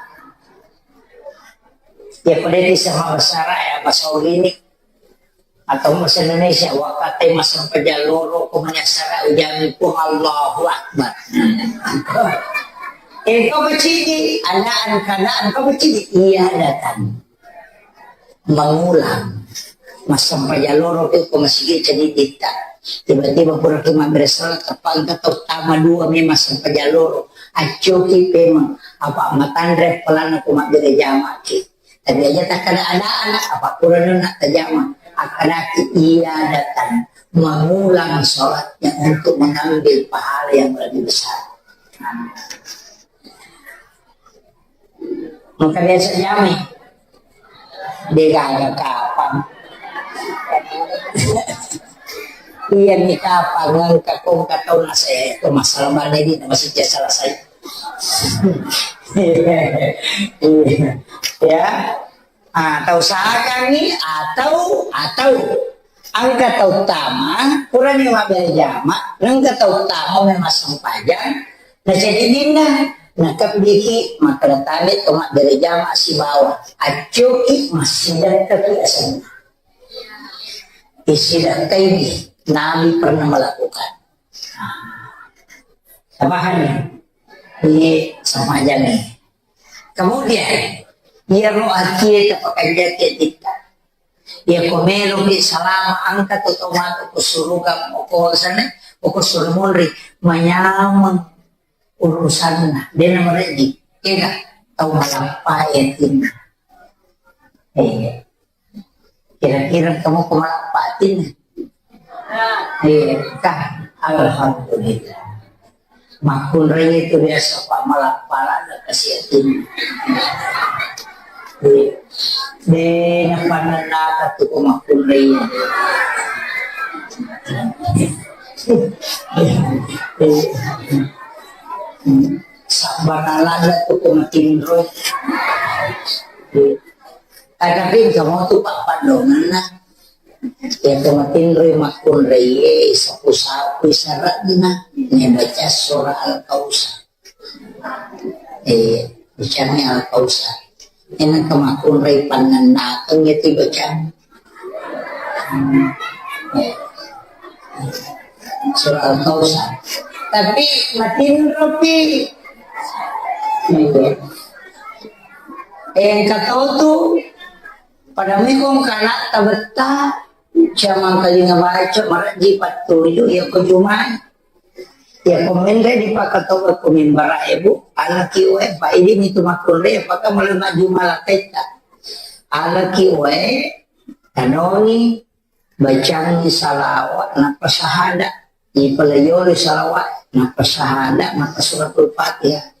Ya ko de bisa bahasa Arab, ya, bahasa Ogini. Atau bahasa Indonesia, wakkatai massempajang loro ko mani assara ujami Puang Allahu Akbar. Engka pacidi, adaan, keadaan, engka pacidi, iadatan. Mengulang. Massempajang loro ke ko masigi cadiditta. Tiba-tiba pura ki mabbere sala, tappa engka tau tama dua memang massempajang loro. Accoki pemeng, apa matanre pelana ko mabbere jamaki. Tapi aja takkeda adaan, apa purana na tajama. Akkadaki iadatan, mengulang sholatnya untuk mengambil pahala yang lebih besar. Maka biasa jamai. Degaga kapang. Iya ni kapang, engka kongka tau nase, itu masalah mana ini, masih selesai. Ya. Ah, tau sakangngi atau, atau Engka tau tama, purani mabbere jama, engka tau tama mai massempajang, na ceddi dinna, nakebbiki makkeda tabe to mabbere jama sibawa, accoki massidakkaki asenna. Isidakkai di, Nabi pernah melakukan. Paham ya? Ini sama aja nih. Kemudian, iyaro atie tapakanjaki titta. Iya ko meloki salama engka tu tau matu ko suruga ko sana, ko suru munri, manyameng urusanna, dena mereji. Kega tau malappa yatinna. Eh, kira-kira kamu ko malappa yatinna. Iya, kah? Alhamdulillah. Makkunrai itu biasa pak malappa lada kasiatin. Iya. De, de, napanna naka tu ko makkunrai. Sabbana lada tu ko matinro. Iya. Aga ri engka motu pappaddongenna. Iya to matinroi makkunraie, sapu-sapu sare'na, nabaca surah Al-Kausar. Eh, bacani Al-Kausar. Engka makkunrai pannennakeng iya tibacang. Hmm. Eh. Surah Al-Kausar. Tapi matinropi. Iya. Eh, engka to tu pada mekong kana tabetta, jamang kalinga baca, maraji pattuju, iya ko Jumat. Iya ko menre dipakatoba ko mimbara ebu, alaki wae, pa idi mitu makkunrai, apakah mulai majjuma laketta. Alaki wae, tanoni, bacangi salawat, nappa sahada. Ipalaioli salawat, nappa sahada, nappa suratul Fatihah.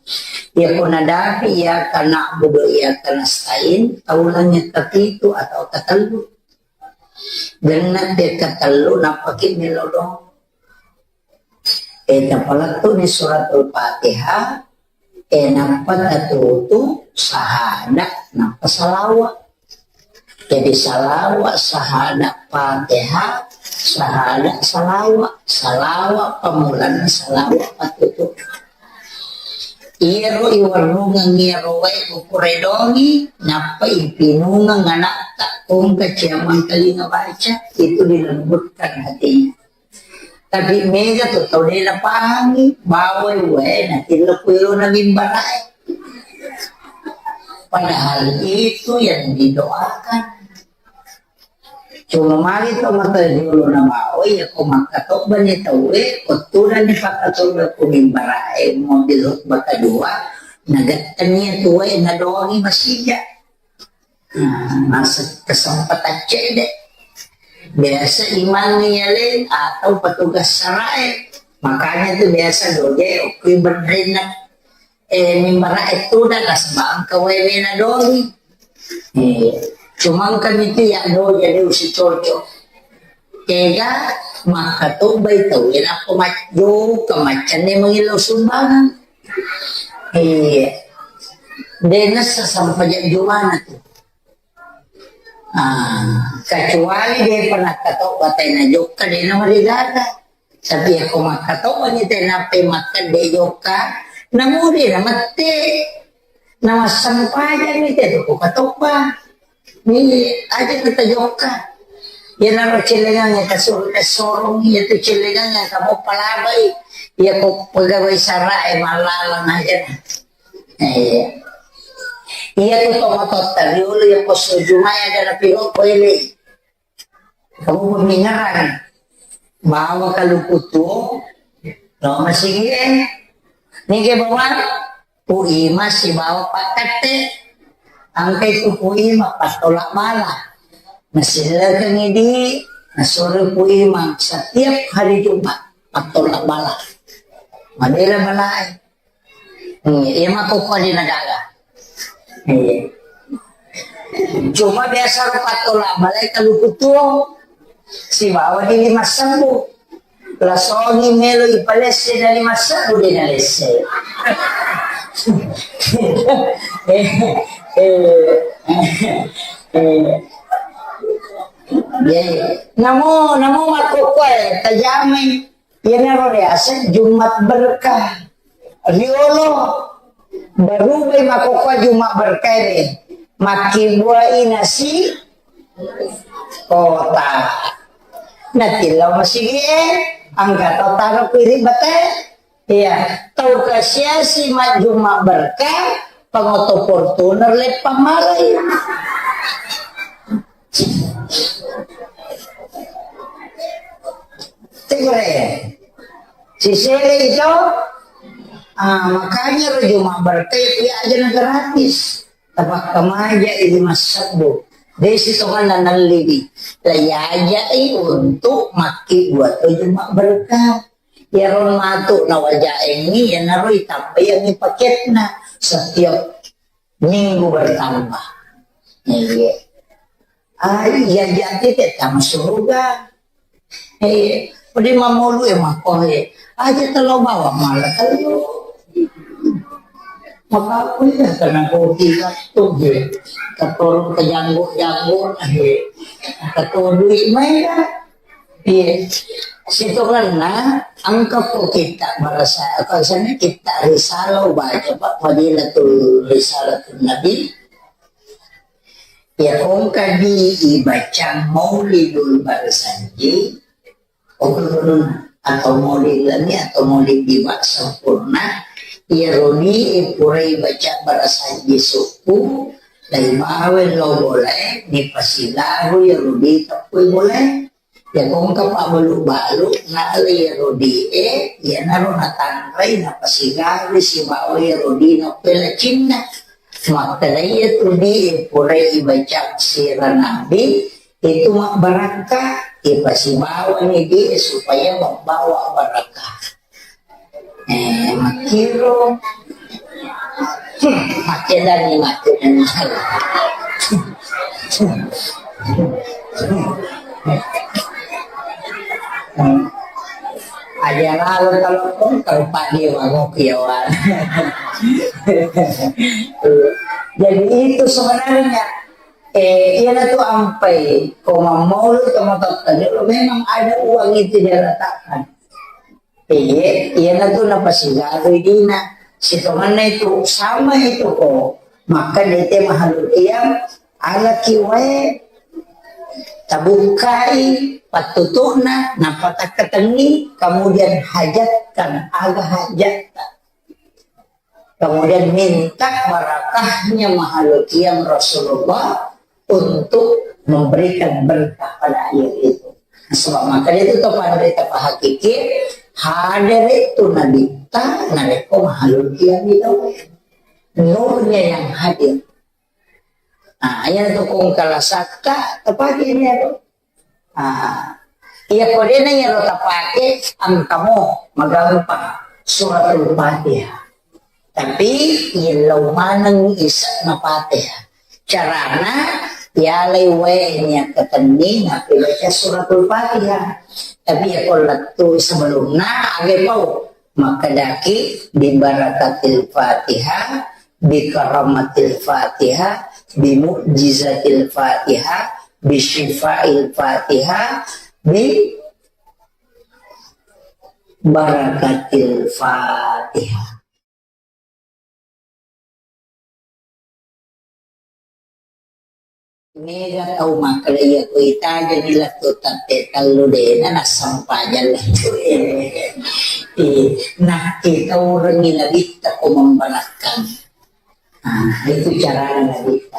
Iya ko nadapi, iyyaka na'budu wa iyyaka nasta'in, taulangi tapitu atau tatellu. Genna te katellu, nappaki melodong. Eh, tapalettu ni suratul Fatihah, eh, nappa tatutu sahada, nappa salawa. Jadi salawa, sahada, Fatihah, sahada, salawa. Salawa, pamulanna salawa, patutu. Iyaro iwarrungeng iyaro wae ukuredongi, nappa ipinungeng anatta, kongka ciamang kalinga baca, itu dilembutkan hatinya. Tapi mega tu tau de napahangi, bawai wae natillo kuero na mimbarae. Padahal itu yang didoakan. Cuma magi to mata jolo na bawai, ya ko makkatobba ni tauwe, ko tudang ni pakkatobba ko mimbarae, mobil khutbah kedua, nagettani ya tuwe, nadoangi masija. Nah, masa kesempatan cedde. Biasa imang yaleng atau petugas sarae. Makanya tu biasa doje okui berrena, eh, mimbara itu dah nasaba engka wewe na doli. Eh, cuma engka mitu ya doje de usi cocok. Tega makkatobbai tau, eh, nappa majjo ke maccanne mangillau sumbangan. Iya. De nessa sampajang jumana tu. Ah, kecuali de pernah katobba tena jokka, de na marigaga. Tapi ya ko makkatobba ni tena pe makkadde jokka, namudi na mette. Na massempajang ni te tu ko katobba. Ni aja kita jokka. Iyanaro cellengang ya kasur-, kasorong, iya tu cellengang ya kamu palabai. Iya ko pegawai sarae mallalang aja. Eh, iya tu tomatotta riolo ya posso jumai ada na piro ko ele. Kamu pemingaran. Bawa kaluku tu, lo masigi eh. Nige bawa. Pu Ima sibawa Pak Katte. Engkai tu Pu Ima pattolak bala. Nasillekengi di, nasuro Pu Ima setiap hari Jumat pattolak bala. Madela balae. Hmm, iya mako ko di nagaga. Iya. Cuma biasa ro pattolak balae kaluku tuo. Sibawa di lima sebbu. Lasongi melo ipalesse dari masa udah nalesse. Eh, eh, eh. Iya, iya. Namo, namo makkokkoe tajamai. Iyanaro riaseng Jumat berkah. Riolo barubai makkokkoe Jumat berkah ini. Makkibuai nasi kota. Natillau masigi e, angka tau taro kuiri bate. Iya, tau kasiasi majjuma berkah, pangoto Fortuner leppang malai. Tegure. Sisele itu, ah, makanya ro Juma berkah, ya, aja na gratis. Tapakkamaja idi massebbu. Desi tonganna nallibi. Laiajai untuk makki buat Juma berkah. Iyaro matu nawajaengngi, iyanaro itambaiangngi paketna setiap minggu bertambah. Iya. Ah, iya, jadi tette tama suruga. Eh, pede mamolu e mako e. Aja telo bawang mala telo. Maka aku iya karena kopi waktu e. Keturun ke janggut-janggut e. Keturun duit main dah. Iya. Sitongenna, engka ko kitta barasa, apa sana kitta risalah ubaca, Pak, Fadilatul Risalatul Nabi. Ya, kongka di ibaca Maulidul Barzanji, oke, atau Maulid Lami atau Maulid Diwa Sempurna, ya, roni purai baca Barzanji suku, dari bawe lo boleh, dipasilaru ya rodi tepui boleh. Ya, kongka pabbalu-balu, nala iyaro die, iyanaro natanrai, napasigawi sibawa iyaro die nappelacinna. Makkeda iyatu die, purai ibaca sira nabi, itu mabbarakka, ipasibawani die supaya membawa barakah. Eh, makkiro. Hmm, makkedani, makkedani. Hmm. Aja lalu kalau pun kalau Pak Dewa ngopi ya, Wan. Jadi itu sebenarnya, eh, iya tu ampai, ko mammaulu, ko matotta, memang ada uang itu dia letakkan. Iye, iyanatu napasigawi dina. Sitongenna itu, sama itu ko. Maka dete mahalul qiyam, alaki wae, tabukkai pattutu'na, nappa takkatenni, kemudian hajatkan, aga hajatta. Kemudian minta barakahnya mahalul qiyam Rasulullah untuk memberikan berkah pada air itu. Sebab maka itu to pada kita pahakiki, hadir itu Nabi ta, narekko mahalul qiyam itu. Nurnya yang hadir. Nah, yang tukung kalasakka, tepatnya itu. Ah, iya, ko dena iyaro tapake, engkamo magampang Suratul Fatihah. Tapi yellau maneng ise'na Fatihah. Carana, yalai wae niakkatenni nappi baca Suratul Fatihah. Tapi ya ko lettu sebelumna, age pau. Makkedaki, "Bibarakatil Fatihah, bikaramatil Fatihah, bimu'jizatil Fatihah, bisyifail Fatihah, bibarakatil Fatihah." Mega tau makkeda iya ko itajani lettu tette tellu dena nassempajang lettu. Eh, nakkitaurengi nabitta ko membarakkang. Ah, itu carana nabitta.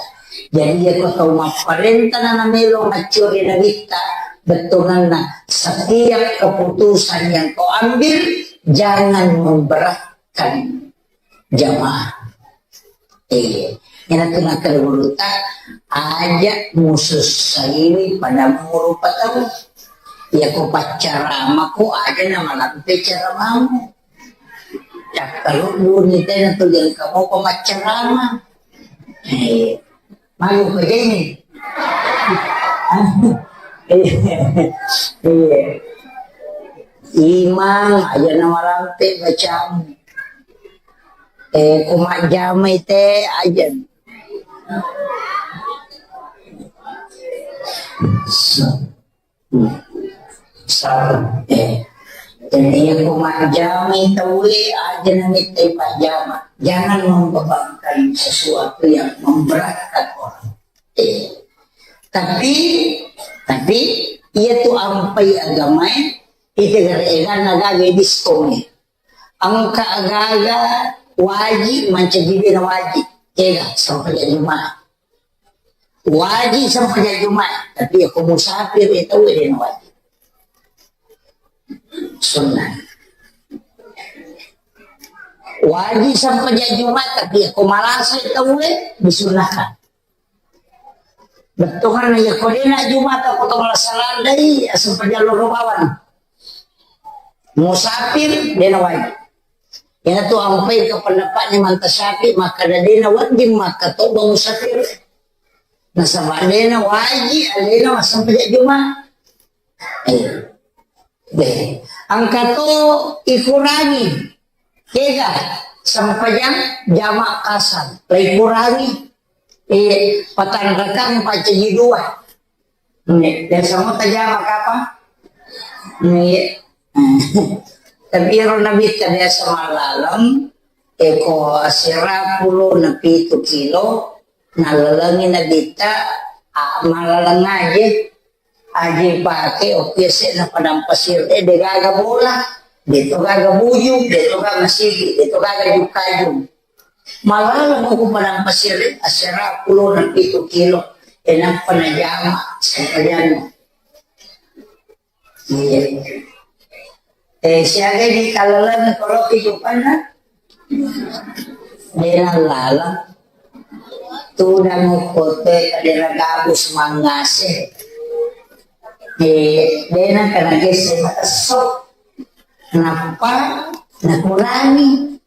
Jadi iya ko tau mapparentana namelo maccuri nabitta, bettuanna setiap keputusan yang kau ambil jangan memberatkan jamaah. Eh, iyana tu nakkeda gurutta, aja musussaiwi pada muru patau. Iya ko paccarama ko aja namalampe caramamu. Cakkaludduni tena tu jangka mopa maccarama. Eh, Malu ko jeni. Iya. Imang aja namalampe bacamu. Eh, ko majjamai te aja. Sa-, eh, jadi iya ko majjamai tauwe, aja namittai pajjama. Jangan membebankan sesuatu yang memberatkan orang. Eh, tapi, tapi, iya tu ampai agamae, itu gara-gara nagaga diskon. Engka agaga wajib mancaji dena wajib. Ega, sempajang Jumat. Wajib sempajang Jumat, tapi aku musafir, ya tahu dena wajib. Sunnah. Wajib sempajang Jumat, tapi aku malasa, ya tahu, eh, disunnahkan. Bettuanna iya ko dena Jumata ko to malasa landai, asempajang loro bawang. Musafir, dena wajib. Iyana tu ampai ke pendapatnya manta Syafi'i, makkada dena wedding makkatobba musafir. Nasaba dena wajib alena massempajang Juma. Eh. Deh, engka to ikurangi. Kega, sempajang jama kasar, la ikurangi. Eh, patanrakang pacaji dua. Nih, biasa mau tajama kapa? Nih. Tapi ero nabitta biasa malaleng, eko asera pulo na pitu kilo, nalalengi nabitta, ah, malaleng aje. Aje pake, okki yase'na padang pasir, eh, de gaga bola, de to gaga bujung, de to gaga sigi, de to gaga jukajung. Malaleng ko padang pasir, eh, asera pulo na pitu kilo, eh, nappa najama, sempajanna. Iya. Eh, siaga di kalalan kalau kehidupanna? Dena lala. Tudang kote kadera gabus mangase. Eh, dena kana gese matesok. Nappa nakurangi.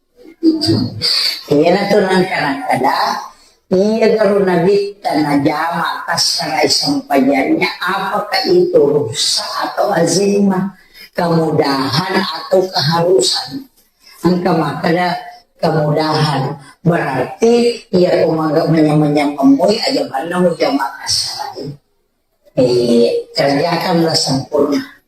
Iyana tu nangkana kada, iya garu nabitta najama kassarai sempajannya, apakah itu rukhsah atau azimah, kemudahan atau keharusan? Engka makkada kemudahan, berarti iya ko maga manyameng-nyameng moi aja manna mujama kassarai. Eh, kerjakanlah sempurna.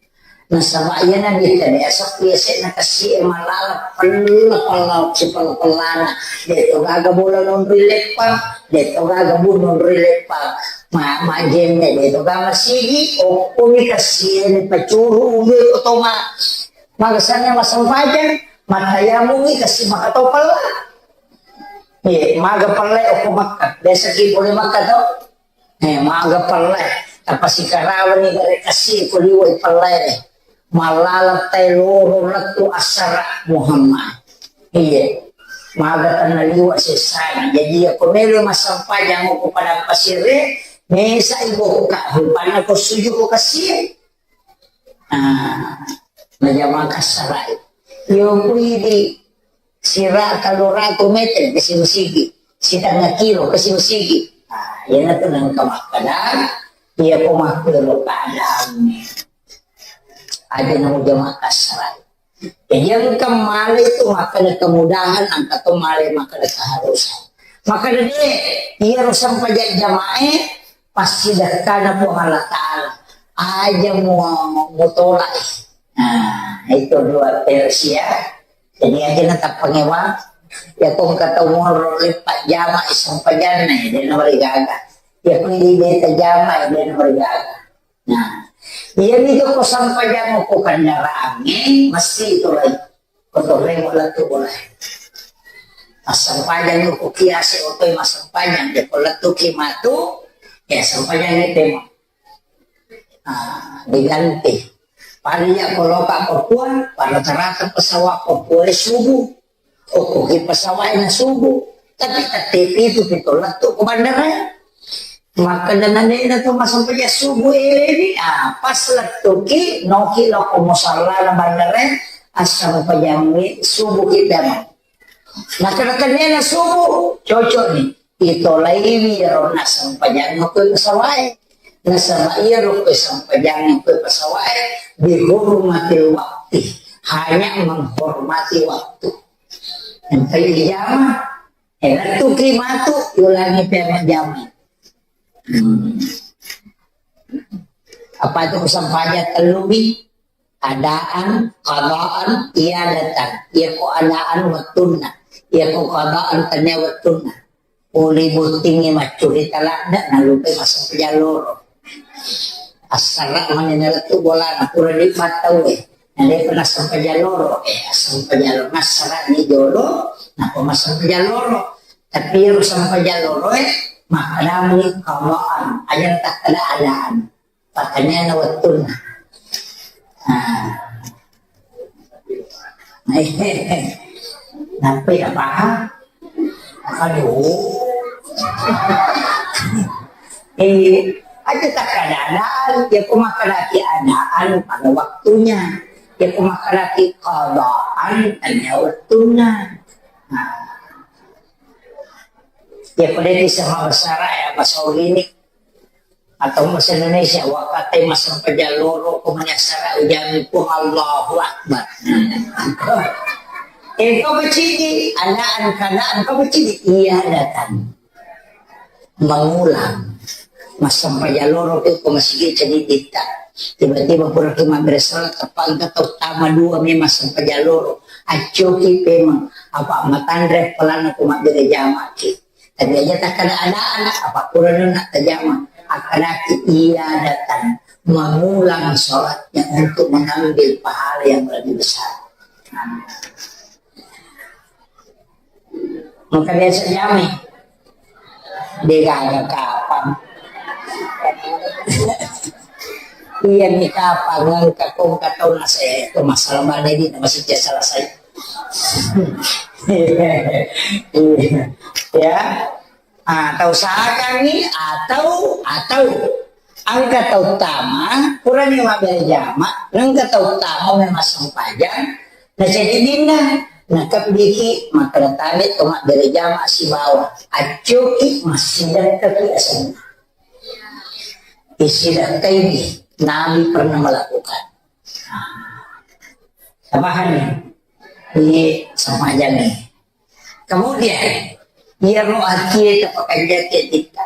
Nasaba iya nabitta de asappu yase'na kassie malala pella-pella sipella-pellana. De to gaga bola nonroi leppang, de to gaga bu nonroi leppang. Ma, majjenne de to gaga sigi, okkoni kassie ni pacuru ube ko toma. Magasanna massempajang, mattayamungi kassi makatau pella. Eh, maga pella okko Makka. Biasa ki pole Makka to. Eh, maga pellai, tapasikarawani gare kassi ko liwai pellai. Malala tai loro lettu assara Muhammad. Iya. Maga tanna liwa sessana. Jadi iya ko melo massempajang ko padang pasire, mesa ibu ka rupanna ko suju ko kassi. Ah, najama kassarai. Yo kui di sira tellu ratu meter ke sigi-sigi, sitengnga kilo ke sigi-sigi. Ah, iyana tu nengka makkada, iya ko makkuro keadaan. Aja namo jama kassarai. Jadi engka male itu makkada kemudahan, engka to male makkada keharusan. Makkada de, iya ro sempajang jamae, pasti dekkana Puang Allah Ta'ala. Aja mu, mutolak. Nah, itu dua versi ya. Jadi aja na tappangewa. Ya kong kata umur lepak jama iseng pajanna ya, dia nomor gaga. Ya kong di beta jama ya, dia nomor gaga. Nah, iya itu ko sampajang ko kendaraan, mesti itu lagi. Kotorré wala tu boleh. Assampajang ko kiase oto massampajang de ko lettu ki matu, ya sampajang ni tema. Ah, diganti. Pada ya ko loka Papua, pada rata-rata pesawat Papua subuh. Okko ki pesawat na subuh. Tapi tette pitu pito lettu ko bandara. Makkeda nanena tu massempajang subuh eleni, ah, pas lettuki, noki lokko musallana bandara, assampajang subuh kita. Makkeda tenena subuh, cocok ni. Itolaiwi iyaro nassempajang ko pesawat. Nasaba iyaro ko sampajang ko pesawat, bihurmatil wakti, hanya menghormati waktu. Engka ijama, eh, lettuki matu, ulangi pemajama. Hmm. Apa itu sempajang tellu mi? Adaan, qadaan, iadatan. Iyako adaan wettunna, iyako qadaan tania wettunna. Pole bottingngi maccurita ladde, nalupai massempajang loro. Assara mani nalettu bolana, pura nikmat tauwe. Na depa nassempajang loro, eh, assempajang loro. Nassara ni jolo, napa massempajang loro. Tapi iyaro sempajang loro, eh, makkedami qadaan. Aja takkeda adaan. Pertanyaanna wettunna. Ah. Nampai ya paham? Aduh. Eh, aja takkeda adaan, ya ku makkedaki adaan pada waktunya. Ya ku makkedaki qadaan, tania wettunna. Nah. Ya ku de' bisa mabasara ya, bahasa Ogini. Atau bahasa Indonesia, wakkatai massempajang loro ko manyassara ujami Puang Allahu Akbar. Eh, kau kecidi, adaan keadaan kau kecidi, iya datang. Mengulang. Massempajang loro ko masigi cedidita. Tiba-tiba pura ki mabbere sala, teppa engka tau tama dua memang sempajang loro. Accoki pemeng, apa matanre pelana ko mabbere jamaki. Tapi aja takkeda adaan, apa kurang nak tajama. Akkedaki iadatan, mengulang sholatnya untuk mengambil pahala yang lebih besar. Maka biasa jamai. Degaga kapang. Iya ni kapang, engka kongka tau nasa itu masalah mana ini masih selesai. Ya. Ah, tau sakangngi atau, atau engka tau tama, purani mabbere jama, engka tau tama memang sempajang, na jadi dinna, na kebbiki makkeda tame to mabbere jama sibawa, accoki massidekkaki asenna. Isidakkai ni, Nabi pernah melakukan. Pahami? Ini sempajang ni. Kemudian, iyaro atie tapakanjaki atitta.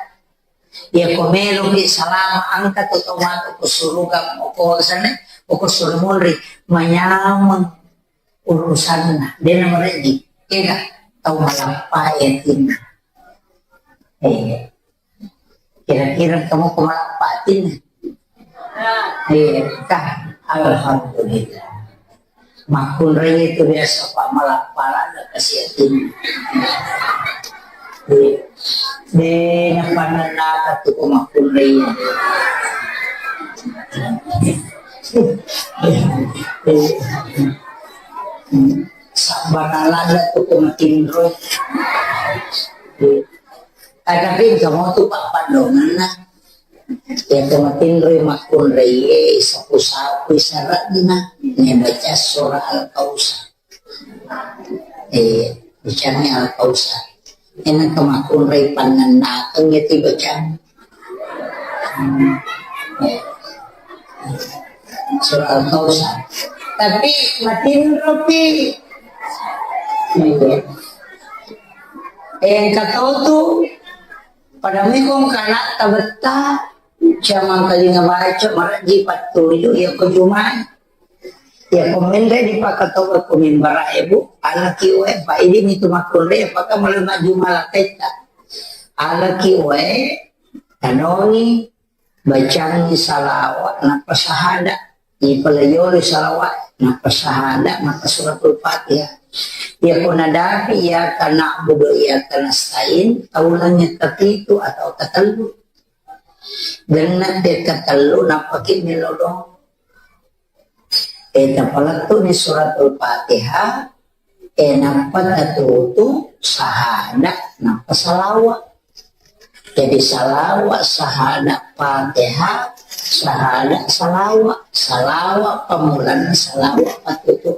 Iyako meloki salama, engka to tau matu ko suruga, ko sana, ko suru munri, manyameng urusanna. Dena mereji, ega tau malappa atinna. Eh, kira-kira kamu ko malappa atinna. Iya, kah? Alhamdulillah. Makkunrai itu biasa, Pak, malah pala ada kasih hati. Iya. Dena panennaka tu ko makkunrai. Sabana lada tu ko matinro. Iya. Aga pinta motu pappaddongenna. Iya, to matinroi makkunraie, sapu-sapu sare'na, nabaca surah Al-Kautsar. Eh, bacani Al-Kautsar. Enang ke makkunrai pannennakeng iya ti bacang. Hmm. Eh. Surah Al-Kautsar. Tapi matinropi. Iya. Eh, engka tau tu, pada mekong kana tabetta, jamang kalinga baca, maraji pattuju, iya ko jumai. Iya ko menre dipakatoba ko mimbara ebu, alaki wae, pa idi mitu makkunrai, apakah mulai maju malakaita. Alaki wae, tanongi, bacangi salawa, nappa sahada. Ipalayori salawa, nappa sahada, nappa suratul Fatihah. Iya ko nadapi, iyyaka na'budu wa iyyaka nasta'in, taulangi kapitu atau katellu. Genna te katellu, nappa ki melodong. Eh, tapalettu ni suratul Fatihah, eh, nappa tatutu sahada, nappa salawa. Jadi salawa, sahada, Fatihah, sahada, salawa. Salawa pamulanna, salawa patutu.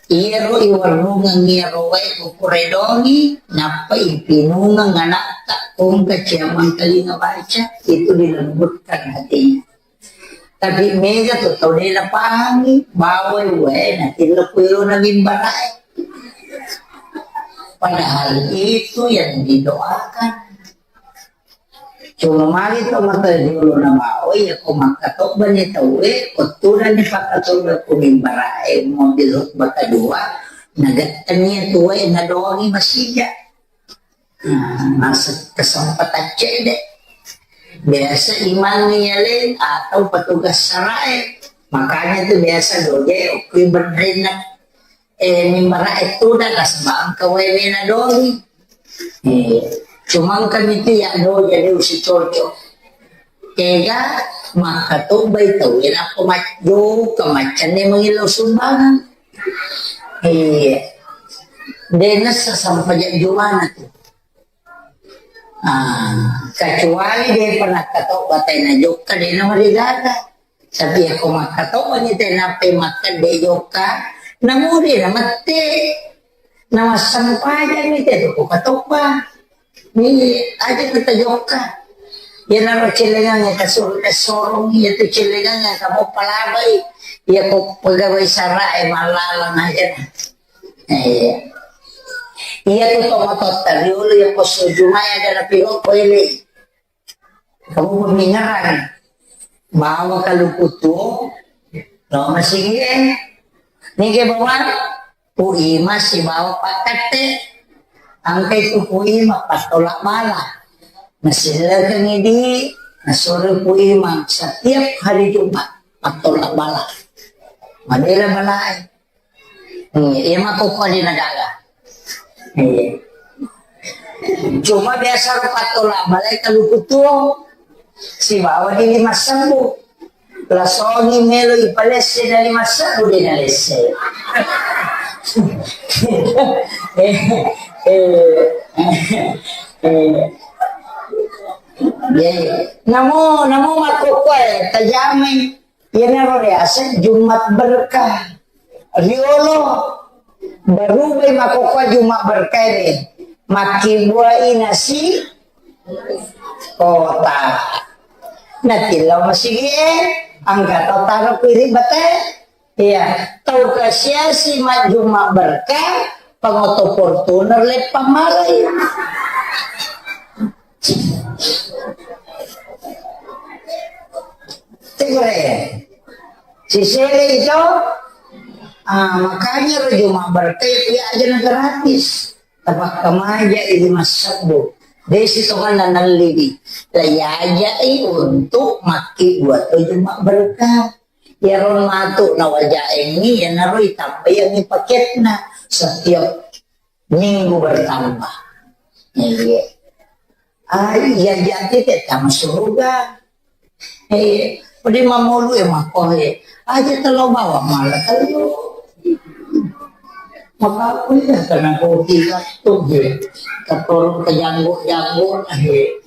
Iyaro iwarrungeng iyaro wae kukuredongi, nappa ipinungeng anakta, kongka ciamang telinga baca, itu dilembutkan hatinya. Tapi mega tu tau de napahangi, bawai wae natillo kuero na mimbarae. Padahal itu yang didoakan. Cuma magi to mata jolo na bawa, iya ko makkatobba ni tauwe, ko tudang ni pakkatobba ko mimbarae, mobil khutbah kedua, nagettengi ya tuwe, nadongi masija. Nah, masa kesempatan cede. Biasa imang ni yale atau petugas sarae. Makanya tu biasa doje okui berdrinna eh, mimbara e tudang nasaba engka wewe na doli. Eh, cuma engka mitu ya do jadi usi cocok. Tega makkatobbai tau e nappa majjo ke maccanne mangillau sumbangan. Eh, dena sasampa jumana tu. Ah, kecuali de pernah katau batai na jokka de na marigaga. Tapi ya ko makkatobba ni te nappai makkadde jokka, namuri na mette, na massempajang ni te ko katobba. Ni aja kita jokka. Ya naro celengang ya kasur kasorong ya tu celengang ya kamu palabai ya ko pegawai sara e malalang aja. Eh, iya tu tomatotta riolo ya posso jumai ada napi ko ele. Kamu pemmingaran. Bawa kaluku tuo, lo masigi e. Nige bawa, puima sibawa pakkatte. Angkai tu puima pattola bala. Masillekengi di, nasoro puima setiap hari Jumat pattola bala. Madela balae. Hmm, iya makkokkoe de na gaga. Iya. Cuma biasa ro pattola balae kaluku tuo sibawa di lima sebbu. Lasongi melo ipalesse dari lima sebbu de nalesse. Eh, eh, eh, eh. Iya, iya. Namo, namo makkokkoe tajamai. Iyanaro riaseng Jumat berkah. Riolo barubai makkokkoe Jumat berkah ini. Makkibuai nasi kota. Natillau masigi e, angka tau taro kuiri bate. Iya, tau kasiasi majjuma berkah, pangoto Fortuner leppang malai. Tegere. Sisele itu, ah, makanya ro Jumat berkah ya aja na gratis. Tapakkamaja idi massebbu. Desi tonganna nallibi. Laiajai untuk makki buat Jumat berkah. Iyaro matu nawajaengngi, iyanaro itambaiangngi paketna setiap minggu bertambah. Iya. Ah, iya jadi tama suruga. Eh, pede mamolu e mako e. Aja telo bawa malah telo. Maka aku ya karena kopi waktu dia. Keturun ke janggut-janggut, eh.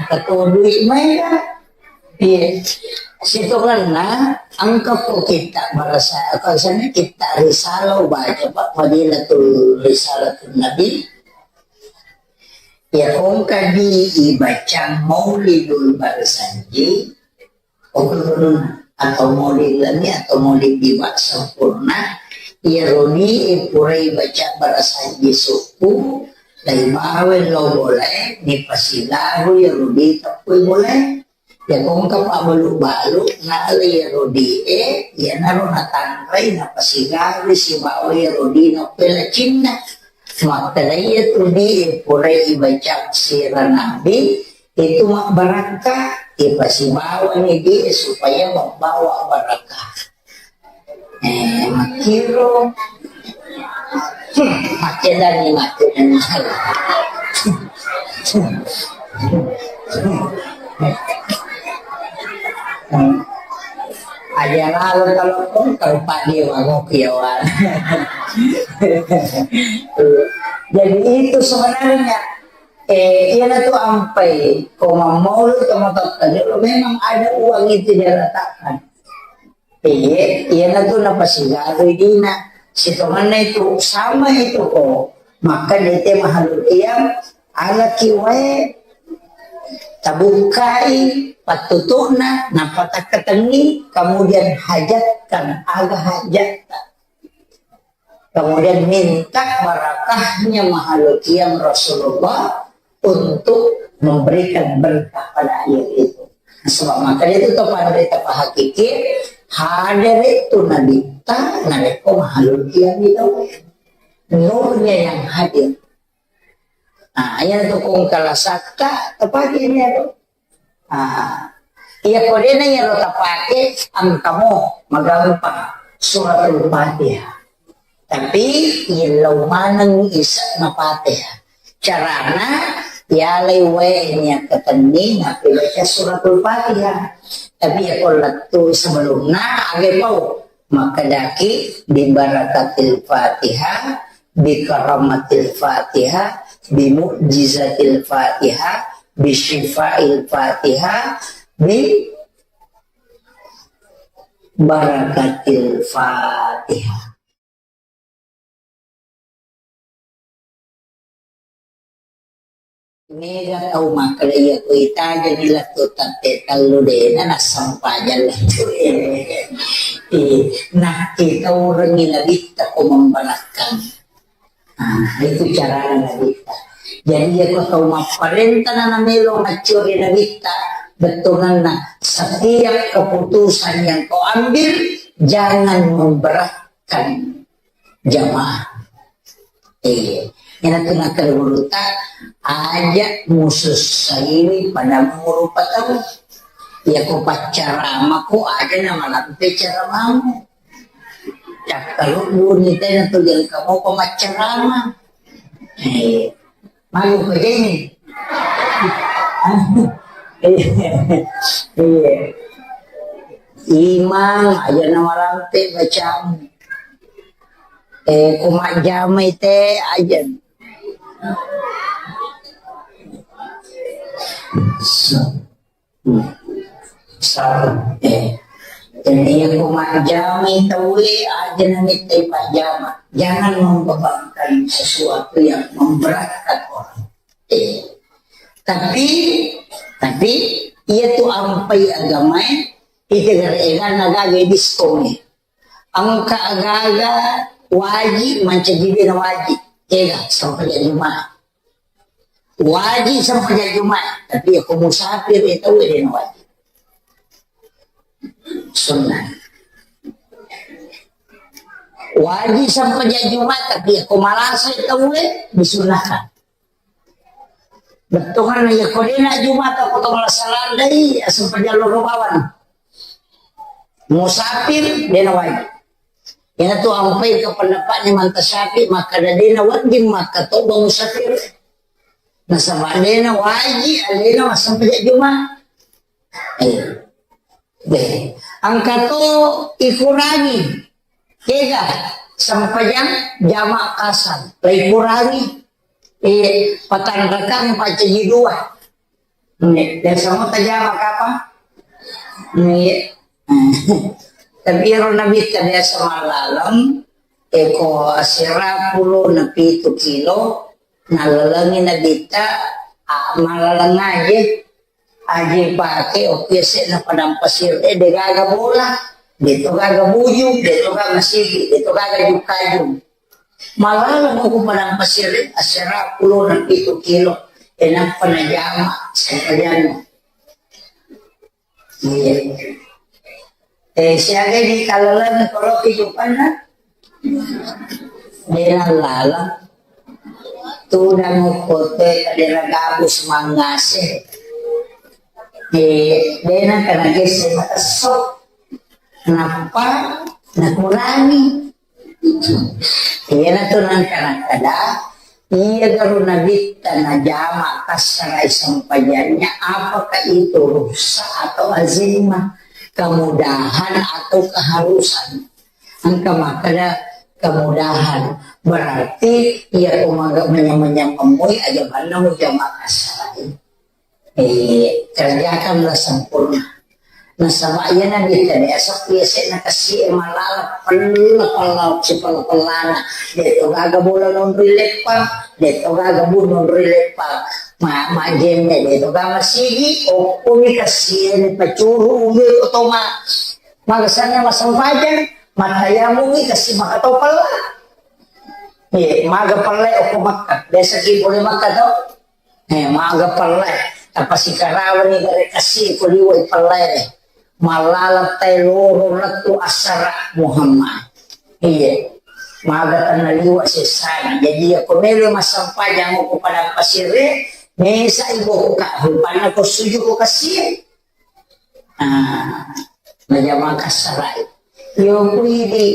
Keturun duit main. Iya. Sitongenna engka ko kitta barasa, apa sana kitta risalah baca, Pak, Fadilatul Risalatul Nabi. Ya, ko engka di ibaca Maulidul Barzanji, atau Maulid Lami atau Maulid Diwa sempurna, ya roni purai baca Barzanji suku, dai bawa lo boleh, ni pasilaru ya roni tepui boleh. Ya, ko engka pabbalu-balu, nalai iyaro di e, iyanaro natanrai, napasigawi sibawa iyaro di napelacinna. Makkeda iyatu di e, purai ibaca sira nabi, itu mabbarakka, ipasibawani di e supaya membawa barakah. Eh, makkiro. Hmm, makkedani, makkedani. Hmm. Aja lalo telepon, kalau Pak Dewa, ngopi ya, Wan. Jadi itu sebenarnya, eh, iya tu ampai, ko mammolo, to matotta, memang ada uang itu dia letakkan. Iye, iyanatu napasigarui dina. Sitongenna itu sama itu ko makkeda te mahalul qiyam, alaki wae, tabukkai pattutu'na, nappa takkatenni, kemudian hajatkan aga hajatta. Kemudian minta barakahnya mahalul qiyam Rasulullah untuk memberikan berkah pada ayat itu. Sebab maka itu to panrita pahakiki, hadere tu nabitta, narekko mahalul kiami tau. Nurnya yang hadir. Nah, iya tu kong kala sakka, tepaki ini aku. Ah, iya, ko dena iyaro tapake, engkamo magampang suratul Fatihah. Tapi illau maneng ise'na Fatihah. Carana, yalai wae niakkatenni nappi baca suratul Fatihah. Tapi iya ko lettu sebelumna, age pau. Makkedaki, "Bi barakatil Fatihah, bi karamatil Fatihah, bi mukjizatil Fatihah, bi syifail Fatihah, bi barakatil Fatihah." Mega tau makkeda, iya ko itajani lettu tette tellu dena nassempajang lettu. Eh, nakkitaurengi nabitta ko memberakkang. Ah, itu carana nabitta. Jadi, iya ko tau mapparenta na namelo maccuri nabitta, bettuanna setiap keputusan yang kau ambil, jangan memberatkan jamaah. Iya. Iyana tu nakkeda gurutta, aja musussaiwi padammu rupa tau. Iya ko paccaramako aja namalampe caramamu. Cakkalubbuni tena tu jangka mopa maccarama. Eh, malu ko jeni. Iya. Iya. Imang aja namalampe bacamu. Eh, ko majjamai te aja. Sa-, eh, jadi iya ko majjamai tauwe aja namittai pajjama. Jangan membebankan sesuatu yang memberatkan orang. Eh, tapi, tapi iya tu ampai agamae, itu gara-gara naga diskon. Engka aga-aga waji mancaji dena waji. Ega, sempajang Jumat. Waji sempajang Jumat, tapi iya ko musafir, eh, tau dena waji. Sunnah. Waji sempajang Jumat, tapi iya ko malasa, eh, tau, eh, disunnahkan. Bettuanna iya ko dena Jumata ko to malasa landai, aseng pajallo ro bawang. Musafir, dena wajib. Iyana tu ampai ke pendapatnya Imam Syafi'i, makkeda dena wajib makkatoba musafir. Nasaba dena wajib alena massempajang Juma. Eh. Deh. Engka to ikurangi. Kega sempajang jama kasar. La ikurangi. Eh, patanrakang pacaji dua. Nge, biasa mo tajama kapa? Nge. Tapi ero nabitta biasa malaleng, eko asera pulo na pitu kilo, nalalengi nabitta, a, malaleng aje, aje pake, oke, se na padang pasir, eh, de gaga bola, de to gaga bujung, de to gaga masigi, de to gaga jukajung. Malaleng ko padang pasir, asera pulo na pitu kilo, e nappa najama, sempajang. Iya. Eh, siaga di kalaleng koroki jupanna? Dena lala. Tudang okko te kadera gabus mangase. Eh, dena kana gese matesso. Nappa nakurangi. Iyana tu nangka nakkeda, iya garu nabitta najama kassarai sempajannya, apakah itu rukhsah atau azimah, kemudahan atau keharusan? Engka makkeda kemudahan, berarti iya ko maga manyameng-nyameng moi aja banna mujama kassarai. Eh, kerjakanlah sempurna. Nasaba iyana biasa biasa biasa na kasi malala pella pella sipella pellana. De to gaga bola nonroi leppang, de to gaga bu nonroi leppang. Ma, majemme de to gaga sigi, okkoni kasi ni pacuru ulu to ma. Maga sanna masempajang, matayamungi kasi maka to pella. Eh, maga pella okko Makkah. Biasa ki boleh Makkah to. Eh, maga pellai. Apa sikarawa ni gare kasi ko liwai pellai. Malala tai loro lettu asara Muhammad. Iya. Maga tanna liwa sesana. Jadi ya ko melo massempajang ko padang pasire, mesa ibokka, rupanna ko suju ko kasi. Ah, najama kassarai. Yo kui di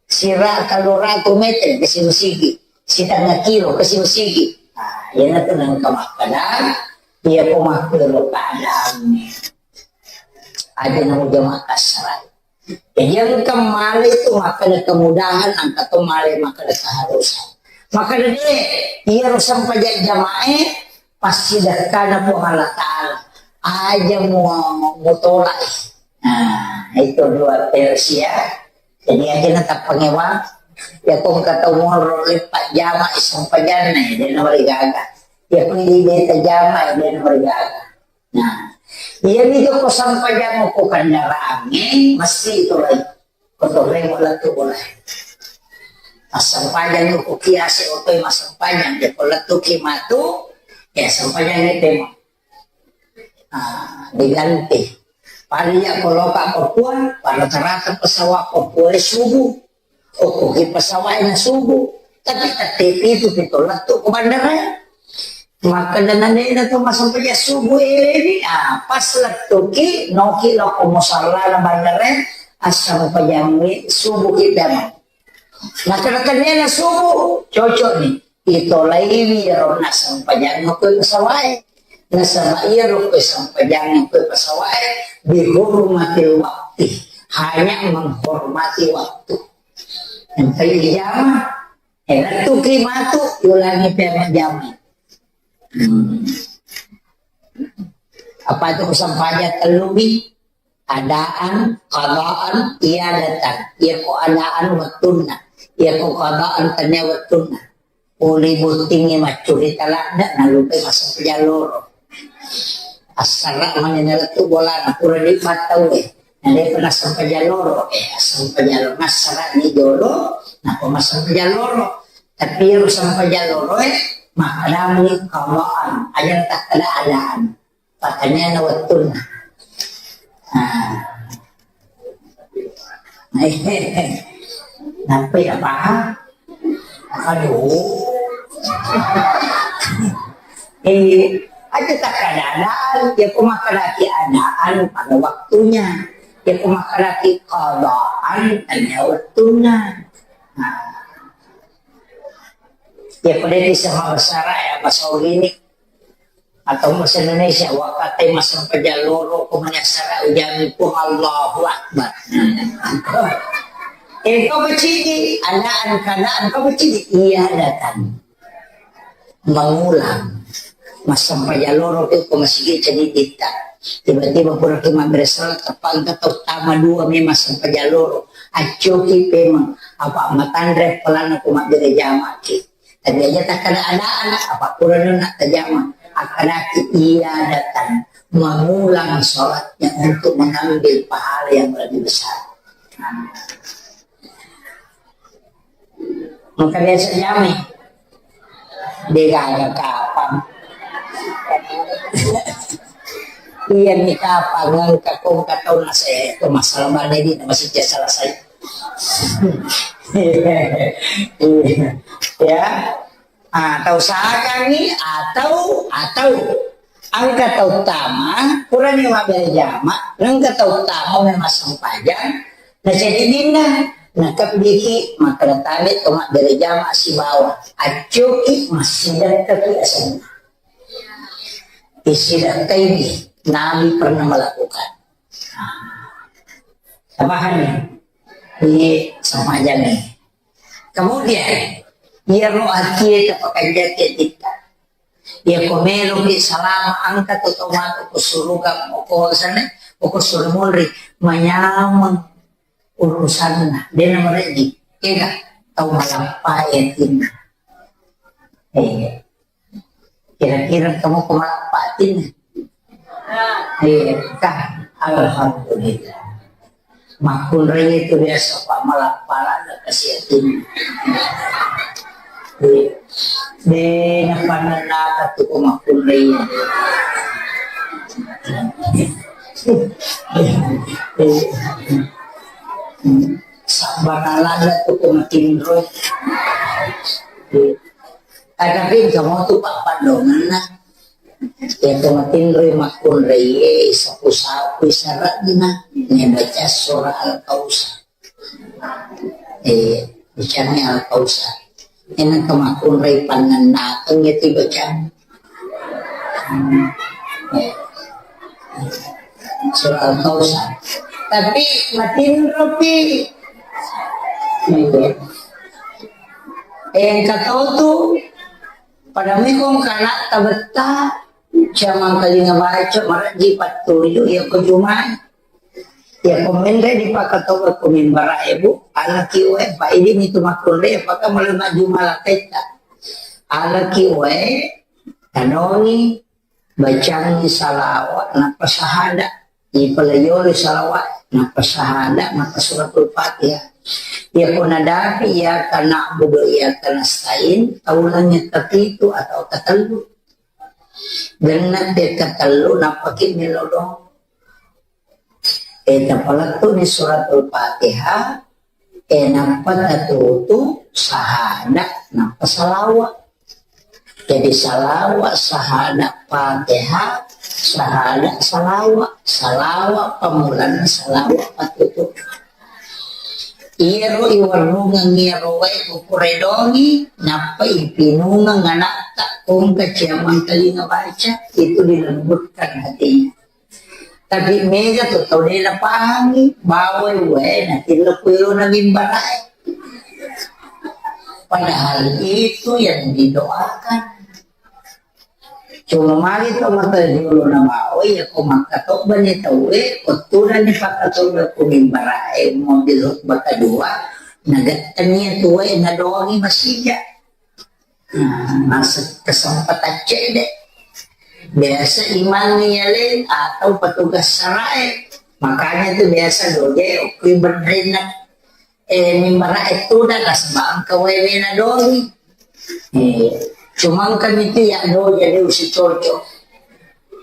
sira tellu ratu meter ke sigi-sigi, sitengnga kilo ke sigi-sigi. Ah, iyanatu nengka makkeda, iya ko makkero keadaanna. Aja namo jama kassarai. Jadi engka male itu makkeda kemudahan, engka to male makkeda keharusan. Makkeda de, iyaro sempajang jamae, pasti dekkana Puang Allah Ta'ala. Aja mu-, mutolak. Nah, itu dua versi ya. Jadi aja na tappangewa. Ya ko engka tau monro leppa jama sempajanna, ya, de na marigaga. Ya ko di beta jama, ya, de na marigaga. Nah, iya mi ko sempajang ko kendaraangnge, mesti itu lagi. Ko torremo lettu bola. Assempajang ko kiase otoi massempajang, ya ko lettu ki matu, ya sempajang itu. Ah, diganti. Pada ya ko loka Papua, pada rata-rata pesawat Papua subuh. Okko ki pesawat na subuh. Tapi tette pitu pitu lettu ko bandara. Maka dengan dena tu massempajang subuh elewi, ah, pas lettu ki, noki loko musalla na bandara, assempajang subuh kita mah. Nah, kena-kenanya subuh, cocok nih. Itolaiwi iyaro nassempajang koe pasawae. Nasaba iyaro koe sempajang koe pasawae, bihurmatil wakti. Hanya menghormati waktu. Yang tadi jama, eh, lettuki matu, ulangi pemajama. Hmm. Apa itu sempajang tellu mi? Adaan, qadaan, iadatan. Iya ko adaan wettunna. Iya ko qadaan tania wettunna. Pole bottingnge maccurita ladde, nalupai massempajang loro. Assara mani nalettu bolana, pura di battau e. Nade pernah sempajang loro, eh, sempajang loro. Nassara ni jolo, napa massempajang loro. Tapi ero sempajang loro e, makadami qadaan. Aja takkada adaan. Pertanyaanna wettunna. Nah. Nappai napahang? Aduh. Eh, aja tak keadaan, ya ko makkadaki adaan pada waktunya. Ya ko makkadaki qadaan tania wettunna. Nah. Ya ko de bisa mabasara ya bahasa ini. Atau bahasa Indonesia, wakate massempajang loro ko manyassara ujami Puang Allahu Akbar. Eh, kau kecidi, adaan keadaan kau kecidi, iya datang. Mengulang. Massempajang loro ko masigi cedidita. Tiba-tiba pura ki mabbere salat, teppa engka tau tama dua memang sempajang loro. Accoki pemeng, apa matanre pelana ko mabbere jamaki. Tapi aja takkada-adaan, apa kurang nak tajama. Akkadaki iya datang mengulang sholatnya untuk mengambil pahala yang lebih besar. Maka biasa jamai. Degaga kapang. Iya ni kapang, engka kong katau nasa itu masalah mana ini masih selesai. Ya. Ah, tau sakangngi atau, atau engka tau tama, purani mabbere jama, engka tau tama memang sempajang, na cedidinna, na kebbiki, makkeda tabe to mabbere jama sibawa, accoki massidekkaki asenna. Isidakkai Nabi pernah melakukan. Tapahami? Ini sempajang ni. Kemudian, iyaro atie tapakanjaki atitta. Iya ko meloki salama engka to tau matu ko suruga, ko sana, ko suru munri, manyameng urusanna. Dena meredi. Ega tau malappa atinna. Eh. Kira-kira kamu kemana patin? Iya, kah? Alhamdulillah. Makkunrai itu biasa pak malak-palak ada kasihatin. Iya. Dena Naka tu ko makkunrai. Sabbaralana tu ko matinro. Ada pin kamu tu pak padonganna. Ya ko matinro makkunrai, eh, sapu-sapu sarakna. Ne baca surah Al-Kausar. Eh, misalnya Al-Kausar. Enang ke makkunrai pannennakeng ya tiba jam. Hmm. Eh. Surah Al-Kausar. Tapi matinropi. Eh, engka tau tu pada mekong kana tabetta, jamang kalinga baca, maraji pattuju, ya ko jumai. Ya, ko menre dipakatoba ko mimbara e, Bu. Alaki wae, Pak, idi mitu makkunrai, apakah mulai majjuma lapetta. Alaki wae, tanongi, bacangi salawat, nappa sahada. Ipalayolo salawat, nappa sahada, nappa suratul Fatihah. Ya, ko nadapi, iyyaka na'budu wa iyyaka nasta'in, taulangi kapitu atau katellu. Genna te katellu, nappaki melodong. E, tapalettu'ni suratul Fatihah, e, nappa tatutu sahada, nappa salawa. Jadi salawa, sahada, Fatihah, sahada, salawa. Salawa pamulanna, salawa patutu. Iyaro iwarrungeng iyaro wae kukuredongi, nappa ipinungeng anakta, kongka ciamang telinga baca, itu dilembutkan hatinya. Tapi mega tu tau de napahangi, bawai wae natillo kuero na mimbarae. Padahal itu yang didoakan. Cuma magi to mata jolo na bawai, ya ko makkatobbani tauwe, wettunani pakkatobba ku mimbarae, mobil khutbah kedua, nagettani tuwe, nadoangi masija. Nah, masa kesempatan cedde. Biasa imang yaleng atau petugas sarae. Makanya tu biasa doje okui berdenna, eh, mimbara e tuda nasaba engka wae wena doi. Eh, cuma engka mitu ya doje de usi cocok.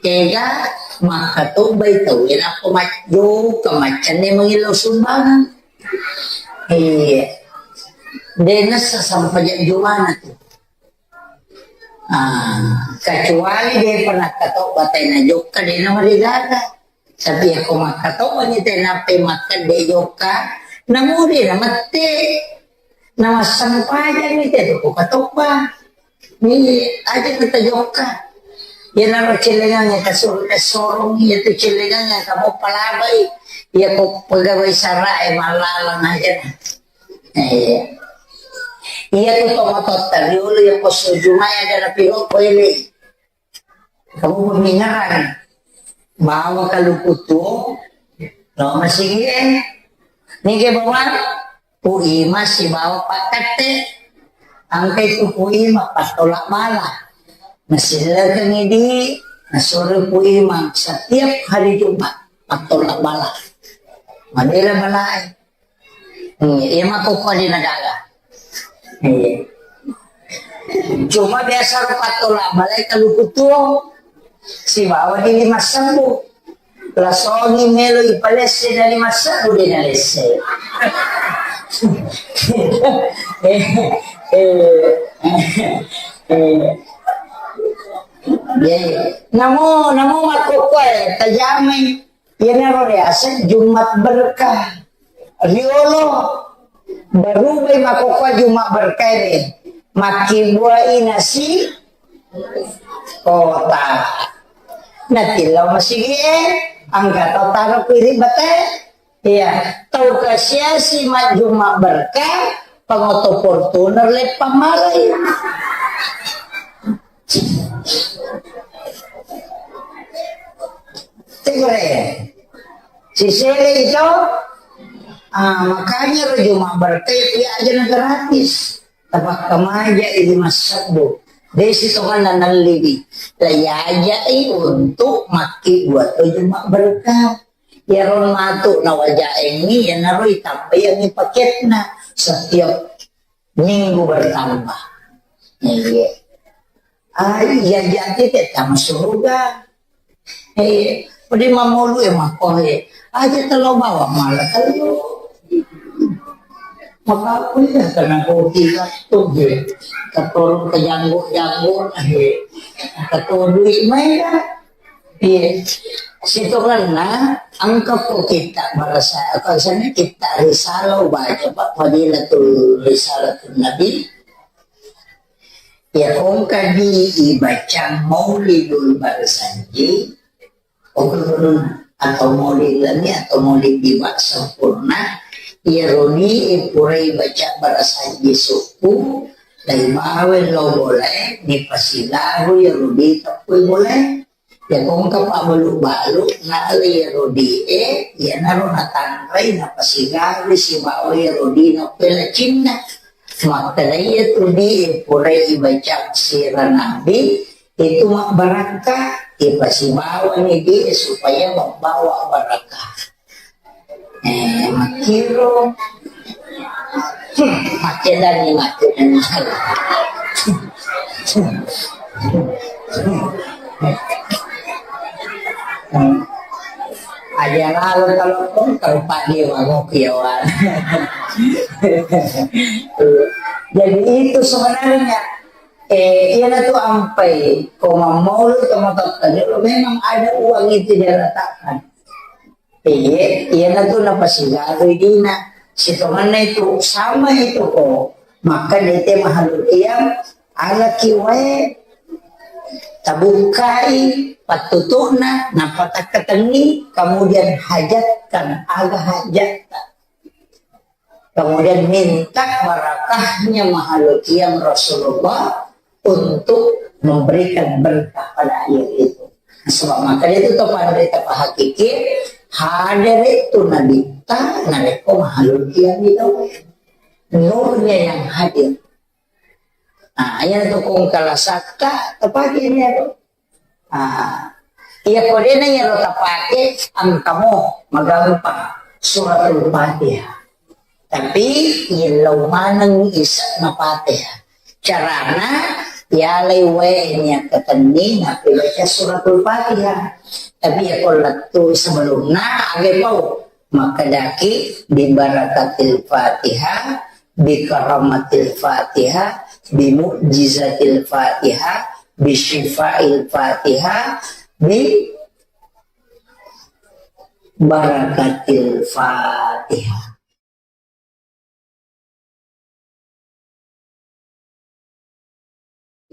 Tega makkatobbai tau e nappa majjokka maccanne mangillau sumbangan. Iya. De nassa sampajang jumana tu. Ah, kecuali de pernah katobba tai na jokka de na marigaga. Tapi ako makkatobba ni tai nappai makkedde jokka, namuri na mette. Na massampajang ni te ko katobba. Ni aja kita jokka. Iyanaro cellengang e kasur-, kasorong, iya tu cellengang e kamu palabai. Iya ko pegawai sara e mallalang aja. Eh, iya tu tomatotta riolo iya posso jumai ada na piro ko ele. Kamu pemingaran. Bawa kaluku tuo, lo masigi e. Nige bawa Pu Ima sibawa Pak Katte. Angkai tu Pu Ima pattola bala. Nasillekengi di, nasuro Pu Ima setiap hari Jumat pattola bala. Madela balae. Hmm, iya mako ko di negara. Iya. Cuma biasa ro pattola balae kaluku tuo. Sibawa di lima sebbu. Lasongi melo ipalesse dari massabbu de nalesse. Eh, eh, eh, eh. Namo, namo makkokkoe tajamai. Iyanaro riaseng Jumat berkah. Riolo barubai makkokkoe Jumat berkah e. Makkibuai nasi kota. Natillau masigi e, angka tau taro piri bate. Iya, tau kasiasi majjuma berkah, pangoto Fortuner leppang malai. Tegere. Sisele itu, ah, makanya ro Juma berkah, iya aja na gratis. Tapakkamaja i lima sebbu. Desi tonganna nalliwi. Laiajai untuk makki buat Juma berkah. Iyaro matu nawajaengngi, iyanaro itambaiangngi paketna setiap minggu bertambah. Iya. Ah, iya, iya, kita tama surga. Eh, pada mamolu e mako e. Aja telo bawa mala telo. Maka aku ya karena kopi waktu je. Keturun ke janggut-janggut, eh. Keturun duit main dah. Iya. Sitongenna engka ko kita barasa, apa sana kita risalah baca, Pak, Fadilatul Risalatul Nabi. Iya, ko engka di ibacang Maulidul Barsanji, atau Maulid Lami atau Maulid Diwa Sempurna, iya roni ipurai baca Barsanji suku, dai bawe lo boleh, ni pasilaru iya rodi tepui boleh. Ya, ko engka pabbalu-balu, nalai iyaro di e, iyanaro natanrai, napasigawi sibawa iyaro di napelacinna. Makkeda iyatu di e, purai ibaca sira Nabi, itu mabbarakka, ipasibawani di e supaya membawa barakah. Eh, makkiro. Hmm, makkedani, makkedani. Hmm. Aja lalo kalau pun kalau Pak Dewa ngopi ya, Wan. Jadi itu sebenarnya, eh, iya tu ampai, koma mau lu, koma tak, memang ada uang itu dia letakkan. Iya, iyanatu napasigarui dina. Sitongenna itu sama itu ko. Maka nete mahalul qiyam, alaki wae, tabukkai pattutu'na, napatakkatengi, kemudian hajatkan aga hajatta. Kemudian minta barakahnya mahalul qiyam Rasulullah untuk memberikan berkah pada air itu. Sebab maka itu to pada berita pahakiki, hadir itu Nabi ta, nabi ko mahalul qiyam itu. Nurnya yang hadir. Nah, yang tu kong kalasakka, tepatnya itu. Ah, iya, ko dena iyaro tapake, engkamo magampang Suratul Fatihah. Tapi yellau maneng ise'na Fatihah. Carana, yalai wae niakkatenni napibaca Suratul Fatihah. Tapi ya ko lettu sebelumna, age pau. Makkedaki, "Bibarakatil Fatihah, bikaramatil Fatihah, bimu'jizatil Fatihah, bisyifail Fatihah, bibarakatil Fatihah."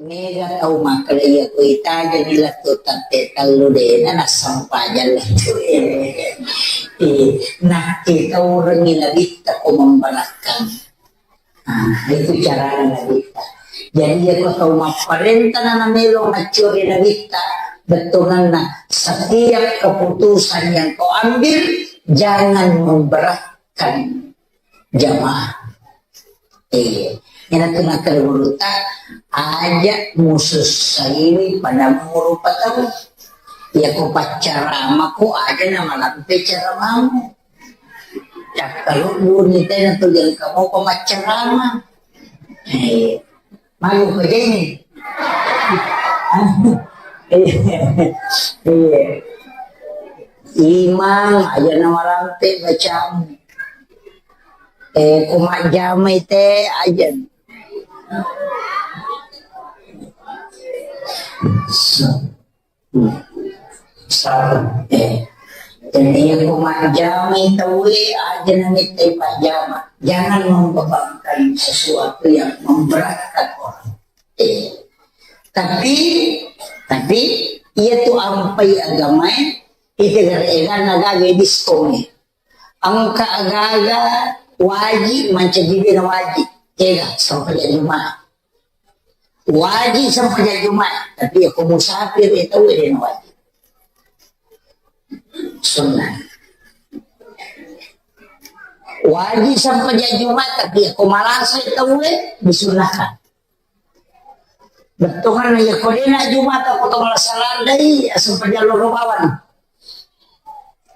Mega tau makkeda iya ko itajani lettu tappe tellu dena nassempajang lettu. Eh, nakkitaurengi nabitta ko memberakkang. Ah, itu carana nabitta. Jadi iya ko tau mapparenta na namelo maccuri nabitta, bettuanna setiap keputusan yang kau ambil jangan memberatkan jamaah. Eh, iyana tu nakkeda gurutta, aja musussaiwi pada murupa tau. Iya ko paccarama ko aja namalampe caramamu. Cakkalubbuni tena tu jangka mopa maccarama. Eh, malu ko jeni. Iya. Imang aja namalampe bacamu. Eh, ko majjamai te aja. Sa-, eh, jadi iya ko majjamai tauwe aja namittai pajjama. Jangan membebankan sesuatu yang memberatkan orang. Eh, tapi, tapi iya tu ampai agamae, itu gara-gara gagai diskon. Engka aga-aga wajib mancaji dena wajib. Ega, sempajang Jumat. Wajib sempajang Jumat, tapi ya ko musafir ya tau dena wajib. Sunnah. Wajib sempajang Jumat, tapi ya ko malasa ya tau disunnahkan. Bettuanna iya ko dena Jumata ko to malasa landai, asempajang loro bawang.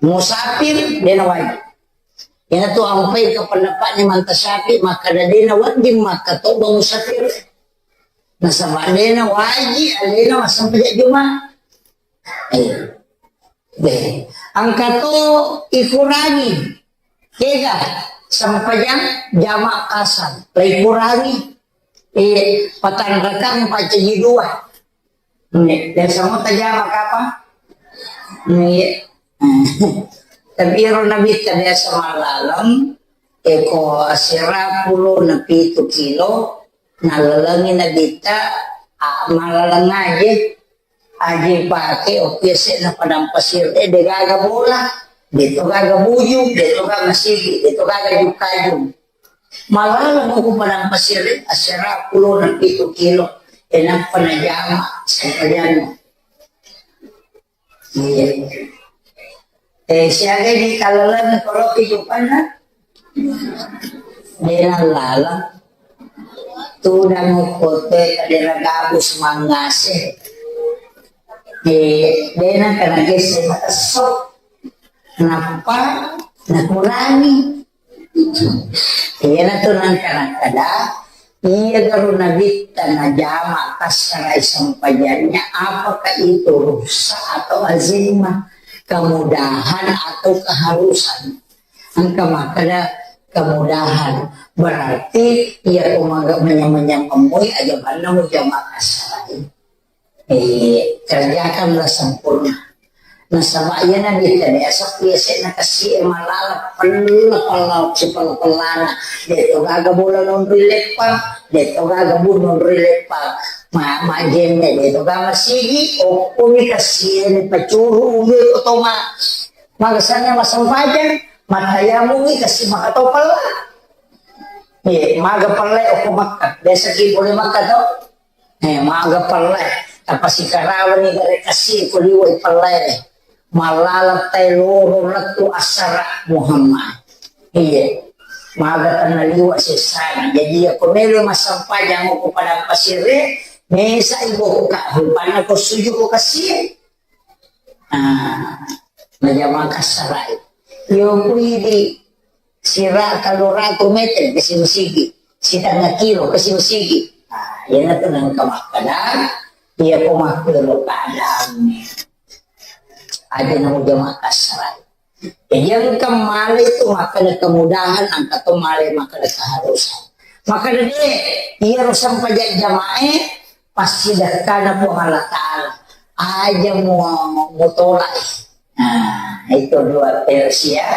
Musafir, dena wajib. Iyana tu ampai ke pendapatnya Manta Syafi'i, maka dena wajib, maka toba musafir. Nasaba dena waji alena massempajang Juma. Eh. Deh. Engka to ikurangi. Kega sempajang jama kasar. Lai kurangi. Eh, patanrakang pacaji dua. Nih, biasa mau tajama kapa? Nih. Tapi ero Nabitta biasa malaleng, eko asera pulo na pitu kilo, nalalengi Nabitta, a, malaleng aje, aje pake, oki ese na padang pasir, eh, de gaga bola, de to gaga buju, de to gaga masigi, de to gaga jukajung. Malaleng ko padang pasir, asera pulo na pitu kilo, e nappa najama, sempajang. Iya. Eh, siaga di kalaleng koloki jupanna? Dena lala. Tudang kote kadera gabus mangase. Eh, dena kana gese matesso. Nappa nakurangi. Iyanatu nangka nakkeda, iya garo Nabitta najama kassarai sempajannya, apakah itu rukhsah atau azimah, kemudahan atau keharusan? Engka makkeda kemudahan, berarti iya ko maga manyameng-nyameng moi aja banna mujama kassarai. Eh, kerjakanlah sempurna. Nasaba iyana biasa biasa biasa na kasi e malala pella pella si pella pellana. De to gaga bola nonri leppang, de to gaga bu nonri leppang. Ma, ma jemme de to gaga sigi, okko mi kasi e ni pacuru uwe otoma. Maga sana masempajang, matayamu mi kasi maka to pella. Eh, maga pella okko makka. Biasa ki boleh makka to. Eh, maga pellai, tapasikarawani gare kasi ko liwai pellai. Malala tai loro lettu assara Muhammad. Iya. Maga tanna liwa sessana. Jadi ya ko melo massempajang ko padang pasire, mesa ibu ka, rupanna ko suju ko kasi. Ah, najama kassarai. Yo kuidi sira kaloratu meter kasi masigi, sitengnga kilo kasi masigi. Ah, iyanatu nangka makkeda, iya ko makkero keadaanna. Aja namo jama kassarai. Jadi engka male itu makkeda kemudahan, engka to male makkeda keharusan. Makkeda de, iyaro sempajang jamae, pasti dekkana Puang Allah Ta'ala. Aja mu, mutolak. Nah, itu dua versi ya.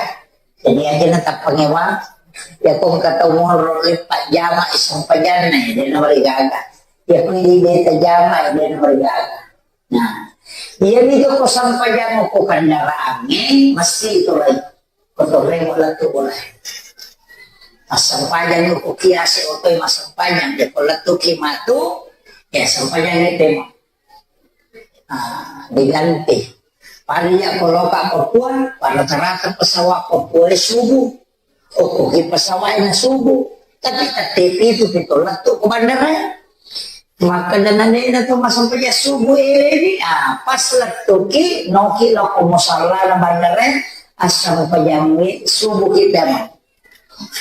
Jadi aja na tappangewa. Ya ko engka tau moro leppa jama sempajanna, ya, de na marigaga. Ya ko idi beta jama, ya, de na marigaga. Nah, iya mi ko sempajang ko kendaraangnge, mesti itu lagi. Ko torremo lettu bola. Massempajang ko kiase otoi massempajang, de ko lettu ki matu, ya sempajang ni temo. Ah, diganti. Pada iya ko loka Papua, pada rata-rata pesawat Papua subuh. Okko ki pesawat na subuh. Tapi tette pitu pi to lettu ko bandara. Makkeda nanena to massempajang subuh eleni, ah, pas lettuki, noki lokko musallana bandara, assempajangi subuh kita mah.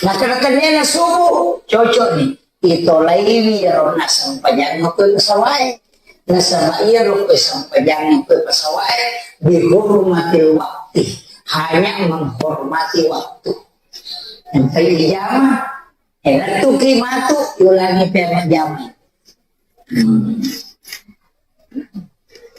Makkeda tennena subuh, cocok ni. Itolaiwi iyaro nassempajang ko pesawat e. Nasaba iyaro ko sempajang ko pesawat e, bihurmatil wakti. Hanya menghormati waktu. Engka ijama, eh, lettuki matu, yulangi pe majjama. Hmm.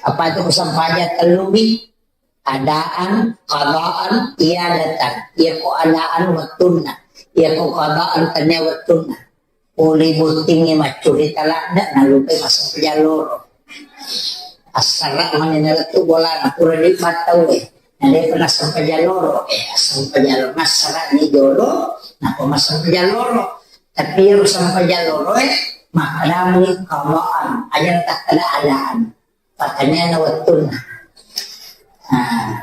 Apa itu sempajang telluwi? Adaan, qadaan, iadatan. Iya ko adaan wettunna. Iya ko qadaan tania wettunna. Pole bottingngi maccurita ladde, nalupai massempajang loro. Assara mani nalettu bolana, pura dibattau e. Nadepa nassempajang loro, eh, assempajang loro. Nassara ni jolo, napa massempajang loro. Tapi ero sempajang loro e, makkedami qadaan. Aja takkeda adaan. Pattanianna wettunna. Ah.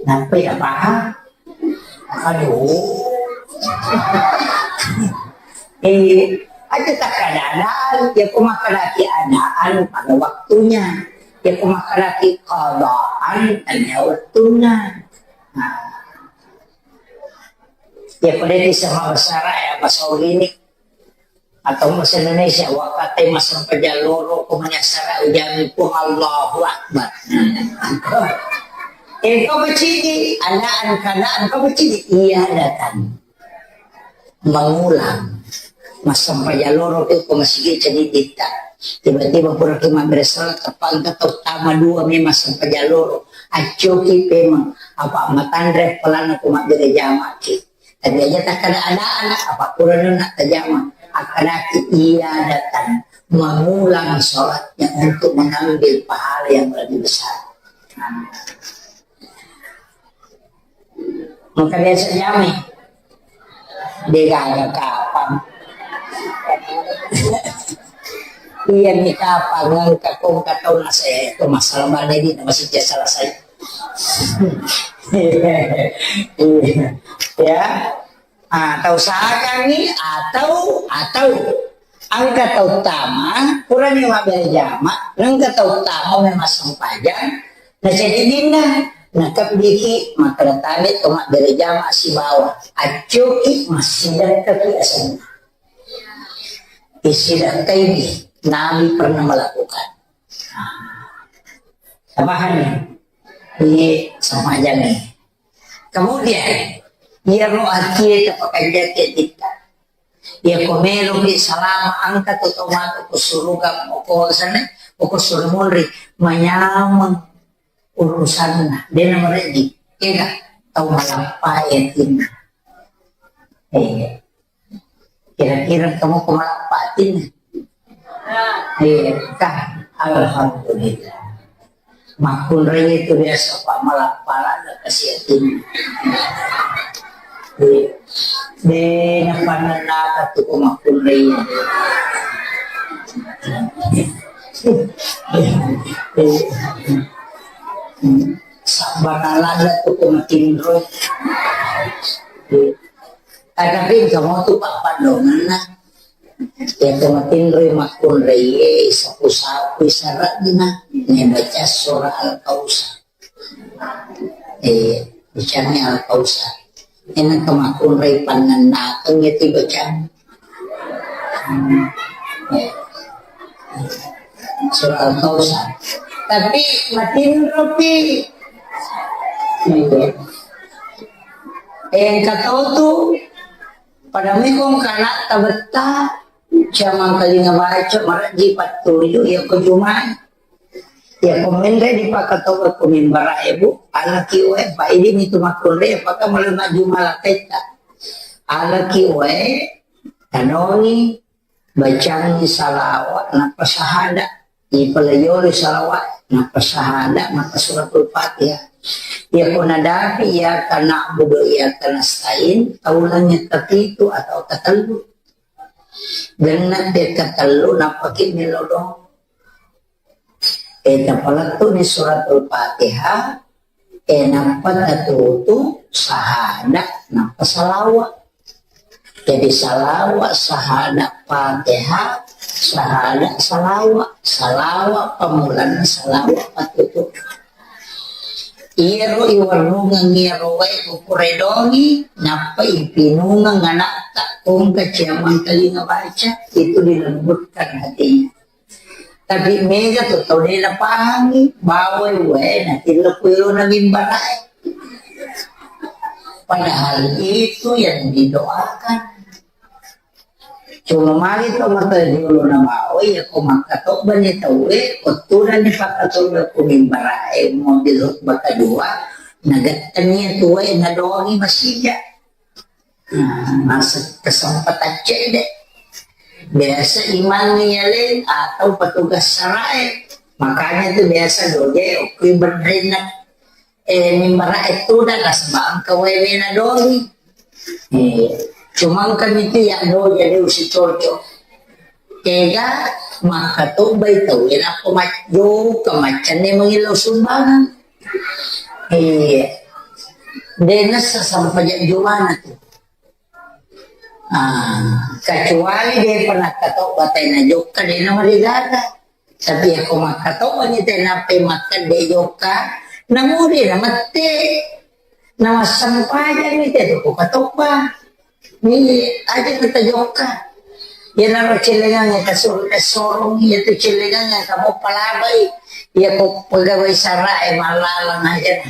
Nappa ya paham? Aduh. Eh, aja takkeda adaan, ya ko makkedaki adaan pada waktunya. Ya ko makkedaki qadaan, tania wettunna. Nah. Ya ko de' bisa bahasa Arab, ya bahasa Inggris. Atau bahasa Indonesia, wakkatai massempajang loro ko manyassara ujami Puang Allahu Akbar. Engkau kecidi, ada engkau kecidi, iya datang. Mengulang. Massempajang loro ko masigi cedditta. Tiba-tiba pura ki mabbere salat, tepangka tau tama dua memang sempajang loro. Accoki pemeng, apa matanre pelana ko mabbere jamaki. Tapi aja takkada ada anak, apa kurang nak tajama. Akkadaki ia datang mengulang sholatnya untuk mengambil pahala yang lebih besar. Maka biasa jamai. Degaga kapang. Iya ni kapang, engka kong katau nase, itu masalah mana ini, masih biasa selesai. Ya. Ah, tau sakangngi atau, atau engka tau tama, purani mabbere jama, engka tau tama memang sempajang, na jadi dinna, na kebbiki, makkeda tabe to mabbere jama sibawa, accoki massidakkaki asenna. Isidakkai ni, Nabi pernah melakukan. Pahami? Ini sempajang ni. Kemudian, iyaro atie tapakanjaki titta. Iya ko meloki salama engka to tau matu ko suruga, ko sana, ko suru munri, manyameng urusanna. Dena mereji. Kega tau malappa yatinna. Eh. Kira-kira kamu kemana patin? Iya, kah? Alhamdulillah. Makkunrai itu biasa pak malapala ada kasiatin. Iya. De, napa nana katuku makkunrai. Sabana lada tuku matinro. Iya. Tatapi engka motu pappaddongenna. Iya to matinroi makkunraie, sapu-sapui sara'na, nabaca surah Al-Kausar. Eh, bacani Al-Kausar. Engka makkunrai pannennakeng iya tibacang. Hmm. Eh. Surah Al-Kausar. Tapi matinropi. Iya. Engka tau tu, pada mekong kana tabetta, jamang kalinga baca, maraji pattuju, iya ko jumai. Iya ko menre di pakatoba ko mimbara ebu, alaki oe, pa idi mitu makkunre, paka mulai majuma laketta. Alaki oe, tanoni, bacangngi salawat, nappa sahada. Ipalayori salawat, nappa sahada, nappa suratul Fatihah. Iya ko nadapi, iyyaka na'budu wa iyyaka nasta'in, taulangngi tapitu atau tatellu. Genna te tatellu, nappa ki mello doang. Eh, tapalettu ni suratul Fatihah, eh, nappa tatutu sahada, nappa salawa. Jadi salawa, sahada, Fatihah, sahada, salawa. Salawa pamulanna, salawa patutu. Iyaro iwarrungeng iyaro wae kukuredongi, nappa ipinungeng anakta, kongka ciamang telinga baca, itu dilembutkan hatinya. Tapi mega tu tau de napahangi, bawai wae natillo ku ero na mimbarae. Padahal itu yang didoakan. Cuma magi to mata jolo na bawai, ya ko makkatobba ni tauwe, ko tudang ni pakkatobba ku mimbarae, mobil khutbah kedua, nagettengi tuwe, nadoangi masija. Nah, masa kesempatan cedde. Biasa imang yaleng atau petugas sarae. Makanya tu biasa doje okui benrenna, eh, mimbara itu dah nasaba engka wewe na doni. Eh, cuma engka itu ya doje de usi cocok. Kega makkatobbai tauwe nappa majjokka maccanne mangillau sumbangan. Iya. De nessa sampajang jumana tu. Ah, kecuali de pernah katobba tena jokka de na marigaga. Tapi ako makkatobba ni tena pe makkedde jokka, namuri na mette. Na massempajang ni te tu ko katobba. Ni aja kita jokka. Iyanaro cellengang e kasuru-, kasorong, iya tu cellengang e kamu palabai, iya ko pegawai sara e mallalang aja.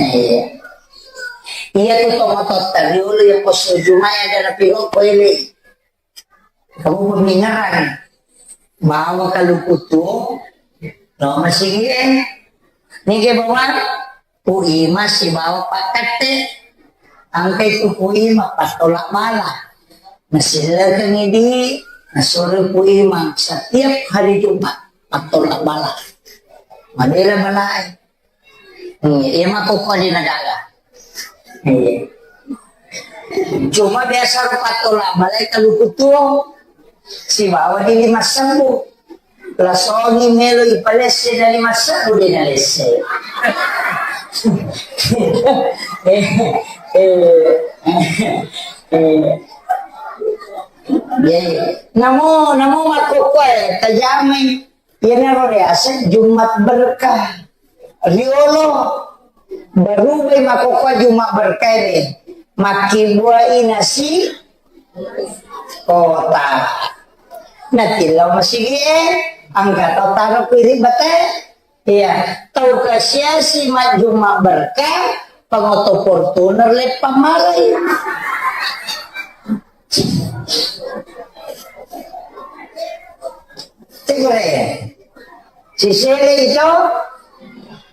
Eh, iya tu tomatotta riolo iya posso Juma e ada napi ko ele. Kamu pemingaran. Bawa kaluku tu, lo masigi e. Nige bawa, Pu Ima sibawa Pak Katte. Angkai tu Pu Ima pattola bala. Nasilakengi di, nasoro Pu Ima setiap hari Jumat pattola bala. Madela bala e. Hmm, iya makkokkoe de nagaga. Iya. Cuma biasa ro pattola bala e kaluku tuo sibawa di lima sebbu. Lasongi melo ipalesse dari lima sebbu de nalesse. Eh, eh, eh, eh. Iya, iya. Namo, namo makkokkoe tajamai. Iyanaro riaseng Jumat Berkah. Riolo, barubai makkokkoe Jumat Berkah ini. Makkibuai nasi kota. Natillau masigi e, angka tau taro kuiri bate. Iya, tau kasiasi majjuma berkah, pangoto Fortuner leppang malai. Tegore. Sisele itu,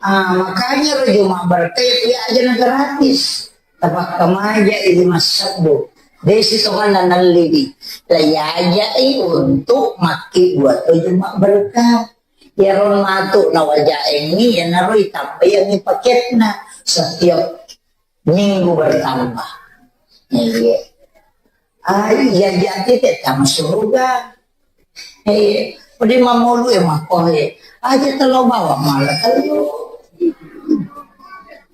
ah, makanya ro Juma berkah ya aja na gratis. Tapakkamaja i lima sebbu. Desi tonganna nalliwi. Laiajai untuk makki buat Juma berkah. Iyaro matu nawajaengngi, iyanaro itambaiangngi paketna setiap minggu bertambah. Iya. Ah, iya, jadi tetama surga. Eh, pede mamolu e mako e. Aja telo bawa malah telo.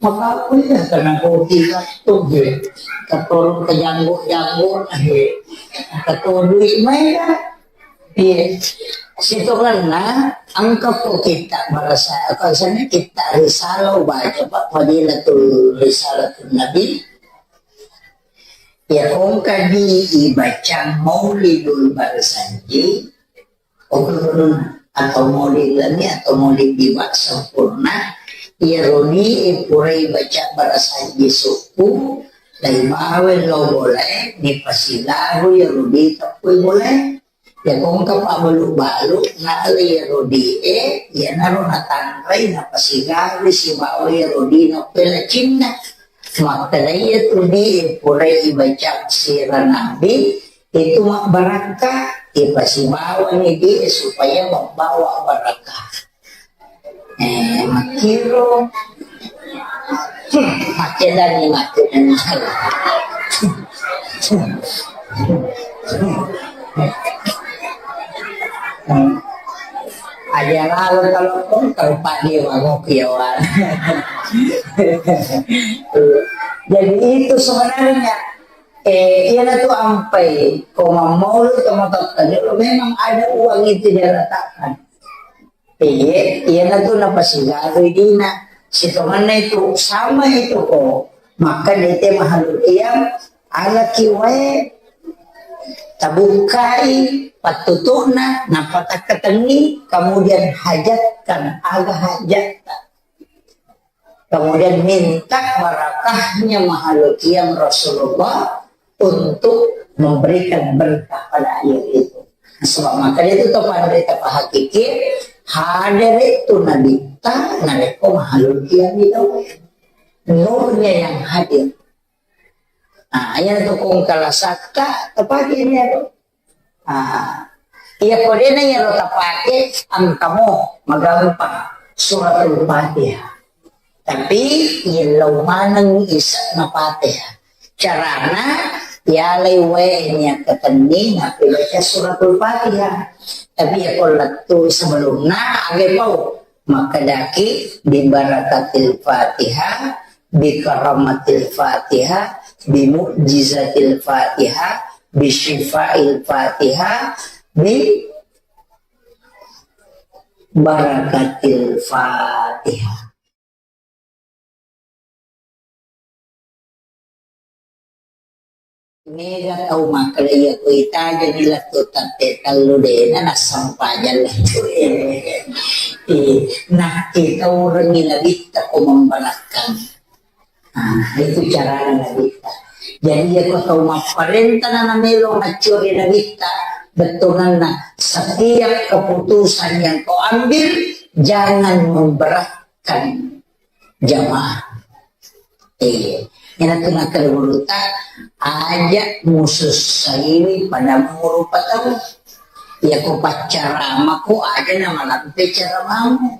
Maka aku ya karena kopi kan tuh, ya. Keturun ke janggut-janggut, ya. Keturun duit main, ya. Iya. Sitongenna, engka ko kitta barasa, apa sana kitta risalah baca, Pak, Fadilatul Risalatul Nabi. Ya, kongka di ibaca Maulidul Barzanji, atau Maulid Lami, atau Maulid Diwa sempurna, ya, rodi, eh, purai baca Barzanji suku, lai bawe lo boleh, ni pasilaru, ya, rodi, tepui boleh. Ya, kongka pabbalu-balu, nalai rodie, iyanaro natanrai, napasigawi sibawa rodie, napelacinna. Makkedai tu di, purai ibaca sira Nabi, itu mabbarakka, ipasibawani di supaya membawa barakah. Eh, makkiro. Hmm, makkedani, makkedani. Hmm. Aja lalo telepon, kalau Pak Dewa, ngopi ya, Wan. Jadi itu sebenarnya, eh, iya tu ampai, ko mammolo, ko matotta, memang ada uang itu dia letakkan. Iye, iyanatu napasigaru dina. Sitongenna itu, sama itu ko. Maka dete mahalul qiyam, alaki wae, tabukkai pattutu'na, nappa takkatenni, kemudian hajatkan aga hajatta. Kemudian minta barakahnya mahalul qiyam Rasulullah untuk memberikan berkah pada air itu. Sebab maka itu to pada berita pahakiki, hadir itu Nabi ta, narekko mahalul qiyam itu. Nurnya yang hadir. Nah, yang tukung kalasakka, tepatnya itu. Ah, iya, kodena iyaro tapake, engkamo magampang suratul Fatihah. Tapi yellau maneng ise'na Fatihah. Carana, yalai wae niakkatenni nappi baca suratul Fatihah. Tapi ya lettu sebelumna, age pau. Makkedaki, "Bi barakatil Fatihah, bi karamatil Fatihah, bi mu'jizatil Fatihah, bi syifail Fatihah, bi barakatil Fatihah." Mega tau makkeda iya ko itajani lettu tette tellu dena nassempajang lettu. Eh, nakkitaurengi nabitta ko memberakkang. Ah, itu carana nabitta. Jadi iya ko tau mapparenta na namelo maccuri nabitta, bettuanna setiap keputusan yang kau ambil jangan memberatkan jamaah. Iya. Ina tu nakkeda gurutta, aja musussaiwi pada muru patau. Iya ko paccaramako aja namalampe caramamu.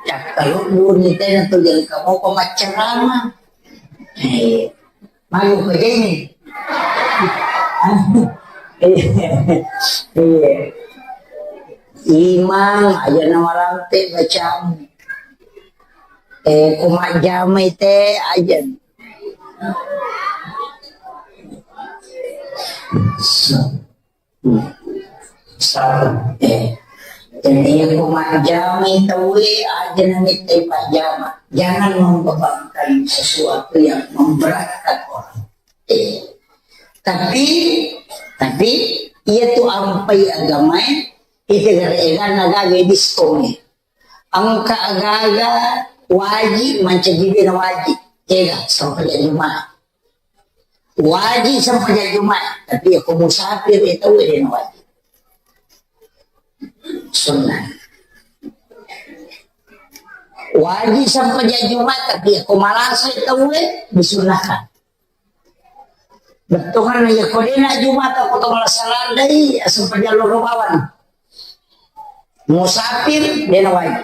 Cakkaludduni tena tu jangka moko maccarama. Eh, malu ko jeni. Iya. Iya. Imang aja namalampe bacamu. Eh, ko majjamai te aja. Salah. Eh. Jadi iya ko majjamai tauwe aja namittai pajjama. Jangan membebankan sesuatu yang memberatkan orang. Eh. Tapi, tapi iya tu ampai agamae, itu gara-gara naga gadis kome. Engka agaga waji mancaji dena waji. Ega, sempajang Jumat. Waji sempajang Jumat, tapi iya ko musafir e tau dena waji. Sunnah. Waji sempajang Jumat, tapi iya ko malasa e tau e disunnahkan. Bettuanna iya ko dena Jumata ko to malasa landai, sempajang loro bawang. Musafir, dena wajib.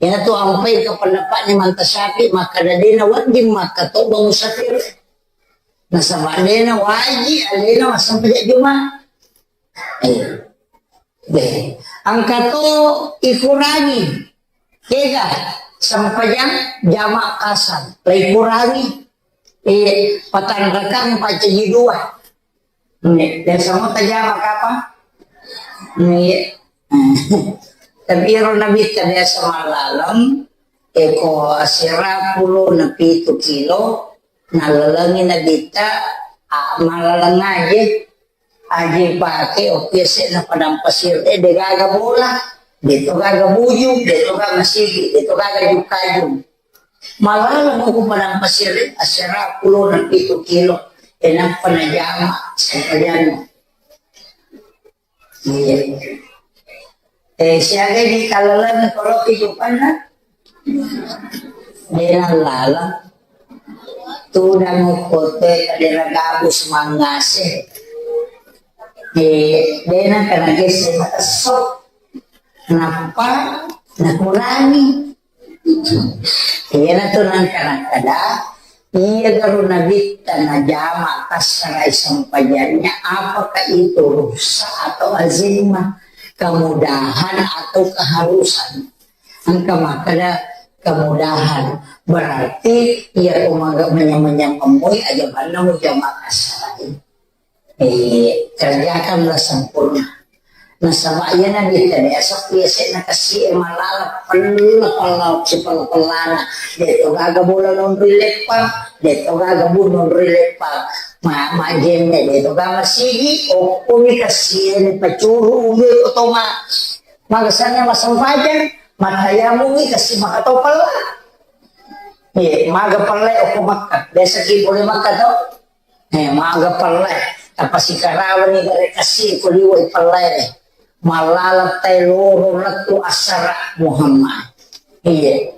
Ina tu ampai ke pendapatnya manta Syafi'i, makkeda dena wajib, makkeda to ba musafir. Nasaba dena wajib, alena massempajang Juma. Eh. Deh. Engka to ikurangi. Kega sempajang jama kasar. La ikurangi. Eh, patanrakang pacaji dua. Nggih, biasa mo tajama kapa? Nggih. Tapi ero nabitta biasa mallaleng, eko asera pulo na pitu kilo, nallalengi nabitta, a, mallaleng aje, aje pake, oki ese na padang pasir, eh, de gaga bola, de to gaga buju, de to gaga masigi, de to gaga jukaju. Mallaleng ko padang pasir, asera pulo na pitu kilo, e nappa najama sempajanna. Iya. Eh, siaga di kalaleng koloki jupanna? Dena lala. Tudang kote kadera gabus mangase. Eh, dena kana gese matesso. Nappa nakurangi. Iyanatu nangka nakkeda, iya garo nabitta najama kassarai sempajannya, apakah itu rukhsah atau azimah? Kemudahan atau keharusan? Engka makkeda kemudahan. Berarti iya ko maga manyameng-nyameng moi aja banna mujama kassarai. Eh, kerjakanlah sempurna. Nasaba iyana biasa biasa biasa na kasi e malala pella pella si pella pellana. De to gaga bola nonroi leppang, de to gaga bu nonroi leppang. Ma ma jenne de to gaga sigi, okko mi kasi e ni pacuru umbe ko toma. Maga sanna masempajang, matayamu mi kasi maka to pella. Eh, maga pella okko makka. Biasa ki boleh makka to. Eh, maga pellai, tapasikarawani gare kasi ko liwai pellai. Malala tai loro lettu assara Muhammad. Iya.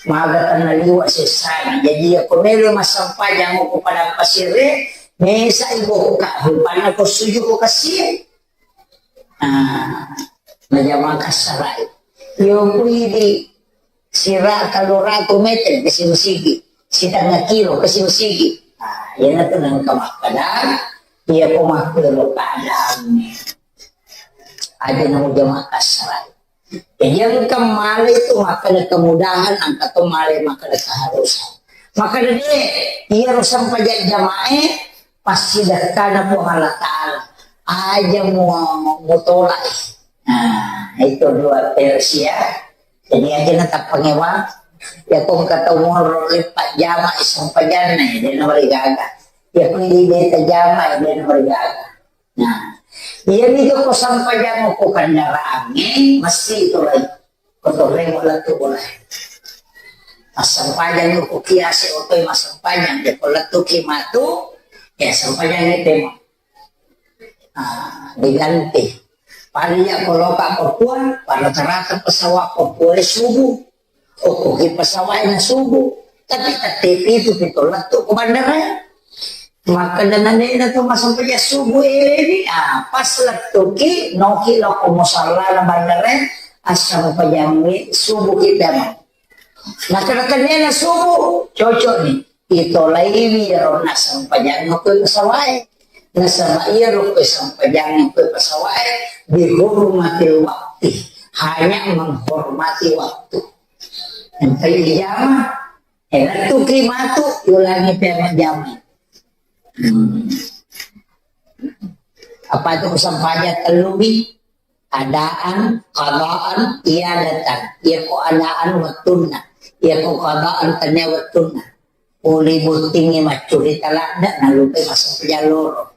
Maga tanna liwa sessana. Jadi iya ko melo massempajang ko padang pasire, mesa ibokka, rupanna ko suju ko kasi. Ah, najama kassarai. Yo kuidi sira tellu ratu meter ke si masigi, sitengnga kilo ke si masigi. Ah, iyanatu nengka makkeda, iya ko makkero keadaanna. Aja namo jama kassarai. Jadi engka male itu makkeda kemudahan, engka to male makkeda keharusan. Makkeda de, iyaro sempajang jamae, passidekkana Puang Allah Ta'ala. Aja mu-, mutolak. Nah, itu dua versi ya. Jadi aja na tappangewa. Ya ko engka tau monro leppa jama sempajanna ya, de na marigaga. Ya, kundi beta jama, ya, beta berjaga. Nah, iya mi ko sampajang ko kendaraan, eh, mesti itu lagi. Ko torremo lettu bola. Massampajang ko kiase oto massampajang, ya, ko lettu ki matu, ya, sampajang itu. Ah, diganti. Pada iya ko loka Papua, pada rata-rata pesawat Papua subuh. Okko ki pesawat na subuh. Tapi tette pitu pito lettu ko bandara. Maka dengan nena tu massampajang subuh ini, ah, pas lettu ki, noki lo ko musalla na bandara, assampajang subuh kita. Nakanakanna subuh, cocok ni. Itolaiwi iyaro nasampajangnga koe pasawae. Nasaba iyaro koe sampajangnga koe pasawae bihurmatil wakti, hanya menghormati waktu. Engkai ijama, elettuki matu, ulangi pea majama. Hmm. Apa itu sampajang tellubi? Adaan, qadaan, iadatan. Iyako adaan wettunna. Iyako qadaan tania wettunna. Pole bottingnge maccurita ladde, nalupai massempajang loro.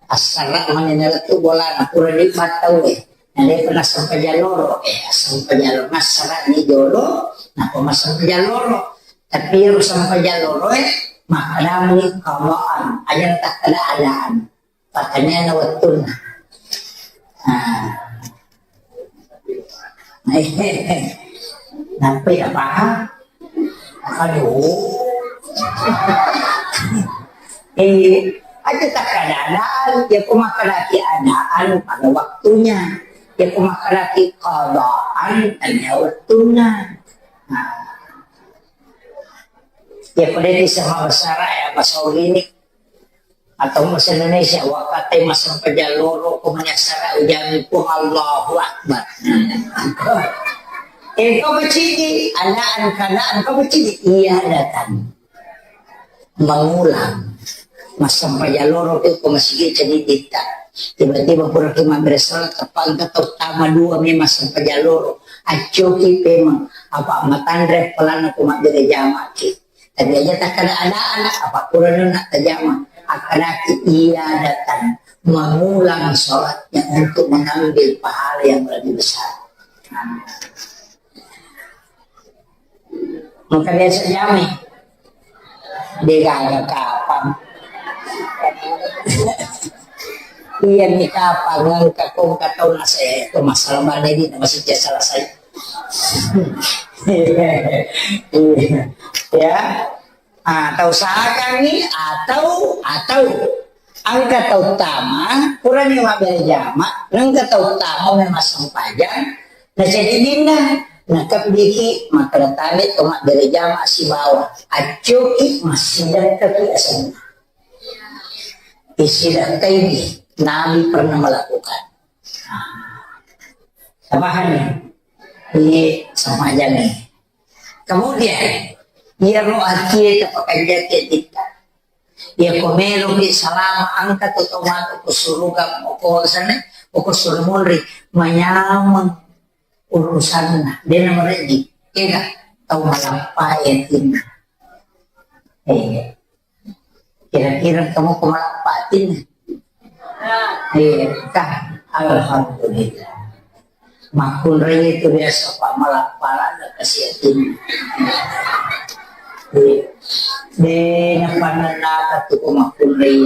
Assara mani nalettu bolana, pura dibattauwe. Nalepa nassempajang loro, eh, assempajang loro. Massara ni jolo, napa massempajang loro. Tapi iyaro sempajang loro, eh, makkadami qadaan. Aja takkada adaan. Pertanyaanna wettunna. Nah. Nampai ya paham? Aduh. Eh, aja tak keadaan, ya, ku makkadaki adaan pada waktunya. Ya, ku makkadaki qadaan tania wettunna. Nah. Ya, pada di sama besar ya, bahasa ini. Atau bahasa Indonesia, wakkatai massempajang loro, ko mani assara ujami Puang, Allahu Akbar. Eh, kau kecil, adaan, keadaan, kau kecil, iya datang. Mengulang. Massempajang loro, ko masigi cedidita. Tiba-tiba pura ki mabbere salat, teppa engka tau tama dua memang sempajang loro. Accoki pemeng, apa matanre pelana ko mabbere jamaki. Tapi aja takkada-adaan, apa kurang nak tajama. Akkadaki iadatan, mengulang sholatnya untuk mengambil pahala yang lebih besar. Maka biasa jami. Degaga kapang. Iya ni kapang, engka kong katau nase, itu masalah mana ini, masih selesai. Ya. Ah, tau sakangngi atau, atau engka tau tama, purani mabbere jama, engka tau tama memang sempajang, na cedidinna, na kebbiki, makkeda tabe to mabbere jama sibawa, accoki, massidakkaki asenna. Isidakkai ni, Nabi pernah melakukan. Pahami? Ini sama aja nih. Kemudian, iyaro atie tapakanjaki atitta. Iya ko meloki salama, engka to tomatu ko suruga, ko sana, ko suru munri, manyameng urusanna. Dena mereji. Ega, tau malappa atinna. Eh. Kira-kira kamu ko malappa atinna? Iya, kah? Alhamdulillah. Makkunrai itu biasa, Pak, malappa la kasi atinna. Iya. De, napanennaka tu ko makkunrai.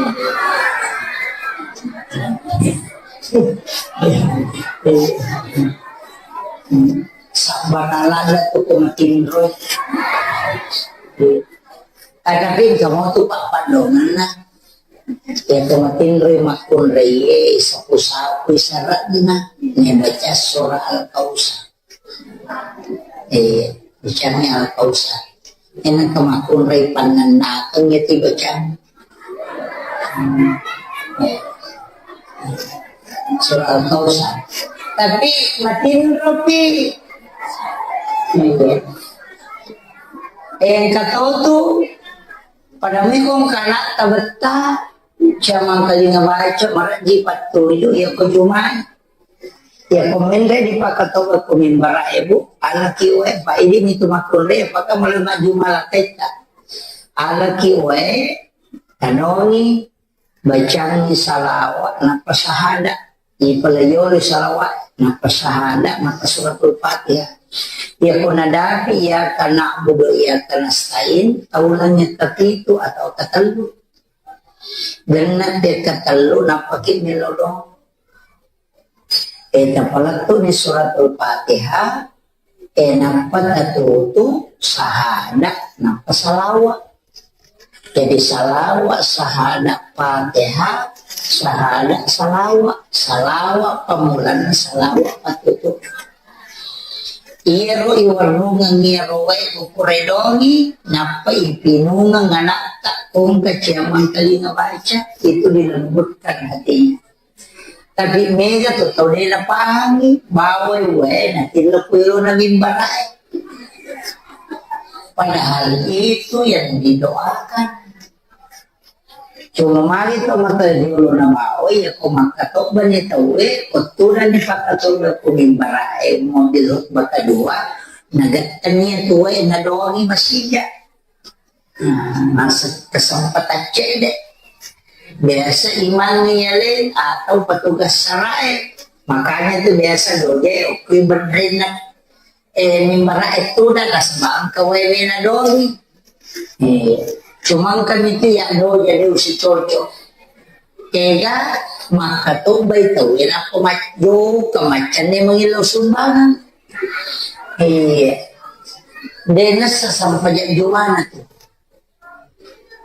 Sabbanalana tu ko matinro. Iya. Tatapi engka motu pappaddongenna. Iya to matinroi makkunraie, sapu-sapui sara'na, nabaca surah Al-Kausar. Eh, bacani Al-Kausar. Engka makkunrai pannennakeng iya ti bacang. Hmm. Eh. Surah Al-Kausar. Tapi matinropi. Iya. Eh, engka to tu pada mekong kana tabetta, jamang kalinga baca, maraji pattuju, iya ko Jumai. Iya ko menre dipakatoba ko mimbara ebu, alaki wae, pa idi mitu makkunrai, apakah mulai maju malaketta. Alaki wae, Tanongi, bacangi salawa, nappa sahada. Ipalaiolo salawa, nappa sahada, maka suratul Fatihah. Iya ko nadapi iyyaka na'budu wa iyyaka nasta'in, taulangi kapitu atau katellu. Genna te katellu, nappa ki melodong. E, tapalettu'ni suratul Fatihah, e, nappa tatutu sahada, nappa salawa. Jadi salawa, sahada, Fatihah, sahada, salawa. Salawa pamulanna, salawa patutu. Iyaro iwarrungeng iyaro wae ko kuredongi, nappa ipinungeng anakta, kongka ciamang telinga baca, itu dilembutkan hatinya. Tapi mega tu tau de napahangi, bawai wae natilla ku elona mimbarae. Padahal itu yang didoakan. Cuma magi to mata jolo na bawai, ya ko makkatobba ni tauwe, ko tudang ni pakkatobba ku mimbarae, mobil khutbah kedua, nagattengi tuwe nadoangi masija. Nah, masa kesempatan cedde. Biasa imang yale atau petugas sarae. Makanya tu biasa doje okui berrena, eh, mimbara itu dah nasaba engka wewe na doi. Eh, cuma engka itu ya doje de usi cocok. Ega makkatobbai tauwe nappa majjo kemaccanne mangillau sumbangan. Iya. De nessa sampajang jumana tu.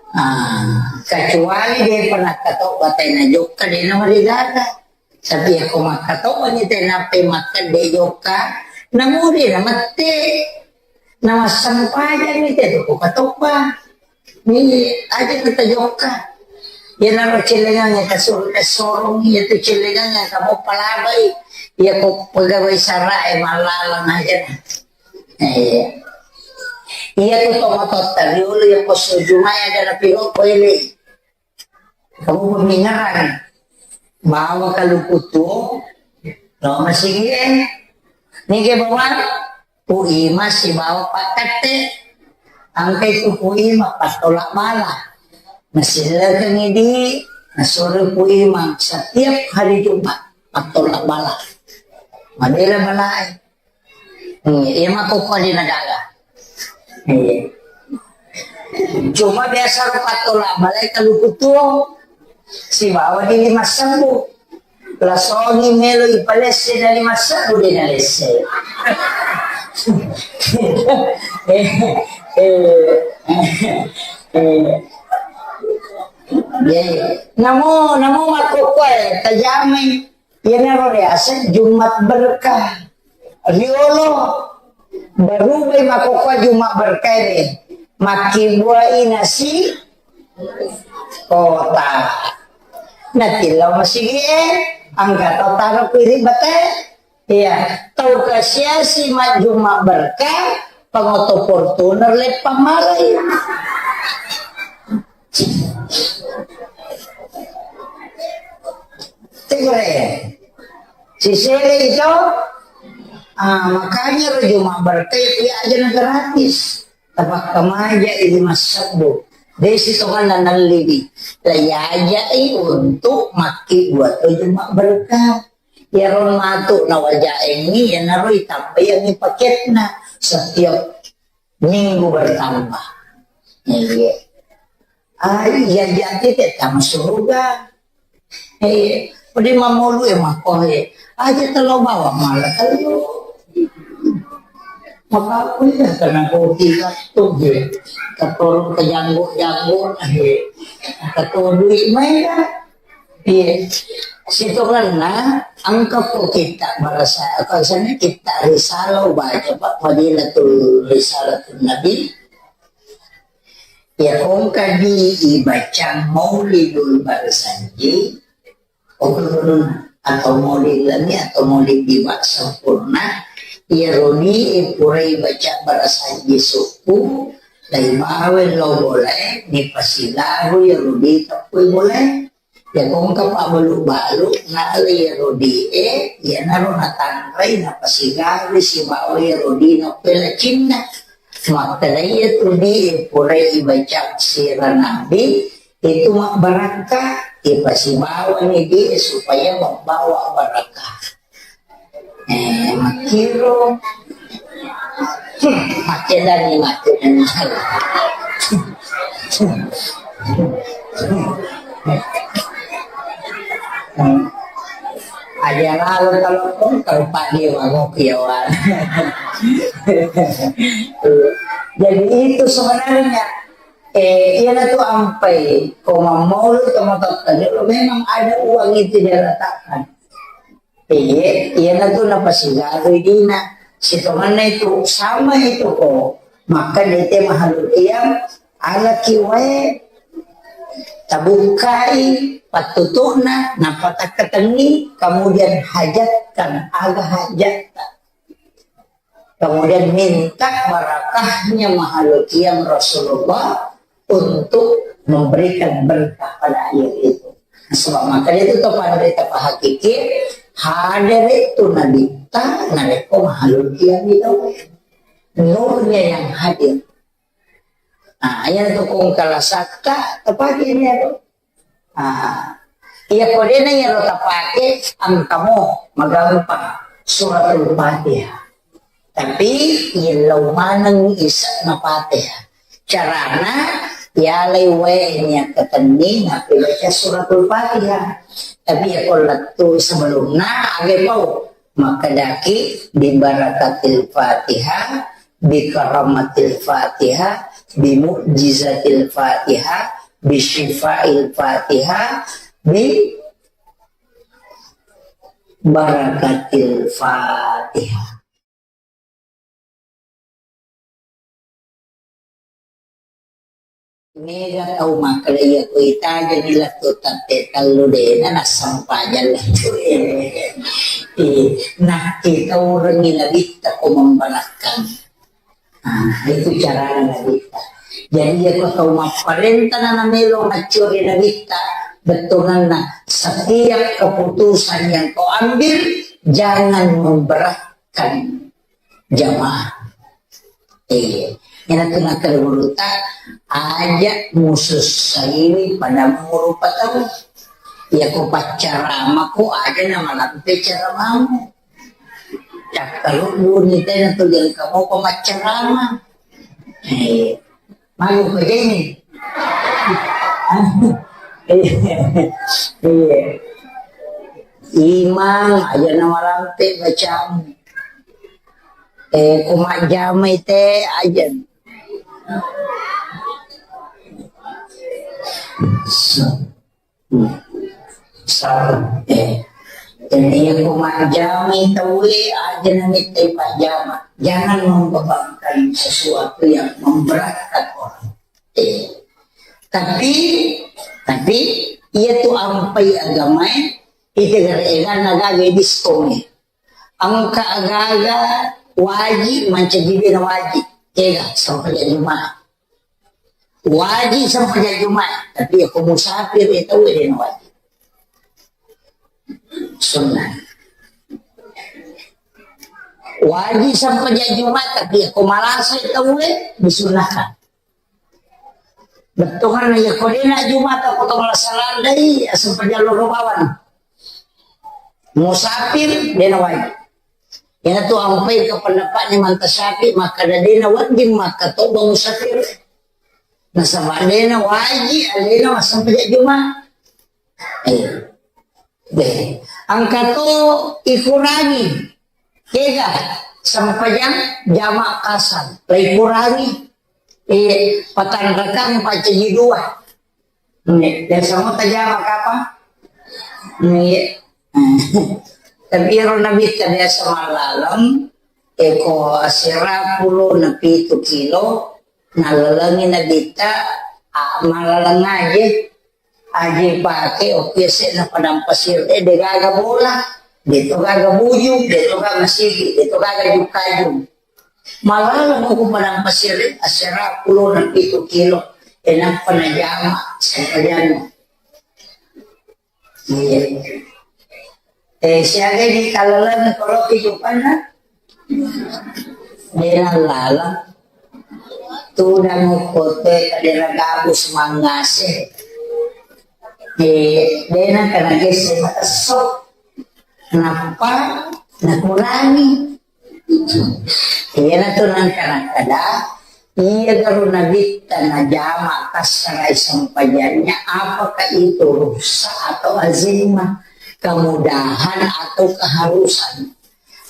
Ah, kecuali de pernah katau batai na jokka de na marigaga. Tapi ako makkatau ni te nape makkede jokka, namuri na mette. Na massempajang ni te ko katobba. Ni aja kita jokka. Ya naro celengang ya kasur sorong ya tu celengang ya kamu palabai. Ya ko pegawai sarae malalang aja. Eh, iya tu tomatotta riolo ya posso jumai ada na piro ko ele. Kamu pemingaran. Bawa kaluku tuo, lo masigi eh. Nige bawa, puima sibawa pakkatte. Angkai tu puima pattola bala. Nasillekengi di, nasuro puima setiap hari Jumat pattola bala. Madela balae. Hmm, iya makkokkoe de nagaga. Iya. Cuma biasa ro pattola balae kaluku tuo. Sibawa di lima sebbu. Lasongi melo ipalesse na lima sebbu de nalesse. Eh, eh, eh, eh. Iya, iya. Namo, namo makkokkoe tajamai. Iyanaro riaseng Jumat berkah. Riolo barubai makkokkoe Jumat berkah ini. Makkibuai nasi kota. Natillau masigi e, angka tau taro kuiri bate. Iya, tau kasiasi majjuma berkah, pangoto Fortuner leppang malai. Tegere. Sisele itu, ah, makanya ro Jumat berkah ya aja gratis. Tapakkamaja idi massebbu. Desi tonganna nallibi. Layaja i untuk makki buat Jumat berkah. Iyaro matu nawajaengngi, iyanaro itambaiangngi paketna setiap minggu bertambah. Iya. Ah, iya, jadi tette tama suruga. Eh, pada mamolu e mako e. Aja telo bawa malah telo. Maka aku ya karena kopi tu je. Kator kejanggo-janggo aja. Kator duit main. Iya. Sitongenna engka ko kitta barasa, apa sana kitta risalah baca, Pak, Fadilatul Risalatul Nabi. Ya, kongka di ibaca Maulidul Barsanji, atau Maulid Lami atau Maulid Diwa sempurna, ya roni purai baca Barsanji suku, lai bawa lo boleh, ni pasilaru ya rodi tepui boleh. Ya kongka pabbalu-balu, nalai rodi e, iyanaro natanrai, napasigawi sibawa rodi napelacinna. Makkedai tu di e, purai ibaca sira nabi, Itu mabbarakka, ipasibawani di supaya membawa barakah. Eh, makkiro. Hmm, makkedani, makkedani. Aja lalo telepon, telepon dia, aku kiawan. Jadi itu sebenarnya, eh, iya tu ampai, ko mammaulu to matotta, memang ada uang itu dia letakkan. Iya, iyanatu napasigaru dina. Sitongenna itu, sama itu ko. Maka dete mahalul qiyam, alaki wae, tabukkai pattutu'na, nappa takkatenni, kemudian hajatkan, aga hajatta. Kemudian minta barakahnya mahalul qiyam Rasulullah untuk memberikan berkah pada air itu. Sebab maka itu to pada berita pahakiki, hadir itu Nabi ta, narekko mahalul qiyam itu. Nurnya yang hadir. Nah, yang tukung kalasakka, tepaki ini aku. Ah, iya, ko dena iyaro tapake, engkamo magampang Suratul Fatihah. Tapi illau maneng ise'na Fatihah. Carana, yalai wae niakkatenni napibaca Suratul Fatihah. Tapi ya ko lettu sebelumna, age pau. Makkedaki, "Bi barakatil Fatihah, bi karamatil Fatihah, bi mu'jizatil Fatihah, bi syifail Fatihah, bi barakatil Fatihah." Mega tau makkeda iya ko itajani lettu tatte tellu dena nassempajang lettu. Eh, nakkitaurengi nabitta ko membarakkang. Ah, itu carana nabitta. Jadi iya ko tau mapparentana namelo maccuri nabitta, bettuanna setiap keputusan yang kau ambil jangan memberatkan jamaah. Iya. Iyanatu nakkeda gurutta, aja musussaiwi pada murupa tau. Iya ko paccaramako aja namalampe caramamu. Cakkaludduni tena tu jangka mopa maccarama. Eh, malu ko jeni. Iya. Iya. Imang aja namalampe bacamu. Eh, ko majjamai te aja. Sa-, eh, jadi ko majjamai tauwe aja namittai pajjama. Jangan membebankan sesuatu yang memberatkan orang. Eh, tapi, tapi, iya tu ampai agamae, itu gara-gara gaga diskon. Engka agaga waji mancaji dena waji. Ega, sempajang Jumat. Waji sempajang Jumat, tapi iya ko musafir itu dena waji. Sunnah. Waji sempajang Jumat, tapi iya ko malasa itu disunnahkan. Bettuanna iya ko dena Jumat ko to malasa landai, asempajang loro bawang. Musafir, dena wajib. Iyanatu ampai ke pendapatnya manta Syafi'i, makkeda dena wajib, makkeda to musafir. Nasaba dena wajib, alena massempajang Jumat. Eh. Deh. Engka to ikurangi. Kega sempajang jama kasar. Lai kurangi. Eh, patanrakang pacaji dua. Nggih, biasa mo tajama kapa? Nggih. Tapi ero nabitta biasa mallaleng, eko asera pulo na pitu kilo, nalalengi nabitta, a, mallaleng aje. Aje pake, oke, se na padang pasir, eh, de gaga bola, de to gaga bujung, de to gaga sigi, de to gaga jukajung. Malaleng ko padang pasir, asera pulo na pitu kilo, e, nappa najama, sempajang. Iya. Eh, siaga di kalaleng kalau kehidupanna? Dena lala. Tudang kote kadera gabus mangase. Eh, de' nengka nagesse matesso, nappa nakurangi. Iyanatu nengka nakkeda, iya garo Nabitta najama kassara'i sempajannya, apakah itu rukhsah atau azimah, kemudahan atau keharusan?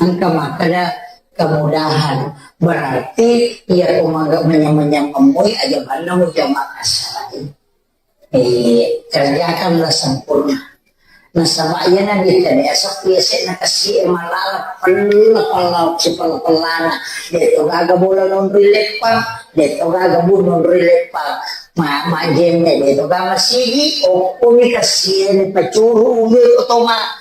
Engka makkeda kemudahan, berarti iya ko maga manyameng-nyameng moi aja banna mujama kassara'i. Eh, kerjakanlah sempurna. Nasaba iya Nabitta de' asappi yase'na kassie malala pella-pella, sipella-pellana. De' to gaga bola nonroi leppang, de' to gaga bu nonroi leppang. Ma, majjenne de' to gaga sigi, okkoni kassie ni pacuru uwe otoma.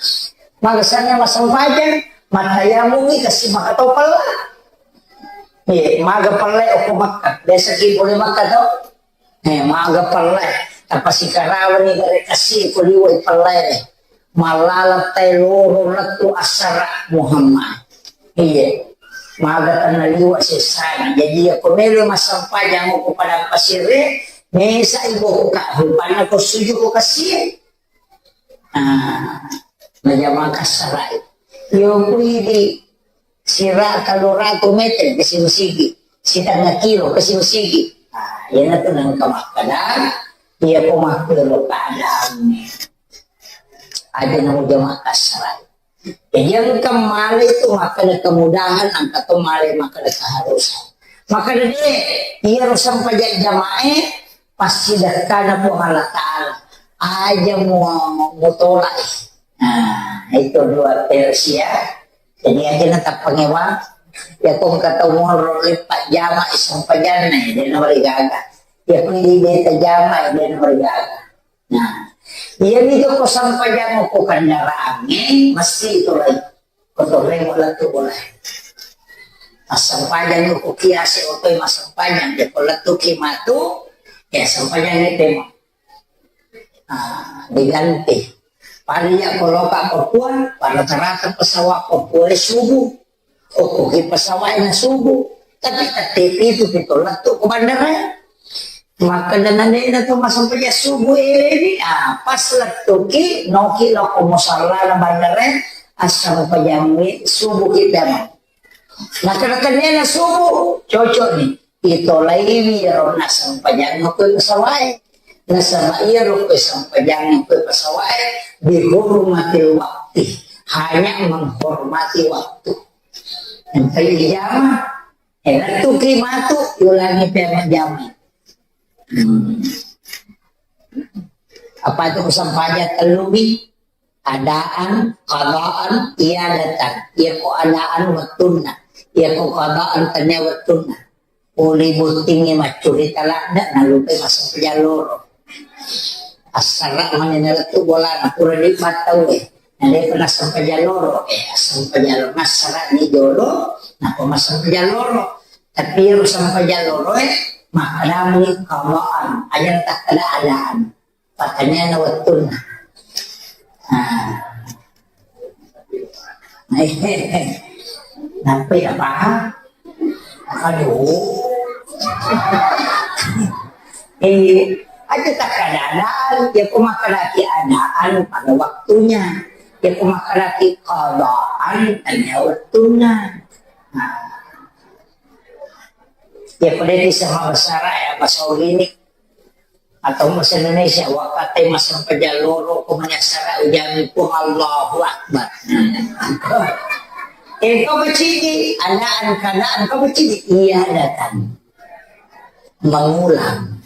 Magasanna massempajang, mattayamungi kassi maka to pella. Eh, maga pella okko Makka. Biasa ki pole Makka to. Eh, maga pellai. Tappa sikarawani gare kassi ko liwai pellai. Malala tai loro lettu assara Muhammad. Iya. Maga tanna liwa sessana. Jadi iya ko melo massempajang ko padang pasire, mesa ibu ka rupanna ko suju ko kassi. Ah, najama kassara'i. Yo kuidi sira tellu ratu meter ke sigi-sigi, sitengnga kilo ke sigi-sigi. Ah, iyanatu nengka makkeda, iya ko makkero keadaanna. Aja na mujama kassara'i. Jadi engka male itu makkeda kemudahan, engka to male makkeda keharusan. Makkeda de, iyaro sempajang jamae, pasti dekkana Puang Allah Ta'ala. Aja mu, mutolak. Nah, itu dua versi ya. Jadi aja na tappangewa. Ya ko engka tau monro leppa jama sempajanna, de na marigaga. Ya ko idi beta jama, de na marigaga. Nah, iyami joko sempajang ko kendaraangnge, mesti itu lagi. Kotorremo lettu bola. Massempajang ko kiase otoi massempajang, joko lettu ki matu, ya sempajang itu emang. Ah, diganti. Pada iya ko loka Papua, pada terata pesawat Papua subuh. Okkoki pesawatna subuh, tapi tette pitu pi to lettu ko bandara. Makkeda nanena to massempajang subuh eleni, ah, pas lettuki, noki lao ko musallana bandara, assempajangi subuh kita mah. Makkeda tennena subuh, cocok ni. Itolaiwi iyaro nassempajang ko pesawat. Nasaba iyaro ko sempajang ko pesawat, bihurmatil wakti, hanya menghormati waktu. Engka ijama, eh, lettuki matu, ulangi pemajama. Hmm. Apa itu sempajang tellu mi? Adaan, qadaan, iadatan. Iya ko adaan wettunna. Iya ko qadaan tania wettunna. Pole bottingnge maccurita ladde, nalupai massempajang loro. Assara mani nalettu bolana, pura dibattau e. Nade pernah sempajang loro, eh, sempajang loro. Massara ni jolo, napa massempajang loro. Tapi ero sempajang loro e, makkadami qadaan, aja takkada adaan. Pertanyaanna wettunna. Ah. Nampai napahang? Aduh. Eh, aja tak keadaan, ya ku makkadaki adaan pada waktunya. Ya ku makkadaki qadaan tania wettunna. Nah. Ya ku de bisa mabasara ya, bahasa ini. Atau bahasa Indonesia, wakkatai massempajang loro, ko mani assara ujami Puang Allahu Akbar. Eh, kau bercidi, adaan, keadaan, kau bercidi. Iya, datang. Mengulang.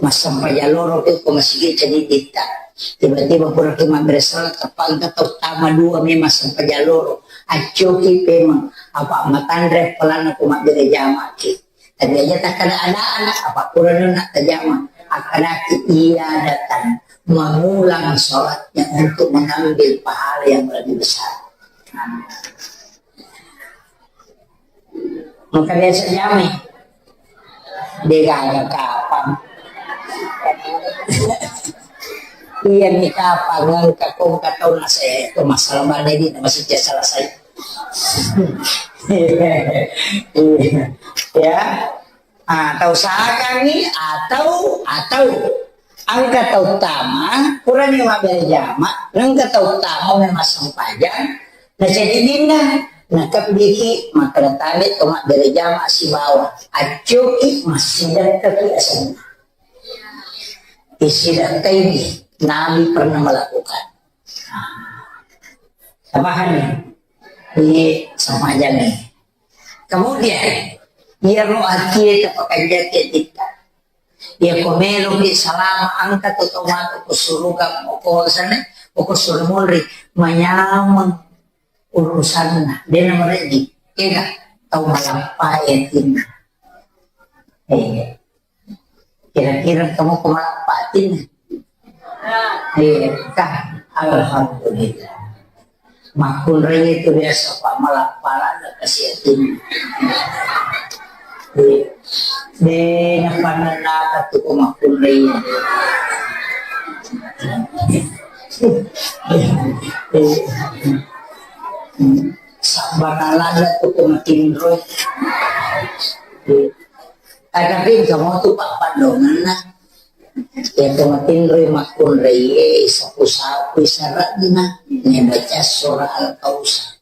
Massempajang loro tu ko masigi cedi ditta. Tiba-tiba pura tu mabbere salat, teppa engka tau tama dua memang sempajang loro. Accoki pemeng, apa matanre pelana ko mabbere jamaki. Tapi aja takkada-ada anak, apa kurang nak tajama. Akkadaki iya datang mengulang sholatnya untuk mengambil pahala yang lebih besar. Maka biasa jamai. Degaga kapang. Iya ni kapang, engka kong katau nase, itu masalah mana ini, masih selesai. Ya. Ah, tau sakangngi atau, atau Engka tau tama, purani mabbere jama, engka tau tama memang sempajang, na jadi dinna, na kebbiki makkeda tabe to mabbere jama sibawa, accoki massidakkaki asenna. Isidakkai di, Nabi pernah melakukan. Tapahami? Ini sempajang ni. Kemudian, iyaro atie tapakanjaki atitta. Iya ko meloki salama engka tu tau matu ko suruga ko sana, ko suru munri, manyameng urusanna, dena mereji. Ega tau malappa atinna. Eh, kira-kira kamu ko malappa atinna? Eh, kah, alhamdulillah. Makkunrai itu biasa pak malappa lada kasi atinna. Eh, dena pananaka tu ko makkunrai. Eh, eh. Sabbana lada tu ko matinro. Eh. Tapi engka motu pappaddongenna. Iya to matinroi makkunraie, sapu-sapu sarakna, nebaca surah Al-Kausar.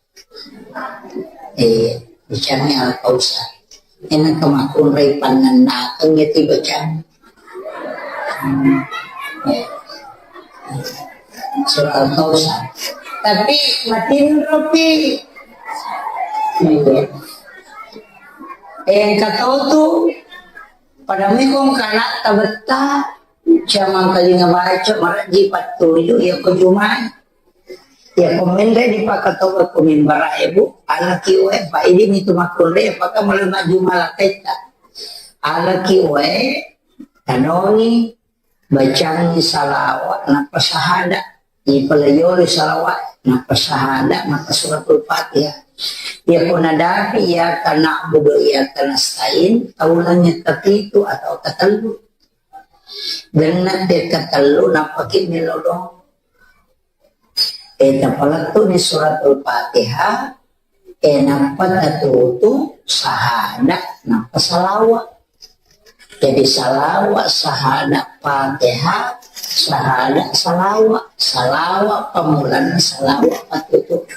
Eh, bacana Al-Kausar. Enang ke makkunrai pannennakeng ya ti bacana. Hmm. Eh. Surah Al-Kausar. Tapi matinropi. Iya. Eh, engka tau tu Pada mekong kana tabetta, jamang kalinga baca, maraji pattuju, iya ko jumai. Iya ko menre di pakatoba ko mimbara ebu, alaki wae, pa idi mitu makkunre, paka mulai majuma laketta. Alaki wae, tanoni, bacangi salawa, nappa sahada. Ipalayori salawa, nappa sahada, nappa suratul Fatihah. Iya ko nadapi, iya kana budo, iya kana stain, taulannya tapitu atau tatellu. Genna pekka tellu nappaki melo doang. Eh, tapalettuni suratul Fatihah, eh, nappa tatutu sahada, nappa salawa. Jadi salawa, sahada, Fatihah, sahada, salawa. Salawa pamulanna salawa patutu.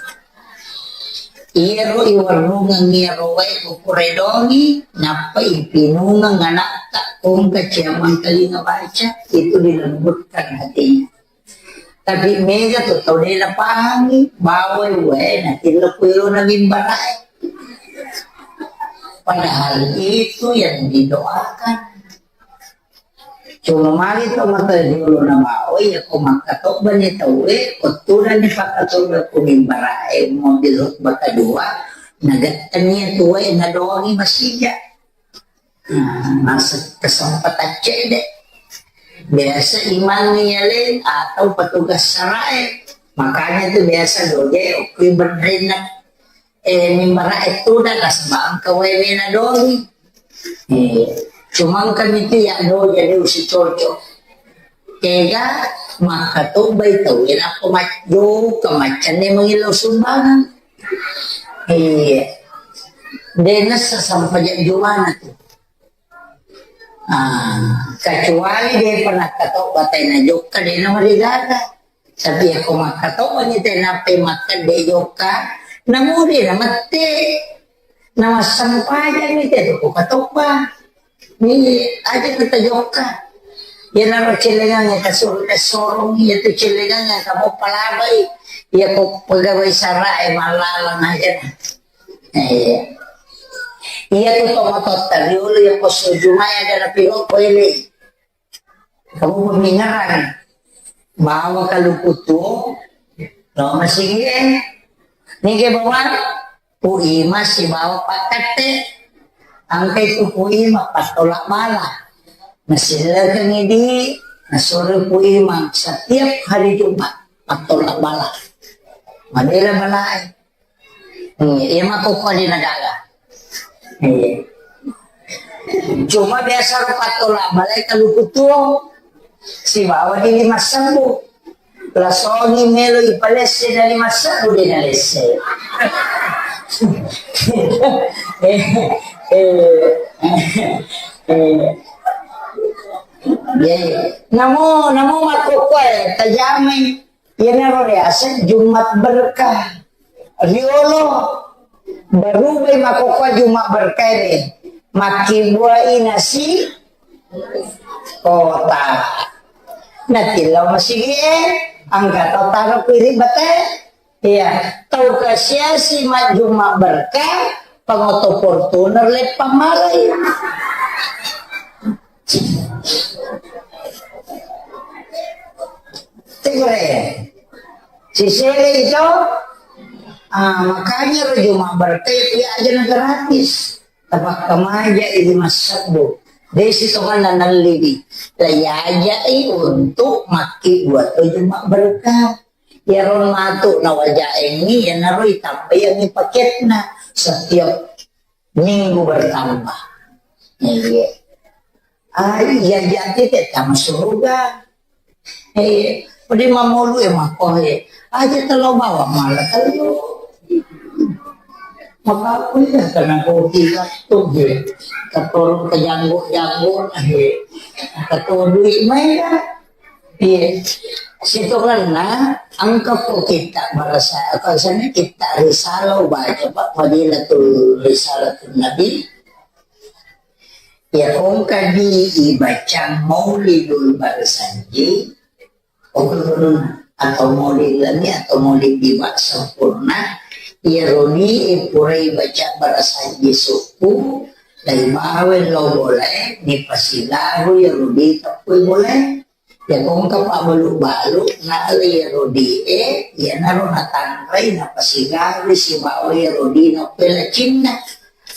Iyaro iwerrungeng iyaro wae ukuredongi, nappa ipinungeng anakta, kongka ciamang telinga baca, itu dilembutkan hatinya. Tapi mega tu tau de napahangi, bawai wae natillo kuero na mimbarae. Padahal itu yang didoakan. Cuma magi to mata jolo na bawa, iya ko makkatobba ni tauwe, ko tudang ni pakkatobba ko mimbarae, mobil khutbah kedua, nagettani tuwe, nadoangi masija. Nah, masa kesempatan cedde. Biasa imang yaleng atau petugas sarae. Makanya tu biasa doge okui berdenna. Eh, mimbara itu dah kasbang kawai wena dogi. Eh, cuma kami tu ya do jadi usi cocok. Tega maka tu bai tau wena ko majo ke macam ni mengilo sumbangan. Iya. Denna sasampajang jumana tu. Ah, kecuali de pernah kato batai na jokka de na marigaga. Tapi ya ko makkato ni te nape makkede jokka, na muri na mette. Na massempajang ni te ko katobba. Ni aja kita jokka. Ya na celengang ya kasur kasorong ya tu celengang ya kamu palabai. Ya ko pegawai sarae malalang aja. Eh, iya tu tomatotta riolo ya posso jumai ada na piro ko ele. Kamu pemingaran. Bawa kaluku tuo, lo masigi eh. Nige bawa, Pu Ima sibawa pakkatte. Angkai tu Pu Ima pattola bala. Nasillekengi di, nasuro Pu Ima setiap hari Jumat pattola bala. Madela balae. Hmm, iya mako ko di nagara. Iya. Cuma biasa ro pattola balae kaluku tuo sibawa di lima sebbu. Lasoni melo ipalesse dari lima sebbu de nalesse. Eh, eh, eh. Iya, iya. Namo, namo makkokkoe, tajamai. Iyanaro riaseng Jumat berkah. Riolo, berubai makkokkoe Jumat berkah ini. Makkibuai nasi kotak. Natillau masigi e, engka to taro kuiri bate. Iya, tau kasiasi majjuma berkah, pangoto Fortuner leppang malai. Tegere. Sisele itu, ah, makanya ro Juma berkah ya aja na gratis. Tapakkamaja ini masabbu. Desi tongan nanallibi. Layajai untuk maki buat Juma berkah. Iyaro matu nawajaengngi, iyanaro itambaiangngi paketna setiap minggu bertambah. Iya. Ah, iya, jadi te tama suruga. Eh, pede mamolu e mako e. Aja telo bawang malah telo. Maka aku ya karena kopi waktu gitu. Keturun ke janggut-janggut, eh. Ketua duit main kan. Iya. Sitongenna engka ko kitta barasa, apa sana kitta risalah baca, Pak, Fadilatul Risalatul Nabi. Ya, kongka di ibacang Maulidul Barsanji, atau Maulid Lami atau Maulid Diba Sempurna, ya roni purai baca Barsanji suku, dari bawe lo boleh, ni pasilaru ya rodi tapui boleh. Ya, kongka pabbalu-balu, nalai iyaro die, iyanaro natanrai, napasigawi sibawa iyaro die nappelacinna.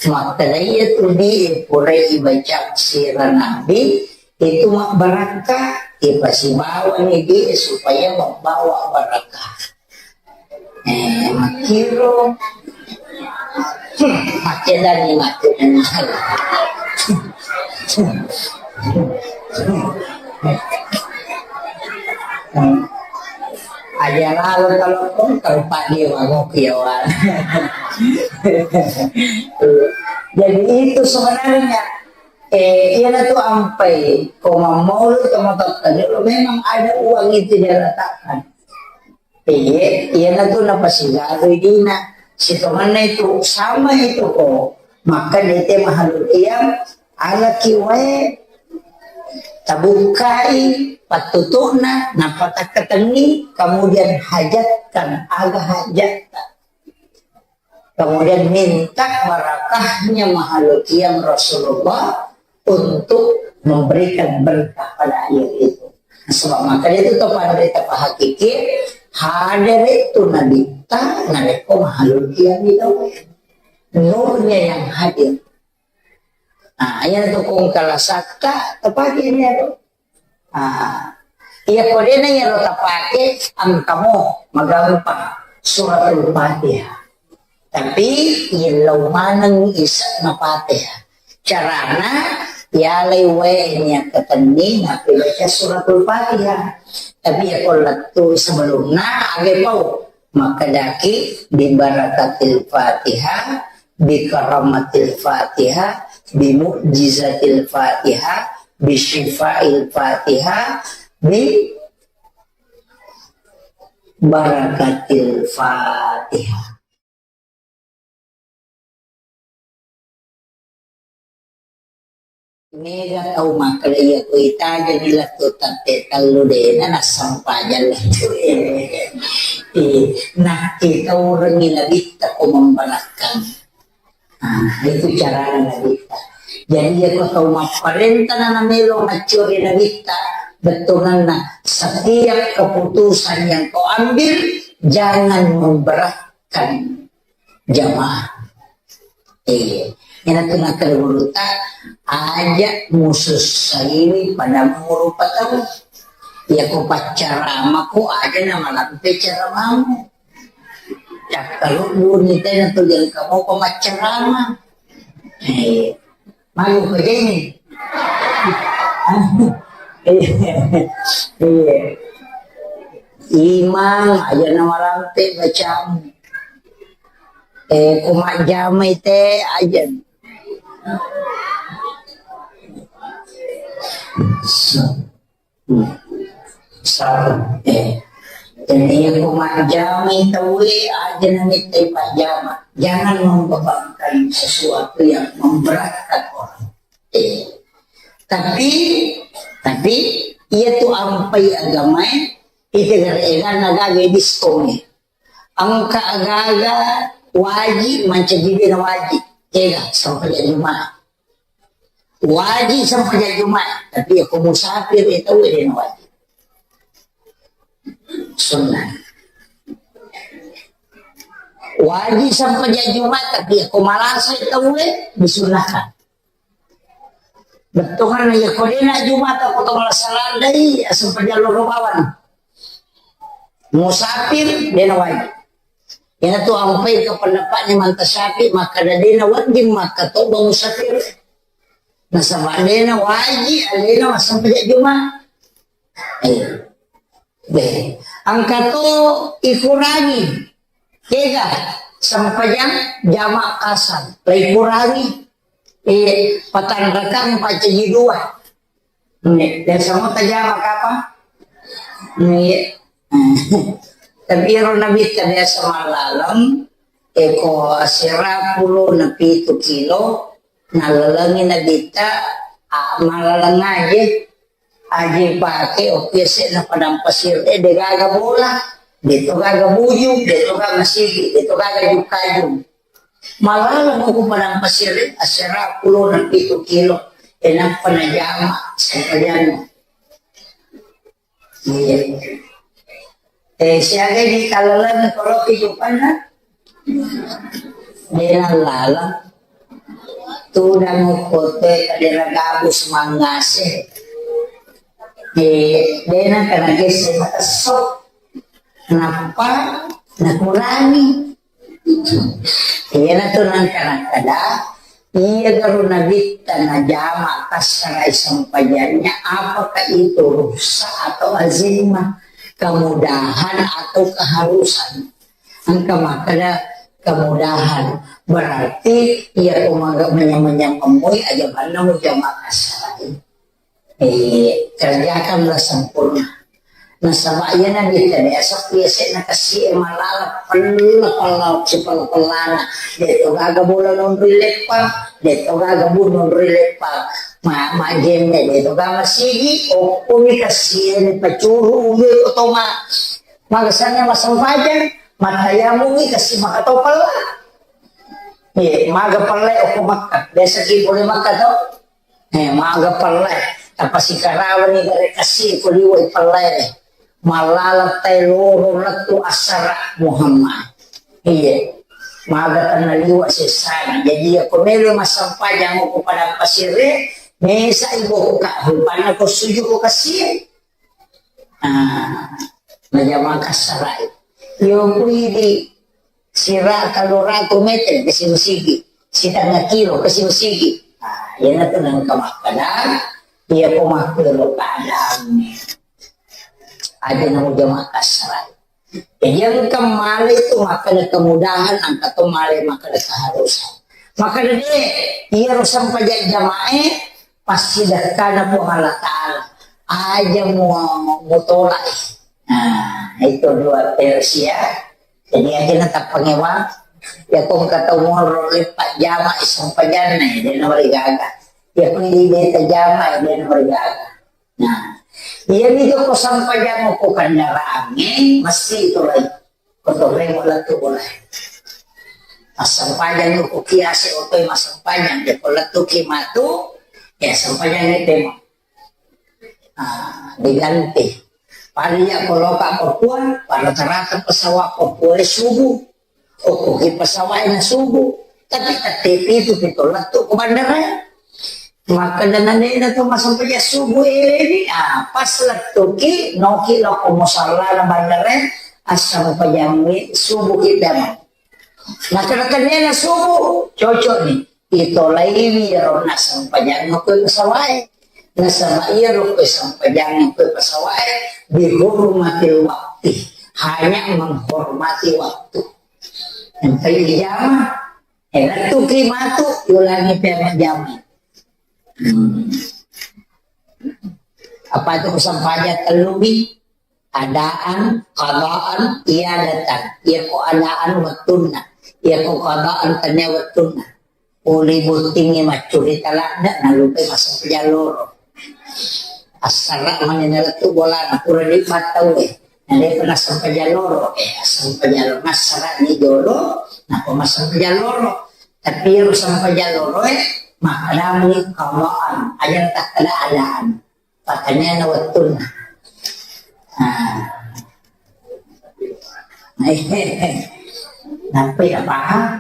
Makkedai iyatu die, purai ibaca sira nabi, itu mabbarakka, ipasibawani die supaya membawa barakah. Eh, makkiro. Hmm, makkedani, makkedani. Hmm. Aja lalo telepon, terupak dia, wah, ngopi ya, wah. Jadi itu sebenarnya, eh, iya tu ampai, ko mamolu, ko matotta, memang ada uang itu dia letakkan. Iye, iyanatu napasigarui dina. Sitongenna itu sama itu ko. Maka dete mahalul qiyam, alaki wae, tabukkai pattutu'na, nappa takkatenni, kemudian hajatkan aga hajatta. Kemudian minta barakahnya mahalul qiyam Rasulullah untuk memberikan berkah pada air itu. Sebab maka itu to pada kita pahakiki, hadir itu Nabi ta, narekko mahalul qiyam itu. Nurnya yang hadir. Nah, yang tu kong kalasakka, tepatnya itu. Ah, iya, ko dena iyaro tapake, engkamo magampang suratul Fatihah. Tapi yellau maneng ise'na Fatihah. Carana, yalai wae niakkatenni nappibaca suratul Fatihah. Tapi ya ko lettu sebelumna, age pau. Makkedaki, "Bi barakatil Fatihah, bi karamatil Fatihah, bi mu'jizatil Fatihah, bi syifail Fatihah, bi barakatil Fatihah." Mega tau makkeda iya ko itajani lettu tette tellu dena nassempajang lettu. Eh, nakkitaurengi nabitta ko membarakkang. Ah, itu carana nabitta. Jadi iya ko tau mapparentana namelo maccuri nabitta, bettuanna setiap keputusan yang kau ambil jangan memberatkan jamaah. Eh, iyana tu nakkeda gurutta, aja musussaiwi pada umur rupa tau. Iya ko paccaramako aja namalampe caramamu. Cakkalubbuni tena tu jangka mopa maccarama. Eh, Manu ko jeni. Iya. Imang aja namalampe bacamu. Eh, ko majjamai te aja. Hmm. Salah. Eh. Jadi, ya, ko majjamai tauwe, aja namittai pajjama. Jangan membebankan sesuatu yang memberatkan orang. Eh. Tapi, tapi, iya tu ampai agamae, itu gara-gara gaga diskon. Engka aga-aga waji mancaji de' na waji. Ega, sempajang Jumat. Waji sempajang Jumat, tapi ko musafir e tau de' na waji. Sunnah. Waji sempajang Jumat, tapi ko malasa tau e disunnahkan. Bettuanna iya ko de' na Jumat ko to malasa landai, asempajang loro bawang. Musafir de' na waji. Iyana tu ampai ke pendapatnya Imam Syafi'i, makkeda de' na wedding makkatobba musafir. Nasaba de' na waji alena massempajang Jumat. Eh. Be. Engka to ikurangi. Kega sempajang jama' kasar. La ikurangi. Eh, patanrakang pancaji dua. Nggih, biasa mo tajama' kapa? Nggih. Tapi ero Nabitta biasa mallaleng, eko asera pulo na pitu kilo, nallalengi Nabitta, a, mallaleng aje, aje pake, oke, se na padang pasir, eh, de' gaga bola, de' to gaga bujung, de' to gaga masigi, de' to gaga jukajung. Mallaleng ko padang pasir e, asera pulo na pitu kilo. E, nappa najama' sempajang. Iya. Eh, siaga di tallalang koloki jupanna? De' nallala. Tudang okko te kadera gabus mangase. Eh, de' na kana gesse matesso. Nappa nakurangi. Iyanatu nengka nakkeda, iya garo Nabitta najama' kassara'i sempajannya, apakah itu rukhsah atau azimah, kemudahan atau keharusan? Engka makkeda kemudahan, berarti iya ko maga manyameng-nyameng moi aja banna mujama' kassara'i. Eh, kerjakanlah sempurna. Nasaba iya Nabitta biasa biasa na kasi e malala pella pella sipella pellana. De' to gaga bola nonroi leppang, de' to gaga bu nonroi leppang. Ma, ma jemme de' to gaga sigi, okko mi kasi e ni pacuru ulu ko toma. Maga sanna massempajang, matayamu mi kasi maka to pella. Eh, maga pella okko Makkah. Biasa ki pole Makkah to. Eh, maga pellai. Tapasikarawani gare kasi ko liwai pellai. Mallaleng tai loro lettu assara Muhammad. Iya. Maga tenna liwa sessana. Jadi iya ko melo massempajang ko padang pasir e, mesa ibu ka, rupanna ko suju ko kasi. Ah, najama' kassara'i. Yo kuidi sira' tellu ratu meter kasi masigi, sitengnga kilo kasi masigi. Ah, iyanatu nengka makkeda, iya ko makkuro keadaanna. Aja na mujama' kassara'i. Jadi engka male itu makkeda kemudahan, engka to male makkeda keharusan. Makkeda de', iyaro sempajang jama' e, passidekkana Puang Allah Ta'ala. Aja mu-, mutolak. Nah, itu dua versi ya. Jadi aja na tappangewa. Ya ko engka tau monro leppa jama' e sempajanna, ya, de' na marigaga. Ya ko idi de' tajama', ya, de' na marigaga. Nah, iya mi ko sempajang ko kendaraan e, mesti itu lagi. Kotorremo lettu bola. Massempajang ko kiase otoi massempajang, de' ko lettuki matu, ya sempajang temo. Ah, diganti. Pada iya ko loka Papua, pada rata-rata pesawat Papua e subuh. Okkoki pesawat e na subuh. Tapi tette pitu pitu lettu ko bandara. Makkeda nanena to massempajang subuh eleni, ah, pas lettuki, noki lokko musallana bandara, assempajangngi subuh ki dama. Makkeda tennena subuh, cocok ni. Itolaiwi iyaro nassempajang ko pesawat e. Nasaba iyaro ko sempajang ko pesawat e, bihurmatil wakti. Hanya menghormati waktu. Engka ijama, Eh, lettuki matu, ulangi pia majjama. Hmm. Apa itu sempajang tellu mi? Adaan, qadaan, iadatan. Iyako adaan wettunna. Iyako qadaan tania wettunna. Pole bottingnge maccurita ladde, nalupai massempajang loro. Assara mani nalettu bolana, pura di battau e. Nade pernah sempajang loro, eh, sempajang loro. Nassara ni jolo, napa massempajang loro. Tapi iyaro sempajang loro, eh, makkedami qadaan. Aja takkeda adaan. Pertanyaan wettunna. Nah. Nampai ya paham?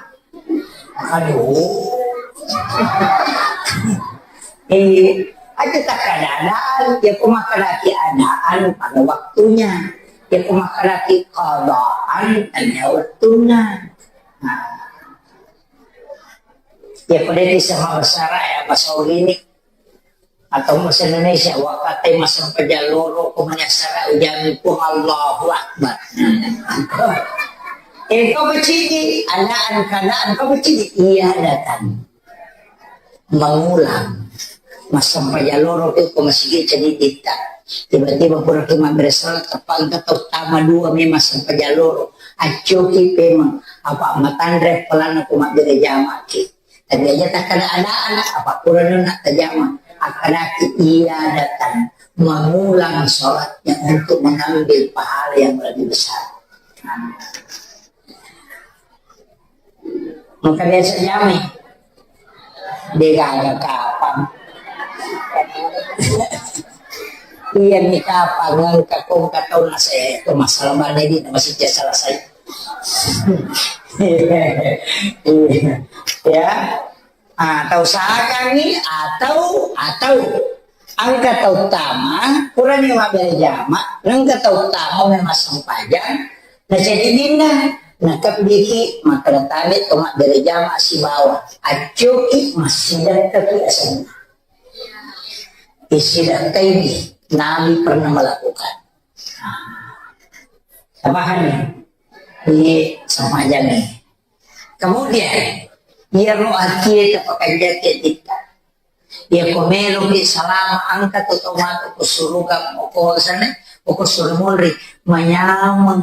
Aduh. Eh, aja tak keadaan, ya ku makan hati adaan pada waktunya. Ya ku makan hati qadaan tania wettunna. Nah. Ya ku dé' bisa bahasa Arab ya, bahasa ini. Atau bahasa Indonesia, wakkatai massempajang loro ko manyassara ujami Puang Allahu Akbar. Eh, kau bercidi, adaan keadaan kau bercidi, iadatan. Mengulang. Massempajang loro ko masigi ceddi titta. Tiba-tiba pura ki mabbere salat, teppa engka tau tama dua memang sempajang loro. Accoki pemeng, apa matanre pelana ko mabbere jamaki. Tapi aja takkeda adaan, apa purana nattajama. Akkadaki iadatan, mengulang sholatnya untuk mengambil pahala yang lebih besar. Maka biasa jamai. Degaga kapang. Iya ni kapang, engka kongka tau nase, itu masalah mana ini masih selesai. Ya. Ah, tau sakangngi atau, atau engka tau tama, purani mabbere jama, engka tau tama memang sempajang, na jadi dinna, na kebbiki, makkeda tabe to mabbere jama sibawa, accoki massidakkaki asenna. Isidakkai ni, Nabi pernah melakukan. Paham ya? Ini sempajang ni. Kemudian, iyaro atie tapakanjaki atitta. Iya ko meloki salama engka to tau matu ko suruga, ko sana, ko suru munri, manyameng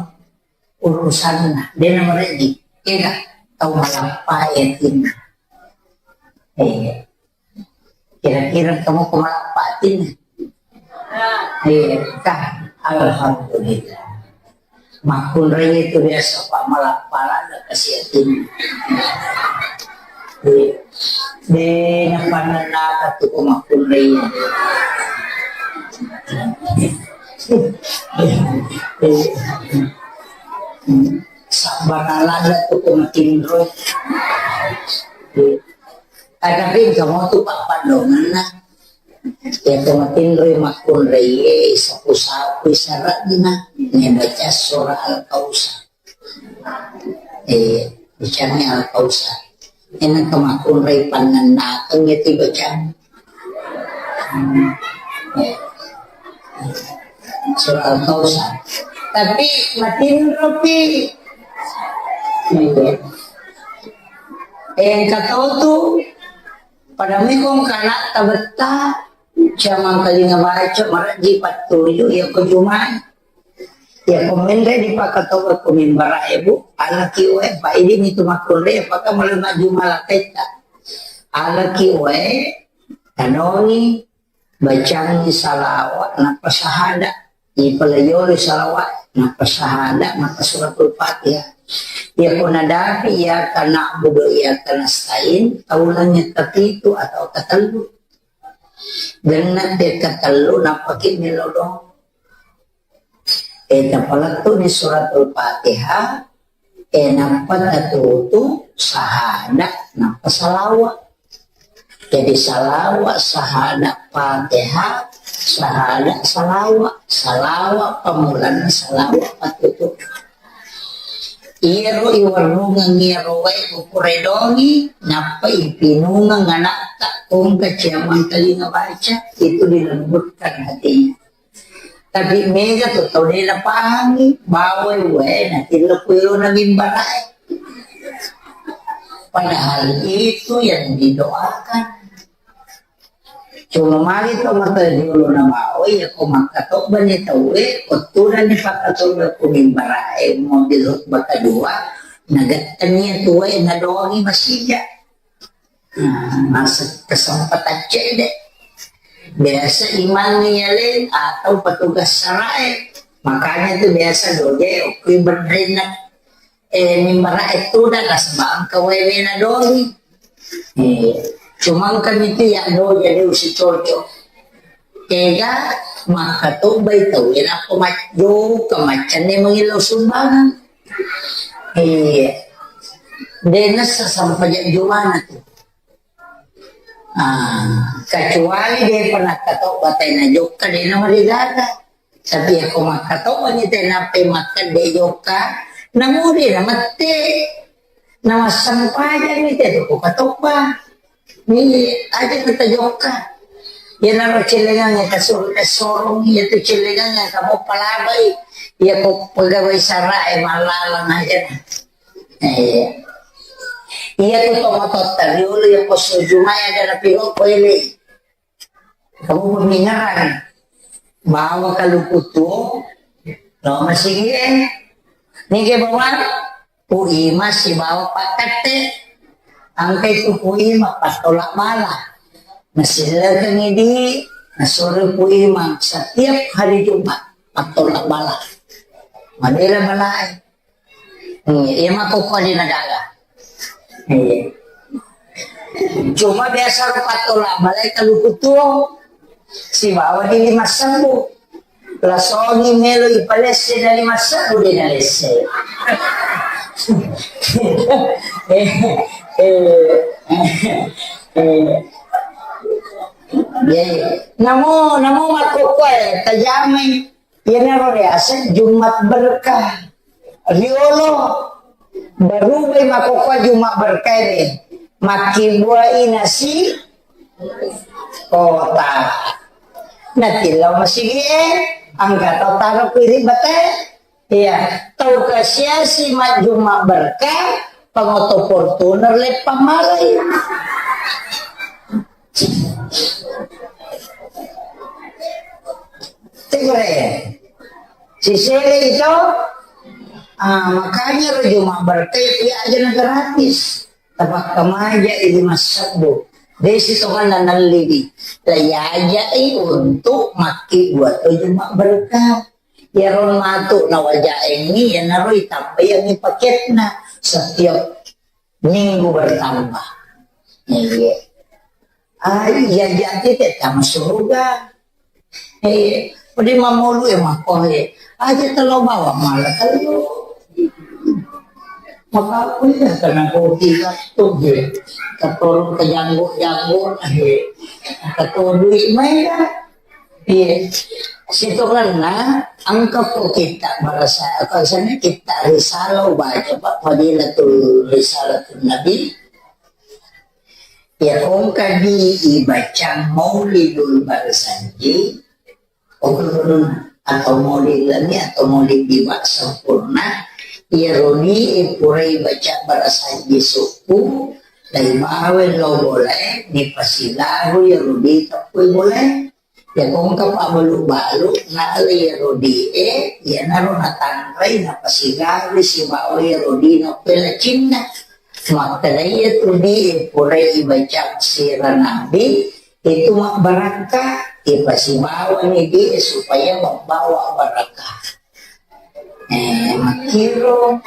urusanna, dena mereji, kega tau malappa atinna. Eh, kira-kira kamu ko malappa atinna? Iya, kah? Alhamdulillah. Makkunrai itu biasa, Pak, malappa lada kasi atinna. Iya. De, napannennaka tu ko makkunrai. Sabbana lada tu ko matinro. Iya. Tatapi engka motu pappaddongenna. Iya to matinroi makkunraie, sapu-sapu saranna, nabaca surah Al-Kautsar. Eh, bacani Al-Kautsar. Ena to makkunrai pannennakeng iya tibacang. Hmm. Eh. Surah Al-Kautsar. Tapi matinropi. Iya. Eh, engka to tu pada mekong kana tabetta, jamang kalinga baca, maraji pattuju, iya ko jumai. Iya ko menre dipakatoba ko mimbara ebu, alaki wae, pa idi mitu makkunrai, apakah mulai maju malakaitta. Alaki wae, tanoni, bacangngi salawat, nappa sahada. Ipalayori salawat, nappa sahada, nappa suratul Fatihah. Iya ko nadapi, iyyaka na'budu wa iyyaka nasta'in, taulangi kapitu atau katellu. Genna te katellu, nappa ki melodong. Eh, tapalettu ni suratul Fatihah, eh, nappa tatutu sahada, nappa salawa. Jadi salawa, sahada, Fatihah, sahada, salawa. Salawa pamulanna, salawa patutu. Iyaro iwarrungeng iyaro wae kukuredongi, nappa ipinungeng anakta, kongka ciamang telinga baca, itu dilembutkan hatinya. Tapi mega tu tau de napahangi, bawai wae natillo kuero na mimbarae. Padahal itu yang didoakan. Cuma magi to mata jolo na bawa, iya ko makkatobba ni tauwe, ko tudang ni pakkatobba ko mimbarae, mau di khutbah kedua, nagettengi tuwe, nadongi masija. Nah, masa kesempatan cedde. Biasa imang ni yale atau petugas sarae. Makanya tu biasa doje, okui benrinna eh, mimbarae tudang, nasaba engka wewe na doli. Eh, cuma engka mitu ya do, jadi usi cocok. Ega makkatobbai tau, eh, nappa majjo, kemaccanne mengillau sumbangan. Eh, dena sesampai jumana tu. Ah, kecuali dia pernah katobba tena jokka, dena marigaga. Tapi ya ko makkatobba ni tena pe makkede jokka, namudi na mette, na massempajang ni te ko katobba. Ni aja kita jokka. Ya naro celengang ya kasur kasorong ya tu celengang ya kamu palabai ya ko pegawai sarae malalang aja. Eh, iya tu tomatotta riolo ya poso jumai ada na piro ko ele. Kamu pemingaran. Bawa kaluku tuo, lo masigi eh. Nige bawa, puima sibawa pakkatte. Angkai tu puima pattola bala. Nasilakengi di, nasoro puima setiap hari Jumat pattola bala. Madela balae. Hmm, iya makkokkoe de na gaga. Iya. Cuma biasa ro pattola balae kaluku tuo sibawa di lima sebbu. Lasongi melo ipalesse dari lima sebbu de nalesse. Eh, eh, eh, eh. Iya, iya. Namo, namo makkokkoe tajamai. Iyanaro riaseng Jumat berkah. Riolo, barubai makkokkoe Jumat berkah ini. Makkibuai nasi kota. Natillau masigi e, angka tau taro kuiri bate. Iya, tau kasiasi majjuma berkah, pangoto Fortuner leppang malai. Tegere. Sisele itu, ah, makanya ro Jumat berkah ya aja na gratis. Tapakka maja ini masabbu. Desi tonganna nallibi. Layajai untuk makki buat Jumat berkah. Iyaro matu nawajaengngi, iyanaro itambaiangngi paketna setiap minggu bertambah. Iya. Ah, iya, jadi tama surga. Eh, pada mamolu ya makohe. Aja telo bawa malah telo. Maka aku ya karena kopi kan tuh ya. Keturun ke janggut-janggut, eh. Keturun duit main kan. Iya. Sitongenna, engka ko kitta barasa, apa sana kitta risalah ubaca, Pak, Fadilatul Risalatul Nabi. Ya, ko engka di ibaca Maulidul Barzanji, atau Maulid Lami, atau Maulid Diwa sempurna, iya roni purai baca Barzanji suku, lai bawe lo boleh, ni pasilaru ya rodi tepui boleh. Ya, ko engka pabbalu-balu, na le rodie, iyanaro natanrai, napasigawi sibawa rodina pelacinna. Makkedai iya tu di, purai ibaca sira nabi, itu mabbarakka, ipasibawani di supaya membawa barakah. Eh, makkiro.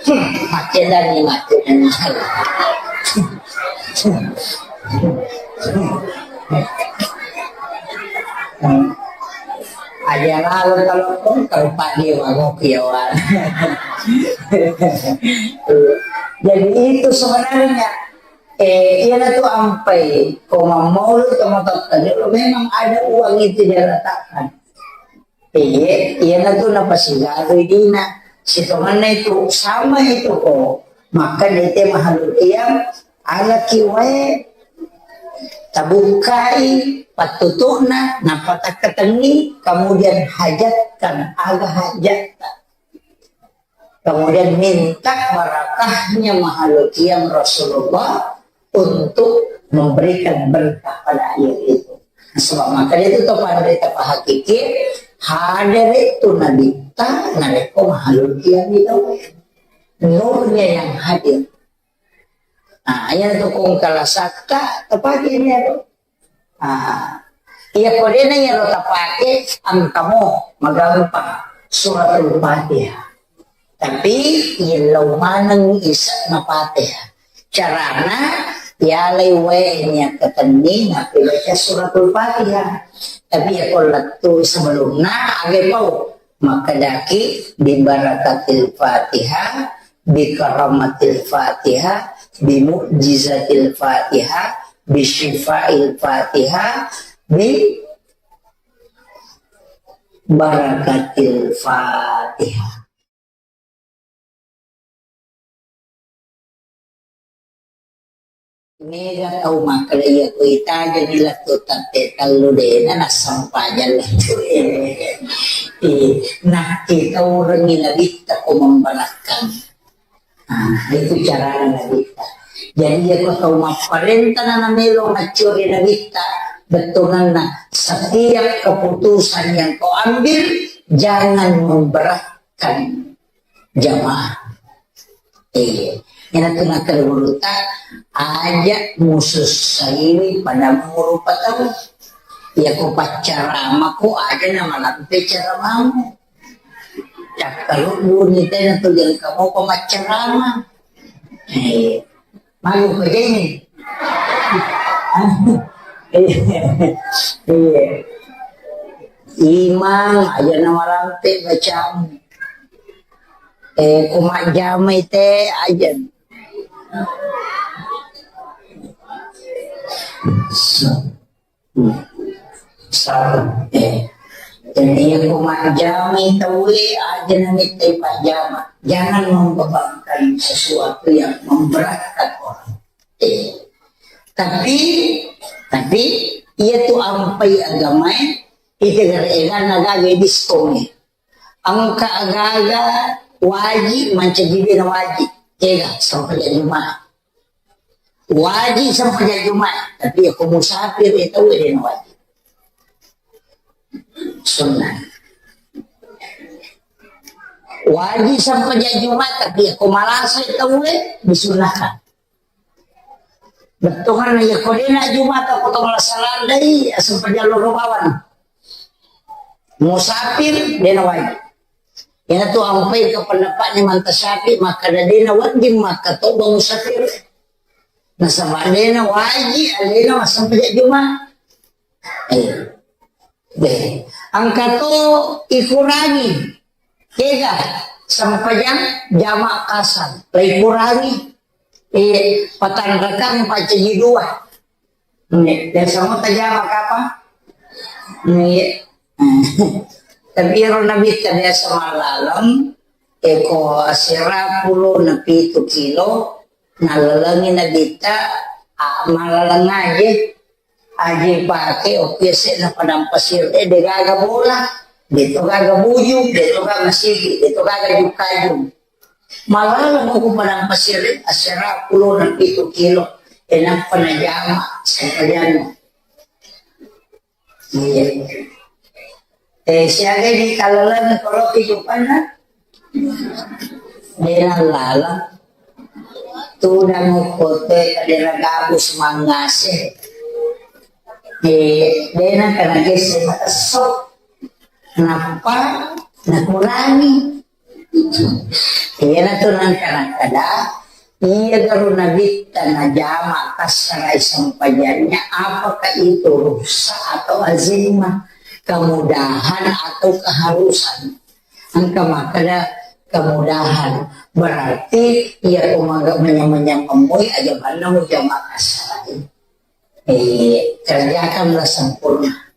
Hmm, makkedani, makkedani. Hmm. Aja lalo telepon, kalau Pak Dewa, ngopi ya, Wan. Jadi itu sebenarnya, eh, iya tu ampai, ko mammolo, ko matotta, memang ada uang itu dia letakkan. Iye, iyana tu napasigarui dina. Sitongenna itu, sama itu ko. Maka dete mahalul qiyam, alaki wae, tabukkai pattutu'na, nappa takkatenni, kemudian hajatkan, aga hajatta. Kemudian minta barakahnya mahalul qiyam Rasulullah untuk memberikan berkah pada ayat itu. Sebab maka itu to pada berita pahakiki, hadir itu nabitta, narekko mahalul kiam itu. Nurnya yang hadir. Nah, iya tu kong kala sakka, tepaki ini aku. Ah, iya, ko dena iyaro tapake, engkamo magampang suratul Fatihah. Tapi illau maneng ise'na Fatihah. Carana, yalai wae niakkatenni nappibaca suratul Fatihah. Tapi iya ko lettu sebelumna, age pau. Makkedaki, "Bi barakatil Fatihah, bi karamatil Fatihah, bi mu'jizatil Fatihah, bi syifail Fatihah, bi barakatil Fatihah." Mega tau makkeda iya ko itajani lettu tette tellu dena nassempajang lettu. Eh, nakkitaurengi nabitta ko memberakkang. Ah, itu carana nabitta. Jadi iya ko tau mapparenta na namelo maccuri nabitta, bettuanna setiap keputusan yang kau ambil jangan memberatkan jamaah. Iya. Iyana tu nakkeda gurutta, aja musussaiwi padammu rupa tau. Iya ko paccaramako aja namalampe caramamu. Cakkalubbuni tena tu jangka mopa maccarama. Iya. Malu ko jeni. Iya. Iya. Imang aja namalampe bacamu. Eh, ko majjamai te aja. Sa-, hmm. Salah. Eh. Jadi, ko majjamai tauwe aja namittai pajjama. Jangan membebankan sesuatu yang memberatkan orang. Eh. Tapi, tapi, iya tu ampai agamae, itu gara-gara naga diskon. Engka aga-aga waji mancaji dena waji. Ega, sempajang Jumat. Waji sempajang Jumat, tapi iya ko musafir, iya tau dena waji. Sunnah. Waji sempajang Jumat, tapi iya ko malasa, iya tau, eh, disunnahkan. Bettuanna iya ko dena Jumata ko to malasa landai, asempajang loro bawang. Musafir, dena waji. Iyana tu ampai ke pendapatnya Imam Syafi'i, makkeda dena wedding makkatoba musafir. Nasaba dena waji alena massempajang Juma. Eh. Deh. Engka to ikurangi. Kega sempajang jama kasar. La ikurangi. Eh, patanrakang pacaji dua. Nggih, biasa mo tajama kapang? Nggih. Tapi ero nabitta biasa malaleng, eko asera pulo na pitu kilo, nalalengi nabitta, a, malaleng aje, aje pake, oki ese na padang pasir, eh, de gaga bola, de to gaga buju, de to gaga masigi, de to gaga jukajung. Malaleng ko padang pasir, asera pulo na pitu kilo, e nappa najama, sampajanna. Iya. Eh, siaga di kalaleng koroki jupanna? Dena laleng. Tudang ko te kadera gabus mangase. Eh, dena kana gese matesok. Nappa nakurangi. Iyanatu nangka nakkeda, iya garo nabitta najama kassarai sempajannya, apakah itu rukhsah atau azimah, kemudahan atau keharusan? Engka makkeda kemudahan, berarti iya ko maga manyameng-nyameng moi aja manna mujama kassarai. Eh, kerjakanlah sempurna.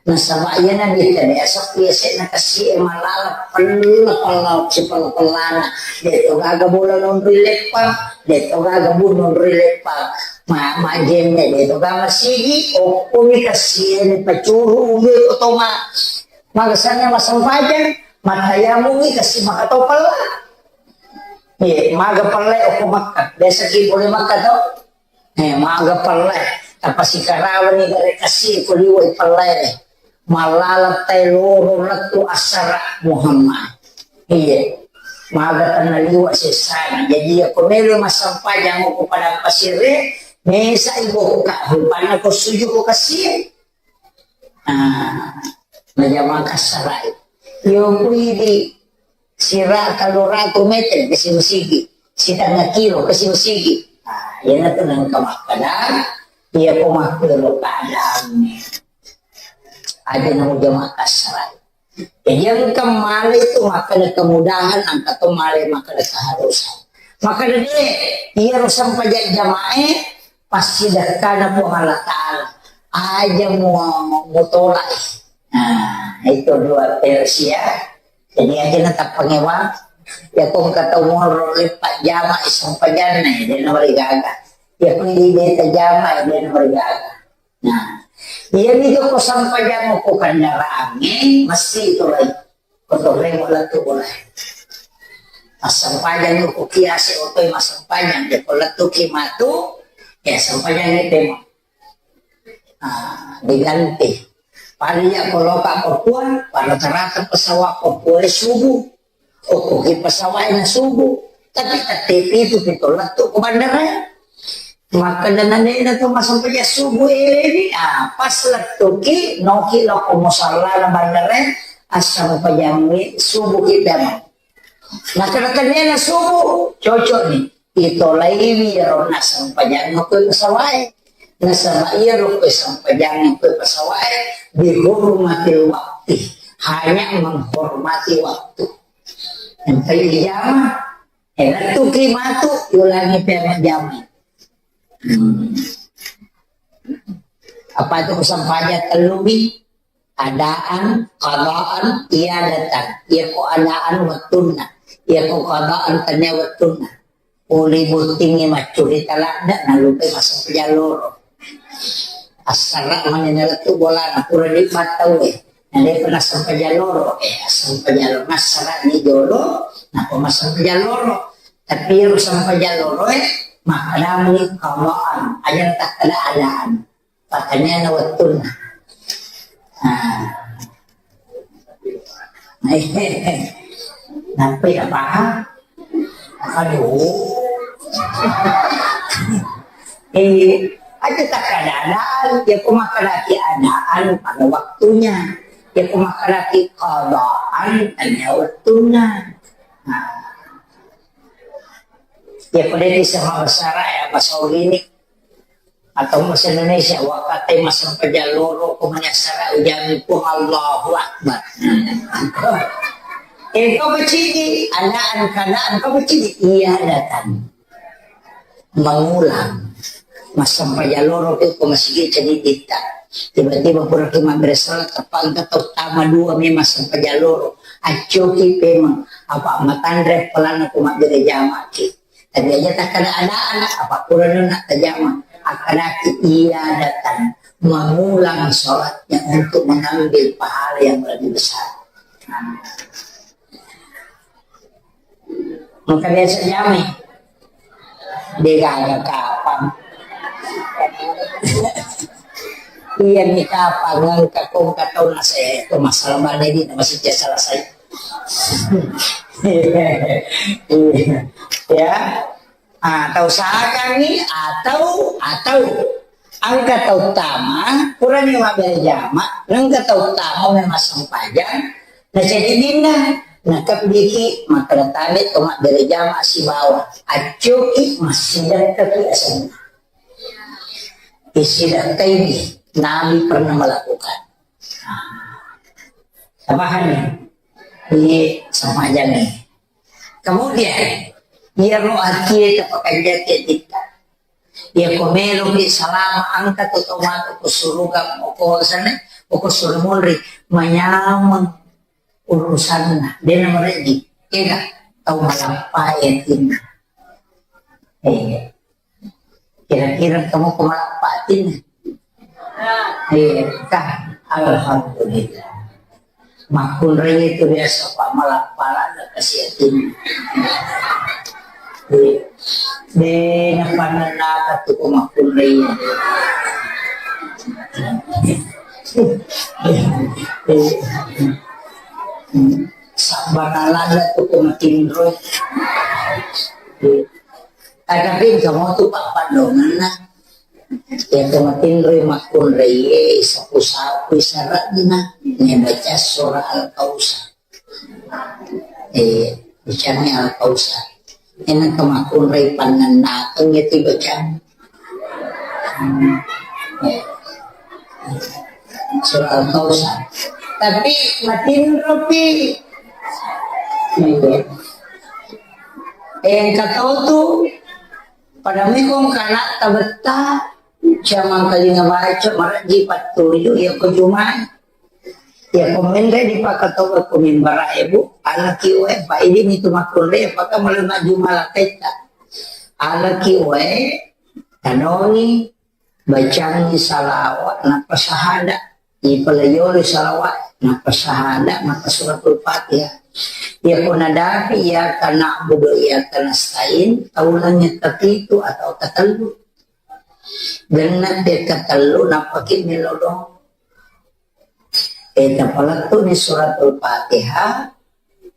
Nasaba iyana biasa biasa biasa na kasi malala pella pella si pella pellana. De to gaga bola nonroi leppang, de to gaga bu nonroi leppang. Ma, ma jenne de to gaga sigi, okkumi kasi ni pacuru ulu to ma. Maga sanna masempajang, matayamungi kasi maka to pella. Eh, maga pella okko Makkah. Biasa ki boleh Makkah to. Eh, maga pellai. Tapasikarabani gare kasi ko liwai pellai. Mallaleng tae loro lettu assara Muhammad. Iya. Maga tenna liwa sessana. Jadi, iya ko melo massempajang ko padang pasire, mesa ibu ka, rupanna ko suju ko kasi. Ah, najama kassarai. Yo kui di sira kalora tu meter ke sigi-sigi, sitengnga kilo ke sigi-sigi. Ah, iya na tu nang kamakkada, iya ko makkero keadaan. Aja namo jama kassarai. Jadi engka male tu makkeda kemudahan, engka to male makkeda keharusan. Makkeda de, iyaro sempajang jamae, passidekkana Puang Allah Ta'ala. Aja mu-, mutolak. Nah, itu dua versi ya. Jadi aja na tappangewa. Ya ko engka tau monro leppa jama sempajanna, ya, de na marigaga. Ya ko de tajama, ya, de na marigaga. Nah, iyami ko sempajang ko kendaraangnge, mesti itu lai. Ko torremo lettu bola. Massempajang ko kiase otoi massempajang, ya ko lettu ki matu, ya sempajang itu mah. Ah, diganti. Pada ya ko loka Papua, pada rata-rata pesawat Papua subuh. Okkoki pesawat na subuh. Tapi tette pitu pito lettu ko bandara. Makkeda nanena tu massempajang subuh elewi, ah, pas lettuki, noki loko musallana bandara, assempajang subuh kita. Makkeda tennena subuh, cocok ni. Itolaiwi iyaro nassempajang ko pesawat. Nasaba iyaro ko sempajang ko pesawat, dihormati waktu. Hanya menghormati waktu. Engka ijama, eh, lettuki matu, ulangi pemajama. Hmm. Apa itu sempajang tellumi? Adaan, qadaan, iadatan. Iya ko adaan wettunna. Iya ko qadaan tania wettunna. Pole bottingnge maccurita ladde, nalupai massempajang loro. Assara mani nalettu bolana, pura dibattau e. Nade pernah sempajang loro, eh, sempajang loro. Massara ni jolo, napa massempajang loro. Tapi yang sempajang loro e, makadami qadaan. Aja tak ada adaan. Pertanyaanna wettunna. Nah. Nampai paham? Aduh. Eh, aja tak keadaan, ya ko makkadaki adaan pada waktunya. Ya ko makkadaki qadaan tania wettunna. Nah. Ya ko de bisa mabasara ya bahasa ini. Atau bahasa Indonesia, wakate massempajang loro ko manyassara ujami Puang Allahu Akbar. Eh, kau kecil, adaan keadaan kau kecil, iya datang. Mengulang. Massempajang loro ko masigi cedidita. Tiba-tiba pura ki mabbere salat, teppa engka tau tama dua memang sempajang loro. Accoki pemeng, apa matanre pelana ko mabbere jamaki. Tapi aja takkada-adaan, apa purana nak tajama, akkadaki iadatan, mengulang sholatnya untuk mengambil pahala yang lebih besar. Maka biasa jamai, degaga kapang. Iya ni kapang, engka kong katau nasa itu masalah mana ini masih jasa selesai. Ya. Ah, tau sakangngi atau, atau engka tau tama, purani mabbere jama, engka tau tama memang sempajang, na cedidinna, na kebbiki, makkeda tabe to mabbere jama sibawa, accoki massidekkaki asenna. Isidakkai Nabi pernah melakukan. Pahami? Ini sempajang ni. Kemudian, iyaro atie tapakanjaki atitta. Iya ko meloki salama, engka tu tau matu ko suruga, ko sana, ko suru munri, manyameng urusanna. Dena mereji. Ega tau malappa atinna. Eh. Kira-kira kamu ko malappa atinna. Iya, kah? Alhamdulillah. Makkunrai itu biasa pa malappa la kasi atinna. Iya. De, na Panennaka tu ko makkunrai. Sabbanalana tu ko matinro. Tatapi engka motu pappaddongenna. Iya ko matinroi makkunraie, sapu-sapui sara'na, nabaca surah Al-Kausar. Eh, bacani Al-Kausar. Enang ko makkunrai pannennakeng iya tu bacang. Hmm. Eh. Surah Al-Kausar. Tapi matinropi. Iya. Eh, engka to tu Pada mekong kana tabetta, camang kalinga baca, marajji pattuju, iya ko jumai. Iya ko menre di pakatoba ko mimbara ebu, alaki wae, pa idi mitu makkunrai, apakah mulai majjuma laketta. Alaki wae, tanoni, bacangi salawat, nappa sahada. Ipalayori salawat, nappa sahada, nappa suratul Fatihah. Iya ko nadapi, iyyaka na'budu wa iyyaka nasta'in, taulangi kapitu atau katellu. Genna te katellu, nappa ki melo doang. Eh, tapalettu ni suratul Fatihah,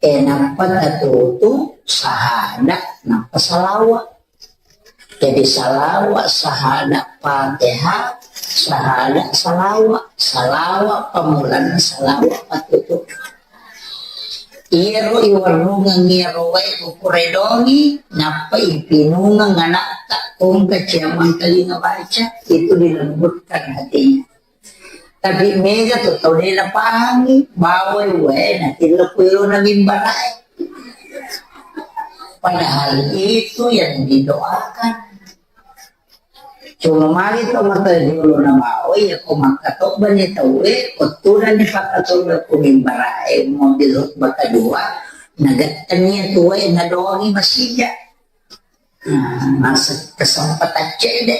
eh, nappa tatutu sahada, nappa salawa. Jadi salawa, sahada, Fatihah, sahada, salawa. Salawa pamulanna, salawa patutu. Iyaro iwarrungeng iyaro wae kukuredongi, nappa ipinungeng anakta, kongka ciamang telinga baca, itu dilembutkan hatinya. Tapi mega tu tau de napahangi, bawai wae natillo kuilona mimbarae. Padahal itu yang didoakan. Cuma magi to mata jolo na bawai, ya ko makkatobba ni tauwe, ko tudang ni pakkatobba ko mimbarae, mobil khutbah kedua, nagettani ya tuwe, nadoangi masija. Nah, masa kesempatan cedde.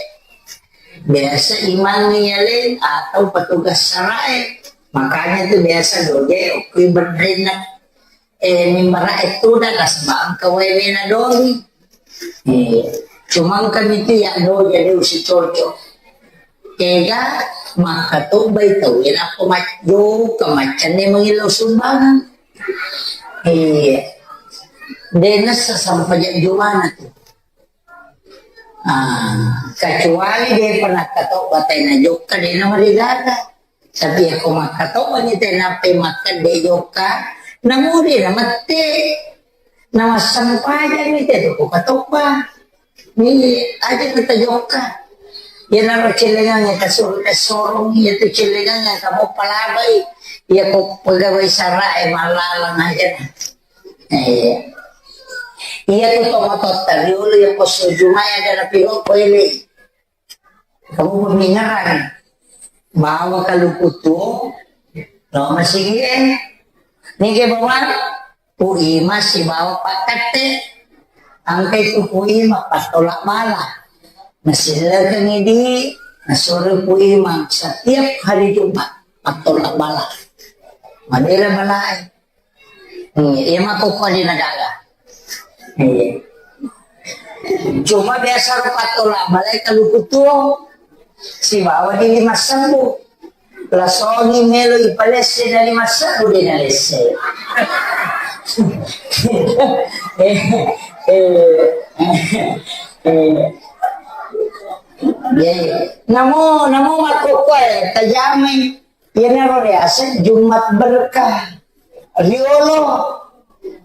Biasa imang yaleng atau petugas sarae. Makanya tu biasa doje okui bedrenna, eh, mimbara itu dah nasaba engka wae wena doli. Eh, cuma engka mitu ya doje de usi cocok. Kega makkatobbai tau wena ko majjo kemaccanne mengilo sumbangan. Iya. De nessa sampajak jumana tu. Ah, kecuali de pernah katau batai na jokka, de na marigaga. Tapi ako makkatau ni te nape makkede jokka, namuri na mette. Na massempajang ni te tu ko katau ba. Ni aja kita jokka. Ya naro celengang ya kasur, kasorong ya tu celengang ya kamu palabai. Ya ko pegawai sara e malalang aja na. Eh. Iya tu tomatotta riolo ya posso jumai ada na piro ko ele. Kamu pemingaran. Bawa kaluku tu. Lo masigi e. Nige bawa. Pu Ima sibawa pakkatte. Angkai tu Pu Ima pattola bala. Nasillekengi di, nasuro Pu Ima setiap hari Jumat pattola bala. Madela balae. Hmm, iya mako ko di nagara. Iya. Cuma biasa ro pattola balae kaluku tuo. Sibawa di lima sebbu. Lasongi melo ipalesse dari massakku de nalesse. Eh, eh, eh, iya, iya. Namo, namo makkokkoe tajamai. Iyanaro riaseng Jumat berkah. Riolo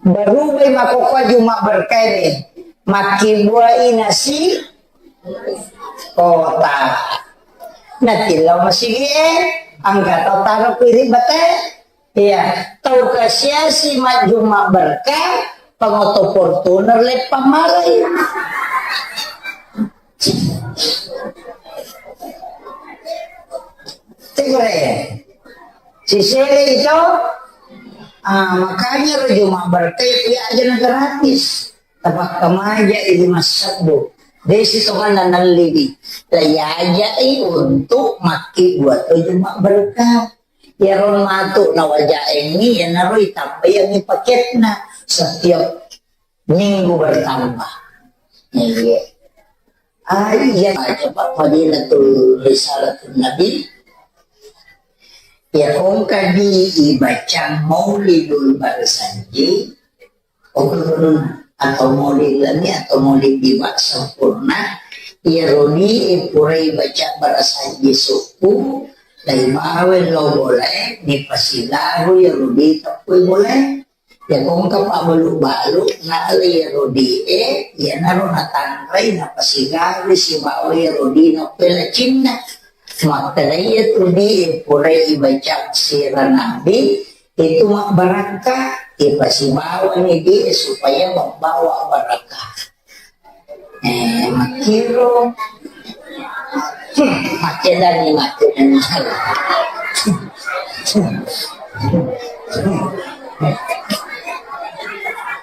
Barubai makkokkoe Jumat berkah de. Makkibuai nasi kota. Natillau masigi e, angka tau taro piri bate. Iya, tau kasiasi majjuma berkah, pangoto Fortuner leppang malai. Tegere. Sisele itu, ah, makanya ro Jumat berkah ya aja gratis. Tapakkamaja i lima sebbu. Desi tonganna nalliwi. Laiajai untuk makki buat Jumat berkah. Iyaro matu nawajaengngi, iyanaro itambaiangngi paketna setiap minggu bertambah. Iya. Ah, iya, coba Fadilatul Risalatun Nabi. Ya, kongka di ibacang Maulidul Barasanji, atau Maulid Lami atau Maulid Diwa sempurna, ya, rodi, eh, purai baca Barasanji suku, lai bawe lo boleh, dipasilaru, ya, rodi, tepui boleh. Ya, kongka pabbalu-balu, nalai rodie, iyanaro natanrai, napasigawi sibawa rodina pelacinna. Makkedai iya tu di, purai ibaca sira Nabi, itu mabbarakka, ipasibawani di supaya membawa barakah. Eh, makkiro. Hmm, makkedani, makkedani.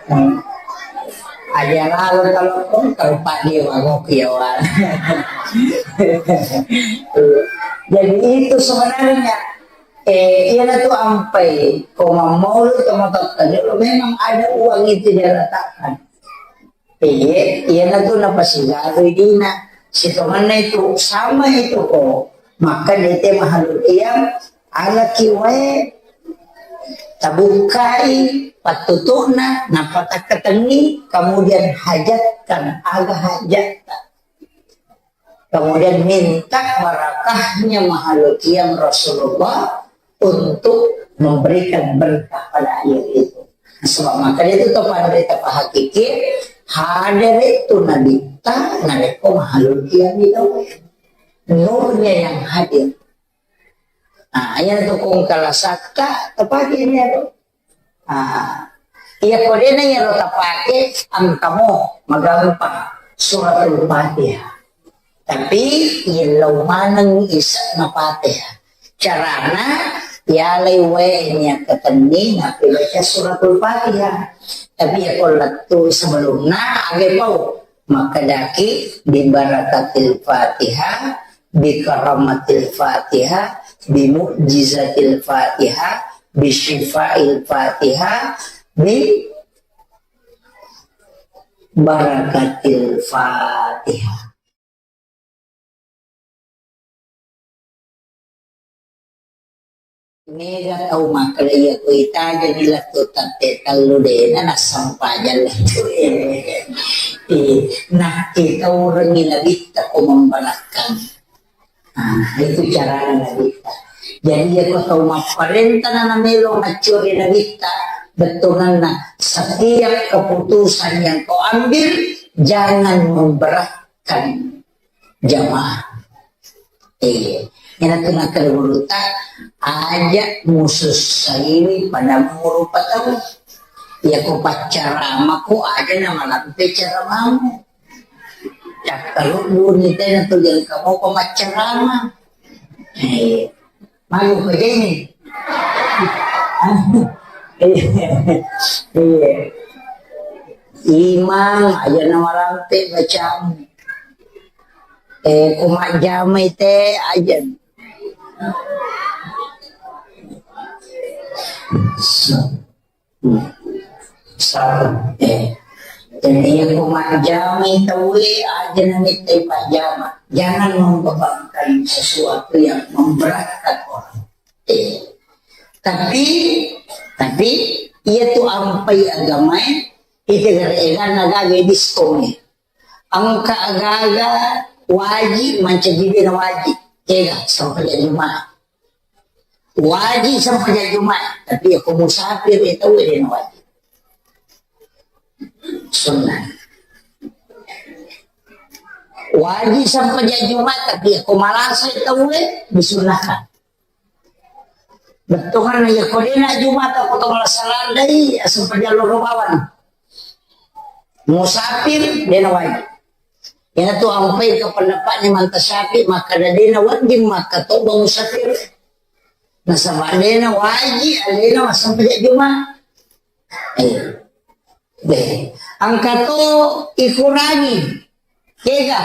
Hmm. Aja lalo telepon, telepon dia, wah, ngopi ya, wah. Jadi itu sebenarnya, eh, iya tu ampai, ko mammolo, to matotta, memang ada uang itu dia letakkan. Iye, iyanatu napasigaru dina. Sitongenna itu, sama itu ko. Maka dete mahalul qiyam, alaki wae, tabukkai pattutu'na, nappa takkatenni, kemudian hajatkan, aga hajatta. Kemudian minta barakahnya mahalul qiyam Rasulullah untuk memberikan berkah pada air itu. Sebab maka itu tu pada kita pahakiki, hadir itu Nabi ta, narekko mahalul qiyam itu. Nurnya yang hadir. Ah, iya tu kong kala sakka, tepaki ini tu. Ah, iya ko dena iya ro tapake, engkamo magampang suratul Fatihah. Tapi yellau maneng isa'na Fatihah. Carana, yalai wae niakkatenni nappi baca suratul Fatihah. Tapi iya ko lettu sebelumna, age pau. Makkedaki, "Bi barakatil Fatihah, bi karamatil Fatihah, bi mu'jizatil Fatihah, bi syifail Fatihah, bi barakatil Fatihah." Mega tau makkeda iya ko itajani lettu tappe tellu dena nassempajang lettu. Eh, nakkitaurengi nabitta ko memberakkang. Ah, itu carana nabitta. Jadi iya ko tau mapparenta na namelo maccuri nabitta, bettuanna setiap keputusan yang kau ambil jangan memberatkan jamaah. Eh, iyana tu nakkeda gurutta, aja musussaiwi pada murupa tau. Iya ko paccaramako aja namalampe caramamu. Cakkaludduni tena tu jangka mopa maccarama. Eh, Malu ko jeni. Iya. Imang aja namalampe bacamu. Eh, ko majjamai te aja. Salah. Eh. Dan iya ko majjamai tauwe aja namittai pajjama. Jangan membebankan sesuatu yang memberatkan orang. Eh. Tapi, tapi iya tu ampai agamae, itu gara-gara gaga diskon. Engka aga-aga waji mancaji de na waji. Kega, sempajang Jumat. Waji sempajang Jumat, tapi iya ko musafir, iya tau de na waji. Sunnah. Waji sempajang Jumat, tapi iya ko malasa, iya tau de disunnahkan. Bettuanna iya ko de na Jumat ko to malasa landai, sempajang loro bawang. Musafir, de na waji. Iyana tu ampai ke pendapatnya Imam Syafi'i, makkeda de na wajib makkatoba musafir. Nasaba de na waji alena massempajang Jumat. Eh. Deh. Engka to ikurangi. Kega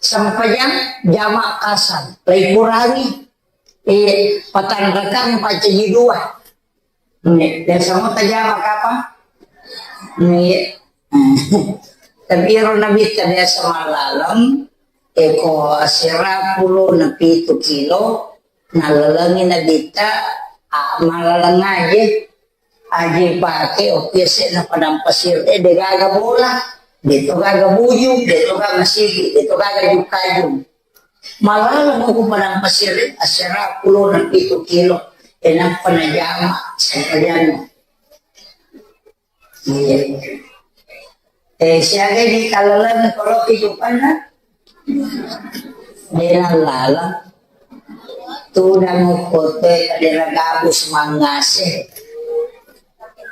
sempajang jama kasar. Lai kurangi. Eh, patanrakang pacaji dua. Nggih, biasa mo tajama kapang? Nggih. Tapi ero nabitta biasa mallaleng, Eko asera pulo na pitu kilo, nalalengi Nabitta, a, malaleng aje, aje pake okko yase'na padang pasir e, de gaga bola, de to gaga bujung, de to gaga masigi, de to gaga jukajung. Malaleng okko padang pasir e, asera pulo na pitu kilo, e nappa najama sempajanna. Iya. Eh, siaga di kalalan kalau kehidupanna? Dena lala. Tudang kote kadera gabus mangase.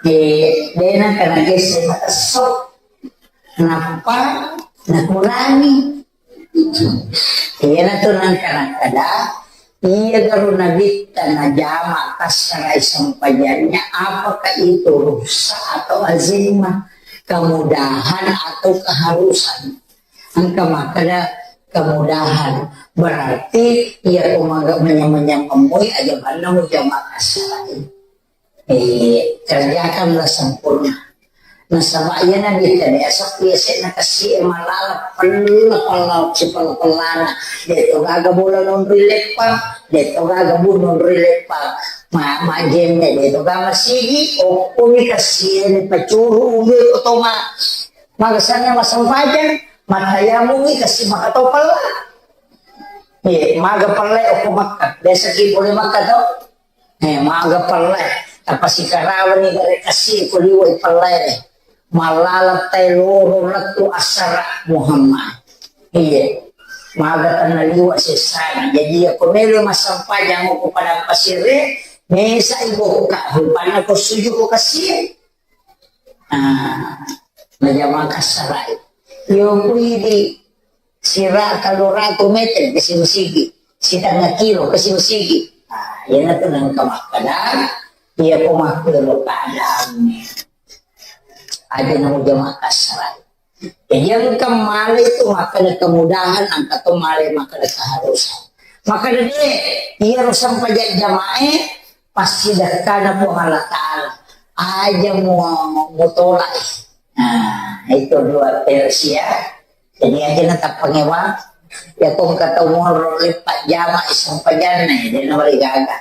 Eh, dena kana gese matesso. Nappa nakurangi. Iyanatu nangka nakkeda, iyagaro Nabitta najama kassarai sempajannya, apakah itu rukhsah atau azimah, kemudahan atau keharusan? Engka makkeda kemudahan, berarti iya ko maga manyameng-nyameng moi aja banna mujama kassarai. Eh, kerjakanlah sempurna. Nasaba iyana biasa biasa na kasi malala pella pella si pella pellana. De to gaga bola nonri leppang, de to gaga bu nonri leppang. Ma ma jenne de to gaga sigi, okko mi kasi ni pacuru umbe to ma. Maga sana masempajang, matayamu mi kasi maka to pella. Eh, maga pella okko Makkah. Biasa ki boleh Makkah to. Eh, maga pellai. Tapasikarani gare kasi ko liwai pellai. Malala tai loro lettu assara Muhammad. Iya. Maga tanna liwa sessana. Jadi ya ko melo massempajang ko padang pasire, mesa ibokka rupanna ko suju ko kasi. Ah, najama kassarai. Yo kui di sira tellu ratu meter ke sigi-sigi, setengah kilo ke sigi-sigi. Ah, iyanatu nengka makkeda, iya ko makkero keadaannya. Aja namo jama kassarai. Jadi engka male itu makkeda kemudahan, engka to male makkeda keharusan. Makkeda de, iya ro sempajang jamae, pasti dekkana Puang Allah Ta'ala. Aja mu, mutolak. Nah, itu dua versi ya. Jadi aja na tappangewa. Ya ko engka tau monro leppa jama sempajanna, ya de na marigaga.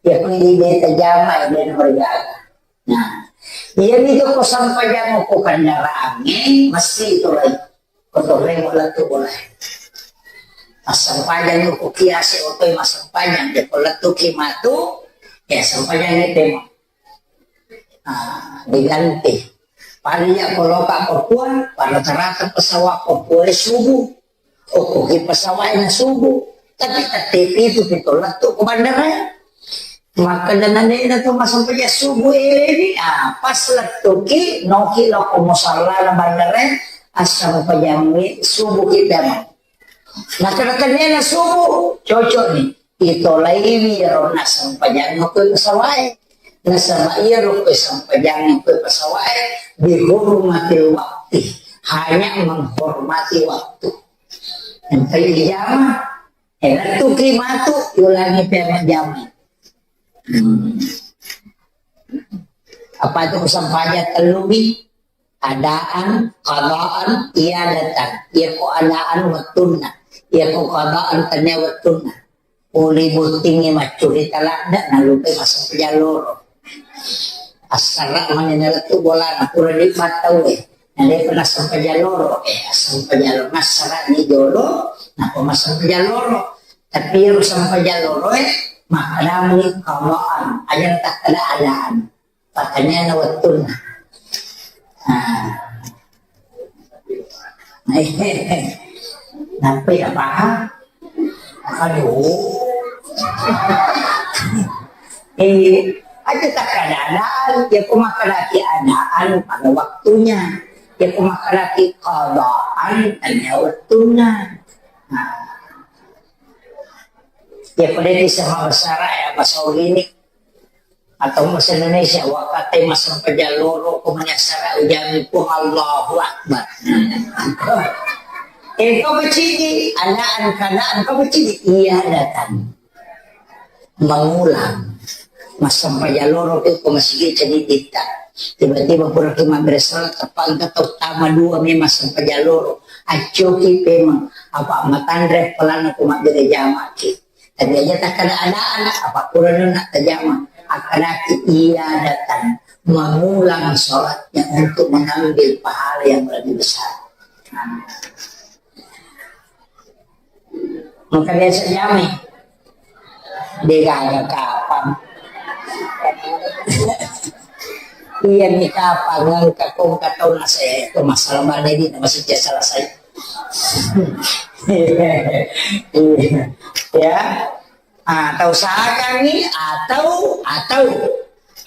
Ya ko di beta jama, ya de na marigaga. Nah, iyami to ko sampajang ko kendaraangnge, mesti to lai. Ko to remo lettu bolai. Massempajang ko kiase otoi massempajang, de ko lettu ki matu, ya sempajang ni temo. Ah, diganti. Pada ya ko loka Papua, pada terata pesawat Papua subuh. Okko ki pesawat na subuh, tapi tette pitu pi to lettu ko bandara. Makkeda nanena to massempajang subuh eleni, ah, pas lettuki, noki lao ko musallana bandara, assempajangngi subuh kita mah. Makkeda tennena subuh, cocok ni. Itolaiwi ro nassempajang ko pesawat e. Nasaba iyaro ko sempajang ko pesawat e, dihormati waktu. Hanya menghormati waktu. Engka ijama, eh, lettuki matu, yulangi pemajama. Hmm. Apa itu sampajang tellumi? Adaan, qadaan, iadatan. Iya ko adaan wettunna. Iya ko qadaan tania wettunna. Pole bottingngi maccurita ladde, nalupai massempajang loro. Assara mani nalettu bolana, pura di battau e. Na depa nassempajang loro, eh, assempajang loro. Nassara ni jolo, napa massempajang loro. Tapi ero sempajang loro e, makkedami qadaan. Aja takkeda adaan. Pattanianna wettunna. Ah. Nampai ya paham? Aduh. Eh, aja tak keadaan, ya ku makaraki adaan pada waktunya. Ya ku makaraki qadaan tania wettunna. Nah. Ya pada di sama besar ya bahasa ini. Atau bahasa Indonesia, wakate massempajang loro ko manyassara ujangi Puang Allahu Akbar. Engka bacidi, adaan keadaan kau bacidi, iya datang. Mengulang. Massempajang loro ko masigi cedidita. Tiba-tiba pura ki mabbere salat, teppa engka tau tama dua memang massempajang loro. Accoki pemeng. apa matanre pelanna ko mabbere jamaki. Tapi aja takkada ada anak apa kurang nak tajama. Akadaki ia datang mengulang sholatnya untuk mengambil pahala yang lebih besar. Maka biasa jamai. Degaga kapang. Iya ni kapang engka kongka tau nase to masalah mana di masih selesai. Ya. Ah, tau sakangngi atau, atau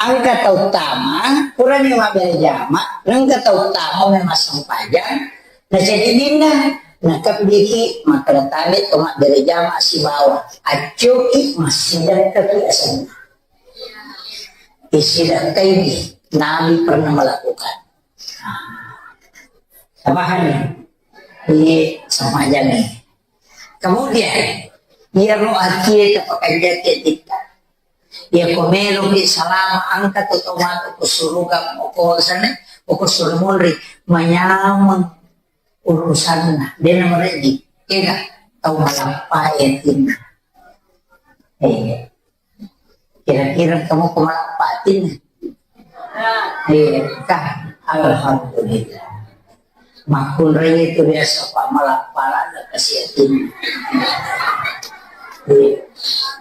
engka tau tama, purani mabbere jama, engka tau tama memang sempajang, na jadi dinna, na kebbiki, maka tabe to mabbere jama sibawa, accoki, masih kaki asenna. Isidakkai Nabi pernah melakukan. Pahami? Ini sempajang ni. Kemudian, iyaro atie tapakanjaki titta. Iya ko meloki salama engka to tau matu ko suruga ko sana, ko suru munri, manyameng urusanna, dena mereji, kega tau malappa atinna. Eh, kira-kira kamu ko malappa atinna. Eh, kah, alhamdulillah. Makkunrai itu biasa, Pak, malappa-lappa kasi atinna. Eh,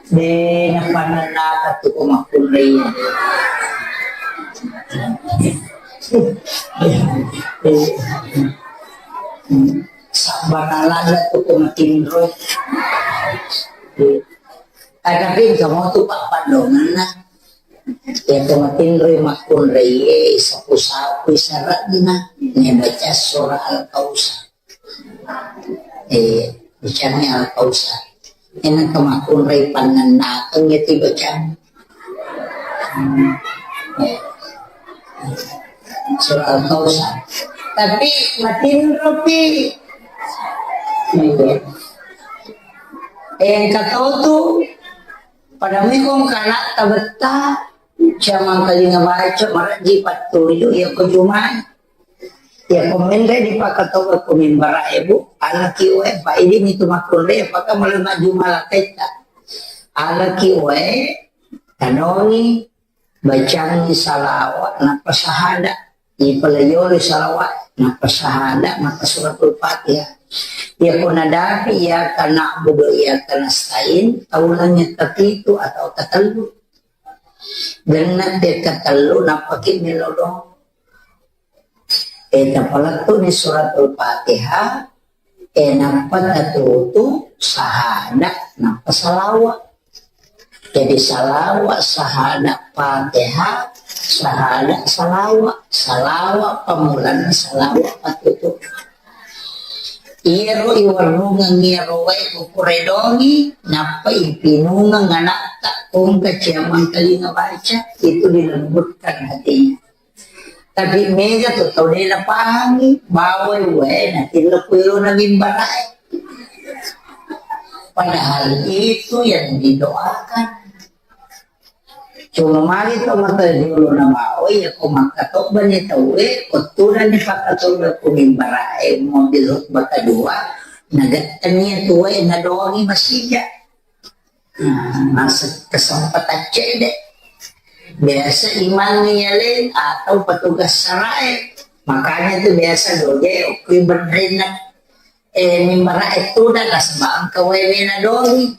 de napannennaka tu ko makkunrai. Eh, sabbanalana tu ko matinro. Eh, Aga pintu mo tu pappaddongenna. Iya to matinroi makkunraie, sapu-sapu sare'na, nabaca surah Al-Kautsar. Eh, bacani Al-Kautsar. Ena ke makkunrai pannennakeng iya tu bacang. Hmm. Eh. Surah Al-Kautsar. Tapi matinropi. Iya. Eh, engka tau tu, pada mekong kana tabetta, jamang kalinga baca, maraji pattuju, iya ko Jumat. Iya ko menre di pakatoba ko mimbara ebu, alaki wae, pa idi mitu makkunre, apakah mulai maju malakaita. Alaki wae, tanoni, bacangngi salawat, nappa sahada. Ipalaiori salawat, nappa sahada, nappa suratul Fatihah. Iya ko nadapi, iyyaka na'budu wa iyyaka nasta'in, taulangngi tapitu atau tatellu. Genna te katellu, nappa ki melo doang. Eh, tapalettu ni suratul Fatihah, eh, nappa tatutu sahada, nappa salawa. Jadi salawa, sahada, Fatihah, sahada, salawa. Salawa, pamulanna salawa, patutu. Iyaro iwarrungeng iyaro wae kukuredongi, nappa ipinungeng anakta, kongka ciamang kalinga baca, itu dilembutkan hatinya. Tapi mega tu tau de napahangi, bawai wae natillo kuero na mimbarae. Padahal itu yang didoakan. Cuma magi to mata jolo na bawai, ya ko makkatobba ni tauwe, ko tudang ni pakkatobba ku mimbarae, mobil khutbah kedua, nagettani tuwe, nadongi masija. Nah, masa kesempatan cedde. Biasa imang yaleng atau petugas sarae. Makanya tu biasa doje okui benrenna, eh, mimbara e tuda nasaba engka wewe na doi.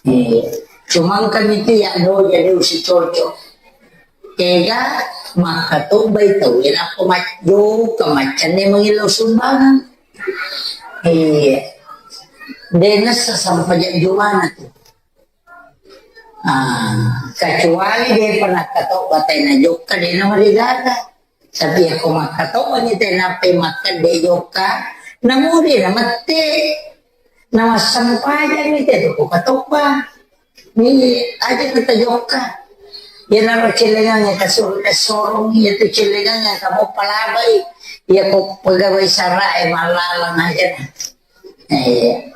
Eh, cuma engka mitu ya doje de usi cocok. Tega makkatobbai tauwe nappa majjokka maccanne mangillau sumbangan. Iya. De nessa sampajang jumana tu. Ah, kecuali de pernah katobba tena jokka de na marigaga. Tapi ako makkatobba ni tena pe makkedde jokka, namuri na mette. Namassampajang ni te tu ko katobba. Ni aja kita jokka. Iyanaro cellengang ka sur-, sorong, iya tu cellengang ka mo palabai. Iya ko pegawai sara e malalang aja. Eh,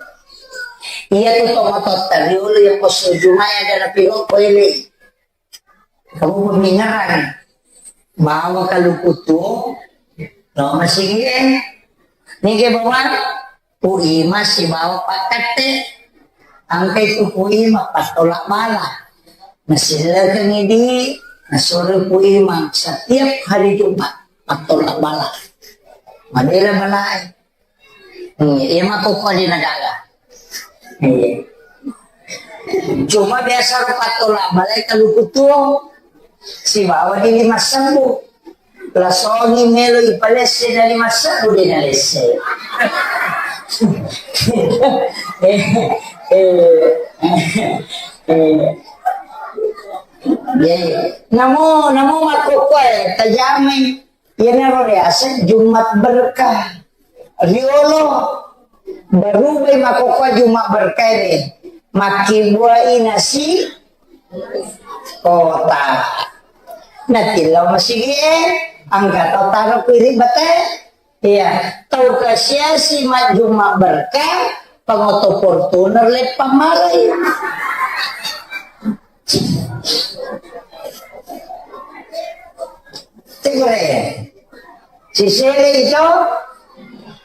iya tu to matotta riolo iya posso Juma e ada na piro ko ele. Kamu pemingaran. Bawa kaluku tu, lo masigi e. Nige bawa. Pu Imang sibawa Pak Katte. Engkai tu Pu Imang pattola bala. Nasillekengngi di, nasuro Pu Imang setiap hari Jumat pattola bala. Madera balae. Hmm, iya makkokkoe di nagaga. Iya. Cuma biasa ro pattola balae kaluku tuo. Sibawa di lima sebbu. Lasongi melo ipalesse dari masa udah nalesse. Eh, eh, eh, eh. Ya, ya. Namo, namo makkokkoe, tajamai. Iyanaro riaseng Jumat berkah. Riolo, barubai makkokkoe Jumat berkah ini. Makkibuai nasi, kota. Natillau masigi e, angka tau taro kuiri bate. Iya, tau kasiasi majjuma berkah, pangoto Fortuner leppang malai. Tegore. Sisele itu,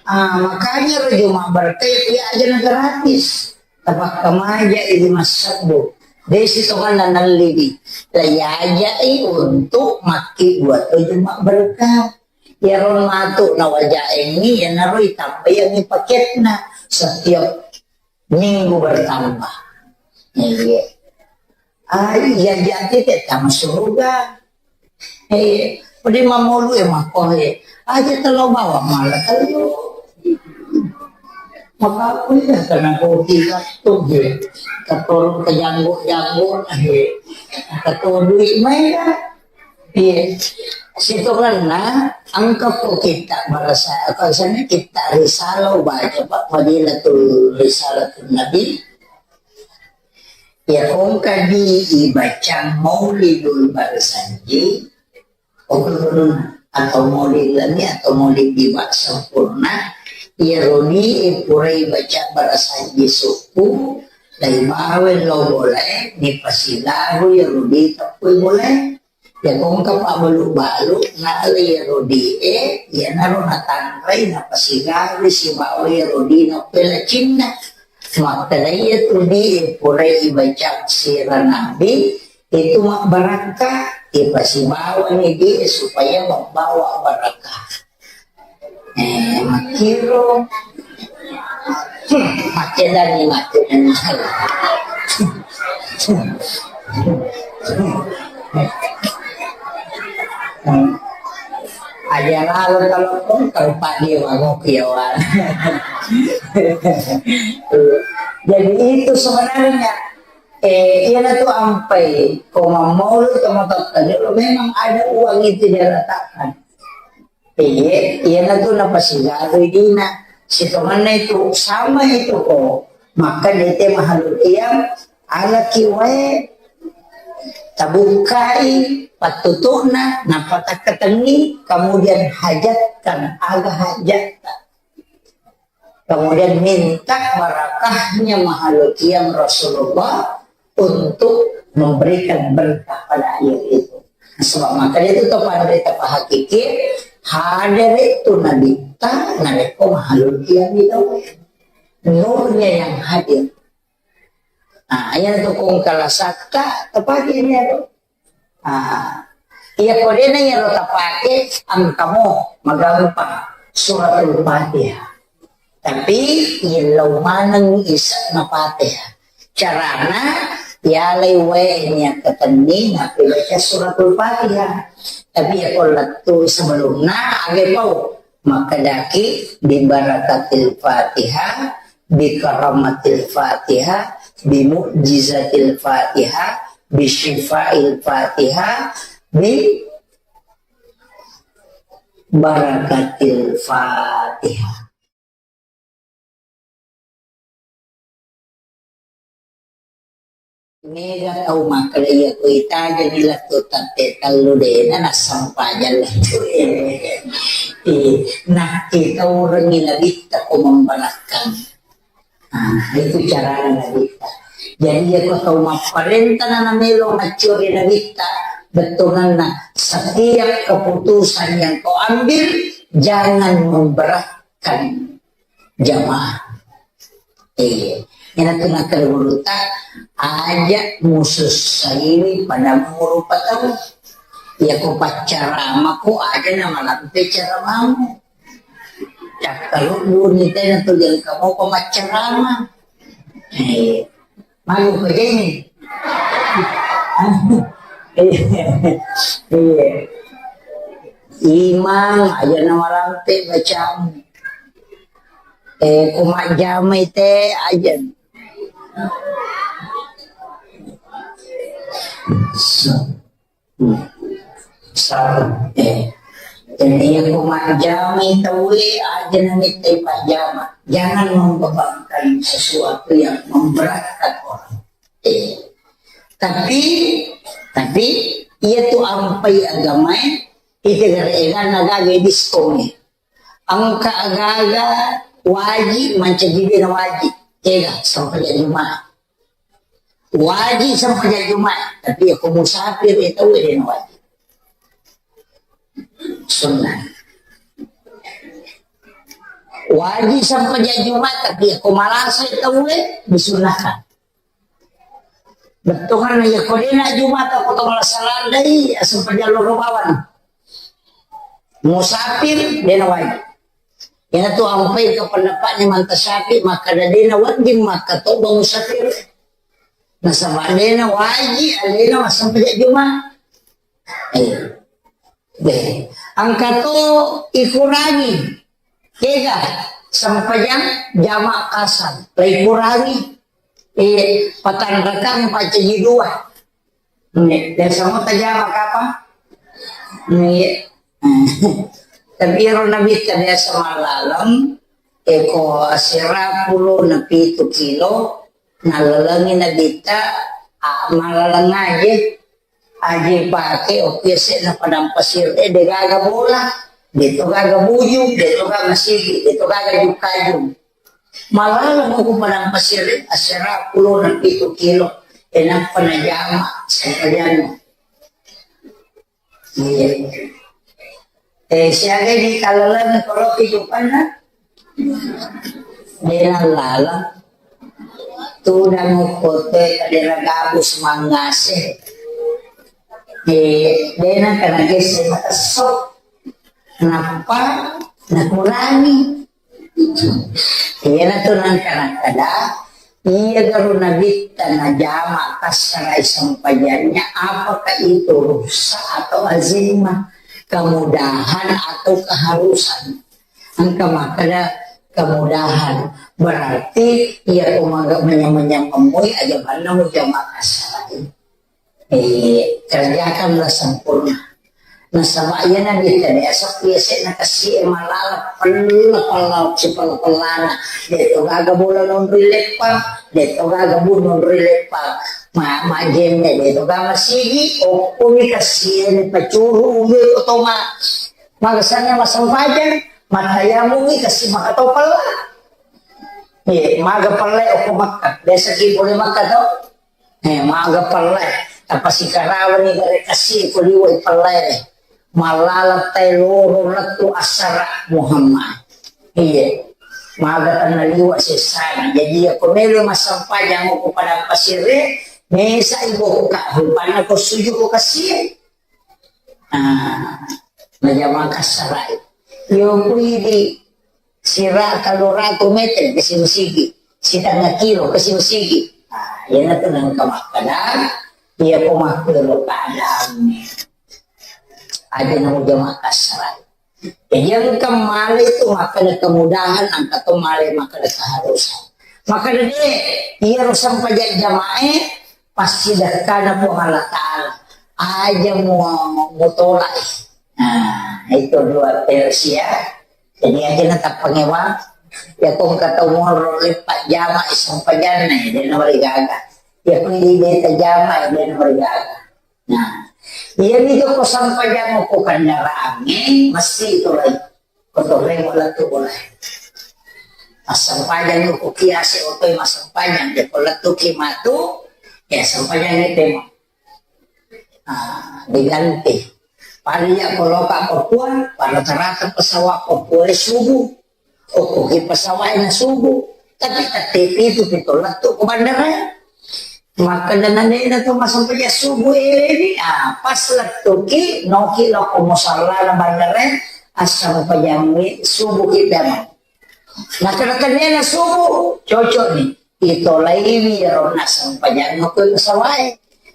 ah, makanya ro Jumat berkah ya aja gratis. Tapakkamaja ini masabbu. Desi tonganna nallibi. Layajai untuk makki buat Jumat berkah. Iyaro matu nawajaengngi, iyanaro itambaiangngi paketna setiap minggu bertambah. Iya. Ah, iya, jadi te tama suruga. Eh, pede mamolu e mako e. Aja telo bawa malah telo. Maka aku ya karena kopi waktu dia. Keturun ke janggut-janggut, eh. Keturun duit main dah. Iya. Sitongenna, engka ko kitta barasa, apa sana kitta risalah baca, Pak, Fadilatul Risalatul Nabi. Ya, kongka di ibaca Maulidul Barzanji, oke, atau Maulid Lami atau Maulid Diba sempurna, ya, roni, eh, purai baca Barzanji suku, dai bawe lo boleh, ni pasilaru, ya, roni, tapui boleh. Ya, kongka pabbalu-balu, nalai rodie, iyanaro natanrai, napasigawi sibawa rodie napelacinna. Makkedai iya tu di, purai ibaca sira Nabi, itu mabbarakka, ipasibawani di, supaya membawa barakah. Eh, makkiro. Hmm, makkedani, makkedani. Hmm. Aja lalo telepon, telepon dia, wah, ngopi ya, wah. Jadi itu sebenarnya, eh, iya tu ampai, ko mammaulu, to matotta, memang ada uang itu dia letakkan. Iye, iyanatu napasigarui dina. Sitongenna itu, sama itu ko. Maka dete mahalul qiyam, alaki wae, tabukkai pattutu'na, nappa takkatenni, kemudian hajatkan, aga hajatta. Kemudian minta barakahnya mahalul qiyam Rasulullah untuk memberikan berkah pada air itu. Sebab maka itu tu pada berita pahakiki, hadir itu Nabi ta, narekko mahalul qiyam itu. Nurnya yang hadir. Nah, yang tu kong kalasakka, tepatnya itu. Ah, iya, ko dena iyaro tapake, engkamo magampang Suratul Fatihah. Tapi illau maneng ise'na Fatihah. Carana, yalai wae niakkatenni, nappi baca Suratul Fatihah. Tapi iya ko lettu sebelumna, age pau. Makkedaki, "Bi barakatil Fatihah, bi karamatil Fatihah, bi mu'jizatil Fatihah, bi syifail Fatihah, bi barakatil Fatihah." Mega tau makkeda iya ko itajani lettu tette tellu dena nassempajang lettu e. Eh, nakkitaurengi nabitta ko membarakkang. Ah, itu carana nabitta. Jadi iya ko tau mapparenta na namelo maccuri nabitta, bettuanna setiap keputusan yang kau ambil jangan memberatkan. jamaah. Eh, ina tu nakkeda gurutta, aja musussaiwi padammu rupa tau. Iya ko paccaramako aja namalampe caramamu. Cakkalubbuni tena tu jangka mopa maccarama. Eh, malu ko jeni. Iya. Imang aja namalampe bacamu. Eh, ko majjamai te aja. Sa-, sa-, eh. Jadi, iya ko majjamai tauwe aja namittai pajjama. Jangan membebankan sesuatu yang memberatkan orang. Eh. Tapi, tapi, iya tu ampai agamae, ite gare-, egana gaga diskon. Engka aga-aga waji mancaji de' na waji. Ega, sempajang Jumat. Waji sempajang Jumat, tapi iya ko musafir, iya tau de' na waji. Sunnah. Waji sempajang Jumat, tapi iya ko malasa, iya tau de' disunnahkan. Bettuanna iya ko de' na Jumat ko to malasa landai, asempajang loro bawang. Musafir, de' na waji. Iyana tu ampai ke pendapatnya Imam Syafi'i, maka de' na wajib maka to bang musafir. Nasaba de' na waji alena massempajang Jumat. Eh. Deh. Engka to ikurangi. Kega sempajang jama' kasar. La ikurangi. Eh, patanrakang pacaji dua. Nggih, biasa mo tajama' kapa? Nggih. Tapi ero Nabitta biasa mallaleng, eko asera pulo na pitu kilo, nallalengi Nabitta, a, mallaleng aje, aje pake, oki ese na padang pasir, eh, de' gaga bola, de' to gaga bujung, de' to gaga masigi, de' to gaga jukajung. Mallaleng ko padang pasir, asera pulo na pitu kilo, eh, nappa najama' sempajanna. Iya. Eh, siaga di kalaleng koroki jupanna? De' na laleng. Tudang okko te kadera gabus mangase. Eh, de' na kana gese matesso. Nappa nakurangi. Iyana tu nangka nakkeda, iya garo Nabitta najama' kassara'i sempajannya, apakah itu rukhsah atau azimah, kemudahan atau keharusan? Engka makkeda kemudahan, berarti iya ko maga manyameng-nyameng moi aja manna mujama' kassara'i. Eh, kerjakanlah sempurna. Nasaba iyana de' tania sappi ese' na kasi e malala pella-pella, sipella-pellana. De' to gaga bola nonroi leppang, de' to gaga bu nonroi leppang. Ma, majenne de' to gaga sigi, okko mi kasi e ni pacuru ulu to ma. Magasanna massempajang, mattayamungi kasi maka to pella. Eh, maga pella okko Makka. Biasa ki pole Makka to. Eh, maga pellai. Tapasikarawani gare kasi ko liwai pellai. Malala tai loro lettu assara Muhammad. Iya. Maga tanna liwa sessana. Jadi iya ko melo massempajang ko padang pasire, mesa ibu ka rupanna ko suju ko kasi. Ah, najama kassara'i. Yo kuidi sira kaloratu meter kasi masigi, sitengnga kilo kasi masigi. Ah, iyana tu nengka makkeda, iya ko makkero keadaanna. Aja na mujama kassara'i. Jadi engka male tu makkeda kemudahan, engka to male makkeda keharusan. Makkeda de, iyaro sempajang jama'e pasti dekkana Puang Allah Ta'ala. Aja mu, mutolak. Nah, itu dua versi ya. Jadi aja na tappangewa. Ya ko engka tau monro leppa jama sempajanna, de na marigaga. Ya ko idi beta jama, de na marigaga. Nah, iyami tu ko sampajang ko kendaraangnge, mesti itu lai. Ko torremo lettu boleh. Massampajang ko kiase otoi massampajang, de ko lettu ki matu, ya sampajang itu. Ah, diganti. Pada ya ko loka Papua, pada terata pesawat Papua subuh. Okkoki pesawat na subuh, tapi tette pitu pi to lettu ko bandara. Makkeda nalena to massempajang subuh eleni, ah, pas lettuki, noki lao ko musallana bandara, assampajangi subuh ki pemeng. Makkeda tennena subuh, cocok ni. Itolaiwi iyaro nassempajang ko pesawat e.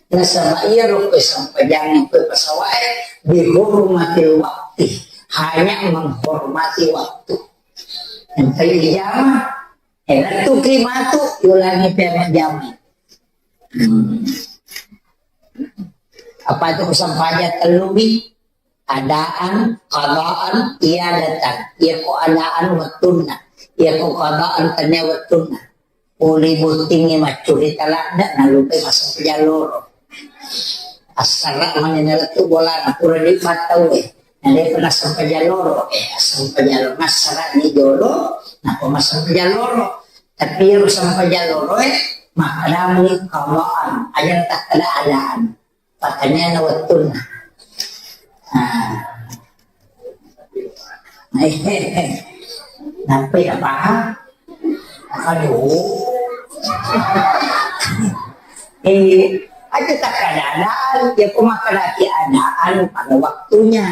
Nasaba iyaro ko sampajang ko pesawat e, bihurmatil wakti, hanya menghormati waktu. Engka ijama, eh, lettuki matu, ulangi pemeng jama. Hmm. Apa tu sampajang tellu mi? Adaan, qadaan, iadatan. Iyako adaan wettunna. Iyako qadaan tennia wettunna. Pole bottingngi maccuri tala'da, nalupai massempajang loro. Assara mani nalettu bolana, pura dibattau e. Nalepa nassempajang loro, eh, assempajang loro. Nassara ni jolo, napa massempajang loro. Tapi iyaro sempajang loro e, makkadami qadaan. Aja takkada adaan. Patannianna wettunna. Ah. Nappai napahang? Aduh. Eh, aja takkada adaan, ya ku makkadaki adaan pada waktunya.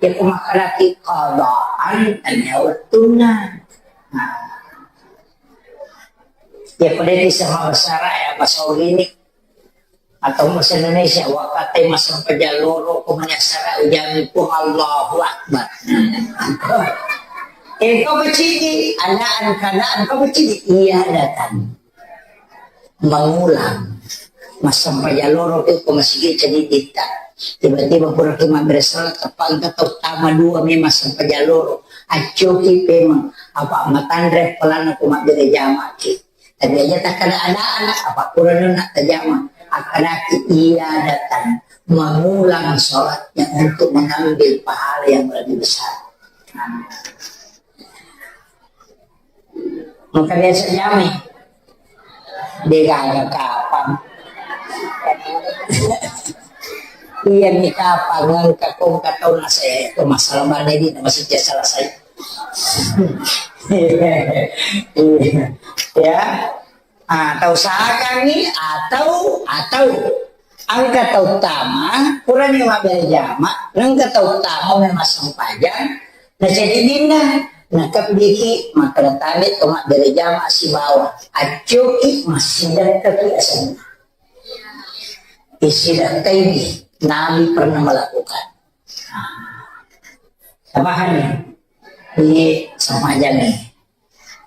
Ya ku makkadaki qadaan, tania wettunna. Nah. Ya ku de' bisa mabasara ya, bahasa Ogini. Atau bahasa Indonesia, wakate massempajang loro, ko mani assara ujami Puang Allahu Akbar. Eh, kau kecili, adaan, keadaan, kau kecili, iadatan. Mengulang. Massempajang loro ke ko masigi ceddi ditta. Tiba-tiba pura ki mabbere sala, teppa engka tau tama dua memang massempajang loro. Accoki pemeng, apa matanre pelana ko mabbere jamaki. Tapi aja takkada adaan, apa kurang nak tajama. Akkadaki iadatan, mengulang sholatnya untuk mengambil pahala yang lebih besar. Maka biasa jamai. Degaga kapang. Iya ni kapang, engka kong katau nasa itu masalah mana ini masih selesai. Ya. Ah, tau sakangngi atau, atau engka tau tama, purani mabbere jama, engka tau tama memang sempajang, na jadi dinna, na kebbiki, makkeda tabe to mabbere jama sibawa, accoki, massidekkaki asenna. Isidakkai, Nabi pernah melakukan. Tapahami? Ini sempajang ni.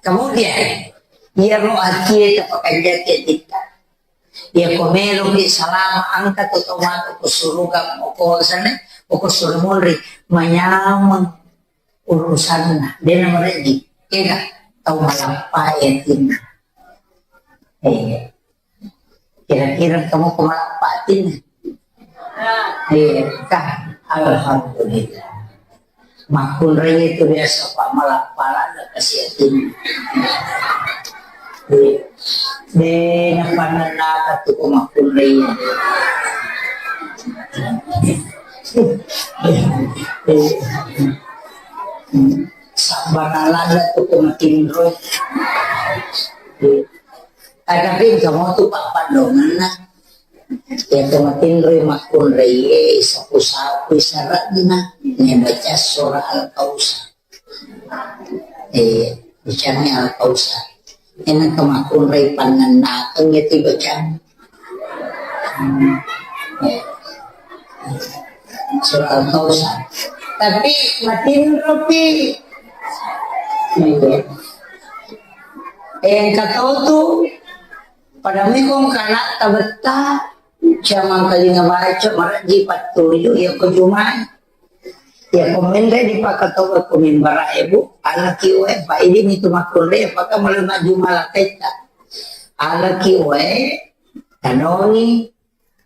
Kemudian, iyaro atie tapakanjaki atitta. Iya ko meloki salama, engka to tau matu ko suruga, ko sana, ko suruga monri, manyameng urusanna, dena mereji, ega tau malappa atinna. Eh, kira-kira kamu ko malappa atinna? Eh, kah, alhamdulillah. Makkunrai itu biasa, Pak, malappa lada kasi atinna. Eh, dena panennaka tu ko makkunrai. Eh, eh. Sabbana lada tu ko matinro. Eh. Tatapi engka motu pappaddongenna. Iya to matinroi makkunraie, sapu-sapui sara'na, nabaca surah Al-Kautsar. Eh, bacani Al-Kautsar. Ena engka makkunrai pannennakeng iya tibacang. Hmm. Eh. Surah Al-Kautsar. Tapi matinropi. Eh, engka tau tu Pada mekong kana tabetta, jamang kalinga baca, maraji pattuju, iya ko jumai. Iya ko menre dipakatoba ko mimbara ebu, alaki wae, pa idi mitu makkunre, paka mulai majjuma laketta. Alaki wae, tanongi,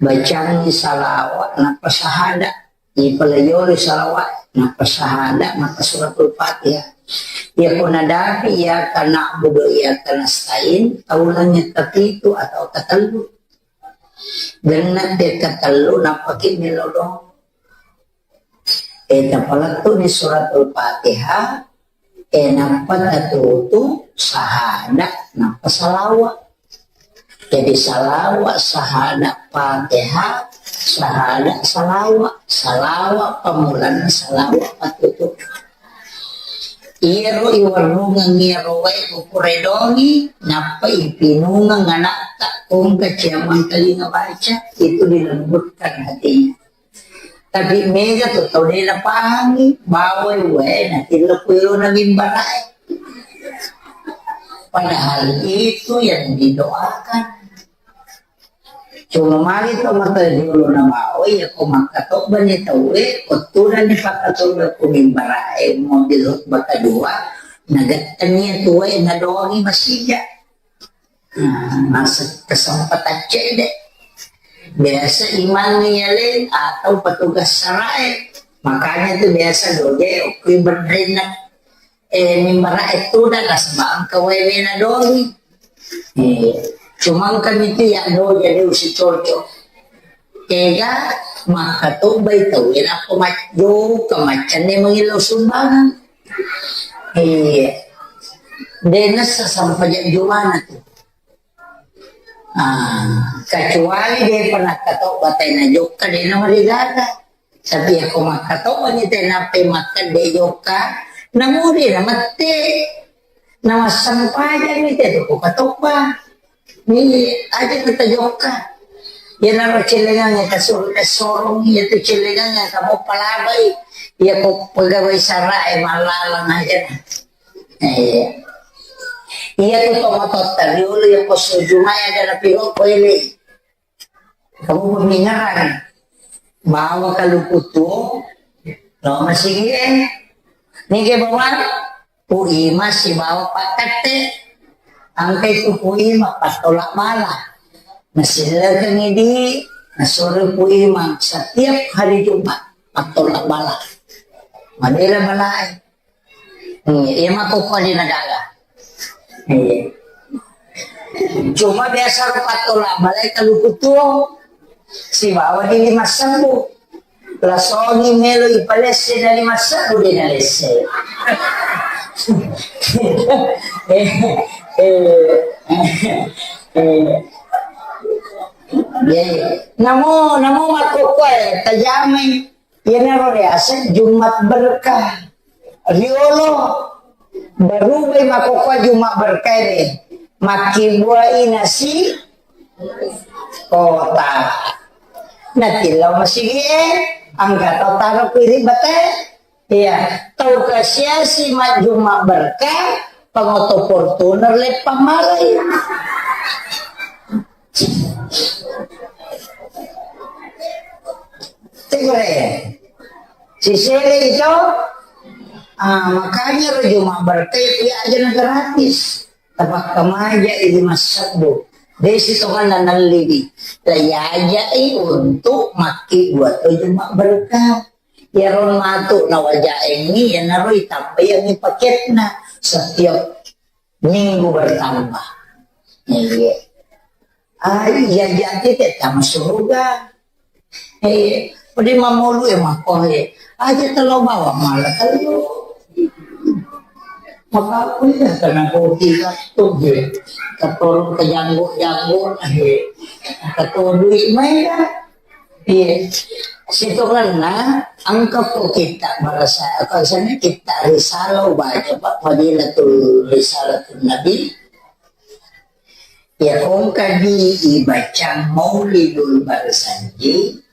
bacangi salawat, nappa sahada. Ipalayori salawat, nappa sahada, nappa suratul Fatihah. Iya ko nadapi, iyyaka na'budu wa iyyaka nasta'in, taulangngi kapitu atau katellu. Genna te katellu, nappaki melodong. Eh, tapalettu ni suratul Fatihah, Eh, nappa tatutu sahada, nappa salawa. Jadi salawa, sahada, Fatihah, sahada, salawa, salawa, pamulanna salawa, patutu. Iyaro iwerrungeng iyaro wae ko pura dongi, nappa ipinungeng anakta, kongka ciamang telinga baca, itu dilembutkan hatinya. Tapi mega tu tau de napahangi, bawai wae natillo kuilona mimbarae. Padahal itu yang didoakan. Cuma magi to mata jolo na bawai, ya ko makkatobba ni tauwe, ko tudang ni pakkatobba ku mimbarae, mobil khutbah kedua, nagettani tuwe, nadoangi masija. Nah, masa kesempatan cedde. Biasa imang yaleng atau petugas sarae. Makanya tu biasa doje okui berdena, eh, mimbarae tudang nasaba engka wae wena doangi. Eh, cuma engka mitu ya doje de usi cocok. Tega makkatobbai tauwe nappa majjokka maccanne mangillau sumbangan. Iya. De nassa sampajang jumana tu. Ah, kecuali de pernah katobba tena jokka de na marigaga. Tapi ya ko makkatobba ni tena pe makkedde jokka, namuri na mette. Na massampajang ni te ko katobba. Ni aja kita jokka. Iyanaro cellengang e kasur-, kasorong, iya tu cellengang e kamu palabai. Iya ko pegawai sarae mallalang aja. Eh, iya tu tomatotta riolo iya ko sujumai ada na piro ko ele. Kamu pemingaran. Bawa kaluku tuo, lo masigi e. Nige bawang. Pu Imang sibawa Pak Katte. Engkai tu Pu Imang pattola bala. Nasillekengngi di, nasuro Pu Imang setiap hari Jumat pattola bala. Madela balae. Hmm, iya mako ko di negara. Iya. Cuma biasa ro pattola balae kaluku tuo. Sibawa di lima sebbu. Lasongi melo ipalesse na lima sebbu de nalesse. Eh, eh, eh, eh. Iya, iya. Namo, namo makkokkoe, tajamai. Iyanaro riaseng Jumat berkah. Riolo, barubai makkokkoe Jumat berkah de. Makkibuai nasi kotak. Natillau masigi e, engka tau taro piring bate. Iya, tau kasiasi majjuma berkah, pangoto Fortuner leppang malai. Tegere. Sisele itu, ah, makanya ro Jumat berkah itu ya aja gratis. Tapakkamaja ini mas sebbu. Desi tongan nalliwi. Layajai untuk maki buat Jumat berkah. Iyaro matu nawajaengngi, iyanaro itambaiangngi paketna setiap minggu bertambah. Iya. Ah, iya, jadi tette tama suruga. Eh, pudi mamolu e mako e. Aja telo bawa mala telo. Maka aku ya karena kopi waktu je. Keturun ke janggut-janggut, eh. Keturun duit main dah. Iya. Sitongenna, engka ko kitta barasa, apa sana kitta risalah baca, Pak, Fadilatul Risalatul Nabi. Ya, engka di ibacang Maulidul Barsanji,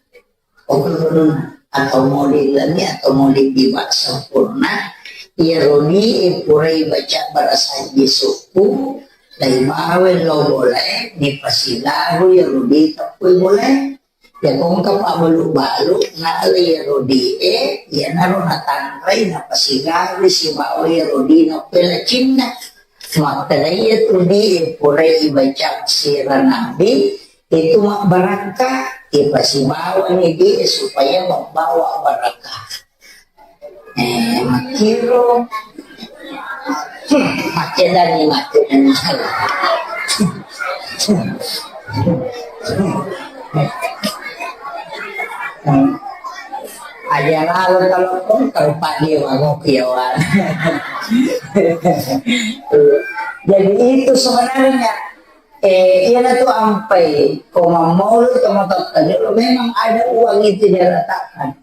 atau Maulid Lami, atau Maulid Diwa Sempurna, ya, roni purai baca Barsanji suku, dai bawe lo boleh, ni pasigaru ya rodi tapui boleh. Ya, ko engka pabbalu-balu, nalai iyaro di e, iyanaro natanrai, napasigawi sibawa iyaro di napelacinna. Makkeda iyatu di e, purai ibaca sira nabi, itu mabbarakka, ipasibawani di e supaya membawa barakah. Eh, makkiro. Hmm, makkedani, makkedani. Hmm. Aja lalo telepon, telepon dia, aku kiawan. Jadi itu sebenarnya, eh, iya na tu ampai, ko mammaulu to matotta jolo, memang ada uang itu diletakkan.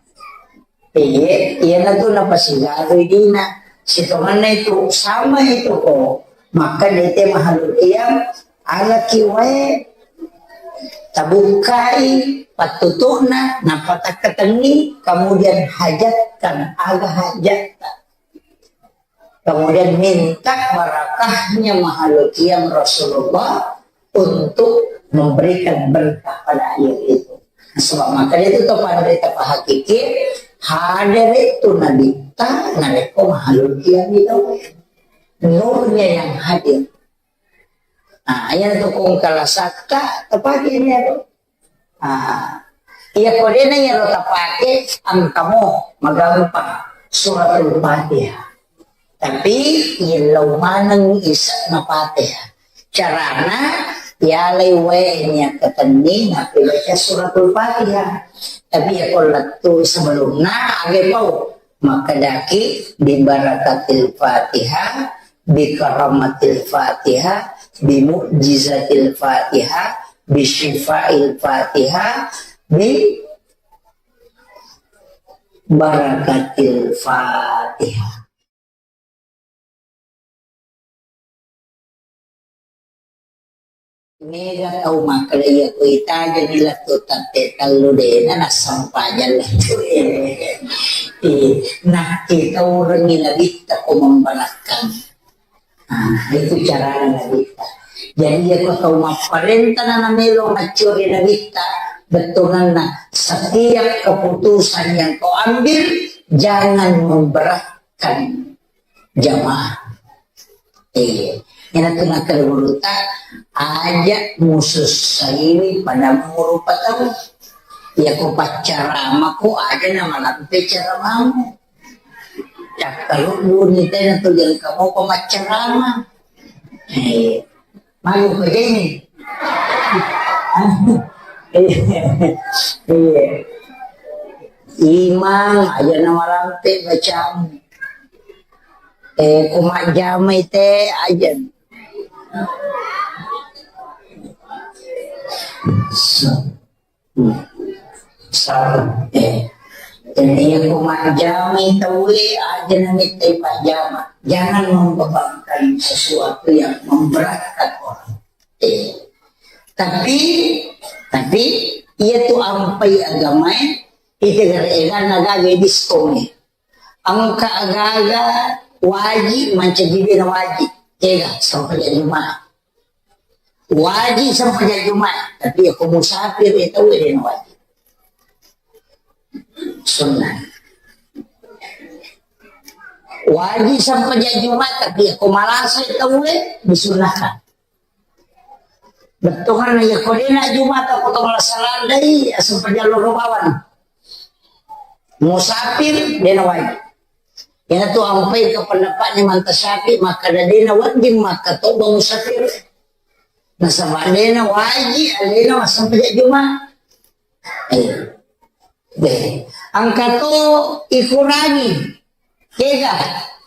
Iya, iya na tu napasigaru dina. Sitonganna itu sama itu ko. Maka dete mahalul qiyam, alaki wae, tabukkai pattutu'na, nappa takkatenni, kemudian hajatkan aga hajatta. Kemudian minta barakahnya mahalul qiyam Rasulullah untuk memberikan berkah pada air itu. Sebab maka itu to pada berita pahakiki, hadir itu Nabi ta, nabi ko mahalul qiyam itu. Nurnya yang hadir. Ah, iya tu kong kalasatta, tapake ni ero. Ah, iya ko dena iyaro tapake, engkamo magampang suratul Fatihah. Tapi illau maneng isa'na Fatihah. Carana, yalai wae niakkatenni, nappi baca suratul Fatihah. Tapi iya ko lettu sebelumna, age pau. Makkedaki, "Bi barakatil Fatihah, bi karamatil Fatihah, bi mu'jizatil Fatihah, bi syifail Fatihah, bi barakatil Fatihah." Mega tau makkeda iya ko itajani lettu tatte tellu dena nassempajang lettu e. Eh, nakkitaurengi nabitta ko membarakkang. Ah, itu carana nabitta. Jadi iya ko tau mapparenta na namelo maccuri nabitta, bettuanna setiap keputusan yang kau ambil jangan memberatkan jamaah. Eh, iyana tu nakkeda gurutta, aja musussaiwi pada murupa tau. Iya ko paccarama ko aja na malampe caramamu. Cakkalubbuni tena tu jangka mopa maccarama. Eh, Malu ko jeni. Iya. Imang aja na malampe bacamu. Eh, ko majjamai te aja. Sa-, eh, jadi iya ko majjamai tauwe aja na mettai pajjama. Jangan membebankan sesuatu yang memberatkan orang. Eh, tapi, tapi, iya tu ampai agamae, ite gare eganna gaga diskon e. Engka agaga waji mancaji dena waji. Ega, sempajang Jumat. Waji sempajang Jumat, tapi iya ko musafir e tau dena waji. Sunnah. Waji sempajang Jumat, tapi iya ko malasa e tau e, disunnahkan. Bettuanna iya ko dena Jumat ko to malasa landai, asempajang loro bawang. Musafir, dena waji. Iyana tu ampai ke pendapatnya Manta Syafi'i, maka dena wajib maka to musafir. Nasaba dena waji alena massempajang Jumat. Eh. Deh, engka to ikurangi. Kega,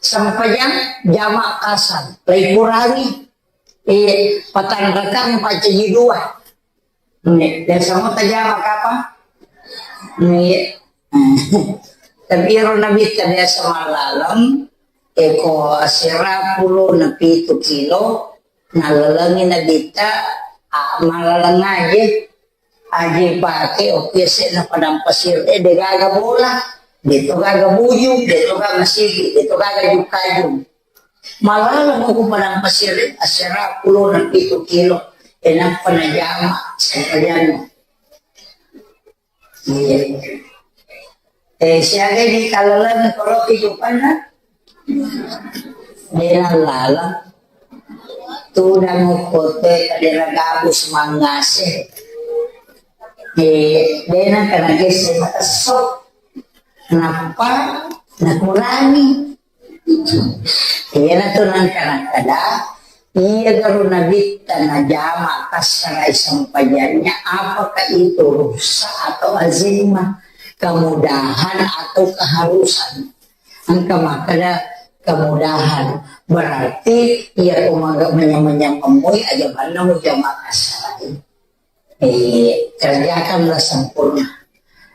sempajang jama kasar. La ikurangi. Eh, patanrakang pancaji dua. Nih, biasa mau tajama kapa? Nih. Tapi ero nabitta biasa malaleng, eko asera pulo na pitu kilo, nalalengi nabitta, ah, malaleng aja. Aje pake, oke, se na padang pasir, eh, degaga bola, deto gaga bujung, deto gaga sigi, deto gaga jukajung. Malaleng ko padang pasir, eh, asera pulo na pitu kilo, eh, nappa najama, sempajang. Iya. Eh, siaga di kalaleng koloki jupanna? Dena lala. Tudang okkote kadera gabus mangase. Eh, dena kana gese matesso. Nappa nakurangi. Iyana tu nangka nakkeda, iya garu nabitta najama kassarai sempajannya, apakah itu rukhsah atau azimah, kemudahan atau keharusan? Engka makkeda, kemudahan. Berarti iya ko maga manyameng-nyameng moi aja banna mo jamaah kassarai. Eh, kerjakanlah sempurna.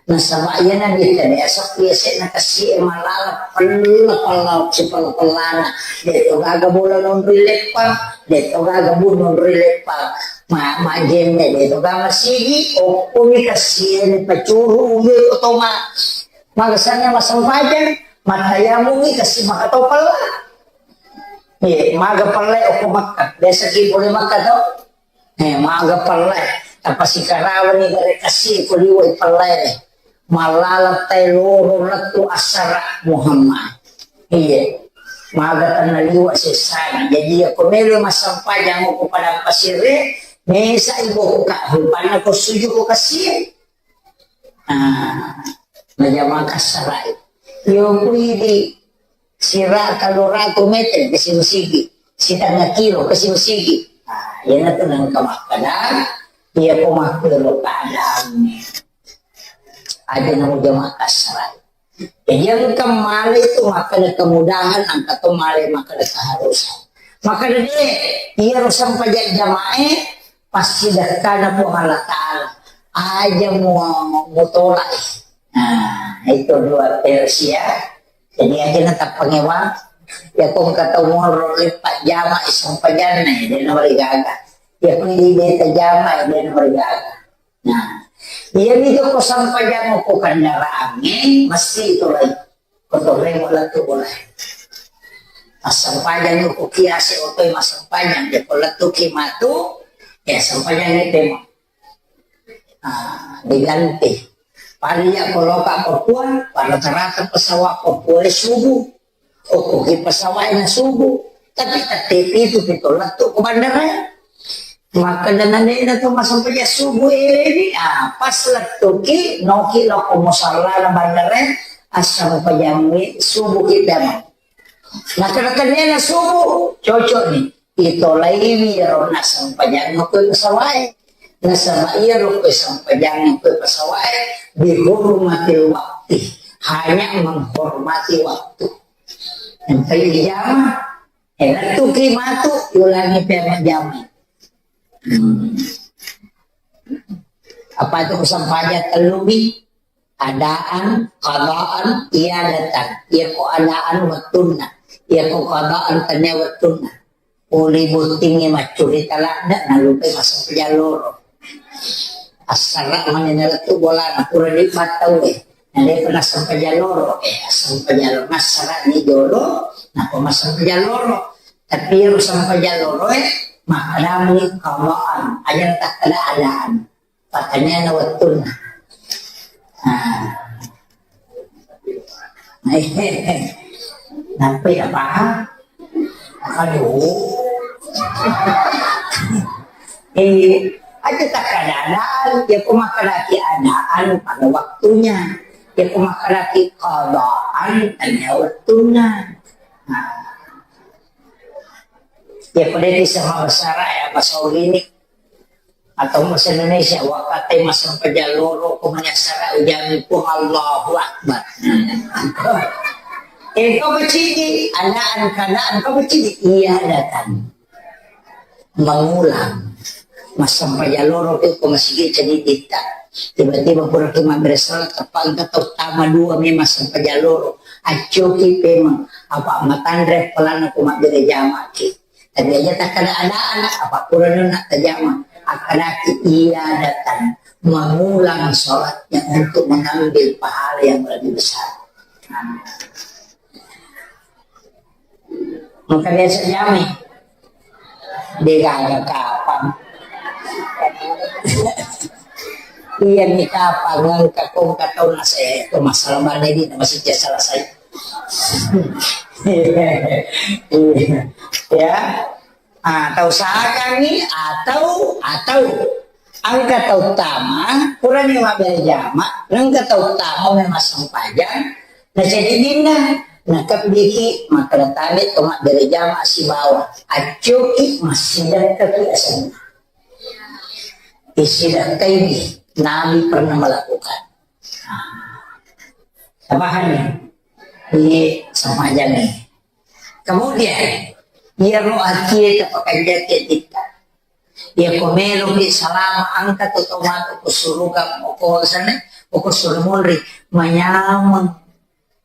Nasaba iya nabitta de asappi yase'na kassie malala pella-pella sipella-pellana. De to gaga bola nonroi leppang, de to gaga bu nonroi leppang. Ma, majjenne de to gaga sigi, okkomi kassie ni pacuru uwe otoma. Magasanna massempajang, mattayamungi kassi maka to pella. Eh, maga pella okko Makka. Biasa ki pole Makka to. Eh, maga pellai. Tapasikarawani gare kassi ko liwai pellai. Malala tai loro lettu assara Muhammad. Iya. Maga tenna liwa sessana. Jadi iya ko melo massempajang ko padang pasire, mesa ibokka, rupanna ko suju ko kassi. Ah, najama kassarai. Yo kuidi sira tellu ratu meter ke sigi-sigi, sitengnga kilo ke sigi-sigi. Ah, iyanatu nengka makkeda, iya ko makkero keadaanna. Aja namo jama kassarai. Jadi engka male itu makkeda kemudahan, engka to male makkeda keharusan. Makkeda de, iyaro sempajang jamae, pasti dekkana Puang Allah Ta'ala. Aja mu-, mutolak. Nah, itu dua versi ya. Jadi aja na tappangewa. Ya ko engka tau monro leppa jama sempajanna, ya, de na marigaga. Ya ko idi beta jama, ya, de na marigaga. Nah, iyami tu ko sampajang ko kendaraangnge, mesti itu lai. Ko torremo lettu bolai. Massempajang ko kiase otoi massempajang, de ko lettu ki matu, ya sempajang ni temo. Ah, diganti. Pada iya ko loka Papua, pada rata-rata pesawat Papua subuh. Okko ki pesawat na subuh. Tapi tette pitu pi to lettu ko bandara. Makkeda nanena to massempajang subuh eleni, ah, pas lettuki, noki lao ko musallana bandara, assempajangngi subuh ki dama. Makkeda tennena subuh, cocok ni. Itolaiwi iyaro nassempajangngi ko pesawat e. Nasaba iyaro ko sempajangngi ko pesawat e, bihurmatil wakti, hanya menghormati waktu. Engkai jama, eh, lettuki matu, ulangi pia majjama. Hmm. Apa itu ko sampajang tellu mi? Adaan, qadaan, iadatan. Iya ko adaan wettunna. Iya ko qadaan tania wettunna. Pole bottingnge maccurita ladde, nalupai massempajang loro. Assara mani nalettu bolana, pura dibattau e. Nadepa nassempajang loro, eh, assempajang loro. Nassara ni jolo, napa massempajang loro. Tapi ero sempajang loro e, makkedami qadaan. Aja takkeda adaan. Pattanianna wettunna. Ah. Nampai ya paham? Aduh. Eh, aja takkeda adaan, ya ko makkedaki adaan pada waktunya. Ya ko makkedaki qadaan, tania wettunna. Nah. Ya ko de bisa bahasa Arab ya, bahasa Ogini. Atau bahasa Indonesia, wakkatai massempajang loro ko manyassara ujangi Puang Allahu Akbar. Engka pacidi, adaan, keadaan, engka pacidi, iadatan. Mengulang. Massempajang loro ko masigi cedditta. Tiba-tiba pura ki mabbere salat, teppa engka tau tama dua memang massempajang loro. Accoki pemeng, apa matanre pelana ko mabbere jamaki. Tapi aja takkeda adaan, apa kurang nak tajama. Akkadaki iadatan, mengulang sholatnya untuk mengambil pahala yang lebih besar. Maka biasa jamai. Degaga kapang. Iya ni kapang, engka kongka tau nase, itu masalah mana ini masih selesai. Ya. Ah, tau sakangngi atau, atau engka tau tama, purani mabbere jama, engka tau tama memang sempajang, na jadi dinna, na kebbiki, makkeda tabe to mabbere jama sibawa, accoki, massidekkaki asenna. Isidakkai Nabi pernah melakukan. Nah, paham ya? Ini sempajang nih. Kemudian, iyaro atie tapakanjaki atitta. Iyako meloki salama, engka tu tau matu ko suruga, ko sana, ko sure monri, manyameng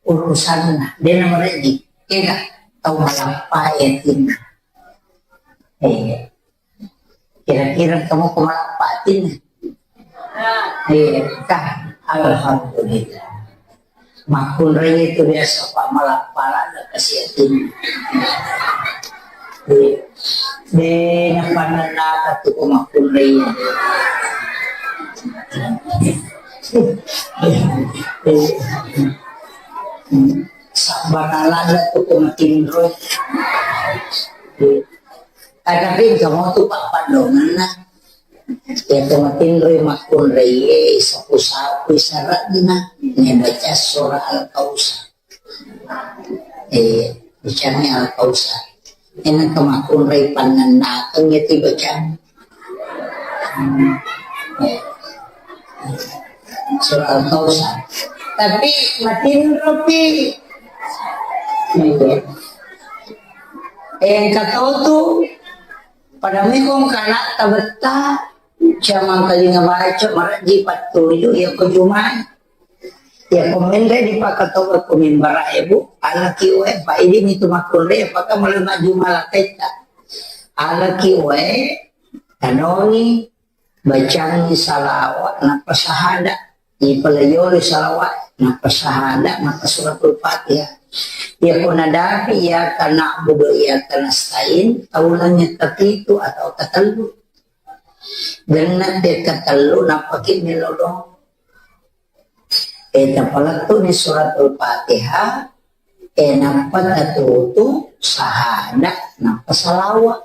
urusanna, de' namarejji, kega tau malappa atinna. Eh, kira-kira kamu ko malappa atinna? Eh, kah, alhamdulillah. Makkunrai itu biasa, Pak, malappa lada kasi atinna. Eh, de' napannennaka tu ko makkunrai. Eh, eh. Sabbanalana tu ko matinro. Tatapi engka motu pappadonganna. Iya to matinroi makkunraie, sapu-sapu saranna, nabaca surah Al-Kautsar. Eh, bacani Al-Kautsar. Engka makkunrai pannennakeng iya tibacang. Hmm. Eh. Surah Al-Kautsar. Tapi matinropi. Iya. Eh, engka to tu, pada mekong kana tabetta, jamang kalinga baca, marajji pattuju, iya ko Jumat. Iya ko menre di pakatoba ko mimbara ebu, alaki wae, Pak, idi mitu makkunrai, apakah mulai maju malakaitta. Alaki wae, tanoni, bacangngi salawat, nappa sahada. Ipalayori salawat, nappa sahada, nappa suratul Fatihah. Iya ko nadapi, iyyaka na'budu wa iyyaka nasta'in, taulangngi kapitu atau katellu. Genna te katellu, nappa ki melodong. Eh, tapalettu ni suratul Fatihah, eh, nappa tatutu sahada, nappa salawa.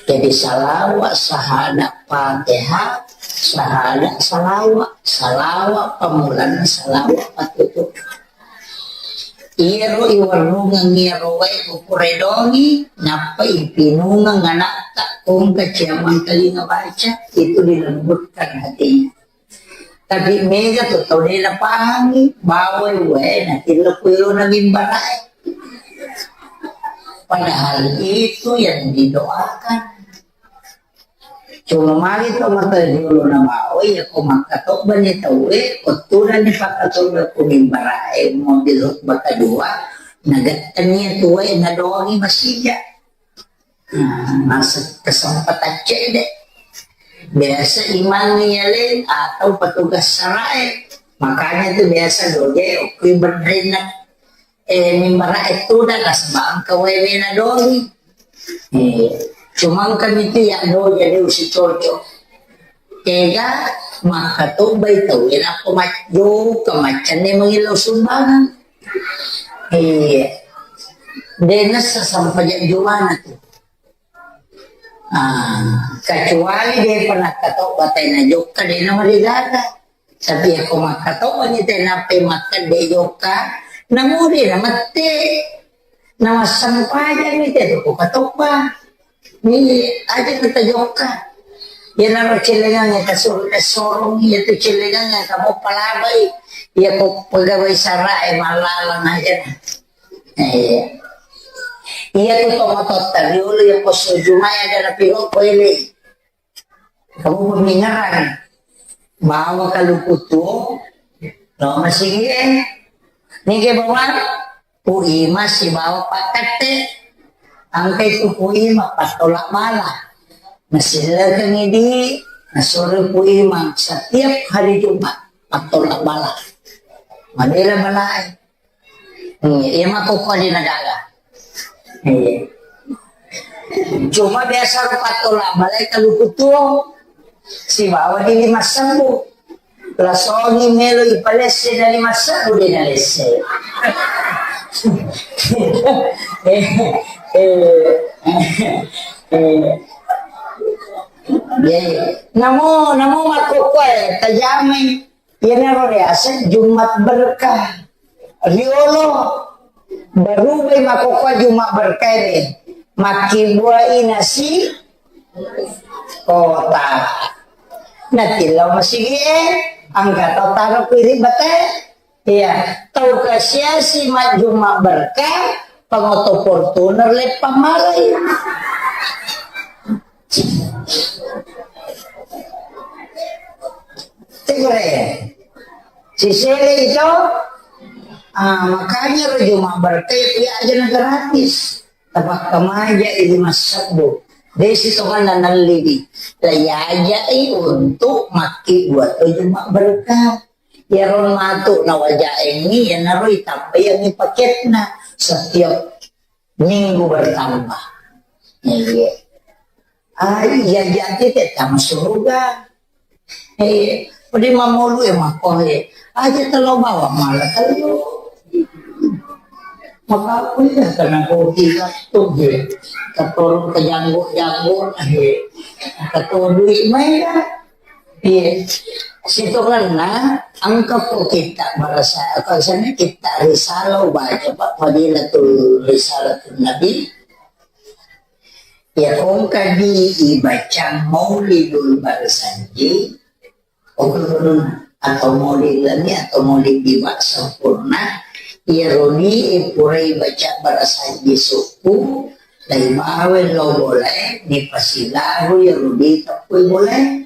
Jadi salawa, sahada, Fatihah, sahada, salawa. Salawa pamulanna, salawa patutu. Iyaro iwarrungeng iyaro wae kukuredongi, nappa ipinungeng anatta, kongka ciamang kalinga baca, itu dilembutkan hatinya. Tapi mega tu tau de napahangi, bawai wae natillo kuelo na mimbarae. Padahal itu yang didoakan. Cuma magi to mata jolo na bawai, ya ko makkatobba ni tauwe, kottuna ni pakkatobba ku mimbarae, mobil khutbah kedua, nagettani tuwe, nadongi masija. Nah, masa kesempatan cedde. Biasa imang yaleng atau petugas sarae. Makanya tu biasa doje okui berrenna, eh, mimbara itu dah kasbang ke wewe na doi. Eh, cuman kan itu ya doje de usi cocok. Ega makkatobbai tauwe nappa majjokka maccanne mangillau sumbangan. Iya. De nessa sampajang jumana tu. Ah, kecuali de pernah katobba tena jokka de na marigaga. Tapi ako makkatobba ni tena pe makkedde jokka, namuri na mette. Na massampajang ni tena ko katobba. Ni aja kita jokka. Iyanaro cellengang iya kasuru-, kasorong, iya tu cellengang iya kamu palabai, iya ko pegawai sarae mallalang aja. Eh, iya tu tomatotta riolo iya posso jumai ada na piro ko ele. Kamu pemingaran. Bawa kaluku tuo, lo masigi e. Nige bawa Puima sibawa pakkette. Engkai tu Puima pattola bala. Nasillekengi di, nasuro Puima setiap hari Jumat pattola bala. Madela balae. Hmm, iya mako ko di nagaga. Iya. Cuma biasa ro pattola balae kaluku tuo. Sibawa di lima sebbu. Lasoni melo ipalesse dari masa udah nalesse. Eh, eh, eh. Ya, ya. Namo, namo makkokkoe tajamai. Iyanaro riaseng Jumat berkah. Riolo barubai makkokkoe Jumat berkah ini. Makkibuai nasi kota. Natillau masigi e, engka tau taro kuiri bate. Iya, tau kasiasi majjuma berkah, Pangoto Fortuner leppang malai. Tegore. Sisele itu. Ah, makanya ro Jumat berarti ya aja gratis. Tapakkamaja idi massebbu. Desi tonganna nalliwi. Layajai untuk makki buat Jumat berkah. Iyaro matu nawajaengngi, iyanaro itambaiangngi paketna. Setiap minggu bertambah. Iya. Ah, iya, jadi te tama suruga. Eh, pede mamolu e mako e. Aja telo bawa malah telo. Maka aku ya karena kopi waktu e. Keturun ke janggo-janggo e. Keturun duit main. Iya. Sitongenna engka ko kitta barasa, apa sana kitta risalah baca, Pak, Fadilatul Risalatul Nabi. Ya, kongka di ibaca Maulidul Barsanji, atau Maulid Lami, atau Maulid Diwa sempurna, ya roni purai baca Barsanji suku, dai bawe lo boleh, ni pasilaru ya roni tapui boleh.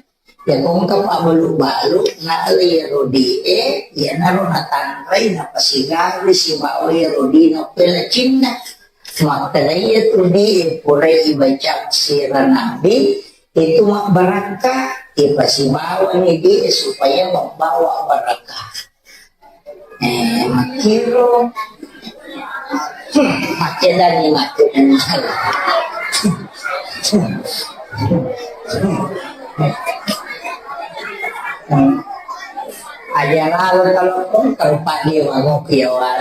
Ya kongka pabbalu-balu, nalai rodie, iyanaro natanrai, napasigawi sibawa rodina pelacinna. Makkeda iya tu di purai ibaca sira nabi, itu mabbarakka, ipasibawani di supaya membawa barakah. Eh, makkiro. Hmm, makkedani, makkedani. Hmm. Aja lalo kalau pun kalau Pak Dewa ngopi ya, Wan.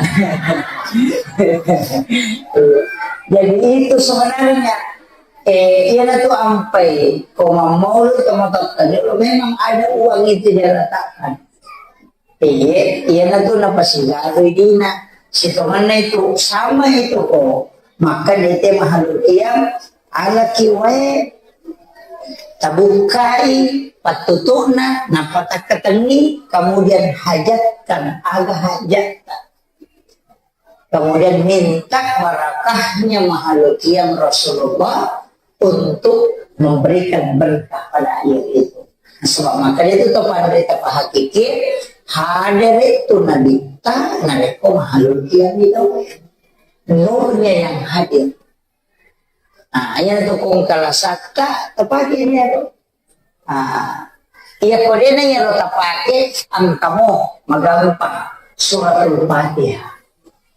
Jadi itu sebenarnya, eh, iya tu ampai, koma mau lu sama memang ada uang itu dia letakkan. Iya, iyana tu napasigawi dina. Sitongenna itu sama itu ko. Maka dete mahalul qiyam, alaki wae tabukkai pattutu'na, nappa takkatenni, kemudian hajatkan aga hajatta. Kemudian minta barakahnya mahalul qiyam Rasulullah untuk memberikan berkah pada ayat itu. Sebab maka itu tu pada berita pahakiki hadir itu Nabi ta narekko mahalul qiyam itu. Nurnya yang hadir. Nah, yang tu kong kalasakka tepaki ini tu. Ah, iya, kodena iyaro tapake, engkamo magampang suratul Fatihah.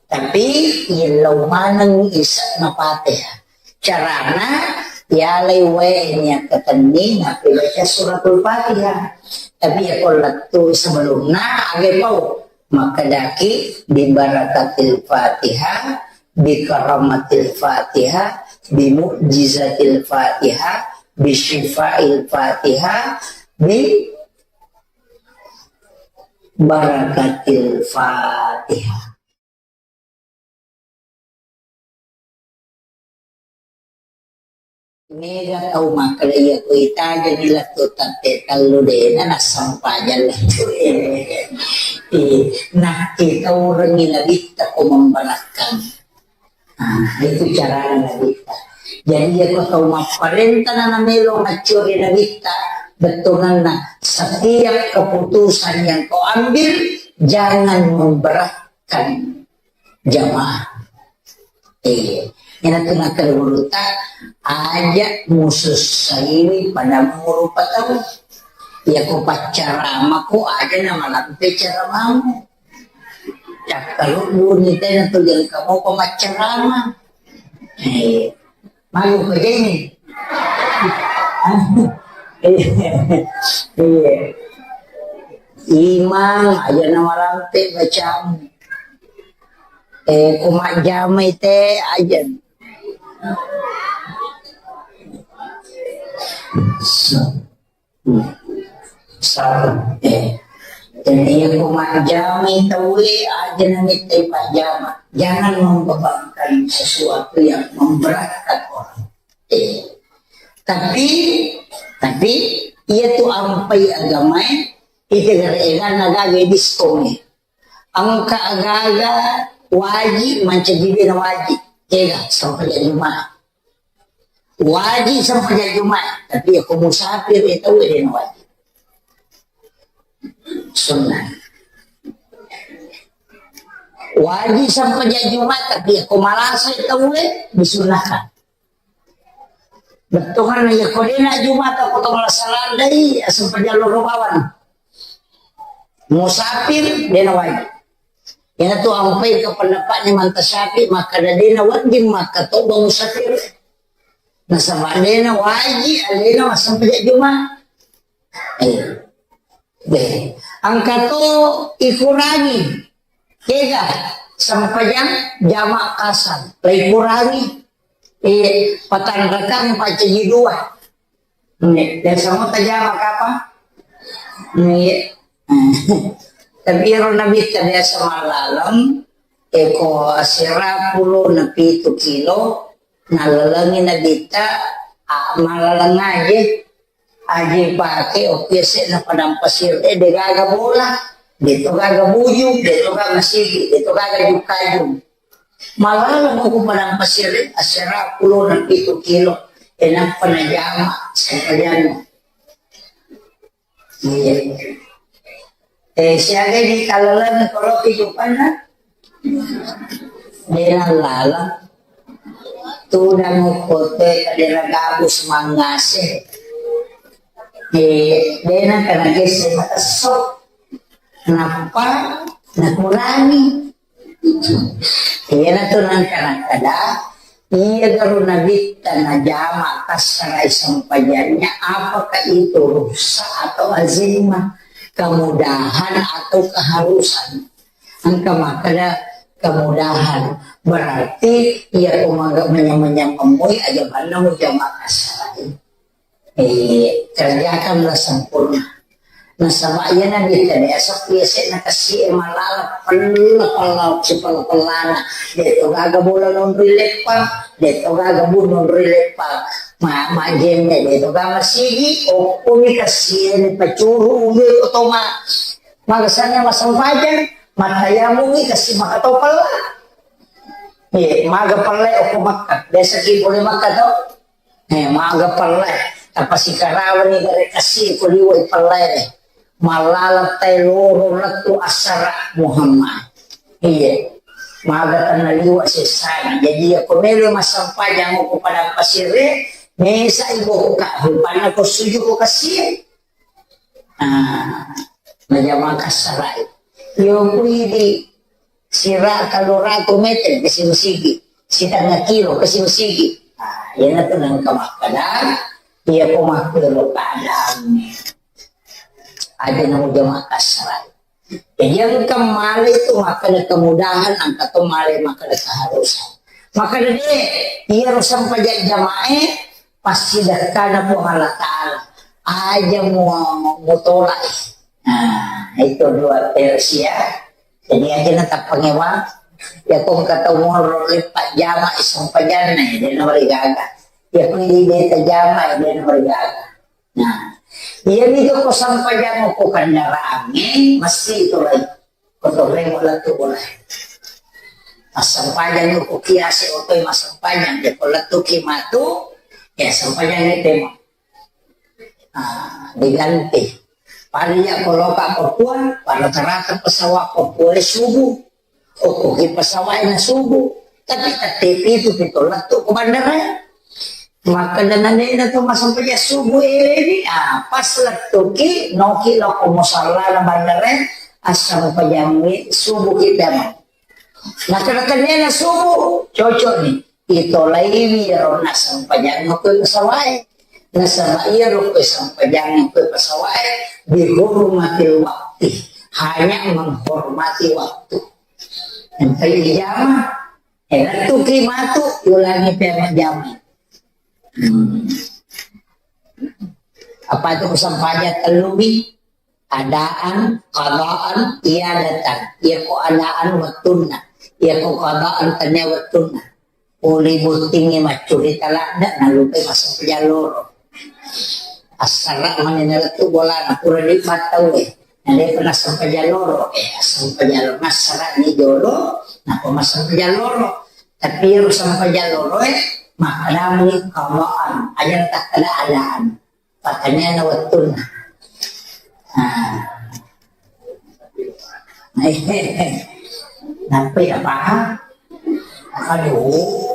Tapi yellau maneng isa'na Fatihah. Carana, yalai wae niakkatenni nappi baca suratul Fatihah. Tapi ya lettu sebelumna, age pau. Makkedaki, "Bi barakatil Fatihah, bi karamatil Fatihah, bi mu'jizatil Fatihah, bi syifail Fatihah, bi barakatil Fatihah." Mega tau makkeda iya ko itajani lettu tette tellu dena nassempajang lettu. Eh, nakkitaurengi nabitta ko membarakkang. Ah, itu carana nabitta. Jadi iya ko tau mapparenta na namelo maccuri nabitta, bettuanna setiap keputusan yang kau ambil jangan memberatkan jamaah. Iya. Ina tu nakkeda gurutta, aja musussaiwi pada murupa tau. Iya ko paccaramako aja namalampe caramamu. Cakkalubbuni tena tu jangka mopa maccarama. Iya. Malu ko jeni. Iya. Imang aja namalampe bacamu. Eh, ko majjamai te aja. Sa-, eh, jadi iya ko majjamai tauwe aja namitai pajama. Jangan membebankan sesuatu yang memberatkan orang. Eh, tapi, tapi iya tu ampai agamae, itu gara-gara naga gadis kome. Engka aga-aga waji, mancaji bena waji. Kega sempajang Juma. Wajib sempajang Juma, tapi yakko musafir e tau e de' na wajib. Sunnah. Wajib sempajang Juma, tapi yakko malasa e tau e, disunnahkan. Bettuanna yakko de' na Juma, ko to malasa landai, sempajang loro bawang. Musafir, de' na wajib. Iyanatu ampai ke pendapatnya Imam Syafi'i, makkeda de' na wedding makkatobba musafir. Nasaba de' na wajib alena massempajang Juma. Eh. Deh. Engka to ikurangi. Kega sempajang jama' kasar. La ikurangi. Eh, patanrakang pacaji dua. Nih, biasa mau tajama kapa? Nih. Tapi ero Nabitta biasa malaleng, eko asera pulo na pitu kilo, nalalengi Nabitta, a, malaleng aje, aje pake, oke, se na padang pasir, eh, de' gaga bola, de' to gaga bujung, de' to gaga sigi, de' to gaga jukajung. Malaleng ko padang pasir, asera pulo na pitu kilo, e nappa najama sempajanna. Iya. Eh, siaga di kalalan koroki jupanna? De' nalala. Tudang kote kadera gabus mangase. Eh, de' na kana gese matesso. Nappa nakurangi. Iyanatu nangka nakkeda, iya garo Nabitta najama kassara sempajannya, apakah itu rukhsah atau azimah, kemudahan atau keharusan? Engka makkeda kemudahan, berarti iya ko maga manyameng-nyameng moi aja manna mujama kassara. Eh, kerjakanlah sempurna. Nasaba iyana biasa, biasa, biasa na kasi e malala pella, pella, sipella-pellana. De' to gaga bola nonroi leppang, de' to gaga bu nonroi leppang. Ma, majenne, de' to gaga sigi, okko mi kasi e ni pacuru, ube ko toma. Maga sanna massempajang, matayamu mi kasi maka to pella. Eh, maga pella okko Makka. Biasa ki pole Makka to. Eh, maga pellai, tapasikarawani gare kasi ko liwai pellai. Mallaleng tai loro lettu assara Muhammad. Iya. Maga tanna liwa sessana. Jadi, iya ko melo massempajang ko padang pasire, mesa iboka, rupanna ko suju ko kasi. Ah, najama kassarai. Yo kuidi sira tellu ratu meter kasi masigi, sitengnga kilo kasi masigi. Ah, iyanatu nengka makkeda, iya ko makkero keadaanna. Aja namu jama kassarai. Jadi engka male itu makkeda kemudahan, engka to male makkeda keharusan. Makkeda de, iyaro sempajang jamae, passidekkana Puang Allah Ta'ala. Aja mu-, mutolak. Nah, itu dua versi ya. Jadi aja na tappangewa. Ya ko engka tau monro leppa jama sempajanna, ya, de namarigaga. Ya ko idi beta jama, ya, de namarigaga. Nah, iya mi ko sempajang ko kendaraangnge, mesti itu lagi. Kotorremo lettu bola. Massempajang ko kiase otoi massempajang, de ko lettu ki matu, ya sempajang temo. Ah, diganti. Pada iya ko loka Papua, pada rata-rata pesawat Papua subuh. Okko ki pesawat na subuh. Tapi tette pitu pitu lettu ko bandara. Makkeda nanena to massempajang subuh eleni, ah, pas lettuki, noki lao ko musallana bandara, assempajangngi subuh ki tama. Makkeda tennena subuh, cocok ni. Itolaiwi iyaro nassempajang ko pesawat e. Nasaba iyaro ko sempajang ko pesawat e, bihurmatil wakti. Hanya menghormati waktu. Yang tadi jama, eh, lettuki matu, ulangi pemajama. Hmm. Apa itu sempajang tellu mi? Adaan, qadaan, iadatan. Iya ko adaan wettunna. Iya ko qadaan tania wettunna. Pole bottingnge maccurita ladde, nalupai massempajang loro. Assara mani nalettu bolana, pura dibattau e. Nade pernah sempajang loro, eh, sempajang loro. Massara ni jolo, napa massempajang loro. Tapi iyaro sempajang loroe, makkedami qadaan, aja takkeda adaan. Pertanyaanna wettunna. Nah. Nampai paham? Aduh.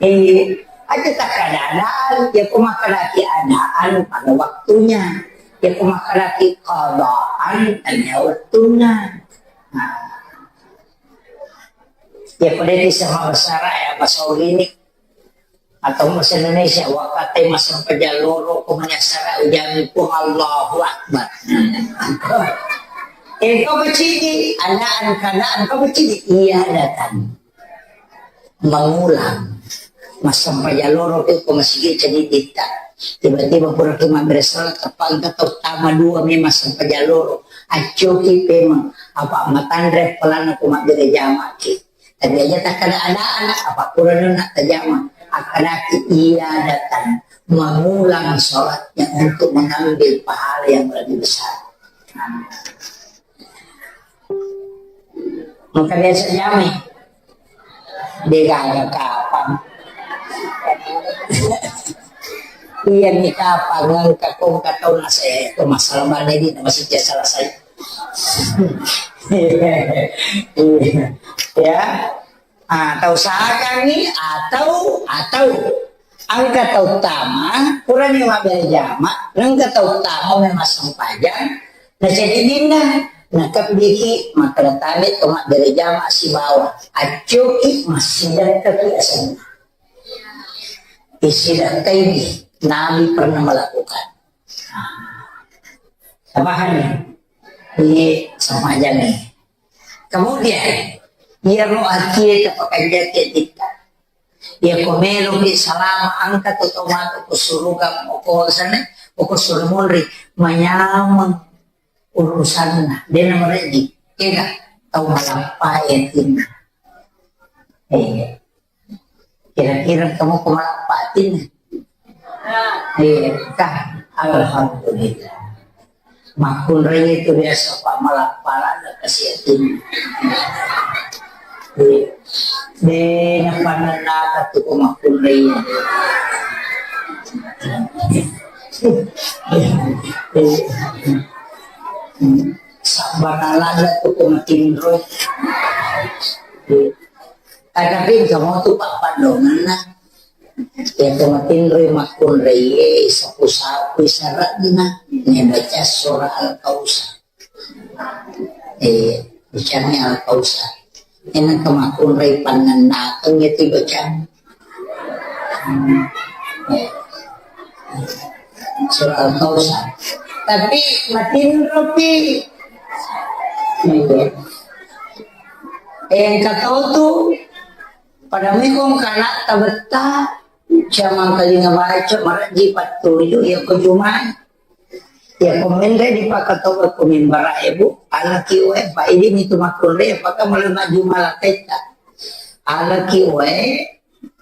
Eh, aja takkeda adaan, ya ku makkedaki adaan pada waktunya. Ya ku makkedaki qadaan, tanya wettunna. Nah. Ya, pada di sama besar ya, bahasa ini. Atau bahasa Indonesia, wakkatai massempajang loro, ko mani assara ujami Puang, Allahu Akbar. Eh, kau kecili, adaan, keadaan, kau kecili. Iya, datang. Mengulang. Massempajang loro tu ko masigi cedidita. Tiba-tiba pura ki mabbere salat, teppa engka tau tama dua memang sempajang loro. Accoki pemeng, apa matanre pelana ko mabbere jamaki. Tapi aja takkeda adaan, apa pura nuna tajama. Akkedaki iya datang mengulang sholatnya untuk mengambil pahala yang lebih besar. Maka biasa jamai. Degaga kapang. Iya ni kapang, engka kong katau nase, itu masalah mana ini, masih biasa selesai. Ya. Ah, tau sakangngi atau, atau engka tau tama, purani mabbere jama, engka tau tama memang sempajang, na cedidinna, na kebbiki, makkeda tabe to mabbere jama sibawa, accoki, massidakkaki asenna. Isidakkaini, Nabi pernah melakukan. Pahami? Ini sempajang ini. Kemudian, iyaro atie tapakanjaki titta. Iya ko meloki salama, engka to tomatoa ko suruga, ko sana, ko suru munri, manyameng urusanna, dena mereji, ega tau malappa atinna. Eh, kira-kira kamu ko malappa atinna? Eh, kah, alhamdulillah. Makkunrai itu biasa, Pak, malah pala ada kasih hatinya. Iya. Dena panennaka tu ko makkunrai. Sabbanalada tu ko matinro. Iya. Tapi kamu tu, Pak, padonganna. Iya, ko matinroi makkunraie, sapu-sapu saranna, ne baca surah Al-Kautsar. Eh, bacani Al-Kautsar. Enang ke makkunrai pannennakeng itu bacani. Hmm. Eh. Surah Al-Kautsar. Tapi matinropi. Iya. Eh, engka tau tu, pada mekong kana tabetta, Camang kalinga baca, maraji pattuju, iya ko jumai. Iya ko menre di pakatoba ko mimbara ebu, alaki wae, pa idi mitu makkunrai, apakah mulai maju malaketta. Alaki wae,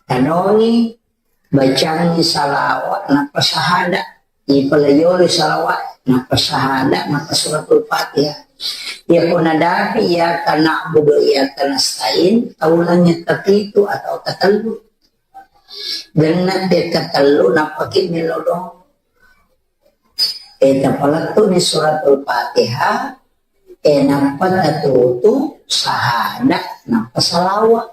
tanoni, bacangi salawat, nappa sahada. Ipalayori salawat, nappa sahada, nappa suratul Fatihah. Iya ko nadapi, iyyaka na'budu wa iyyaka nasta'in, taulangi kapitu atau katellu. Genna pekka tellu nappaki melo doang. Eh, tapalettu ni suratul Fatihah, eh, nappa tatutu sahada, nappa salawa.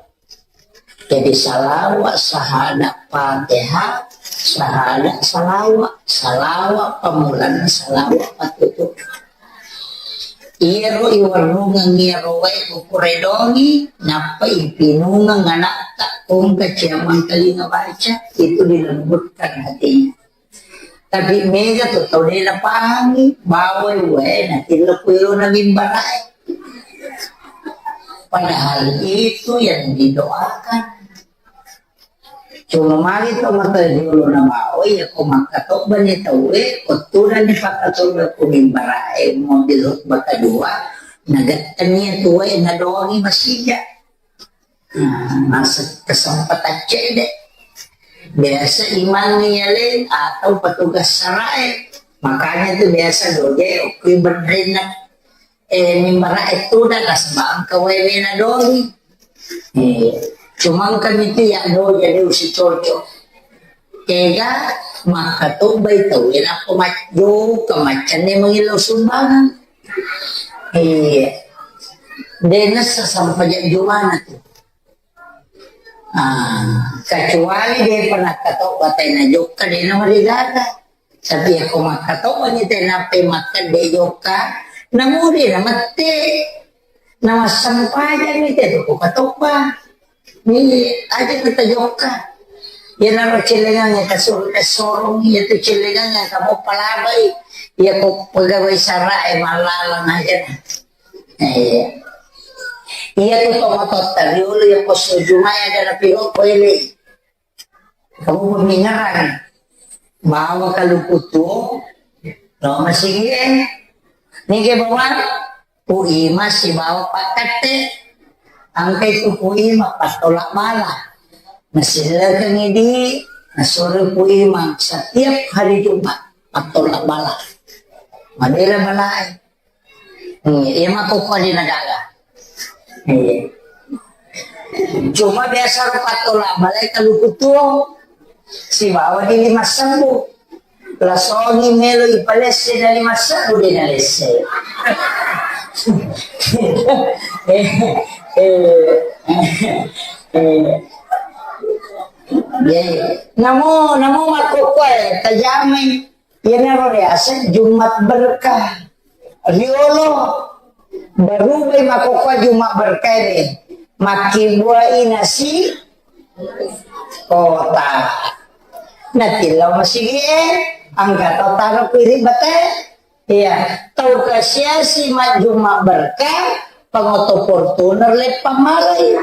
Jadi salawa, sahada, Fatihah, sahada, salawa. Salawa pamulanna, salawa patutu. Iyaro iwarrungeng iyaro wae ko kuredongi, nappa ipinungeng anakta, kongka ciamang kalinga baca, itu dilembutkan hatinya. Tapi mega tu tau de napahangi, bawai wae natilla ku ero na mimbarae. Padahal itu yang didoakan. Cuma magi to mata jolo na bawa, iya ko makkatobba ni tauwe, ko tudang ni pakkatobba ko mimbarae, mobil khutbah kedua, nagattengi tuwe, nadoangi masija. Nah, masa kesempatan cede. Biasa imang ni yale atau petugas sarae. Makanya tu biasa doje, okui berrena. Eh, mimbarae tudang, nasaba engka wae wena doangi. Eh, cuma engka mi tu ya do jadi usi cocok. Kega makkatobbai tau e nappa majjokka maccanne mangillau sumbangan. Eh, de nessa sampajang jumana tu. Ah, kecuali de pernah katobba tai na jokka de na marigaga. Tapi ako makkatobba ni te nappai makkedde jokka, namuri na mette, na massempajang ni te tu ko katobba. Ni aja kita jokka. Iyanaro cellengang e kasur-, kasorong, iya tu cellengang e kamu palabai. Iya ko pegawai sara e malalang aja. Eh, iya tu to matotta riolo iya ko sujumai ada na piro ko ele. Kamu pemmingeran. Bawa kaluku tu, lo masigi e. Nige bawa, Pu Ima sibawa pakkatte. Angkai tu Pu Ima pattolak bala. Nasillekengi di, nasuro Pu Ima setiap hari Jumat pattolak bala. Madela balae. Hmm, iya makkokkoe de na gaga. Iya. Cuma biasa ro pattolak balae kaluku tuo. Sibawa di lima sebbu. Lasongi melo ipalesse na lima sebbu de na lesse. Eh, eh, eh. Iya, iya. Namo, namo makkokkoe tajamai. Iyanaro riaseng Jumat berkah. Riolo, barubai makkokkoe Jumat berkah ini. Makkibuai nasi kota. Natillau masigi e, angka tau taro piring bate. Iya, tau kasiasi majjuma berkah, pangoto Fortuner leppang malai.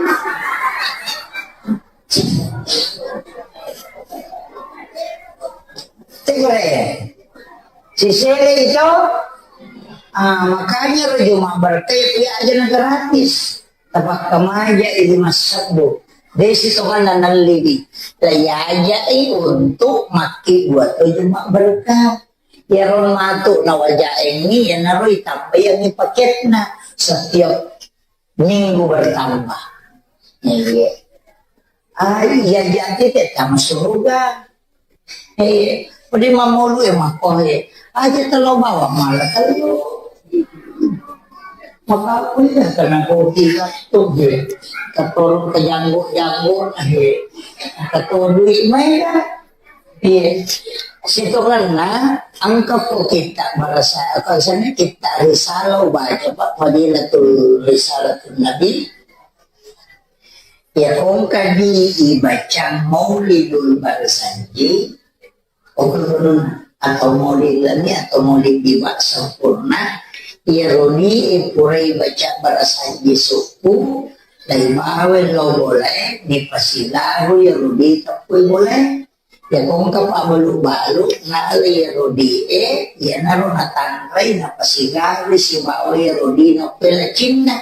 Tegere. Sisele itu. Ah, makanya ro Jumat berkah ya aja na gratis. Tapakkamaja i lima sebbu. Desi to kan nallibi. Laiajai untuk makki buat Jumat berkah. Iyaro matu nawajaengngi, iyanaro itambaiangngi paketna setiap minggu bertambah. Iya. Ah, iya, jadi tama surga. Eh, pada mamolu e mako e. Aja telo bawa malah telo. Maka aku ya karena kopi tu je. Katorong ke janggut-janggut, eh. Katorong duit main lah. Iya. Sitongenna, engka ko kitta barasa, apa sana kitta risalah baca, Pak, Fadilatul Risalatul Nabi. Ya, kongka di ibaca Maulidul Barsanji, atau Maulid Lami, atau Maulid Biwa sempurna, ya, roni purai baca Barsanji suku, lai bawa lo boleh, ni pasilaru ya rudi tepui boleh. Ya, kongka pabbalu-balu, nalai iyaro di e, iyanaro natanrai, napasigawi sibawa iyaro di nappelacinna.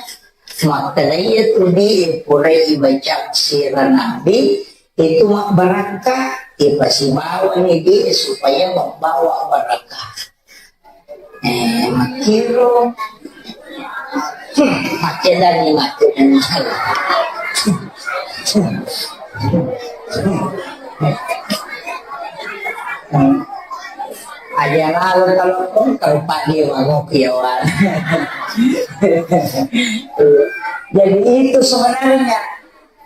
Makkedai iyatu di e, purai ibaca sira nabi, itu mabbarakka, ipasibawani di e supaya membawa barakah. Eh, makkiro. Hmm, makkedani, makkedani. Aja lalo telepon, kalau Pak Dewa ngopi ya, Wan. Jadi itu sebenarnya,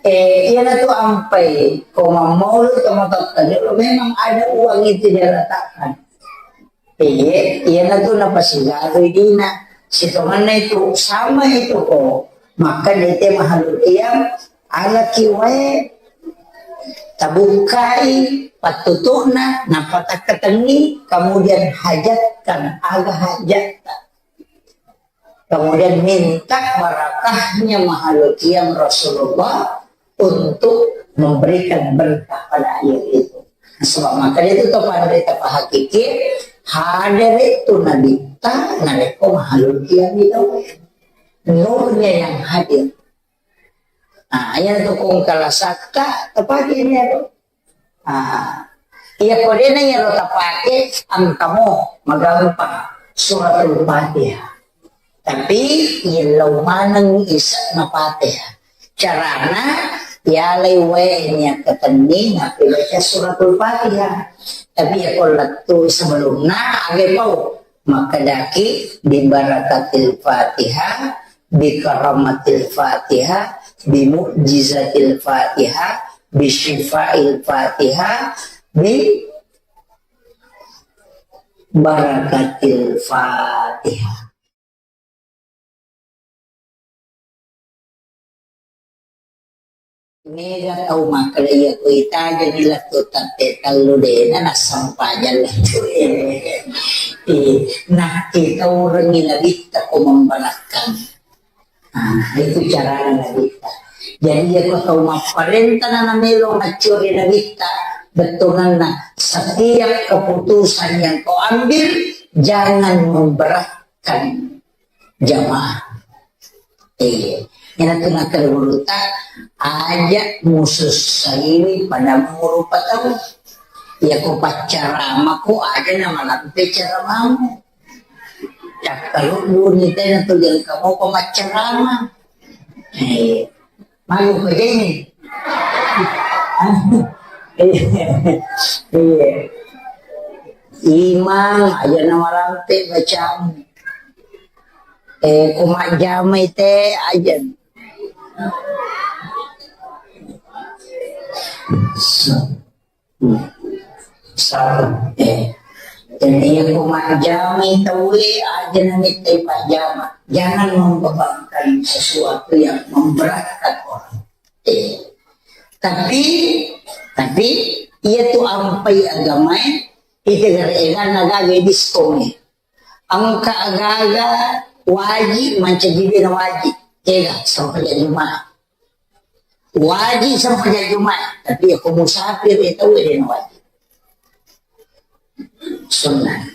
eh, iya tu ampai, koma mau lu teman tadi, memang ada uang itu dia letakkan. Iye, iyanatu napasigarui dina. Sitongenna itu, sama itu ko. Maka dete mahalul qiyam, alaki wae, tabukkai pattutu'na, nappa takkatenni, kemudian hajatkan aga hajatta. Kemudian minta barakahnya mahalul qiyam Rasulullah untuk memberikan berkah pada air itu. Sebab maka itu to panrita pahakiki, hadere tu nabitta narekko mahalul qiyam itu. Nurnya yang hadir. Nah, yang tukung kalasakka, tepatnya ini. Ah, iya, kodena iyaro tapake, engkamo magampang suratul Fatihah. Tapi illau maneng ise'na Fatihah. Carana, yalai wae niakkatenni, nappi baca suratul Fatihah. Tapi yako lettu sebelumna, age pau. Makkedaki, bi barakatil Fatihah, bi karamatil Fatihah, bi mu'jizatil Fatihah, bi syifail Fatihah, bi barakatil Fatihah. Mega tau makkeda iya ko itajani lettu tatte tellu dena nassempajang lettu e. Eh, nakkitaurengi nabitta ko memberakkang. Ah, itu carana nabitta. Jadi iya ko tau mapparenta na namelo maccuri nabitta, bettuanna setiap keputusan yang kau ambil jangan memberatkan jamaah. Iya. Iyanatu nakkeda gurutta, aja musussaiwi pada murupa tau. Iya ko paccaramako aja namalampe caramamu. Cakkalu duni tena tu jangka mau pemaccarama. Iya. Malu ko jeni. Iya. Imang aja namalampe bacamu. Eh, ko majjamai te aja. Sa-, eh, jadi iya ko majjamai tauwe aja namittai pajjama. Jangan membebankan sesuatu yang memberatkan orang. Eh, tapi, tapi iya tu ampai agamae, ite gare eganna gaga diskon. Engka agaga waji mancaji dena waji. Ega, sempajang Jumat. Waji sempajang Jumat, tapi iya ko musafir e tau dena waji. Sunnah.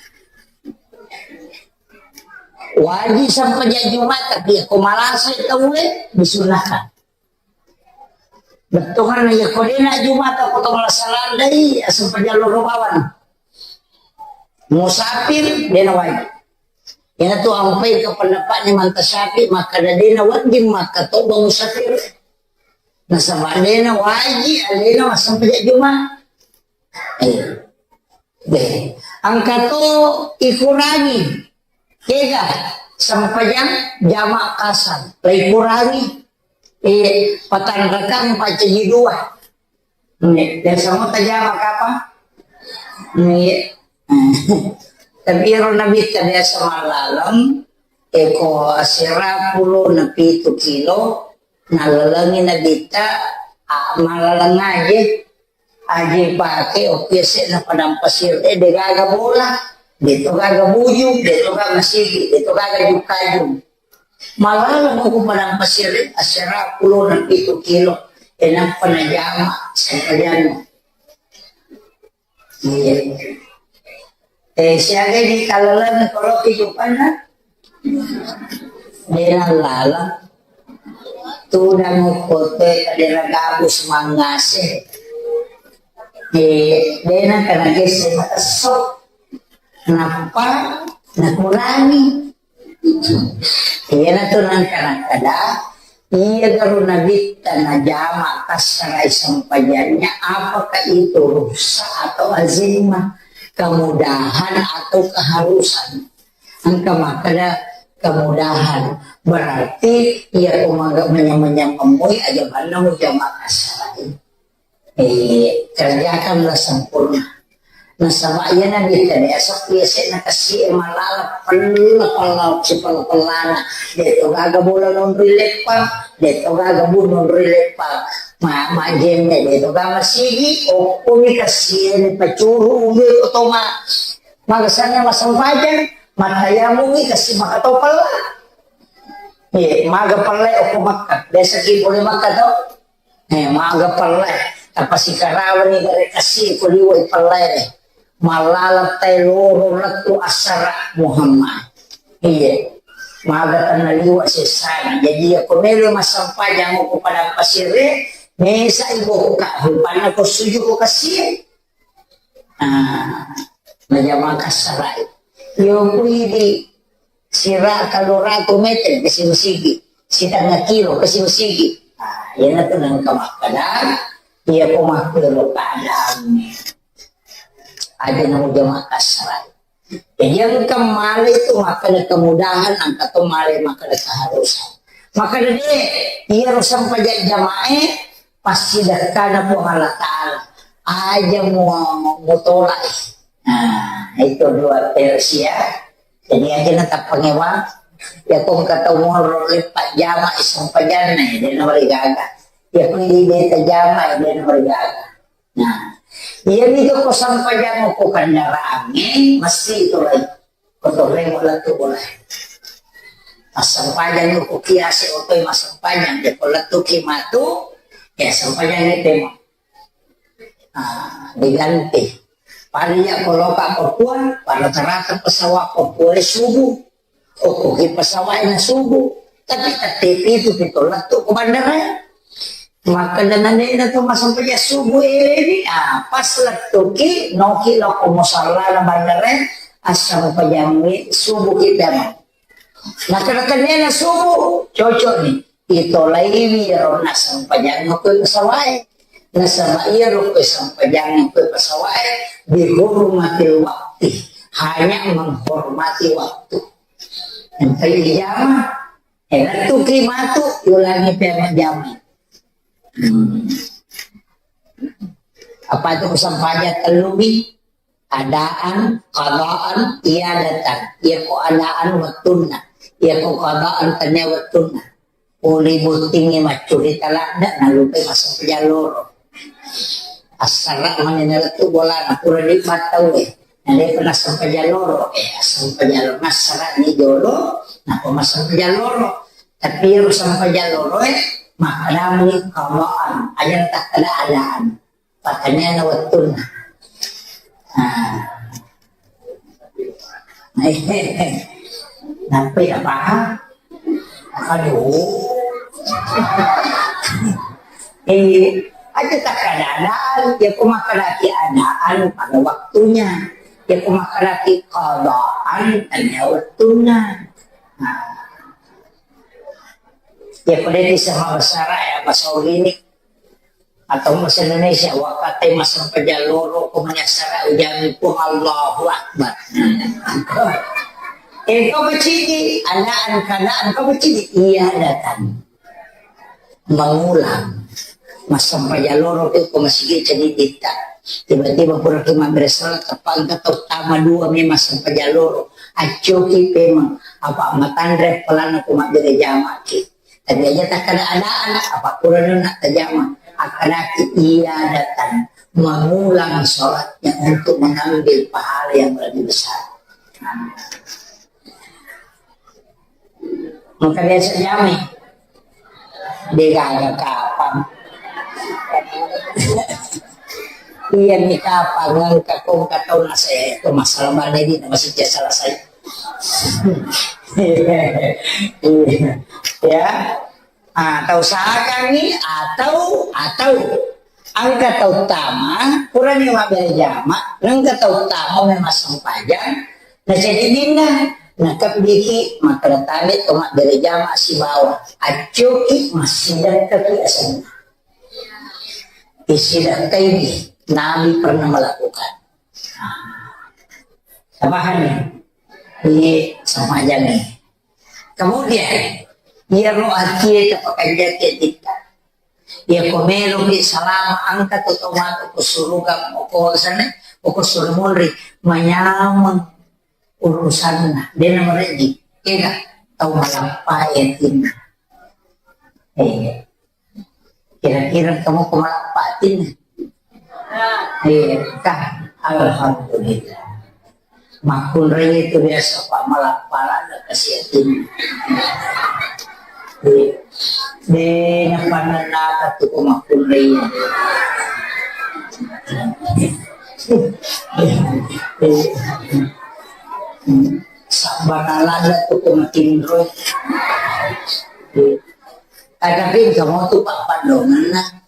Waji sempajang Jumat, tapi iya ko malasa e tau e disunnahkan. Bettuanna iya ko dena Jumata ko to malasa landai, asempajang loro bawang. Musafir, dena wajib. Iyanatu ampai ke pendapatnya Imam Syafi'i, makkeda dena wajib makkatoba musafir. Nasaba dena wajib alena massempajang Juma. Eh. Deh. Engka to ikurangi. Kega sempajang jama kasar. Lai kurangi. Eh, patanrakang pacaji dua. Nggih, biasa mo tajama kapang? Nggih. Tapi ero Nabitta biasa mallaleng, eko asera pulo na pitu kilo, nallalengi Nabitta, a, mallaleng aje, aje pake, okko yase'na padang pasir, eh, de gaga bola, de to gaga bujung, de to gaga masigi, de to gaga jukajung. Mallaleng ko padang pasir, asera pulo na pitu kilo, e nappa najama sempajang. Iya. Eh, siaga di kalaleng koloki jupanna? Dena lala. Tudang kote kadera gabus mangase. Eh, dena kana gese esso. Nappa nakurangi. Iyanatu nangka nakkeda, iya garu Nabitta najama kassara sempajangnya, apakah itu rukhsah atau azimah, kemudahan atau keharusan? Engka makkeda kemudahan, berarti iya ko maga manyameng-nyameng moi aja banna mujama kassara. Eh, kerjakanlah sempurna. Nasaba iya Nabitta de asappi yase'na kassie malala pella-pella, sipella-pellana. De to gaga bola nonroi leppang, de to gaga bu nonroi leppang. Ma, majjemme de to gaga sigi, okkoni kassie ni pacuru uwe otoma. Magasanna masempajang, matayamungi kassi maka to pella. Eh, maga pella okko Makka. Biasa ki pole Makka to. Eh, maga pellai, tapasikarawani gare kasi ko liwai pellai. Malala tai loro lettu asara Muhammad. Iya. Maga tanna liwa sesana. Jadi iya ko melo massempajang ko padang pasire, mesa ibu ka rupanna ko suju ko kasi. Ah, najama kassarai. Yo kui di sira kaloratu meter kasi masigi, sitengnga kilo kasi masigi. Nah, iyanatu nengka makkeda, iya ko makkero keadaanna. Aja namu jama kassara. Jadi engka male itu makkeda kemudahan, engka to male makkeda keharusan. Makkeda de, iyaro sempajang jamae pasti dekkana Puang Allah Ta'ala. Aja mu-, mutolak. Nah, itu dua versi ya. Jadi aja na tappangewa. Ya ko engka tau monro leppa jama sempajanna, de na marigaga. Ya ko di beta jama, de na marigaga. Nah, iya nitu ko sampajang ko kendaraangnge, mesti itu lai. Ko torremo lettu boleh. Assampajang ko kiase otoi massampajang, de ko lettu ki matu, ya sampajang itu emang. Ah, diganti. Pada iya ko loka Papua, pada terata pesawat Papua subuh. Okko ki pesawat na subuh. Tapi tette pitu pi to lettu ko bandara. Makkeda nandena to massempajang subuh elewi, ah, pas lettuki, noki lao ko musallana bandara, assampajang subuh kita. Makkeda tennena subuh, cocok ni. Itolaiwi iyaro nassempajang ko pesawat. Nasaba iyaro ko sampajang ko pesawat, dihormati waktu. Hanya menghormati waktu. Engka ijama, eh, lettuki matu, ulangi pemajama. Hmm. Apa itu sampajang telluwi? Adaan, qadaan, iadatan. Iya ko adaan wettunna. Iya ko qadaan tania wettunna. Pole bottingnge maccurita ladde, nalupai massempajang loro. Assara mani nalettu bolana, pura dibattau e. Nalepa nassempajang loro, eh, assempajang loro. Massara ni jolo, napa massempajang loro. Tapi ero sempajang loro e, makkadami qadaan. Aja takkada adaan. Pertanyaanna wettunna. Nah. Nampai na paham? Aduh. Eh, aja takkada adaan, ya ko makkadaki adaan pada waktunya. Ya ko makkadaki qadaan, tania wettunna. Nah. Ya ko de bisa bahasa Arab, ya bahasa Ogini. Atau bahasa Indonesia, wakate massempajang loro ko mani assara ujami Puang Allahu Akbar. Eh, kau kecili, adaan keadaan kau kecili, iadatan. Mengulang. Massempajang loro ko masigi cedidita. Tiba-tiba pura ki mabbere salat, teppa engka tau tama dua memang sempajang loro. Accoki pemeng, apa matanre pelana ko mabbere jamaki. Tapi aja takkada adaan, apa kurang nak tajama. Akkadaki iadatan mengulang sholatnya untuk mengambil pahala yang lebih besar. Maka biasa jamai. Degaga kapang. Iya ni kapang engka kong katau nase itu masalah mana ini masih selesai. Ya. Ah, tau sakangngi atau, atau engka tau tama, purani mabbere jama, engka tau tama memang sempajang, na cedidinna, na kebbiki makkeda tabe to mabbere jama sibawa accoki massidakkaki asenna. Isidakkai Nabi pernah melakukan. Nah, pahami? Ini sempajang ni. Kemudian, iyaro atie tapakanjaki atitta. Iya ko meloki salama engka to tau matu ko suruga, ko sana, ko suru munri, manyameng urusanna, dena mereji. Ega tau malappa atinna. Eh, kira-kira kamu ko malappa atinna. Eh, kah, alhamdulillah. Makkunrai itu biasa, Pak, malah pala ada kasihatin. Iya. Dena pananaka tu ko makkunrai. Sabana lada tu ko matinro. Iya. Tadapi engka motu pappaddongenna.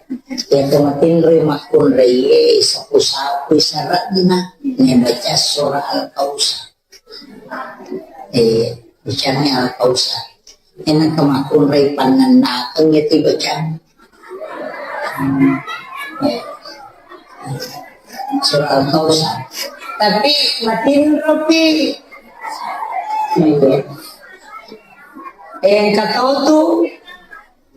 Iya, to matinroi makkunraie, sapu-sapui sara'na, nabaca surah Al-Kausar. Eh, bacani Al-Kausar. Enang kemakkunrai pannennakeng ya tiba jam. Surah Al-Kausar. Tapi matinropi. Iya. Eh, engka tau tu,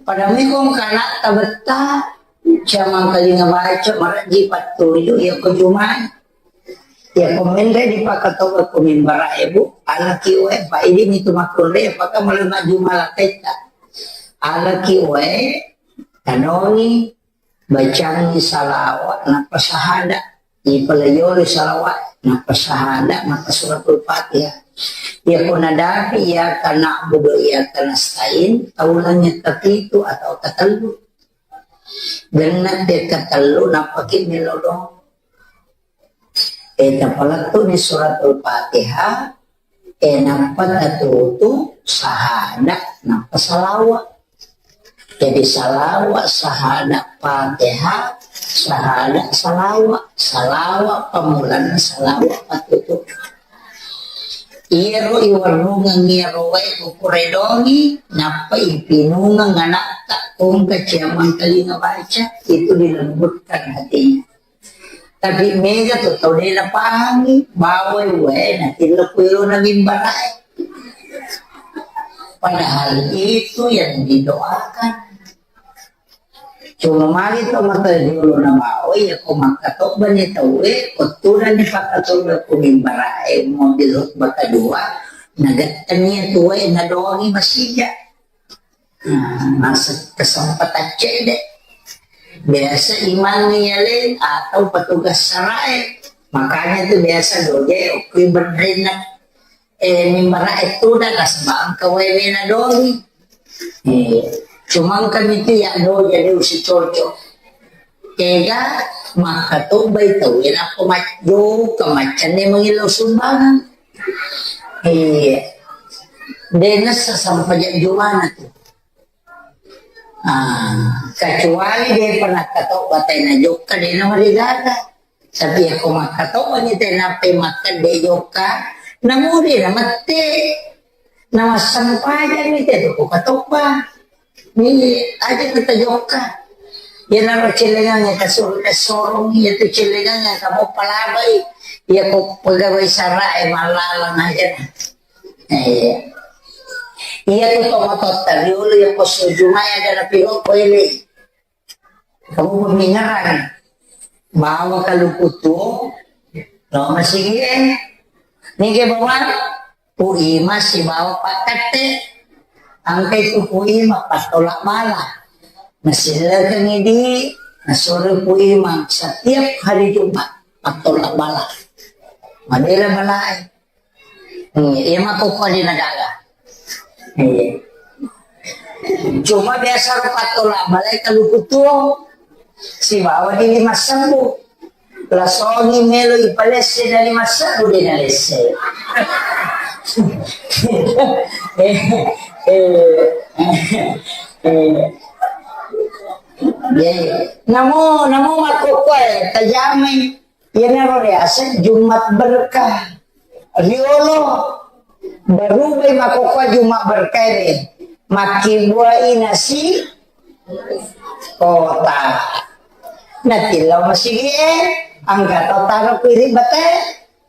pada mekong kana tabetta, jamang kalinga baca, maraji pattuju, ya ko jumai. Ya ko menre di pakatoba ko mimbara ebu, alaki wae, pa idi mitu makkunre, paka mulai majuma lapetta. Alaki wae, tanoni, bacangngi salawat, nappa sahada. Ipalayolo salawat, nappa sahada, nappa suratul Fatihah. Iya ko nadapi, iyyaka na'budu wa iyyaka nasta'in, taulangngi kapitu atau katellu. Genna te katellu, nappaki melo doang. E, tapalettu ni suratul Fatihah, e, nappa tatutu sahada, nappa salawa. Jadi salawa, sahada, Fatihah, sahada, salawa. Salawa pamulanna, salawa patutu. Iyaro iwerrungeng iyaro wae ko kuredongi, nappa ipinungeng anakta, kongka ciamang kalinga baca, itu dilembutkan hatinya. Tapi mega tu tau de napahangi, bawai wae natillo kuero na mimbarae. Padahal itu yang didoakan. Cuma magi to mata jolo na bawai, ya ko makkatobba ni tauwe, ko tudang ni pakkatobba ku mimbarae, mobil khutbah kedua, nagettengi tuwe, nadoangi masija. Nah, masa kesempatan cedde. Biasa imang yaleng atau petugas sarae. Makanya tu biasa doje okui berdena, eh, mimbara itu dah kasbang kawai wena doi. Eh, cuma kami tu ya doje de usi cocok. Tega makkatobbai tauwe nappa majjo kemaccanne mangillau sumbangan. Iya. De nessa sampajang jumana tu. Ah, kecuali de pernah katobba tena jokka de na marigaga. Tapi ako makkatobba ni tena pe makkedde jokka, namuri na mette. Na massampajang ni te ko katobba. Ni aja kita jokka. Iyanaro cellengang engka suru-, eh, sorong, iya tu cellengang engka mau palabai. Iya ko pegawai sarae mallalang aja. Eh, iya tu tomatotta riolo iya ko sujumai ada na piro ko ele. Kamu pemingaran. Bawa kaluku tuo, lo masigi e. Nige bawa Pu Ima sibawa pakkette. Angkai tu Pu Ima pattola bala. Nasillekengi di, nasuro Pu Ima setiap hari Jumat pattola bala. Madela balae. Hmm, iya makkokkoe di nagara. Iya. Cuma biasa ro pattola balae kaluku tuo. Sibawa di lima sebbu. Lasongi melo ipalesse na lima sebbu de nalesse. Eh, eh, eh. Iya, iya. Namo, namo makkokkoe tajamai. Iyanaro riaseng Jumat Berkah. Riolo barubai makkokkoe Jumat Berkah ini. Makkibuai nasi kota. Natillau masigi e, angka tau taro piri bate.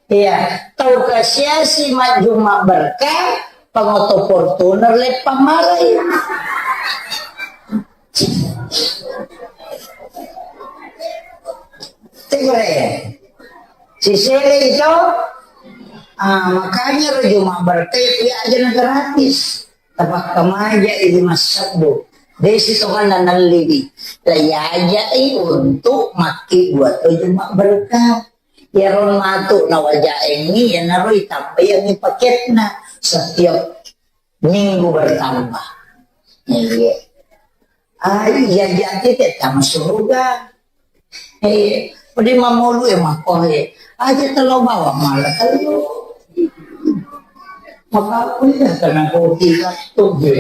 Iya, tau kasiasi majjuma berkah, pangoto Fortuner leppang malai. Tegore. Sisele itu, ah, makanya ro juma berkah itu ya aja gratis. Tapakkamaja i lima sebbu. Desi tonganna nalliwi. La iajai untuk makki buat juma berkah. Iyaro matu nawajaengngi, iyanaro itambaiangngi paketna setiap minggu bertambah. Iya. Ah, iya, iya, kita tama surga. Eh, pede mamolu e mako e. Aja telo bawang mala telo. Maka aku ya karena kopi waktu e.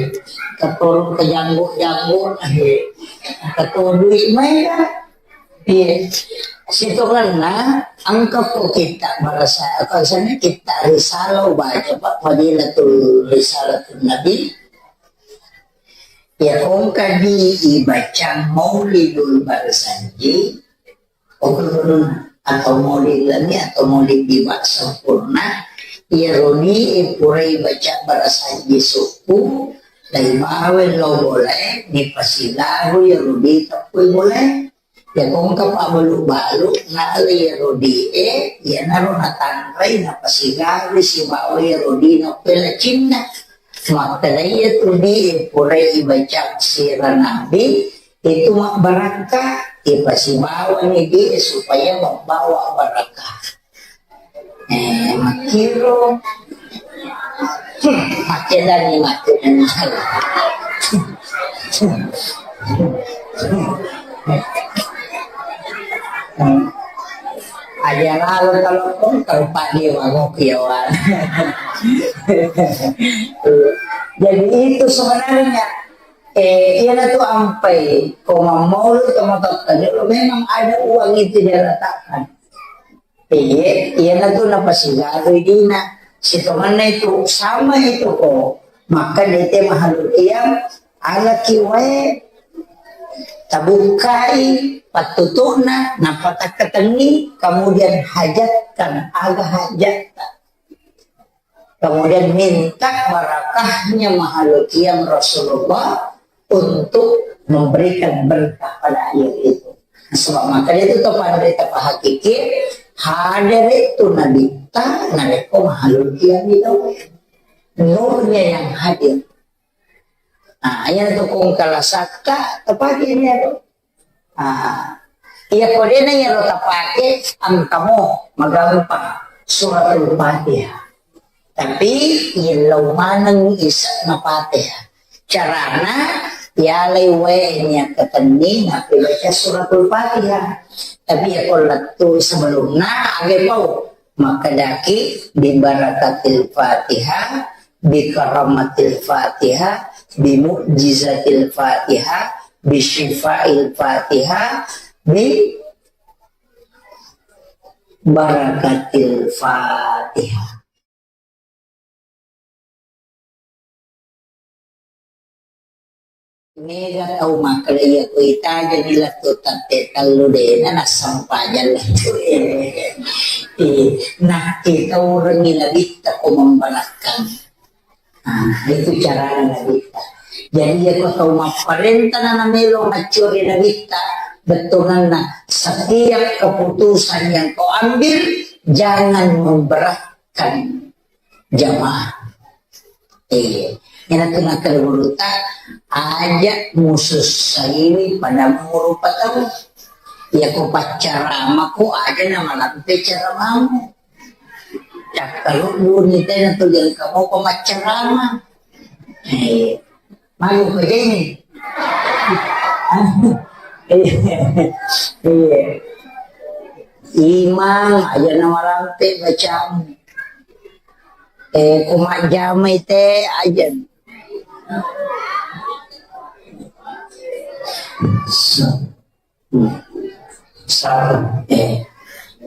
Keturun ke janggut-janggut e. Keturun duit main dah. Iya. Situ karena angka ko kita merasa, apa sana kita risalah baca, Pak, Fadilatul Risalatul Nabi. Iya, kongka di ibacang maulidul barsanji, okko guruna, atau maulid lami atau maulid di bak sempurna, iya rodi e purai baca barsanji suku, dai bawe lo boleh, ni pasilaru iya rodi tepui boleh. Ya, kongka pabbalu-balu, nalai iyaro di e, iyanaro natanrai, napasigawi sibawa iyaro di nappela cinna. Makkeda iyatu di e, purai ibaca sira Nabi, itu mabbarakka, ipasibawani di e supaya membawa barakah. Eh, makkiro. Hmm, makkedani, makkedani. Hmm. Aja lalu kalau pun kalau Pak Dewa ngopi ya, Wan. Jadi itu sebenarnya, eh, iya tu ampai, koma mau lu, koma tak, memang ada uang itu dia letakkan. Iye, iyanatu napasigarui dina. Sitongenna itu, sama itu ko. Maka dete mahalul qiyam, alaki wae, tabukkai pattutu'na, napatakkatenni, kemudian hajatkan, aga hajatta. Kemudian minta barakahnya mahalul qiyam Rasulullah untuk memberikan berkah pada air itu. Sebab maka itu to panrita pahakiki, hadere tu nabitta narekko mahalul qiyam itu. Nurnya yang hadir. Nah, iya tu kongkala sakka, tepaki ini tu. Ah, iya ko dena iyaro tapake, engkamo magampang suratul Fatihah. Tapi illau maneng ise'na Fatihah. Carana, yalai wae niakkatenni nappi baca suratul Fatihah. Tapi iya ko lettu sebelumna, age pau. Makkedaki, "Bibarakatil Fatihah, bikaramatil Fatihah, bimu'jizatil Fatihah, bisyifail Fatihah, bi barakatil Fatihah." Mega tau makkeda iya ko itajani lettu tatte tellu dena nassempajang lettu. Eh, eh, nakkitaurengi nabitta ko memberakkang. Ah, itu carana nabitta. Jadi iya ko tau mapparenta na namelo maccuri nabitta, bettuanna setiap keputusan yang kau ambil jangan memberatkan jamaah. Eh, iyana tu nakkeda gurutta, aja musussaiwi pada murupa tau. Iya ko paccaramako aja namalampe caramamu. Cakkaludduni tena tu jangka mopa maccarama. Eh, Malu ko jeni. Iya. Iya. Imang aja namalampe bacamu. Eh, ko majjamai te aja. Sa-, eh,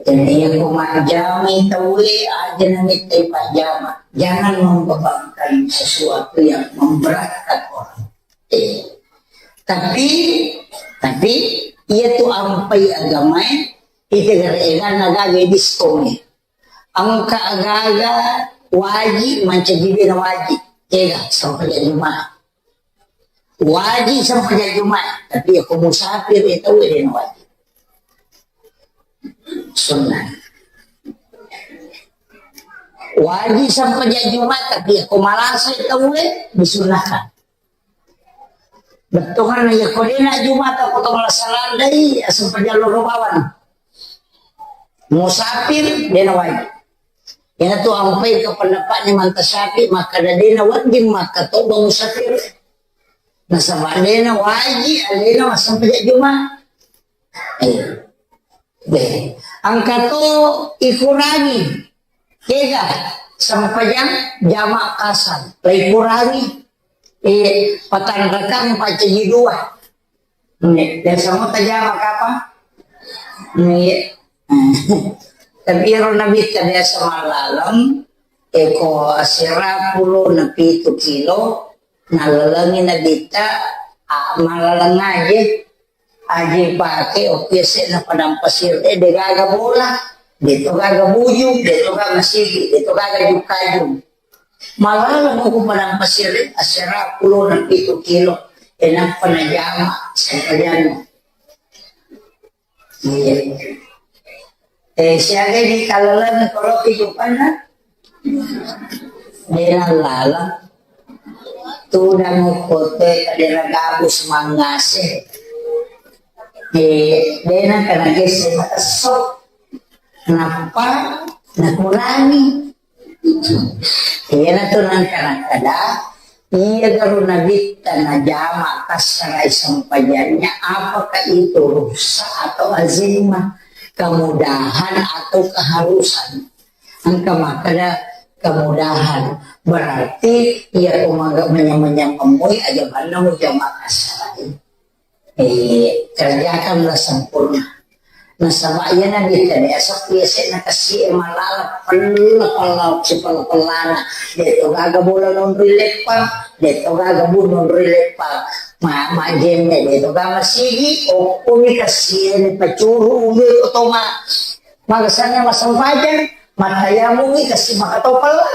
jadi iya ko majjamai tauwe aja namittai pajjama. Jangan membebankan sesuatu yang memberatkan orang. Eh, tapi, tapi, iya tu ampai agamae, ite gare eganna gaga diskon. Engka agaga waji mancaji de na waji. Ega, sampajang Jumat. Waji sampajang Jumat, tapi iya ko musafir, iya tau de na waji. Sunnah. Waji sampajang Jumat, tapi iya ko malasa tauwe, disunnahkan. Bettuanna iya ko dena Jumat ko to malasa landai, sampajang loro bawang. Musafir, dena waji. Iyana tu ampai ke pendapatnya manta Syafi'i, makkeda dena wedding makkatoba musafir. Nasaba dena waji alena massempajang Jumat. Eh. Deh. Engka to ikurangi. Kega sempajang jama kasar. La ikurangi. Eh, patanrakang pacaji dua. Nggih, biasa mo tajama kapang? Nggih. Tapi ero nabitta biasa mallaleng, eko asera pulo na pitu kilo, Nallalengi Nabitta, a, malaleng aje, aje pake, oki ese na padang pasir, eh, de gaga bola, de to gaga buju, de to gaga masigi, de to gaga jukajung. Malaleng ko padang pasir, eh, asera pulo na pitu kilo, eh, nappa najama, sempajanna. Iya. Eh, siaga di talaleng kalau kehidupanna? Dena lala. Tudang kote kadera gabus mangase. Eh, dena kana gese matesso. Nappa nakurangi. Iyanatu nangka nakkeda, iya garo Nabitta najama kassarai sempajannya, apakah itu rukhsah atau azimah, kemudahan atau keharusan? Engka makkeda kemudahan, berarti iya ko maga-, manyameng-nyameng moi aja banna mujama kassarai. Eh, kerjakanlah sempurna. Nasaba iyana biasa biasa na kasi e malala pella pella si pella pellana. De to gaga bola nonroi leppang, de to gaga bu nonroi leppang. Ma, ma jenne de to gaga sigi, okkoni kasi e ni pacuru ulu to ma. Maga sanna masempajang, matayamungi kasi maka to pella.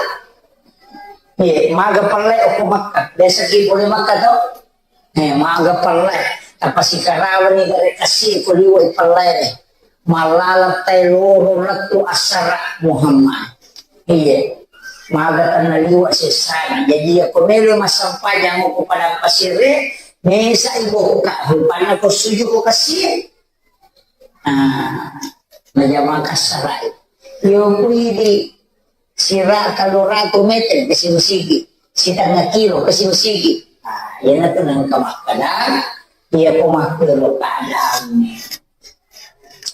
Eh, maga pella okko Makka. Biasa ki pole Makka to. Eh, maga pellai, tapasikarawani gare kasi ko liwai pellai. Malala tai loro lettu assara Muhammad. Iya. Maga tanna liwa sessana. Jadi ya ko melo massempajang ko padang pasire, mesa ibu ka, rupanna ko suju ko kasi. Ah, najama kassarai. Yo kuidi sira tellu ratu meter ke sigi-sigi, sitengnga kilo ke sigi-sigi. Ah, iyanatu nengka makkeda, iya ko makkero keadaanna.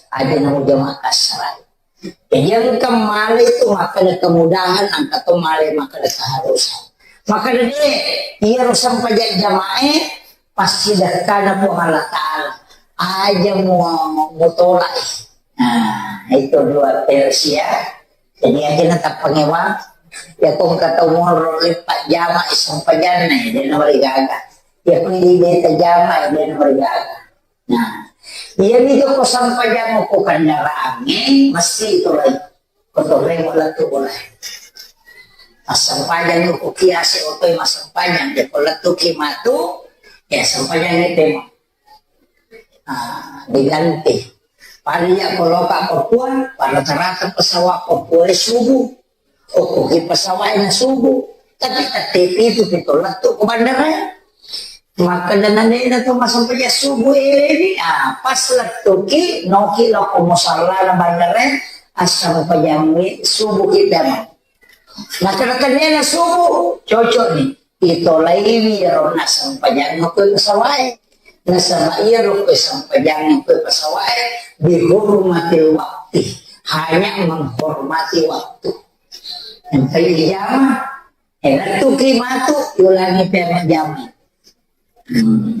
Aja namo jama kassarai. Jadi engka male itu makkeda kemudahan, engka to male makkeda keharusan. Makkeda de, iyaro sempajang jamae, pasti dekkana Puang Allah Ta'ala. Aja mu-, mutolak. Nah, itu dua versi ya. Jadi aja na tappangewa. Ya kong kata umur lepat jama sempajanna ya, dia nomor gaga. Ya kong di beta jama ya, dia nomor gaga. Nah, iya mi ko sampajang ko kendaraan, eh, mesti itu lagi. Ko torremo lettu bola. Assampajang ko kiase oto e massampajang, de ko lettu ki matu, ya sampajang itu emang. Ah, diganti. Pada ya ko loka Papua, pada rata-rata pesawat Papua subuh. Okkoki pesawat na subuh. Tapi tette pitu pi to lettu ko bandara. Makkeda nanena to massempajang subuh eleni, ah, pas lettuki, noki lao ko musallana bandara, assampajang subuh kita. Makkeda tennena subuh, cocok ni. Itolaiwi iyaro nassampajang ko pesawat e. Nasaba iyaro ko sampajang ko pesawat e, bihurmatil wakti, hanya menghormati waktu. Engka ijama, eh, lettuki matu, yulangi pemajama. Hmm.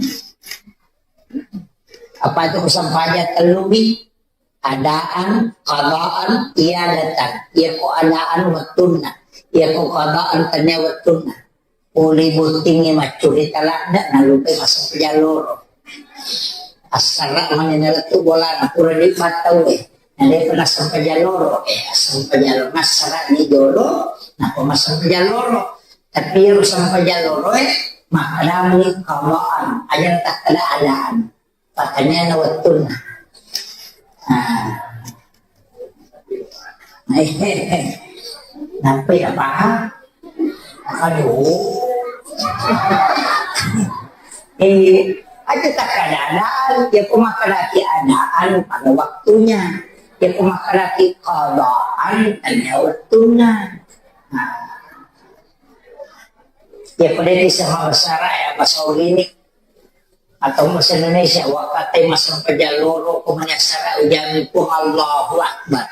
Apa itu sampajang tellumi? Adaan, qadaan, iadatan. Iya ko adaan wettunna. Iya ko qadaan tania wettunna. Pole bottingnge maccurita ladde, nalupai massempajang loro. Assara mani nalettu bolana, pura di pattau e. Na depa nassempajang loro, eh, assempajang loro. Nassara ni jolo, napa massempajang loro. Tapi iyaro sempajang loro e, makkadami qadaan. Aja takkada adaan. Pattanianna wettunna. Ah. Nappa ya paham? Aduh. Eh, aja takkada adaan, ya ko makkedaki adaan pada waktunya. Ya ko makkedaki qadaan, tania wettunna. Nah. Ya ko de bisa bahasa Arab ya, bahasa ini. Atau bahasa Indonesia, wakkatai massempajang loro ko manyassara ujami Puang Allahu Akbar.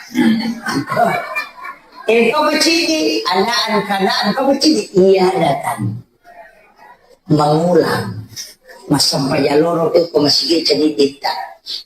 Eh, kau kecil, adaan keadaan kau kecil, iya datang. Mengulang. Massempajang loro ko masigi cedditta.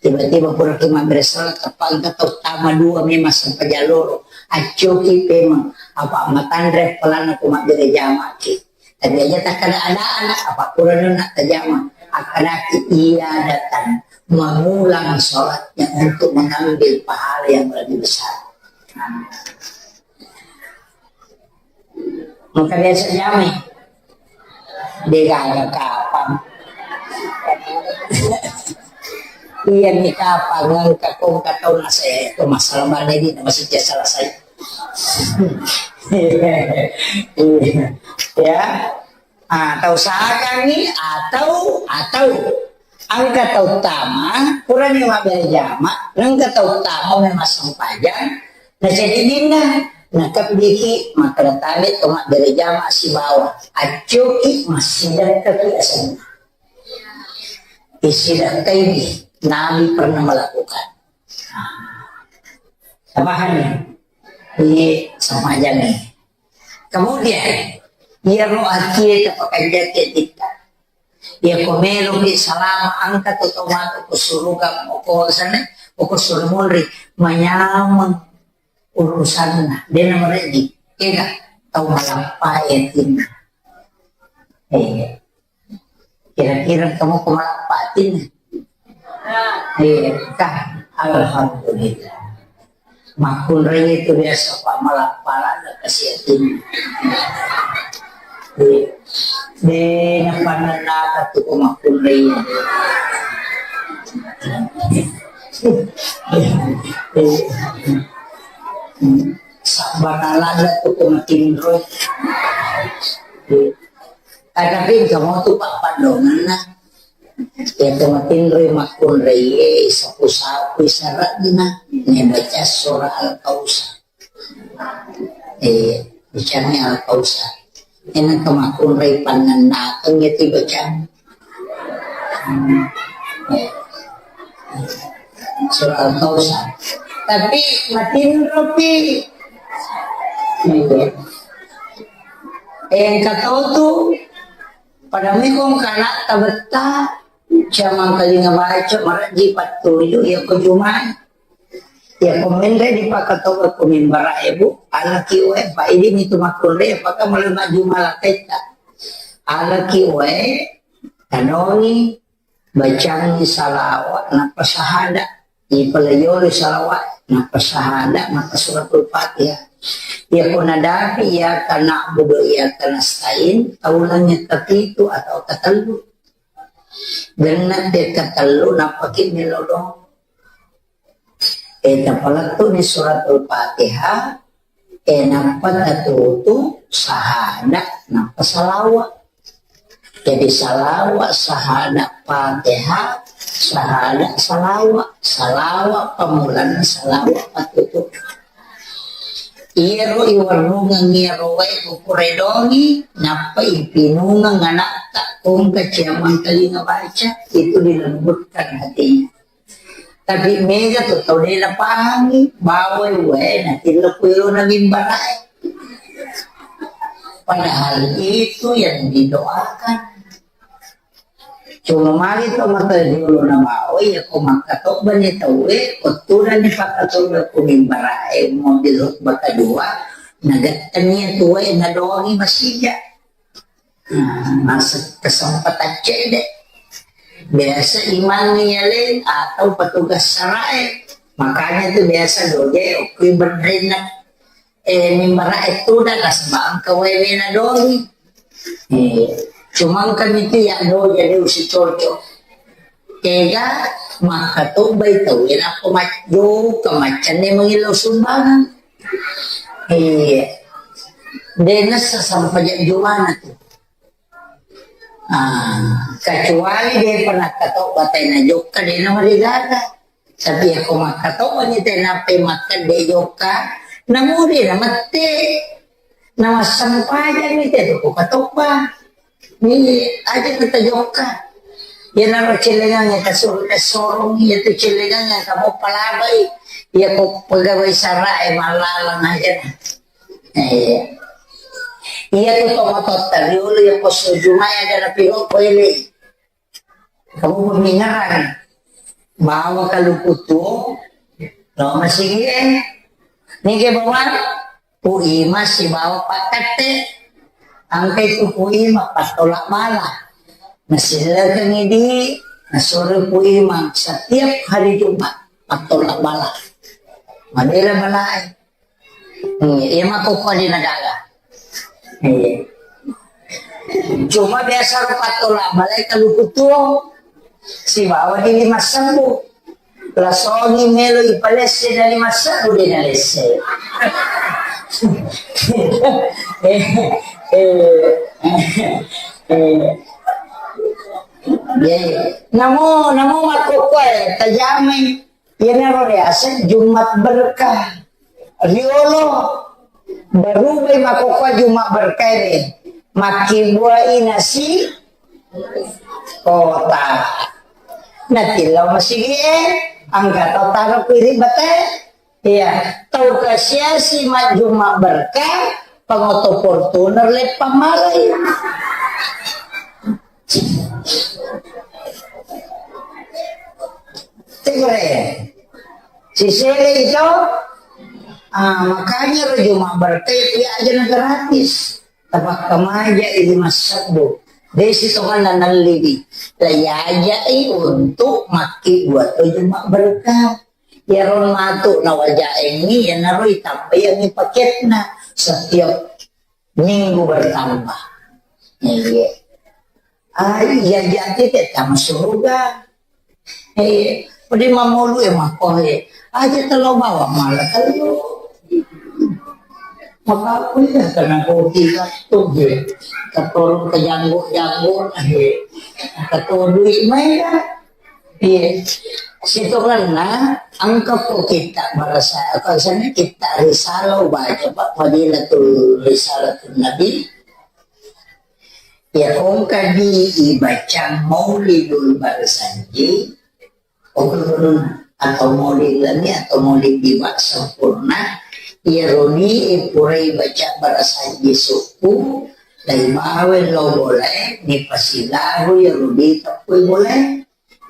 Tiba-tiba pura ki mabbere salat, teppa engka tau tama dua memang sempajang loro. Accoki pemeng, apa matanre pelana ko mabbere jamaki. Tapi aja takkada ada anak, apa kurang nak tajama. Akkadaki ia datang mengulang sholatnya untuk mengambil pahala yang lebih besar. Maka biasa jamai. Degaga kapang. Iya ni kapang engka kong katau nase itu masalah mana di masih selesai. Ya. Ah, tau sakangngi atau, atau engka tau tama, purani mabbere jama, engka tau tama memang sempajang, na jadi dinna, na kebbiki, makkeda tabe to mabbere jama sibawa, accoki, massidakkaki asenna. Isidakkai ni, Nabi pernah melakukan. Apa hanya? Ini sempajang ni. Kemudian, iyaro atie tapakanjaki atitta. Iya ko meloki salama engka to tau matu ko suruga, ko sana, ko suru munri, manyameng urusanna, dena meredi, ega tau malappa atinna. Eh, kira-kira kamu ko malappa atinna? Eh, kah, alhamdulillah. Makkunrai itu biasa, Pak, malah pala ada kasih yatim. Iya. Dena pananaka tu ko makkunrai. Sabana lada tu ko matinro. Iya. Ada pin kamu tu, Pak, padongan nah. Ya, tematinroi makkunraie, sapu-sapu saranna, ne baca surah Al-Kausar. Eh, bicaranya Al-Kausar. Ena ke makkunrai pannanakeng ya ti baca. Hmm. Eh. Surah Al-Kausar. Tapi matinropi. Iya. Eh, engka tau tu, pada mekong kana tabetta, jamangkalinga baca, marejji pattuju, iya ko Jumae. Iya ko menre dipakatoba ko mimbara ebu, alaki wae, pa idi mitu makkunre, apakah mulai maju malaketta. Alaki wae, tanoni, bacangngi salawat, nappa sahada. Ipalayori salawat, nappa sahada, nappa suratul Fatihah. Iya ko nadapi, iyyaka na'budu wa iyyaka nasta'in, taulangngi kapitu atau katellu. Genna te katellu, nappa ki melo doang. Eh, tapalettu ni suratul Fatihah, eh, nappa tatutu sahada, nappa salawa. Jadi salawa, sahada, Fatihah, sahada, salawa. Salawa pamulanna, salawa patutu. Iyaro iwarrungeng iyaro wae kukuredongi, nappa ipinungeng anakta, kongka ciamang telinga baca, itu dilembutkan hatinya. Tapi mega tu tau de napahangi, bawai wae natillo kuero na mimbarae. Padahal itu yang didoakan. Cuma magi to mata jolo na bawai, ya ko makkatobba ni tauwe, ko tudang ni pakkatobba ku mimbarae, mau di khutbah kedua, nagattengi tuwe nadoangi masija. Nah, masa kesempatan cedde. Biasa imang yale atau petugas sarae. Makanya tu biasa doje okui benrinna, eh, mimbara e tuda nasaba engka wewe na dogi. Eh, cuma engka mitu ya doje de usi cocok. Tega makkatobbai tau e nappa majjo ke maccanne mangillau sumbangan. Iya. De nessa sampajang jumana tu. Ah, kecuali de pernah katau batai na jokka de na marigaga. Tapi ya ko makkatau ni te nape makkade jokka, namuri na mette. Na massempajang ni te ko katobba. Ni aja kita jokka. Iyanaro cellengang iya kasuru kassorong, iya tu cellengang iya kamu palabai, iya ko pegawai sarae mallalang aja. Eh, iya tu tomototta riolo iya posso jumai ada na piro ko ele. Kamu pemingaran. Bawa kaluku tu, lo masigi eh. Nige bawa. Puima sibawa pakkatte. Angkai tu Pu Imang pattola bala. Nasillekengi di, nasuro Pu Imang setiap hari Jumat pattola bala. Mabela balae. Hmm, iya makkokkoe di nagaga. Iya. Cuma biasa ro pattola balae kaluku tuo. Sibawa di lima sebbu. Lasoni melo ipalesse dari masa udah nalesse. Eh, eh, eh, eh. Ya, ya. Namo, namo makkokkoe tajamai. Iyanaro riaseng Jumat berkah. Riolo barubai makkokkoe Jumat berkah ini. Makkibuai nasi kota. Natillau masigi e, angka tau taro kuiri bate. Iya, tau kasiasi majjuma berkah, pangoto Fortuner leppang malai. Tegere. Sisele itu, ah, makanya ro Jumat berkah ya aja gratis. Tapakkamaja i lima sebbu. Desi tonganna nalliwi. Laiajai untuk makki buat Jumat berkah. Iyaro matu nawajaengngi, iyanaro itambaiangngi paketna setiap minggu bertambah. Iya. Ah, iya, jadi te tama surga. Eh, pede mamolu e makkoe. Aja telo bawang mala telo. Maka aku ya karena kopi katong ya. Katorong ke janggo-janggo, eh. Katong duit main dah. Iya. Sitongenna, engka ko kitta barasa, apa sana kitta risalah baca, Pak, Fadilatul Risalatul Nabi. Ya, engka di ibaca Maulidul Barzanji, atau Maulid Lami, atau Maulid Bima Sempurna, ya, roni purai baca Barzanji suku, dai bawe lo boleh, ni pasilaru ya rodi tapui boleh.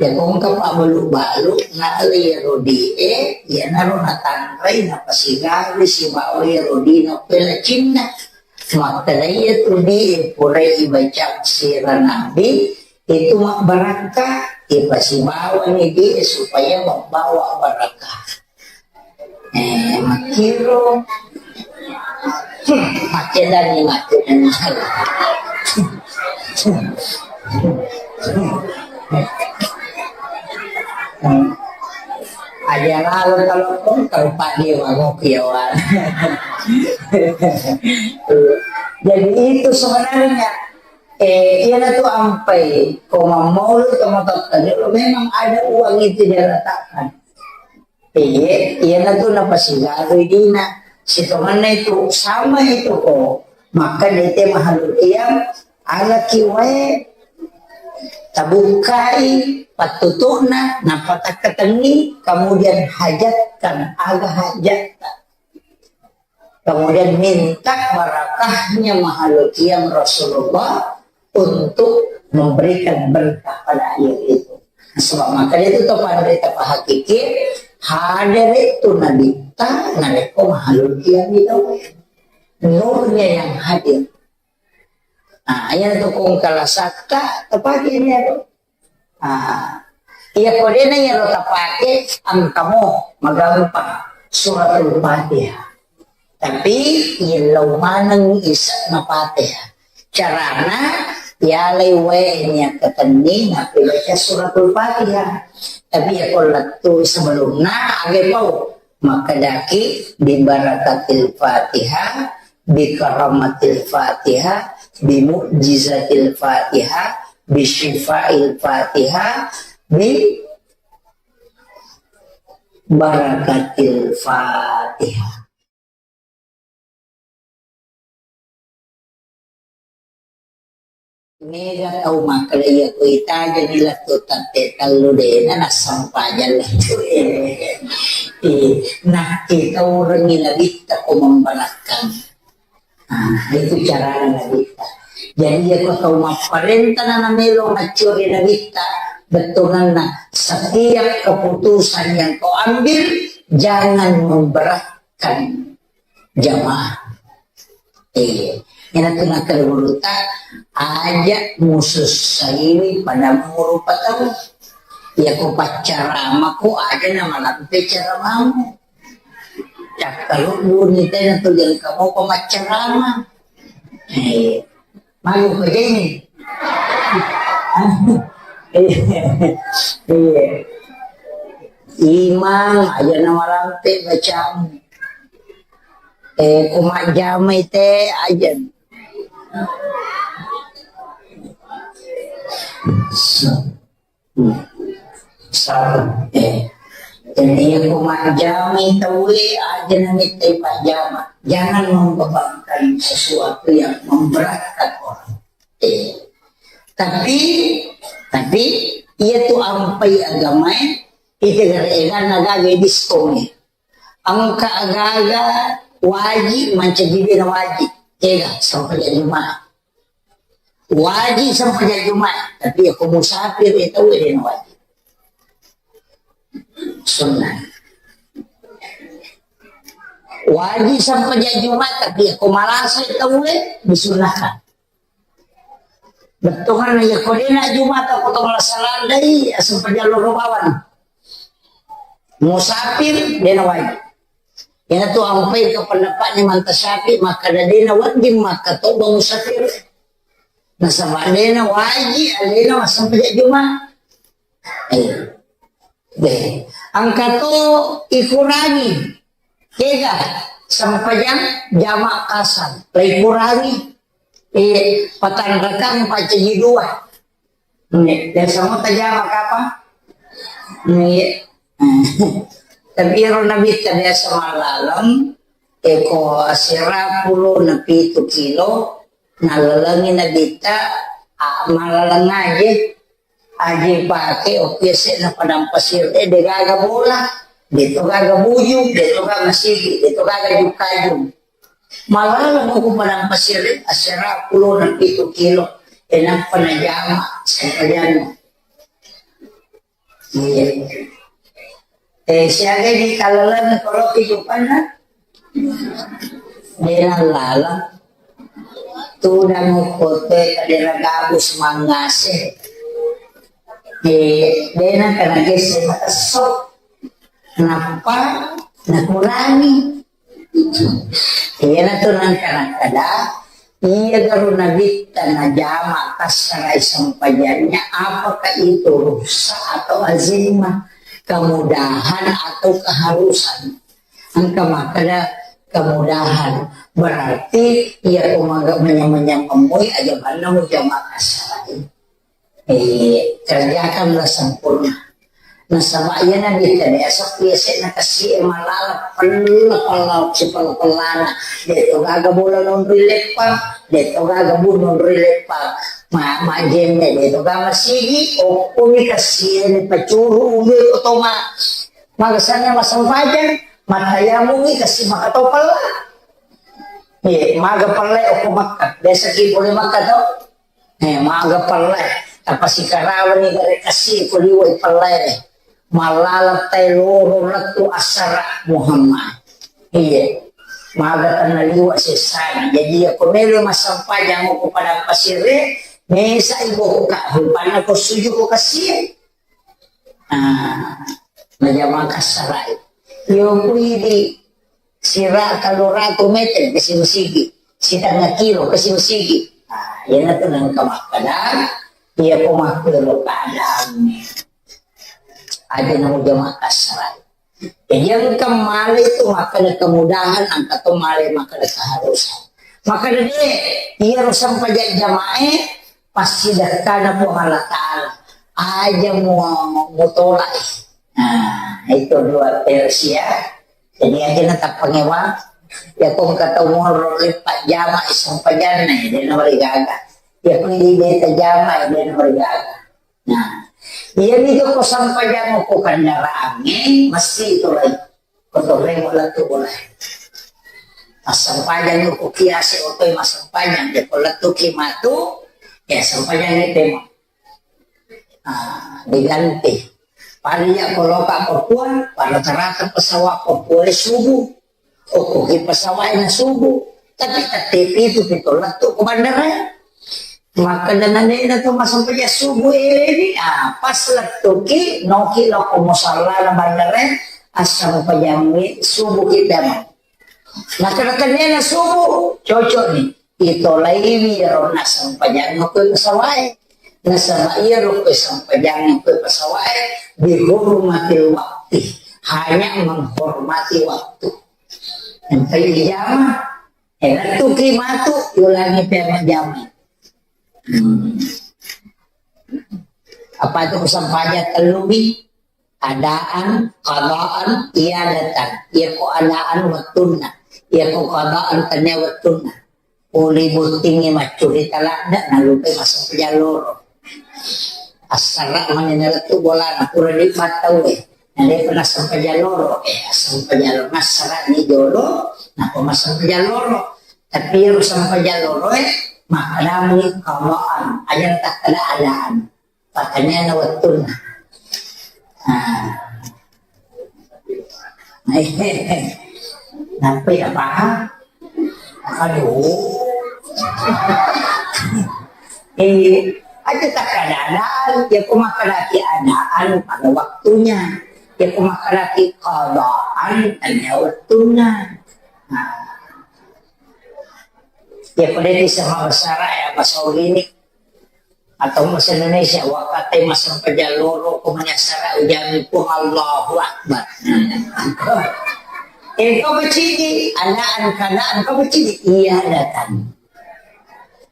Iya kongka pabbalu-balu, nalai rodie, iyanaro natanrai, napasigawi sibawa iya rodina pelacinna. Makkeda iya tu die, purai ibaca sira nabi, itu mabbarakka, ipasibawani die supaya membawa barakah. Eh, makkiro. Hmm, makkedani, makkedani. Hmm. Aja lalo telepon, telepon dia, wah, ngopi ya, wah. Jadi itu sebenarnya, eh, iya tu ampai, koma mau lu, koma tak, memang ada uang itu dia letakkan. Iye, iyanatu napasigarui dina. Sitongenna itu, sama itu ko. Maka dete mahalul qiyam, alaki wae, tabukkai pattutu'na, nappa takkatenni, kemudian hajatkan aga hajatta. Kemudian minta barakahnya mahalul qiyam Rasulullah untuk memberikan berkah pada air itu. Sebab maka itu tu pada kita pahakiki, hadir itu nabitta, narekko mahalul qiyam itu. Nurnya yang hadir. Nah, yang tu kong kalasakka, tepatnya itu. Ah, iya, kodena iyaro tapake, engkamo magampang, Suratul Fatihah. Tapi illau maneng ise'na Fatihah. Carana, yalai wae niakkatenni, nappi baca Suratul Fatihah. Tapi iya ko lettu sebelumna, age pau. Makkedaki, "Bi barakatil Fatihah, bi karamatil Fatihah, bi mu'jizatil Fatihah, bi syifail Fatihah, bi barakatil Fatihah." Mega tau makkeda iya ko itajani lettu tette tellu dena nassempajang lettu. Eh, nakkitaurengi nabitta ko membarakkang. Ah, itu carana nabitta. Jadi iya ko tau mapparenta na namelo maccuri nabitta, bettuanna setiap keputusan yang kau ambil jangan memberatkan jamaah. Iya. Iyana tu nakkeda gurutta, aja musussaiwi padammu rupa tau. Iyako paccaramako aja namalampe caramamu. Cakkalubbuni tena tu jengka mopa maccarama. Eh, malu ko jeni. Iya. Imang aja namalampe bacamu. Eh, ko majjamai te aja. Sa-, hmm. Sa-, eh. Jadi, iya ko majjamai tauwe aja namittai pajjama. Jangan membebankan sesuatu yang memberatkan orang. Eh. Tapi, tapi, iya tu ampai agamae, ite gare-, eganna gaga diskon. Engka agaga waji mancaji dena waji. Ega, sempajang Jumat. Waji sempajang Jumat, tapi ako musafir e tau dena waji. Sunnah. Waji sempajang Jumat, tapi ako malasa e tau e disunnahkan. Bettuanna iya ko dena Jumata ko to malasa landai, aseng pajallo ro bawang. Musafir, dena wajib. Iyana tu ampai ke pendapatnya manta Syafi'i, makkeda dena wajib, maka to ba musafir. Nasaba dena wajib, alena masempajang Juma. Eh. Deh, engka to ikurangi. Kega, sempajang jama kasar. Lai kurangi. Eh, patanrakang pacaji dua. Nih, dan semua tajama kapa? Nih. Tapi ro Nabitta biasa malaleng, eko serapulo na pitu kilo, nalalengi Nabitta, a, malaleng aja. Aje pake okki ese na padang pasir e, de gaga bola, de to gaga buju, de to gaga masigi, de to gaga jukaju. Malaleng ko padang pasir e, asera pulo na pitu kilo, e nappa najama sempajang. Iya. Eh, siaga di kalalan koroki jupanna? Dena lala. Tudang kote kadera gabus mangase. Eh, dena kana gese matesso. Nappa nakurangi. Iyana tu nangka nakkeda, iya garu Nabitta najama kassarai sempajannya, apakah itu rukhsah atau azimah, kemudahan atau keharusan? Engka makkeda kemudahan, berarti iya ko maga manyameng-nyameng moi aja manna mujama kassarai. Eh, kerjakanlah sempurna. Nasaba iyana Nabitta biasa biasa na kasi e malala pella pella si pella pellana. De to gaga bola nonroi leppang, de to gaga bu nonroi leppang. Ma, majenne de to gaga sigi, okko mi kasi e ni pacuru ube otoma. Maga sanna masempajang, matayamu mi kasi maka to pella. Eh, maga pella okko Makka. Biasa ki boleh Makka to. Eh, maga pelle, tapasikarabani gare kasi ko liwai pelle. Malala tai loro lettu assara Muhammad. Iya. Maga tanna liwa sessana. Jadi iya ko melo massempajang ko padang pasire, mesa ibu ka rupanna ko suju ko kasi. Ah, najama kassarai. Yo kuidi sira kaloratu meter ke sigi-sigi, sitengnga kilo ke sigi-sigi. Ah, iyana tu nengka makkeda, iya ko makkero keadaannya. Aja namu jama kassarai. Jadi engka male tu makkeda kemudahan, engka to male makkeda keharusan. Makkeda de, iya ro sempajang jamae, pasti dekkana Puang Allah Ta'ala. Aja mu-, mutolak. Nah, itu dua versi ya. Jadi aja na tappangewa. Ya ko engka tau monro leppa jama sempajanna, ya, de na marigaga. Ya ko di beta jama, ya, de na marigaga. Nah, iya mi ko sempajang ko kendaraannya, mesti itu lagi. Kotorremo lettu bola. Massempajang ko kiase otoi massempajang, de ko lettu ki matu, ya sempajang itu. Ah, diganti. Pada iya ko loka Papua, pada rata-rata pesawat Papua subuh. Okko ki pesawat na subuh. Tapi tette pitu, pitu lettu ko bandara. Maka dengan dena tu massempajang subuh eleni, ah, pas lettuki, noki lo ko musalla na bandara, assempajang subuh kita. Maka dengan dena subuh, cocok ni. Itolaiwi ro nassempajang ko pasawae. Nasaba iyaro ko sempajang ko pasawae, bihurmatil wakti, hanya menghormati waktu. Yang paling jama, eh, lettuki matu, ulangi pemajama. Hmm. Apa itu sempajang tellu mi? Adaan, qadaan, iadatan. Iyako adaan wettunna. Iyako qadaan tania wettunna. Pole bottingnge maccurita ladde, nalupai massempajang loro. Assara mani nalettu bolana, pura dibattauwe. Nade pernah sempajang loro, eh, sempajang loro. Massara ni jolo, napa massempajang loro. Tapi yang sempajang loro, eh, makadamu qadaan. Aja takkada adaan. Pertanyaanna wettunna. Nah. Nampai paham? Aduh. Eh, aja tak keadaan, ya ku makan lagi adaan pada waktunya. Ya ku makan lagi keadaan, tanya wettunna. Nah. Ya ku dia bisa masalah ya, pas ini atau bahasa Indonesia, wakate massempajang loro ko manyassara ujangi Puang Allahu Akbar. Eh, kau kecili, adaan keadaan kau kecili, iya datang.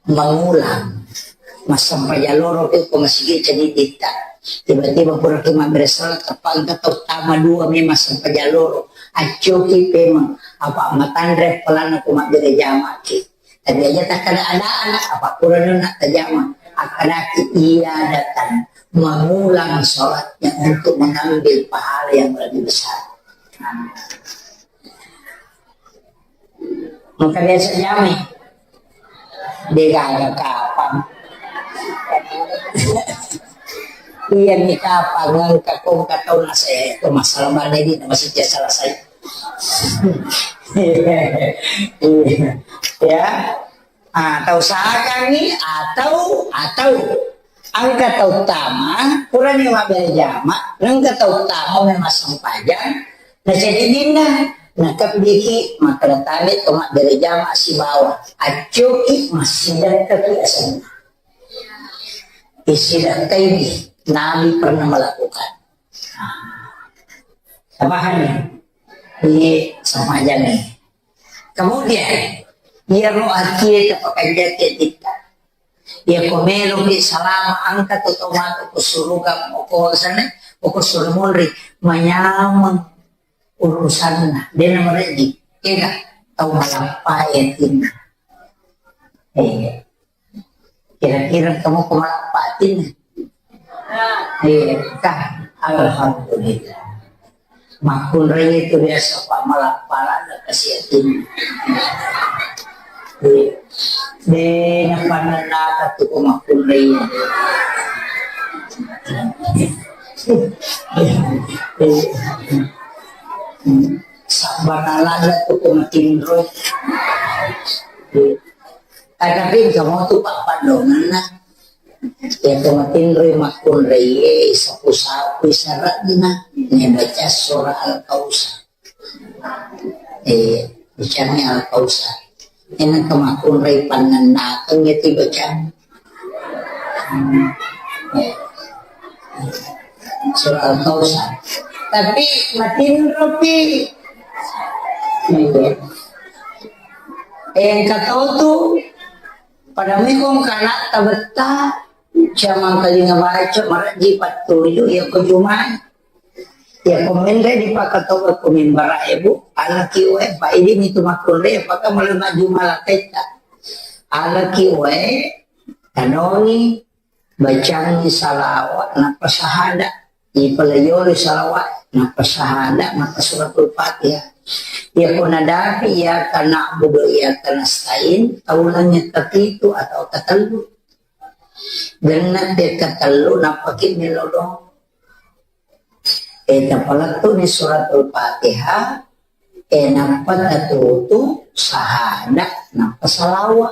Mengulang. Massempajang loro ko masigi jadi dita. Tiba-tiba pura ki mabbere salat, teppa engka tau tama dua memang sempajang loro. Accoki pemeng, apa matanre pelana ko mabbere jamaki. Tapi aja tak ada-ada anak, apa kurang nak tajama. Akadaki ia datang mengulang sholatnya untuk mengambil pahala yang lebih besar. Maka biasa jamai. Dia gak ada kapang. Iya nih kapang, engka kong katau nase, itu masalah mana ini, masih selesai. Ya. Ah, tau sakangngi atau, atau engka tau tama, purani mabbere jama, engka tau tama memang sempajang, na jadi dinna, na kebbiki, makkeda tabe to mabbere jama sibawa, accoki, massidekkaki asenna. Isidakkai Nabi pernah melakukan. Pahami? Ini sempajang ni. Kemudian, iyaro atie tapakanjaki atitta. Iya ko meloki salama, engka tu tau matu ko suruga, ko sana, ko suru munri, manyameng urusanna, dena mereji, ega tau malappa atinna. Eh, kira-kira kamu ko malappa atinna? Eh, kah, alhamdulillah. Makkunrai itu biasa, Pak, malah pala ada kasihatin. Iya. Dena panennaka tu ko makkunrai. Sabbanalana tu ko matinro. Iya. Tetapi kamu tu, Pak, padonganna. Iya, to matinroi makkunraie, sapu-sapu sarakna, nabaca surah Al-Kausar. Eh, bacani Al-Kausar. Enang ke makkunrai pannennakeng ya ti bacani. Hmm. Eh. Surah Al-Kausar. Tapi matinropi. Iya. Eh, engka to tu, pada mekong kana tabetta, jamang kalinga baca, maraji pattuju, ya ko jumai. Ya ko menre di pakatoba ko mimbara ebu, alaki oe, pa idi mitu makkunre, apakah mulai maju malah peta. Alaki oe, tanoni, bacangi salawat, nappa sahada. Ipalayori salawat, nappa sahada, nappa suratul Fatihah. Iya ko nadapi, iyyaka na'budu wa iyyaka nasta'in, taulangi kapitu atau katellu. Genna pe katellu, nappa ki melodong. Eh, tapalettuni suratul Fatihah, Eh, nappa tatutu sahada, nappa salawa.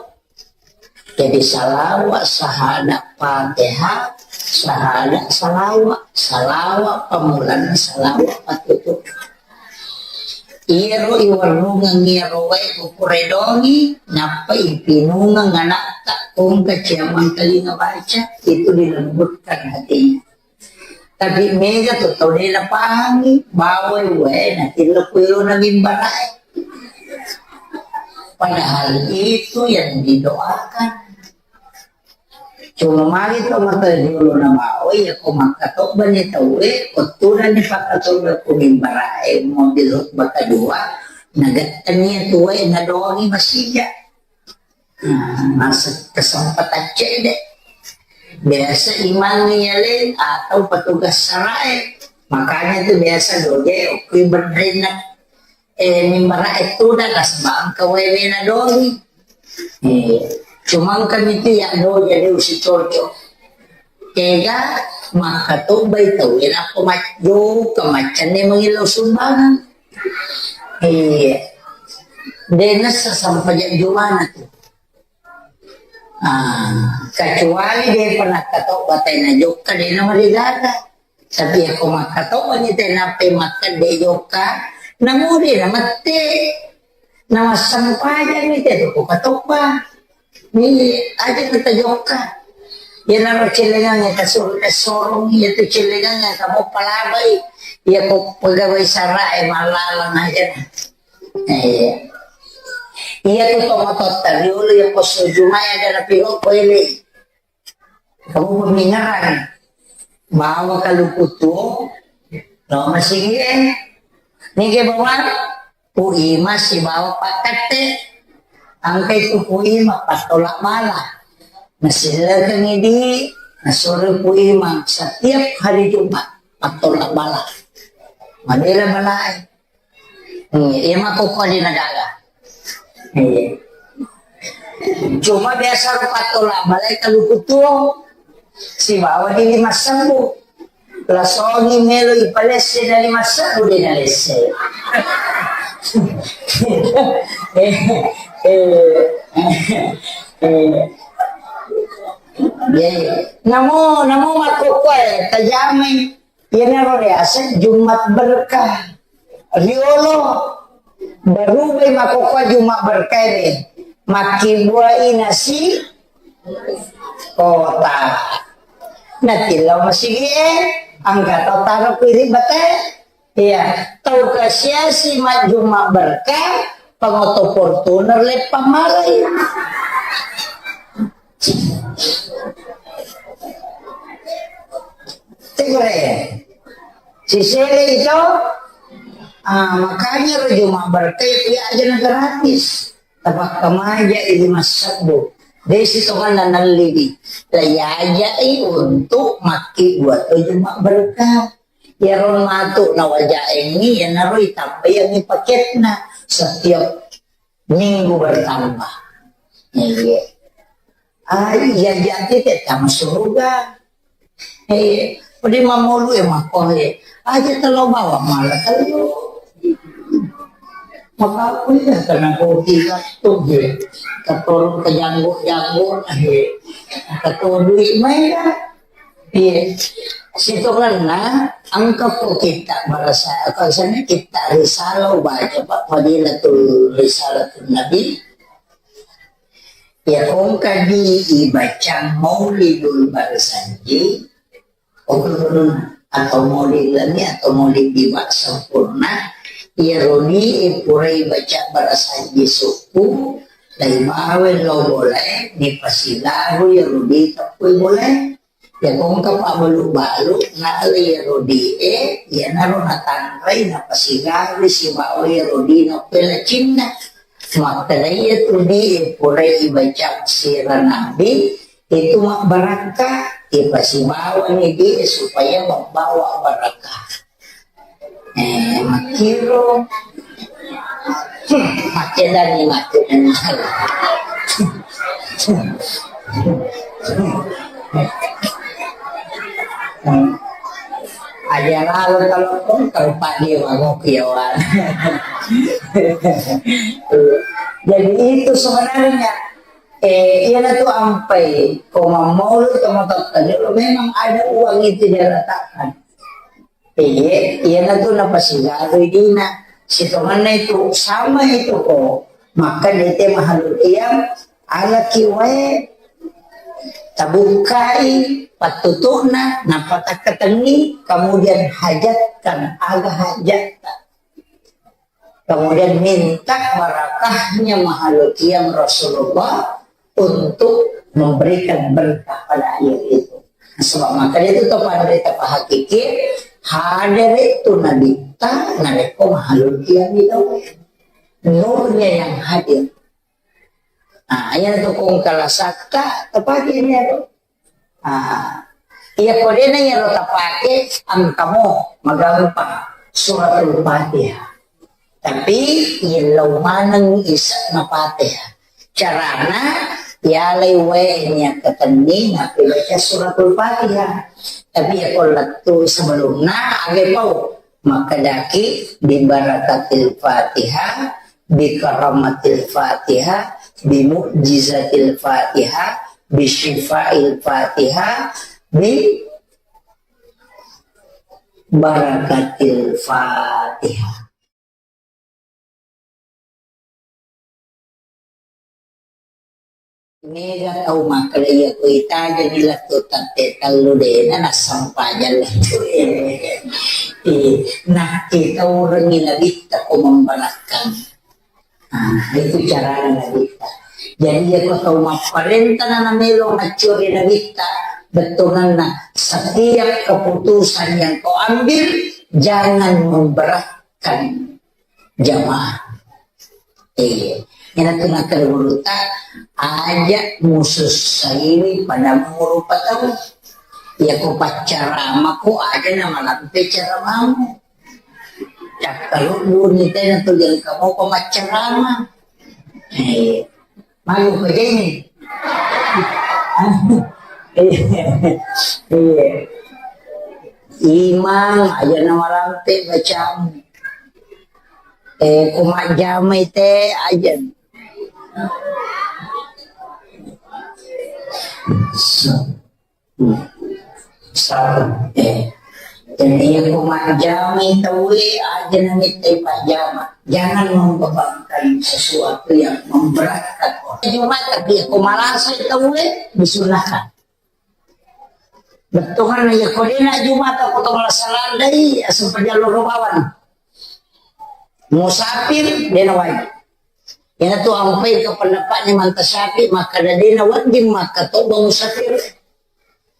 Jadi salawa, sahada, Fatihah, sahada, salawa, salawa, pamulanna salawa, patutu. Iyaro iwarrungeng iyaro wae kukuredongi, nappa ipinungeng anakta, kongka ciamang telinga baca, itu dilembutkan hatinya. Tapi mega tu tau de napahangi, bawai wae natilla ku elona mimbarae. Padahal itu yang didoakan. Cuma magi to mata riolo na bawai, ya ko makkatobba ni tauwe, ko tudang ni pakkatobba ku mimbarae, mobil khutbah kedua, nagettani tuwe, nadoangi masija. Nah, masa kesempatan cedde. Biasa imang yale atau petugas sarae. Makanya tu biasa doje okui bedrenna, eh, mimbarae tudang nasaba engka wae wena dogi. Eh, cuma engka mitu ya doje de usi cocok. Kega makkatobbai tauwe nappa majjo kemaccanne mangillau sumbangan. Iya. De nassa sampajang jumana tu. Ah, kecuali de pernah katobba tena jokka de na marigaga. Tapi ako makkatobba ni tena pe makkedde jokka, namuri na mette. Na massempajang ni te tu ko katobba. Ni aja kita jokka. Iyanaro cellengang e kasur-, kasorong, iya tu cellengang e kamo palabai. Iya ko pegawai sara e malalang aja. Eh, iya tu tomatotta riolo iya ko sujumai ada na piro ko ele. Kamu pemingaran. Bawa kaluku tuo, lo masigi e. Nige bawa Pu Imang sibawa Pak Katte. Angkai tu Pu Imang pattolak bala. Nasillekengi di, nasuro Pu Imang setiap hari Jumat pattolak bala. Madela balae. Hmm, iya mako ko di negara. Iya. Cuma biasa ro pattolak balae kaluku tuo. Sibawa di lima sebbu. Lasongi melo ipalesse na lima sebbu de nalesse. Eh, eh, eh, eh. Iya, iya. Namo, namo makkokkoe, tajamai. Iyanaro riaseng Jumat Berkah. Riolo, barubai makkokkoe Jumat Berkah ini. Makkibbuai nasi kota. Natillau masigi e, angka tau taro piri bate. Iya, tau kasiasi majjuma berkah, pangoto Fortuner leppang malai. Tegere. Sisele itu, ah, makanya ro Juma berkah ya aja na gratis. Tapakkamaja i lima sebbu. Desi tonganna nalliwi. Laiajai untuk makki buat Juma berkah. Iyaro matu nawajaengngi, iyanaro itambaiangngi paketna setiap minggu bertambah. Iya. Ah, iya, iya, tete tama suruga. Eh, udah mamolu e mako e. Aja telo bawa malah telo. Maka aku ini karena kopi waktu dia. Keturun ke janggut-janggut, eh. Keturun duit main. Iya. Sitongenna, engka ko kitta barasa, apa sana kitta risalah baca, Pak, Fadilatul Risalatul Nabi. Ya, kongka di ibaca Maulidul Barsanji, atau Maulid Lami, atau Maulid Diwa sempurna, ya, rodi, eh, purai baca Barsanji suku, dai bawe lo boleh, ni pasigaru, ya, rodi, tapui boleh. Ya, kongka pabbalu-balu, nalai rodie, iyanaro natanrai, napasigawi sibawa rodina pelacinna. Makkeda iya tu di, purai ibaca sira nabi, itu mabbarakka, ipasibawani di supaya membawa barakka. Eh, makkiro. Hmm, makkedani, makkedani. Hmm. Aja lalo telepon, terupak dia, wah, ngopi ya, wah. Jadi itu sebenarnya, eh, iya tu ampai ko mammaulu to matotta jolo memang ada uang itu diletakkan. Iya, iya tu napasigaru dina. Sitonganna itu sama itu ko. Maka dete mahalul qiyam alaki wae tabukkai pattutu'na, nappa takkatenni, kemudian hajatkan aga hajatta. Kemudian minta barakahnya mahalul qiyam Rasulullah untuk memberikan berkah pada air itu. Sebab maka itu to panrita pahakiki hadere tu nabitta narekko mahalul qiyam itu. Nurnya yang hadir. Ah, iya tu kong kalasakka, tapake ni aku. Ah, iya ko dena iya ro tapake, angkamo magampang suratul Fatihah. Tapi yellau maneng isa na Fatihah. Carana yalai wae ni akkatenni napi baca suratul Fatihah. Tapi iya ko lettu sebelumna age pau. Makkedaki, "Bi barakatil Fatihah, bi karamatil Fatihah, bi mu'jizatil Fatihah, bi syifail Fatihah, bi barakatil Fatihah." Mega tau makkeda iya ko itajeng lettu tette tellu dena nassempajang lettu e. Eh, nakkitaurengi nabitta ko memberakkang. Nah, itu carana nabitta. Jadi iya ko tau mapparenta na namelo maccuri nabitta, bettuanna setiap keputusan yang kau ambil jangan memberatkan jamaah. Iya. Iyana tu nakkeda gurutta, aja musussaiwi pada murupa tau. Iya ko paccaramako aja namalampe caramamu. Cakkaludduni tena tu jengka mopa maccarama. Iya. Malu ko jeni. Iya. Imang aja namalampe bacamu. Eh, ko majjamai te aja. Sa-, eh. Jadi iya ko majjamai tauwe aja namittai pajjama. Jangan membebankan sesuatu yang memberatkan orang. Jumat tapi iya ko malasai tauwe disunahkan. Bettuanna iya ko dena Jumat ko to malasa landai, asempajang loro bawang. Musafir dena wajib. Iyana tu ampai ke pendapatnya manta Syafi'i, makkeda dena wajib makkatobba musafir.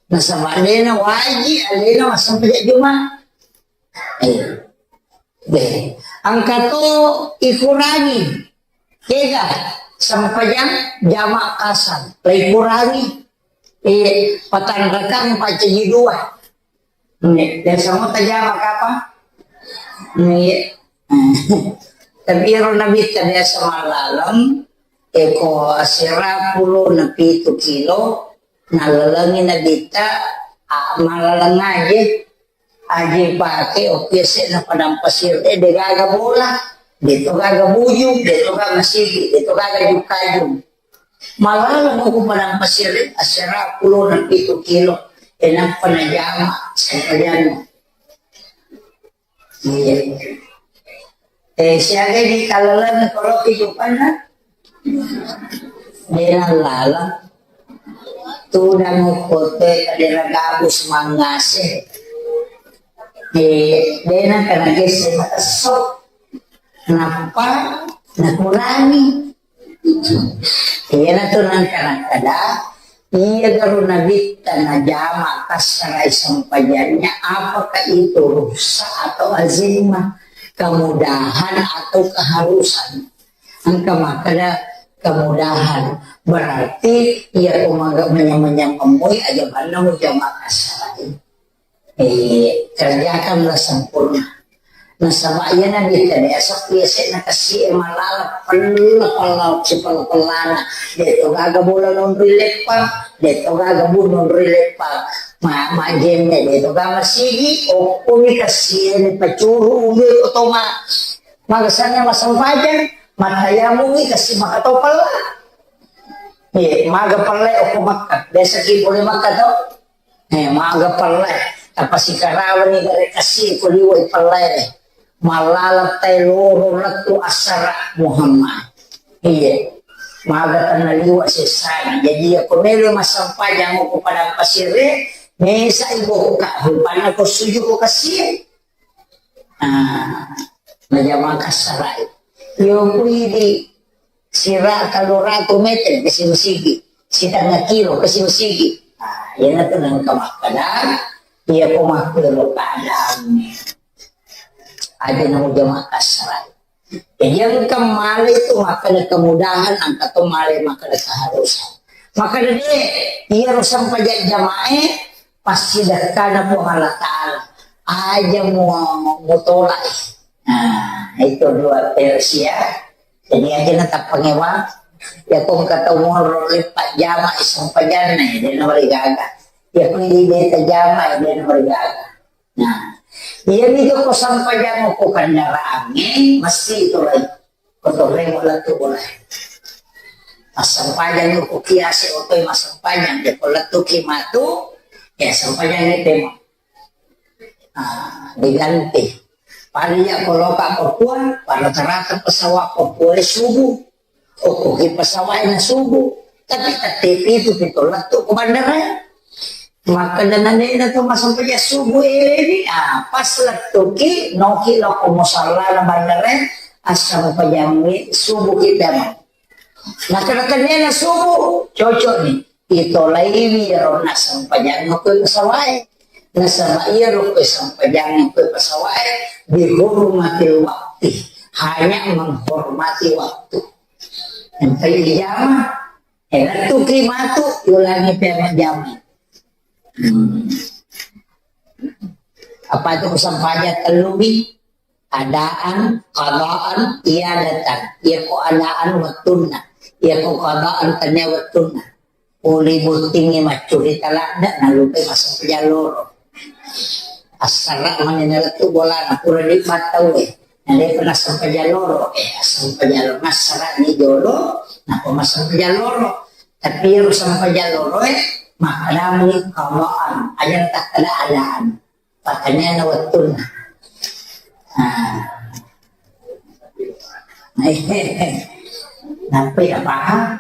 Nasaba dena wajib alena massempajang Jumat. Eh. Be, engka to ikurangi. Kega sempajang jama kasar, leikurangi. Eh, patanrakang pacaji dua. Nge, biasa mo tajama kapa? Nge. Tapi ero nabitta biasa malaleng, eko asera pulo na pitu kilo, nalalengi nabitta, ah, malaleng aja. Aje pake, oki ese na padang pasir, eh, de gaga bola, de to gaga bujung, de to gaga masigi, de to gaga jukajung. Malaleng ko padang pasir, eh, asera pulo na pitu kilo, eh, nappa najama, sempajang. Iya. Eh, siaga di kalaleng koloki jupanna? Dena lala. Tudang kote kadera gabus mangase. Eh, dena kana gese matesso. Nappa nakurangi. Iyana tu nangka nakkeda, iya garo nabitta najama kassarai sempajannya, apakah itu rukhsah atau azimah, kemudahan atau keharusan? Engka makkeda kemudahan, berarti iya ko maga manyameng-nyameng moi aja banna mujama kassarai. Eh, kerjakanlah sempurna. Nasaba iya nabitta de asappi ese na kasi e malala pella pella sipella pellana. De to gaga bola nonroi leppang, de to gaga bu nonroi leppang. Ma, ma jenne de to gaga sigi, okkoni kasi e ni pacuru ube ko toma. Maga sanna massempajang, mattayamungngi kasi maka to pella. Eh, maga pella okko Makkah. Biasa ki pole Makkah to. Eh, maga pella. Tappa sikarawani gare kasi ko liwai pella. Mallaleng tae loro lettu assara Muhammad. Iya. Maga tenna liwa sessana. Jadi, iya ko melo massempajang ko padang pasire, mesa ibokka, rupanna ko suju ko kasi. Ah, najama kassarai. Yo kuidi sira kaloratu meter ke sigi-sigi, sitengnga kilo ke sigi-sigi. Ah, iyanatu nengka makkeda, iya ko makkero keadaanna. Aja namo jama kassarai. Jadi engka male itu makkeda kemudahan, engka to male makkeda keharusan. Makkeda de, iyaro sempajang jamae, pasti dekkana Puang Allah Ta'ala. Aja mu-, mutolak. Nah, itu dua versi ya. Jadi aja na tappangewa. Ya ko engka tau monro leppa jama sempajanna, ya, de na marigaga. Ya ko idi de tajama, ya, de na marigaga. Nah, iya mi ko sempajang ko kendaraangnge, mesti itu lagi. Ko torremo lettu bola. Massempajang ko kiase otoi massempajang, de ko lettu ki matu, ya sempajang itu emang. Ah, diganti. Pada iya ko loka Papua, pada rata-rata pesawat Papua subuh. Okkoki pesawat na subuh. Tapi tette pitu, pitu lettu ko bandara. Makkeda nanena to massempajang subuh eleni, ah, pas lettuki, noki lokko musallana bandara, assempajangi subuh kita. Makkeda tennena subuh, cocok ni. Itolaiwi iyaro nassempajang ko pesawat e. Nasaba iyaro ko sempajang ko pesawat e, bihurmatil waktu, hanya menghormati waktu. Sampai dijama, eh, lettuki matu, ulangi pemajama. Hmm. Apa itu sempajang tellumi? Adaan, qadaan, iadatan. Iya ko adaan wettunna. Iya ko qadaan tania wettunna. Pole bottingngi maccurita ladde, nalupai massempajang loro. Assara mani nalettu bolana, pura dibattau e. Na depa nassempajang loro, eh, assempajang loro. Massara ni jolo, napa massempajang loro. Tapi iyaro sempajang loro e, makkedami qadaan. Aja takkeda adaan. Pattanianna wettunna. Ah. Nampai ya paham?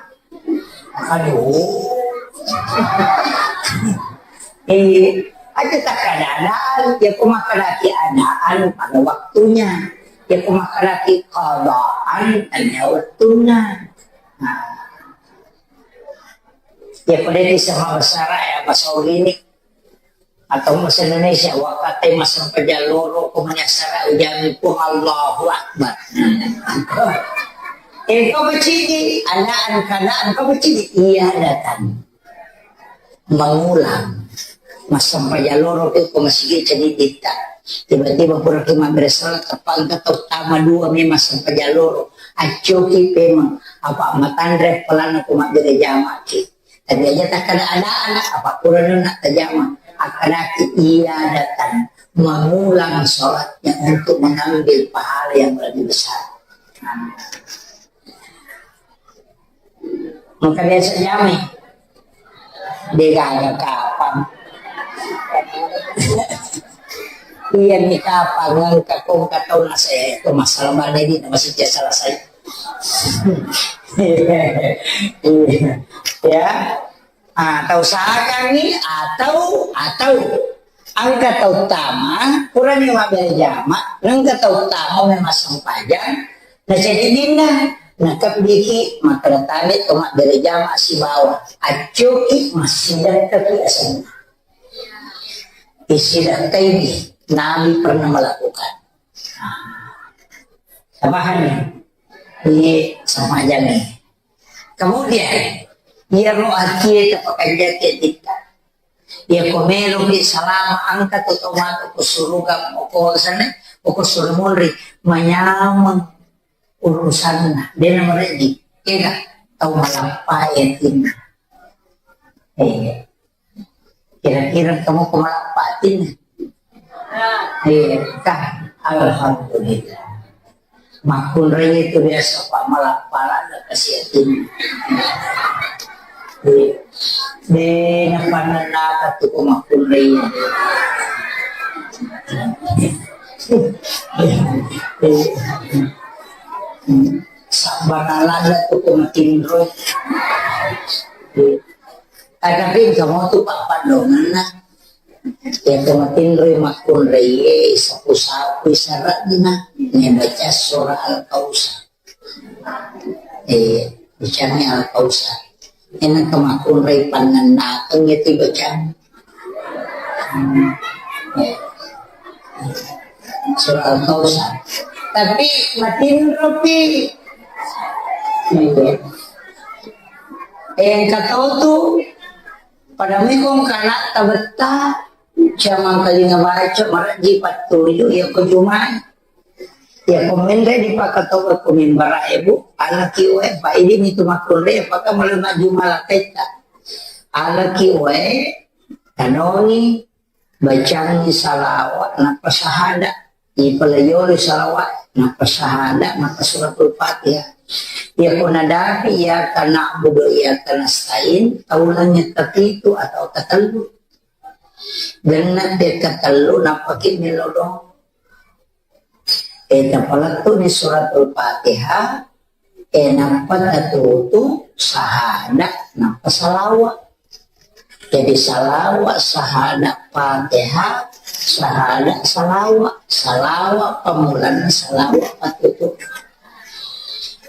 Aduh. Eh, aja takkeda adaan, ya ko makkedaki adaan pada waktunya. Ya ko makkedaki qadaan, tania wettunna. Nah. Ya ko de bisa mabasara ya, bahasa ini. Atau bahasa Indonesia, wakate massempajang loro ko manyassara ujami Puang Allahu Akbar. Engka bacidi, adaan, keadaan, engka bacidi, iadatan. Mengulang. Massempajang loro ko masigi cedidita. Tiba-tiba pura ki mabbere salat, teppa engka tau tama dua memang massempajang loro. Accoki pemeng, apa matanre pelana ko mabbere jamaki. Tapi aja takkeda adaan, apa purana na tajama. Akkedaki iadatan, mengulang sholatnya untuk mengambil pahala yang lebih besar. Maka biasa jamai. Degaga kapang. Iya ni kapang, engka kongka tau nase, itu masalah mana ini masih biasa selesai. Ya. Ah, tau sakangngi atau, atau engka tau tama, purani mabbere jama, engka tau tama memang sempajang, na jadi dinna, na kebbiki, makkeda tabe to mabbere jama sibawa, accoki massidakkaki asenna. Isidakkai ni, Nabi pernah melakukan. Tabahanni, iye sempajang ni. Kemudian, iyaro atie tapakanjaki titta. Iya ko meloki salama engka to tau matu ko suruga, ko sana, ko suru munri, manyameng urusanna, dena mereji, kega tau malappa atinna. Eh, kira-kira kamu ko malappa atinna? Eh, kah, alhamdulillah. Makkunrai itu biasa, Pak, malappa-lappa kasi atinna. De, de napannennaka tu ko makkunrai. Sabbanalana tu ko matinro. Tapi kamu tu, Pak, padonganna. Iya, to matinroi makkunraie, sapu-sapui sara'na, nabaca surah Al-Kautsar. Eh, bacani Al-Kautsar. Enang ke makkunrai pannennakeng iya tu bacang. Eh, surah Al-Kautsar. Tapi matinropi. Iya. Eh, engka tau tu Pada mekong kana tabetta, siamang kalinga baca, maraji pattuju, iya ko Jumae. Iya ko menre di pakatoba ko mimbara ebu, alaki wae, pa idi mitu makkunrai, apakah mulai maju malakaitta. Alaki wae, tanoni, bacangi salawa, nappa sahada. Ipalaiolo salawa, nappa sahada, nappa suratul Fatihah. Iya ko nadapi, iyyaka na'budu wa iyyaka nasta'in, taulangi tapitu atau katellu. Genna te katellu, nappaki melo doang. Eh, tapalettu ni suratul Fatihah, eh, nappa tatutu sahada, nappa salawa. Jadi salawa, sahada, Fatihah, sahada, salawa. Salawa pamulanna, salawa patutu.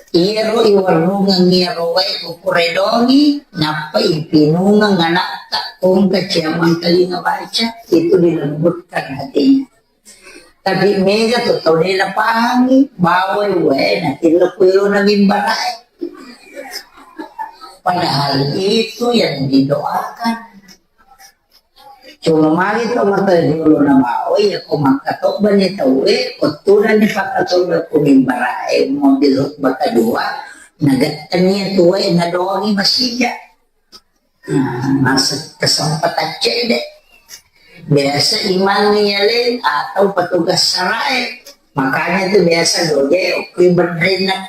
Iyaro iwarrungeng iyaro wae kukuredongi, nappa ipinungeng anakta, kongka ciamang kalinga baca, itu dilembutkan hatinya. Tapi mega tu tau de napahangi, bawai wae natillo kuelo na mimbarae. Padahal itu yang didoakan. Cuma magi to mata jolo na bawai, ya ko makkatobba ni tauwe, ko tudang ni pakkatobba ku mimbarae, mobil khutbah kedua, nagettani tuwe nadoangi masija. Nah, masa kesempatan cedde. Biasa imang yaleng atau petugas sarae. Makanya tu biasa doje okui benrinna,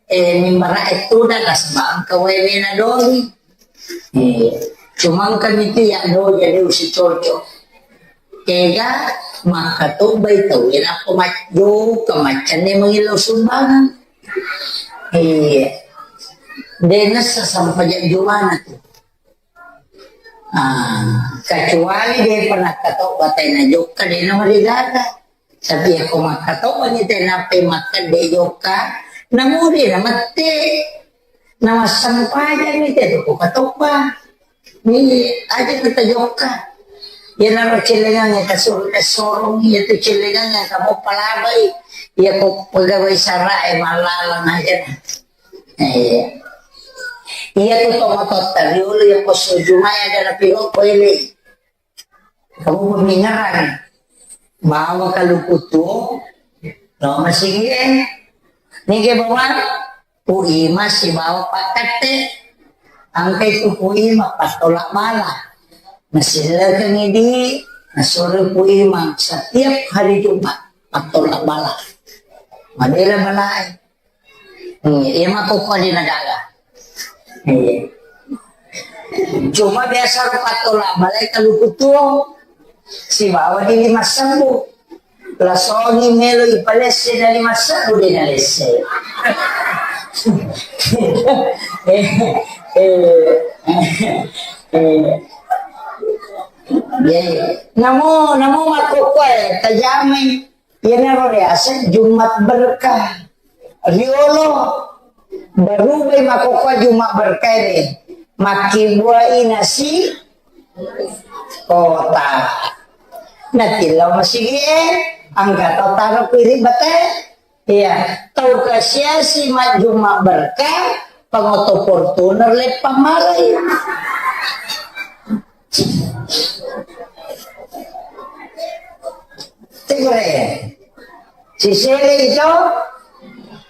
eh, mimbara itu dah nasabang ke wewe na doi. Eh, cuma kan itu ya doje de usi cocok. Kega makkatobbai tauwe nappa majjo kemaccanne mangillau sumbangan. Iya. Dena sesampajang jumana tu. Ah, kecuali de pernah katobba tena jokka dena marigaga. Tapi ya ko makkatobba ni tena pe makkadde jokka, namuri na mette. Namassampajang ni te ko katobba. Ni aja kita jokka. Iyanaro cellengang e kasuru kasorong, iya tu cellengang e kamu palabai, iya ko pegawai sara e malalang aja. Eh, iya tu tomato tariolo iya ko sujumai ada na piro ko ele. Kamu pemingaran. Bawa kaluku tu, lo masigi e. Nige bawa. Puima sibawa pakkatte. Engkai tu Puima pattola bala. Nasillekengi di, nasuro Puima setiap hari Jumat pattola bala. Madela balae. Hmm, iya mako ko di nagaga. Iya. Cuma biasa ro pattola balae kaluku tuo. Sibawa di lima sebbu. Lasongi melo ipalesse dari masaku de nalesse. Eh, eh, eh, eh. Iya, iya. Namo, namo makkokkoe tajamai. Iyanaro riaseng Jumat berkah. Riolo. Barubai makkokkoe Jumat berkah ini. Makkibuai nasi kota. Natillau masigi e, angka tau taro kuiri bate. Iya, tau kasiasi majjuma berkah, pangoto Fortuner leppang malai. Tegore. Sisele itu,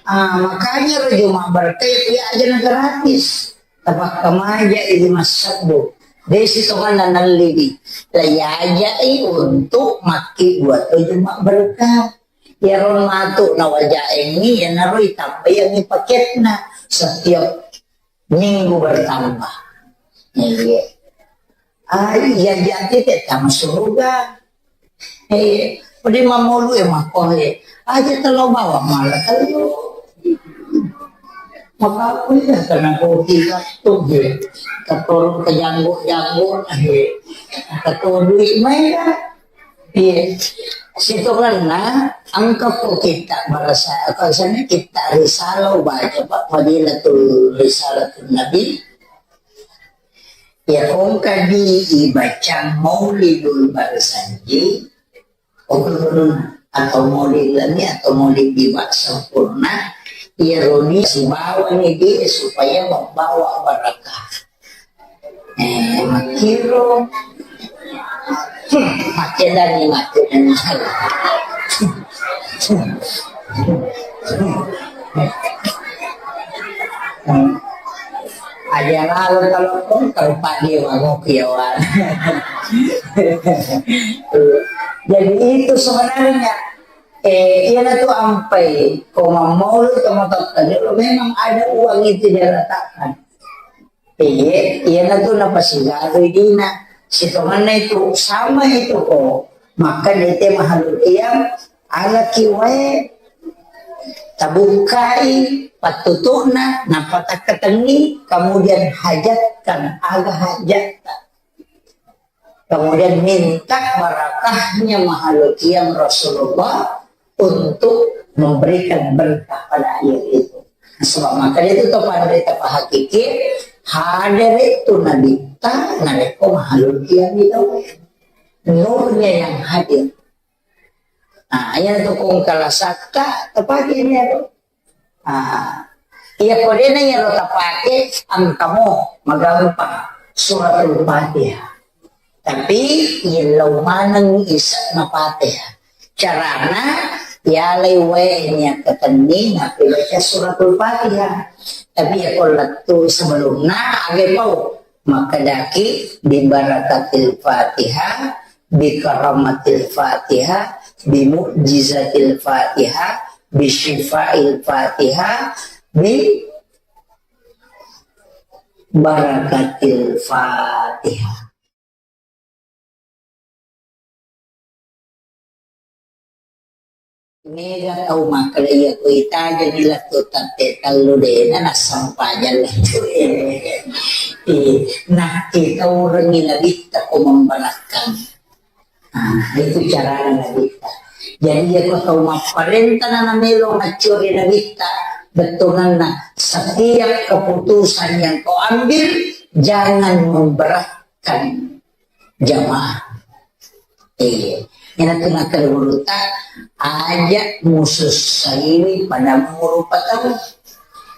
ah, makanya ro Jumat berkah ya aja na gratis. Tapakkamaja idi massebbu. Desi tonganna nalliwi. Laiajai untuk makki buat Jumat berkah. Iyaro matu nawajaengngi, iyanaro itambaiangngi paketna setiap minggu bertambah. Iya. Ah, iya, jadi te tama suruga. Eh, pede mamolu e mako e. Aja telo bawa mala telo. Maka aku ya kena kopi waktu e. Keturun ke janggut-janggut e. Keturun duit main kan. Iya. Sitongenna engka ko kita merasa, apa sana kita risalah baca, Pak, Fadilatul Risalatul Nabi. Ya, kongka di ibaca Maulidul Barzanji, atau Maulid Lami atau Maulid Diwa sempurna, ya, roni sibawani di supaya membawa barakah. Eh, makkiro. Hmm, makkedani, makkedani. Hmm. Aja lalo telepon, telepon dia, wah, ngopi ya, wah. Jadi itu sebenarnya, eh, iya tu ampai, ko mammaulu, ko matotta, memang ada uang itu dia letakkan. Iye, iyanatu napasigaru idina. Sitongenna itu, sama itu ko. Maka dete mahalul qiyam, alaki wae, tabukkai pattutu'na, nappa takkatenni, kemudian hajatkan, aga hajatta. Kemudian minta barakahnya mahalul qiyam Rasulullah untuk memberikan berkah pada air itu. Sebab maka itu to pada berita pahakiki, hadir itu Nabi ta, narekko mahalul qiyam itu. Nurnya yang hadir. Nah, yang tukung kalasakka, tepatnya itu. Ah, iya, ko dena iyaro tapake, engkamo magampang Suratul Fatihah. Tapi yellau maneng ise'na Fatihah. Carana, yalai wae niakkatenni nappi baca Suratul Fatihah. Tapi ya ko lettu sebelumna, age pau. Makkedaki, "Bi barakatil Fatihah, bi karamatil Fatihah, bi mu'jizatil Fatihah, bi syifail Fatihah, bi barakatil Fatihah." Mega tau makkeda iya ko itajeng lettu tette tellu dena nassempajang lettu e. Nakkitaurengngi nabitta ko memberakkang. Ah, itu carana nabitta. Jadi iya ko tau mapparenta na namelo maccuri nabitta, bettuanna setiap keputusan yang kau ambil jangan memberatkan jamaah. Iya. Ina tu nakkeda gurutta, aja musussaiwi pada muru patau.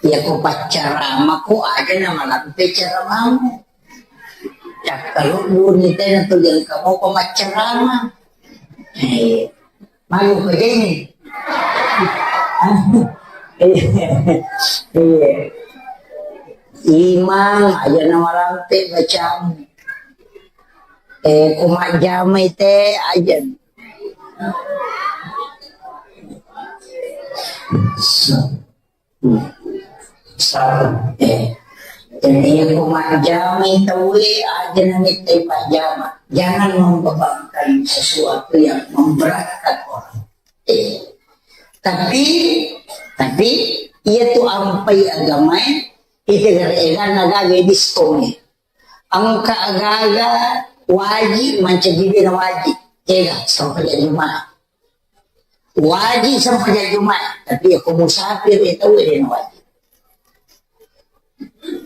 Iya ko paccarama ko aja namalampe caramamu. Cakkalu buni tena tu jengka mau pemaccarama. Iya. Malu ko jeni. Iya. Imang aja namalampe bacamu. Eh, ko majjamai te aja. Sa-, sa-, eh. Jadi, iya ko majjamai tauwe aja namittai pajjama. Jangan membebankan sesuatu yang memberatkan orang. Eh. Tapi, tapi, iya tu ampai agamae, itu gara-gara naga gadis kome. Engka aga-aga waji mancaji dena waji. Ega, sempajang Jumat. Waji sempajang Jumat, tapi ya ko musafir ya tau dena waji.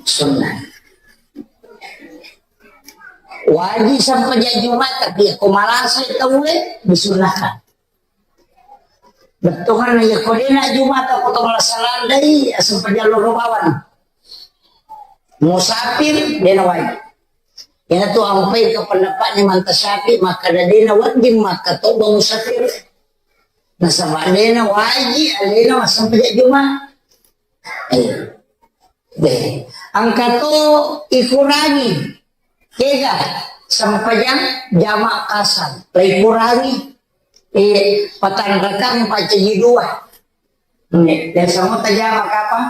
Sunnah. Waji sempajang Jumat, tapi ya ko malasa ya tau disunnahkan. Bettuanna iya ko dena Jumata ko to malasa landai, aseng pajallo robawan. Musafir dena wajib. Iyana tu ampai ke pendapatnya manta Syafi'i, maka dena wajib maka to musafir. Nasaba dena wajib alena masempajang Juma. Eh. Deh, engka to ikurangi. Kega sempajang jama kasar, la ikurangi. Iya, patanrakang pacaji dua. Iya, biasa mau tajama kapa?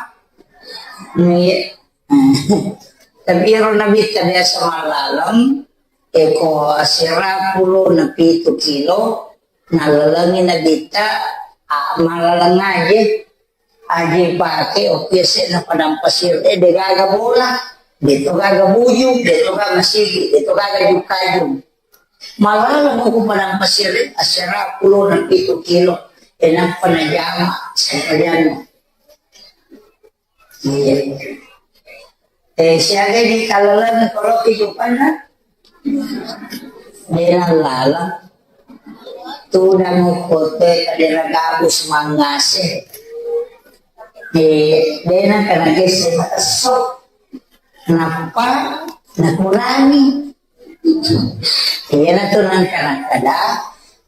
Iya. Tapi ero nabitta biasa malaleng, eko asera pulo na pitu kilo, nalalengi nabitta, ah, malaleng aja. Aje pake okki ese na padang pasir e, de gaga bola, de to gaga bujung, de to gaga sigi, de to gaga jukajung. Malaleng ko padang pasir e, asera pulo na pitu kilo, e nappa najama sempajanna. Iya. Eh, siaga di kalalan koroki jupanna? Dena lala. Tudang kote kadera gabus mangase. Eh, dena kana gese matesso. Nappa nakurangi. Iyanatu nangka nakkeda,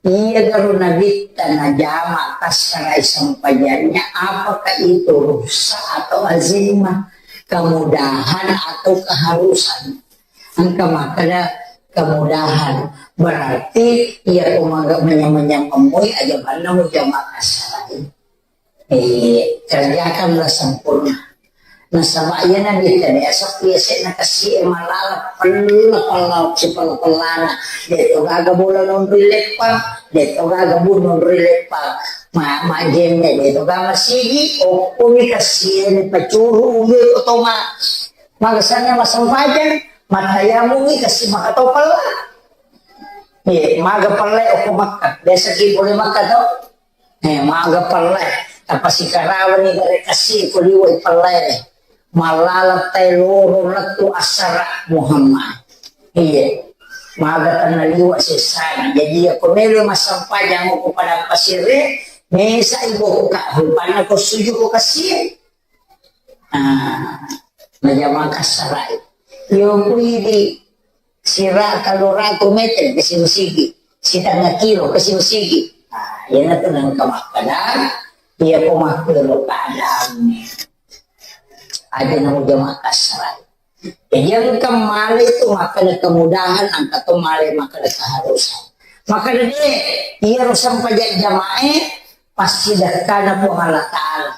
iya garo nabitta najama kassarai sempajannya, apakah itu rukhsah atau azimah, kemudahan atau keharusan? Engka makkeda kemudahan, berarti iya ko maga manyameng-nyameng moi aja manna mujama kassarai. Eh, kerjakanlah sempurna. Nasaba iyana biasa biasa biasa na kasi e malala pella pella si pella pellana. De to gaga bola nonroi leppang, de to gaga bu nonroi leppang. Ma, ma jenne de to gaga sigi, okko mi kasi e ni pacuru uwe otoma. Magasanna masempajang, matayamu mi kasi maka to pella. Eh, maga pella okko Makkah. Biasa ki boleh Makkah to. Eh, maga pellai, tapasikarawani gare kasi ko liwai pellai. Malala tai loro lettu assara Muhammad. Iya. Maga tanna liwa sessana. Jadi iya ko melo massempajang ko padang pasir e, mesa ibu ka rupanna ko suju ko kasi. Ah, najama kassarai. Yo kuidi sira kaloratu meter ke sigi-sigi, sitengnga kilo ke sigi-sigi. Ah, iyanatu nengka makkeda, iya ko makkero keadaanna. Aja namu jama kassarai. Jadi engka male itu makkeda kemudahan, engka to male makkeda keharusan. Makkeda de, iya ro sempajang jamae, pasti dekkana Puang Allah Ta'ala.